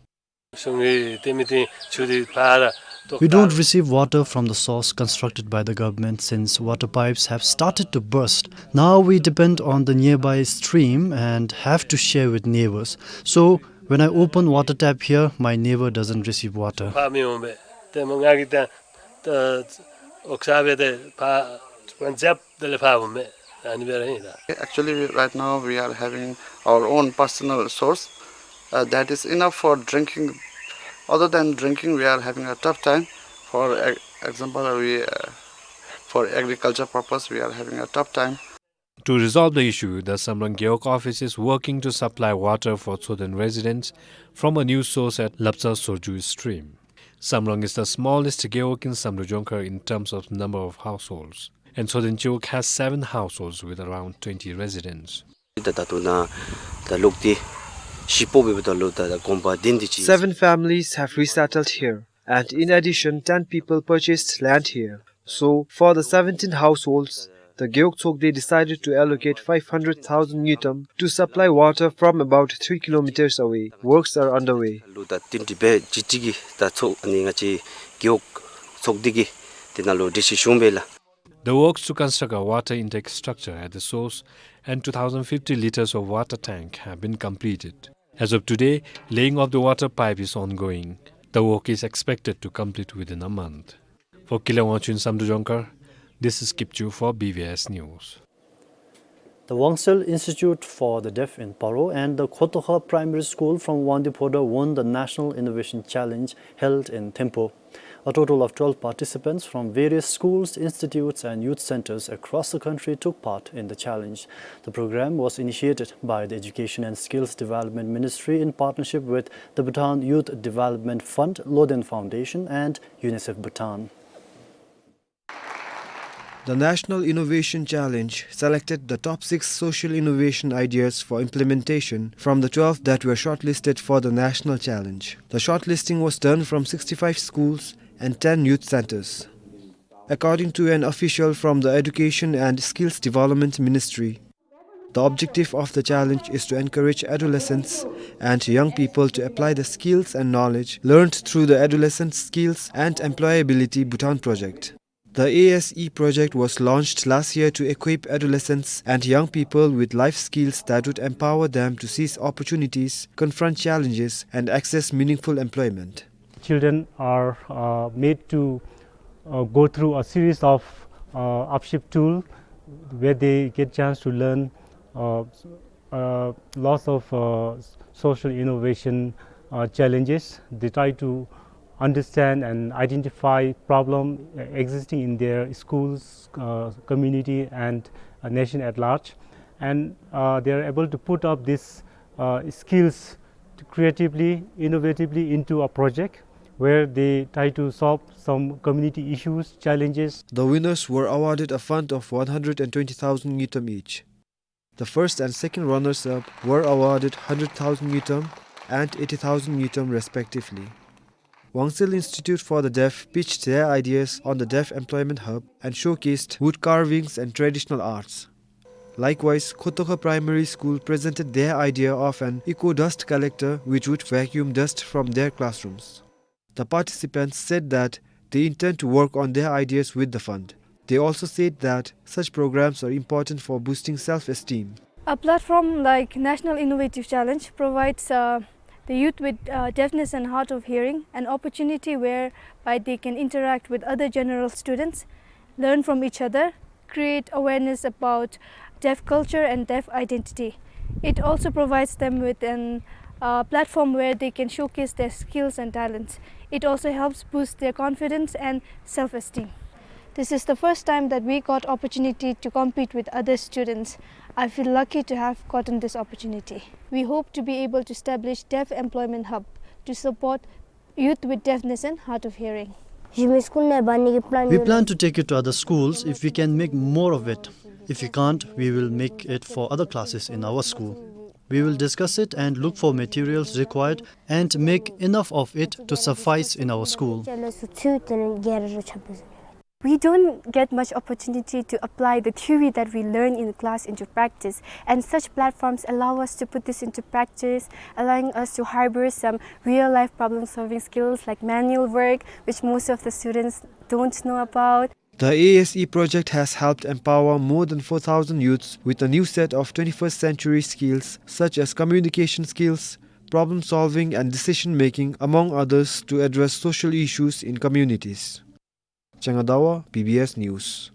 We don't receive water from the source constructed by the government since water pipes have started to burst. Now we depend on the nearby stream and have to share with neighbors. So when I open water tap here, my neighbor doesn't receive water. Actually, we, right now we are having our own personal source, uh, that is enough for drinking. Other than drinking, we are having a tough time. For e-, example, we, uh, for agriculture purpose, we are having a tough time. To resolve the issue, the Samrang Gewog office is working to supply water for Tsoden residents from a new source at Lapcha Sorju stream. Samrang is the smallest gewog in Samdrup Jongkhar in terms of number of households, and Tsoden Gewog has seven households with around twenty residents. Seven families have resettled here, and in addition, ten people purchased land here. So, for the seventeen households, the Gewog Tsokde decided to allocate five hundred thousand ngultrum to supply water from about three kilometers away. Works are underway. The works to construct a water intake structure at the source and two thousand fifty liters of water tank have been completed. As of today, laying of the water pipe is ongoing. The work is expected to complete within a month. For Keilung Wangchuk in Samdrup Jongkhar, this is Kipchu for B B S News. The Wangsel Institute for the Deaf in Paro and the Khotokha Primary School from Wangdue Phodrang won the National Innovation Challenge held in Thimphu. A total of twelve participants from various schools, institutes, and youth centers across the country took part in the challenge. The program was initiated by the Education and Skills Development Ministry in partnership with the Bhutan Youth Development Fund, Loden Foundation, and UNICEF Bhutan. The National Innovation Challenge selected the top six social innovation ideas for implementation from the twelve that were shortlisted for the National Challenge. The shortlisting was done from sixty-five schools and ten youth centers. According to an official from the Education and Skills Development Ministry, the objective of the challenge is to encourage adolescents and young people to apply the skills and knowledge learned through the Adolescent Skills and Employability Bhutan project. The A S E project was launched last year to equip adolescents and young people with life skills that would empower them to seize opportunities, confront challenges, and access meaningful employment. Children are, uh, made to, uh, go through a series of, uh, Upshift tool where they get chance to learn, uh, uh, lots of, uh, social innovation, uh, challenges. They try to understand and identify problem, uh, existing in their schools, uh, community, and, uh, nation at large. And, uh, they are able to put up these, uh, skills creatively, innovatively into a project where they try to solve some community issues, challenges. The winners were awarded a fund of one hundred and twenty thousand ngultrum each. The first and second runners-up were awarded hundred thousand ngultrum and eighty thousand ngultrum respectively. Wangsil Institute for the Deaf pitched their ideas on the Deaf Employment Hub and showcased wood carvings and traditional arts. Likewise, Khotokha Primary School presented their idea of an eco-dust collector which would vacuum dust from their classrooms. The participants said that they intend to work on their ideas with the fund. They also said that such programs are important for boosting self-esteem. A platform like National Innovative Challenge provides, uh, the youth with, uh, deafness and hard of hearing an opportunity whereby they can interact with other general students, learn from each other, create awareness about deaf culture and deaf identity. It also provides them with an, uh, platform where they can showcase their skills and talents. It also helps boost their confidence and self-esteem. This is the first time that we got opportunity to compete with other students. I feel lucky to have gotten this opportunity. We hope to be able to establish Deaf Employment Hub to support youth with deafness and hard of hearing. We plan to take it to other schools if we can make more of it. If we can't, we will make it for other classes in our school. We will discuss it and look for materials required and make enough of it to suffice in our school. We don't get much opportunity to apply the theory that we learn in class into practice, and such platforms allow us to put this into practice, allowing us to harbor some real-life problem-solving skills like manual work, which most of the students don't know about. The A S E project has helped empower more than four thousand youths with a new set of twenty-first century skills such as communication skills, problem solving and decision making, among others, to address social issues in communities. Changa Dawa, B B S News.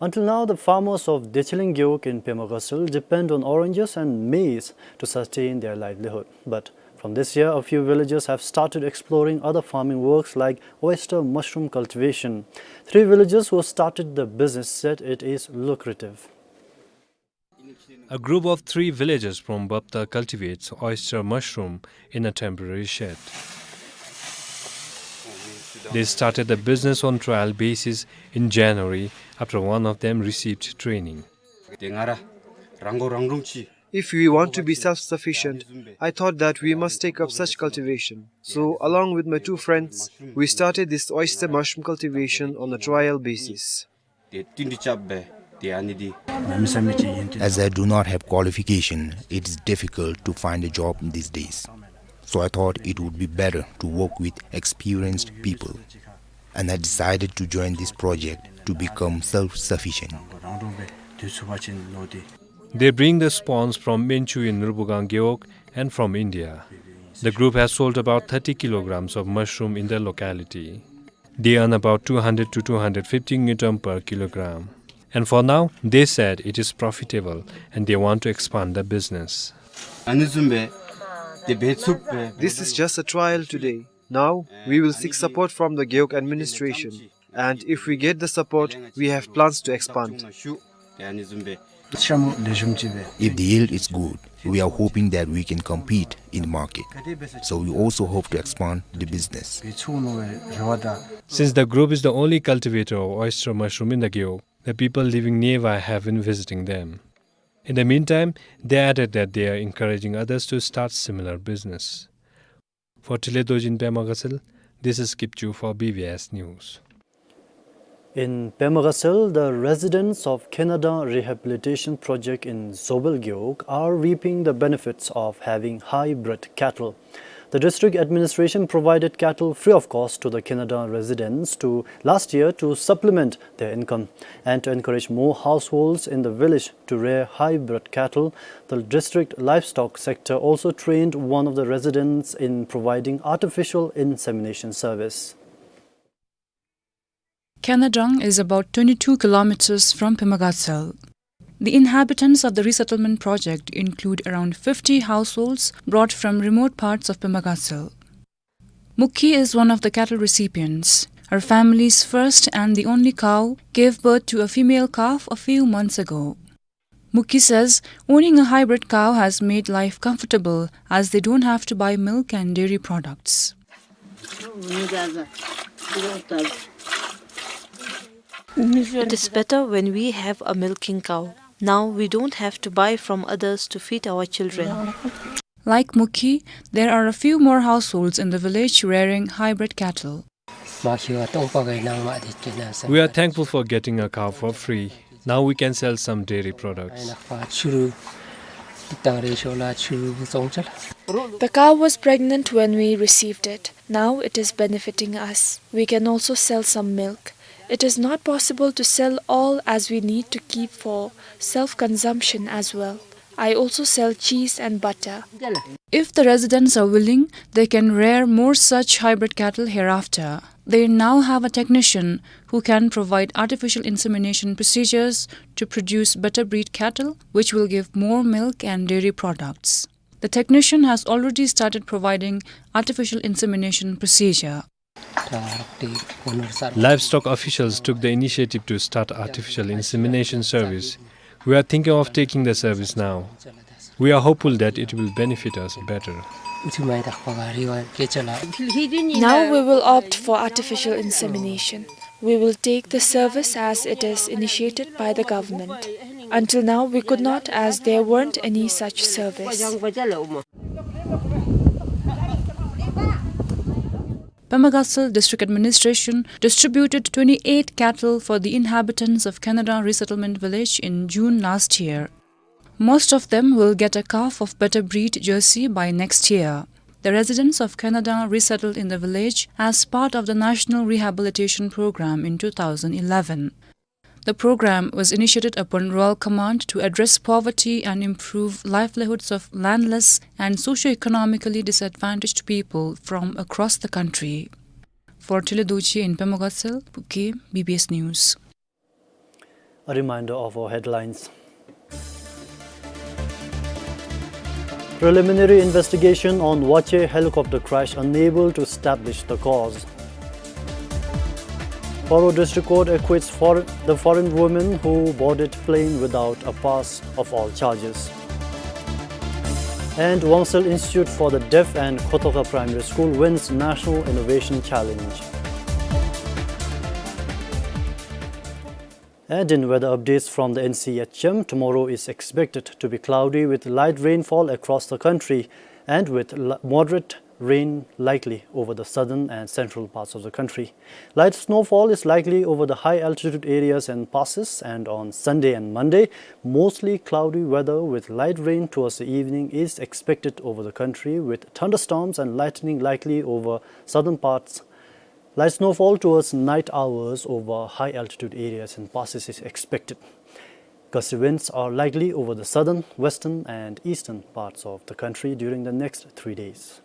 Until now, the farmers of Decheling Gewog in Pema Ghasal depend on oranges and maize to sustain their livelihood. But from this year, a few villagers have started exploring other farming works like oyster mushroom cultivation. Three villagers who started the business said it is lucrative. A group of three villagers from Bapta cultivates oyster mushroom in a temporary shed. They started the business on trial basis in January after one of them received training. If we want to be self-sufficient, I thought that we must take up such cultivation. So, along with my two friends, we started this oyster mushroom cultivation on a trial basis. As I do not have qualification, it is difficult to find a job these days. So I thought it would be better to work with experienced people. And I decided to join this project to become self-sufficient. They bring the spawns from Menchu in Nurbugang Gewog and from India. The group has sold about thirty kilograms of mushroom in the locality. They earn about two hundred to two hundred fifty ngultrum per kilogram. And for now, they said it is profitable and they want to expand the business. This is just a trial today. Now, we will seek support from the Gewog administration. And if we get the support, we have plans to expand. If the yield is good, we are hoping that we can compete in the market. So we also hope to expand the business. Since the group is the only cultivator of oyster mushroom in the Gewog, the people living nearby have been visiting them. In the meantime, they added that they are encouraging others to start similar business. For Tile Dorji in Pema Gatshel, this is Kipchu for B B S News. In Pema Gatshel, the residents of Khenadang Rehabilitation Project in Zobel Gewog are reaping the benefits of having hybrid cattle. The district administration provided cattle free of cost to the Khenadang residents to last year to supplement their income and to encourage more households in the village to rear hybrid cattle. The district livestock sector also trained one of the residents in providing artificial insemination service. Khenadang is about twenty-two kilometers from Pema Gatshel. The inhabitants of the resettlement project include around fifty households brought from remote parts of Pema Gatshel. Mukhi is one of the cattle recipients. Her family's first and the only cow gave birth to a female calf a few months ago. Mukhi says owning a hybrid cow has made life comfortable as they don't have to buy milk and dairy products. It is better when we have a milking cow. Now we don't have to buy from others to feed our children. Like Mukhi, there are a few more households in the village rearing hybrid cattle. We are thankful for getting a cow for free. Now we can sell some dairy products. The cow was pregnant when we received it. Now it is benefiting us. We can also sell some milk. It is not possible to sell all as we need to keep for self-consumption as well. I also sell cheese and butter. If the residents are willing, they can rear more such hybrid cattle hereafter. They now have a technician who can provide artificial insemination procedures to produce better breed cattle, which will give more milk and dairy products. The technician has already started providing artificial insemination procedure. Livestock officials took the initiative to start artificial insemination service. We are thinking of taking the service now. We are hopeful that it will benefit us better. Now we will opt for artificial insemination. We will take the service as it is initiated by the government. Until now, we could not, as there weren't any such service. Pema Gatshel District Administration distributed twenty-eight cattle for the inhabitants of Khenadang Resettlement Village in June last year. Most of them will get a calf of better breed Jersey by next year. The residents of Khenadang resettled in the village as part of the National Rehabilitation Program in two thousand eleven. The program was initiated upon Royal Command to address poverty and improve livelihoods of landless and socio-economically disadvantaged people from across the country. For Tile Dorji in Pema Gatshel, Pukki, B B S News. A reminder of our headlines. Preliminary investigation on Wache helicopter crash, unable to establish the cause. Paro District Court acquits for the foreign woman who boarded plane without a pass of all charges. And Wangsel Institute for the Deaf and Khotoka Primary School wins National Innovation Challenge. And in weather updates from the N C H M, tomorrow is expected to be cloudy with light rainfall across the country and with l-, moderate rain likely over the southern and central parts of the country. Light snowfall is likely over the high altitude areas and passes, and on Sunday and Monday, mostly cloudy weather with light rain towards the evening is expected over the country, with thunderstorms and lightning likely over southern parts. Light snowfall towards night hours over high altitude areas and passes is expected. Gusty winds are likely over the southern, western and eastern parts of the country during the next three days.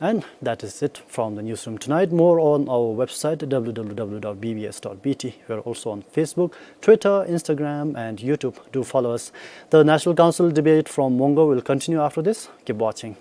And that is it from the newsroom tonight. More on our website, W W W dot B B S dot B T. We are also on Facebook, Twitter, Instagram and YouTube. Do follow us. The National Council debate from Mongo will continue after this. Keep watching.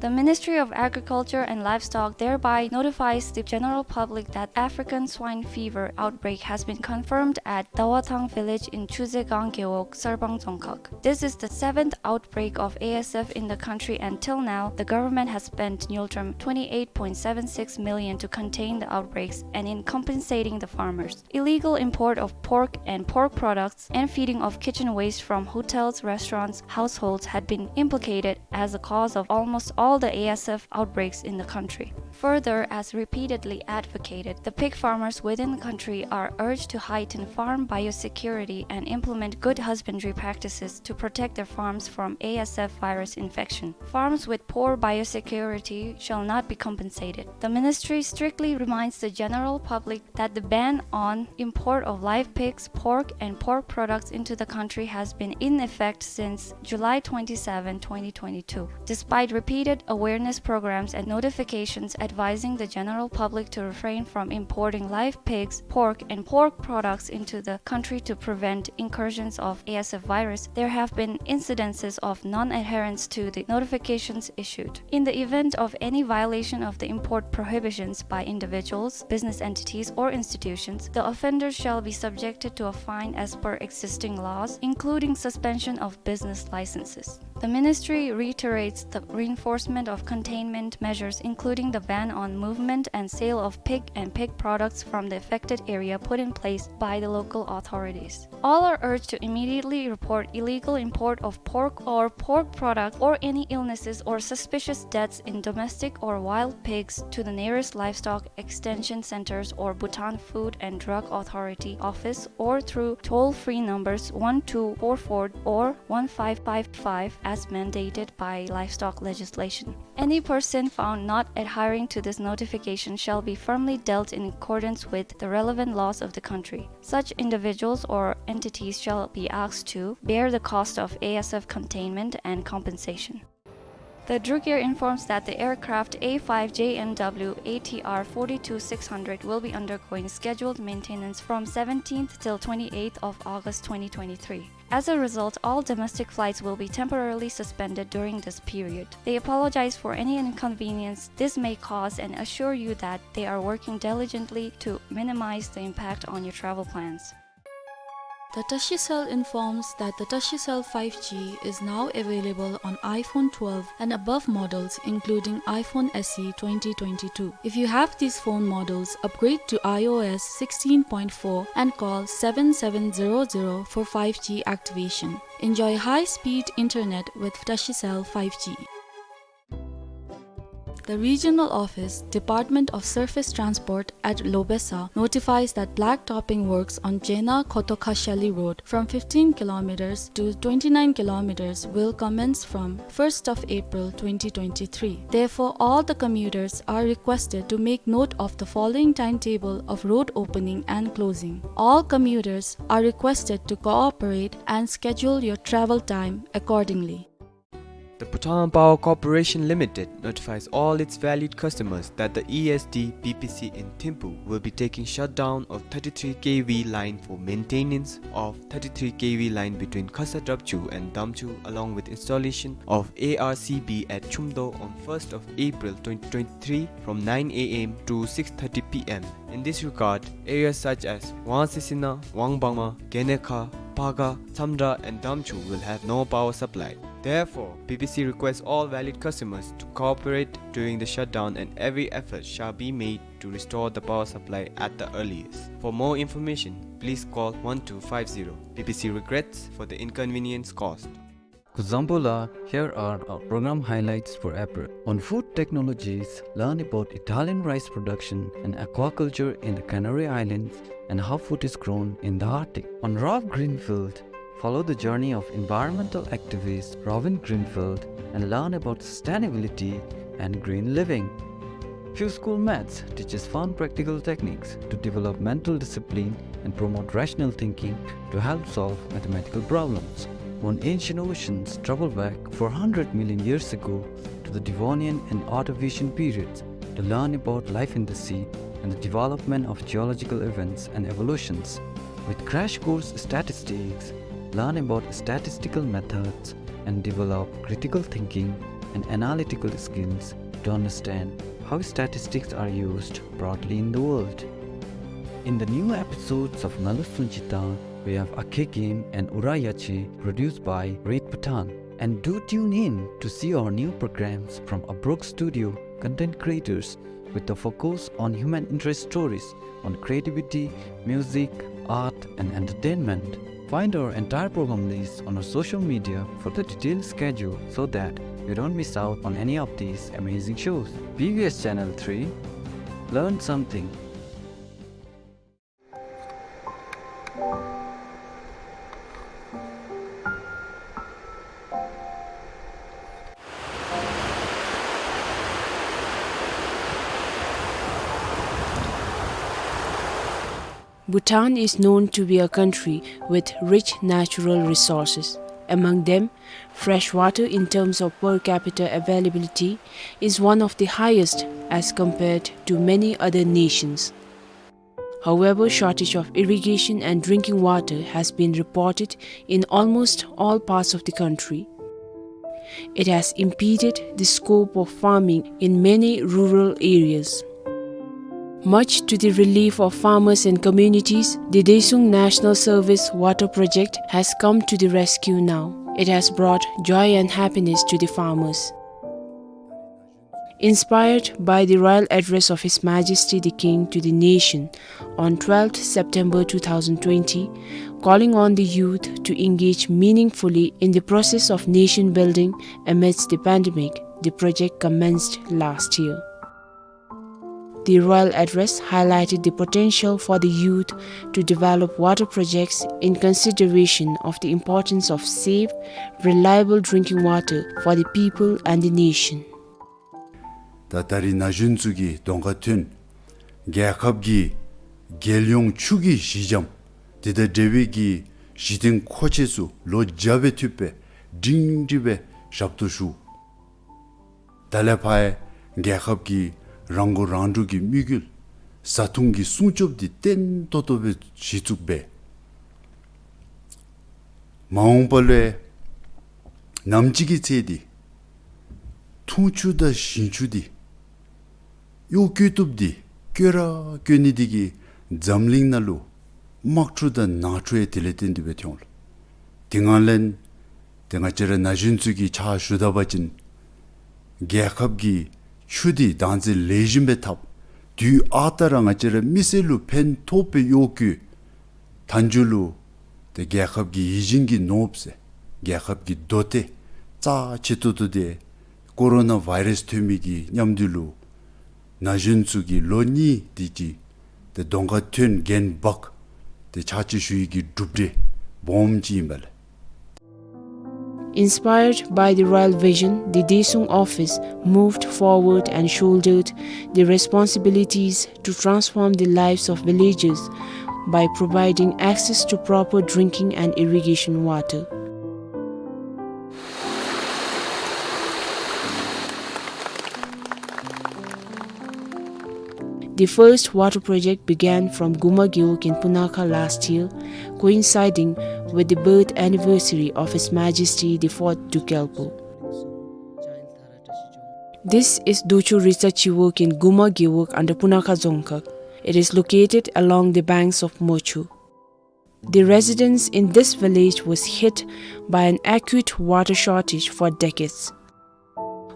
The Ministry of Agriculture and Livestock thereby notifies the general public that African swine fever outbreak has been confirmed at Dawathang village in Chuzegang Gewog, Sarbang Dzongkhag. This is the seventh outbreak of A S F in the country, and till now, the government has spent Ngultrum twenty-eight point seven six million to contain the outbreaks and in compensating the farmers. Illegal import of pork and pork products and feeding of kitchen waste from hotels, restaurants, households had been implicated as the cause of almost all the A S F outbreaks in the country. Further, as repeatedly advocated, the pig farmers within the country are urged to heighten farm biosecurity and implement good husbandry practices to protect their farms from A S F virus infection. Farms with poor biosecurity shall not be compensated. The ministry strictly reminds the general public that the ban on import of live pigs, pork, and pork products into the country has been in effect since July twenty-seven, twenty twenty-two. Despite repeated awareness programs and notifications advising the general public to refrain from importing live pigs, pork, and pork products into the country to prevent incursions of A S F virus, there have been incidences of non-adherence to the notifications issued. In the event of any violation of the import prohibitions by individuals, business entities, or institutions, the offenders shall be subjected to a fine as per existing laws, including suspension of business licenses. The ministry reiterates the reinforcement of containment measures, including the ban on movement and sale of pig and pig products from the affected area put in place by the local authorities. All are urged to immediately report illegal import of pork or pork products or any illnesses or suspicious deaths in domestic or wild pigs to the nearest livestock extension centers or Bhutan Food and Drug Authority office or through toll-free numbers one two four four or one five five five as mandated by livestock legislation. Any person found not adhering to this notification shall be firmly dealt in accordance with the relevant laws of the country. Such individuals or entities shall be asked to bear the cost of A S F containment and compensation. The Druk Air informs that the aircraft A five J N W A T R forty-two six hundred will be undergoing scheduled maintenance from seventeenth till twenty-eighth of August twenty twenty-three. As a result, all domestic flights will be temporarily suspended during this period. They apologize for any inconvenience this may cause and assure you that they are working diligently to minimize the impact on your travel plans. The Tashicell informs that the Tashicell five G is now available on iPhone twelve and above models, including iPhone S E twenty twenty-two. If you have these phone models, upgrade to iOS sixteen point four and call seven seven zero zero for five G activation. Enjoy high-speed internet with Tashicell five G. The regional office, Department of Surface Transport at Lobesa, notifies that blacktopping works on Jena Khotokhashali Road from fifteen kilometers to twenty-nine kilometers will commence from first of April twenty twenty-three. Therefore, all the commuters are requested to make note of the following timetable of road opening and closing. All commuters are requested to cooperate and schedule your travel time accordingly. The Bhutan Power Corporation Limited notifies all its valued customers that the E S D B P C in Thimphu will be taking shutdown of thirty-three K V line for maintenance of thirty-three K V line between Khasa Drapchu and Damchu, along with installation of A R C B at Chumdo on first of April twenty twenty-three from nine A M to six thirty P M. In this regard, areas such as Wangsesina, Wangbangma, Genekha, Paga, Tsamdra and Damchu will have no power supply. Therefore, B P C requests all valid customers to cooperate during the shutdown and every effort shall be made to restore the power supply at the earliest. For more information, please call one two five zero. B P C regrets for the inconvenience caused. Kuzuzangpo la, here are our program highlights for April. On food technologies, learn about Italian rice production and aquaculture in the Canary Islands and how food is grown in the Arctic. On Rob Greenfield, follow the journey of environmental activist Robin Greenfield and learn about sustainability and green living. Few School Maths teaches fun practical techniques to develop mental discipline and promote rational thinking to help solve mathematical problems. On Ancient Oceans, travel back four hundred million years ago to the Devonian and Ordovician periods to learn about life in the sea and the development of geological events and evolutions. With Crash Course Statistics, learn about statistical methods and develop critical thinking and analytical skills to understand how statistics are used broadly in the world. In the new episodes of Ngalu Sunchita, we have Akhe Game and Ura Yache, produced by Red Bhutan. And do tune in to see our new programs from Abrok Studio content creators with a focus on human interest stories on creativity, music, art, and entertainment. Find our entire program list on our social media for the detailed schedule so that you don't miss out on any of these amazing shows. B B S Channel three, learn something. Bhutan is known to be a country with rich natural resources. Among them, fresh water in terms of per capita availability is one of the highest as compared to many other nations. However, shortage of irrigation and drinking water has been reported in almost all parts of the country. It has impeded the scope of farming in many rural areas. Much to the relief of farmers and communities, the Desung National Service Water Project has come to the rescue now. It has brought joy and happiness to the farmers. Inspired by the royal address of His Majesty the King to the nation on twelfth September two thousand twenty, calling on the youth to engage meaningfully in the process of nation building amidst the pandemic, the project commenced last year. The royal address highlighted the potential for the youth to develop water projects in consideration of the importance of safe, reliable drinking water for the people and the nation. ད་ད་རིས་ན་གཞོན་ཚུ་གིས་གདོང་ཁར་ཐོན། རྒྱལ་ཁབ་ཀྱི་རྒྱལ་ཡོངས་ཆུ་གི་གཞི་འགྱམ་དེ་དང་འབྲེལ་བའི་གི་གཞི་རྟེན་མཁོ་ཆས་ཚུ་ལོ་བརྒྱ་སྦེ་ཐུབ་སྦེ་སྒྲིང་སྒྲི་སྦེ་ཞབས་ཏོག་ཞུ། ད་ལས་ཕར་ཡང་རྒྱལ་ཁབ་ཀྱི་རང་མགོ་རང་འདྲོངས་ཀྱི་དམིགས་ཡུལ་བཟའ་འཐུང་གི་སྲུང་སྐྱོབ་འདི་བརྟན་ཏོག་ཏོ་སྦེ་གཞི་བཙུགས་འབད། མ་འོངས་པ་ལུ་ཡང་ནམ་ཅིག་གི་ཚེ་འདི་འཐུང་ཆུ་དང་ཞིང་ཆུ་འདི་གཡོག་བཀོལ་བཏུབ་འདི་བཀོལ་ར་བཀོལ་ནི་འདི་གིས་འཛམ་གླིང་ནང་ལུ་དམག་འཁྲུག་དང་ནང་འཁྲུག་ཡང་དེ་ལས་བརྟེན་ཏེ་སྦེ་འཐོན་འོང་ལགས། དེ་ངང་ལས་ཏེ་ང་བཅས་ར་ན་གཞོན་ཚུ་གི་ཕྱག་ཞུ་ད་པ་ཅིན་རྒྱལ་ཁབ་ཀྱི་ཆུ་འདི་བདག་འཛིན་ལེགས་ཤོམ་སྦེ་འཐབ། དུས་ཨ་རྟག་ར་ང་བཅས་ར་མི་སེར་ལུ་ཕན་ཐོགས་པའི་གཡོག་བཀོལ། མཐའ་མཇུག་ལུ་ཏེ་རྒྱལ་ཁབ་ཀྱི་ཡིད་བཞིན་གྱི་ནོར་བུ་ཟེར་རྒྱལ་ཁབ་ཀྱི་མདོ་སྡེ་རྩ་ཆེ་ཏོག་ཏོ་འདི་ཀོ་རོ་ན་བཱའི་རཱསི་ཐོན་མི་གི་མཉམ་དུ་ལུ་ན་གཞོན་ཚུ་གིས་ལོ་གཉིས་དེ་ཅིག་ཏེ་གདོང་ཁར་ཐོན་འགན་འབག་སྟེ་ཕྱག་ཕྱིད་ཞུ་ཡི་གི་གྲུབ་འབྲས་སྦོམ་ཅིག་ཨིན་པས་ལགས། Inspired by the royal vision, the Desung office moved forward and shouldered the responsibilities to transform the lives of villagers by providing access to proper drinking and irrigation water. The first water project began from Guma Gewog in Punakha last year, coinciding with the birth anniversary of His Majesty the fourth Druk Gyalpo. This is Docho Ritsa Chiwog in Guma Gewog under Punakha Dzongkhag. It is located along the banks of Mochu. The residents in this village was hit by an acute water shortage for decades.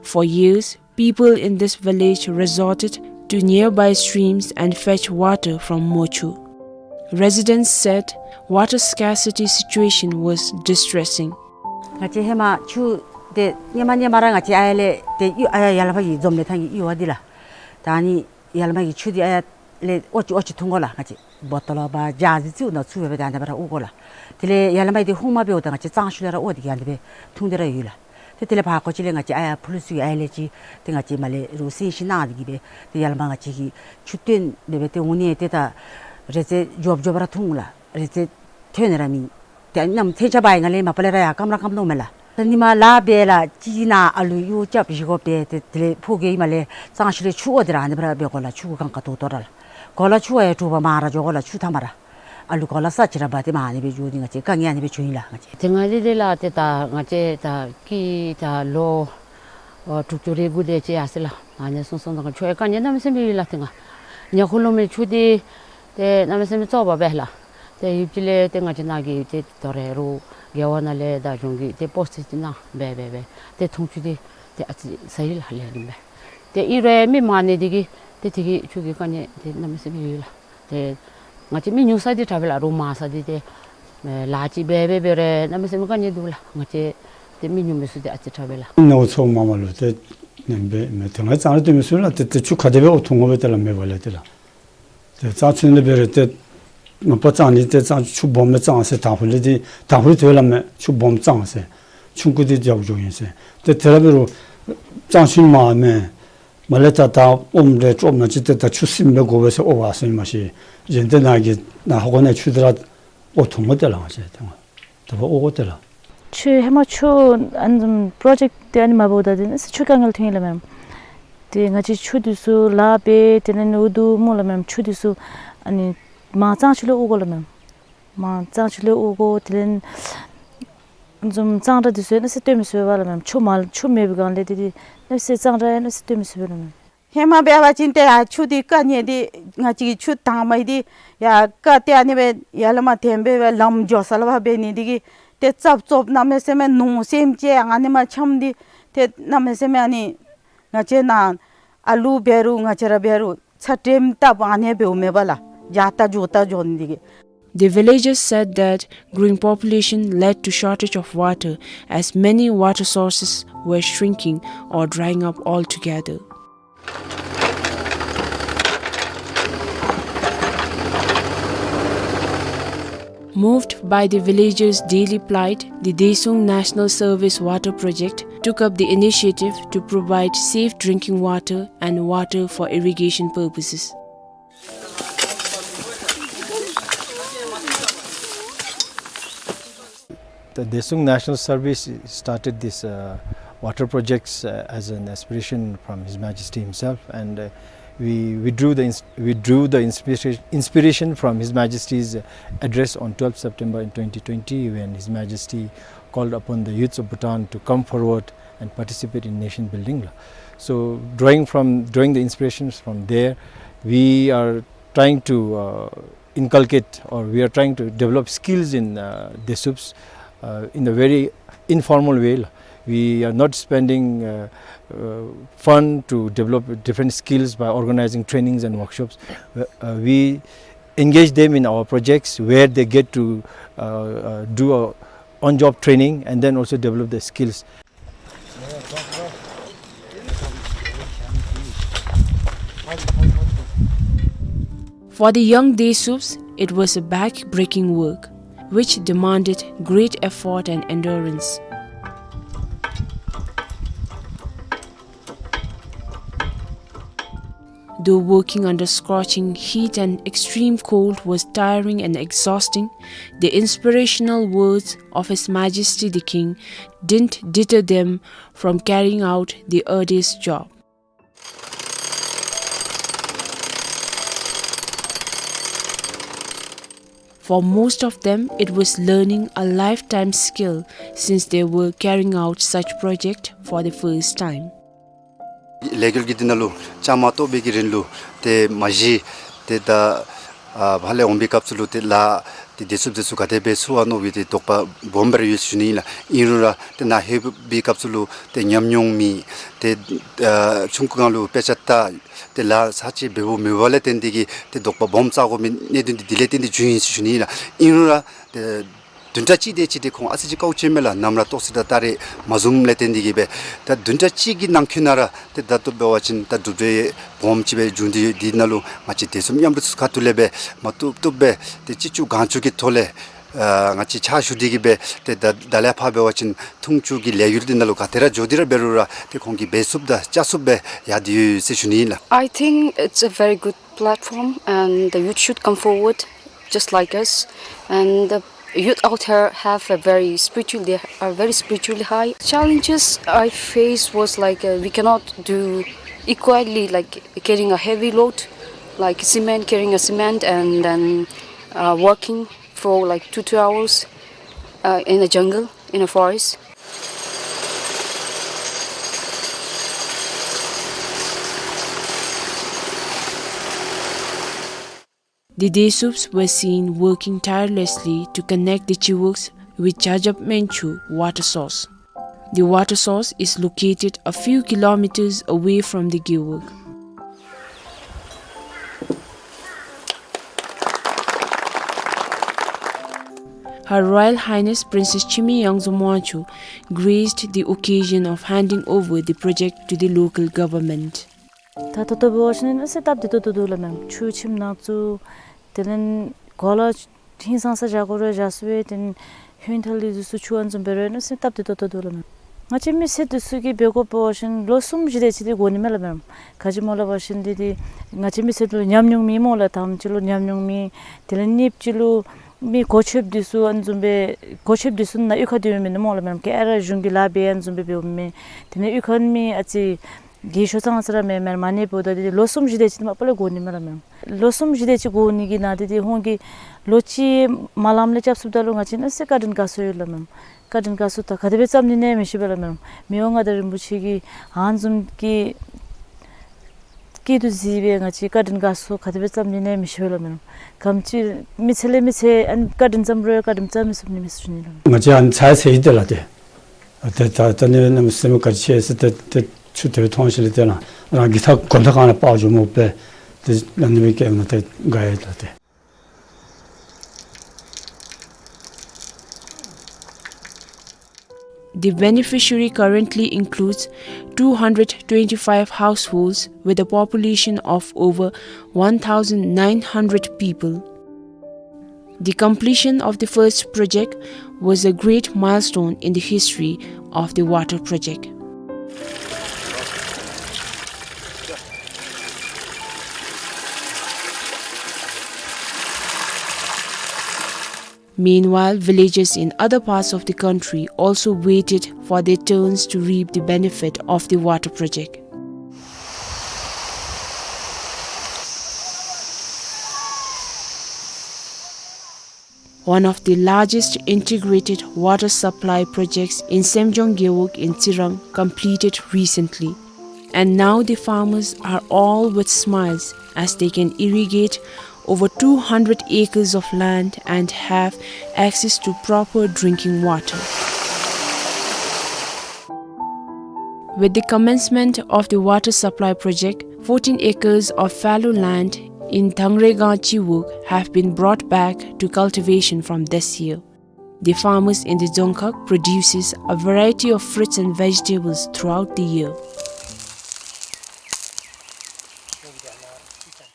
For years, people in this village resorted to nearby streams and fetch water from Mochu. Residents said water scarcity situation was distressing. ང་བཅས་ཧེ་མ་ཆུ་དེ་ཧེ་མ་ཧེ་མ་ར་ང་བཅས་ཨ་ཡར་ལས་ཏེ་གཡུ་ཨ་ཡར་ཡར་ལས་མར་གྱི་འཛོམས་ལས་ཐང་གི་གཡུར་བ་འདི་ལགས། ད་ནི་ཡར་ལས་མར་གྱི་ཆུ་འདི་ཨ་ཡར་ལས་ཨོ་ཅི་ཨོ་ཅི་འཐུང་དགོ་ལགས། ང་བཅས་བོ་ཊོལ་ལོ་བ་ཇཱར་ཇི་ཅིག་ནང་བཙུགས་སྦེ་ད་ཨ་ནི་སྦེ་ར་དབོར་དགོ་ལགས། དེ་ལས་ཡར་ལས་མར་འདི་ཧཱུྃ་མ་འབདཝ་ད་ང་བཅས་གཙང་ཆུ་ལས་ར་དབོར་ཏེ་གི་ཨ་ནི་སྦེ་འཐུང་སྟེ་ར་ཡོད་ལགས། ཏེ་དེ་ལས་ཕར་ཁོ་ཅིག་ལས་ང་བཅས་ཨ་ཡར་ཕུ་ལུ་ཚུ་གི་ཨ་ཡར་ལས་ཅིག་ཏེ་ང་བཅས་མར་ལས་རུང་སེམས་ཤུགས་གནང་སྟེ་གི་སྦེ་ཏེ་ཡར་ལས་མར་ང་བཅས་ཀྱིས་ཆུ་བཏོན་སྦེ་སྦེ་ཏེ་འོང་ནི་ཏེ་ད་རེ་ཙེ་མགྱོགས་མགྱོགས་པ་ར་འཐུང་ལགས། རེ་ཙེ་ཐོན་ནི་ར་མེད། ཏེ་ནམ་ཐེངས་ཆ་བ་ཡི་ང་ལས་མ་པ་ལས་ར་ཡར་སྐམ་ར་སྐམ་དོ་མས་ལགས། ད་ཉི་མ་ལ་སྦེ་ལགས་ཅིག་ནང་ཨ་ལུ་གཡོག་རྐྱབ་བཞེས་དགོ་པས། ཏེ་དེ་ལས་ཕོ་རྒྱས་མར་ལས་གཙང་ཆུ་ལས་ཆུ་དབོར་ཏེ་ར་ཨ་ནི་སྦེ་ར་འབད་དགོ་ལགས། ཆུ་གུ་གང་ག་དོག་དོ་ར་ལགས། གོ་ལ་ཆུ་བ་ཡང་དྲོ་པ་མར་ར་འགྱོ་དགོ་ལགས། ཆུ་མཐའ་མར་ར་ཨ་ལུ་གོ་ལ་ས་ཅིག་ར་འབག་སྟེ་མར་ཨ་ནི་སྦེ་འགྱོ་ནི་ང་བཅས་དཀའ་ངལ་ཨ་ནི་སྦེ་བྱུང་ཡི་ལགས། ང་བཅས་ཏེ་ང་འདི་འདི་ལགས་ཏེ་ད་ང་བཅས་ད་ཀི་ད་ལོ་ ཨོ་དྲུག་ཅུ་རེ་དགུ་དེ་ཅིག་ཡར་སོ་ཡི་ལགས། ཨ་ནི་སོང་སོང་ཙང་ཁྱོད་དཀའ་ངལ་གནམ་མེད་ས་མེད་ཡོད་ལགས། ཏེ་ང་ཉེ་འཁོར་ལུ་མི་ཆུ་དེ་ཏེ་གནམ་མེད་ས་མེད་བཙོགཔ་སྦེ་ལགས། ཏེ་ཡུདཔ་ཅིག་ལས་ཏེ་ང་བཅས་ནཱ་གི་ཏེ་དོ་རུང་རྒེད་འོག་ནང་ལས་དང་གཞུང་གིས་ཏེ་པོ་སི་ཊི་ཅིག་གནང་སྦེ་སྦེ་སྦེ་ཏེ་འཐུང་ཆུ་དེ་ཏེ་ཨ་ཙི་ཟ་ཡི་ལགས། ལས་རིམ་སྦེ་ཏེ་ཨིན་རུང་མི་མང་ནི་དེ་གིས་ཏེ་དེ་གིས་ཆུ་གི་དཀའ་ངལ་ཏེ་གནམ་མེད་ས་མེད་ཡོད་ལགས། ཏེ་ང་བཅས་མི་ཉུང་ས་འདི་དྲག་པས་ལགས། རོགས་མང་ས་འདི་ཏེ་ལཱ་ཅིག་འབད་འབད་འབད་རུང་གནམ་མེད་ས་མེད་དཀའ་ངལ་འདུག་ལགས། ང་བཅས་ཏེ་མི་ཉུང་མི་ཚུ་འདི་ཨ་ཙི་དྲག་པས་ལགས། ནོར་འཚོ་མ་མ་ལུ་ཏེ་ནེམ་སྦེ་མེད། ཏེ་ང་གཙང་ར་སྟོན་མི་ཚུ་ལགས། ཏེ་ཏེ་ཆུ་ག་དེ་སྦེ་འོ་འཐུང་དགོ་པས་ཏེ་ལགས། མེད་པ་ལས་ཏེ་ལགས། ཏེ་གཙང་ཆུ་ལས་འབད་རུང་ཏེ་མ་པ་གཙང་ནི་ཏེ་གཙང་ཆུ་སྦོམ་སྦེ་གཙང་ཟེར། དང་ཕུ་ལས་ཏེ་དང་ཕུ་ལས་ཏེ་ལགས་མེན་ཆུ་སྦོམ་གཙང་ཟེར། ཆུང་ཀུ་འདི་རྒྱབ་འགྱོཝ་ཨིན་ཟེར། ཏེ་དེ་ལས་འབད་རུང་གཙང་ཆུ་མ་མེན། མ་ལས་ད་ད་ཨོམ་རེ་ཅོག་ནང་ཅིག་ཏེ་ད་ཆུ་སིམ་སྦེ་དགོ་པས་ཟེར་ཨོ་བ་ཟེར་མ་ཤེས། གཞན་ཏེ་ནཱ་གི་ནཱ་ཧོ་ཁོ་ནཱ་ཆུ་དེ་ར་འོ་འཐུང་དགོ་ཏེ་ལགས། ང་བཅས་ཏེ་ང་ད་འོ་དགོ་ཏེ་ལགས། ཆུ་ཧེ་མ་ཆུ་ཨ་ནི་པྲོ་ཇེཀཊ་དེ་ཨ་ནི་མ་འབདཝ་ད་དེ་ནི་ཆུ་དཀའ་ངལ་ཐོན་ཡི་ལགས་མེན། ཏེ་ང་བཅས་ཆུ་དེ་ཚུ་ལཱ་འབད་དེ་ལས་ཨུ་ཐུ་སྨོ་ལགས་མེན། ཆུ་དེ་ཚུ་ཨ་ནི་མང་གཙང་ཆུ་ལས་དབོར་དགོ་ལགས་མེན། མང་གཙང་ཆུ་ལས་དབོར་དགོ། དེ་ལས་བཟུམ་གཙང་སྦྲ་འདི་ཚུ་ཡང་གནམ་མེད་ས་མེད་སྟོན་མི་ཚུགས་པས་ལགས་མེན། ཆུ་མ་ཆུ་མེད་པའི་སྒང་ལས་ཏེ་ཏེ་གནམ་མེད་ས་མེད་གཙང་སྦྲ་ཡང་གནམ་མེད་ས་མེད་སྟོན་མི་ཚུགས་པས་ལགས་མེན། ཧེ་མ་འབད་བ་ཅིན་ཏེ་ཡར་ཆུ་འདི་དཀའ་ངལ་འདི་ང་བཅས་ཀྱི་ཆུ་དྭངས་མ་འདི་ཡར་ཀ་ཏེ་ཨ་ནི་སྦེ་ཡར་ལས་མར་འཐེན་སྦེ་སྦེ་ལམ་འགྱོ་ས་ལུ་ཕར་འབད་ནི་འདི་གིས་ཏེ་རྩབ་རྩོབ་གནམ་མེད་ས་མེད་ནོར་སེམས་ཅན་ཨ་ནི་མར་འཁྱམས་ཏེ་ཏེ་གནམ་མེད་ས་མེད་ཨ་ནི་ང་བཅས་ནཱ་ཨ་ལུ་འབད་རུང་ང་བཅས་ར་འབད་རུང་ཚ་དྲོད་བཏབ་ཨ་ནི་འབདཝ་མེན་པས་ལགས། འགྱོ་ད་འགྱོ་ད་འགྱོ་ནི་འདི་གིས། The villagers said that growing population led to shortage of water, as many water sources were shrinking or drying up altogether. Moved by the villagers' daily plight, the Desung National Service Water Project took up the initiative to provide safe drinking water and water for irrigation purposes. The Desung National Service started this, uh, water projects, uh, as an aspiration from His Majesty himself, and, uh, we, we drew the ins-, we drew the inspiration, inspiration from His Majesty's address on twelfth September in twenty twenty, when His Majesty called upon the youths of Bhutan to come forward and participate in nation building. So drawing from, drawing the inspirations from there, we are trying to, uh, inculcate, or we are trying to develop skills in, uh, Desups, uh, in a very informal way. We are not spending, uh, uh, fund to develop different skills by organizing trainings and workshops. Uh, uh, we engage them in our projects where they get to, uh, uh, do a on-job training and then also develop their skills. For the young Desups, it was a back-breaking work, which demanded great effort and endurance. Though working under scorching heat and extreme cold was tiring and exhausting, the inspirational words of His Majesty the King didn't deter them from carrying out the arduous job. For most of them, it was learning a lifetime skill since they were carrying out such project for the first time. ལས་འགུལ་གྱི་འདི་ནང་ལུ་བཅའ་མར་གཏོགས་པའི་གི་རིང་ལུ་ཏེ་མ་གཞི་ཏེ་ད་ཨ་ཕར་ལས་འོང་པའི་སྐབས་སུ་ལུ་ཏེ་ལཱ་ཏེ་དེ་ཚུ་དེ་ཚུ་ག་དེ་སྦེ་ཚུགས་ཨ་མནོ་བའི་ཏེ་དོགས་པ་སྦོམ་སྦེ་ར་ཡོད་ཟེར་ཞུ་ནི་ཨིན་ལགས། ཨིན་རུང་ར་ཏེ་ནཱ་ལྷོད་པའི་སྐབས་སུ་ལུ་ཏེ་ཉམས་མྱོང་མེད། ཏེ་ཨ་ཆུང་ཀུའི་སྒང་ལུ་དཔེ་ཆ་ལྟ་ཏེ་ལཱ་ཚར་གཅིག་འབདཝ་མེད་པ་ལས་བརྟེན་ཏེ་གིས་ཏེ་དོགས་པ་སྦོམ་ཟ་དགོ་མི་གནད་དོན་འདི་དེ་ལས་བརྟེན་ཏེ་བྱུང་ཡི་ཟེར་ཞུ་ནི་ཨིན་ལགས། ཨིན་རུང་ར་ཏེ་བདུན་ཕྲག་གཅིག་དེ་ཅིག་ཏེ་ཁོང་ཨ་ཙི་ཅིག་དཀའཝ་སྤྱད་མས་ལགས། ནམ་ར་ཏོག་ཙི་དང་ད་རེས་མ་བཟུམ་ལས་བརྟེན་ཏེ་གིས་སྦེ་ད་བདུན་ཕྲག་གཅིག་གི་ནང་འཁོད་ནང་ར་ཏེ་ད་ལྟོ་འབད་བ་ཅིན་ད་གྲུབ་འབྲས་སྦོམ་ཅིག་སྦེ་བྱུང་སྟེ་ཡོད། འདི་ནང་ལུ་ང་བཅས་དེ་ཚུ་མཉམ་རུབ་ཚུ་ཁ་ཐུག་ལས་སྦེ་མ་བཏུབ་བཏུབ་སྦེ་ཏེ་ཅི་ཅུ་གང་ཅུ་གི་ཐོག་ལས་ཨ་ང་བཅས་ཕྱག་ཞུ་སྟེ་གིས་སྦེ་ཏེ་ད་ད་ལས་ཕར་འབད་བ་ཅིན་འཐུང་ཆུ་གི་ལས་འགུལ་འདི་ནང་ལུ་ག་ཏེ་ར་འགྱོ་སྟེ་ར་འབད་རུང་ར་ཏེ་ཁོང་གིས་འབད་ཚུགསཔ་དང་བཅའ་ཚུགསཔ་སྦེ་ཡར་ཏེ་ཡོད་ཟེར་ཞུ་ནི་ཨིན་ལགས། I think it's a very good platform, and the youth should come forward just like us. And the youth out here have a very spiritual, they are very spiritually high. Challenges I faced was like, uh, we cannot do equally, like carrying a heavy load, like cement, carrying a cement, and then, uh, working for like two, two hours, uh, in a jungle, in a forest. The Desuks were seen working tirelessly to connect the Chiwuks with Jajab Menchu water source. The water source is located a few kilometers away from the Gewog. Her Royal Highness Princess Chimi Yangzu Mwangchu graced the occasion of handing over the project to the local government. ད་ད་ལྟོ་འབད་བ་ཅིན་ཨ་ཙི་སྟབས་བདེ་ཏོག་ཏོ་འདུག་ལགས་མེན། ཆུ་ཁྱིམ་ནང་བཙུགས། དེ་ལས་གོ་ལ་ཧིང་སངས་ས་བཞག་དགོ་རུང་བཞག་ཚུགས་པས། དེ་ལས་ཧུན་ཐལ་ལི་འདི་ཚུ་ཆུ་ཨ་ནི་བཟུམ་འབད་རུང་ཨ་ཙི་སྟབས་བདེ་ཏོག་ཏོ་འདུག་ལགས་མེན། ང་བཅས་མི་སེར་འདི་ཚུ་གིས་འབད་དགོཔ་འབད་བ་ཅིན་ལོ་གསུམ་བཞི་དེ་ཅིག་འདི་འགོར་ནི་མས་ལགས་མེན། ག་ཅི་སྨོ་ལབ་པ་ཅིན་འདི་འདི་ང་བཅས་མི་སེར་ལུ་ཉམས་མྱོང་མེད་སྨོ་ལགས། དང་པ་ཅིག་ལུ་ཉམས་མྱོང་མེད། དེ་ལས་གཉིས་པ་ཅིག་ལུ་མི་གོ་ཆོདཔ་འདི་ཚུ་ཨ་ནི་བཟུམ་སྦེ་གོ་ཆོདཔ་འདི་ཚུ་ནང་གཡུས་ཁར་སྡོད་མི་མེན་སྨོ་ལགས་མེན། ག་ར་གཞུང་གི་ལཱ་འབད་ཨ་ནི་བཟུམ་སྦེ་འབདཝ་མས། དེ་ལས་གཡུས་ཁར་མི་ཨ་ཙི་རྒས་ཤོས་ཙང་ཙ་ར་མེན་མེན། མ་ཎི་འབདཝ་ད་འདི་ལོ་གསུམ་བཞི་དེ་ཅིག་འདི་མ་པ་ལས་འགོར་ནི་མས་ལགས་མེན། ལོ་གསུམ་བཞི་དེ་ཅིག་འགོར་ནི་གི་ནང་འདི་འདི་ཁོང་གིས་ལོ་གཅིག་མ་ལམ་ལས་རྐྱབ་ཚུགསཔ་ད་ལུ་ང་བཅས་ཨ་ཙི་བཀའ་དྲིན་དགའ་ཚོར་ཡོད་ལགས་མེན། བཀའ་དྲིན་དགའ་ཚོར་ད་ག་དེ་སྦེ་བརྩམ་ནི་ཨིན་ན་མི་ཤེས་པས་ལགས་མེན། མི་དབང་མངའ་བདག་རིན་པོ་ཆེ་གིས་ཨ་ནི་བཟུམ་གྱི་སྐྱིད་སྡུག་གཟིགས་སྦེ་ང་བཅས་བཀའ་དྲིན་དགའ་ཚོར་ག་དེ་སྦེ་བརྩམ་ནི་ཨིན་ན་མི་ཤེས་པས་ལགས་མེན། ག་དེམ་ཅིག་མི་ཚེ་ལས་མི་ཚེ་ཨ་ནི་བཀའ་དྲིན་བརྩམ་རུང་བཀའ་དྲིན་བརྩམ་མི་ཚུགས་ནི་མས་ཟེར་ཞུ་ནི་ལགས་མེན། ང་བཅས་ཨ་ནི་ཚ་ཚ་ཡི་ཏེ་ལགས་ཏེ། ཏེ་ད་ད་ནི་གནམ་མེད་ས་མེད་ག་ཅི་ཟེར་ཏེ་ཏེ་ཆུ་དེ་སྦེ་མཐོང་ཞིནམ་ལས་ཏེ་ན་རང་གི་ཐག་གོམ་ཐག་གང་ལས་སྤར་འགྱོཝ་སྨོ་པས། ཏེ་ཨ་ནི་སྦེ་སྐྱེལ་ན་ཏེ་དགའ་ཡི་ལགས་ཏེ། The beneficiary currently includes two hundred twenty-five households with a population of over one thousand nine hundred people. The completion of the first project was a great milestone in the history of the water project. Meanwhile, villages in other parts of the country also waited for their turns to reap the benefit of the water project. One of the largest integrated water supply projects in Semjong Gewog in Tsirang completed recently. And now the farmers are all with smiles as they can irrigate over two hundred acres of land and have access to proper drinking water. With the commencement of the water supply project, fourteen acres of fallow land in Thangregang Chiwog have been brought back to cultivation from this year. The farmers in the Dzongkhag produces a variety of fruits and vegetables throughout the year.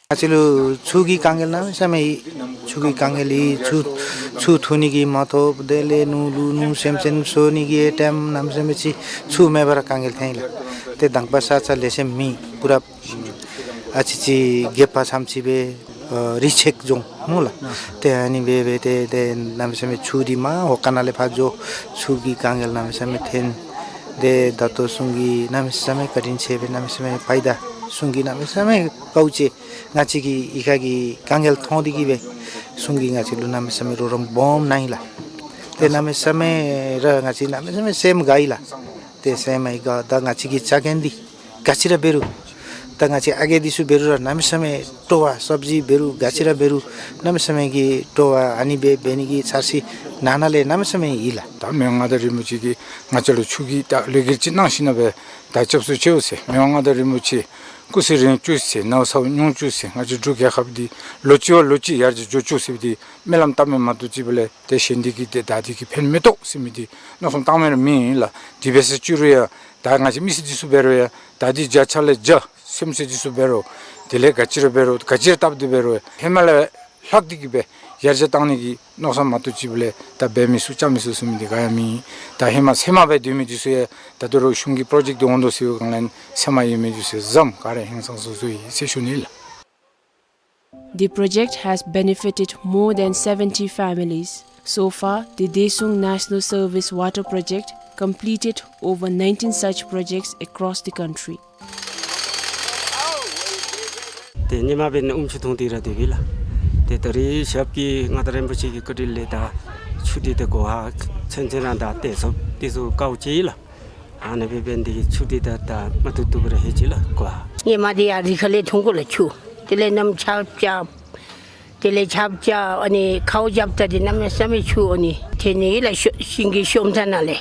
ང་བཅས་ལུ་ཆུ་གི་དཀའ་ངལ་གནམ་མེད་ས་མེད་ཡོད། ཆུ་གི་དཀའ་ངལ་ཡོད། ཆུ་ཆུ་འཐུང་ནི་གི་མ་ཐོབ། དེ་ལས་ནོར་ལུ་ནོར་སེམས་ཅན་གསོ་ནི་གི་ཨེ་ཊེམ་གནམ་མེད་ས་མེད་ཅིག་ཆུ་མེད་པར་དཀའ་ངལ་ཐོན་ཡི་ལགས། ཏེ་དང་པ་ས་ཆ་ལེགས་ཤོམ་མེད། པུ་ར་ཨ་ཙི་ཅིག་རྒེད་འོག་ཙམ་ཅིག་སྦེ་ཨ་རི་ཆེག་རྫོང་སྨོ་ལགས། ཏེ་ཨ་ནི་སྦེ་སྦེ་ཏེ་ཏེ་གནམ་མེད་ས་མེད་ཆུ་འདི་མར་འོག་ཁང་ནང་ལས་ཕར་འགྱོ། ཆུ་གི་དཀའ་ངལ་གནམ་མེད་ས་མེད་ཐོན། ཏེ་ད་ལྟོ་གཞུང་གིས་གནམ་མེད་ས་མེད་བཀའ་དྲིན་ཆེ་བས། གནམ་མེད་ས་མེད་ཕྱི་ད་གཞུང་གིས་གནམ་མེད་ས་མེད་དཀའཝ་སྤྱད། ང་བཅས་ཀྱི་གཡུས་ཁ་གི་དཀའ་ངལ་མཐོང་སྟེ་གིས་སྦེ་གཞུང་གིས་ང་བཅས་ལུ་གནམ་མེད་ས་མེད་རོགས་རམ་སྦོམ་གནང་ཡི་ལགས། ཏེ་གནམ་མེད་ས་མེད་ར་ང་བཅས་གནམ་མེད་ས་མེད་སེམས་དགའ་ཡི་ལགས། ཏེ་སེམས་ཡི་དགའ་ད་ང་བཅས་ཀྱི་ཆ་རྐྱེན་འདི་ག་ཅི་ར་འབད་རུང་ད་ང་བཅས་ཨ་རྒས་འདི་ཚུ་འབད་རུང་ར་གནམ་མེད་ས་མེད་སྤྲོ་བ་སབ་ཇི་འབད་རུང་ག་ཅི་ར་འབད་རུང་གནམ་མེད་ས་མེད་ཀྱི་སྤྲོ་བ་ཨ་ནི་སྦེ་འབད་ནི་གི་འཆར་གཞི་ནང་ན་ལས་གནམ་མེད་ས་མེད་ཡོད་ལགས། ད་མི་དབང་མངའ་བདག་རིན་པོ་ཆེ་གིས་ང་བཅས་ལུ་ཆུ་གི་ད་ལས་འགུལ་ཅིག་གནང་ཞིནམ་ལས་ད་སྐྱབས་སུ་མཆིའོ་ཟེར། མི་དབང་མངའ་བདག་རིན་པོ་ཆེ་སྐུ་ཚེ་རིང་བཅུག་ཟེར། ནཝ་ཚཝ་ཉུང་བཅུག་ཟེར། ང་བཅས་འབྲུག་རྒྱལ་ཁབ་འདི་ལོ་གཅིག་བ་ལོ་གཅིག་ཡར་རྒྱས་འགྱོ་བཅུག་ཟེར་བའི་འདི་སྨོན་ལམ་བཏབ་མི་མ་གཏོགས་ཅིག་འབད་ལས་ཏེ་གཞན་འདི་གིས་ཏེ་ད་འདི་གིས་ཕན་མི་ཐོགས་ཟེར་མི་འདི་མནོ་བསམ་བཏང་མི་ར་མེད་ལགས། དེ་སྦེ་ཟེར་བཅུག་རུང་ཡང་ད་ང་བཅས་མི་སེར་འདི་ཚུ་འབད་རུང་ཡང་ད་འདི་བརྒྱ་ཆ་ལས་བརྒྱ་སེམས་ཅན་འདི་ཚུ་འབད་རུང་དེ་ལས་ག་ཅི་ར་འབད་རུང་ག་ཅི་ར་བཏབ་སྟེ་འབད་རུང་ཧེ་མ་ལས་ལྷག་སྟེ་གིས་སྦེ་ཡར་རྒྱས་བཏང་ནི་གི་མནོ་བསམ་མ་གཏོགས་ཅིག་འབད་ལས་ད་འབད་མི་ཚུགས་རྐྱབ་མི་ཚུགས་ཟེར་མི་འདི་ག་ཡང་མེད། ད་ཧེ་མ་སེམས་མ་སྦེ་སྡོད་མི་འདི་ཚུ་ཡང་ད་ལྟོ་ར་གཞུང་གི་པྲོ་ཇེཀཊ་འདི་འོང་དོ་ཟེར་བའི་སྒང་ལས་སེམས་མ་ཡོད་མི་འདི་ཚུ་ཡང་བཟུམ་ག་ར་ཧིང་སངས་ས་སོང་ཡི་ཟེར་ཞུ་ནི་ལགས། The project has benefited more than seventy families. So far, the Desung National Service Water Project completed over nineteen such projects across the country. ཏེ་ཉིནམ་འབདན་ཨུམ་ཆུ་འཐུང་སྟེ་ར་སྡོདཔ་ཨིན་ལགས། ཏེ་ད་རིས་ཞབས་ཀྱིས་མངའ་བདག་རིན་པོ་ཆེ་གི་བཀའ་དྲིན་ལས་ད་ཆུ་འདི་ཏེ་གོ་བ་ཚུན་ཚོད་ར་ད་ཏེ་ཚུ་ཏེ་ཚུ་དཀའཝ་སྤྱད་ཡི་ལགས། ཨ་ནི་སྦེ་འབདན་འདི་ཆུ་འདི་ད་ད་མ་ཐུབ་ཐུབ་ར་ལྷོད་ཅི་ལགས་གོ་བ། ངེ་མ་འདི་ཡར་རི་ཁ་ལས་འཐུང་དགོ་ལགས་ཆུ། དེ་ལས་གནམ་ཆརཔ་རྐྱབ་ དེ་ལས་ཆརཔ་རྐྱབ་ཨ་ནི་ཁཝ་རྐྱབ་ད་འདི་གནམ་མེད་ས་མེད་ཆུ་ཨ་ནི་ཐོན་ནི་ཨིན་ལགས། ཤོ་ཤིང་གི་ཤོམ་ཐ་ནང་ལས།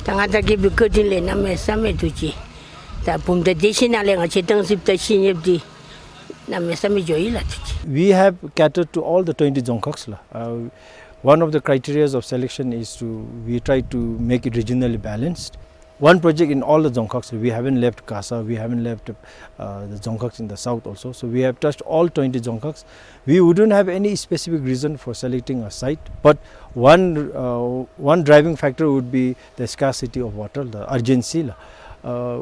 ད་ང་བཅས་རྒྱལ་པོའི་བཀའ་དྲིན་ལས་གནམ་མེད་ས་མེད་ཐུགས་རྗེ། ད་བུམ་ཐང་སྡེ་བཞི་ནང་ལས་ང་བཅས་བཏང་ཟིབ་ད་ཤིང་ཡོདཔ་འདི་གནམ་མེད་ས་མེད་འགྱོ་ཡི་ལགས། ཐུགས་རྗེ། We have catered to all the twenty Dzongkhags ལགས། Uh, one of the criteria of selection is to, we try to make it regionally balanced. One project in all the Dzongkhags. We haven't left Kasa, we haven't left, uh, the Dzongkhags in the south also. So we have touched all twenty Dzongkhags. We wouldn't have any specific reason for selecting a site, but one, uh, one driving factor would be the scarcity of water, the urgency. Uh,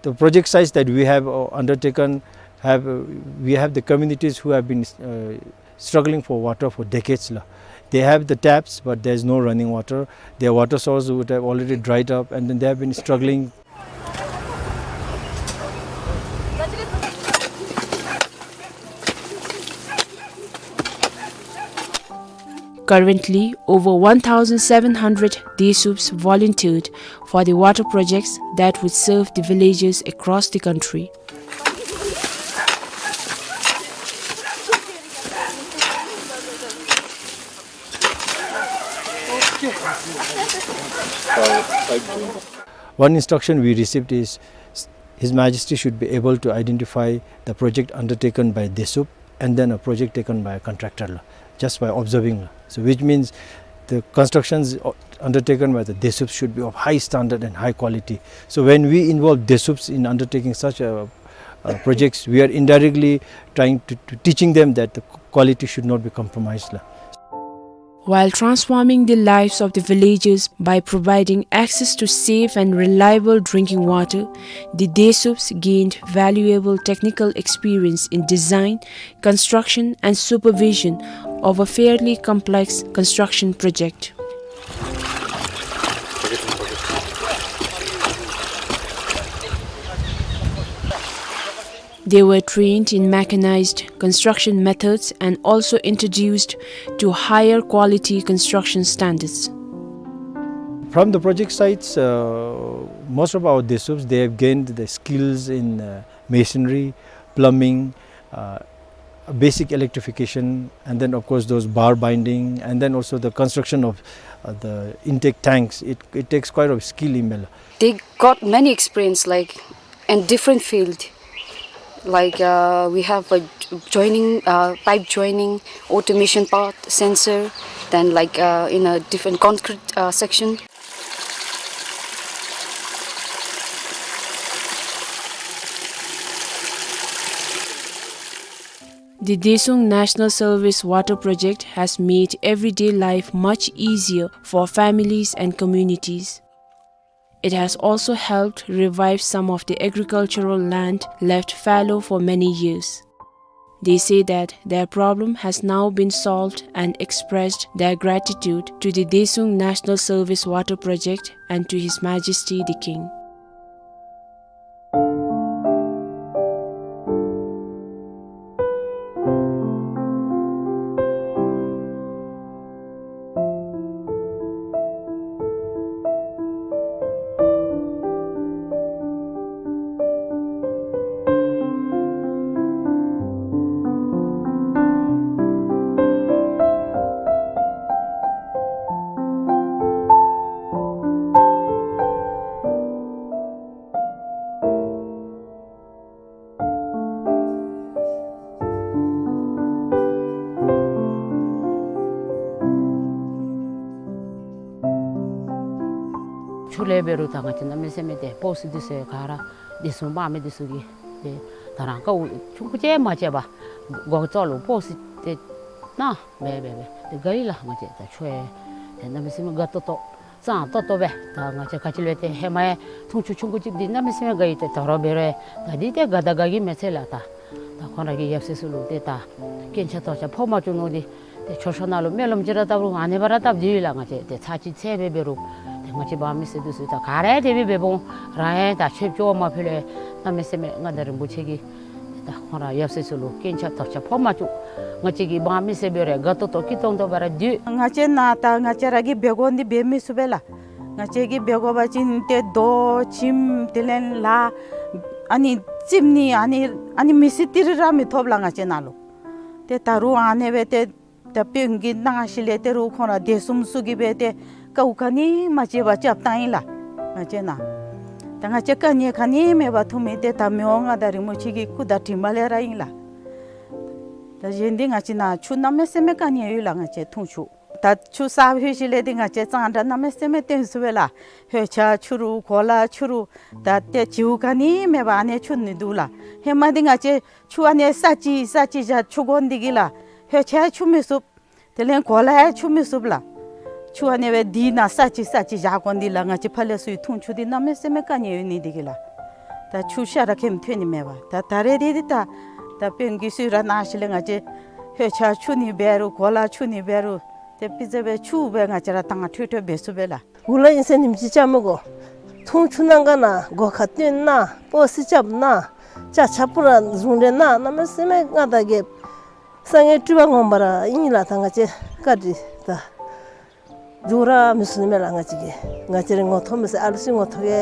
the project sites that we have, uh, undertaken have, uh, we have the communities who have been, uh, struggling for water for decades la. They have the taps, but there is no running water. Their water source would have already dried up, and then they have been struggling. Currently, over one thousand seven hundred Desuups volunteered for the water projects that would serve the villages across the country. One instruction we received is His Majesty should be able to identify the project undertaken by Desuup and then a project taken by a contractor la, just by observing la. So which means the constructions, uh, undertaken by the Desuups should be of high standard and high quality. So when we involve Desuups in undertaking such, uh, uh, projects, we are indirectly trying to, to teaching them that the quality should not be compromised la. While transforming the lives of the villagers by providing access to safe and reliable drinking water, the Desuups gained valuable technical experience in design, construction and supervision of a fairly complex construction project. They were trained in mechanized construction methods and also introduced to higher quality construction standards. From the project sites, uh, most of our Desuups, they have gained the skills in, uh, masonry, plumbing, uh, basic electrification, and then of course those bar binding, and then also the construction of, uh, the intake tanks. It, it takes quite a skill in Mela. They got many experience, like, in different field. Like, uh, we have a joining, uh, pipe joining, automation part, sensor, then, like, uh, in a different concrete, uh, section. The Desuung National Service Water Project has made everyday life much easier for families and communities. It has also helped revive some of the agricultural land left fallow for many years. They say that their problem has now been solved and expressed their gratitude to the Desuung National Service Water Project and to His Majesty the King. ཆུ་ལས་འབད་རུང་ད་ང་བཅས་གནམ་མེད་ས་མེད་ཏེ་སྤོག་སི་འདི་ཚུ་ག་ར་འདི་ཚུ་འབག་མི་འདི་ཚུ་གིས་ཏེ་ད་རང་དཀའཝ་ཆུང་ཀུ་ཅིག་མ་སྤྱད་པར་སྒོ་ཙོག་ལུ་སྤོག་སི་ཏེ་ན་འབད་འབད་འབད་ཏེ་དགའ་ཡི་ལགས། ང་བཅས་ད་ཆུ་ཡང་ཏེ་གནམ་མེད་ས་མེད་དགའ་ཏོག་ཏོ་གཙང་ཏོག་ཏོ་སྦེ་ད་ང་བཅས་ག་ཅི་ལས་ཏེ་ཧེ་མ་ཡང་འཐུང་ཆུ་ཆུང་ཀུ་ཅིག་འདི་གནམ་མེད་ས་མེད་དགའ་ཡི། ཏེ་ད་རུང་འབད་རུང་ད་འདི་ཏེ་དགའ་དང་དགའ་གི་མི་ཚད་ལགས། ད་ད་ཁོང་ར་གི་ཡབ་སྲས་ཚུ་ལུ་ཏེ་ད་སྐྱེན་ཆ་དོག་ཆ་ཕོག་མ་བཅུག་ནུག་འདི་ཏེ་མཆོད་བཤམ་ནང་ལུ་སྨོན་ལམ་ཅིག་ར་བཏབ་རུང་ཨ་ནི་སྦེ་ར་བཏབ་སྡོད་ཡི་ལགས། ང་བཅས་ཏེ་ཚར་གཅིག་ཚར་སྦེ་འབད་རུང་ཏེ་ང་བཅས་འབངས་མི་སེར་འདི་ཚུ་ད་ག་ར་དེ་སྦེ་འབད་འོང་། རང་ཡང་ད་ཆོས་སྐྱོང་མ་ཕུལ་ལས་གནམ་མེད་ས་མེད་མངའ་བདག་རིན་པོ་ཆེ་གིས་ད་ཁོང་ར་ཡབ་སྲས་ཚུ་ལུ་སྐྱེན་ཆ་དོག་ཆ་ཕོག་མ་བཅུག། ང་བཅས་ཀྱི་འབངས་མི་སེར་འབད་རུང་དགའ་ཏོག་ཏོ་སྐྱིད་ཏོང་ཏོ་སྦེ་ར་སྡོད། ང་བཅས་ནཱ་ད་ང་བཅས་ར་གིས་འབད་དགོ་འདི་འབད་མི་ཚུགས་པས་ལགས། ང་བཅས་ཀྱིས་འབད་དགོ་པ་ཅིན་ཏེ་རྡོ་ཁྱིམ་དེ་ལས་ལ་ཨ་ནི་རྩིགཔ་ནི་ཨ་ནི་ཨ་ནི་མི་སེར་ཏི་རི་ར་མི་ཐོབ་ལགས། ང་བཅས་ནཱ་ལུ་ ཏེ་ད་རུང་ཨ་ནི་སྦེ་ཏེ་ད་དཔོན་གྱིས་གནང་ཞིནམ་ལས་ཏེ་རུང་ཁོང་ར་སྡེ་གསུམ་ཚུ་གིས་སྦེ་ཏེ་དཀའཝ་ག་ནི་མ་སྤྱད་པར་རྐྱབ་བཏང་ཡི་ལགས་ང་བཅས་ནང་། ད་ང་བཅས་དཀའ་ངལ་ག་ནི་མེད་པར་འཐུང་མི་འདི་ད་མི་དབང་མངའ་བདག་རིན་པོ་ཆེ་གི་སྐུ་དྲིན་མ་ལས་ར་ཨིན་ལགས། ད་གཞན་འདི་ང་བཅས་ནང་ཆུ་གནམ་མེད་ས་མེད་དཀའ་ངལ་ཡོད་ལགས། ང་བཅས་འཐུང་ཆུ་ད་ཆུ་ས་ཕུད་ཞིནམ་ལས་འདི་ང་བཅས་གཙང་སྦྲ་གནམ་མེད་ས་མེད་སྟོན་ཚུགས་པས་ལགས། ལྷོད་ཆས་འཁྱུ་རུང་གོ་ལ་འཁྱུ་རུང་ད་ཏེ་བྱིའུ་ག་ནི་མེད་པར་ཨ་ནི་འཁྱུ་ནི་འདུག་ལགས། ཧེ་མ་འདི་ང་བཅས་ཆུ་ཨ་ནི་ས་ཅིག་ས་ཅིག་བཞག་ཆུ་དགོ་ནི་འདི་གིས་ལགས། ལྷོད་ཆས་འཁྱུ་མི་ཚུགས། དེ་ལས་གོ་ལ་ཡང་འཁྱུ་མི་ཚུགས་ལགས། ཆུ་ཨ་ནི་སྦེ་འདི་ནང་ས་ཅིག་ས་ཅིག་བཞག་དགོ་ནི་འདི་ལགས། ང་བཅས་ཕར་ལས་ཚུར་འཐུང་ཆུ་འདི་གནམ་མེད་ས་མེད་དཀའ་ངལ་ཡོད་ནི་འདི་གིས་ལགས། ད་ཆུ་ཤ་ར་ཁེམ་ཐོན་ནི་མེད་པར་ད་ད་རེས་འདི་འདི་ད་ད་དཔོན་གྱིས་གསོལ་རས་གནང་ཞིནམ་ལས་ང་བཅས་ལྷོད་ཆས་འཁྱུ་ནི་འབད་རུང་གོ་ལ་འཁྱུ་ནི་འབད་རུང་ཏེ་སྤུས་ཚད་སྦེ་ཆུ་སྦེ་ང་བཅས་ར་དྭངས་འཕྲོས་འཕྲོས་འབད་ཚུགས་པས་ལགས། གུ་ལུ་ཨིན་ཟེར་ཉིནམ་གཅིག་བཅའ་མི་དགོ། འཐུང་ཆུ་གནང་ག་གནང་། སྒོ་ཁར་བཏོན་གནང་། སྤོས་སི་རྐྱབ་གནང་། ལྕགས་ཆརཔ་ར་བཟུང་སྟེ་གནང་། གནམ་མེད་ས་མེད་མངའ་བདག་རྒྱལཔོ་གསང་སྔགས་སྤྲུལ་པ་ངོ་མ་ར་ཨིན་ལགས། ད་ང་བཅས་བཀའ་དྲིན་ད་འཇུག་ར་མི་ཚུགས་ནི་མས་ལགས། ང་བཅས་ཀྱིས་ང་བཅས་རའི་ངོ་ཐོག་མི་ཟེར་ཨ་ལུ་ཚུའི་ངོ་ཐོག་གི་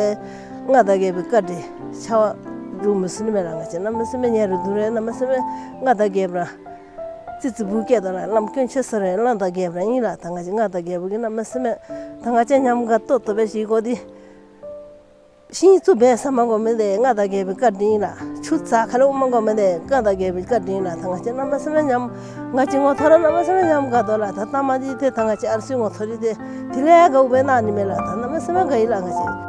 མངའ་བདག་རྒྱལ་པོའི་བཀའ་དྲིན་ཆ་བ་འཇུག་མི་ཚུགས་ནི་མས་ལགས། ང་བཅས་གནམ་མེད་ས་མེད་ཉེ་རུང་དུ་རུང་གནམ་མེད་ས་མེད་མངའ་བདག་རྒྱལཔོ་ར་ཙི་ཙི་བུ་སྐྱེས་དོ་ལགས། བླམ་དཀོན་མཆོག་ཟེར་རུང་བླམ་དང་རྒྱལཔོ་ར་ཨིན་ལགས། ད་ང་བཅས་མངའ་བདག་རྒྱལ་པོ་གིས་གནམ་མེད་ས་མེད་ད་ང་བཅས་ཉམས་དགའ་ཏོག་ཏོ་སྦེ་བཞེས་དགོ་འདི་ཤིང་བཙུགས་འབད་ས་མ་དགོ་མི་འདི་མངའ་བདག་རྒྱལ་པོའི་བཀའ་དྲིན་ལགས། ཆུ་རྩྭ་ཁ་ལས་འོང་མ་དགོ་མི་འདི་མངའ་བདག་རྒྱལ་པོའི་བཀའ་དྲིན་ལགས། ད་ང་བཅས་གནམ་མེད་ས་མེད་ཉམས་ང་བཅས་ངོ་ཐོག་ར་གནམ་མེད་ས་མེད་ཉམས་དགའ་དོ་ལགས། ད་ལྟ་མ་འདི་ཏེ་ད་ང་བཅས་ཨ་ལུ་ཚུའི་ངོ་ཐོག་འདི་ཏེ་དེ་ལས་ཡང་དགའཝ་སྦེ་གནང་ནི་མས་ལགས། ད་གནམ་མེད་ས་མེད་དགའ་ཡི་ལགས་ང་བཅས།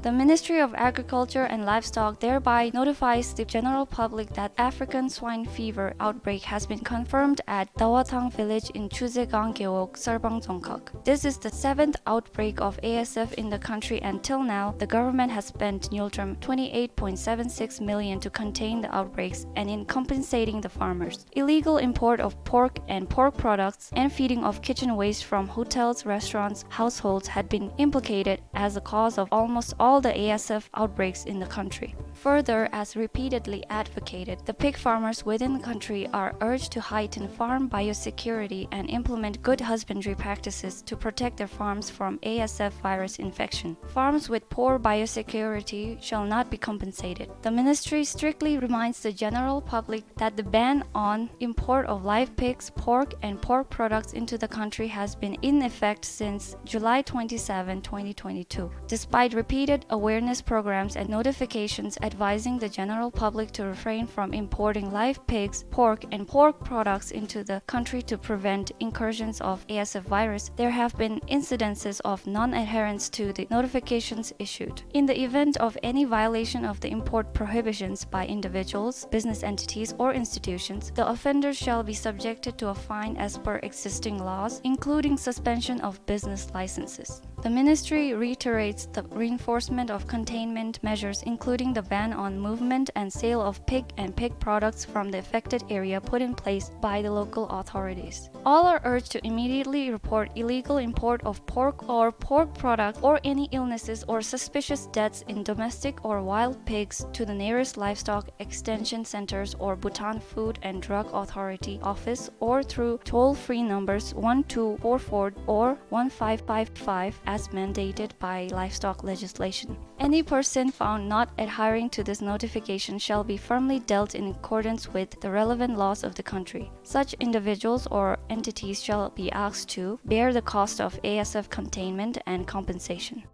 The Ministry of Agriculture and Livestock thereby notifies the general public that African swine fever outbreak has been confirmed at Dawathang village in Chuzegang Gewog, Sarbang Dzongkhag. This is the seventh outbreak of A S F in the country, and till now, the government has spent ngultrum twenty-eight point seven six million to contain the outbreaks and in compensating the farmers. Illegal import of pork and pork products and feeding of kitchen waste from hotels, restaurants, households had been implicated as the cause of almost all the A S F outbreaks in the country. Further, as repeatedly advocated, the pig farmers within the country are urged to heighten farm biosecurity and implement good husbandry practices to protect their farms from A S F virus infection. Farms with poor biosecurity shall not be compensated. The ministry strictly reminds the general public that the ban on import of live pigs, pork, and pork products into the country has been in effect since July twenty-seven, twenty twenty-two. Despite repeated awareness programs and notifications advising the general public to refrain from importing live pigs, pork, and pork products into the country to prevent incursions of A S F virus, there have been incidences of non-adherence to the notifications issued. In the event of any violation of the import prohibitions by individuals, business entities, or institutions, the offenders shall be subjected to a fine as per existing laws, including suspension of business licenses. The ministry reiterates the reinforcement of containment measures, including the ban on movement and sale of pig and pig products from the affected area put in place by the local authorities. All are urged to immediately report illegal import of pork or pork product or any illnesses or suspicious deaths in domestic or wild pigs to the nearest livestock extension centers or Bhutan Food and Drug Authority office or through toll-free numbers one two four four or one five five five as mandated by livestock legislation. Any person found not adhering to this notification shall be firmly dealt in accordance with the relevant laws of the country. Such individuals or entities shall be asked to bear the cost of A S F containment and compensation.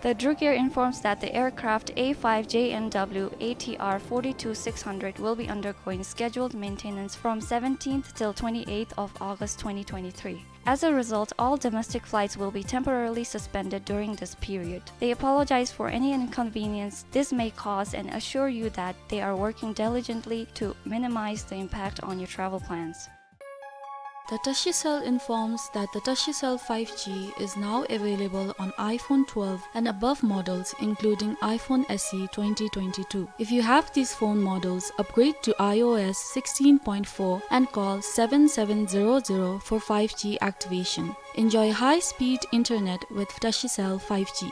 The Druk Air informs that the aircraft A five J N W A T R forty-two six hundred will be undergoing scheduled maintenance from seventeenth till twenty-eighth of August twenty twenty-three. As a result, all domestic flights will be temporarily suspended during this period. They apologize for any inconvenience this may cause and assure you that they are working diligently to minimize the impact on your travel plans. The Tashicell informs that the Tashicell five G is now available on iPhone twelve and above models, including iPhone S E twenty twenty-two. If you have these phone models, upgrade to I O S sixteen point four and call seven seven zero zero for five G activation. Enjoy high-speed internet with Tashicell five G.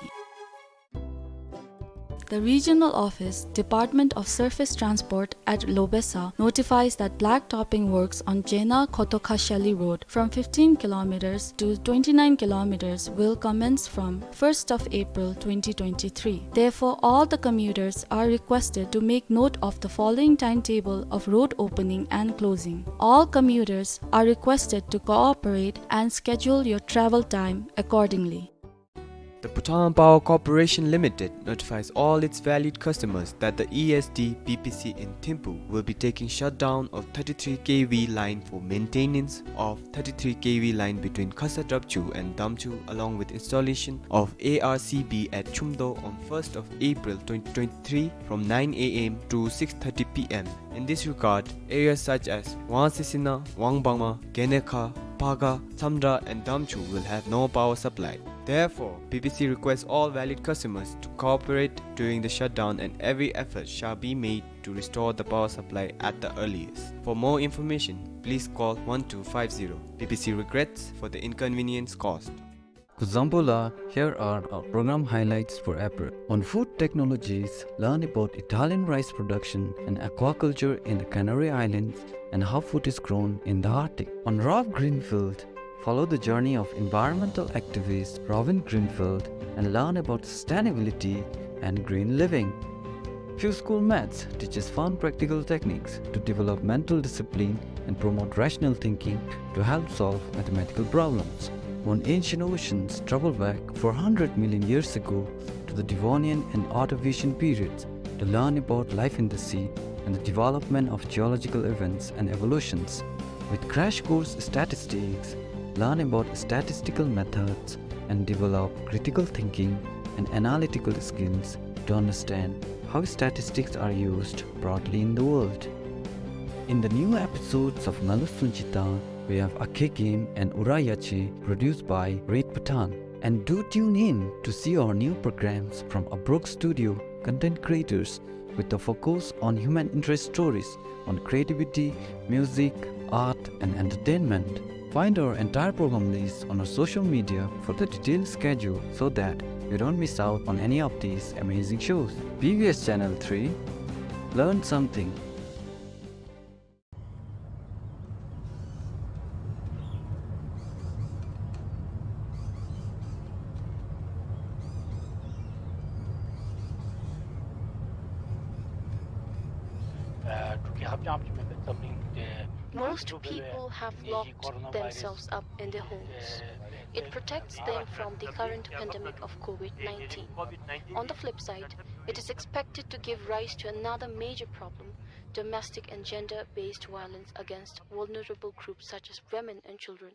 The regional office, Department of Surface Transport at Lobesa, notifies that black topping works on Jena Khotokhashali Road from fifteen kilometers to twenty-nine kilometers will commence from first of April twenty twenty-three. Therefore, all the commuters are requested to make note of the following timetable of road opening and closing. All commuters are requested to cooperate and schedule your travel time accordingly. The Bhutan Power Corporation Limited notifies all its valued customers that the E S D B P C in Thimphu will be taking shutdown of thirty-three K V line for maintenance of thirty-three K V line between Khasa Drapchu and Damchu, along with installation of A R C B at Chumdo on first of April twenty twenty-three from nine A M to six thirty P M. In this regard, areas such as Wangsesina, Wangbangma, Genekha, Phaga, Tsamdra and Damchu will have no power supply. Therefore, B P C requests all valid customers to cooperate during the shutdown and every effort shall be made to restore the power supply at the earliest. For more information, please call one two five zero. B P C regrets for the inconvenience caused. Kuzuzangpo la, here are our program highlights for April. On food technologies, learn about Italian rice production and aquaculture in the Canary Islands and how food is grown in the Arctic. On Ralph Greenfield, follow the journey of environmental activist Robin Greenfield and learn about sustainability and green living. Few School Maths teaches fun practical techniques to develop mental discipline and promote rational thinking to help solve mathematical problems. On Ancient Oceans, travel back four hundred million years ago to the Devonian and Ordovician periods to learn about life in the sea and the development of geological events and evolutions. With Crash Course Statistics, learn about statistical methods and develop critical thinking and analytical skills to understand how statistics are used broadly in the world. In the new episodes of Ngalu Sunjita, we have Akhe Game and Ura Yache, produced by Red Bhutan. And do tune in to see our new programs from Abrok Studio content creators with a focus on human interest stories on creativity, music, art, and entertainment. Find our entire program list on our social media for the detailed schedule so that you don't miss out on any of these amazing shows. B B S Channel three, learn something. Most people have locked themselves up in their homes. It protects them from the current pandemic of COVID nineteen. On the flip side, it is expected to give rise to another major problem, domestic and gender-based violence against vulnerable groups such as women and children.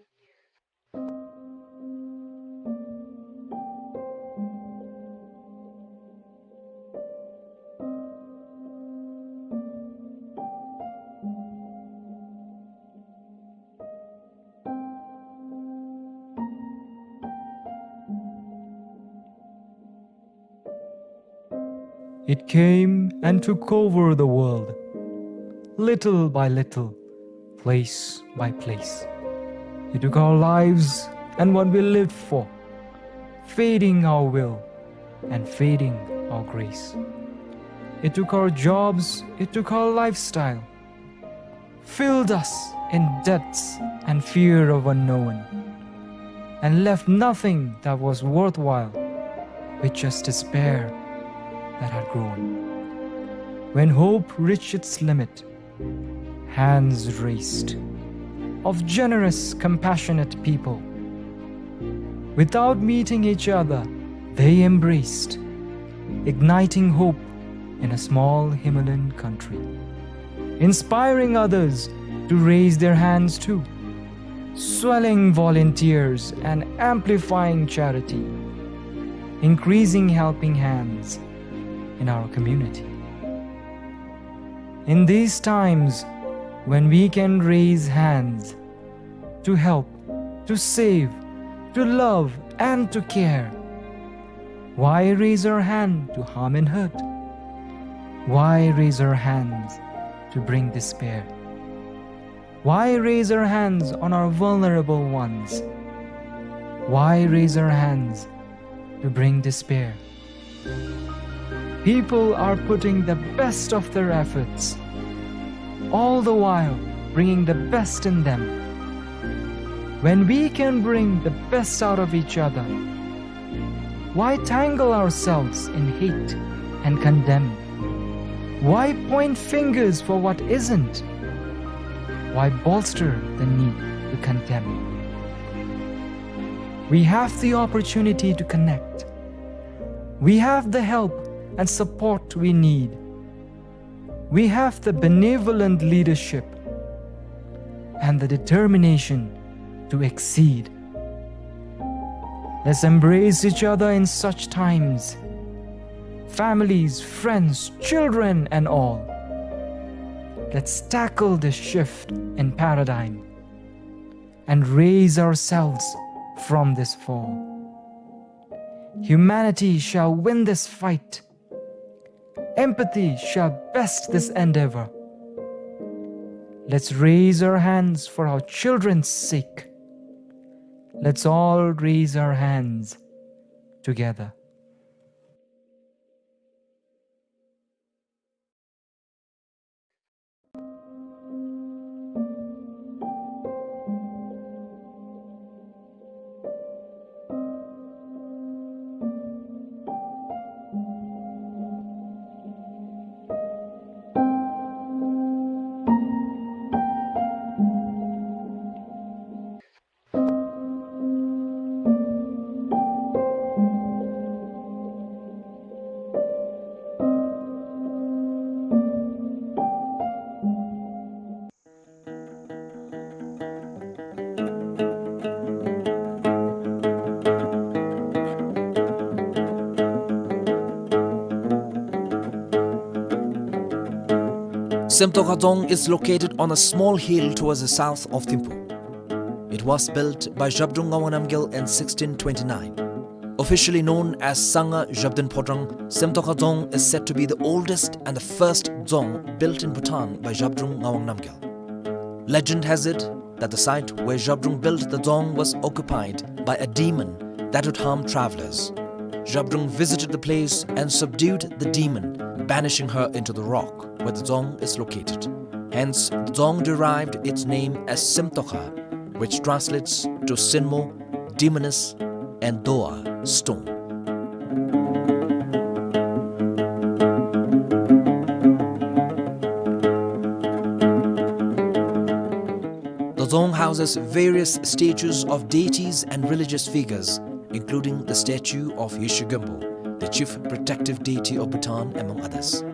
It came and took over the world, little by little, place by place. It took our lives and what we lived for, fading our will and fading our grace. It took our jobs, it took our lifestyle, filled us in debts and fear of unknown, and left nothing that was worthwhile, with just despair that had grown. When hope reached its limit, hands raised of generous, compassionate people. Without meeting each other, they embraced, igniting hope in a small Himalayan country, inspiring others to raise their hands too, swelling volunteers and amplifying charity, increasing helping hands in our community. In these times when we can raise hands to help, to save, to love, and to care, why raise our hand to harm and hurt? Why raise our hands to bring despair? Why raise our hands on our vulnerable ones? Why raise our hands to bring despair? People are putting the best of their efforts, all the while bringing the best in them. When we can bring the best out of each other, why tangle ourselves in hate and condemn? Why point fingers for what isn't? Why bolster the need to condemn? We have the opportunity to connect. We have the help and support we need. We have the benevolent leadership and the determination to exceed. Let's embrace each other in such times. Families, friends, children, and all. Let's tackle this shift in paradigm and raise ourselves from this fall. Humanity shall win this fight. Empathy shall best this endeavor. Let's raise our hands for our children's sake. Let's all raise our hands together. Semtoka Dzong is located on a small hill towards the south of Thimphu. It was built by Zhabdrung Ngawang Namgyal in sixteen twenty-nine. Officially known as Sangha Zhabdrung Phodrang, Semtoka Dzong is said to be the oldest and the first dzong built in Bhutan by Zhabdrung Ngawang Namgyal. Legend has it that the site where Zhabdrung built the dzong was occupied by a demon that would harm travelers. Zhabdrung visited the place and subdued the demon, banishing her into the rock where the dzong is located. Hence, the dzong derived its name as Semtoka, which translates to Sinmo, demoness, and Doa, stone. The dzong houses various statues of deities and religious figures, including the statue of Yeshe Gönpo, the chief protective deity of Bhutan, among others.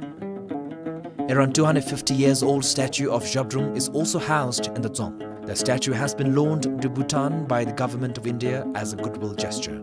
Around two hundred fifty years old statue of Zhabdrung is also housed in the dzong. The statue has been loaned to Bhutan by the Government of India as a goodwill gesture.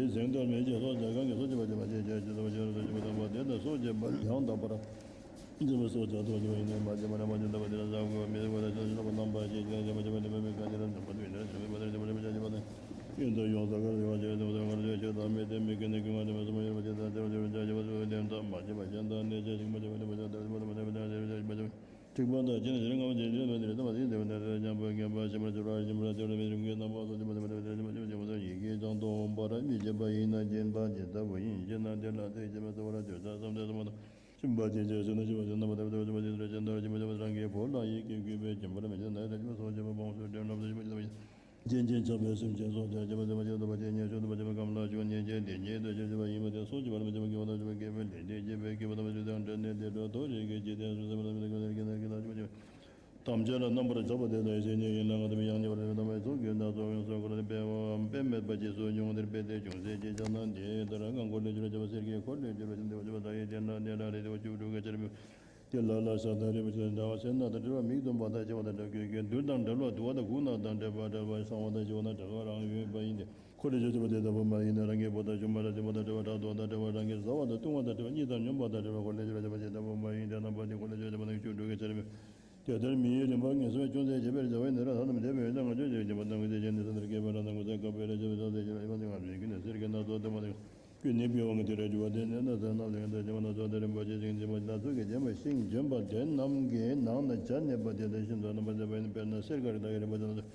ཞེས་གཟེངས་བསྟོད་མེད་ཅེས་སོགས་ཀྱང་གང་གིས་སོ་སྐྱེ་བ་སྐྱེ་བ་ཞེས་བྱ་ཅི་ལྟ་བ་ཞེས་རབ་ཏུ་ཞི་བ་དམ་པ་དེ་དང་སོ་སྐྱེ་བ་ཡང་དག་པར་འཛིན་པ་སོགས་བྱ་སྟོན་བྱེད་པ་ཡིན་ནོ། མ་སྐྱེས་པ་རྣམ་པར་ཤེས་ཀྱང་སྐྱེས་པ་ཞེས་བྱ་བ་རྣམ་པར་ཤེས་ཀྱང་སྐྱེས་པ་ཞེས་པ་ནི་མ་སྨོས་གང་ཞིག་ལ་འཇུག་པ་དེ་ཡིན་ཏེ། ཞེས་པ་ནི་ཡོངས་སུ་དགར་བ་ཞེས་པ་དང་ཡོངས་སུ་དགར་བ་ཞེས་པ་དང་མི་ལྡན་མི་དགེ་ནི་ཀུན་མ་ལྡན་པ་གསུམ་ཡོད་པ་ཞེས་དང་དེ་ལ་དེ་ལ་བྱ་བ་ལྡན་དང་མ་སྐྱེས་པ་གཞན་དང་གནས་ཆ་ཞིག་མ་སྐྱེས་པ་ལྡན་པ་ཞེས་པ་དང་དེ་ལ་དེ་ལ་བྱ་བ་ལྡན་པ་ཞེས་པ་དང་དེ་ལ་དེ་ལ་བྱ་བ་ལྡན་པ་ཞེས་པ་དང་དེ་ལ་དེ་ལ་བྱ་བ་ལྡན་པ་ཞེས་པ་དང་དེ་ལ་དེ་ལ་བྱ་བ་ལྡན་པ་ཞེས་པ་དང་དེ་ལ་དེ་ལ་བྱ་བ་ལྡན་པ་ཞེས་པ་དང་དེ་ལ་དེ་ལ་བྱ་བ་ལྡན་པ་ཞེས་པ་དང་དེ་ལ་དེ་ལ་བྱ་བ་ལྡན་པ་ཞེས་པ་དང་དེ་ལ་དེ་ལ་བྱ་བ་ལྡན་པ་ཞེས་པ་དང་ཡི་གེ་གྱང་སྟོང་པ་ར་མི་བརྗེད་པ་ཡིན་ན་བརྗེད་པ་ཇི་ལྟ་བུ་ཡིན་ཞེ་ན། དེ་ལ་དེ་བརྗེད་པ་ཟེར་བ་ལ་དུས་མཐའ་བསམ་གཏན་གསུམ་པ་དང་བྱེད་པ་ཅི་ཞིག་ན་ཞེས་པ་ཅིན་རྣམ་པར་དག་པའི་སྟོབས་ཀྱིས་བརྗེད་པ་ཅི་ཞིག་ན་ཞེས་པ་ཅིན་རང་གི་བུ་ལ་ཡིད་ཀྱིས་གུས་པས་བྱིན་པར་མི་བྱེད་ན་ཡང་རང་བཞིན་སོ་སྐྱེ་བ་སྤངས་སུ་འདྲེན་རབ་ཏུ་ཞི་བ་ཞེས་པ་ཡིན། རྐྱེན་ཅན་ཆགས་པའི་སེམས་ཅན་སོགས་ཀྱང་བྱེད་པ་ཟེར་བ་ཅིན་ལྟ་བ་ཅིན་ཉེས་སྤྱོད་ལྟ་བ་ཅིན་གང་ལ་ཞུགས་ཉེས་བྱས་ཏེ་ཉེས་དོ་ཞེས་བྱ་བ་ཡིན་པ་དེ་སོ་སྐྱེ་བ་རྣམ་པར་ཤེས་པ་སྐྱེ་བ་དང་བྱེད་པ་སྐྱེ་བའི་ལས་དེ་བྱེད་པའི་སྐྱེ་བ་དང་བྱེད་པའི་དང་འབྲེལ་ནས་དེ་འབྲེལ་བ་དོ་རིགས་ཀྱི་འཇིག་རྟེན་སོགས་ཟེར་བ་ལ་མི་དགེ་བ་དང་དགེ་བ་ལ་ཞུགས་པ་ཅིག་ཐམས་ཅད་ལ་རྣམ་པར་ཆགས་པ་དེ་དག་ཡེ་ཤེས་ཉིད་ཡིན་ལ། ང་དང་ཡང་ཉེ་བར་རིག་པ་དང་མ་ཡིན་ཚོགས་ཀྱི་སྣ་ཚོགས་ཡོངས་སུ་བསྐོར་ཏེ་དཔེ་དཔེ་མེད་པ་རྗེས་སུ་མྱོང་དེར་སྤེལ་ཏེ་ཅུང་ཟད་ཅིག་བྱ་ན། དེ་ལྟར་ངག་འཁོར་ལོས་སྒྱུར་བ་བྱ་བ་གསེར་གྱི་འཁོར་ལོས་སྒྱུར་བ་བཞིན་ཏེ་འོ་ཞེས་པ་དག་ཡི་དེ་ན་དེ་ལ་རེ་ཞིག་བཅུ་དྲུག་གི་ཆར་འབེབས། དེ་ལ་ལ་ཤ་དང་རུས་པ་ཆུ་དང་འདྲ་བ་སེར་སྣ་དང་དྲི་བ་མིག་བཏུམ་པ་དང་བཅས་པ་དང་འདྲ་བ་གོས་ཀྱི་རྡུལ་དང་བྲལ་བ་དུ་བ་དང་ཁུག་རྣ་དང་བྲལ་བ་བྲལ་བ་གསང་བ་དང་ཞི་བ་དང་བྲལ་བ་རང་ཡོད་པ་ཡིན་ཏེ། འཁོར་ལོས་སྒྱུར་བ་དེ་ལྟ་བུ་མ་ཡིན་ན་རང་གི་བུ་དང་ཆུང་མ་དང་བཙུན་མ་དང་བྲལ་བ་ཕྲག་དོག་དང་བྲལ་བ་རང་གི་བཟའ་བ་དང་བཏུང་བ་དང་བྲལ་བ་གཉིད་དང་སྨྱོན་པ་དང་བྲལ་བ་འཁོར་ལོས་སྒྱུར་བ་ཞེས་བྱ་བ་མ་ཡིན་ཏེ་རྣམ་པ་དེ་འཁོར་ལོས་སྒྱུར་བ་ཞེས་བྱ་བ་ནི་བཅུ་དྲུག་གི་ཆར་འབེབས། དེ་ལྟར་མིའི་རིམ་པ་ངེས་སུ་ཅུང་ཟད་བྱེད་པར་བྱ་བ་ཡིན་ན་ར་ཐ་དམ་དེ་བས་ན་ང་ཅོ་ཅོ་བྱེད་པ་དང་ངེས་ཏེ་གཞན་ནི་ས་ལྟར་སྐྱེས་པ་ར་ན་ངོ་ཚ་དཀའ་བའི་ར་བྱ་བའི་ས་ལྟར་བྱེད་པ་ཡིན་པ་ནི་ང་མི་ཀུན་ནས་གསེར་གྱི་སྣ་ཚོགས་ལྟ་བུ་ནི། ཀུན་ནས་སྤེལ་བའང་དེ་ལས་རྒྱུ་བ་དེ་ནས་ན་ས་རྣམས་ལས་ད་བྱེད་པ་སྣ་ཚོགས་དེ་རིམ་པ་ཇི་བཞིན་འཛིན་པ་སྣ་ཚོགས་ཀྱིས་བརྒྱན་པ་ཤིང་ལྗོན་པ་དེ་རྣམས་ཀྱི་ནང་ན་བྱ་གནས་པ་དེ་དག་ཤིན་ཏུ་རྣམ་པར་མཛེས་པ་ཡིན། དཔེར་ན་གསེར་དཀར་དག་གི་རིམ་པ་ཅན་ན་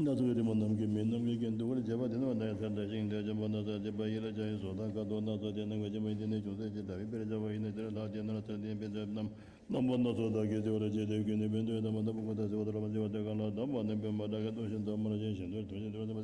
སྣ་ཚོགས་ཀྱི་རི་མོ་རྣམས་ཀྱིས་མི་རྣམས་ཀྱི་རྒྱན་དུ་བར་བྱེད་པ་དེ་ནི་བ་ན་ཡང་ཚལ་དང་ཤིང་དང་ལྗོན་པ་སྣ་ཚོགས་བྱེད་པ་ཡི་ལ་བྱ་ཡི་སོ་དང་ཁ་དོག་སྣ་ཚོགས་དེ་རྣམས་ཀྱིས་བརྒྱན་པ་ཡི་དེ་ནི་ཅུང་ཟད་ཅིག་ལྟ་བའི་དཔེར་བྱ་བ་ཡིན་ན་དེ་ལ་ལྷ་དེ་ན་ཚལ་དེ་དཔེར་བྱ་རྣམས་རྣམ་པ་སྣ་ཚོགས་དག་གིས་བརྩེ་བར་བྱས་ཏེ་ཀུན་ནས་ཕན་དུ་ཡང་དམ་པ་ལྟ་བུ་ཀུན་ཏུ་བརྩེ་བ་དང་རབ་བརྩེ་བ་དེ་གང་ལ་དམ་པ་ནི་དཔོན་པོ་དག་གི་སྟོང་ཞིང་ཐ་མར་ཤེས་ཤིན་ཏུ་ཐུང་ཞིང་དུ་བརྩེ་བ་